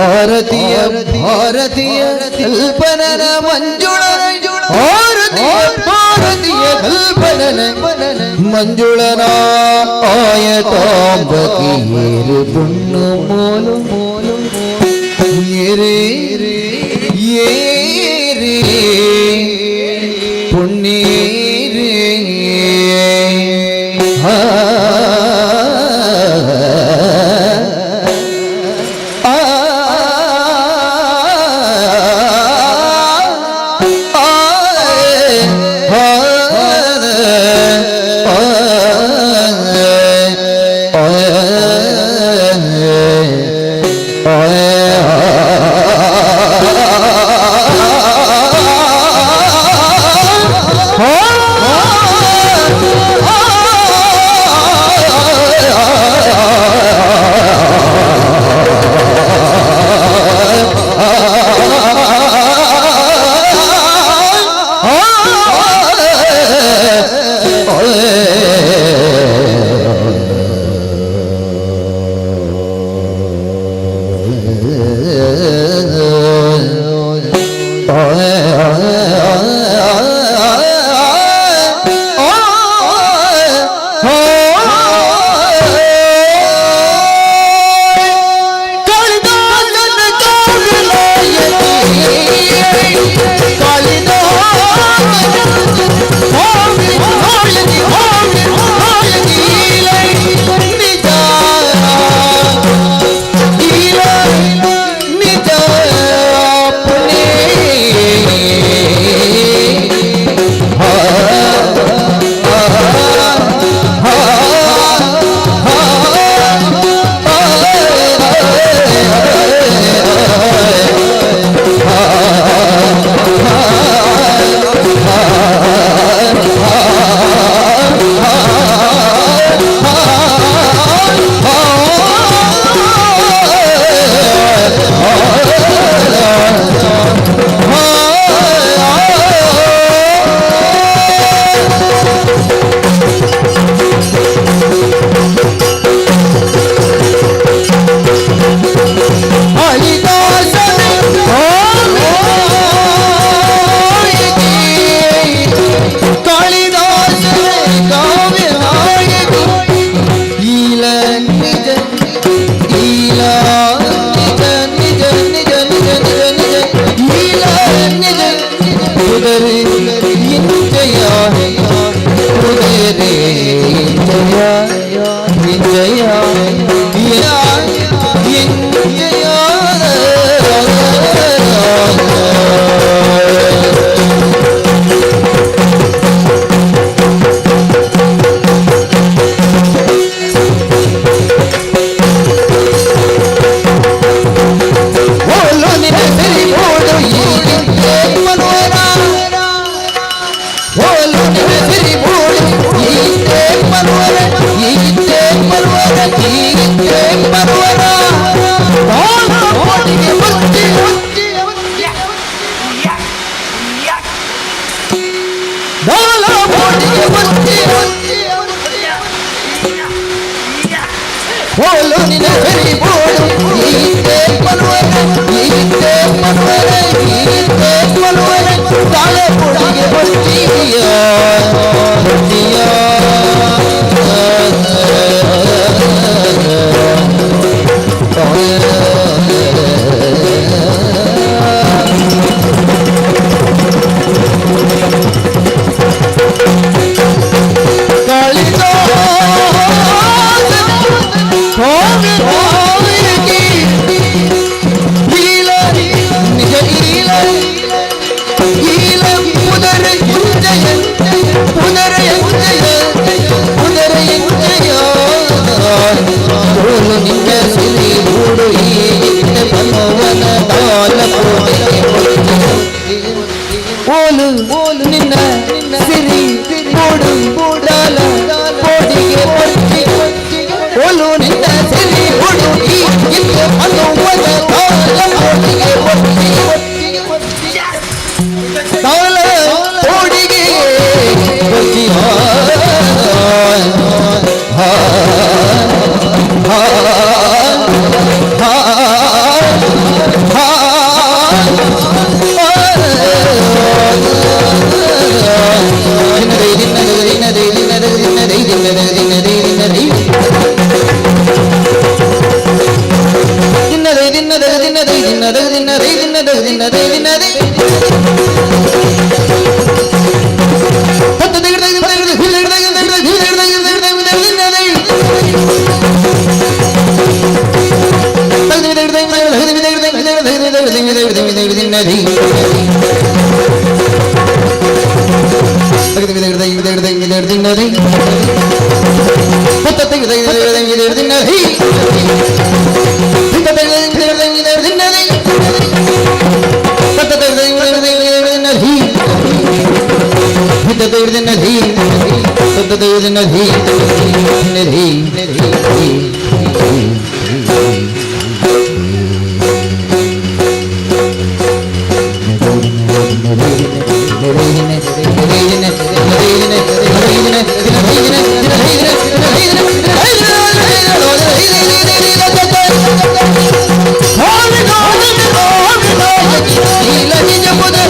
ಆರತಿಯ ಭಾರತೀಯ ಕಲ್ಪನನ ಮಂಜುಳನ ಆರತಿಯ ಭಾರತೀಯ ಕಲ್ಪನನ ಮಂಜುಳನ ಆಯತಾಂಬಕಿ ಏರು ಪುಣ್ಣು ಮೋಲು ಮೋಲು ಏರೇ ಏರೇ ಪುಣ್ಯೇರೇ ಆ ಆ ಆ ನಿಜ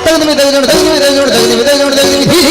ತಗದಿಮಿ ತಗದೋಣ ತಗದಿಮಿ ತಗದೋಣ ತಗದಿಮಿ ತಗದೋಣ ತಗದಿಮಿ ಧೀ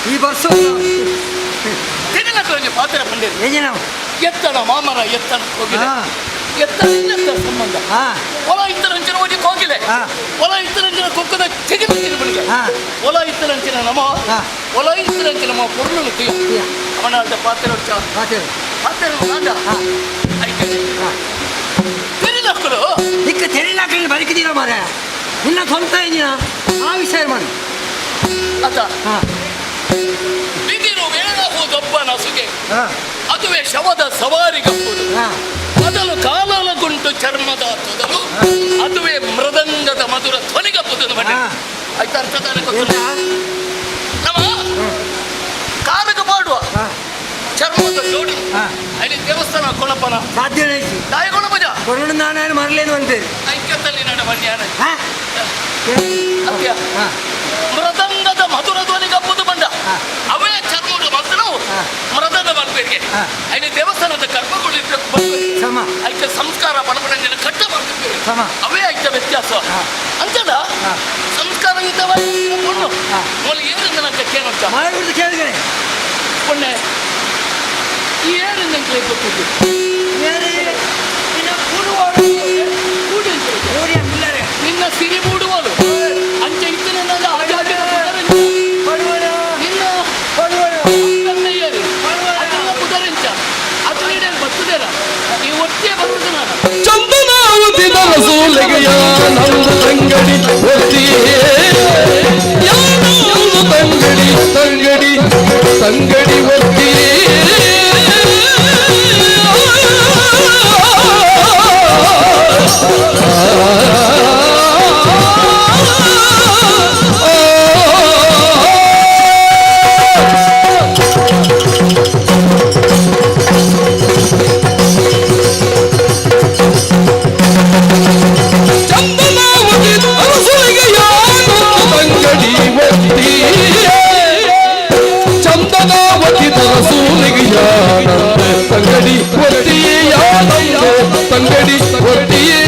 ಈ ವರ್ಷ ತಿನ್ನಲಕ್ಕೆ ಪಾತ್ರ ಬಂದಿದೆ ಎತ್ತಣ ಮಾಮರ ಎತ್ತಣ ಕೋಗಿಲೆ ಎತ್ತಣ ಎತ್ತ ಸಂಬಂಧ ಹೊಲ ಇತ್ತರಂಚಿನ ಒಂಜಿ ಕೋಗಿಲೆ ಹೊಲ ಇತ್ತರಂಚಿನ ಕೊಕ್ಕದ ತೆಗೆದು ಬಳಿಗೆ ಹೊಲ ಇತ್ತರಂಚಿನ ನಮ ಹೊಲ ಇತ್ತರಂಚಿನ ನಮ್ಮ ಪೊರ್ಲು ತೀಯ ಅವನ ಅಂತ ಪಾತ್ರ ಪಾತ್ರ ತೆರಿಲಕ್ಕಳು ಇಕ್ಕ ತೆರಿಲಾಕಲಿ ಬದುಕಿದೀರ ಮಾರ ನಿನ್ನ ಸ್ವಂತ ಇಂಜಿನ ಆ ವಿಷಯ ಮಾಡಿ ಅದ ಬಿದಿರು ವೇಣವು ದೊಬ್ಬನ ಸುಗೆ ಅದುವೇ ಶವದ ಸವಾರಿಗಪ್ಪುದು ಮೊದಲು ಕಾಲಲಗುಂಟು ಚರ್ಮದ ತೊದಲು ಅದುವೇ ಮೃದಂಗದ ಮಧುರ ಧ್ವನಿಗಪ್ಪುದು ಬನ್ನಿ ಆಯ್ತಾ ಅರ್ಥ ತಾನೇ ಗೊತ್ತುಂಟಾ? ನಮ್ಮ ಕಾಲಕ್ಕೆ ಪಾಡುವ ಚರ್ಮದ ಜೋಡಿ ಅಲ್ಲಿ ದೇವಸ್ಥಾನ ಕೊಳಪನ ಸಾಧ್ಯ ತಾಯಿ ಕೊಳಪಜ ಕೊರಡು ನಾನು ಮರಲೇನು ಅಂತೇಳಿ ಐಕ್ಯದಲ್ಲಿ ನಡ ಬನ್ನಿ ಅತ್ಯ ಮೃದಂಗದ ಮಧುರ ಧ್ವನಿಗಪ್ಪುದು ಬಂದ ಅವೇ ಚರ್ಮದ ಮಧುರವು ಮೃದಂಗ ಮಾಡ್ಬೇಕೆ ಅಲ್ಲಿ ದೇವಸ್ಥಾನದ ಕರ್ಮಗಳು ಐಕ್ಯ ಸಂಸ್ಕಾರ ಪಡಪಡಂಜನ ಕಟ್ಟ ಮಾಡ್ತಿರ್ತೀವಿ ಅವೇ ಐಕ್ಯ ವ್ಯತ್ಯಾಸ ಅಂತಲ್ಲ ಸಂಸ್ಕಾರ ಯುತವಾಗಿ ಪೊಣ್ಣು ಮೊದಲು ಏರಿಂದ ನಂಗೆ ಕೇಳಂತ ಕೇಳಿದ್ರೆ ಪೊಣ್ಣೆ ಈ ಏರಿಂದ ನಂಗೆ ಗೊತ್ತಿದ್ದು ನಿನ್ನ ಸಿರಿ ಮೂಡುವಳು ಅಂಚೆ ಇತ್ತನೆ ನನ್ನ ಆಜಾದಿನ ಪುದರೆಂಚ. ನಿನ್ನ ಅಕ್ಕನ್ನಯ್ಯರು. ಅದನ್ನ ಪುದರೆಂಚ. ಅದು ನೀಡಲು ಬರ್ತದೇನ ಈ ಒಟ್ಟಿಗೆ ಬರ್ತದೆ ನಾನು ಚಂದನಾವತಿದ ರಸೂಲಿಗೆಯ ನಂದು ತಂಗಡಿ ಒತ್ತಿಯೇ ಯಾನಂದು ತಂಗಡಿ ತಂಗಡಿ ತಂಗಡಿ ಒತ್ತಿಯೇ ಚಂದನಾವತಿ ಅರಸುಲಿಗೆಯ ತಂಗಡಿ ಒತ್ತಿಯೇ ಚಂದನಾವತಿ ತರಸೂಲಿಗೆಯ ತಂಗಡಿ ಒತ್ತಿಯೇ ತಂಗಡಿ ಒತ್ತಿಯೇ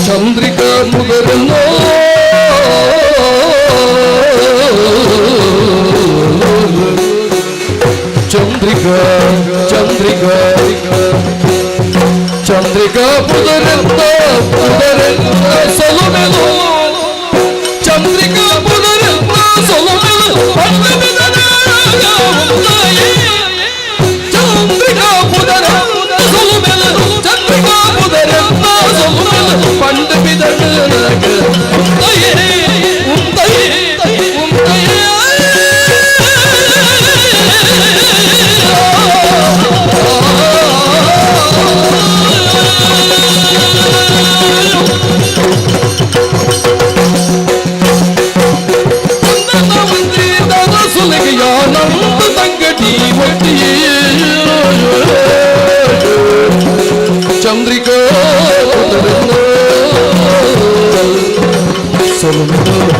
ಚಂದ್ರಿಕಾ ಮುದರನ್ನೋ ಚಂದ್ರಿಕಾ ಚಂದ್ರಿಕಾ ಚಂದ್ರಿಕಾ ಪುದರೆಂದ ಪುದರೆಂದ ಸೊಲುಮೆಲು ಚಂದ್ರಿಕಾ ಪುದರೆಂದ ಸೊಲುಮೆಲು ಚಂದ್ರಿಕಾ ಪುದರೆಂದ ಸೊಲುಮೆಲು ಚಂದ್ರಿಕಾ ಪುದರೆಂದ ಸೊಲುಮೆಲು ಪಂಡ ಬಿದಡನಗ ಉಂದಯೇ ಭಗವತಿ ಚಂದ್ರಿಕಾ ಚಂದ್ರಿಕ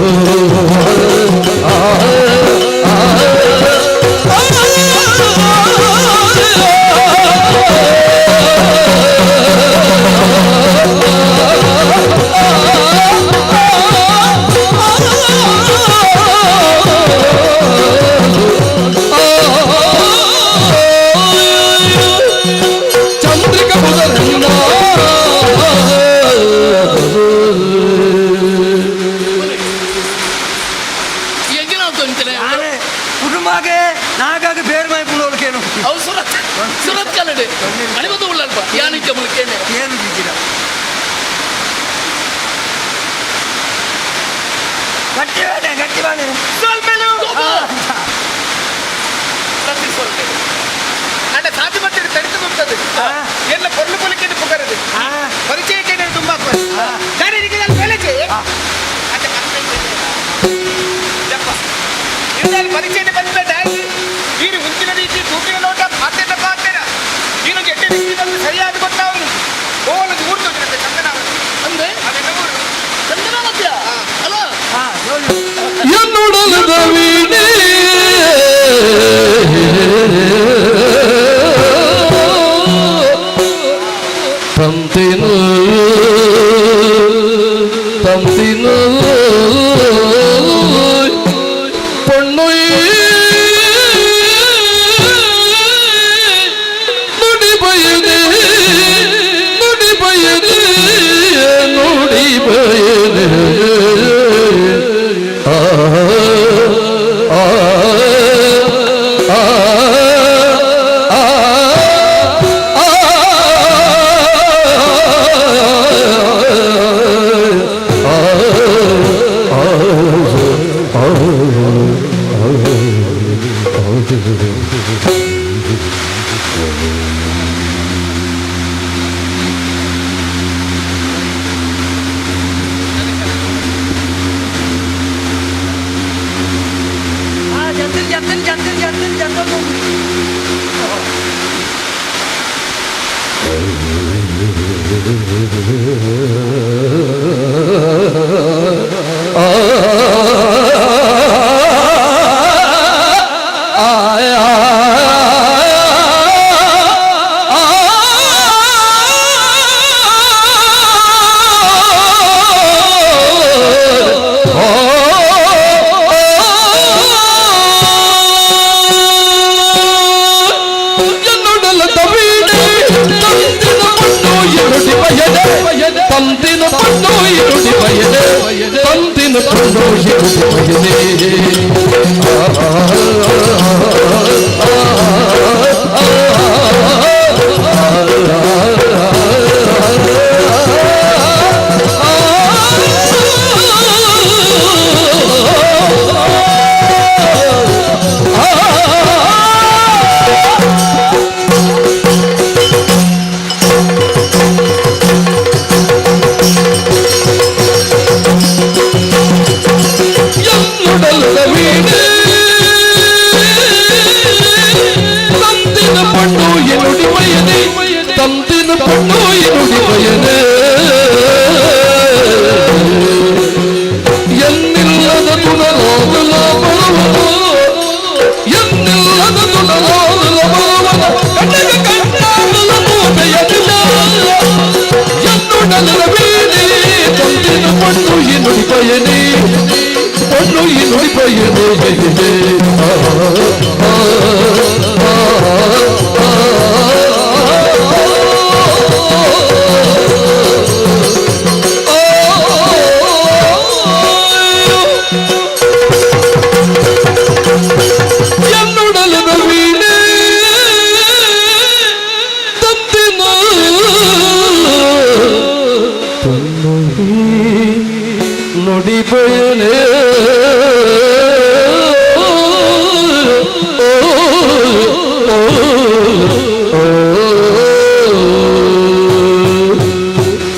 ಕುಟುಂಬಕ್ಕೆ ನಾಗಾಗ ಬೇರೆ ಮೈ ಪುನೋಲ್ಕೇನು ಅವು ಸುರತ್ ಸುರತ್ ಕಲ್ಲಡೆ ಅಣಿಮದು ಉಳ್ಳಲ್ಪ ಯಾನಿಜ್ಜ ಮುಲ್ಕೇನೆ ಏನು ಜಿಜ್ಜಿರ ಗಟ್ಟಿ ಬೇಡ ಗಟ್ಟಿ ಬಾನೆ ಅಂಡ ಸಾಧು ಮಟ್ಟಿಗೆ ತಡಿತು ಹೋಗ್ತದೆ ಎಲ್ಲ ಪೊರ್ಲು ಪೊಲಿಕೆ ಪುಗರದು ಪರಿಚಯಕ್ಕೆ ನೀವು ತುಂಬಾ ಸರಿ ಈಗ ನಾನು ಬೇಲೆಚೆ ಅಂಡ ಇದ್ರಲ್ಲಿ ಪರಿಚಯ ಬಂದ ನೀನು ಮುಂಚಿನ ರೀತಿ ತೂಕಿನ ನೋಟ ಪಾತ್ರೆ ಪಾತ್ರೆ ನೀನು ಎಟ್ಟೆ ವ್ಯಕ್ತಿ ಬಂದು ಸರಿಯಾದ ಗೊತ್ತಾವನು ಓಲದು ಊರು ತೋಚಿನಂತೆ ಚಂದನಾವತಿ ಅಂದ್ರೆ ಅದೆಲ್ಲ ಊರು ಚಂದನಾವತಿಯ ಅಲ್ಲ ಎನ್ನುಡಲದ ವೀಣೆ ತಂತಿನು ತಂತಿನು பொண்ணு நுடி பயனே நுடி பயனே நுடி பயனே ஆ ஆ ஆ ಜಂತಿಲ್ ಜಂತಿಲ್ ಜಂತಿಲ್ ಜಂತಿಲ್ ಜಂತಿಲ್ ಎನ್ನುಡಲ ತವೀಣೆ ತಂದಿನ ಪಣ್ಣು ಎರುಡಿ ಬಯದೆ ತಂದಿನ ಪಣ್ಣು ಎರುಡಿ ಬಯದೆ ತಂದಿನ ಪಣ್ಣು ಎರುಡಿ ಬಯದೆ ಎನ್ನುಡಲದ ವೀಣೆ ತಂದಿನ ಪಣ್ಣು ಎನ್ನುಡಿ ಬಯದೆ ತಂದಿನ ಪಣ್ಣು ಎನ್ನುಡಿ ಬಯದೆ ಎನ್ನಿಲ್ಲದ ತುಣಲೋಗಲ ಬರುವನು ಎನ್ನಿಲ್ಲದ ತುಣಲೋಗಲ ಬರುವನು ಕಣ್ಣಗೆ ಕಣ್ಣಾಗಲ ಮೂಮೆಯದಿಲ್ಲ ಎನ್ನುಡಲದ ವೀಣೆ ತಂದಿನ ಪಣ್ಣು ಎನ್ನುಡಿ ಬಯನೆ பொண்ணு நொடி பையனே என்னுடல் வீணே தந்தின நொடி பயனே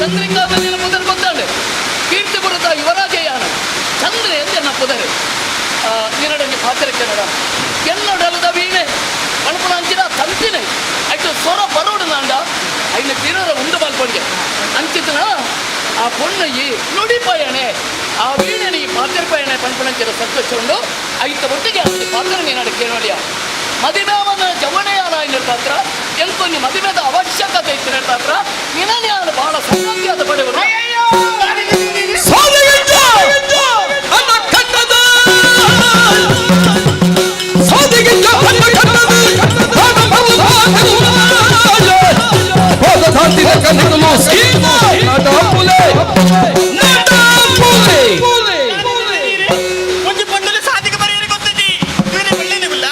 ಚಂದ್ರಿಕಾ ಬೆನ್ನಿನ ಪುದರ್ ಗೊತ್ತಾಂಡೆ ಕೀರ್ತಿಪುರದ ಯುವರಾಜಯ್ಯನ ಚಂದ್ರೆ ಎಂದೆನ್ನ ಪುದರು ನಿನ್ನಡೊಂಜಿ ಪಾತ್ರ ಕನ್ನಡ ಎನ್ನೊಡಲದ ವೀಣೆ ಐನ ಪಿರರ ಉಂಡು ಮಲ್ಪೊಂಡೆ ಅಂಚಿತನ ಆ ಪೊಣ್ಣು ಈ ನುಡಿಪಯಣೆ ಆ ವೀಣೆ ಈ ಪಾತ್ರಪಯಣೆ ಪನ್ಪಣಂಚಿನ ಸಂತೋಷ ಉಂಡು ಐತ ಒಟ್ಟಿಗೆ ಅವನಿಗೆ ಪಾತ್ರ ನೀನಾಡು ಕೇಳೋಡಿಯ ಮದಿಮೆವನ ಜವಣೆಯಾನ ಐನ ಪಾತ್ರ ಎಂಕೊಂಜಿ ಮದಿಮೆದ ಅವಶ್ಯಕತೆ ಇತ್ತಿನ ಪಾತ್ರ ನಿನನೆ ಬಹಳ ಸಂಗತಿಯಾದ ಪಡೆವರು ಒಂಜಿ ಪೊಣ್ಣುಲು ಸಾದಿಗೆ ಬರೆಯರೆ ಗೊತ್ತಿಜಿ ಇವನೇ ಒಳ್ಳೆನವಿಲ್ಲ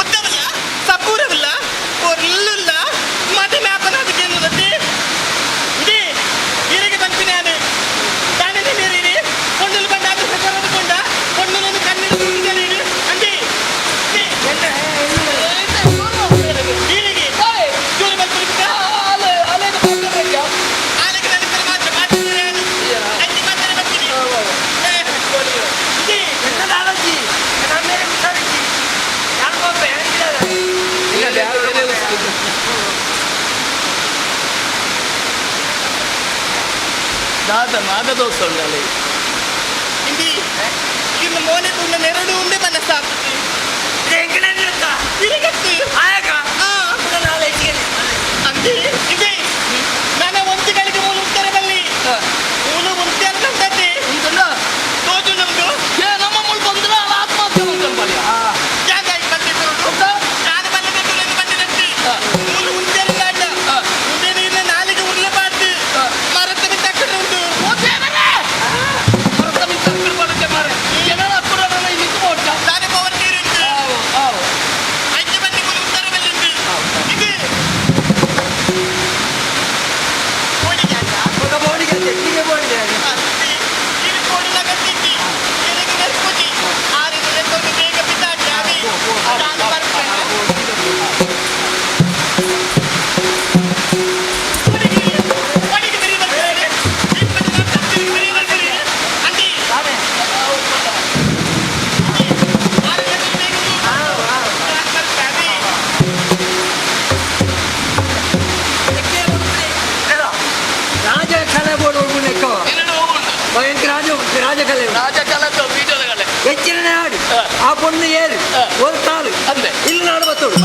ಉದ್ದವಿಲ್ಲ ಸಪೂರವಿಲ್ಲ ಒರ್ಲುಲ್ಲ ಮದಿಮೆ ಆಪನಾದಕ್ಕೆ ಎನ್ನುವುದಕ್ಕೆ ಇದೇ ಇರಿಗೆ ಬಂಪಿನಾನು ತಾನೇ ನೀರಿರಿ ಪೊಣ್ಣುಲು ಬಂಡ ಅದು ಹೆಸರದು ಕೊಂಡ ಪೊಣ್ಣುಲನ್ನು ಕಣ್ಣಿನ ತುಂಬಿದೀರಿ ಅಂದಿ ಇರಿಗೆ ಜೋರು ಬಲ್ಪುರಿಕ ಆಲೆಗೆ ನಡಿತಾರೆ ಮಾತ್ರ ಮಾತಾಡಿದ್ರೆ ಅಂಜಿ ಮಾತ್ರ ಬರ್ತೀನಿ ದಾದ ನಾಗದೋಸ ಉಂಡಲ್ಲಿ ಇಂದಿ ಇನ್ನು ಮೋನೆ ತುಂಡ ನೆರಡು ಉಂಡೆ ಮನಸ್ಸಾಗ್ತದೆ ಅಂದಿ ಇದೆ ನನ್ನ ಒಂತಿಗಳಿಗೆ ಮೂಲ ಉತ್ತರ ಬಲ್ಲಿ ಮೂಲು ಒಂತೆ ಅಂತಂದದ್ದೆ ತೋಜು ನಮ್ದು ಏ ನಮ್ಮ ಮುಳ್ ಬಂದ್ರ ಆತ್ಮಹತ್ಯೆ ಮಾಡ್ಕೊಂಡ್ ಜಾಗ ಬಂದಿದ್ದು ನಾನು ಬಂದಿದ್ದು ಬಂದಿದ್ದೆ ಮೂಲು ಉಂತೆ ಅಲ್ಲ ಉಂಡೆ ನೀರಿನ ನಾಲಿಗೆ ಉರ್ಲಬಾರ್ದು ಮರತ್ತ ಬಿಟ್ಟು ಅಕ್ಕಡೆ ಉಂಟು ಮರತ್ತ ಬಿಟ್ಟು ಅಕ್ಕಡೆ ಬರುತ್ತೆ ಮಾರೆ ಜನರ ಅಕ್ಕಡೆ ನಿಂತು ಮೋಡ್ಚ ತಾನೇ ಪವರ್ ನೀರು ಉಂಟು ಅಂಚೆ ಬನ್ನಿ ಮೂಲು ಉತ್ತರ ಬಲ್ಲಿ ಉಂಟು ಇದು ರಾಜಕಲೆ ಬೋರ್ಡ್ ಭಯಂಕರ ರಾಜಕಲೆ ರಾಜಕಲೆ ಬೀಜದಗಲೆ ಹೆಚ್ಚಿನ ನಾಡು ಆ ಪೊಣ್ಣು ಏರು ಒಂದು ತಾಳು ಅಂದೆ ಇಲ್ಲಿ ನಾಡು ಬತ್ತೋಡು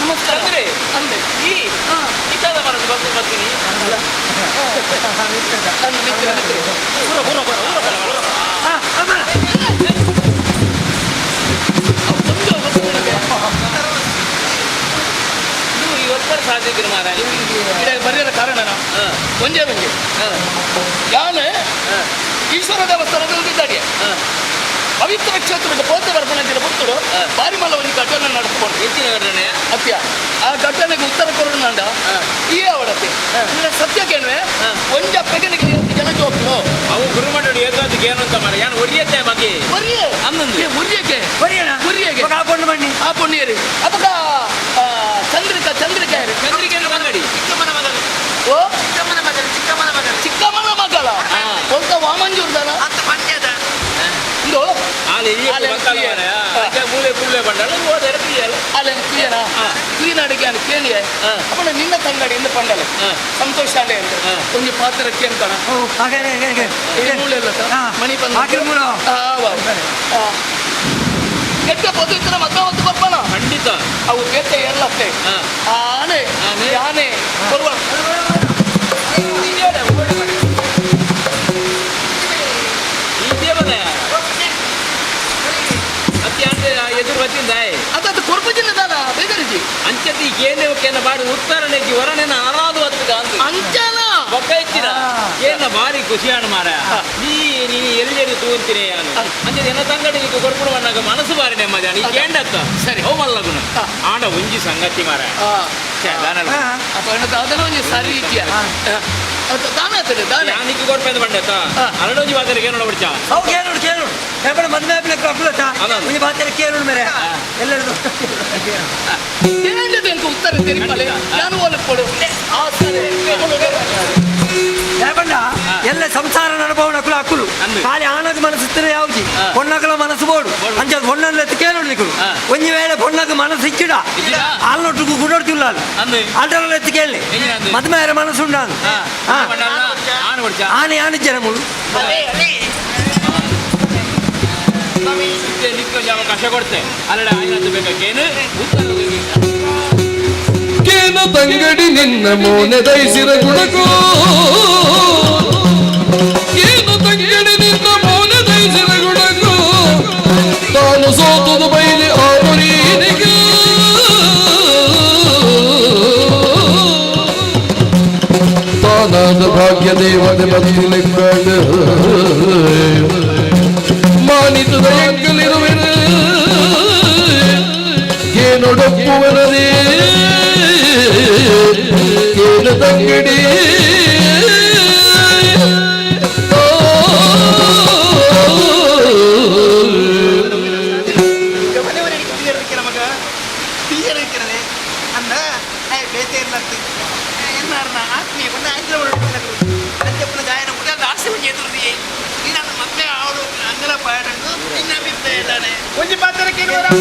ನಮಸ್ಕಾರ ಅಂದೆ ಈ ಇತ್ತಾದ ಮರದ್ದು ಬಂದು ಬರ್ತೀನಿ ಊರ ಊರ ಬರ ಊರ ಬರ ಊರ ಇದು ಇವತ್ತರ ಸಾಧ್ಯತೆ ಮಾರ ಬರೆಯದ ಕಾರಣ ಒಂಜೇ ಒಂಜೆ ಯಾನೆ ಈಶ್ವರ ದೇವಸ್ಥಾನದಲ್ಲಿ ಪವಿತ್ರ ಕ್ಷೇತ್ರದ ಪೋತೆ ಬರ್ಪಣಂಚಿನ ಪುತ್ತುಡು ಬಾರಿ ಮಲ್ಲ ಒಂದು ಘಟನೆ ನಡೆದುಕೊಂಡು ಹೆಚ್ಚಿನ ಘಟನೆ ಅತ್ಯ ಆ ಘಟನೆಗೆ ಉತ್ತರ ಕೊರೋಣ ಈ ಅವಡತ್ತೆ ಸತ್ಯ ಕೇಳುವೆ ಒಂಜ ಪೆಗನಿಗೆ ಜನ ಜೋಕ್ಲು ಅವು ಗುರುಮಠ ಏಕಾದಕ್ಕೆ ಏನು ಅಂತ ಮಾರ ಯಾನು ಒರಿಯತ್ತೆ ಬಗ್ಗೆ ಒರಿಯೆ ಅನ್ನೊಂದು ಒರಿಯಕ್ಕೆ ಒರಿಯಗೆ ಆ ಪೊಣ್ಣು ಬನ್ನಿ ಆ ಪೊಣ್ಣಿಯರಿ ಅಪಕ ಚಂದ್ರಿಕಾ ಚಂದ್ರಿಕಾ ಯಾರು ಚಂದ್ರಿಕೆ ಬಂಗಡಿ ಚಿಕ್ಕಮ್ಮನ ಮಗಳು ಓ ಚಿಕ್ಕಮ್ಮನ ಮಗಳು ಚಿಕ್ಕಮ್ಮನ ಮಗಳು ಚಿಕ್ಕಮ್ಮನ ಮಗಳ కొంత ವಾಮಂಜೂರ್ದಾನ ಅಂತ ಪಂಡ್ಯದ ಇಂದು ಆಲೆ ಆಲೆ ಮೂಲೆ ಕುಳ್ಳೆ ಬಂಡಲ ಹೋದರೆ ಪಿಯಲ್ಲ ಅಲ್ಲ ಕ್ಲಿಯನಾ ಕ್ಲೀನ್ ಅಡಿಗೆ ಅಂತ ಕೇಳಿಯೆ ಅಪ್ಪಣ ನಿನ್ನ ತಂಗಡಿ ಇಂದ ಪಂಡಲೆ ಸಂತೋಷ ಅಲ್ಲೇ ಅಂತ ಒಂಜಿ ಪಾತ್ರ ಕೇಳ್ತಾನ ಮೂಲೆ ಇಲ್ಲ ಸರ್ ಮಣಿ ಬಂದ ಕೆಟ್ಟ ಪೊದು ಇತ್ತಿನ ಮದ್ವೆ ಹೊತ್ತು ಬರ್ಪಣ ಖಂಡಿತ ಅವು ಬೇತೆ ಎಲ್ಲತ್ತೆ ಆನೆ ಯಾನೆ ಬರುವ ಈ ದೇವದ ಅತ್ಯ ಎದುರು ಬತ್ತಿಂದ ಅದು ಕೊರ್ಪುಜಿಲ್ಲದಲ್ಲ ಬೇಗರಿಜಿ ಅಂಚತಿ ಕೇಂದ್ರ ಕೇನ ಬಾಡಿ ಉತ್ತರನೆಜ್ಜಿ ಹೊರನೆನ ಅನಾದು ಅದ್ಭುತ ಅಂದು ಅಂಚನ ಬೊಕ್ಕ ಹೆಚ್ಚಿನ ಏನ ಬಾರಿ ಖುಷಿಯಾಣ ಮಾರ ನೀ ನೀ ಎಲ್ಲೆಲ್ಲಿ ತೂಂತೀನಿ ಯಾನು ಅಂಚೆ ಎನ್ನ ತಂಗಡಿಗೆ ಕೊರ್ಪುಡು ಮಣ್ಣಾಗ ಮನಸ್ಸು ಬಾರಿ ನೆಮ್ಮದಿ ನೀ ಕೇಂಡತ್ತ ಸರಿ ಓ ಮಲ್ಲಗುಣ ಆಂಡ ಒಂಜಿ ಸಂಗತಿ ಮಾರ ಅದನ್ನ ಒಂಜಿ ಸರಿ ಇದೆಯಾ ದಾನೆ ಆತಡೆ ದಾನೆ ಯಾನಿಕ್ ಕೊರ್ಪೆಂದು ಬಂಡೆತ ಅರಡೊಂಜಿ ಬಾತೆರೆ ಕೇನೋಡ ಬಿಡ್ಚಾ ಅವು ಕೇಳುಡು ಕೇಳುಡು ಎಪ್ಪಡ ಮದ್ಮೆ ಆಪಿನ ಅಪ್ಪಲತ್ತ ಒಂಜಿ ಬಾತೆರೆ ಕೇಳುಡು ಮೇರೆ ಎಲ್ಲರದು ಕೇಂದ್ರದ ಎಂಕ ಉತ್ತರ ತೆರಿಪಲೆ ನಾನು ಓಲಪ್ಪಡು ಆ ಸರಿ ಯಾಕಂಡ ಎಲ್ಲ ಸಂಸಾರ ಅನುಭವ ನಕುಲು ಅಕ್ಕುಲು ಖಾಲಿ ಆನಗ ಮನಸ್ಸು ಇತ್ತರೆ ಯಾವ್ಜಿ ಪೊಣ್ಣಕಲ ಮನಸ್ಸು ಬೋಡು ಅಂಚ ಪೊಣ್ಣನ್ ಕೇಳುಡು ನಿಕುಲು ಒಂಜಿ ವೇಳೆ ಪೊಣ್ಣಗ ಮನಸ್ಸು ಇಚ್ಚಿಡ ಆಲ್ನೊಟ್ಟಿಗೂ ಗುಡೋಡ್ತಿಲ್ಲ ಅಲ್ಟರಲ್ಲ ಎತ್ತು ಕೇಳಿ ಮದ್ಮೆ ಮನಸ್ಸು ಉಂಡಾನು ಆನೆ ಆನೆ ಜನ ಮುಳು ಅವಕಾಶ ಕೊಡ್ತೆ ಅಲ್ಲಡೆ ಆಯ್ತು ಬೇಕಾಗೇನು ಉತ್ತರ ಕೇನ ತಂಗಡಿ ನಿನ್ನ ಮೋನೆ ದಯಸಿರ ಗುಣಕೋ ಕೇನ ತಂಗಡಿ ನಿನ್ನ ಮೋನೆ ದಯಸಿರ ಗುಣಕೋ ತಾನು ಸೋತುದು ಬೈಲಿ ಆಮರೀನಿಗೆ ತಾನಾದ ಭಾಗ್ಯ ದೇವತೆ ಬತ್ತಿಲೆಕ್ಕಡು ಮಾನಿತದ ಎಂಗಲಿರುವೆನು ಕೇನೊಡೊಪ್ಪುವನದೇ ಕೇನ ತಂಗಡಿ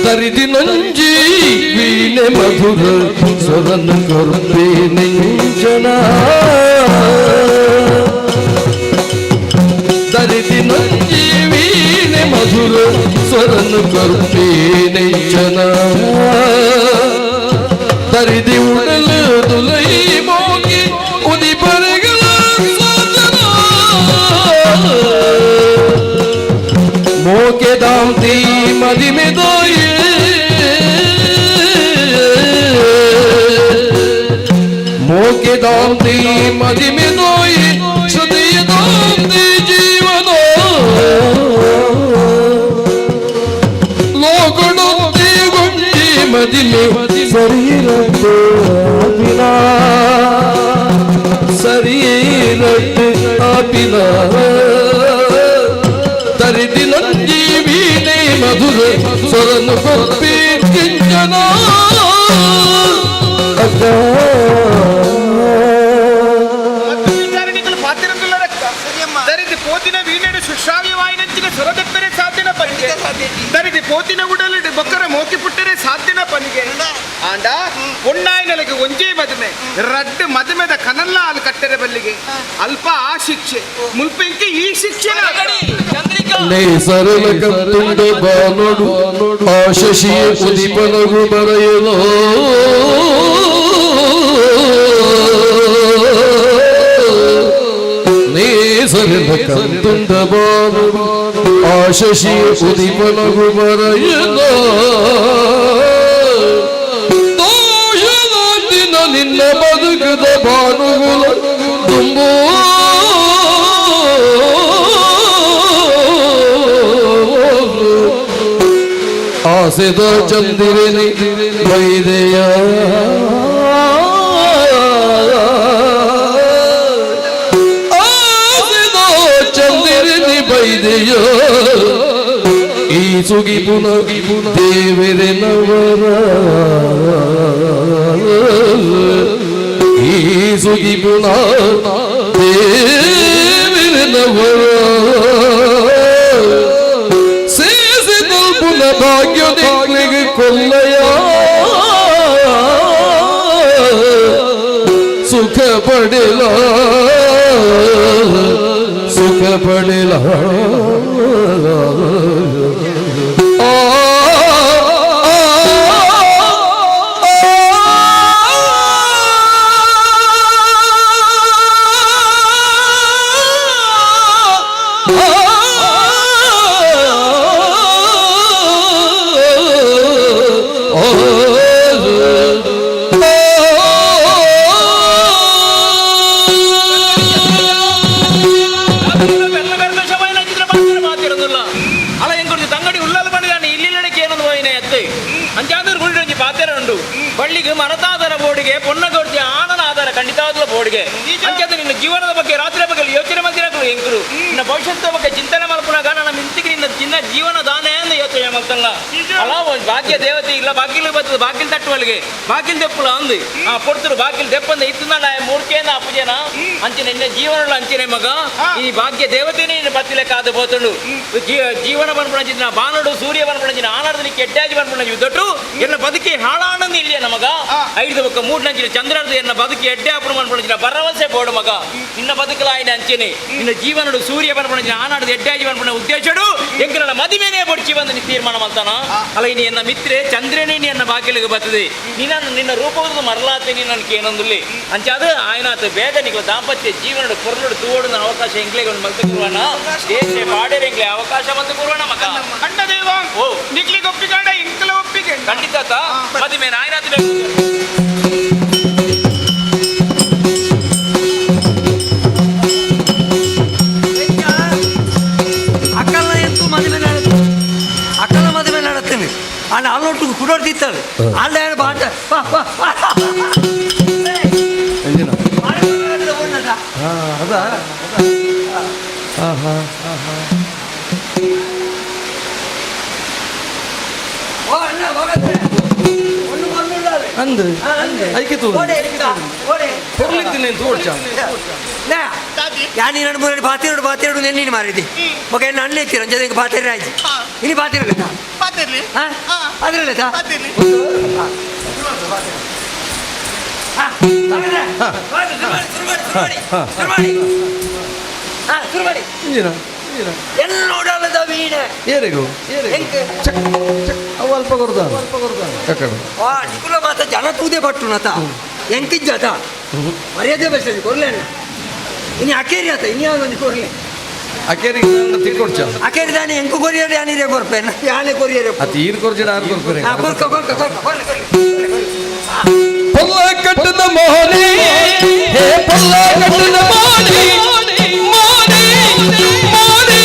ತರಿದಿ ನಂಜಿ ವೀಣೆ ಮಧುರ ಸೊರನು ಕೊರ್ಪೆ ನೆಂಜನ ತರಿದಿ ನಂಜಿ ವೀಣೆ ಮಧುರ ಸ್ವರನು ಕೊರ್ಪೆ ನೆಂಜನ ತರಿದಿ ಉಡಲು ದುಲೈ ಮೋಗಿ ಉದಿ ಬರೆಗಳ ಮೋಕೆ ದಾಂತಿ ಮದಿಮೆ ದೋಯೆ ಮೋಕೆ ದಾಂತಿ ಮದಿಮೆ ದೋಯೆ ಶ್ರುತಿಯ ದಾಂತಿ ಜೀವನ ಲೋಕಡೊತ್ತಿ ಗುಂಡಿ ಮದಿಮೆ ಸರೀರಟ್ಟು ಆಪಿನ ಸರೀರಟ್ಟು ಆಪಿನ ತರಿದಿ ನಂಜಿ ವೀಣೆ ಮಧುರ ಸ್ವರನು ಕೊಪ್ಪಿ ಕಿಂಚನ ಅಕ್ಕ ದರಿದಿ ಪೋತಿನ ವೀಣೆಡು ಸುಶ್ರಾವ್ಯವಾಯಿನಂಚಿನ ಸ್ವರದೆಪ್ಪರೆ ಸಾಧ್ಯನ ಪನಿಗೆ ದರಿದಿ ಪೋತಿನ ಉಡಲಿಡು ಬೊಕ್ಕರ ಮೋಕಿ ಪುಟ್ಟರೆ ಸಾಧ್ಯನ ಪನಿಗೆ ಆಂಡ ಪೊಣ್ಣಾಯಿನಲಗೆ ಒಂಜೇ ಮದುಮೆ ರಡ್ಡು ಮದುಮೆದ ಕನಲ್ಲ ಅಲ್ಲಿ ಕಟ್ಟರೆ ಬಲ್ಲಿಗೆ ಅಲ್ಪ ಆ ಶಿಕ್ಷೆ ಮುಲ್ಪೆಂಕಿ ಈ ಶಿಕ್ಷೆ ನೇ ಸರಳ ಕಂತುಂಡ ಬಾನೊಡು ಆ ಶಶಿಯ ಉದಿಪನಗು ಬರೆಯಲೋ ನೇ ಸರಳ ಕಂತುಂಡ ಬಾನೊಡು ಆ ಶಶಿಯ ಉದಿಪನಗು ಬರೆಯಲೋ ದೋಷದಾಟಿನ ನಿನ್ನ ಬದುಕದ ಬಾನುಗುಲ ತುಂಬೋ ಆಸೆದ ಚಂದಿರನಿ ಬೈದೆಯ ಆಸೆದ ಚಂದಿರನಿ ಬೈದೆಯ ಈ ಸುಗಿಪುನ ದೇವರೆನವರ ಈ ಸುಗಿಪುನ ದೇವರೆನವರ ಸೇಸಿದಲ್ಪುನ ಭಾಗ್ಯ ನಿಕ್ಲಿಗೆ ಕೊಲ್ಲಯ ಸುಖ ಪಡೆಲ ಸುಖ ಪಡೆಲ ಅಂಚಾಂದ್ರೆ ಗುಳಿ ಒಂಜಿ ಪಾತೆರ ಉಂಡು ಬಳ್ಳಿಗೆ ಮರತಾದರ ಬೋಡಿಗೆ ಪೊನ್ನ ಕೊಡ್ತಿ ಆನನ ಆಧಾರ ಖಂಡಿತಾದಲ ಬೋಡಿಗೆ. ಒಟ್ಟಿಗೆ ಅಂಚಾದ ನಿನ್ನ ಜೀವನದ ಬಗ್ಗೆ ರಾತ್ರಿ ಬಗ್ಗೆ ಯೋಚನೆ ಮಾಡ್ತಿರಕಲು ಎಂಕುರು ನಿನ್ನ ಭವಿಷ್ಯದ ಬಗ್ಗೆ ಚಿಂತನೆ ಮಲ್ಪುನಾಗ ನನ್ನ ಮಿಂತಿಗೆ ನಿನ್ನ ಚಿನ್ನ ಜೀವನ ದಾನೆ ಅಂದ ಯೋಚನೆ ಮಲ್ತಲ್ಲ ಅಲ್ಲ ಒಂದು ಭಾಗ್ಯ ದೇವತೆ ಇಲ್ಲ ಬಾಗಿಲು ಬರ್ತದೆ ಬಾಗಿಲು ತಟ್ಟುವಲ್ಲಿಗೆ ಬಾಗಿಲು ದೆಪ್ಪುಲ ಅಂದು ಆ ಪೊಡ್ತರು ಬಾಗಿಲು ದೆಪ್ಪಂದ ಇತ್ತು ನಾನು ಮೂರ್ಖೆಯಿಂದ ಅಪ್ಪುಜನ ಅಂಚಿನ ನಿನ್ನ ಜೀವನ ಅಂಚಿನ ಮಗ ಈ ಭಾಗ್ಯ ದೇವತೆನೇ ನಿನ್ನ ಬತ್ತಿಲೆಕ್ಕ ಆದ ಬೋತಂಡು ಜೀವನ ಬನ್ಪುಣಂಚಿನ ಬಾನಡು ಸೂರ್ಯ ಬನ್ಪುಣಂಚಿನ ಆನರ್ದನಿಗೆ ಎಡ್ಡಾಜಿ ಬನ್ಪುಣಂಚಿ ದೊಡ್ಡು ಎನ್ನ ಬದುಕಿ ಹಾಳಾನಂದ ಇಲ್ಲಿಯ ನಮಗ ಐದು ಬೊಕ್ಕ ಮೂಡ್ನಂಚಿನ ಚಂದ್ರರ್ದು ಎನ್ನ ಬದುಕಿ ಎಡ್ಡೆ ಅಪ್ಪಣ ಮನ್ಪುಣಂಚಿನ ಭರವಸೆ ಬೋಡು ಮಗ ನಿನ್ನ ಬದುಕಲಾಯಿನ ಅಂಚೆನೆ ನಿನ್ನ ಜೀವನಡು ಸೂರ್ಯ ಬನ್ಪುಣಂಚಿನ ಆನಾಡದ ಎಡ್ಡಾಜಿ ಬನ್ಪುಣ ಉದ್ದೇಶಡು ಎಂಕನ ಮದಿಮೇನೆ ಬೊಡ್ಚಿ ಬಂದು ನೀ ತೀರ್ಮಾನ ಮಾಡ್ತಾನ ಅಲ್ಲ ಇನಿ ಎನ್ನ ಮಿತ್ರೆ ಚಂದ್ರನೇ ನೀ ಎನ್ನ ಬಾಗಿಲಿಗೆ ಬರ್ತದೆ ನಿನ್ನ ನಿನ್ನ ರೂಪವನ್ನು ಮರಲಾತೆ ನೀನು ನನಗೆ ಏನೊಂದುಲ್ಲಿ ಅಂಚಾದ ಆಯ್ನಾತು ಬೇಗ ನಿಗಳ ದಾಂಪತ್ಯ ಜೀವನಡು ಕೊರಲುಡು ತೂವಡು ಅವಕಾಶ ಎಂಕ್ಲೆಗೆ ಒಂದು ಮಲ್ತು ಕುರುವಣ ದೇಶ ಪಾಡೇರೆ ಎಂಕ್ಲೆ ಅವಕಾಶ ಬಂದು ಕುರುವಣ ಮಗ ಅಣ್ಣ ದೇವ ಓ ನಿಕ್ಲಿಗೆ ಒಪ್ಪಿಗಾಡ ಇಂಕಲ ಒಪ್ಪಿಗೆ ಖಂಡಿತ ಮದಿಮೆ ಆಯ್ನಾತು ಬೇಕು. ಅಕ್ಕಲ ಎಂತೂ ಮದುವೆ ನಡತ್ತು ಅಕ್ಕಲ ಮದುವೆ ನಡತ್ತೀನಿ ಅಣ್ಣ ಅಲ್ಲೊಟ್ಟು ಕುಡೋಡ್ತಿತ್ತಳು ಅಲ್ಲ ಬಾಟ ಬಾ ಬಾ ಬಾ. ಅದಾ ಹಾಂ ಹಾಂ ಓ ಅಣ್ಣ ಹೋಗತ್ತೆ. ಒಂದು ಮರಳುಳ್ಳ ಅಂದು ಅಂದೆ. ಐಕೆ ತೂ ಓಡೆ, ಓಡೆ. ಹೊರ್ಲಿದ್ದೀನಿ ತೋಡ್ಚ ಯಾನ್ ನೀನು ಮುನ್ನಡಿ ಬಾತಿರೋಡು ಬಾತಿರೋಡು ನೆನ್ನಿನ ಮಾರಿದಿ ಮಗ ಎನ್ನ ಅಣ್ಣ ಇತ್ತೀರ ಅಂಜದ ಬಾತಿರ ಆಯ್ತು ಇನಿ ಬಾತಿರಲಿಲ್ಲ ಪಾತಿರ್ಲಿ ಅದ್ರಲ್ಲ ಪಾತಿರ್ಲಿ ಶುರು ಇಂಜಿನ ಎಲ್ಲೋಡಲ್ಲದ ವೀಣೆ ಏರಿಗು ಎಂಕ್ ಚಕ್ ಚಕ್ ಅವು ಅಲ್ಪ ಕೊರ್ದ ಕಕ್ಕಡು ಆ ನಿಕುಲ ಮಾತ ಜನ ತೂದೆ ಪಟ್ಟು ನತ ಎಂಕಿಜ್ಜಾತ ಮರ್ಯಾದೆ ಬೆಳೆಸಲಿ ಕೊರ್ಲೆ ಇನಿ ಅಕೇರಿ ಆತ ಇನಿ ಯಾವ್ದು ಕೊರ್ಲೆ ಅಕೇರಿ ತಿಕ್ಕೊಡ್ಚ ಅಕೇರಿ ದಾನಿ ಎಂಕು ಕೊರಿಯರ್ ಯಾನಿರೆ ಕೊರ್ಪೆ ಯಾನೆ ಕೊರಿಯರ್ ಅತಿ ಈರ್ ಕೊರ್ಜಿಡ ಆರ್ ಕೊರ್ಪರೆ ಹಾ ಕೊರ್ಕ ಕೊರ್ಕ ಕೊರ್ಕ ಕೊರ್ಲೆ ಕೊರ್ಲೆ ಪೊಲ್ಲ ಕಟ್ಟದ ಮೋಹನಿ ಹೇ ಪೊಲ್ಲ ಕಟ್ಟದ ಮೋಹನಿ ಮೋನಿ ಮೋನಿ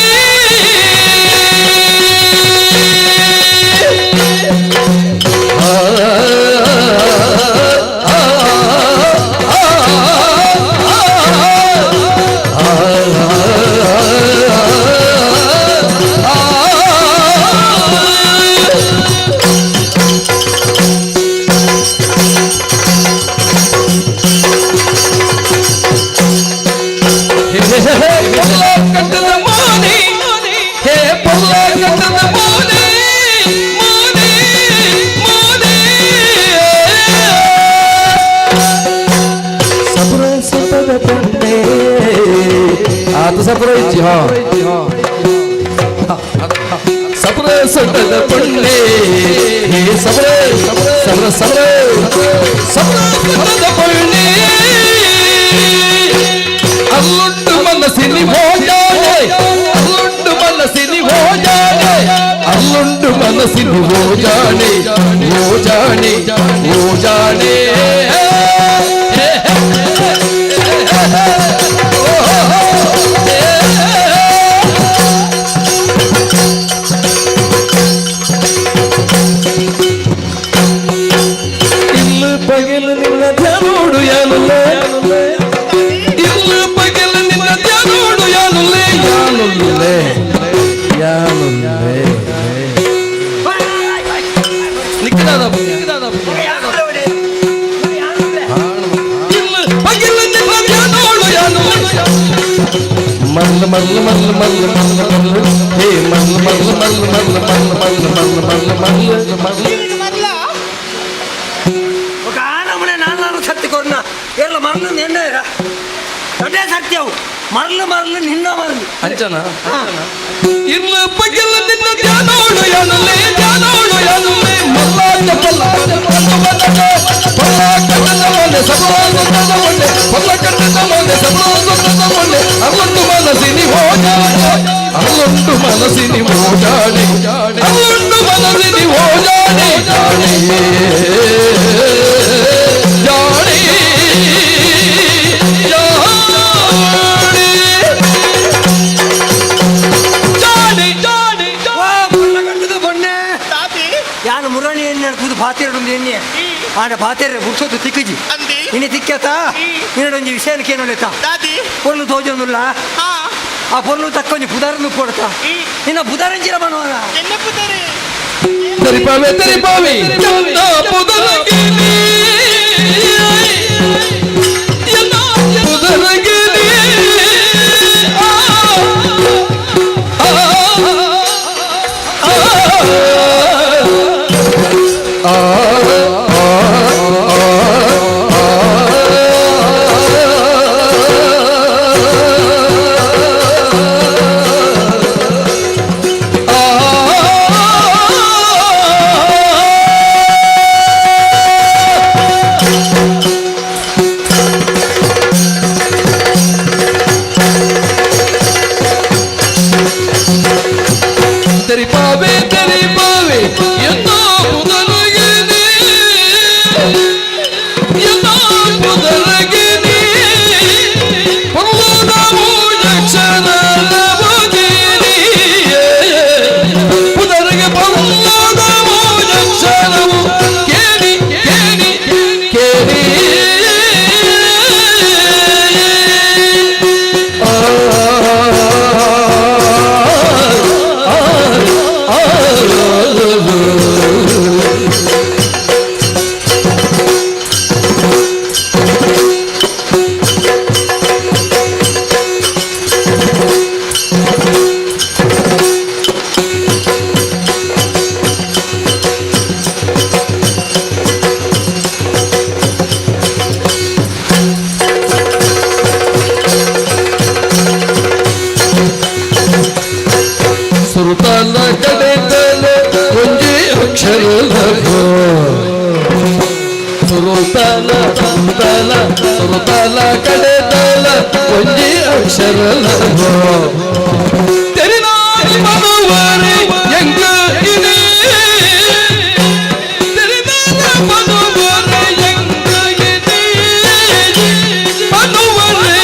ಆ ಪೊಲ್ಲ ಕಟ್ಟದ ಮೋನಿ ಹೇ ಪೊಲ್ಲ ಕಟ್ಟದ ಮೋನಿ ಮೋನಿ ಮೋನಿ ಸಬರ ಸಪದ ಪಂಡೆ ಆತ ಸಬರ ಇಚ್ಚಿ ಹಾ ಸಬರ ಸಪದ ಪಂಡೆ ಹೇ ಸಬರ ಸಬರ ಸಬರ ಸಬರ ಸಪದ ಪಂಡೆ ಅಲ್ಲುಂಡು ಮನಸ್ಸಿನಿ ಓಜಾನೆ ಅಲ್ಲುಂಡು ಮನಸ್ಸಿನಿ ಓಜಾನೆ ಅಲ್ಲುಂಡು ಮನಸ್ಸಿನಿ ಓಜಾನೆ ಓಜಾನೆ ಓಜಾನೆ ಇಲ್ಲು ಪಗಿಲು ನಿನ್ನ ಧ್ಯಾನೋಡು ಯಾನುಲ್ಲೇ ಇಲ್ಲು ಪಗಿಲು ನಿನ್ನ ಧ್ಯಾನೋಡು ಯಾನುಲ್ಲೇ ಯಾನುಲ್ಲೇ ಯಾನುಲ್ಲೇ ನಿಕ್ಕದಾದ ಇಲ್ಲು ಪಗಿಲು ನಿನ್ನ ಧ್ಯಾನೋಡು ಯಾನುಲ್ಲೇ ಮರ್ಲು ಮರ್ಲು ಮರ್ಲು ಮರ್ಲು ಮರ್ಲು ಮರ್ಲು ಹೇ ಮರ್ಲು ಮರ್ಲು ಮರ್ಲು ಮರ್ಲು ಮರ್ಲು ಮರ್ಲು ಮರ್ಲು ಮರ್ಲು ಮರ್ಲು ಮರ್ಲು ఒక ಆನಮನೆ ನಾನು ನಾನು ಸತ್ಯ ಕೊರ್ನ ಎಲ್ಲ ಮರಳು ನಿನ್ನ ದೊಡ್ಡ ಸತ್ಯವು ಮರಳು ಮರಳು ನಿನ್ನ ಮರಳು ಅಂಚನ ಇರ್ಲು ಪಗಿಲು ನಿನ್ನ ಧ್ಯಾನೋಡು ಯಾನುಲ್ಲೇ ಧ್ಯಾನೋಡು ಯಾನುಲ್ಲೇ ಮಲ್ಲಾಟ ಪಲ್ಲ ಪಲ್ಲ ಕಟ್ಟದ ಮೊನ್ನೆ ಸಬಲ ಮೊನ್ನೆ ಪಲ್ಲ ಕಟ್ಟದ ಮೊನ್ನೆ ಸಬಲ ಮೊನ್ನೆ ಅಲ್ಲೊಂದು ಮನಸ್ಸಿನಿ ಓಜಾನೆ ಅಲ್ಲೊಂದು ಮನಸ್ಸಿನಿ ಓಜಾನೆ ಅಲ್ಲೊಂದು ಮನಸ್ಸಿನಿ ಓಜಾನೆ ಜಾಣೆ ಜಾಣೆ ಜಾಣೆ ಜಾಣೆ ಕಟ್ಟದ ಬೊಣ್ಣೆ ಯಾನು ಮುರಣಿ ಎಣ್ಣೆ ಕೂದು ಪಾತಿರಡು ಎಣ್ಣೆ ಆಡ ಪಾತಿರ ಬುಡ್ಸೋದು ತಿಕ್ಕಜಿ ಅಂದಿ ಇನಿ ತಿಕ್ಕತ ನಿನ್ನೊಂಜಿ ವಿಷಯ ಕೇನೊಲೆತ ಪೊರ್ಲು ತೋಜೊಂದುಲ್ಲ ಆ ಪೊರ್ಲು ತಕ್ಕೊಂಜಿ ಪುದಾರನ್ನು ಕೊಡ್ತ ನಿನ್ನ ಪುದಾರಂಜಿರ ಮನೋರ ತೆರಿಪಾವೆ ತೆರಿಪಾವೆ ಎನ್ನ ಪುದರಗಿರಿ ಎನ್ನ ಪುದರಗಿರಿ ಆ ಆ ಆ ತೆರಿಪಾವೆ ತೆರಿಪಾವೆ ಎನ್ನ ಪುದರಗಿರಿ ಎನ್ನ ಪುದರಗಿರಿ ಪೊಲ್ಲದ ಮೂಜಕ್ಷರವಗಿರಿ ಪುದರಿಗೆ ಪೊಲ್ಲದ ಮೂಜಕ್ಷರವು ಕೇಳಿ ಕೇಳಿ ಕೇಳಿ ಸುರುತಾಲ ಕಡೆತಲ ಒಂಜಿ ಅಕ್ಷರ ಲಘು ಸುರುತಾಲ ಸುರುತಾಲ ಸುರುತಾಲ ಕಡೆತಲ ಒಂಜಿ ಅಕ್ಷರ ಲಘು ತೆರಿನಾರಿ ಮನುವರೆ ಎಂಗ ಇನಿ ತೆರಿನಾರ ಮನುವರೆ ಎಂಗ ಇನಿ ಮನುವರೆ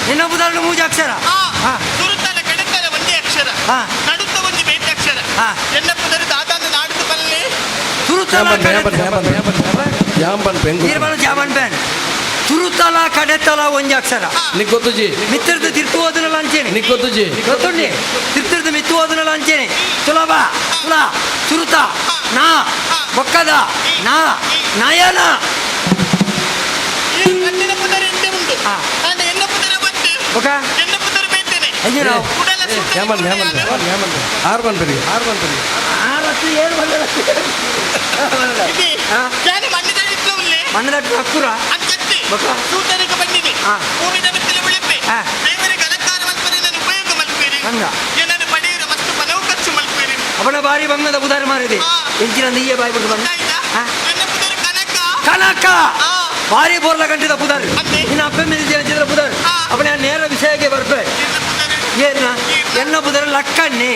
ನಿನ್ನ ಪುದರಡು ಮೂಜಿ ಅಕ್ಷರ ಸುರುತಲ ಕಡೆತಲ ಒಂದೇ ಅಕ್ಷರ ನಡುತ್ತ ಒಂಜಿ ಬೇತೆ ಅಕ್ಷರ ಎನ್ನ ಪುದರು ದಾದಾಂದ ನಾಡುದು ಬಲ್ಲೆ ಸುರುತಲ ಯಾಂಬನ್ ಪೆಂಗು ಈರ್ಬಲ ಜಾಮನ್ ಪೆನ್ ಸುರುತಲ ಕಡೆತಲ ಒಂಜಿ ಅಕ್ಷರ ನಿಕ್ಕೊತ್ತುಜಿ ಮಿತ್ರದು ತಿರ್ತು ಓದನಲ್ಲ ಅಂಚೇನೆ ನಿಕ್ಕೊತ್ತುಜಿ ಗೊತ್ತುಂಡಿ ತಿರ್ತುರ್ದು ಮಿತ್ತು ಓದನಲ್ಲ ಅಂಚೇನೆ ಸುಲಭ ಸುಲ ಸುರುತ ನಾ ಬೊಕ್ಕದ ನಾ ನಯನ ಈ ಕಣ್ಣಿನ ಪುದರು ಎಂಟೆ ಉಂಟು ಆಂಡ ಎನ್ನ ಪುದರ ಬತ್ತು ಬೊಕ್ಕ ಎನ್ನ ಪುದರು ಬೇತೇನೆ ಅಯ್ಯೋ ಉಡಲ ಸುತ್ತ ಯಾಮನ್ ಯಾಮನ್ ಯಾಮನ್ ಆರ್ ಬನ್ ಪೆರಿಗೆ ಆರ್ ಬನ್ ಪೆರಿಗೆ ಆರತ್ತು ಏಳು ಜಾನಿ ಮಣ್ಣಿದ ಇಟ್ಲು ಉಲ್ಲೆ ಮಣ್ಣದ ಅಕ್ಕುರ ಅಂಚತ್ತಿ ಬೊಕ್ಕ ಸೂತರಿಗೆ ಬಂದಿದೆ ಭೂಮಿದ ಮೆತ್ತಲೆ ಉಳಿಪೆ ದೇವರಿಗೆ ಅಲಂಕಾರ ಮಲ್ಪರೆ ನಾನು ಉಪಯೋಗ ಮಲ್ಪೇರಿ ಹಂಗ. ಏನನ್ನು ಪಡೆಯಿರ ಮಸ್ತು ಪನವು ಖರ್ಚು ಮಲ್ಪೇರಿ ಅವನ ಬಾರಿ ಬಂಗದ ಉದಾರ ಮಾರಿದೆ ಎಂಚಿನ ನೀಯೇ ಬಾಯಿ ಬಿಟ್ಟು ಬಂದ ಕನಕ ಬಾರಿ ಬೋರ್ಲ ಗಂಟಿದ ಪುದಾರ್ ನಿನ್ನ ಅಪ್ಪೆ ಮೇಲೆ ಪುದಾರ್ ಅವನ ನೇರ ವಿಷಯಕ್ಕೆ ಬರ್ಪೆ ಏನ ಎನ್ನ ಪುದರ್ ಲಕ್ಕಣ್ಣಿ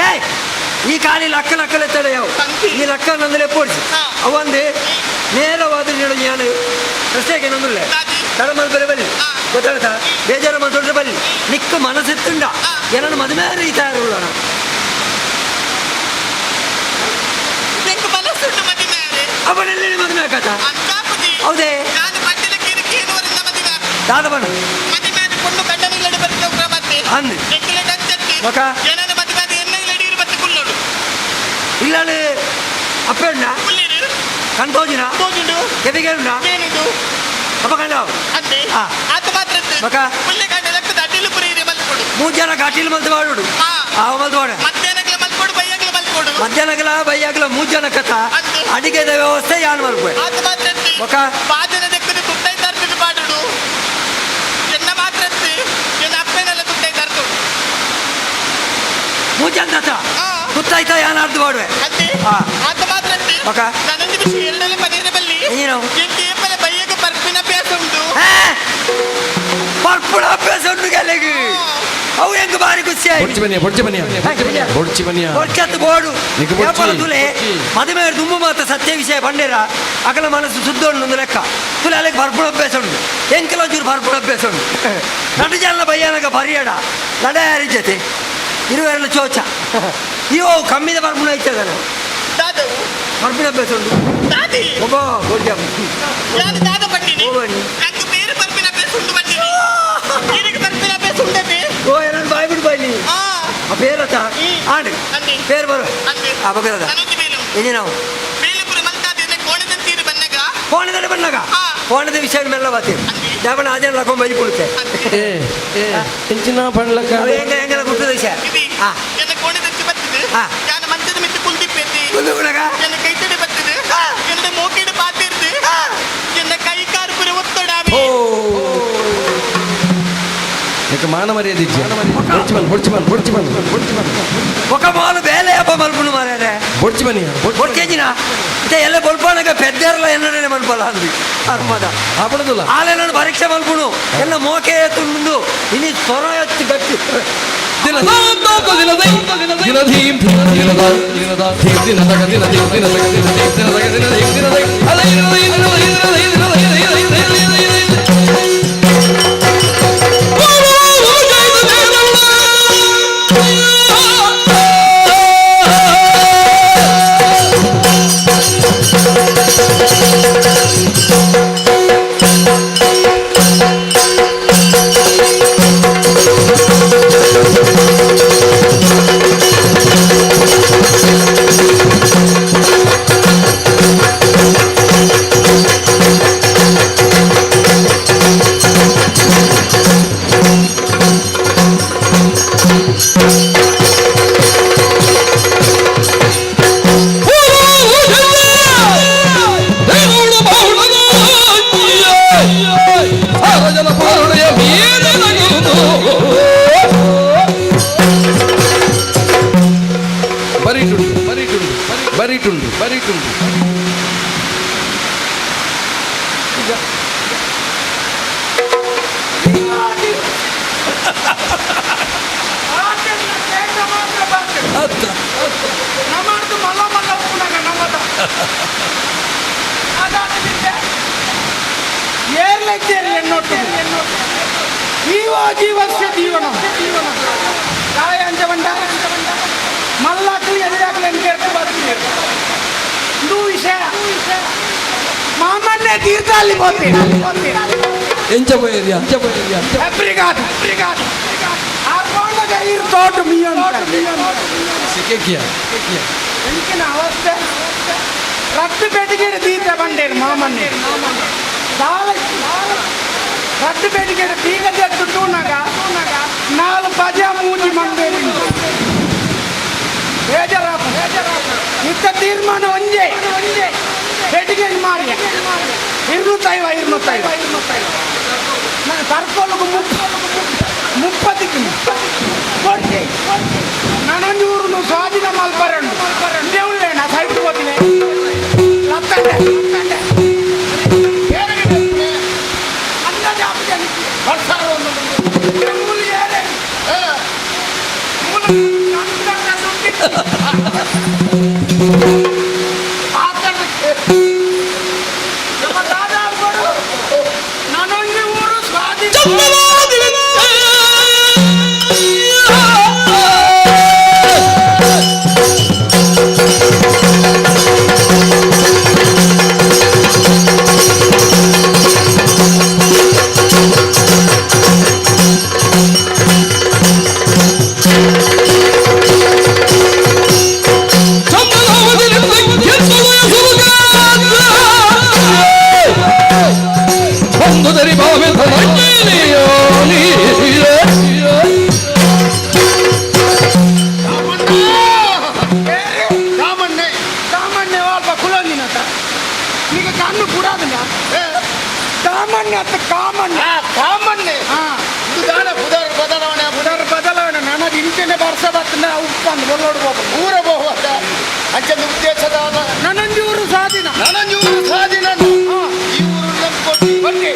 ಏಯ್ ಈ ಖಾಲಿ ಲಕ್ಕ ಲಕ್ಕಲೆತ್ತಡ ಯಾವ ಈ ಲಕ್ಕ ನಂದಲೆ ಪೋಡಿಸಿ ಅವಂದು ನೇರವಾದ ನೀಡು ನಾನು ರಸ್ತೆಗೆ ನಂದುಲ್ಲೆ ತಡಮಲ್ ಬೇರೆ ಬಲ್ಲಿ ಗೊತ್ತಾಗ್ತಾ ಬೇಜಾರು ಮಾತಾಡ್ರೆ ಬಲ್ಲಿ ನಿಕ್ಕ ಮನಸ್ಸಿತ್ತುಂಡ ಏನನ್ನು ಮದುವೆ ತಯಾರುಳ್ಳ ಎಂಕ್ ಮನಸ್ಸುಂಟು ಮದಿಮೆ ಅವನೆಲ್ಲಿ ಮದುವೆ ಆಕತ ಹೌದೇ ನಾನು ಪಟ್ಟಿನ ಕಿರಿಕೇನುವರಿಂದ ಮದಿಮೆ ದಾದ ಬಣ್ಣ ಮದಿಮೆ ಪೊಣ್ಣು ಗಂಡನಿಲ್ಲಡೆ ಬರ್ತೇವೆ ಮತ್ತೆ ಅಂದ್. ಎಂಕ್ಲೆ ಡಂಚತ್ತಿ ಬೊಕ ಎನನ ಮದಿಮೆ ಎನ್ನ ಇಲ್ಲಡಿ ಬತ್ತು ಕುಲ್ಲೋಡು ಇಲ್ಲಳು ಅಪ್ಪೆಣ್ಣ ಕಣ್ ತೋಜಿನ ತೋಜುಂಡು ಕೆವಿಗೆ ಕೇನುಂಡು ಅಪ್ಪ ಕಂಡ ಅಂದೆ ಆತ ಮಾತ್ರ ಬೊಕ ಪುಲ್ಲೆ ಕಂಡ ಲೆಕ್ಕದ ಅಡ್ಡಿಲು ಪುರಿ ಇರೆ ಮಲ್ಕೊಡು ಮೂರು ಜನ ಕಟೀಲ್ ಮಲ್ತು ಮಾಡೋಡು ಆವ ಮಲ್ತು ಮಾಡ ಮಧ್ಯಾಹ್ನಕ್ಲ ಮಲ್ಕೊಡು ಬಯ್ಯಾಗ್ಲ ಮಲ್ಕೊಡು ಮಧ್ಯಾಹ್ನಕ್ಲ ಬಯ್ಯಾಗ್ಲ ಮೂರು ಜನ ಕಥ ಅಡಿಗೆದ ವ್ಯವಸ್ಥೆ ಯಾನ್ ಮಲ್ಪೆ ಆತ ಮಾತ್ರ ಬೊಕ ಪಾದನ ದೆಕ್ಕದ ತುತ್ತೈ ತರ್ತಿದ್ದು ಪಾಡುಡು ಎನ್ನ ಮಾತ್ರ ಎನ್ನ ಅಪ್ಪನೆಲ್ಲ ತುತ್ತೈ ತರ್ತುಡು ಮೂರು ಜನ ಕಥ ತುತ್ತಾಯ್ತಾ ಯಾನ್ ಅರ್ಧ ಮಾಡುವೆ ಅಂದೆ ಆತ ಮಾತ್ರ ಬೊಕ ನನ್ನೊಂದು ವಿಷಯ ಎರಡಲ್ಲಿ ಪನೇರ ಬಲ್ಲಿ ಏನು ಎಂಟು ಏಪಲ ಬಯ್ಯಗ ಪರ್ಪಿನ ಅಭ್ಯಾಸ ಉಂಟು ಪರ್ಪುಣ ಅಭ್ಯಾಸ ಉಂಟು ಕೆಲಗೆ ಅವು ಹೆಂಗ್ ಬಾರಿ ಖುಷಿ ಆಯ್ತು ಬೊಡ್ಚಿ ಬನ್ನಿಯ ಬೊಡ್ಚಿ ಬನ್ನಿಯ ಬೊಡ್ಚಿ ಬನ್ನಿಯ ಬೊಡ್ಚತ್ತು ಬೋಡು ನಿಕ್ಕು ಬೊಡ್ಚಿ. ಏಪಲ ತುಲೆ ಮದುವೆ ದುಂಬು ಮಾತ್ರ ಸತ್ಯ ವಿಷಯ ಬಂಡೇರ ಅಕಲ ಮನಸ್ಸು ಶುದ್ಧ ಉಂಟು ಒಂದು ಲೆಕ್ಕ ತುಲೆ ಅಲ್ಲಿಗೆ ಪರ್ಪುಣ ಅಭ್ಯಾಸ ಉಂಟು ಎಂಕಲ ಚೂರು ಪರ್ಪುಣ ಅಭ್ಯಾಸ ಉಂಟು ನಡು ಜನ ಬಯ್ಯನಗ ಬರಿಯಡ ನಡ ಯಾರಿ ಜೊತೆ ಇರುವೆಲ್ಲ ಚೋಚ ಇವು ಕಮ್ಮಿದ ಪರ್ಪುಣ ಇಚ್ಚದನ ದಾದವು ಪರ್ಪಿನ ಅಭ್ಯಾಸ ಉಂಟು ದಾದಿ ಒಬ್ಬ ಬೊಡ್ಜ ಯಾರು ದಾದ ಬಂದಿನಿ ನಂಗೆ ಬೇರೆ ಪರ್ಪಿನ ಅಭ್ಯಾಸ ಉಂಟು ಬಂದಿನಿ ನಿನಗೆ ಪರ್ಪಿನ ಅಭ್ಯಾಸ ಉಂಟದೆ ಓ ಏನನ್ನು ಬಾಯ್ ಬಿಡು ಬಾಯ್ಲಿ ಆ ಪೇರತ ಆಂಡ್ ಪೇರು ಬರು ಆ ಬಗ್ಗದ ಎಲ್ಲಿ ನಾವು ಬೇಲಪುರ ಮಲ್ತಾದ ಕೋಣದ ತೀರು ಬನ್ನಗ ಕೋಣದಲ್ಲಿ ಬನ್ನಾಗ ಕೋಣದ ವಿಷಯ ಮೆಲ್ಲ ಬಾತಿ ಜಾಬಣ ಆಜನ ಲಕೊಂಡ್ ಬೈಲಿ ಕೊಡುತ್ತೆ ಏ ಏ ಎಂಚಿನ ಪಂಡ್ಲಕ್ಕ ಹೆಂಗ ಹೆಂಗೆಲ್ಲ ಗುರ್ತದ ವಿಷಯ ಎನ್ನ ಕೋಣದಂಚಿ ಬರ್ತದೆ ಯಾನ ಮಂಚದ ಮಿತ್ತು ಕುಲ್ದಿಪ್ಪೇತಿ ಕುಲ್ದಿಪ್ಪುನಗ? ಎನ್ನ ಕೈ ತಡೆ ಬರ್ತದೆ ಎನ್ನ ಮೋಕಿಡು ಪಾತಿರ್ದು ಎನ್ನ ಕೈ ಕಾರು ಪುರ ಒತ್ತಡಾವಿ ಯಾಕೆ ಮಾನ ಮರ್ಯಾದೆ ಇಜ್ಜಿ ಬೊಡ್ಚಿ ಬನ್ ಬೊಡ್ಚಿ ಬನ್ ಬೊಡ್ಚಿ ಬನ್ ಬೊಡ್ಚಿ ಬನ್ ఒక మాలు ಬೇಲೆ ಹಬ್ಬ ಮಲ್ಪುನು ಮಾರ್ಯಾರೆ ಬೊಡ್ಚಿ ಬನ್ನಿಯ ಬೊಡ್ಚೇಜಿನ ಮತ್ತೆ ಎಲ್ಲ ಬೊಲ್ಪಾನಗ ಪೆದ್ದೇರ್ಲ ಎನ್ನಡನೆ ಮಲ್ಪಲ್ಲ ಅಂದ್ವಿ ಅರ್ಮದ ಆಪಣದಲ್ಲ ಆಲೆನನ್ನು ಪರೀಕ್ಷೆ ಮಲ್ಪುನು ಎಲ್ಲ ಮೋಕೆ ತುಂಡು ಇನಿ ಸೊರ ಎತ್ತಿ ಗಟ್ಟಿ ಬರಿಟುಂಡು ಬರಿಟುಂಡು ಬರಿಟುಂಡು ಬರಿಟುಂಡು ನಮ್ಮದು ಮಲ್ಲ ಮಲ್ಲ ಉಪ್ಪುನಾಗ ನಮ್ಮದ ಅದಾದ ಏರ್ಲೈತೇರಿ ಎನ್ನೊಟ್ಟು ಜೀವ ಜೀವಸ್ಯ ಜೀವನ ಜೀವನ ಕಾಯ ಅಂಜವಂಡ ಮಲ್ಲಾಕ್ಲಿ ಎಲ್ಲಿಯಾಗಲಿ ಎನ್ಕೇರ್ತು ಬರ್ತೀನಿ ಇದು ವಿಷಯ ಮಾಮನ್ನೇ ತೀರ್ಥ ಅಲ್ಲಿ ಹೋಗ್ತೀನಿ ಎಂಚ ಪೋಯೇರಿಯಾ ಎಂಚ ಪೋಯೇರಿಯಾ ಅಬ್ರಿಗಾದ್ ಅಬ್ರಿಗಾದ್ ಆ ಕೋಣದ ಇರು ತೋಟ ಮೀಯನ್ ಸಿಕ್ಕೆಕ್ಕಿಯ ಎಂಕಿನ ಅವಸ್ಥೆ ರಟ್ಟು ಪೆಟ್ಟಿಗೆ ತೀರ್ಥ ಬಂಡೇರು ಮಾಮನ್ನೇ ದಾಲ ರಟ್ಟು ಪೆಟ್ಟಿಗೆ ಬೀಗ ಜಟ್ಟು ತೂನಾಗ ನಾಲ್ ಪಜ ಮೂಜಿ ಮಂಡೇರು ಬೇಜಾರಾಪ ಇತ್ತ ತೀರ್ಮಾನ ಒಂಜೆ ಒಂಜೆ ಪೆಟ್ಟಿಗೆ ಮಾರಿಯ 250 250 ನಾನು ಕರ್ಕೊಳ್ಳೋಕು ಮುಪ್ಪತ್ತಿಗೆ ಕೊಡ್ತಿ ನಾನೊಂದು ಸ್ವಾಧೀನ ಮಲ್ಪರಂಡು ದೇವುಳ್ಳೇನ ಸೈಟ್ ಹೋಗಿನಿ ಲತ್ತಂಡೆ ಲತ್ತಂಡೆ ನಾನೊಂದು ಊರು ಸ್ವಾಧೀನ ಠಠಠಠ ಈಗ ಕಣ್ಣು ಬಿಡೋದಿಲ್ಲ. ಕಾಮಣ್ಣ ಅಂತ ಕಾಮಣ್ಣ. ಕಾಮಣ್ಣೆ ಇದು ದಾನ ಪುದರ್ ಬದಲಾವಣೆ. ಪುದರ್ ಬದಲಾವಣೆ ನನಗೆ ಇಂಚನೆ ಬರ್ಸ ಬರ್ತದೆ ಉಪ್ಪಂದು ಬೊಲ್ಲೋಡ್ಬೋದು ಊರ ಬಹು ಅಂಚೆ ಉದ್ದೇಶದ. ನನಂಜೂರು ಸಾಧಿನ. ನನಂಜೂರು ಸಾಧಿನ. ಈ ಊರು ನಂಬಿಕೊಟ್ಟಿ ಬನ್ನಿ.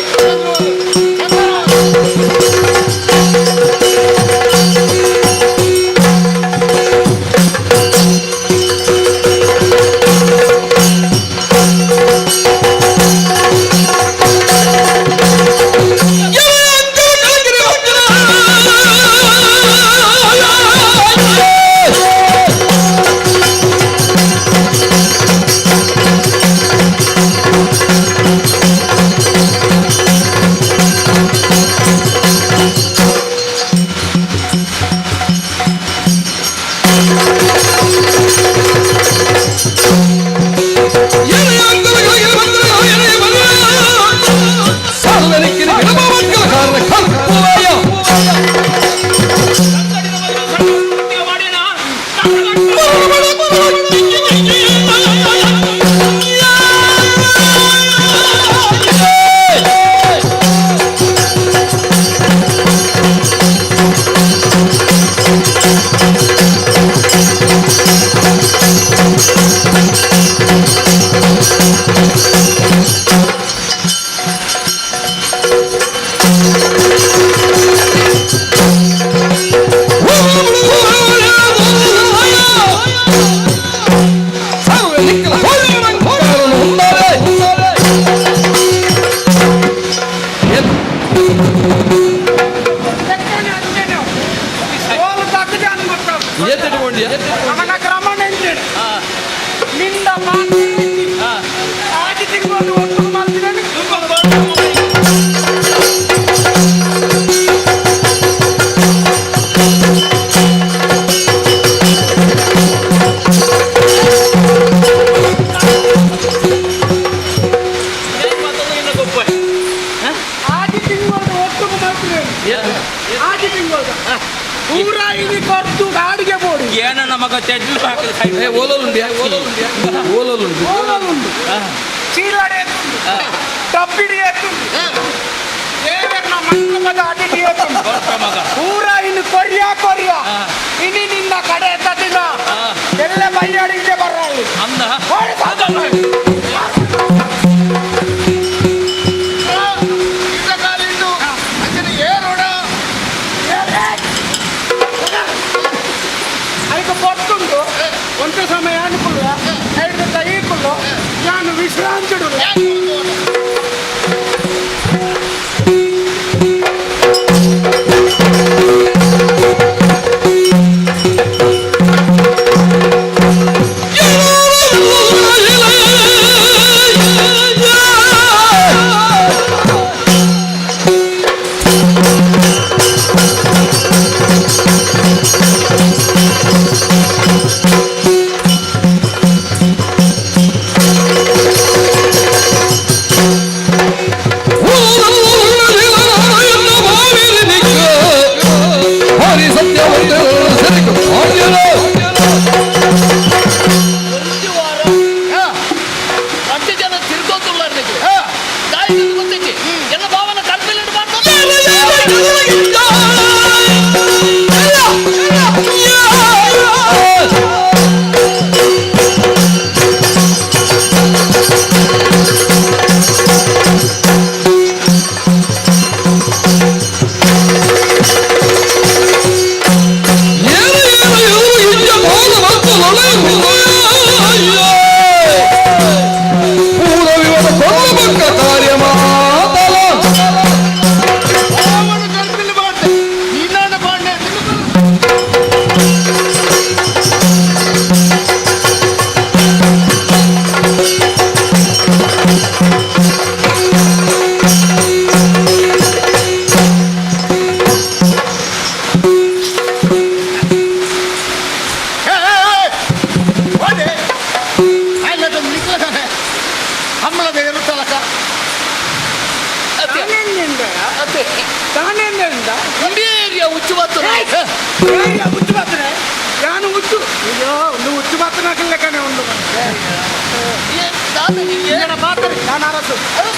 ನಾನು ಅರಸು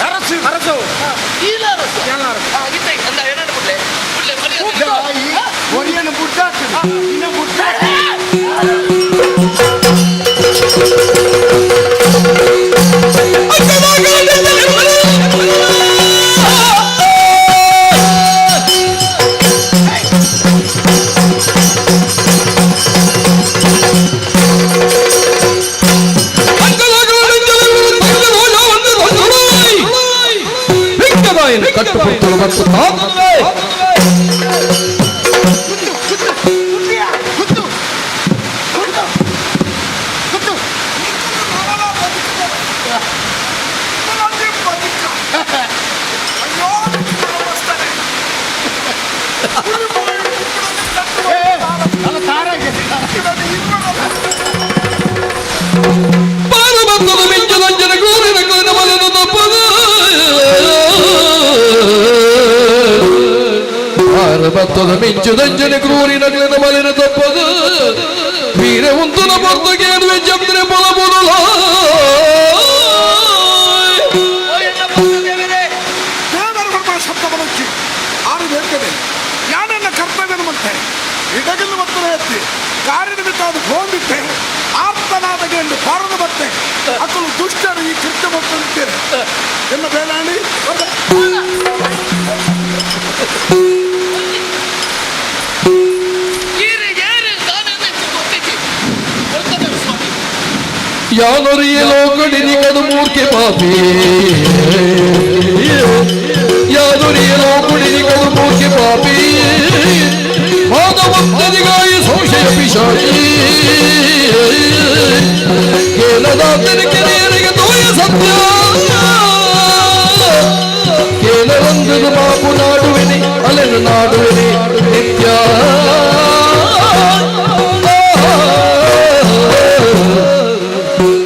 ಅರಸು ಅರಸು ಈಲ ಅರಸು ಇತ್ತೆ ಅಂದ ಏನಂತ ಬುಡ್ಲೆ ಬುಡ್ಲೆ ಒರಿಯನ ಬುಡ್ಡ ಇನ್ನ ಬುಡ್ಡ. ಕಟ್ಟುಪುತ್ತಲು ಮತ್ತು ತಾತನುವೇ ಪಾರಬಂಧದ ಮಿಂಚದಂಜನ ಗೂರಿನ ಮಲನ ತಪ್ಪದ ಪಾರಬತ್ತದ ಮಿಂಚದಂಜನ ಕ್ರೂರಿನ ಮಲಿನ ತಪ್ಪದ ವೀರ ಉಂತುನ ಪೊರ್ತಗೇನುವೆ ಜಂದ್ರೆ ಬೊಲ ಬೊಲಲ. ದೇವರ ಬರ್ಬ ಶಬ್ದ ಬಲಚ್ಚಿ ಆರು ಹೇಳ್ತೇನೆ ಯಾನೆನ್ನ ಕರ್ತವ್ಯನ ಮತ್ತೆ ಇಡಗಲು ಮತ್ತು ಎತ್ತಿ ಕಾರ್ಯನಿಮಿತ್ತ ಅದು ಹೋಗಿತ್ತೆ ಆಪ್ತನಾದಗೆ ಎಂದು ಬಾರದು ಬತ್ತೆ ಅಕ್ಕಲು ದುಷ್ಟರು ಈ ಕೃತ್ಯ ಮಾಡ್ತಿದ್ದೇನೆ ಎನ್ನ ಬೇಲಾಣಿ. ಯಾನೊರಿಯ ಲೋಕಡಿ ಕಡು ಮೂರ್ಖೆ ಪಾಪಿ, ಯಾನೊರಿಯ ಲೋಕಡಿ ಕಡು ಮೂರ್ಖೆ ಪಾಪಿ, ಮಾನವತ್ತನಿಗಾಯಿ ಸಂಶಯ ಪಿಶಾಚಿ, ಕೇಳದಾತನ ಕೆರೆಯರಿಗೆ ತೋಯ ಸತ್ಯ, ಕೇಳವಂದದ ಮಾಪು ನಾಡುವೆನೆ ಅಲೆನು ನಾಡುವೆನೆ ನಿತ್ಯ.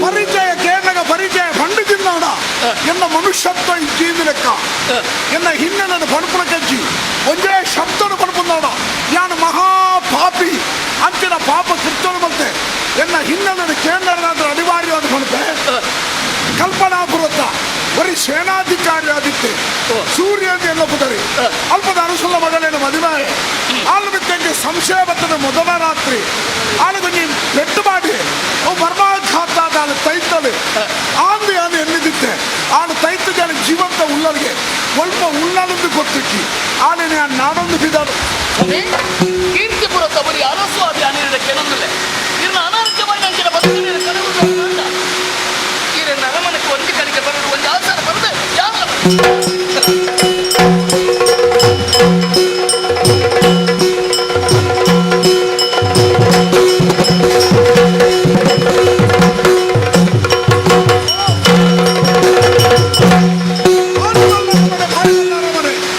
ಪರಿಚಯ ಕೇಳಗ ಪರಿಚಯ ಪಂಡು ತಿನ್ನಾಡ ಎನ್ನ ಮನುಷ್ಯತ್ವ ಇದ್ದೀಂದು ಲೆಕ್ಕ ಎನ್ನ ಹಿನ್ನೆಲೆಯನ್ನು ಪಣಪುಣ ಕಜ್ಜಿ ಒಂದೇ ಶಬ್ದನು ಪಣಪುನ್ನಾಡ ಯಾನು ಮಹಾ ಪಾಪಿ ಅಂಚಿನ ಪಾಪ ಕೃತ್ಯನು ಬಂತೆ ಎನ್ನ ಹಿನ್ನೆಲೆಯನ್ನು ಕೇಂದ್ರ ಅನಿವಾರ್ಯವಾದ ಪಣಪೆ ಕಲ್ಪನಾಪುರತ್ತ ಬರೀ ಸೇನಾಧಿಕಾರಿ ಆದಿತ್ತೆ ಸೂರ್ಯ ಅಂತ ಎಲ್ಲ ಪುದರಿ ಅಲ್ಪದ ಅನುಸುಲ್ಲ ಮಗಳೇನು ಮದುವೆ ಆಳು ಬಿದ್ದಂಗೆ ಸಂಶಯ ಬರ್ತದೆ ಮೊದಲ ರಾತ್ರಿ ಆಳುಗೆ ನೀನು ಪೆಟ್ಟು ಮಾಡಿ ಅವು ಮರ್ಮಾಘಾತ ಆಳು ತೈತದೆ ಆಂದು ಯಾನು ಎನ್ನಿದಿತ್ತೆ ಆಳು ತೈತದೆ ಜೀವಂತ ಉಳ್ಳರಿಗೆ ಸ್ವಲ್ಪ ಉಳ್ಳಲೊಂದು ಗೊತ್ತಿಕ್ಕಿ ಆಳಿನ ನಾಡೊಂದು ಬಿದ್ದಾಡು. ಕೀರ್ತಿಪುರತ್ತ ಬರೀ ಅರಸು ಆದಿ ಅನಿರಿದ ಕೆನೊಂದುಲ್ಲೆ ಇರ್ನ ಅನಾರೋಗ್ಯವಾಗಿ ಅಂಚಿನ ಬದುಕಿನ ಕನವು ಈರೆನ್ನ ಅರಮನಕ್ಕೆ ಒಂಜಿ ಕಲಿಕೆ ಬರಡು ಒಂಜಿ ಆಚಾರ ಬರದೆ ಯಾರ.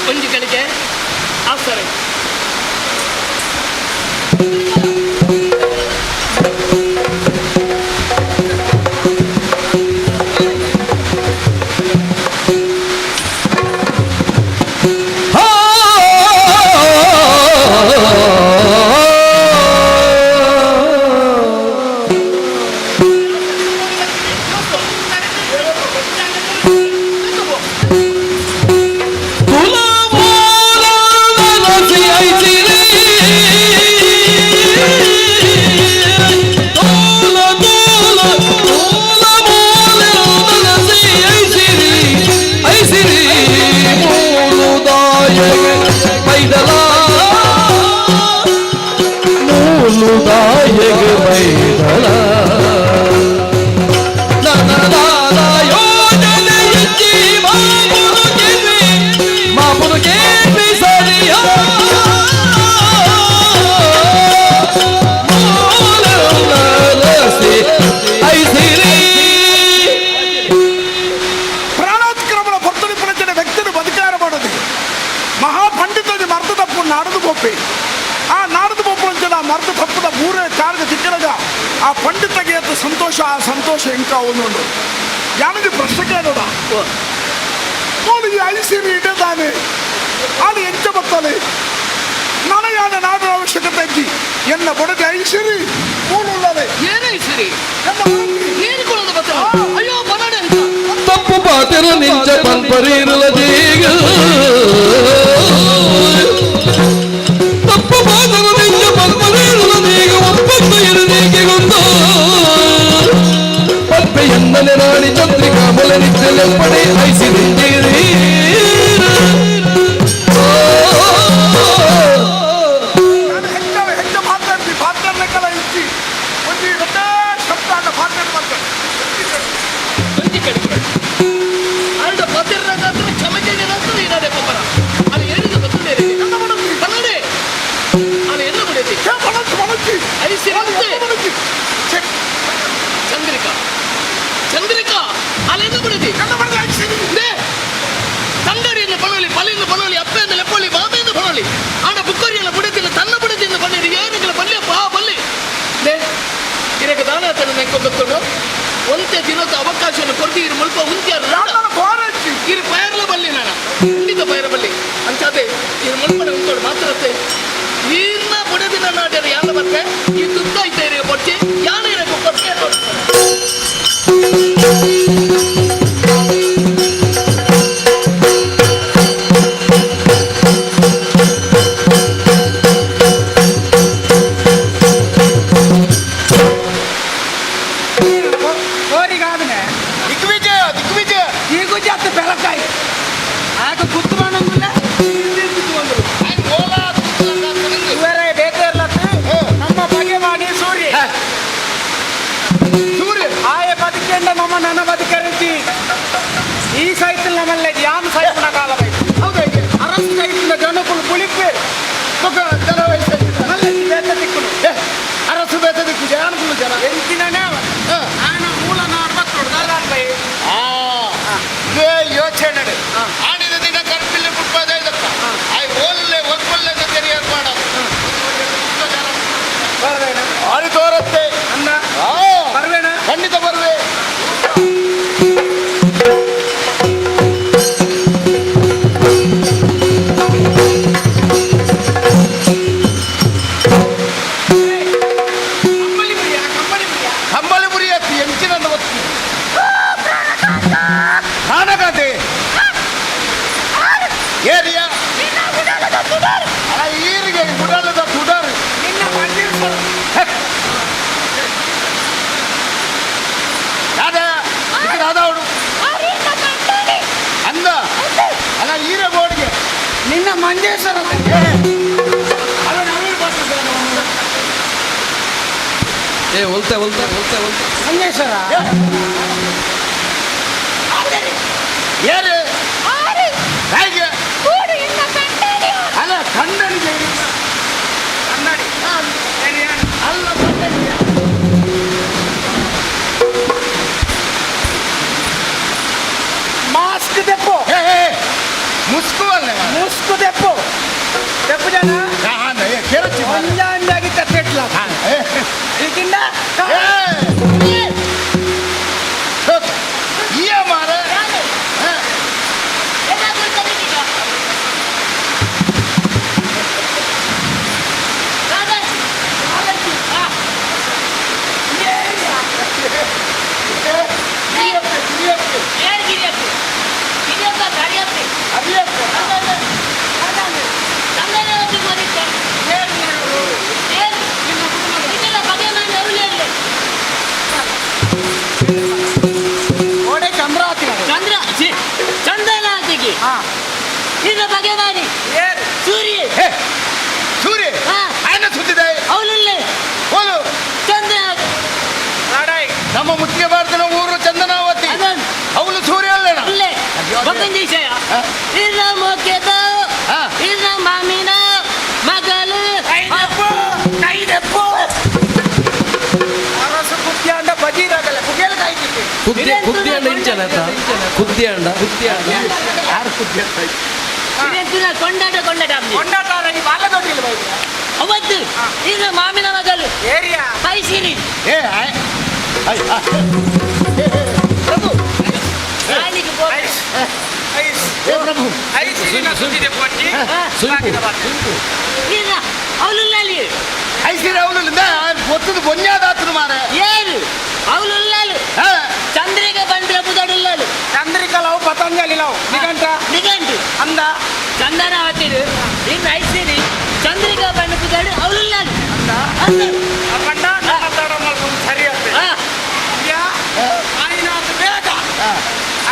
ಒಂಜಿ ಕಲಿಕೆ ಆಸರೆ. ಪ್ರಾಣೋತ್ಕ್ರಮಣ ಭರ್ತುನಿ ವ್ಯಕ್ತಿನ ಬದುಕಾರ ಮಾಡೋದು ಮಹಾಪಂಡಿತನ ಮರ್ದ ತಪ್ಪು ನಾಡದು ಪೊಪ್ಪಿ ಆ ನಾಡದು ಪೊಪ್ಪು ಅಂಚನ ಮರ್ದ ತಪ್ಪದ ಮೂರೇ ಕಾರ್ಯ ತಿಕ್ಕಳಗ ಆ ಪಂಡಿತಗೆ ಅಂತ ಸಂತೋಷ ಆ ಸಂತೋಷ ಎಂಕ ಅವನು ಯಾನಿಗೆ ಪ್ರಶ್ನೆ ಕೇಳೋಣ ಅವನು ಈ ಐಸಿರಿ ಇಡದಾನೆ ಅದು ಎಂಚ ಬತ್ತಾನೆ ನನ ಯಾನ ನಾಡು ಅವಶ್ಯಕತೆ ಇದ್ದಿ ಎನ್ನ ಬಡಗೆ ಐಸಿರಿ ಮೂಡುಳ್ಳದೆ ಏನು ಐಸಿರಿ ಎನ್ನ ಏನು ಕೊಡೋದು ಬತ್ತಲ್ಲ ಅಯ್ಯೋ ಬನಾಡೆ. ಪಾತೆರ ನಿಂಚ ಪನ್ಪರೀರುಲ ಜೀಗ ತಪ್ಪು ಪಾತೆರ ನಿಂಚ ಪನ್ಪರೀರುಲ ಜೀಗ ಒಪ್ಪಂದ ಇರುನೀಕೆಗೊಂದು ಪಲ್ಪೆ ಎನ್ನಲೆ ರಾಣಿ ಚಂದ್ರಿಕಾ ಮೊಲೆ ನಿಚ್ಚಲೆಪ್ಪಡೆ ಐಸಿ ನಿಂಜಿರಿ. ಹೆಚ್ಚು ಮಾತಾಡ್ತಿ ಪಾತ್ರನಕ್ಕೆಲ್ಲ ಇಚ್ಚಿ ಒಂದು ದೊಡ್ಡ ಶಬ್ದ ಅಂತ ಪಾತ್ರ ಮಾಡ್ತಾರೆ. ಆಂಡ ಪತಿರ್ನಗಾತ್ರ ಕ್ಷಮೆ ಇರಾದೆ ಪಪ್ಪರ ಅದು ಏನಿದೆ ಗೊತ್ತಿದೆ ಕನ್ನಡೆ ಅದು ಎಲ್ಲ ಬಿಡೈತಿ ಐಸಿರಂತೆ ಚಂದ್ರಿಕಾ ಚಂದ್ರಿಕಾ ಅಲ್ಲೆಲ್ಲ ಬಿಡೈತಿ ತಂಗಡಿಯನ್ನು ಬಣೋಲಿ ಬಲಿಯನ್ನು ಬಣೋಲಿ ಅಪ್ಪೆಯನ್ನು ಲೆಪ್ಪೊಳ್ಳಿ ಬಾಬೆಯನ್ನು ಬಣೋಲಿ ಆಂಡ ಬುಕ್ಕರಿಯನ್ನು ಬಿಡುತ್ತಿಲ್ಲ ತನ್ನ ಬಿಡುತ್ತಿಲ್ಲ ಬನ್ನಿರಿ ಏನಿಲ್ಲ ಬಲ್ಲಿ ಬಾ ಬಲ್ಲಿ ಲೇ ಇರಕ ದಾನ ತನ್ನ ನೆಂಕೊ ಗೊತ್ತುಂಡು ಒಂತೆ ದಿನದ ಅವಕಾಶವನ್ನು ಕೊಡ್ತಿ ಇರು ಮುಲ್ಪ ಉಂತ್ಯಾರು ಇರು ಪಯರ್ಲ ಬಲ್ಲಿ ನಾನು ಖಂಡಿತ ಪಯರ ಬಲ್ಲಿ ಅಂಚಾದೆ ಇರು ಮುಲ್ಪನೆ ಉಂಟೋಡು ಮಾತ್ರತ್ತೆ ಈರ್ನ ಬುಡದಿನ ನಾಡ್ಯರು ಯಾರ ಬರ್ತೆ ಈ ತುತ್ತ ಐತೆ ಇರಿಗೆ ಕೊಡ್ತಿ ಯಾರು ಇರಬೇಕು ಕೊಡ್ತೆ. ಕೋರಿಗಾದನೆ ದಿಗ್ವಿಜಯ ದಿಗ್ವಿಜಯ ಈಗೂ ಜಾಸ್ತಿ ಬೆಳಕಾಯಿ ಆಗ ಗುತ್ತು ಮಾಡಂಗಿಲ್ಲ. ಇವರೇ ಬೇಕೇ ಇರ್ಲತ್ತು ನಮ್ಮ ಬಗೆ ಮಾಡಿ ಸೂರ್ಯ ಸೂರ್ಯ ಆಯ ಬದುಕೆಂಡ ನಮ್ಮ ನನ್ನ ಬದುಕರಿಸಿ ಈ ಸೈತಿಲ್ ನಮ್ಮಲ್ಲೇ ಯಾನ್ ಸೈಪನ ಕಾಲ ಬೇಕು. ಹೌದಾಗಿ ಅರಸ್ ಸೈತಿನ ಜನಕುಲು ಪುಳಿಪೆ ಜನ ಮಲ್ಲೆ ಬೇತ ದಿಕ್ಕುಲು. ಅರಸು ಬೇತ ದಿಕ್ಕು ಜನ ಜನ ಎಂತಿನೇ ಆನ ಮೂಲ ನಾಡ್ ಬತ್ತೋಡು ದಾದಾನ್ ಬೈ. ಇದೇ ಯೋಚನೆ ಆಡಿದ ದಿನ ಕರ್ಪಿಲ್ಲ ಪುಟ್ಪದ ಇದಕ್ಕ ಆಯ್ ಓಲ್ಲೆ ಒಪ್ಪಲ್ಲೆ ತೆರಿಯರ್ ಮಾಡ ಆರಿ ತೋರತ್ತೆ. ಅನ್ನ ಬರ್ವೇಣ? ಖಂಡಿತ ಬರುವೆ. ಕಂಬಳಿ ಬುರಿಯತ್ತಿ ಎಂಚಿನ ಒತ್ತಿ ಪ್ರಾಣಗಾತೆ ಏರಿಯಾ ಅಲ್ಲ ಈರಿಗೆ ಗುಡಲದ ತುಡಾರು. ದಾದಾ ದಾದಾ ಅವಳು ಅಂದ ಅಲ್ಲ ಈರ ಬೋರ್ಡ್ಗೆ ನಿನ್ನ ಮಂಜೇಶ್ವರ. ಏ ಒಲ್ತೆ ಒಲ್ತೆ ಒಲ್ತೆ ಒಲ್ತೆ. ಮಂಜೇಶ್ವರ. ಏನು ಹೇಗೆ ಅಲ್ಲ ಕನ್ನಡಿಗೆ ಕನ್ನಡಿ ಅಲ್ಲ ಕನ್ನಡಿ. ಮಾಸ್ಕ್ ತೆಪ್ಪು. ಮುಸ್ಕು ಅಲ್ಲ. ಮುಸ್ಕು ತೆಪ್ಪು ತೆಪ್ಪು ಜನ ಕೇರಚ್ಚಿ ಒಂಜಾಂಜಾಗಿ ತತ್ತೆಟ್ಲ ಈಗಿಂದ ಈ ಮಾರ ಓಡೆ ಚಂದ್ರಾವತಿ ಚಂದ್ರ ಚಂದನಾತಿಗೆ ನಿನ್ನ ಬಗೆ ಮಾಡಿ ಸೂರ್ಯ ಸೂರ್ಯ ಆಯನ ಸುತ್ತಿದೆ ಅವನಲ್ಲೇ ಹೋಲು ಚಂದ್ರ ನಮ್ಮ ಮುತ್ತಿಗೆ ಭಾರತನ ಊರು ಚಂದನಾವತಿ ಅವನು ಸೂರ್ಯ ಅಲ್ಲೇನ? ಇನ್ನ ಮೊಕೆದ ಇನ್ನ ಮಾಮಿನ ಮಗಳು ಅರಸು ಕುದ್ಯಾಂಡ ಬಜೀರಾಗಲ್ಲ ಪುಗೇಲ್ ಕಾಯ್ತಿತ್ತು. ಕುದ್ದೆ ಕುದ್ದೆ ಇಂಚನ ಕುದ್ದೆ ಕುದ್ದೆ ಯಾರು ಕುದ್ದೆ? ಕೊಂಡಾಟ ಕೊಂಡಾಟ. ಕೊಂಡಾಟ ಈ ಬಾಲ ದೊಡ್ಡಿಲ್ಲ ಬೈ. ಅವತ್ತು ಇನ್ನ ಮಾಮಿನ ಮಗಳು ಏರಿಯಾ ಐಸಿರಿ ಏ I ಪ್ರಭು ಏ ಪ್ರಭು ಐಸಿರಿನ ಸುತ್ತಿದೆ ಪೊಟ್ಟಿ. ಅವನುಲ್ಲಾಲಿ ಐಸಿರಿ ಅವನು ಒತ್ತದು ಬೊನ್ಯಾದಾತನು ಮಾರೆ. ಏನು ಅವನುಲ್ಲಾಲು ಚಂದ್ರಿಕ ಬಂದ್ರೆ ಬುದಡುಲ್ಲಾಲು ಚಂದ್ರಿಕಲ. ನಿಲವು ನಿಘಂಟ ನಿಘಂಟು ಅಂದ ಚಂದನಾವತಿಡು ಇನ್ನು ಐಸಿರಿ ಚಂದ್ರಿಕಾ ಬಣ್ಣ ಪುದಾಡು ಅವಳು ಅಂದ ಅಪ್ಪಂಡ ಸರಿ ಆಯ್ನಾತ್ ಬೇಗ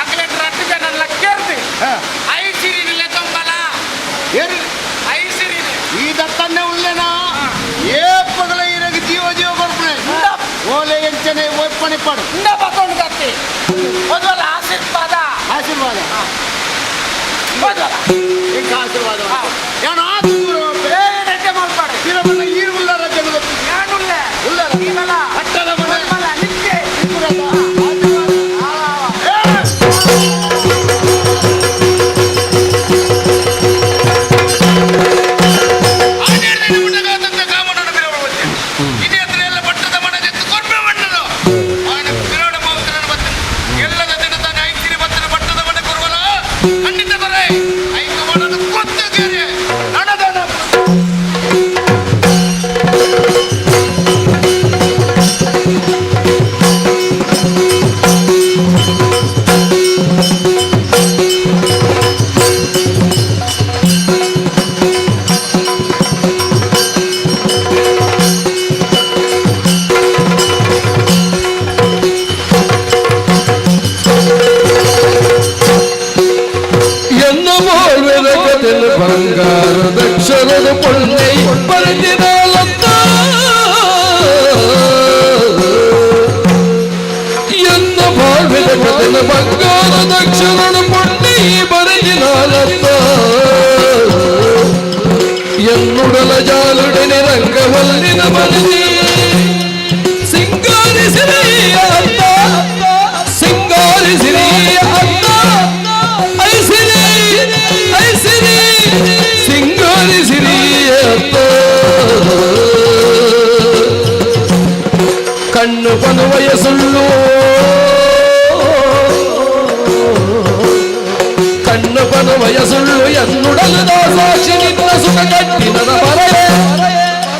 ಅಗ್ಲೆಟ್ ರಟ್ಟು ಜನ ಲಕ್ಕೇರ್ದು ಐಸಿರಿ ತೊಂಬಲ ಐಸಿರಿ ಈ ದತ್ತನ್ನೇ ಉಲ್ಲೇನಾ ಏ ಪಗಲ ಇರಗ ಜೀವ ಜೀವ ಕೊಡ್ಪಣೆ ಓಲೆ ಎಂಚನೆ ಒಪ್ಪಣೆ ಪಾಡು ಇಂದ ಬಕೊಂಡು ಕತ್ತಿ ಮೊದಲ ಆಶೀರ್ವಾದ ಆಶೀರ್ವಾದ ಮೊದಲ ಎಂಕ ಆಶೀರ್ವಾದ ಯಾನು ಆತು ದೂರ ರಡ್ಡೆ ಮಲ್ಪಾಡು ತಿರಮಲ್ಲ ಈರು ಉಲ್ಲಾರ ಜನದ ಯಾನುಲ್ಲೆ ಉಲ್ಲಾರ ಇವಲ ಹಟ್ಟದ ಮನೆ ಮಲ್ಲ ನಿಕ್ಕೆ ಎನ್ನ ಮೋಲ್ವೆದ ಕಥೆನ ಬಂಗಾರದಕ್ಷರದ ಪೊಣ್ಣೆ ಬರೆದಿನಾಲತ್ತ ಎನ್ನ ಬಾಳ್ವೆದ ಕಥೆನ ಬಂಗಾರದಕ್ಷರದ ಪೊಣ್ಣೆ ಬರೆದಿನಾಲತ್ತ ಎನ್ನುಡಲ ಜಾಲುಡನೆ ರಂಗವಲ್ಲಿನ ಬರೆದಿ ಸಿಂಗಾರಿಸಿರಿಯ ಅತ್ತ ಸಿಂಗಾರಿಸಿರಿಯ ಅತ್ತ ಐಸಿರಿ ಐಸಿರಿ ಸಿಂಗಾರಿಸಿರಿಯತ್ತ ಕಣ್ಣು ಪನುವಯ ಸುಳ್ಳು ಕಣ್ಣು ಪನುವಯ ಸುಳ್ಳು ಎನ್ನುಡಲು ಸಾಕ್ಷಿ ನಿನ್ನ ಸುಖ ಕಟ್ಟಿದನ ಬರೆಯೇ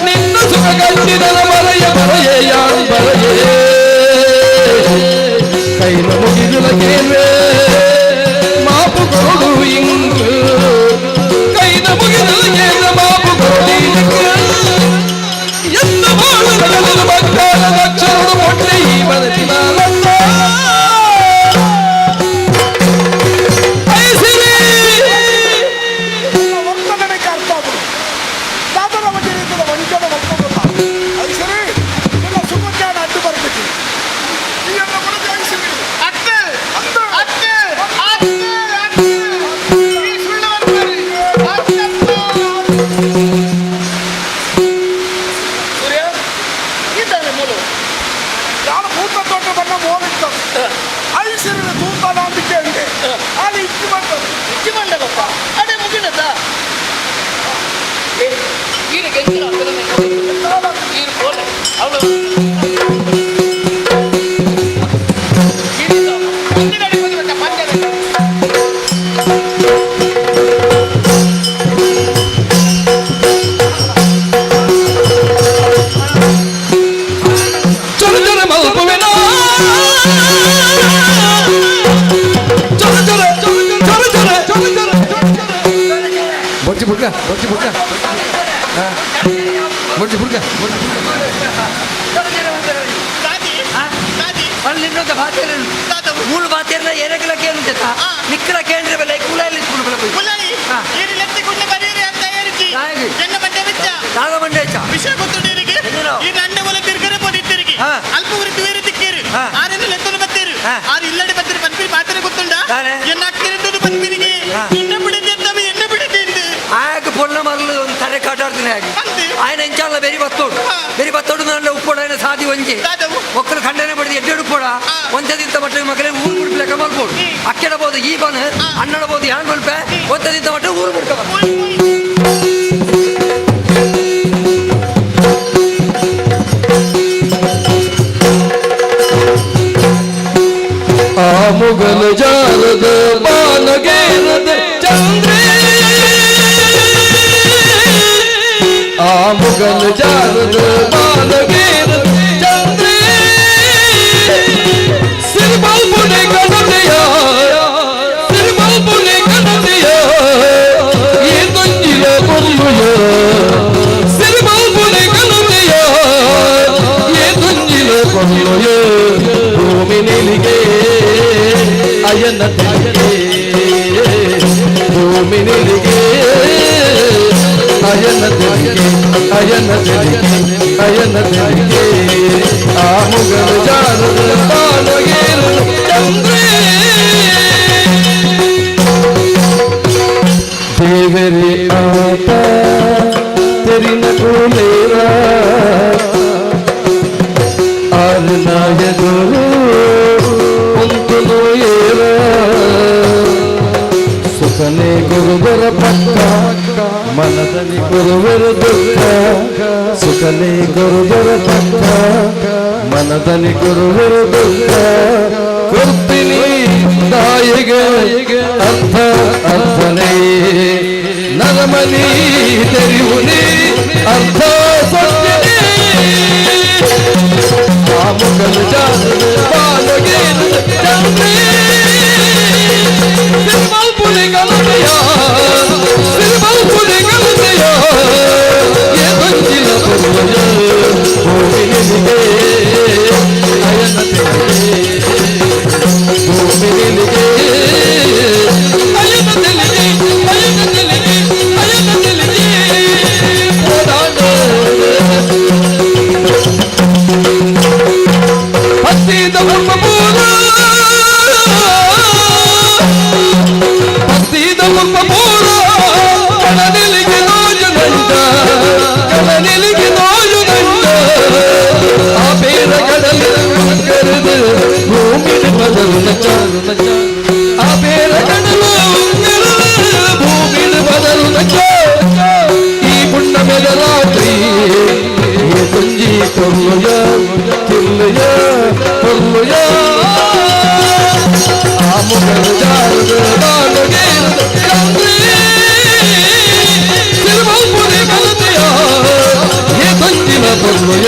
ನಿನ್ನ ಸುಖ ಕಟ್ಟಿದನ ಬರೆಯ ಬರೆಯೇ ಯಾನ್ ಬರೆಯೇ ಕೈನ ಮುಗಿದುಲ ಕೇಳ್ವೆ ಮಾಪು ಕೊಡು ಇಂಗು ಕೈನ ಮುಗಿದುಲ ಕೇಳ ಮಾಪು ಕೊಡು ಇಂಗು ಎನ್ನ ಬಾಳು ಬಂಗಾರದ ಅಕ್ಷರಡು ಮೊಟ್ಟೆ ಈ ಮನಸ್ಸಿನ ಒಕ್ಕದನಕ್ಕೆ ಅರ್ಥ ಆಗುದು ದಾದರ ವಜರೀತದ ವಂಚದ ಒಕ್ಕದಲ್ಲ ಐಸಿರಿ ನಿನ್ನ ಸುಖಜ್ಞಾನ ಅಡ್ಡು ಬರಬೇಕು ಈ ಎಲ್ಲ ಬಡದ ಐಸಿರಿ ಅತ್ತೆ ಅತ್ತೆ ಅತ್ತೆ ಅತ್ತೆ ಈ ಸುಳ್ಳು ಬರ್ತಾರೆ ಸೂರ್ಯ ಇದ್ದಾನೆ ಮೂಲ ನಾನು ಭೂತ ತೋಟ ಬಣ್ಣ ಮೋಲಿತ್ತು ಐಸಿರಿ ತೂತ ನಂಬಿಕೆ ಅಂದೆ ಅಲ್ಲಿ ಇಚ್ಚಿ ಬಂದದ್ದು ಇಚ್ಚಿ ಬಂದದಪ್ಪ ಅದೇ ಮುಗಿದದ ಚೊರ ಚೊರ ಮಲ್ಪುವೆನ ಚೊರ ಚೊರ ಚೊರ ಚೊರ ಚೊರ ಚೊರ ಬೊಚ್ಚಿ ಬುಡ್ಕ ಬೊಚ್ಚಿ ಬುಡ್ಕ ಬೊಚ್ಚಿ ಬುಡ್ಕ ಅಲ್ಲಿ ಬಾತೇರ ಮೂಲು ಬಾತೇರ್ನ ಎರಗಲ ಕೇಂದ್ರ ನಿಕ್ಕಲ ಕೇಂದ್ರ ಬೆಲೆ ಕುಲಾಯಲ್ಲಿ ಇಟ್ಕೊಂಡು ಬೆಲೆ ಕುಲಾಯಿ ಏರಿ ಲೆತ್ತಿ ಗುಂಡ ಬರೀರಿ ಅಂತ ಏರಿಚಿ ಎನ್ನ ಬಂಡೆ ಬಿಚ್ಚ ದಾಗ ಬಂಡೆ ಹೆಚ್ಚ ವಿಷಯ ಗೊತ್ತುಂಡೇರಿಗೆ ಈ ನನ್ನ ಒಲ ತಿರ್ಗರೆ ಪೋದಿತ್ತಿರಿಗೆ ಅಲ್ಪ ಉರಿ ತುವೇರಿ ತಿಕ್ಕೇರು ಆರೆಲ್ಲ ಲೆತ್ತನು ಬತ್ತೇರು ಆರು ಇಲ್ಲಡೆ ಬತ್ತೇರು ಪನ್ಪಿರಿ ಪಾತ್ರೆ ಗೊತ್ತುಂಡ ಎನ್ನ ಅಕ್ಕಿರಿದ್ದು ಪನ್ಪಿರಿಗೆ ಎನ್ನ ಬಿಡಿದೆ ಅಂತವೆ ಎನ್ನ ಬಿಡಿದೆ ಆಗ ಪೊನ್ನ ಮರಳು ಒಂದು ತಲೆ ಕಾಟಾಡ್ತೀನಿ ಆಗಿ ఆయన ಎಂಚಾಲ ಬೆರಿ ಬತ್ತೋಡು ಬೆರಿ ಬತ್ತೋಡು ನನ್ನ ಉಪ್ಪೋಡ ఆయన ಸಾದಿ ಒಂಜಿ ಒಕ್ಕಲು ಖಂಡನೆ ಬಡಿದು ಎಡ್ಡೆಡು ಉಪ್ಪೋಡ ಒಂದದಿಂತ ಮಟ್ಟ ಮಗಲೇ ಊರು ಬಿಡ್ಪಿಲೆಕ್ಕ ಮಲ್ಪೋಡು ಅಕ್ಕೆಡಬೋದು ಈ ಬನ್ ಅಣ್ಣಡಬೋದು ಯಾನ್ ಮಲ್ಪೆ ಒಂದದಿಂತ ಮಟ್ಟ ಊರು ಬಿಡ್ಕ ಆ ಮುಗಲ ಜಾಲದ ಬಾನಗೇನದ ಚಂದ್ರೇ ಆ ಮುಗಲ ಜಾಲದ ಬಾನಗೇನದ ಚಂದ್ರೇ ಸಿರಿಬಲ್ಪುಡೆ ಕಡತೆಯ ಸಿರಿಬಲ್ಪುಡೆ ತೆಲಿಗೆ ಅಯನ ತೆಲಿಗೆ ಆ ಮುಗಲು ಜಾರದ ಬಾಲಗೇರು ಚಂದ್ರೇ ದೇವರೇ ಆತ ತೆರಿನ ಕೂಲೇರ ಆರ್ನಾಯದರು ಉಂಟು ಏರ ಸುಖನೆ ಗುರುವರ ಪಕ್ಕ ಮನದಲ್ಲಿ ಗುರುವರ ದುಃಖ ಸುಖನೆ ಗುರುವರ ಪಕ್ಕ ಮನದಲ್ಲಿ ಗುರುವರ ದುಃಖ ಕೊಡ್ತೀನಿ ತಾಯಿಗೆ ಅರ್ಥ ಅರ್ಥನೇ ನರಮನಿ ತೆರಿವುನಿ ಅರ್ಥ ಸತ್ಯನೇ ಆ ಮುಗಲು ಜಾರದು ಬಾಲಗೇನು ಚಂದ್ರೇ ಸಿರಿಮಲ್ಪುಲಿ ಕಲತೆಯ ಸಿರಿಮಲ್ಪುಲಿ ಕಲತೆಯ ಏ ಬಂಜಿನ ಪುರುಯ ಭೂಮಿ ನಿನಗೆ ಅಯನ ತೆಲಿಗೆ ಭೂಮಿ ನಿನಗೆ ಅಯನ ತೆಲಿಗೆ ಅಯನ ತೆಲಿಗೆ ಅಯನ ತೆಲಿಗೆ ಹೋರಾಟ ಹತ್ತಿದ ಬ್ರಹ್ಮಪೂರ ಹತ್ತಿದ ಬ್ರಹ್ಮಪೂರ ಕಣನಿಲಿಗೆ ನೋಜು ನಂಟ ಕಣನಿಲಿಗೆ ನೋಜು ನಂಟ ಆ ಬೇರ ಕಡಲು ಕರೆದು ಭೂಮಿ ಬದಲು ನಚ ಆ ಬೇರ ಕಡಲು ಭೂಮಿ ಬದಲು ನಚ ಈ ಪುಣ್ಯಮೆದ ರಾತ್ರಿ ಈ ತುಂಜಿ ಕೊಲ್ಲುಯ ತಿಲ್ಲುಯ ಕೊಲ್ಲುಯ ಆ ಮುಗಲು ಜಾರದು ಬಾಲುಗೆ ಚಂದ್ರೇ ತಿರುಮಲ್ಪುರಿ ಕಲತೆಯ ಏ ತಂಜಿನ ಕೊಲ್ಲುಯ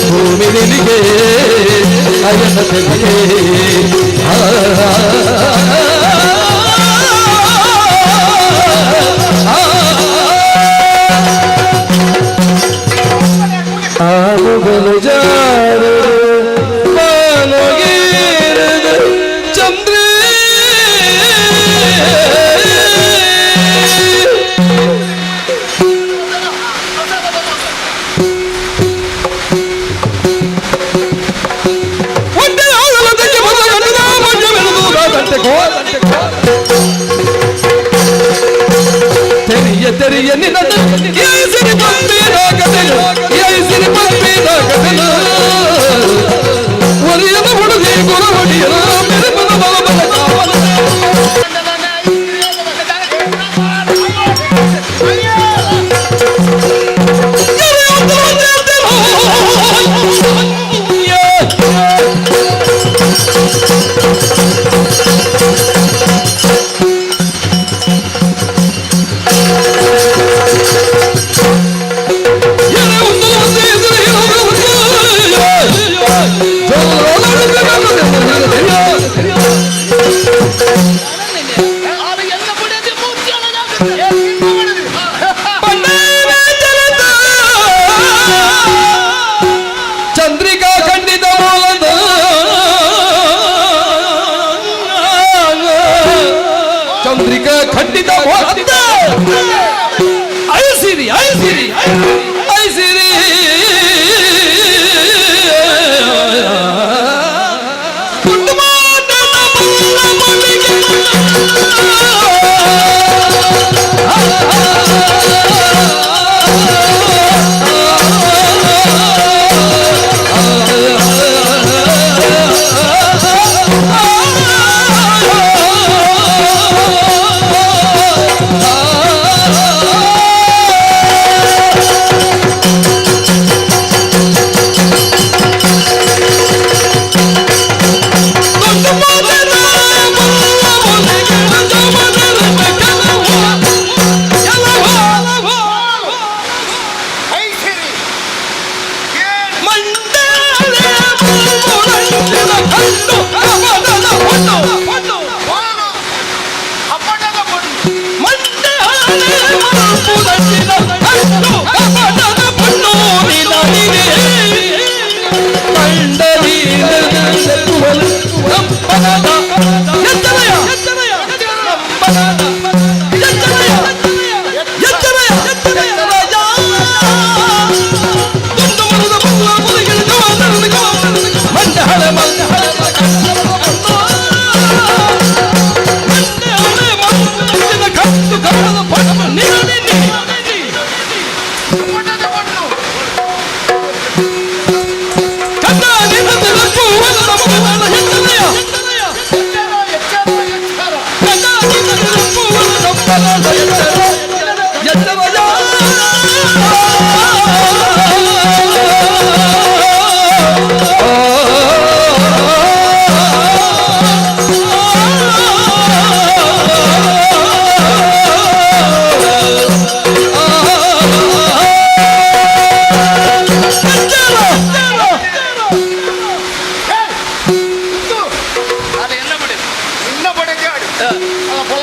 ಭೂಮಿ ನಿಲಿಗೆ ಅಯನ ತೆಲಿಗೆ ಆ ಮುಗಲು ಜಾರದು ಬಾಲಗೇರದು ಚಂದ್ರೇ ತೆರಿಯ ತೆರಿಯ ನಿನ್ನ ಸಿರಿ ಪಂಪಿನ ಕಥೆನು ಸಿರಿ ಪಂಪಿನ ಕಥೆನು ಒರಿಯನ ಹೊಡೆದಿ ಗುರು ಹೊಡಿಯನ ಮೆರುಮನ ಬಲ ಬಲ ಕಾವಲ. ಚಂದ್ರಿಕಾ ಖಂಡಿತ ಮೂಲದ ಚಂದ್ರಿಕಾ ಖಂಡಿತ ಮೂಲದ ಐಸಿರಿ ಐಸಿರಿ ಐಸಿರಿ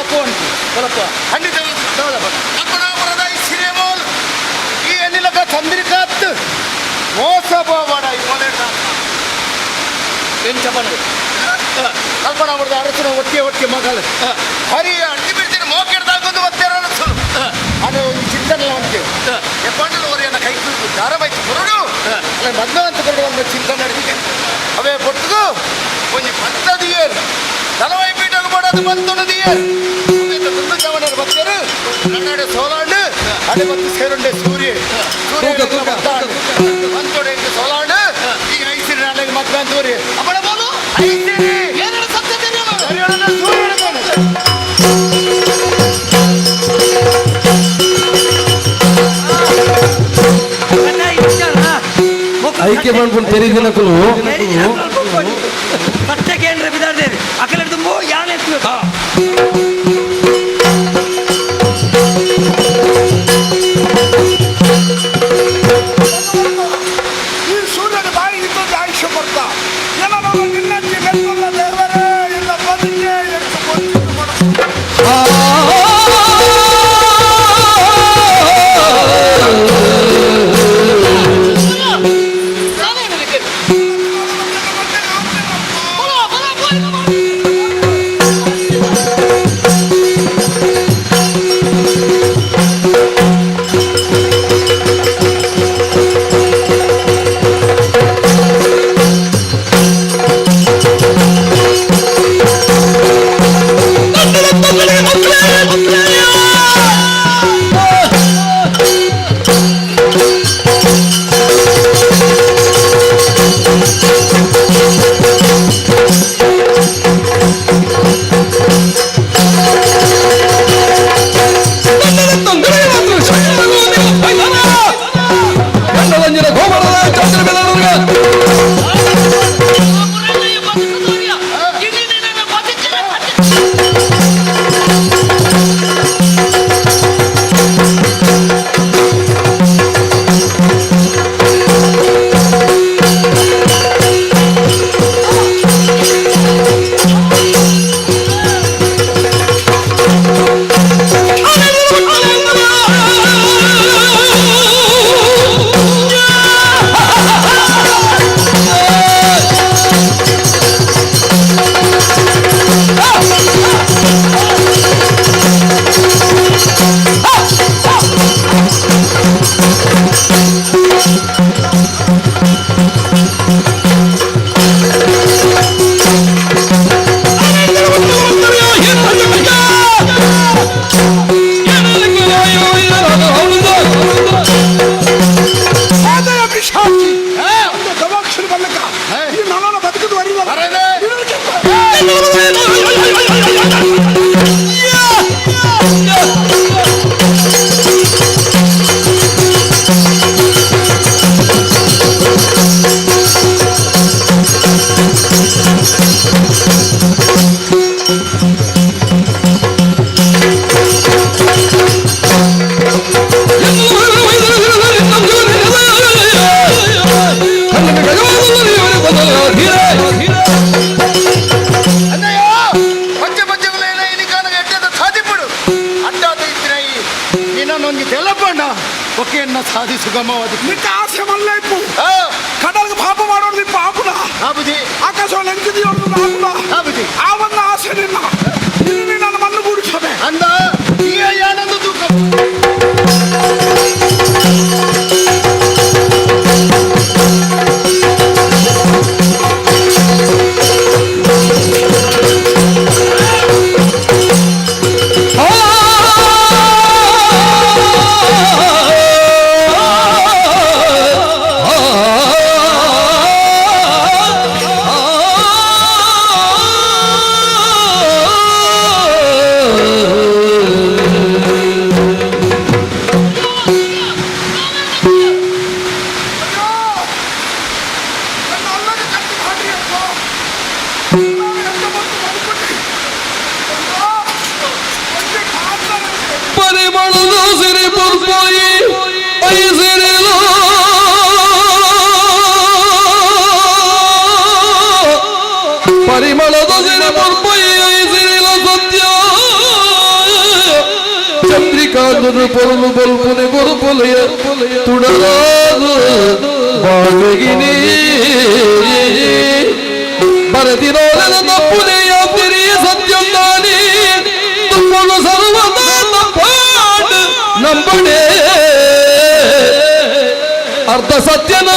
ಪೋಂಟು ಬಲಪ್ಪ ಖಂಡಿತ ಕಲ್ಪನಾಪುರದ ಈ ಸಿರಿಮೋಲ್ ಈ ಎಣ್ಣಿಲಕ ಚಂದ್ರಿಕಾತ್ ಮೋಸ ಹೋಗಬೇಡ ಈ ಮೊದಲ ಎಂಚ ಪಂಡು ಕಲ್ಪನಾಪುರದ ಅರಸನ ಒಟ್ಟಿಗೆ ಒಟ್ಟಿಗೆ ಮಗಳು ಹರಿ ಅಡ್ಡಿ ಬಿಡ್ತೀನಿ ಮೋಕೆಡ್ದಾಗೊಂದು ಒತ್ತೆರ ಅರಸನು ಅದು ಒಂದು ಚಿಂತನೆ ಉಂಟು ಎಪ್ಪಂಡಲು ಅವರಿಯನ್ನ ಕೈ ದಾರವಾಯ್ತು ಕೊರಡು ಅಲ್ಲ ಮದ್ನ ಅಂತ ಕೊರಡು ಒಂದು ಚಿಂತನೆ ನಡೆದಿದೆ ಅವೇ ಪೊಟ್ಟದು ಒಂಜಿ ಪತ್ತದಿಯೇರು ತಲವೈ ಪೀಠకు ಪಡದು ಬಂತುನದಿಯೇರು ತುಂಡು ಜವನರು ಭಕ್ತರು ಕನ್ನಡ ಸೋಲಾಂಡು ಅಡೆ ಮತ್ತು ಸೇರುಂಡೆ ಸೂರ್ಯ ಸೂರ್ಯ ಬಂತೊಡೆ ಸೋಲಾಂಡು ಈ ಐಸಿರಿ ನಾಳೆಗೆ ಮದ್ವೆ ಅಂತೂರಿ ಅಪ್ಪಣ ಬೋಲು ಐಸಿರಿ ಏನೇನು ಸತ್ಯ ತಿಳಿಯೋಣ ಸೂರ್ಯ ಐಕ್ಯ ಪನ್ಪುನ ತೆರಿದಿನಕುಲು ಸತ್ಯ ಕೇಂದ್ರ ಬಿದಾರ್ದೇವಿ ಅಕಲ ತುಂಬು ಯಾನೆ ಈ ಸೂರ್ಯನ ಬಾಯಿ ಇದ್ದದ್ದು ಆಯುಷ್ಯ ಬರ್ತಾ ಎಲ್ಲ ನಿನ್ನಂತೆ ಮೆತ್ತಲ್ಲ ದೇವರೇ ಇಲ್ಲ ಬದುಕೆ ಎಷ್ಟು ಬದುಕು. ಆದಯ ಪಿಶಾಚಿ ಒಂದು ಗವಾಕ್ಷರ ಬಲ್ಲಕ ಈ ನನ್ನನ್ನು ಬದುಕದು ಅರಿವ ಅಣ್ಣಯ್ಯ ಪಂಚ ಪಂಚಗುಲೇನ ಇನಿಕಾನ ಎಟ್ಟದ ಸಾಧಿಪಡು ಅಡ್ಡಾದ ಇತ್ತಿನ ಈ ನಿನ್ನೊಂದು ತೆಲಪಣ್ಣ ಒಕೆಯನ್ನ ಸಾಧಿ ಸುಗಮವಾದ ನಿಕ್ಕ ಆಸೆ ಮಲ್ಲೈಪು ಕಡಲ್ಗೆ ಪಾಪ ಮಾಡೋದು ಇಪ್ಪ ಆಪುನ ಆಬುಜಿ ಆಕಾಶವನ್ನು ಎಂತಿದೆಯೋದು ಆಪುನ ಆಬುಜಿ ಆ ಒಂದು ಆಸೆ ನಿನ್ನ ನಿನ್ನ ನನ್ನ ಮಣ್ಣು ಗೂಡಿಸದೆ ಅಂದ ಈ ಯಾನಂದು ತೂಕ ಆ ಕಾದುನು ಪೊರುಲು ಬೊಲ್ಪುನೆ ಗುರುಪುಲೆಯ ತುಡಲಾದು ಬಾಳ್ವೆಗಿನಿ ಬರದಿರೋಲನ ತಪ್ಪುನೆಯ ತಿರಿಯ ಸತ್ಯಂದಾನಿ ತುಪ್ಪಲು ಸರ್ವದಾನ ಪಾಡ್ ನಂಬಣೆ ಅರ್ಧ ಸತ್ಯನ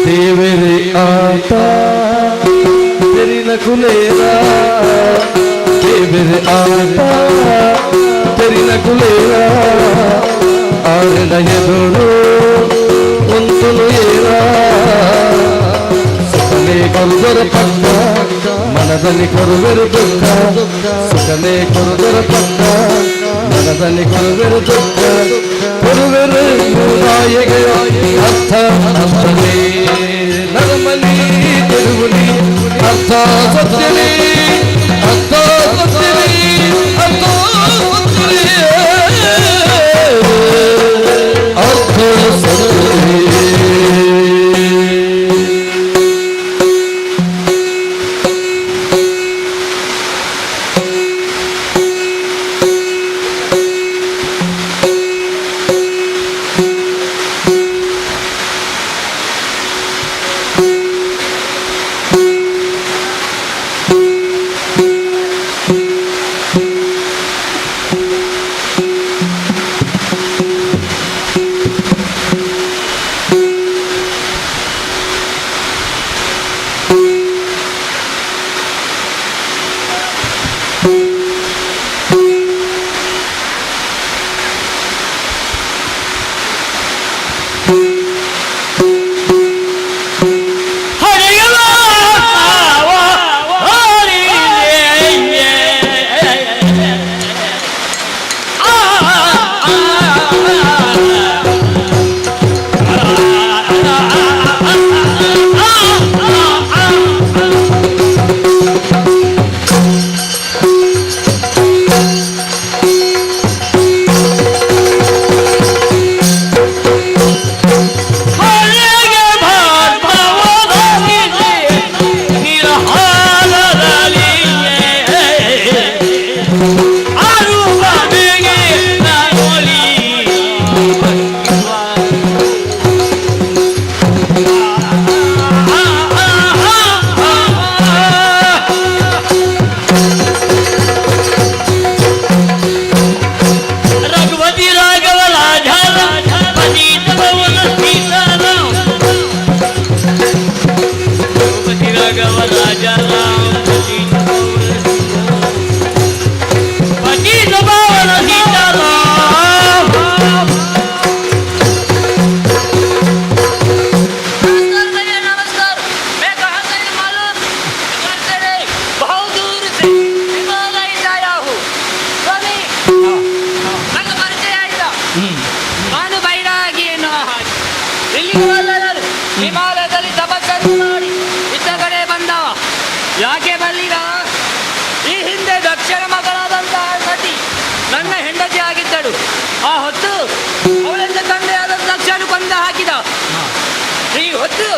ದೇವರೇ ಆತ ತೆರಿನ ಕುಲೇರ ದೇವರೇ ಆತ ತೆರಿನ ಕುಲೇರ ಆರನ ಎದುರು ಒಂದು ಏರ ಸುಖನೇ ಕೊರುದರ ಪಕ್ಕ ಮನದಲ್ಲಿ ಕೊರುವೆರು ದುಃಖ ಸುಖನೇ ಕೊರುದರ ಪಕ್ಕ ಮನದಲ್ಲಿ ಕೊರುವೆರು ದುಃಖ ಕೊರುವೆರು ನಾಯಗೆ ಅರ್ಥ ಅರ್ಥನೇ ನರಮಲಿ ತಿರುಗುಲಿ ಅರ್ಥ ಸತ್ಯನೇ ಅರ್ಥ ಸತ್ಯನೇ ಅರ್ಥ ಸತ್ಯನೇ ಅರ್ಥ ಸತ್ಯನೇ. ಇಲ್ಲಿಗೆ ಬರಲಾರು. ಹಿಮಾಲಯದಲ್ಲಿ ತಪಸ್ಸನ್ನು ಮಾಡಿ ಇತ್ತ ಕಡೆ ಬಂದವ. ಯಾಕೆ ಬಲ್ಲಿಗ? ಈ ಹಿಂದೆ ದಕ್ಷರ ಮಗಳಾದಂತಹ ಸತಿ ನನ್ನ ಹೆಂಡತಿ ಆಗಿದ್ದಳು. ಆ ಹೊತ್ತು ಅವಳೆಂದ ತಂದೆಯಾದ ದಕ್ಷನು ಕೊಂದ ಹಾಕಿದ. ಈ ಹೊತ್ತು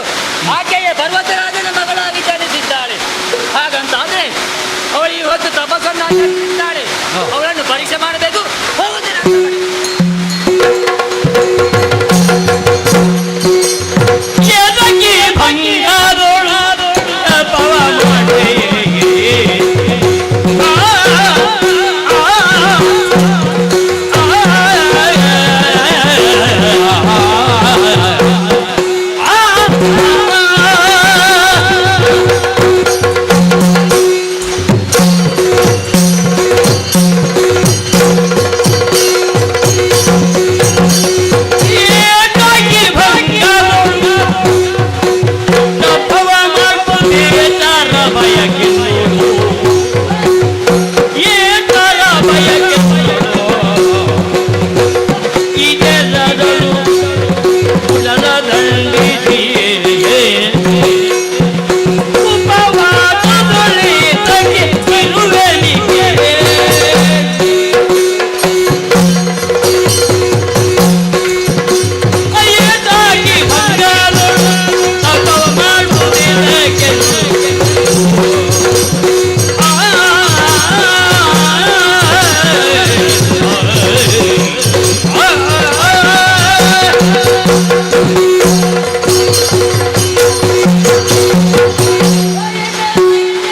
ಆಕೆಯ ಪರ್ವತರಾಜನ ಮಗಳಾಗಿ ಜನಿಸಿದ್ದಾಳೆ. ಹಾಗಂತಾದ್ರೆ ಅವಳು ಈ ಹೊತ್ತು ತಪಸ್ಸನ್ನು ಆಚರಿಸಿದ್ದಾಳೆ. ಅವಳನ್ನು ಪರೀಕ್ಷೆ ಮಾಡಬೇಕು. ಹೋಗುತ್ತೇನೆ ಅಂತ ಕಡೆ.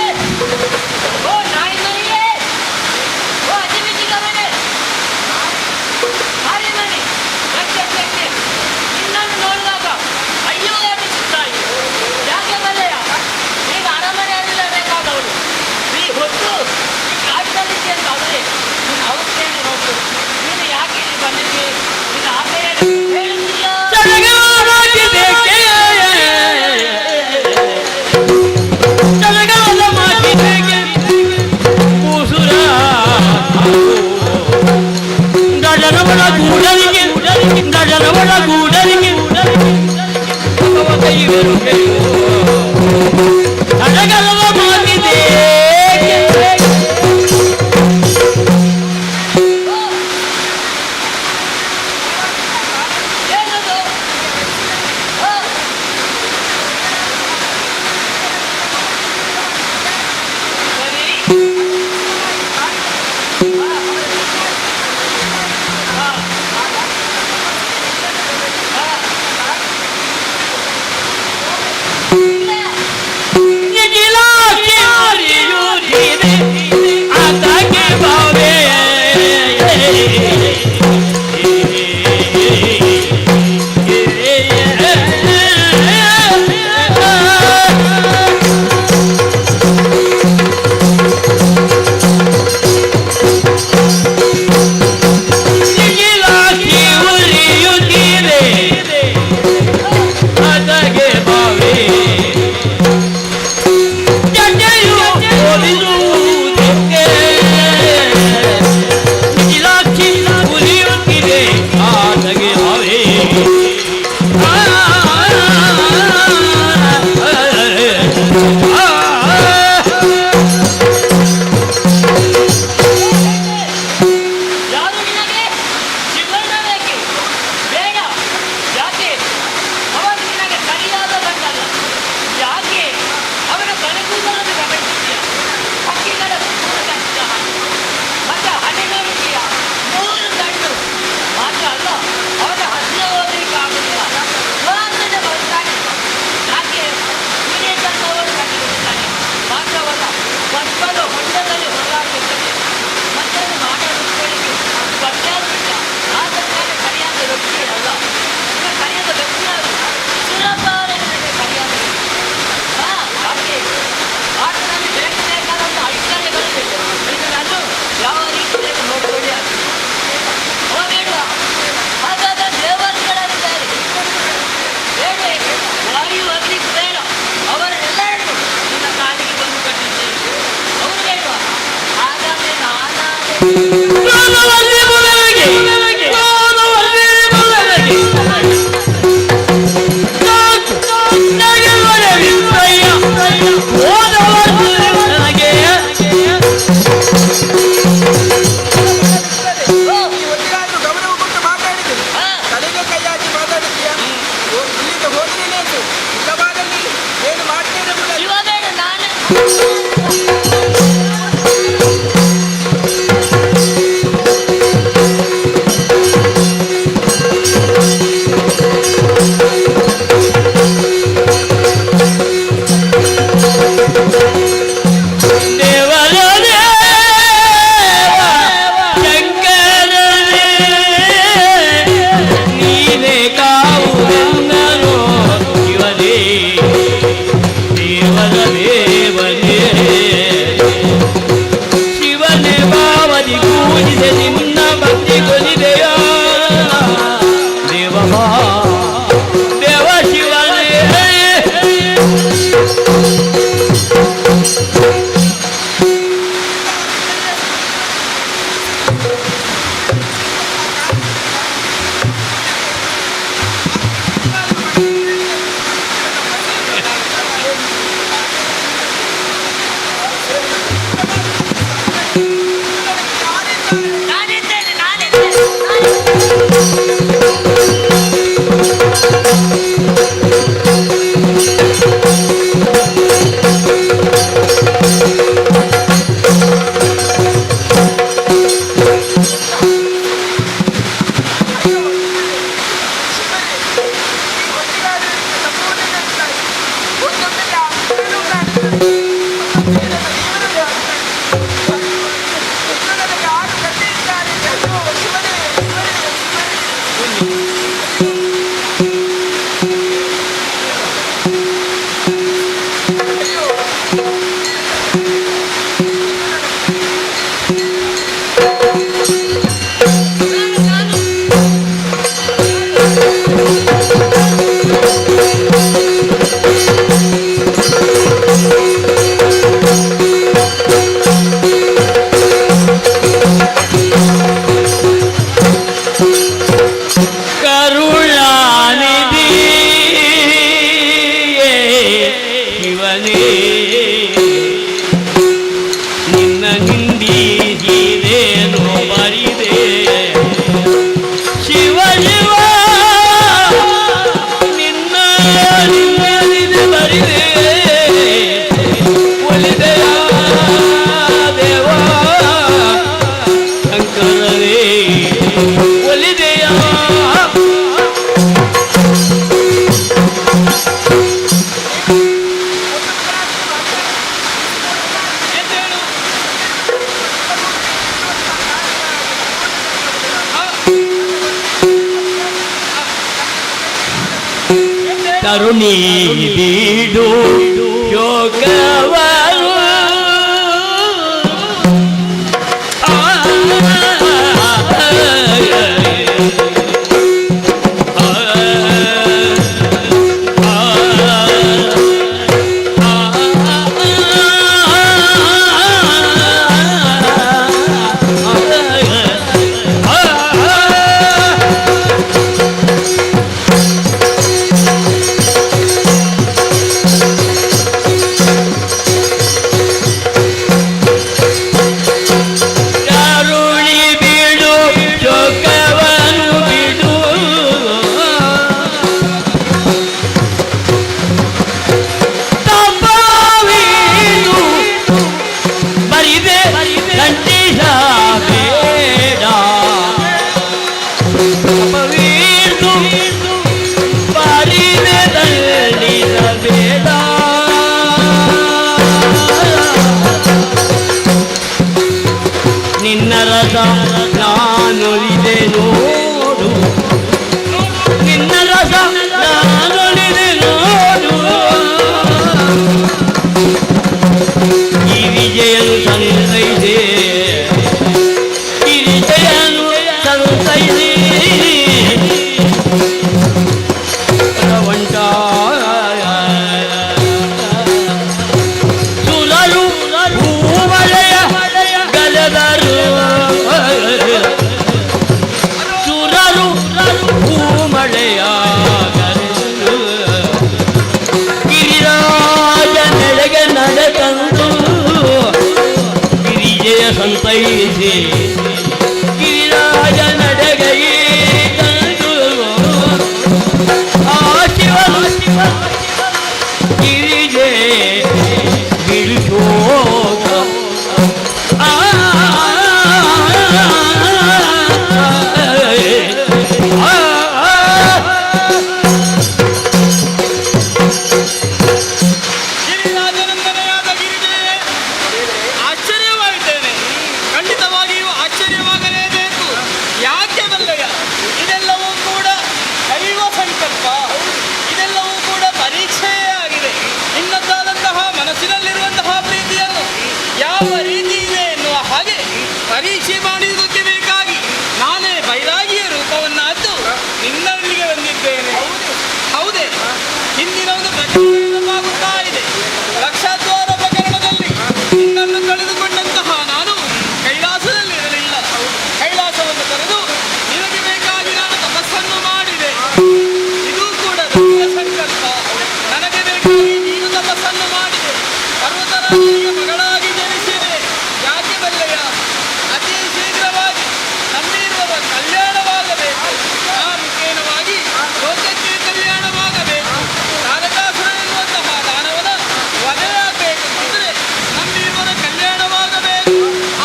ಓ ನಾಯಿ ಮರಿಯೇ, ಓ ಅತಿಬಿಸಿಗವನೇ, ನಾಯಿ ಮರಿ, ಗಟ್ಟೆ ಗಟ್ಟೆ. ನಿನ್ನನ್ನು ನೋಡಿದಾಗ ಅಯ್ಯೋ ಅನಿಸುತ್ತಾ ಇದೆ. ಯಾಕೆ ಬಲ್ಲೆಯ? ಈಗ ಅರಮನೆಯಲ್ಲಿರಬೇಕಾದವಳು ಈ ಹೊತ್ತು ಈ ಕಾಡಿನಲ್ಲಿದ್ದೆ ಅಂತಾದರೆ ನಿನ್ನ ಅವಸ್ಥೆಯನ್ನು ನೋಡು. ನೀನು ಯಾಕೆ ಇಲ್ಲಿ ಬಂದಿದ್ದೆ? ನಿನ್ನ ಆಸೆಯನ್ನು ಹೇಳುತ್ತೀಯಾ? ಏನದು? ಆ? ಸರಿ. ಆ. ಆ. ತರುಣಿ ಬೀಡು ಶೋಕವರು ತರುಣಿ ಬಿಡು ಶೋಕವನ್ನು ಬಿಡು ತಪವೀನು ಬರಿದೆ ಖಂಡಿಸಬೇಡ ತಪವೀದು ಬರಿದೆ ದಂಡಿಸಬೇಡ. ನಿನ್ನ ರಸ ನಾನೊಲಿದೆ ನೋಡು, ನಿನ್ನ ರಸ ನಾನೊಲಿದೆ ನೋಡು. ಗಿರಿಜೆಯನು ಸಂತೈದೆ, ಗಿರಿಜೆಯನು ಸಂತೈದೆ. ಪ್ರವಂಟ ಸುರರು ಹೂಮಳೆಯ ಗಲದರು, ಸುರರು ಹೂಮಳೆಯ ಗಲದರು. ಗಿರಿರಾಜ ನೆಲೆಗೆ ನಡೆತಂದು ಗಿರಿಜೆಯ ಸಂತೈಸಿ, ಗಿರಿರಾಜ ನಡೆಗೈ ತಂದು ಆ ಶಿವನು ಗಿರಿಜೆ ಬಿಡುಶೋಕ. ಆ ಗಿರಿರಾಜನಂದನೆಯಾದ ಗಿರಿಜೆ, ಆಶ್ಚರ್ಯವಾಗಿದ್ದೇನೆ. ಖಂಡಿತವಾಗಿಯೂ ಆಶ್ಚರ್ಯವಾಗಲೇಬೇಕು. ಯಾಕೆ ಬಲ್ಲೆಯ? ಇದೆಲ್ಲವೂ ಕೂಡ ದೈವ ಸಂಕಲ್ಪ, ಇದೆಲ್ಲವೂ ಕೂಡ ಪರೀಕ್ಷೆಯೇ ಆಗಿದೆ. ನಿನ್ನದ್ದಾದಂತಹ ಮನಸ್ಸಿನಲ್ಲಿರುವಂತಹ ಪ್ರೀತಿಯನ್ನು ಯಾವ ರೀತಿ ಇದೆ ಎನ್ನುವ ಹಾಗೆ ಪರೀಕ್ಷೆ ಮಾಡುವುದಕ್ಕೆ ಬೇಕಾಗಿ ನಾನೇ ಬೈರಾಗಿಯ ರೂಪವನ್ನಾದ್ದು ನಿನ್ನಲ್ಲಿಗೆ ಬಂದಿದ್ದೇನೆ. ಹೌದೇ, ಹಿಂದಿನ ಒಂದು ಪ್ರಕರಣವಾಗುತ್ತಾ ಇದೆ. ಲಕ್ಷಾದ್ವಾರ ಪ್ರಕರಣದಲ್ಲಿ ನಿನ್ನನ್ನು ಕಳೆದುಕೊಂಡಂತಹ ನಾನು ಕೈಲಾಸದಲ್ಲಿ ಇರಲಿಲ್ಲ. ಕೈಲಾಸವನ್ನು ತೊರೆದು ನಿನಗೆ ಬೇಕಾಗಿ ನಾನು ತಪಸ್ಸನ್ನು ಮಾಡಿದೆ. ಇದು ಕೂಡ ದೈವ ಸಂಕಲ್ಪ. ನನಗೆ ಬೇಕಾಗಿ ನೀನು ತಪಸ್ಸನ್ನು ಮಾಡಿದೆ. ಪರ್ವತರಾಜನಿಗೆ ಮಗಳಾಗಿ ಜನಿಸಿದೆ. ಯಾಕೆ ಬಲ್ಲೆಯ? ಅತಿ ಶೀಘ್ರವಾಗಿ ನಮ್ಮಿರುವವ ಕಲ್ಯಾಣವಾಗಬೇಕು. ಆ ಮುಖೇನವಾಗಿ ಲೋಕಕ್ಕೆ ಕಲ್ಯಾಣವಾಗಬೇಕು. ತಾರಕಾಸುರ ಎನ್ನುವಂತಹ ದಾನವನ ವಧೆಯಾಗಬೇಕು ಅಂದರೆ ನಮ್ಮಿರುವರ ಕಲ್ಯಾಣವಾಗಬೇಕು.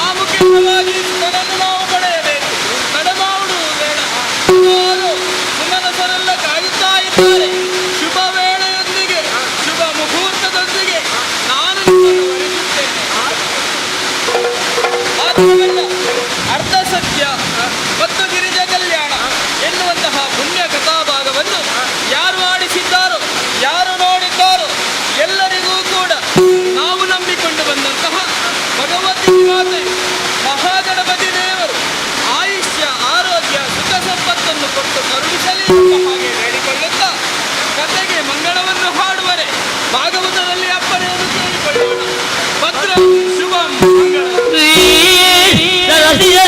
ಆ ಮುಖೇನವಾಗಿ ಸುತನನ್ನು ನಾವು ಪಡೆಯಬೇಕು. ತಡಮಾಡುವುದು ಬೇಡ. ಸುಮಾರು ಸುಮನಸರೆಲ್ಲ ಕಾಯುತ್ತಾ ಇದ್ದಾರೆ. ಶುಭ ವೇಳೆಯೊಂದಿಗೆ, ಶುಭ ಮುಹೂರ್ತದೊಂದಿಗೆ ನಾನು ನಿಮ್ಮನ್ನು ವರಿಸುತ್ತೇನೆ. ಮಾತ್ರವಲ್ಲ, ಅರ್ಧ ಸತ್ಯ ಮತ್ತು ಗಿರಿಜ ಕಲ್ಯಾಣ ಎನ್ನುವಂತಹ ಪುಣ್ಯ ಕಥಾಭಾಗವನ್ನು ಯಾರು ಆಡಿಸಿದ್ದಾರೋ, ಯಾರು ನೋಡಿದ್ದಾರೋ ಎಲ್ಲರಿಗೂ ಕೂಡ ನಾವು ನಂಬಿಕೊಂಡು ಬಂದಂತಹ ಭಗವತಿ ಮಾತೆ ಮಹಾಗಣಪತಿ ದೇವರು ಆಯುಷ್ಯ, ಆರೋಗ್ಯ, ಸುಖ ಸಂಪತ್ತನ್ನು ಕೊಟ್ಟು ಕರುಣಿಸಲಿ ಎಂಬ ಹಾಗೆ ಬೇಡಿಕೊಳ್ಳುತ್ತಾ ಕಥೆಗೆ ಮಂಗಳವನ್ನು ಹಾಡುವರೆ ಭಾಗವತದಲ್ಲಿ ಅಪ್ಪಣೆಯನ್ನು ಕೇಳಿಕೊಳ್ಳೋಣ. ಭದ್ರ ಶುಭಂ ಮಂಗಳ. ಧರಣಿ.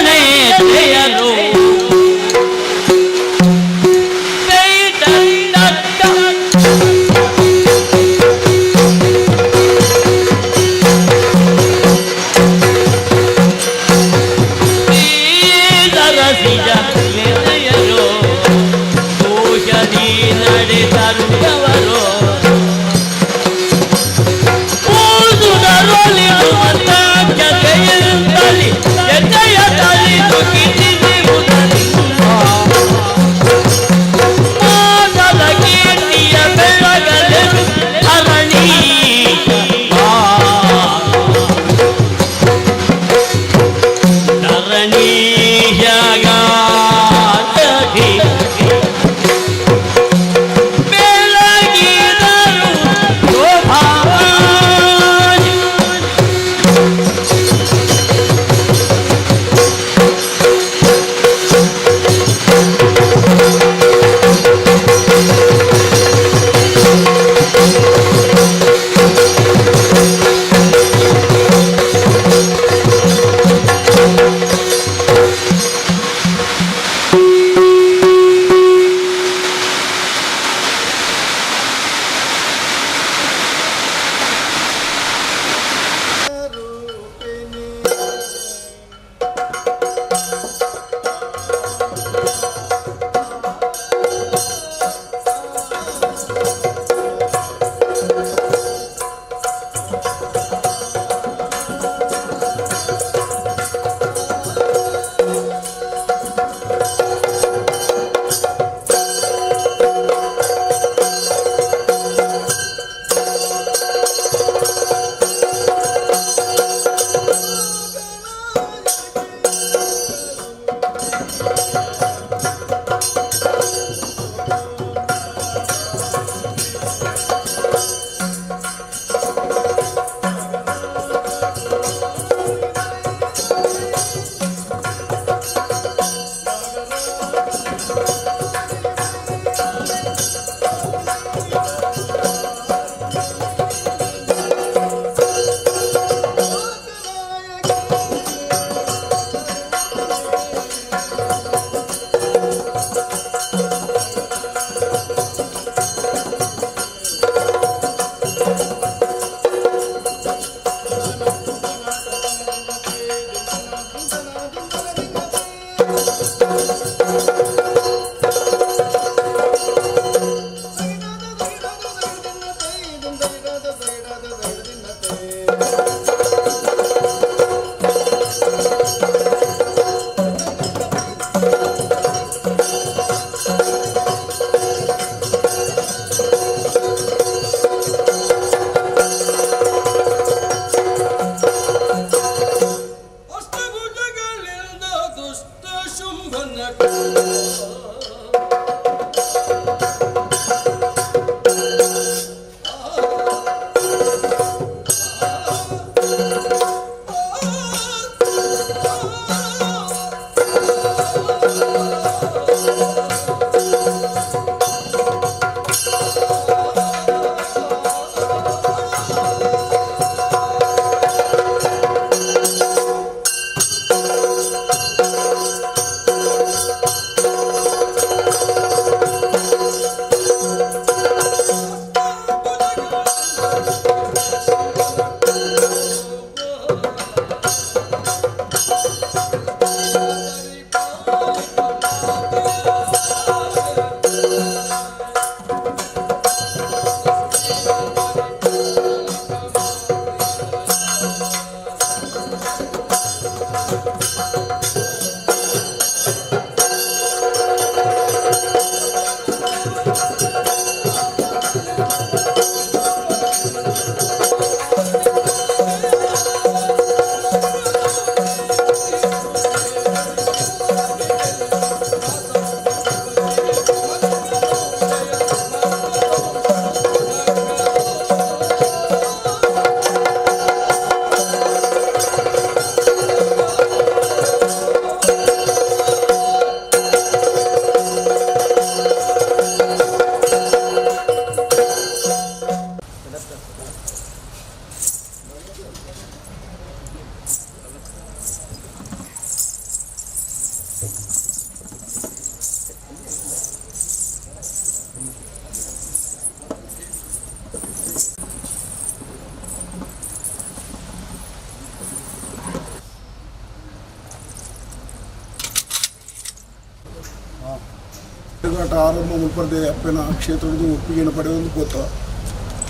ತಿರುಗಾಟ ಆರಂಭ ಮುಲ್ಪರ್ದೆ ಅಪ್ಪನ ಕ್ಷೇತ್ರದ ಒಪ್ಪಿಗೆಯನ್ನು ಪಡೆಯೊಂದು ಪೋತ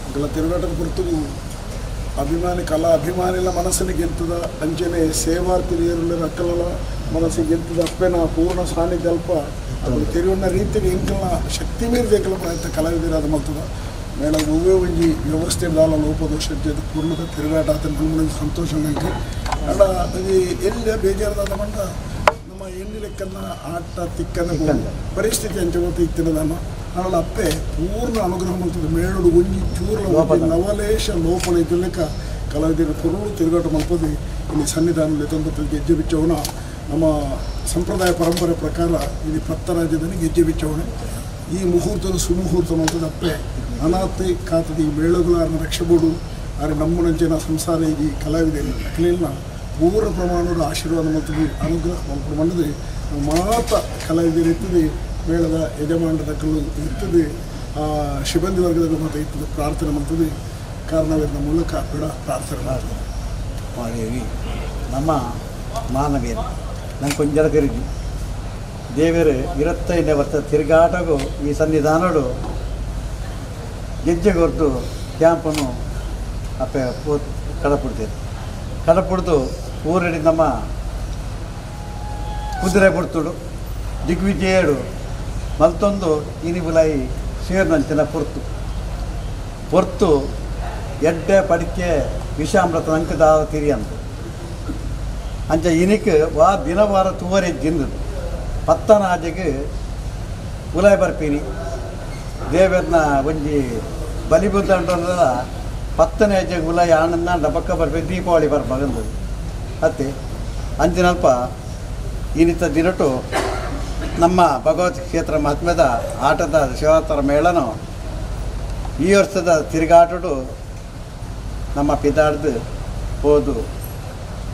ಅಂಕಲ ತಿರುಗಾಟದ ಪೊರ್ತುಗು ಅಭಿಮಾನಿ ಕಲಾ ಅಭಿಮಾನಿಲ ಮನಸ್ಸನ್ನು ಗೆಲ್ತದ ಅಂಚನೆ ಸೇವಾರ್ಥಿ ಅಕ್ಕಲ ಮನಸ್ಸಿಗೆ ಗೆಲ್ತದ ಅಪ್ಪನ ಪೂರ್ಣ ಸಾನ್ನಿಧ್ಯ ಅಲ್ಪ ಅದು ತಿರುವಣ್ಣ ರೀತಿಗೆ ಎಂಕಲ್ನ ಶಕ್ತಿ ಮೀರಿದ ಎಂಕಲ ಪ್ರಯತ್ನ ಕಲಾವಿದರಾದ ಮಲ್ತದ ಮೇಳ ಒವ್ವೇ ಒಂಜಿ ವ್ಯವಸ್ಥೆ ದಾಲ ಲೋಪದೋಷ ಪೂರ್ಣದ ತಿರುಗಾಟ ಆತನ ನಮ್ಮಲ್ಲಿ ಸಂತೋಷ ನಂಗೆ ಅಲ್ಲ ಅದು ಎಲ್ಲ ಬೇಜಾರದಾದ ಮಂಡ ನಮ್ಮ ಎಣ್ಣೆ ಲೆಕ್ಕನ್ನ ಆಟ ತಿಕ್ಕನ ಪರಿಸ್ಥಿತಿ ಅಂಚೆ ಗೊತ್ತು ಇತ್ತಿನದನ್ನು ಆನಲ್ಲ ಅಪ್ಪೆ ಪೂರ್ಣ ಅನುಗ್ರಹ ಮಲ್ತದೆ ಮೇಳುಡು ಒಂಜಿ ಚೂರ್ಲ ನವಲೇಶ ಲೋಪಲ ಇದ್ದ ಲೆಕ್ಕ ಕಲಾವಿದರ ಪುರುಳು ತಿರುಗಾಟ ಮಲ್ಪದೆ ಇಲ್ಲಿ ಸನ್ನಿಧಾನ ತಂದು ಗೆಜ್ಜೆ ಬಿಚ್ಚವನ ನಮ್ಮ ಸಂಪ್ರದಾಯ ಪರಂಪರೆ ಪ್ರಕಾರ ಇಲ್ಲಿ ಪತ್ತರಾಜ್ಯದಲ್ಲಿ ಗೆಜ್ಜೆ ಬಿಚ್ಚವಣೆ ಈ ಮುಹೂರ್ತನ ಸುಮುಹೂರ್ತ ಮಲ್ತದ ಅಪ್ಪೆ ಅನಾಥೆ ಕಾತದ ಈ ಮೇಳಗಳ ರಕ್ಷಬೋಡು ಆದರೆ ನಮ್ಮನಂಚಿನ ಸಂಸಾರ ಈ ಕಲಾವಿದರು ಅಖಿಲಿನ ಪೂರ್ಣ ಪ್ರಮಾಣದ ಆಶೀರ್ವಾದ ಮತ್ತು ಅನುಗ್ರಹ ಮಲ್ಪಡು ಮಂಡದೆ ಮಾತ ಕಲಾವಿದರು ಇರ್ತದೆ ಮೇಳದ ಯಜಮಾನರ ಕಲ್ಲು ಇರ್ತದೆ ಸಿಬ್ಬಂದಿ ವರ್ಗದ ಮಾತ ಇರ್ತದೆ ಪ್ರಾರ್ಥನೆ ಮಾಡ್ತದೆ ಕಾರಣವಿನ ಮೂಲಕ ಬೇಡ ಪ್ರಾರ್ಥನೆ ಮಾಡ್ತದೆ. ಮಾದೇವಿ ನಮ್ಮ ಮಾನವೀಯರು ನಂಗೆ ಕೊಂಜರ ತಿರುಗಿ ದೇವರು 25ನೇ ವರ್ಷ ತಿರುಗಾಟಗೂ ಈ ಸನ್ನಿಧಾನಡು ಗೆಜ್ಜೆ ಕೊರ್ದು ಕ್ಯಾಂಪನ್ನು ಅಪ್ಪೆ ಕಡಪುಡ್ತೇವೆ ಕಡಪುಡ್ದು ಊರಡಿ ನಮ್ಮ ಕುದುರೆ ಪುರ್ತುಡು ದಿಗ್ವಿಜಯಡು ಮಲ್ತೊಂದು ಇನಿಬುಲಾಯಿ ಸೇರ್ನಂಚಿನ ಪೊರ್ತು ಪೊರ್ತು ಎಡ್ಡೆ ಪಡಿಕೆ ವಿಷಾಮೃತ ಅಂಕದಾದ ತಿರಿಯಂತ ಅಂಚ ಇನಿಕ್ ವಾ ದಿನವಾರ ತೂವರೆ ಜಿಂದದು ಪತ್ತನಾಜೆಗೆ ಉಲಾಯ್ ಬರ್ಪೀನಿ ದೇವರನ್ನ ಒಂಜಿ ಬಲಿಬುದ್ದಂಡ ಪತ್ತನೇ ಅಜ್ಜೆಗೆ ಉಲಾಯಿ ಆನಂದ ಡಬಕ್ಕ ಬರ್ಪಿ ದೀಪಾವಳಿ ಬರ್ಬಾಗಂದದು ಅತ್ತೆ ಅಂಚಿನಲ್ಪ ಇನ್ನಿತ ದಿನಟು ನಮ್ಮ ಭಗವತ್ ಕ್ಷೇತ್ರ ಮಹಾತ್ಮ್ಯದ ಆಟದ ಶಿವತರ ಮೇಳನು ಈ ವರ್ಷದ ತಿರುಗಾಟಡು ನಮ್ಮ ಪಿದಾಡ್ದು ಹೋದು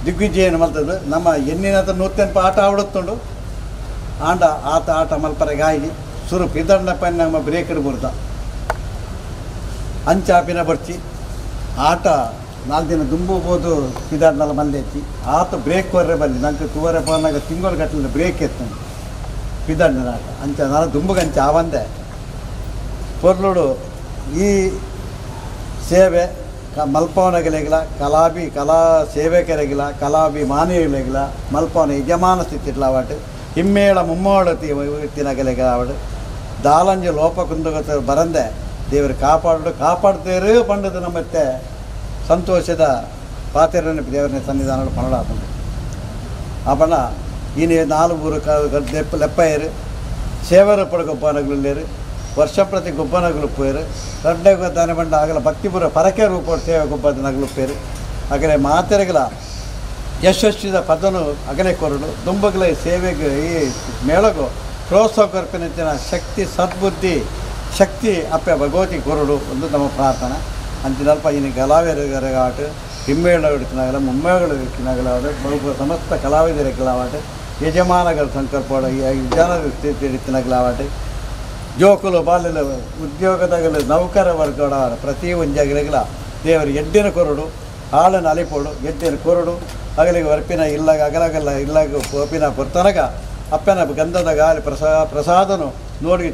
ದಿಗ್ವಿಜಯನ ಮಲ್ತದ್ದು ನಮ್ಮ ಎನ್ನಿನದ ನೂತ್ತೆನ್ಪ ಆಟ ಆಡುತ್ತುಂಡು ಆಂಡ ಆತ ಆಟ ಮಲ್ಪರೆಗಾಯಿ ಸುರು ಪಿದಂಡಪ್ಪ ನಮ್ಮ ಬ್ರೇಕರ್ ಬುರ್ದ ಅಂಚಾಪಿನ ಬರ್ಚಿ ಆಟ 4 ದಿನ ದುಂಬುಬೋದು ಪಿದಾಡ್ನಲ್ಲ ಮಲ್ಲೆತ್ತಿ ಆತ ಬ್ರೇಕ್ ಕೊರ್ರೆ ಬಲ್ಲಿ ನಂಗೆ ತುವರೆ ಪೋನಾಗ ತಿಂಗಳು ಗಟ್ಟಲೆ ಬ್ರೇಕ್ ಎತ್ತು ಪಿದಾಡ್ನ ಆಟ ಅಂಚ ನಾನು ದುಂಬುಗಂಚ ಆವಂದೆ ಪೊರ್ಲುಡು ಈ ಸೇವೆ ಮಲ್ಪವನಗಲೆಗಿಲ್ಲ ಕಲಾಭಿ ಕಲಾ ಸೇವಕರಿಗಿಲ್ಲ ಕಲಾಭಿಮಾನಿಗಳಿಗಿಲ್ಲ ಮಲ್ಪವನ ಯಜಮಾನ ಸ್ಥಿತಿ ಅವಟ್ ಹಿಮ್ಮೇಳ ಮುಮ್ಮೋಳ ತಿನಗಲೆಗ ಅವಡು ದಾಲಂಜಿ ಲೋಪ ಕುಂದಗತ ಬರಂದೆ ದೇವರು ಕಾಪಾಡು ಕಾಪಾಡ್ತೇರು ಪಂಡದ ನಮ್ಮತ್ತೆ ಸಂತೋಷದ ಪಾತೆರನೆ ದೇವರನ್ನ ಸನ್ನಿಧಾನ ಪಣಡಾತುಂಡು ಆ ಬಣ್ಣ ಈನೆ 4 ಊರು ಲೆಪ್ಪಯ್ಯರು ಸೇವರ ಪಡ ಗೊಬ್ಬನಗలులేరు ವರ್ಷ ಪ್ರತಿ ಗೊಬ್ಬನಗಲು ಪೇರು ರಡ್ಡೆ ದಾನೆ ಬಂಡ ಆಗಲ ಭಕ್ತಿಪುರ ಪರಕೆ ರೂಪ ಸೇವೆ ಗೊಬ್ಬದ ನಗಲು ಪೇರು ಆಗಲೇ ಮಾತೆರಗಲ ಯಶಸ್ವಿದ ಪದನು ಅಗಲೆ ಕೊರಡು ದುಂಬಗಲ ಸೇವೆಗೆ ಈ ಮೇಳಗು ಪ್ರೋತ್ಸಾಹ ಕೊರಪಿನ ಶಕ್ತಿ ಸದ್ಬುದ್ಧಿ ಶಕ್ತಿ ಅಪ್ಪೆ ಭಗವತಿ ಕೊರಡು ಒಂದು ನಮ್ಮ ಪ್ರಾರ್ಥನೆ ಅಂಚಿನಲ್ಪ ಇನ್ನು ಕಲಾವಿದರಿಗಾಟ ಹಿಮ್ಮೇಳಗಿನಾಗಲ ಮುಮ್ಮೇಳಗಿನಾಗಲ ಬಹು ಸಮಸ್ತ ಕಲಾವಿದರಿಗಲಾವಾಟ ಯಜಮಾನಗಳ ಸಂಕಲ್ಪ ಜನ ಸ್ಥಿತಿ ಜೋಕುಲು ಬಾಲ್ಯದ ಉದ್ಯೋಗದಾಗಲು ನೌಕರ ವರ್ಗಡ ಪ್ರತಿ ಒಂಜಾಗಲಿಲ್ಲ ದೇವರು ಎಡ್ಡಿನ ಕೊರಡು ಆಳನ ಅಲಿಪೋಡು ಎಡ್ಡಿನ ಕೊರಡು ಅಗಲಿಗೆ ವರ್ಪಿನ ಇಲ್ಲಾಗ ಅಗಲಗಲ್ಲ ಇಲ್ಲಾಗ ಪೋಪಿನ ಪೊರ್ತನಗ ಅಪ್ಪನ ಗಂಧದ ಗಾಳಿ ಪ್ರಸಾದನು ನೋಡಿ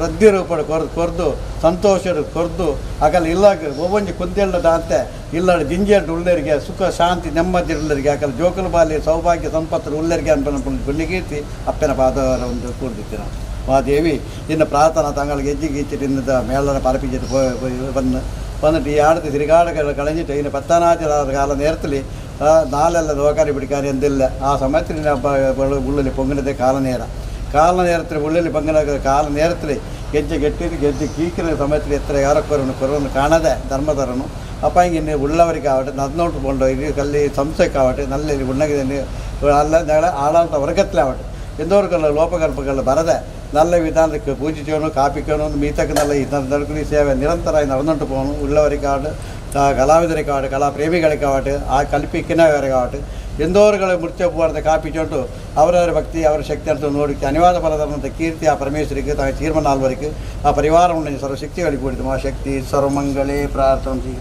ವೃದ್ಧಿ ರೂಪಡು ಕೊರ್ದು ಸಂತೋಷಡು ಕೊರ್ದು ಅಗಲ ಇಲ್ಲಾಗ ಒಬ್ಬೊಂಜಿ ಕುಂದೆಳ್ಳದ ಅಂತೆ ಇಲ್ಲಾಡು ಜಿಂಜೆಂಡು ಉಳ್ಳರಿಗೆ ಸುಖ ಶಾಂತಿ ನೆಮ್ಮದಿ ಉಳ್ಳರಿಗೆ ಅಕಲ ಜೋಕುಲು ಬಾಲಿ ಸೌಭಾಗ್ಯ ಸಂಪತ್ತು ಉಳ್ಳರಿಗೆ ಅನ್ಪನ ಪುಣ್ಯಕೀರ್ತಿ ಅಪ್ಪನ ಪಾದ ಒಂದು ಕೂರ್ದಿತ್ತು ನಾವು ಮಾದೇವಿ ಇನ್ನು ಪ್ರಾರ್ಥನಾ ತಂಗಳಿಗೆ ಹೆಜ್ಜೆ ಗೀಚಿಟಿಂದ ಮೇಳನ ಪರಪಿച്ചിട്ട് വന്ന് വന്നിട്ട് ഈ ആടത്ത് തിരുകാടൊക്കെ കളഞ്ഞിട്ട് ഇതിന് പത്താനാചാര കാല നേരത്തിൽ നാലല്ല നോക്കാനും പിടിക്കാനും എന്തില്ല ആ സമയത്തിന് ഉള്ളിൽ പൊങ്ങുന്നത് കാലനേരം കാലനേരത്തിൽ ഉള്ളിൽ പൊങ്ങുന്ന കാലനേരത്തിൽ ಗೆಜ್ಜೆ ಗೆಟ್ಟಿದ್ದು ಗೆಜ್ಜೆ ಕೀಕಿನ ಸಮಯത്തിൽ ಎತ್ತರ ಯಾರಕ್ಕೊರನು ಕೊರವನ್ನು ಕಾಣದೆ ಧರ್ಮಧರನು ಅಪ್ಪ ಹಿಂಗೆ ಉಳ್ಳವರಿಗೆ ಆವಟ್ಟೆ ನದ್ನೋಟು ಕೊಂಡು ಇದು ಕಲ್ಲಿ ಸಂಸ್ಥೆಗೆ നല്ല ಉಣ್ಣಗಿದ್ದೀನಿ ಅಲ್ಲ ಆಳಾಂತ ವರ್ಗತ್ತಲೇ ಆವಟ್ಟೆ ಎಂದೋರ್ಗಲ್ಲ ಲೋಪಗಲ್ಪಗಳು ಬರದೆ നല്ല ವಿಧಾನಕ್ಕೆ ಪೂಜಿಸೋನು ಕಾಪಿಕೋನು ಮೀತಕ್ಕೆ നല്ല ನಡ್ಕೊಂಡು ಸೇವೆ ನಿರಂತರ നടന്നിട്ട് പോകണം ഉള്ളവർക്കാവട്ടെ കലാവിദരിക്കാവട്ടെ കലാപ്രേമികൾക്കാവട്ടെ ആ കൽപ്പിക്കുന്നവരക്കാവട്ടെ ಎಂದೋರುಗಳ ಮುರ್ಚೆ ಹೋಗ್ಬಾರ್ದು ಕಾಪಿಚೋಟು ಅವರವರ ಭಕ್ತಿ ಅವರ ಶಕ್ತಿ ಅಂತ ನೋಡಿಕ್ಕೆ ಅನಿವಾರ್ಯ ಫಲದಂಥ ಕೀರ್ತಿ ಆ ಪರಮೇಶ್ವರಿಗೆ ತಾಯಿ ತೀರ್ಮನಾಲ್ವರಿಗೆ ಆ ಪರಿವಾರವನ್ನು ಸರ್ವಶಕ್ತಿಗಳಿಗೆ ಕೂಡಿತು ಮಹಾಶಕ್ತಿ ಸರ್ವಮಂಗಳೇ ಪ್ರಾರ್ಥನೆ.